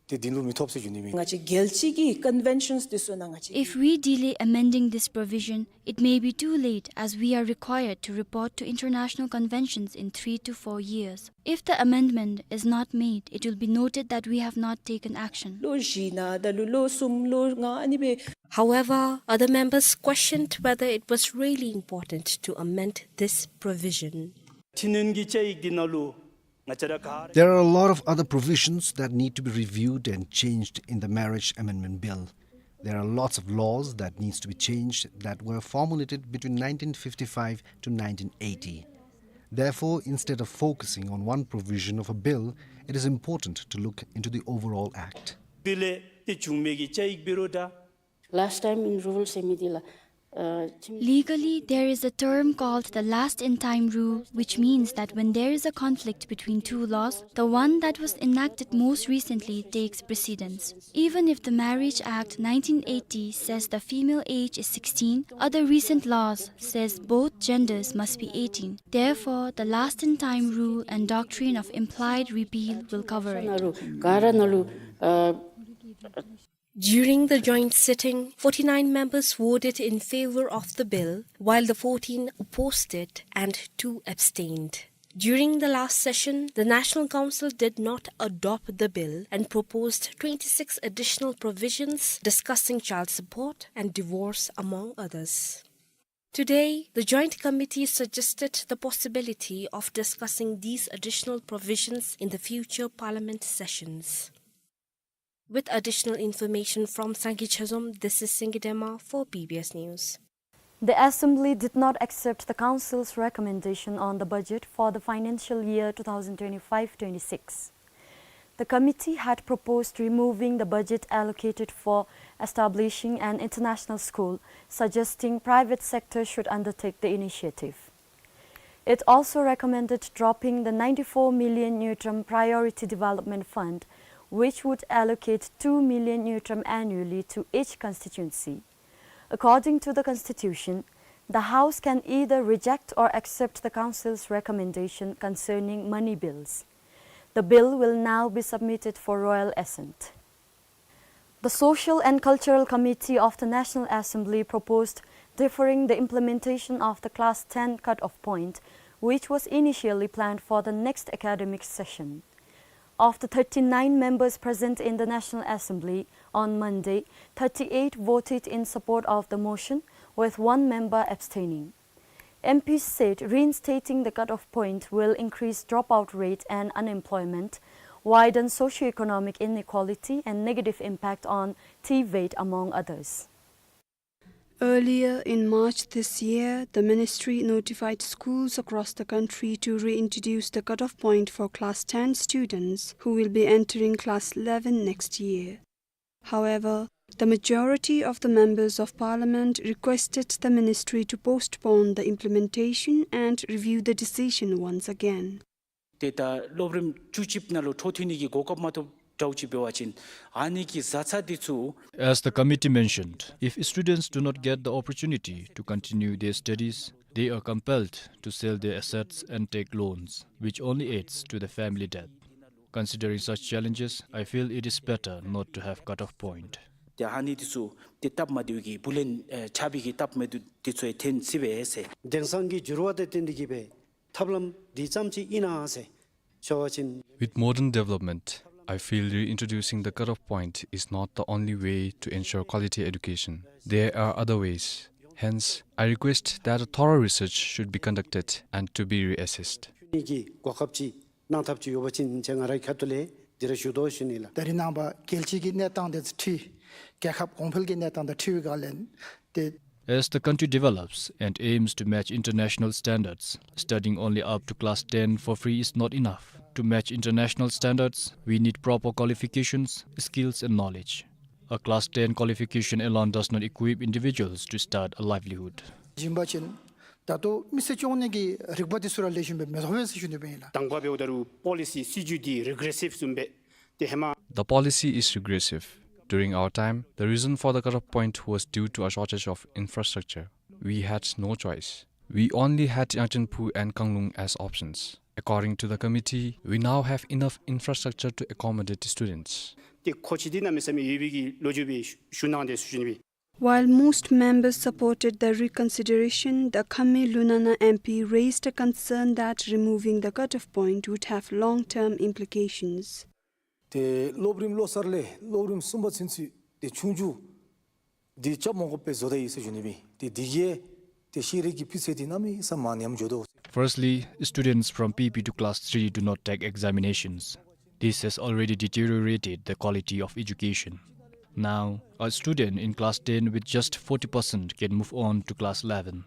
ཏེ་དེ་ལུ་མི་ཐོབ་ཟེར་ཞུ་ནི་མས། ང་བཅས་རྒྱལ་སྤྱི་གི་conventions དེ་ཚུ་ནང་ང་བཅས། If we delay amending this provision, it may be too late as we are required to report to international conventions in three to four years. If the amendment is not made, it will be noted that we have not taken action. ལོ་བཞི་ནང་ད་ལུ་ལོ་གསུམ་ལོ་ལྔ་ཨ་ནི་སྦེ། However, other members questioned whether it was really important to amend this provision. ཁྲིམས་ནང་གི་བཅའ་ཡིག་འདི་ནང་ལུ་ང་བཅས་ར་ག་ར། There are a lot of other provisions that need to be reviewed and changed in the Marriage Amendment Bill. There are lots of laws that needs to be changed that were formulated between nineteen fifty-five to nineteen eighty. Therefore, instead of focusing on one provision of a bill, it is important to look into the overall act. དེ་ལས་ཏེ་བྱུང་མི་གི་བཅའ་ཡིག་འབད་རུང་ད། Last time in rule ཟེར་མི་འདི་ལགས། ཨ་ཁྲིམས། Legally, there is a term called the last in time rule, which means that when there is a conflict between two laws, the one that was enacted most recently takes precedence. Even if the Marriage Act nineteen eighty says the female age is sixteen, other recent laws says both genders must be eighteen. Therefore, the last in time rule and doctrine of implied repeal will cover it. ག་ར་ནང་ལུ་ཨ། During the joint sitting, forty-nine members voted in favor of the bill, while the fourteen opposed it and two abstained. During the last session, the National Council did not adopt the bill and proposed twenty-six additional provisions discussing child support and divorce, among others. Today, the Joint Committee suggested the possibility of discussing these additional provisions in the future Parliament sessions. With additional information from Sangay Chazom, this is Singye Dema for B B S News. The Assembly did not accept the Council's recommendation on the budget for the financial year two thousand twenty-five twenty-six. The committee had proposed removing the budget allocated for establishing an international school, suggesting private sector should undertake the initiative. It also recommended dropping the ninety-four million ngultrum Priority Development Fund, which would allocate two million ngultrum annually to each constituency. According to the Constitution, the House can either reject or accept the Council's recommendation concerning money bills. The bill will now be submitted for royal assent. The Social and Cultural Committee of the National Assembly proposed deferring the implementation of the Class ten cut-off point, which was initially planned for the next academic session. Of the thirty-nine members present in the National Assembly on Monday, thirty-eight voted in support of the motion, with one member abstaining. M Ps said reinstating the cut-off point will increase dropout rate and unemployment, widen socio-economic inequality and negative impact on TVET, among others. Earlier in March this year, the ministry notified schools across the country to reintroduce the cutoff point for class ten students who will be entering class eleven next year. However, the majority of the members of parliament requested the ministry to postpone the implementation and review the decision once again. ཏེ་ད་སློབ་རིམ་བཅུ་གཅིག་ནང་ལུ་འཕྲོ་མཐུད་ནི་གི་གོ་སྐབས་མ་ཐོབ་འདྲཝ་ཅིག་འབད་བ་ཅིན་ཨ་ནི་གི་བཟའ་ཚང་འདི་ཚུ། As the committee mentioned, if students do not get the opportunity to continue their studies, they are compelled to sell their assets and take loans, which only adds to the family debt. Considering such challenges, I feel it is better not to have cut-off point. ཏེ་ཨ་ནི་འདི་ཚུ་ཏེ་སྟབས་མ་བདེཝ་གི་བུ་ལོན་ཨེ་ཆགས་པའི་གི་སྟབས་མ་བདེཝ་འདི་ཚུ་ཡང་ཐོན་སྲིད་པས་ཟེར། དེང་སང་གི་འགྱུར་བ་དང་བསྟུན་ཏེ་གིས་སྦེ་ཐབས་ལམ་འདི་ཙམ་ཅིག་ཨིན་ན་ཟེར་ཞུ་བ་ཅིན། With modern development, I feel reintroducing the cut-off point is not the only way to ensure quality education. There are other ways. Hence, I request that a thorough research should be conducted and to be reassessed. ཞུ་ནི་གི་གོ་སྐབས་ཅིག་གནང་ཐབས་ཅིག་ཡོད་པ་ཅིན་ཅེས་ང་རའི་ཁ་ཐུག་ལས་འདི་ར་ཞུ་དོ་ཞུ་ནི་ལགས། ད་རིས་ནངས་པ་རྒྱལ་སྤྱི་གི་གནས་སྟངས་དང་འཁྲིལ་རྒྱལ་ཁབ་གོང་འཕེལ་གྱི་གནས་སྟངས་དང་འཁྲིལ་བའི་སྒང་ལས་ཏེ། As the country develops and aims to match international standards, studying only up to class ten for free is not enough. To match international standards, we need proper qualifications, skills and knowledge. A class ten qualification alone does not equip individuals to start a livelihood. བྱིན་པ་ཅིན་ད་ལྟོ་མི་སེར་སྐྱོང་ནི་གི་རིག་པ་འདི་ཚུ་ར་ལེགས་ཤོམ་སྦེ་མི་ཐོབ་པས་ཟེར་ཞུ་ནི་སྦེ་ཨིན་ལགས། དང་པ་འབདཝ་ད་རུང་པོ་ལི་སི་སྲིད་བྱུས་འདི་རི་གྲེ་སིབ་བཟུམ་སྦེ་ཏེ་ཧེ་མ། The policy is regressive. During our time, the reason for the cut-off point was due to a shortage of infrastructure. We had no choice. We only had Yangchenphu and Kanglung as options. According to the committee, we now have enough infrastructure to accommodate students. ཏེ་མཁོ་ཆས་འདི་གནམ་མེད་ས་མེད་ཡོད་པའི་གི་ལོ་རྒྱུས་སྦེ་ཞུ་གནང་དེས་ཟེར་ཞུ་ནི་སྦེ། While most members supported the reconsideration, the Khami Lunana M P raised a concern that removing the cut-off point would have long-term implications. ཏེ་སློབ་རིམ་བློ་གསར་ལས་སློབ་རིམ་གསུམ་པ་ཚུན་ཚོད་ཏེ་ཆུང་ཀུ་འདི་རྐྱབ་མ་དགོཔ་སྦེ་བཟོ་ད་ཡི་ཟེར་ཞུ་ནི་སྦེ། ཏེ་འདི་གིས་ཏེ་ཤེས་རིག་གི་སྤུས་ཚད་འདི་གནམ་མེད་ས་མེད་ཉམས་འགྱོ་དོ། Firstly, students from P P to class three do not take examinations. This has already deteriorated the quality of education. Now, a student in class ten with just forty percent can move on to class eleven.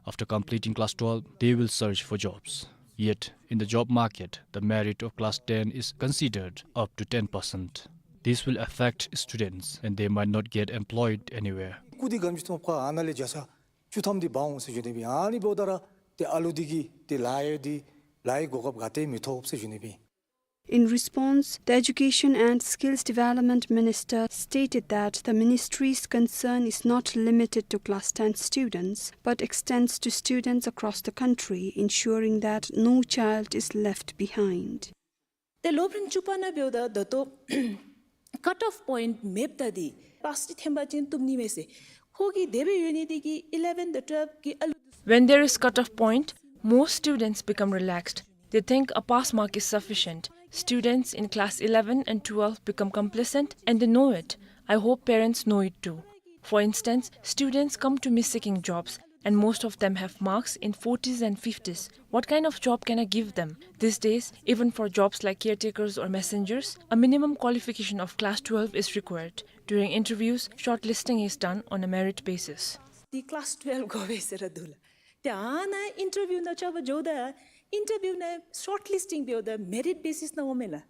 After completing class twelve, they will search for jobs. Yet, in the job market, the merit of class ten is considered up to ten percent. This will affect students and they might not get employed anywhere. སྐུ་འདི་ག་དེམ་ཅིག་ཐོབ་ག་ཨ་ནཱ་ལས་བརྒྱ་ཆ་བཅུ་ཐམ་འདི་འབག་འོང་ཟེར་ཞུ་ནི་སྦེ། ཨ་ནི་འབདཝ་ད་ར་ཏེ་ཨ་ལུ་འདི་གིས་ཏེ་ལཱ་གཡོག་འདི་ལཱ་གཡོག་གོ་སྐབས་ག་ཏེ་མི་ཐོབ་ཟེར་ཞུ་ནི་སྦེ། In response, the Education and Skills Development Minister stated that the ministry's concern is not limited to class ten students, but extends to students across the country, ensuring that no child is left behind. ཏེ་སློབ་རིམ་བཅུ་པ་ནང་འབདཝ་ད་ད་ལྟོ་ཀཊ་ཨོཕ་པོའིནཊ་མེདཔ་ད་འདི་པཱས་ཅིག་ཐོན་པ་ཅིན་བཏུབ་ནི་མས་ཟེར། ཁོ་གིས་དེ་སྦེ་ཡོད་ནི་འདི་གིས་ཨི་ལེ་བཱན་དང་ཊུ་ཝེལབ་ཀྱི་ཨ་ལུ། When there is cut-off point, most students become relaxed. They think a pass mark is sufficient. Students in class eleven and twelve become complacent, and they know it. I hope parents know it too. For instance, students come to me seeking jobs, and most of them have marks in forties and fifties. What kind of job can I give them? These days, even for jobs like caretakers or messengers, a minimum qualification of class twelve is required. During interviews, shortlisting is done on a merit basis. འདི་ཀི་ལཱསི་ཊུ་ཝེལབ་དགོ་པས་ཟེར་ར་འདུག་ལགས། ཏེ་ཨ་ནཱ་ཨིན་ཊར་བིའུ་ནང་བཅར་བར་འགྱོཝ་ད་ཨིན་ཊར་བིའུ་ནང་ཤོཊ་ལིསི་ཊིང་འབདཝ་ད་མེ་རིཊ་བེ་སིསི་ནང་འོང་མས་ལགས།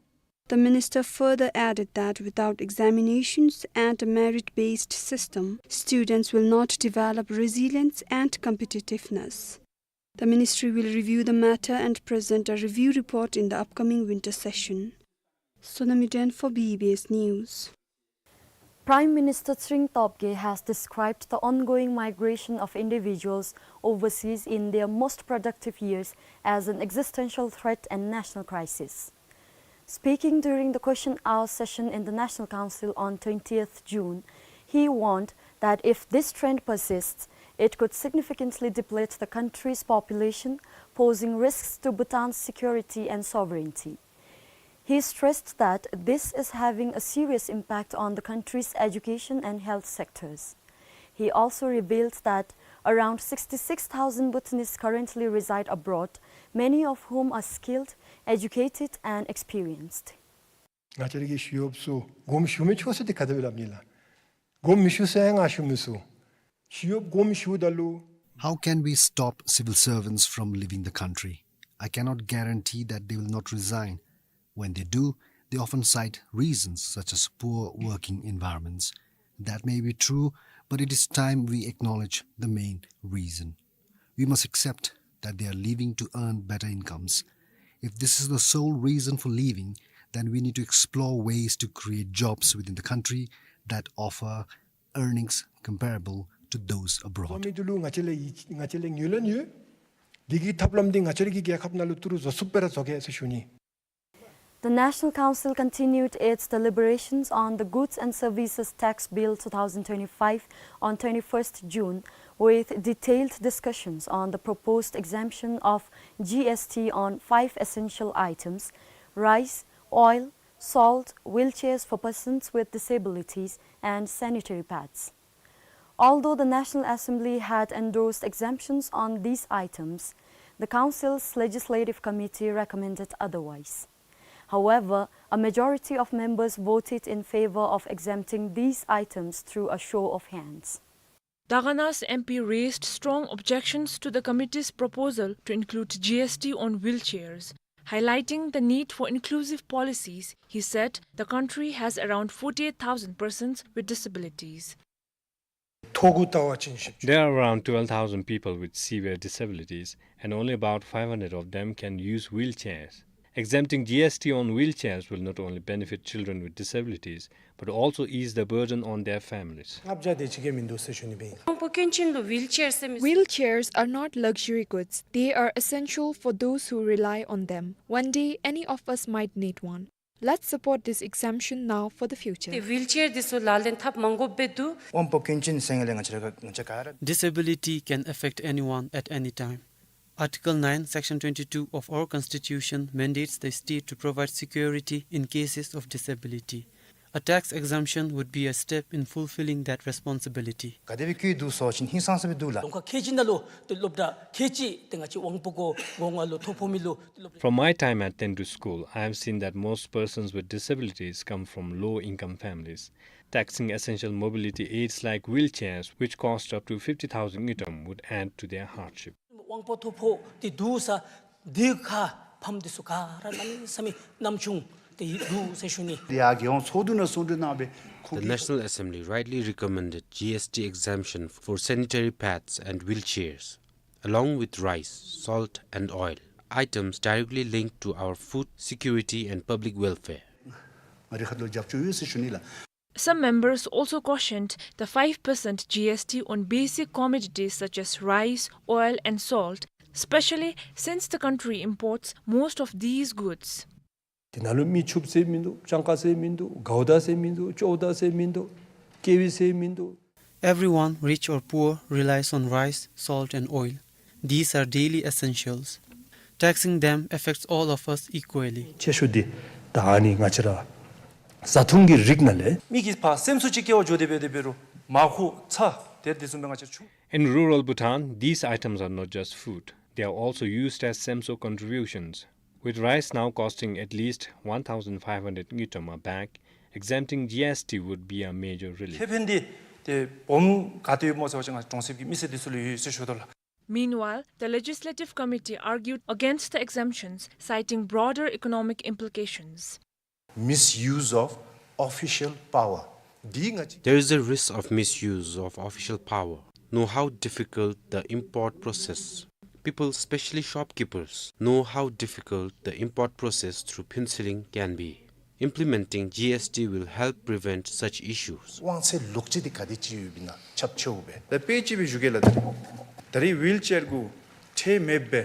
The minister further added that without examinations and a merit-based system, students will not develop resilience and competitiveness. The ministry will review the matter and present a review report in the upcoming winter session. Sonam Yuden for B B S News. Prime Minister Tshering Tobgay has described the ongoing migration of individuals overseas in their most productive years as an existential threat and national crisis. Speaking during the question hour session in the National Council on twentieth June, he warned that if this trend persists, it could significantly deplete the country's population, posing risks to Bhutan's security and sovereignty. He stressed that this is having a serious impact on the country's education and health sectors. He also revealed that around sixty-six thousand Bhutanese currently reside abroad, many of whom are skilled, educated, and experienced. ང་བཅས་ར་གི་ཞི་གཡོགཔ་ཚུ་དགོངསམ་ཞུ་མི་ཆོག་ཟེར་ཏེ་ག་དེ་སྦེ་སླབ་ནི་ལགས། དགོངསམ་མི་ཞུ་ཟེར་ཡང་ང་ཞུ་མི་ཚུགས། ཞི་གཡོགཔ་དགོངསམ་ཞུཝ་ད་ལུ། How can we stop civil servants from leaving the country? I cannot guarantee that they will not resign. When they do, they often cite reasons such as poor working environments. That may be true, but it is time we acknowledge the main reason. We must accept that they are leaving to earn better incomes. If this is the sole reason for leaving, then we need to explore ways to create jobs within the country that offer earnings comparable to those abroad. འཛོམས་མི་འདི་ལུ་ང་བཅས་ལས་ཡིད་ང་བཅས་ལས་ངོས་ལེན་ཡོད། འདི་གི་ཐབས་ལམ་འདི་ང་བཅས་ར་གི་རྒྱལ་ཁབ་ནང་ལུ་ཏི་རུ་བཟོ་ཚུགསཔ་སྦེ་ར་བཟོ་གེ་ཟེར་ཞུ་ནི། The National Council continued its deliberations on the Goods and Services Tax Bill two thousand twenty-five on twenty-first June, with detailed discussions on the proposed exemption of G S T on five essential items: rice, oil, salt, wheelchairs for persons with disabilities, and sanitary pads. Although the National Assembly had endorsed exemptions on these items, the Council's Legislative Committee recommended otherwise. However, a majority of members voted in favor of exempting these items through a show of hands. Dagana's M P raised strong objections to the committee's proposal to include G S T on wheelchairs. Highlighting the need for inclusive policies, he said the country has around forty-eight thousand persons with disabilities. There are around twelve thousand people with severe disabilities, and only about five hundred of them can use wheelchairs. Exempting G S T on wheelchairs will not only benefit children with disabilities, but also ease the burden on their families. Wheelchairs are not luxury goods. They are essential for those who rely on them. One day, any of us might need one. Let's support this exemption now for the future. དེ་ཝིལ་ཅེར་འདི་ཚུ་ལག་ལེན་འཐབ་མ་དགོཔ་སྦེ་འདུག། དབང་པོ་སྐྱོན་ཅན་ཟེར་སྒང་ལས་ང་བཅས་ར་ང་བཅས་ག་ར། Disability can affect anyone at any time. Article nine, Section twenty-two of our Constitution mandates the state to provide security in cases of disability. A tax exemption would be a step in fulfilling that responsibility. ག་དེ་སྦེ་བཀོད་འདུག་ཟེར་བ་ཅིན་ཧིང་སངས་ས་སྦེ་འདུག་ལགས། ལུང་ཁ་ཁལ་གཅིག་ནང་ལུ་ཏེ་སློབ་གྲྭ་ཁལ་གཅིག་ཏེ་ང་བཅས་དབང་པོ་གོ་གོང་ང་ལུ་ཐོ་ཕོག་མི་ལུ་སློབ་From my time at Tendru School, I have seen that most persons with disabilities come from low-income families. Taxing essential mobility aids like wheelchairs, which cost up to fifty thousand ngultrum, would add to their hardship. དབང་པོ་ཐོ་ཕོག་སྟེ་འདུག་ས་འདི་ཁར་ཕམ་འདི་ཚུ་ག་ར་གནམ་མེད་ས་མེད་ཉམ་ཆུང་སྟེ་འདུག་ཟེར་ཞུ་ནི། ཡར་རྒྱལ་ཡོངས་ཚོགས་འདུ་ནང་གསུང་གྲོས་གནང་བའི་ཁོང་གིས། The National Assembly rightly recommended G S T exemption for sanitary pads and wheelchairs, along with rice, salt and oil, items directly linked to our food security and public welfare. ང་རའི་ཁ་ཐུག་ལས་རྒྱབ་སྐྱོར་ཡོད་ཟེར་ཞུ་ནི་ལགས། Some members also cautioned the five percent G S T on basic commodities such as rice, oil and salt, especially since the country imports most of these goods. དེ་ནང་ལུ་མིག་ཆུ་ཟེར་མིན་འདུག། སྤྱང་ཀ་ཟེར་མིན་འདུག། གའུ་དཱ་ཟེར་མིན་འདུག། ཅོག་དཱ་ཟེར་མིན་འདུག། ཀེ་ཝི་ཟེར་མིན་འདུག། Everyone, rich or poor, relies on rice, salt and oil. These are daily essentials. Taxing them affects all of us equally. ཆེ་ཤོས་འདི་ད་ཨ་ནི་ང་བཅས་ར་བཟའ་འཐུང་གི་རིགས་ནང་ལས། མི་གིས་ཕར་སེམས་གསོ་ཅིག་སྐྱེ་བར་འགྱོ་དེ་སྦེ་དེ་འབད་རུང་མར་ཁུ་ཚྭ་དེ་དེ་བཟུམ་སྦེ་ང་བཅས་ཆུ། In rural Bhutan, these items are not just food. They are also used as semso contributions. With rice now costing at least one thousand five hundred ngultrum a bag, exempting G S T would be a major relief. ཁེ་ཕན་འདི་ཏེ་སྦོམ་ག་ཏེ་ཡོདཔ་སྨོ་ཟེར་བ་ཅིན་ང་གྲོང་གསེབ་ཀྱི་མི་སེར་འདི་ཚུ་ལུ་ཡོད་ཟེར་ཞུ་དོ་ལགས། Meanwhile, the Legislative Committee argued against the exemptions, citing broader economic implications. Misuse of official power. འདི་ང་བཅས། There is a risk of misuse of official power. Know how difficult the import process. People, especially shopkeepers, know how difficult the import process through penciling can be. Implementing G S T will help prevent such issues. དབང་ཚད་ལོག་སྤྱོད་འདི་ག་དེ་ཅིག་ཡོདཔ་ཨིན་ན་ཁྱབ་ཆེཝ་སྦེ། ད་དཔེ་ཅིག་སྦེ་ཞུ་གེ་ལགས། ད་རེས་ཝིལ་ཅེར་གུ་ཁྲལ་མེདཔ་སྦེ་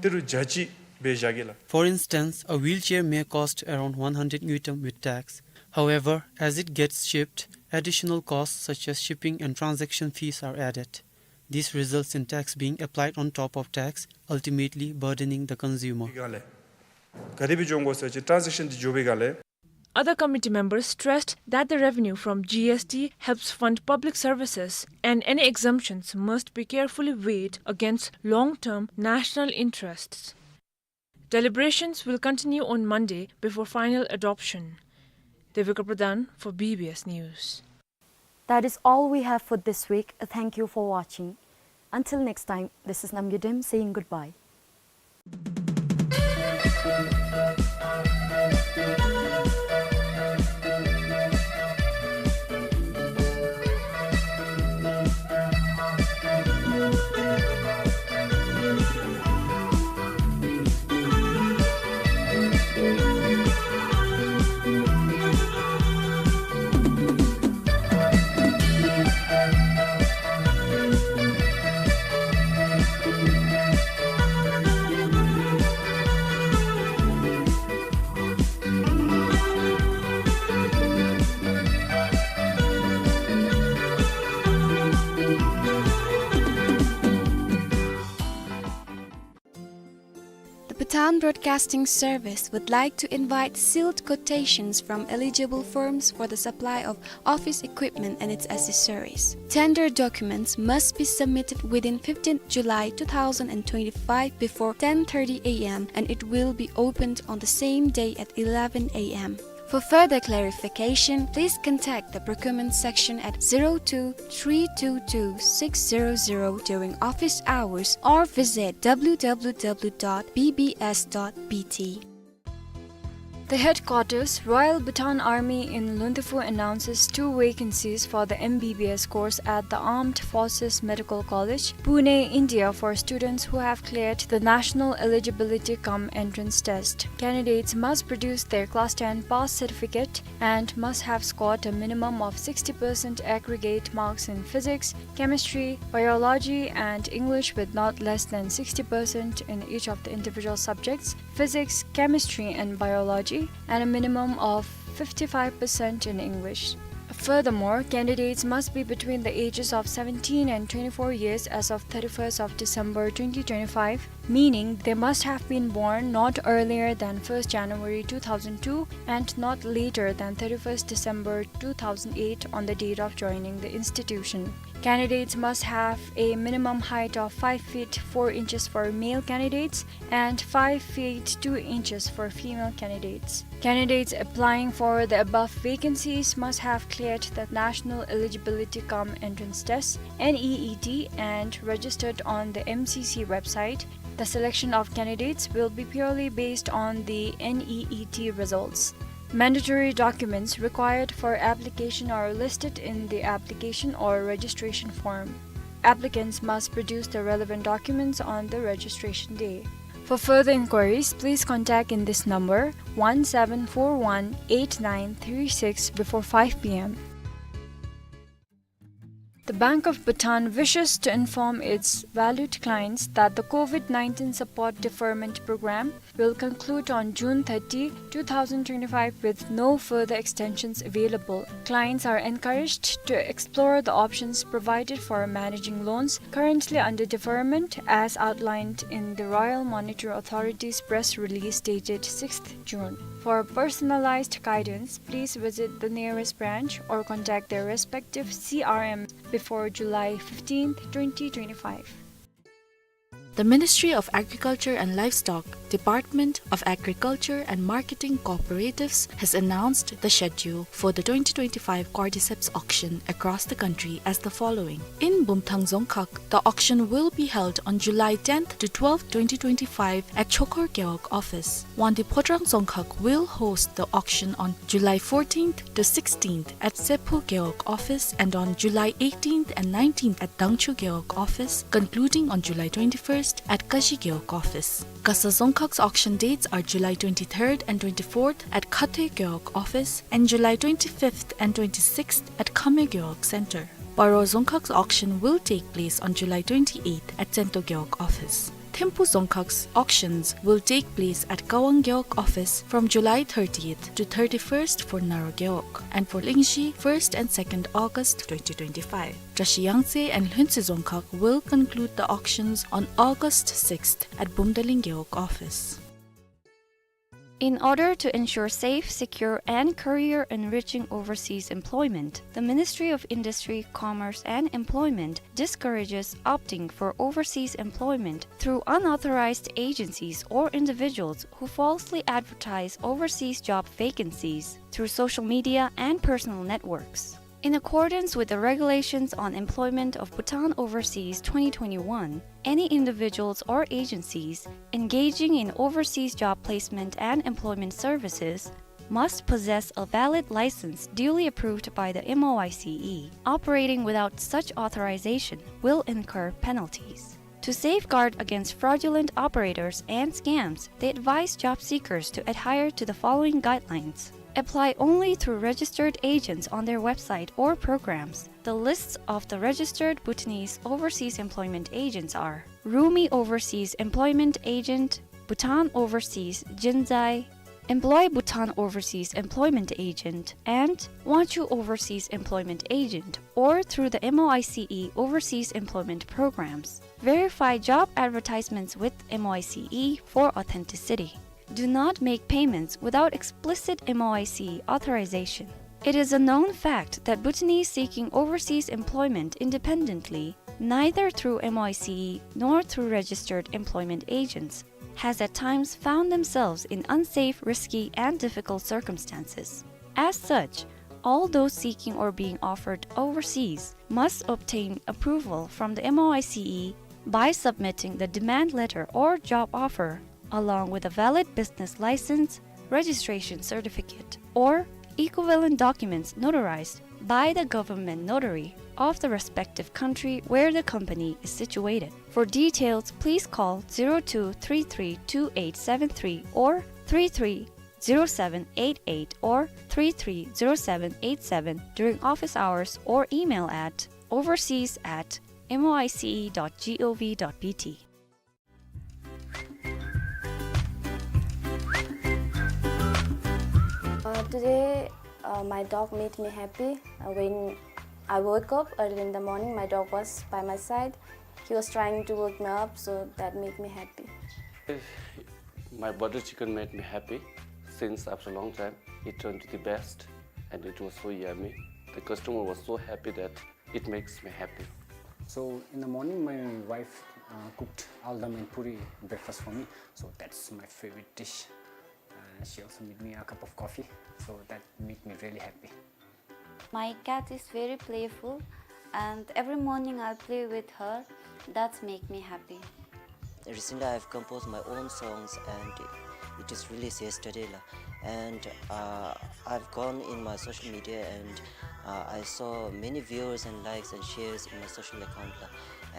ཏི་རུ་བརྒྱ་ཅིག་སྦེ་བཞག་གེ་ལགས། For instance, a wheelchair may cost around one hundred ngultrum with tax. However, as it gets shipped, additional costs such as shipping and transaction fees are added. This results in tax being applied on top of tax, ultimately burdening the consumer. ག་དེ་སྦེ་འགྱོ་དགོ་ཟེར་བ་ཅིན་ཊཱན་ཟེག་ཤཱན་འདི་འགྱོ་བའི་སྒང་ལས། Other committee members stressed that the revenue from G S T helps fund public services, and any exemptions must be carefully weighed against long-term national interests. Deliberations will continue on Monday before final adoption. Devika Pradhan for B B S News. That is all we have for this week. Thank you for watching. Until next time, this is Namgay Dem saying goodbye. The Bhutan Broadcasting Service would like to invite sealed quotations from eligible firms for the supply of office equipment and its accessories. Tender documents must be submitted within fifteenth July two thousand and twenty-five before ten thirty A M, and it will be opened on the same day at eleven A M. For further clarification, please contact the procurement section at zero two three two two six zero zero during office hours or visit W W W dot B B S dot B T. The headquarters, Royal Bhutan Army in Lungtifu, announces two vacancies for the M B B S course at the Armed Forces Medical College, Pune, India, for students who have cleared the national eligibility cum entrance test. Candidates must produce their class ten pass certificate and must have scored a minimum of sixty percent aggregate marks in physics, chemistry, biology, and English, with not less than sixty percent in each of the individual subjects, physics, chemistry, and biology, and a minimum of fifty-five percent in English. Furthermore, candidates must be between the ages of seventeen and twenty-four years as of thirty-first of December twenty twenty-five, meaning they must have been born not earlier than first January two thousand two and not later than thirty-first December two thousand eight on the date of joining the institution. Candidates must have a minimum height of five feet four inches for male candidates and five feet two inches for female candidates. Candidates applying for the above vacancies must have cleared the National Eligibility cum Entrance Test, N E E T, and registered on the M C C website. The selection of candidates will be purely based on the N E E T results. Mandatory documents required for application are listed in the application or registration form. Applicants must produce the relevant documents on the registration day. For further inquiries, please contact in this number, one seven four one eight nine three six, before five P M. The Bank of Bhutan wishes to inform its valued clients that the COVID nineteen support deferment program will conclude on June thirty, two thousand twenty-five, with no further extensions available. Clients are encouraged to explore the options provided for managing loans currently under deferment as outlined in the Royal Monetary Authority's press release dated sixth June. For personalized guidance, please visit the nearest branch or contact their respective C R M before July fifteenth, twenty twenty-five. The Ministry of Agriculture and Livestock, Department of Agriculture and Marketing Cooperatives has announced the schedule for the twenty twenty-five cordyceps auction across the country as the following. In Bumthang Dzongkhag, the auction will be held on July tenth to twelfth, twenty twenty-five at Chokor Gewog office. Wangdue Phodrang Dzongkhag will host the auction on July fourteenth to sixteenth at Sephu Gewog office and on July eighteenth and nineteenth at Dangchu Gewog office, concluding on July twenty-first at Kashi Gewog office. Gasa Dzongkhag's auction dates are July twenty-third and twenty-fourth at Khathoe Gewog office and July twenty-fifth and twenty-sixth at Khamyoe Gewog Center. Paro Dzongkhag's auction will take place on July twenty-eighth at Tsento Gewog office. Thimphu Dzongkhag's auctions will take place at Kawang Gewog office from July thirtieth to thirty-first for Naro Gewog and for Lingzhi, first and second August twenty twenty-five. Drashi Yangtse and Lhuentse Dzongkhag will conclude the auctions on August sixth at Bumdaling Gewog office. In order to ensure safe, secure, and career-enriching overseas employment, the Ministry of Industry, Commerce, and Employment discourages opting for overseas employment through unauthorized agencies or individuals who falsely advertise overseas job vacancies through social media and personal networks. In accordance with the Regulations on Employment of Bhutan Overseas twenty twenty-one, any individuals or agencies engaging in overseas job placement and employment services must possess a valid license duly approved by the M O I C E. Operating without such authorization will incur penalties. To safeguard against fraudulent operators and scams, they advise job seekers to adhere to the following guidelines. Apply only through registered agents on their website or programs. The lists of the registered Bhutanese overseas employment agents are Rumi Overseas Employment Agent, Bhutan Overseas Jinzai, Employ Bhutan Overseas Employment Agent, and Wanchu Overseas Employment Agent, or through the M O I C E Overseas Employment Programs. Verify job advertisements with M O I C E for authenticity. Do not make payments without explicit M O I C E authorization. It is a known fact that Bhutanese seeking overseas employment independently, neither through M O I C E nor through registered employment agents, has at times found themselves in unsafe, risky, and difficult circumstances. As such, all those seeking or being offered overseas must obtain approval from the M O I C E by submitting the demand letter or job offer, along with a valid business license, registration certificate, or equivalent documents notarized by the government notary of the respective country where the company is situated. For details, please call zero two three three two eight seven three or three three zero seven eight eight or three three zero seven eight seven during office hours or email at overseas at M O I C E dot gov dot B T. Uh, today, uh, my dog made me happy. Uh, when I woke up early in the morning, my dog was by my side. He was trying to wake me up, so that made me happy. My butter chicken made me happy since after a long time. It turned to the best, and it was so yummy. The customer was so happy that it makes me happy. So in the morning, my wife, uh, cooked aldam and puri breakfast for me. So that's my favorite dish. Uh, she also made me a cup of coffee. So that made me really happy. My cat is very playful, and every morning I'll play with her. That's make me happy. Recently, I've composed my own songs, and it is released yesterday, la. And, uh, I've gone in my social media, and, uh, I saw many viewers and likes and shares in my social account, la.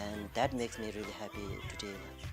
And that makes me really happy today, la.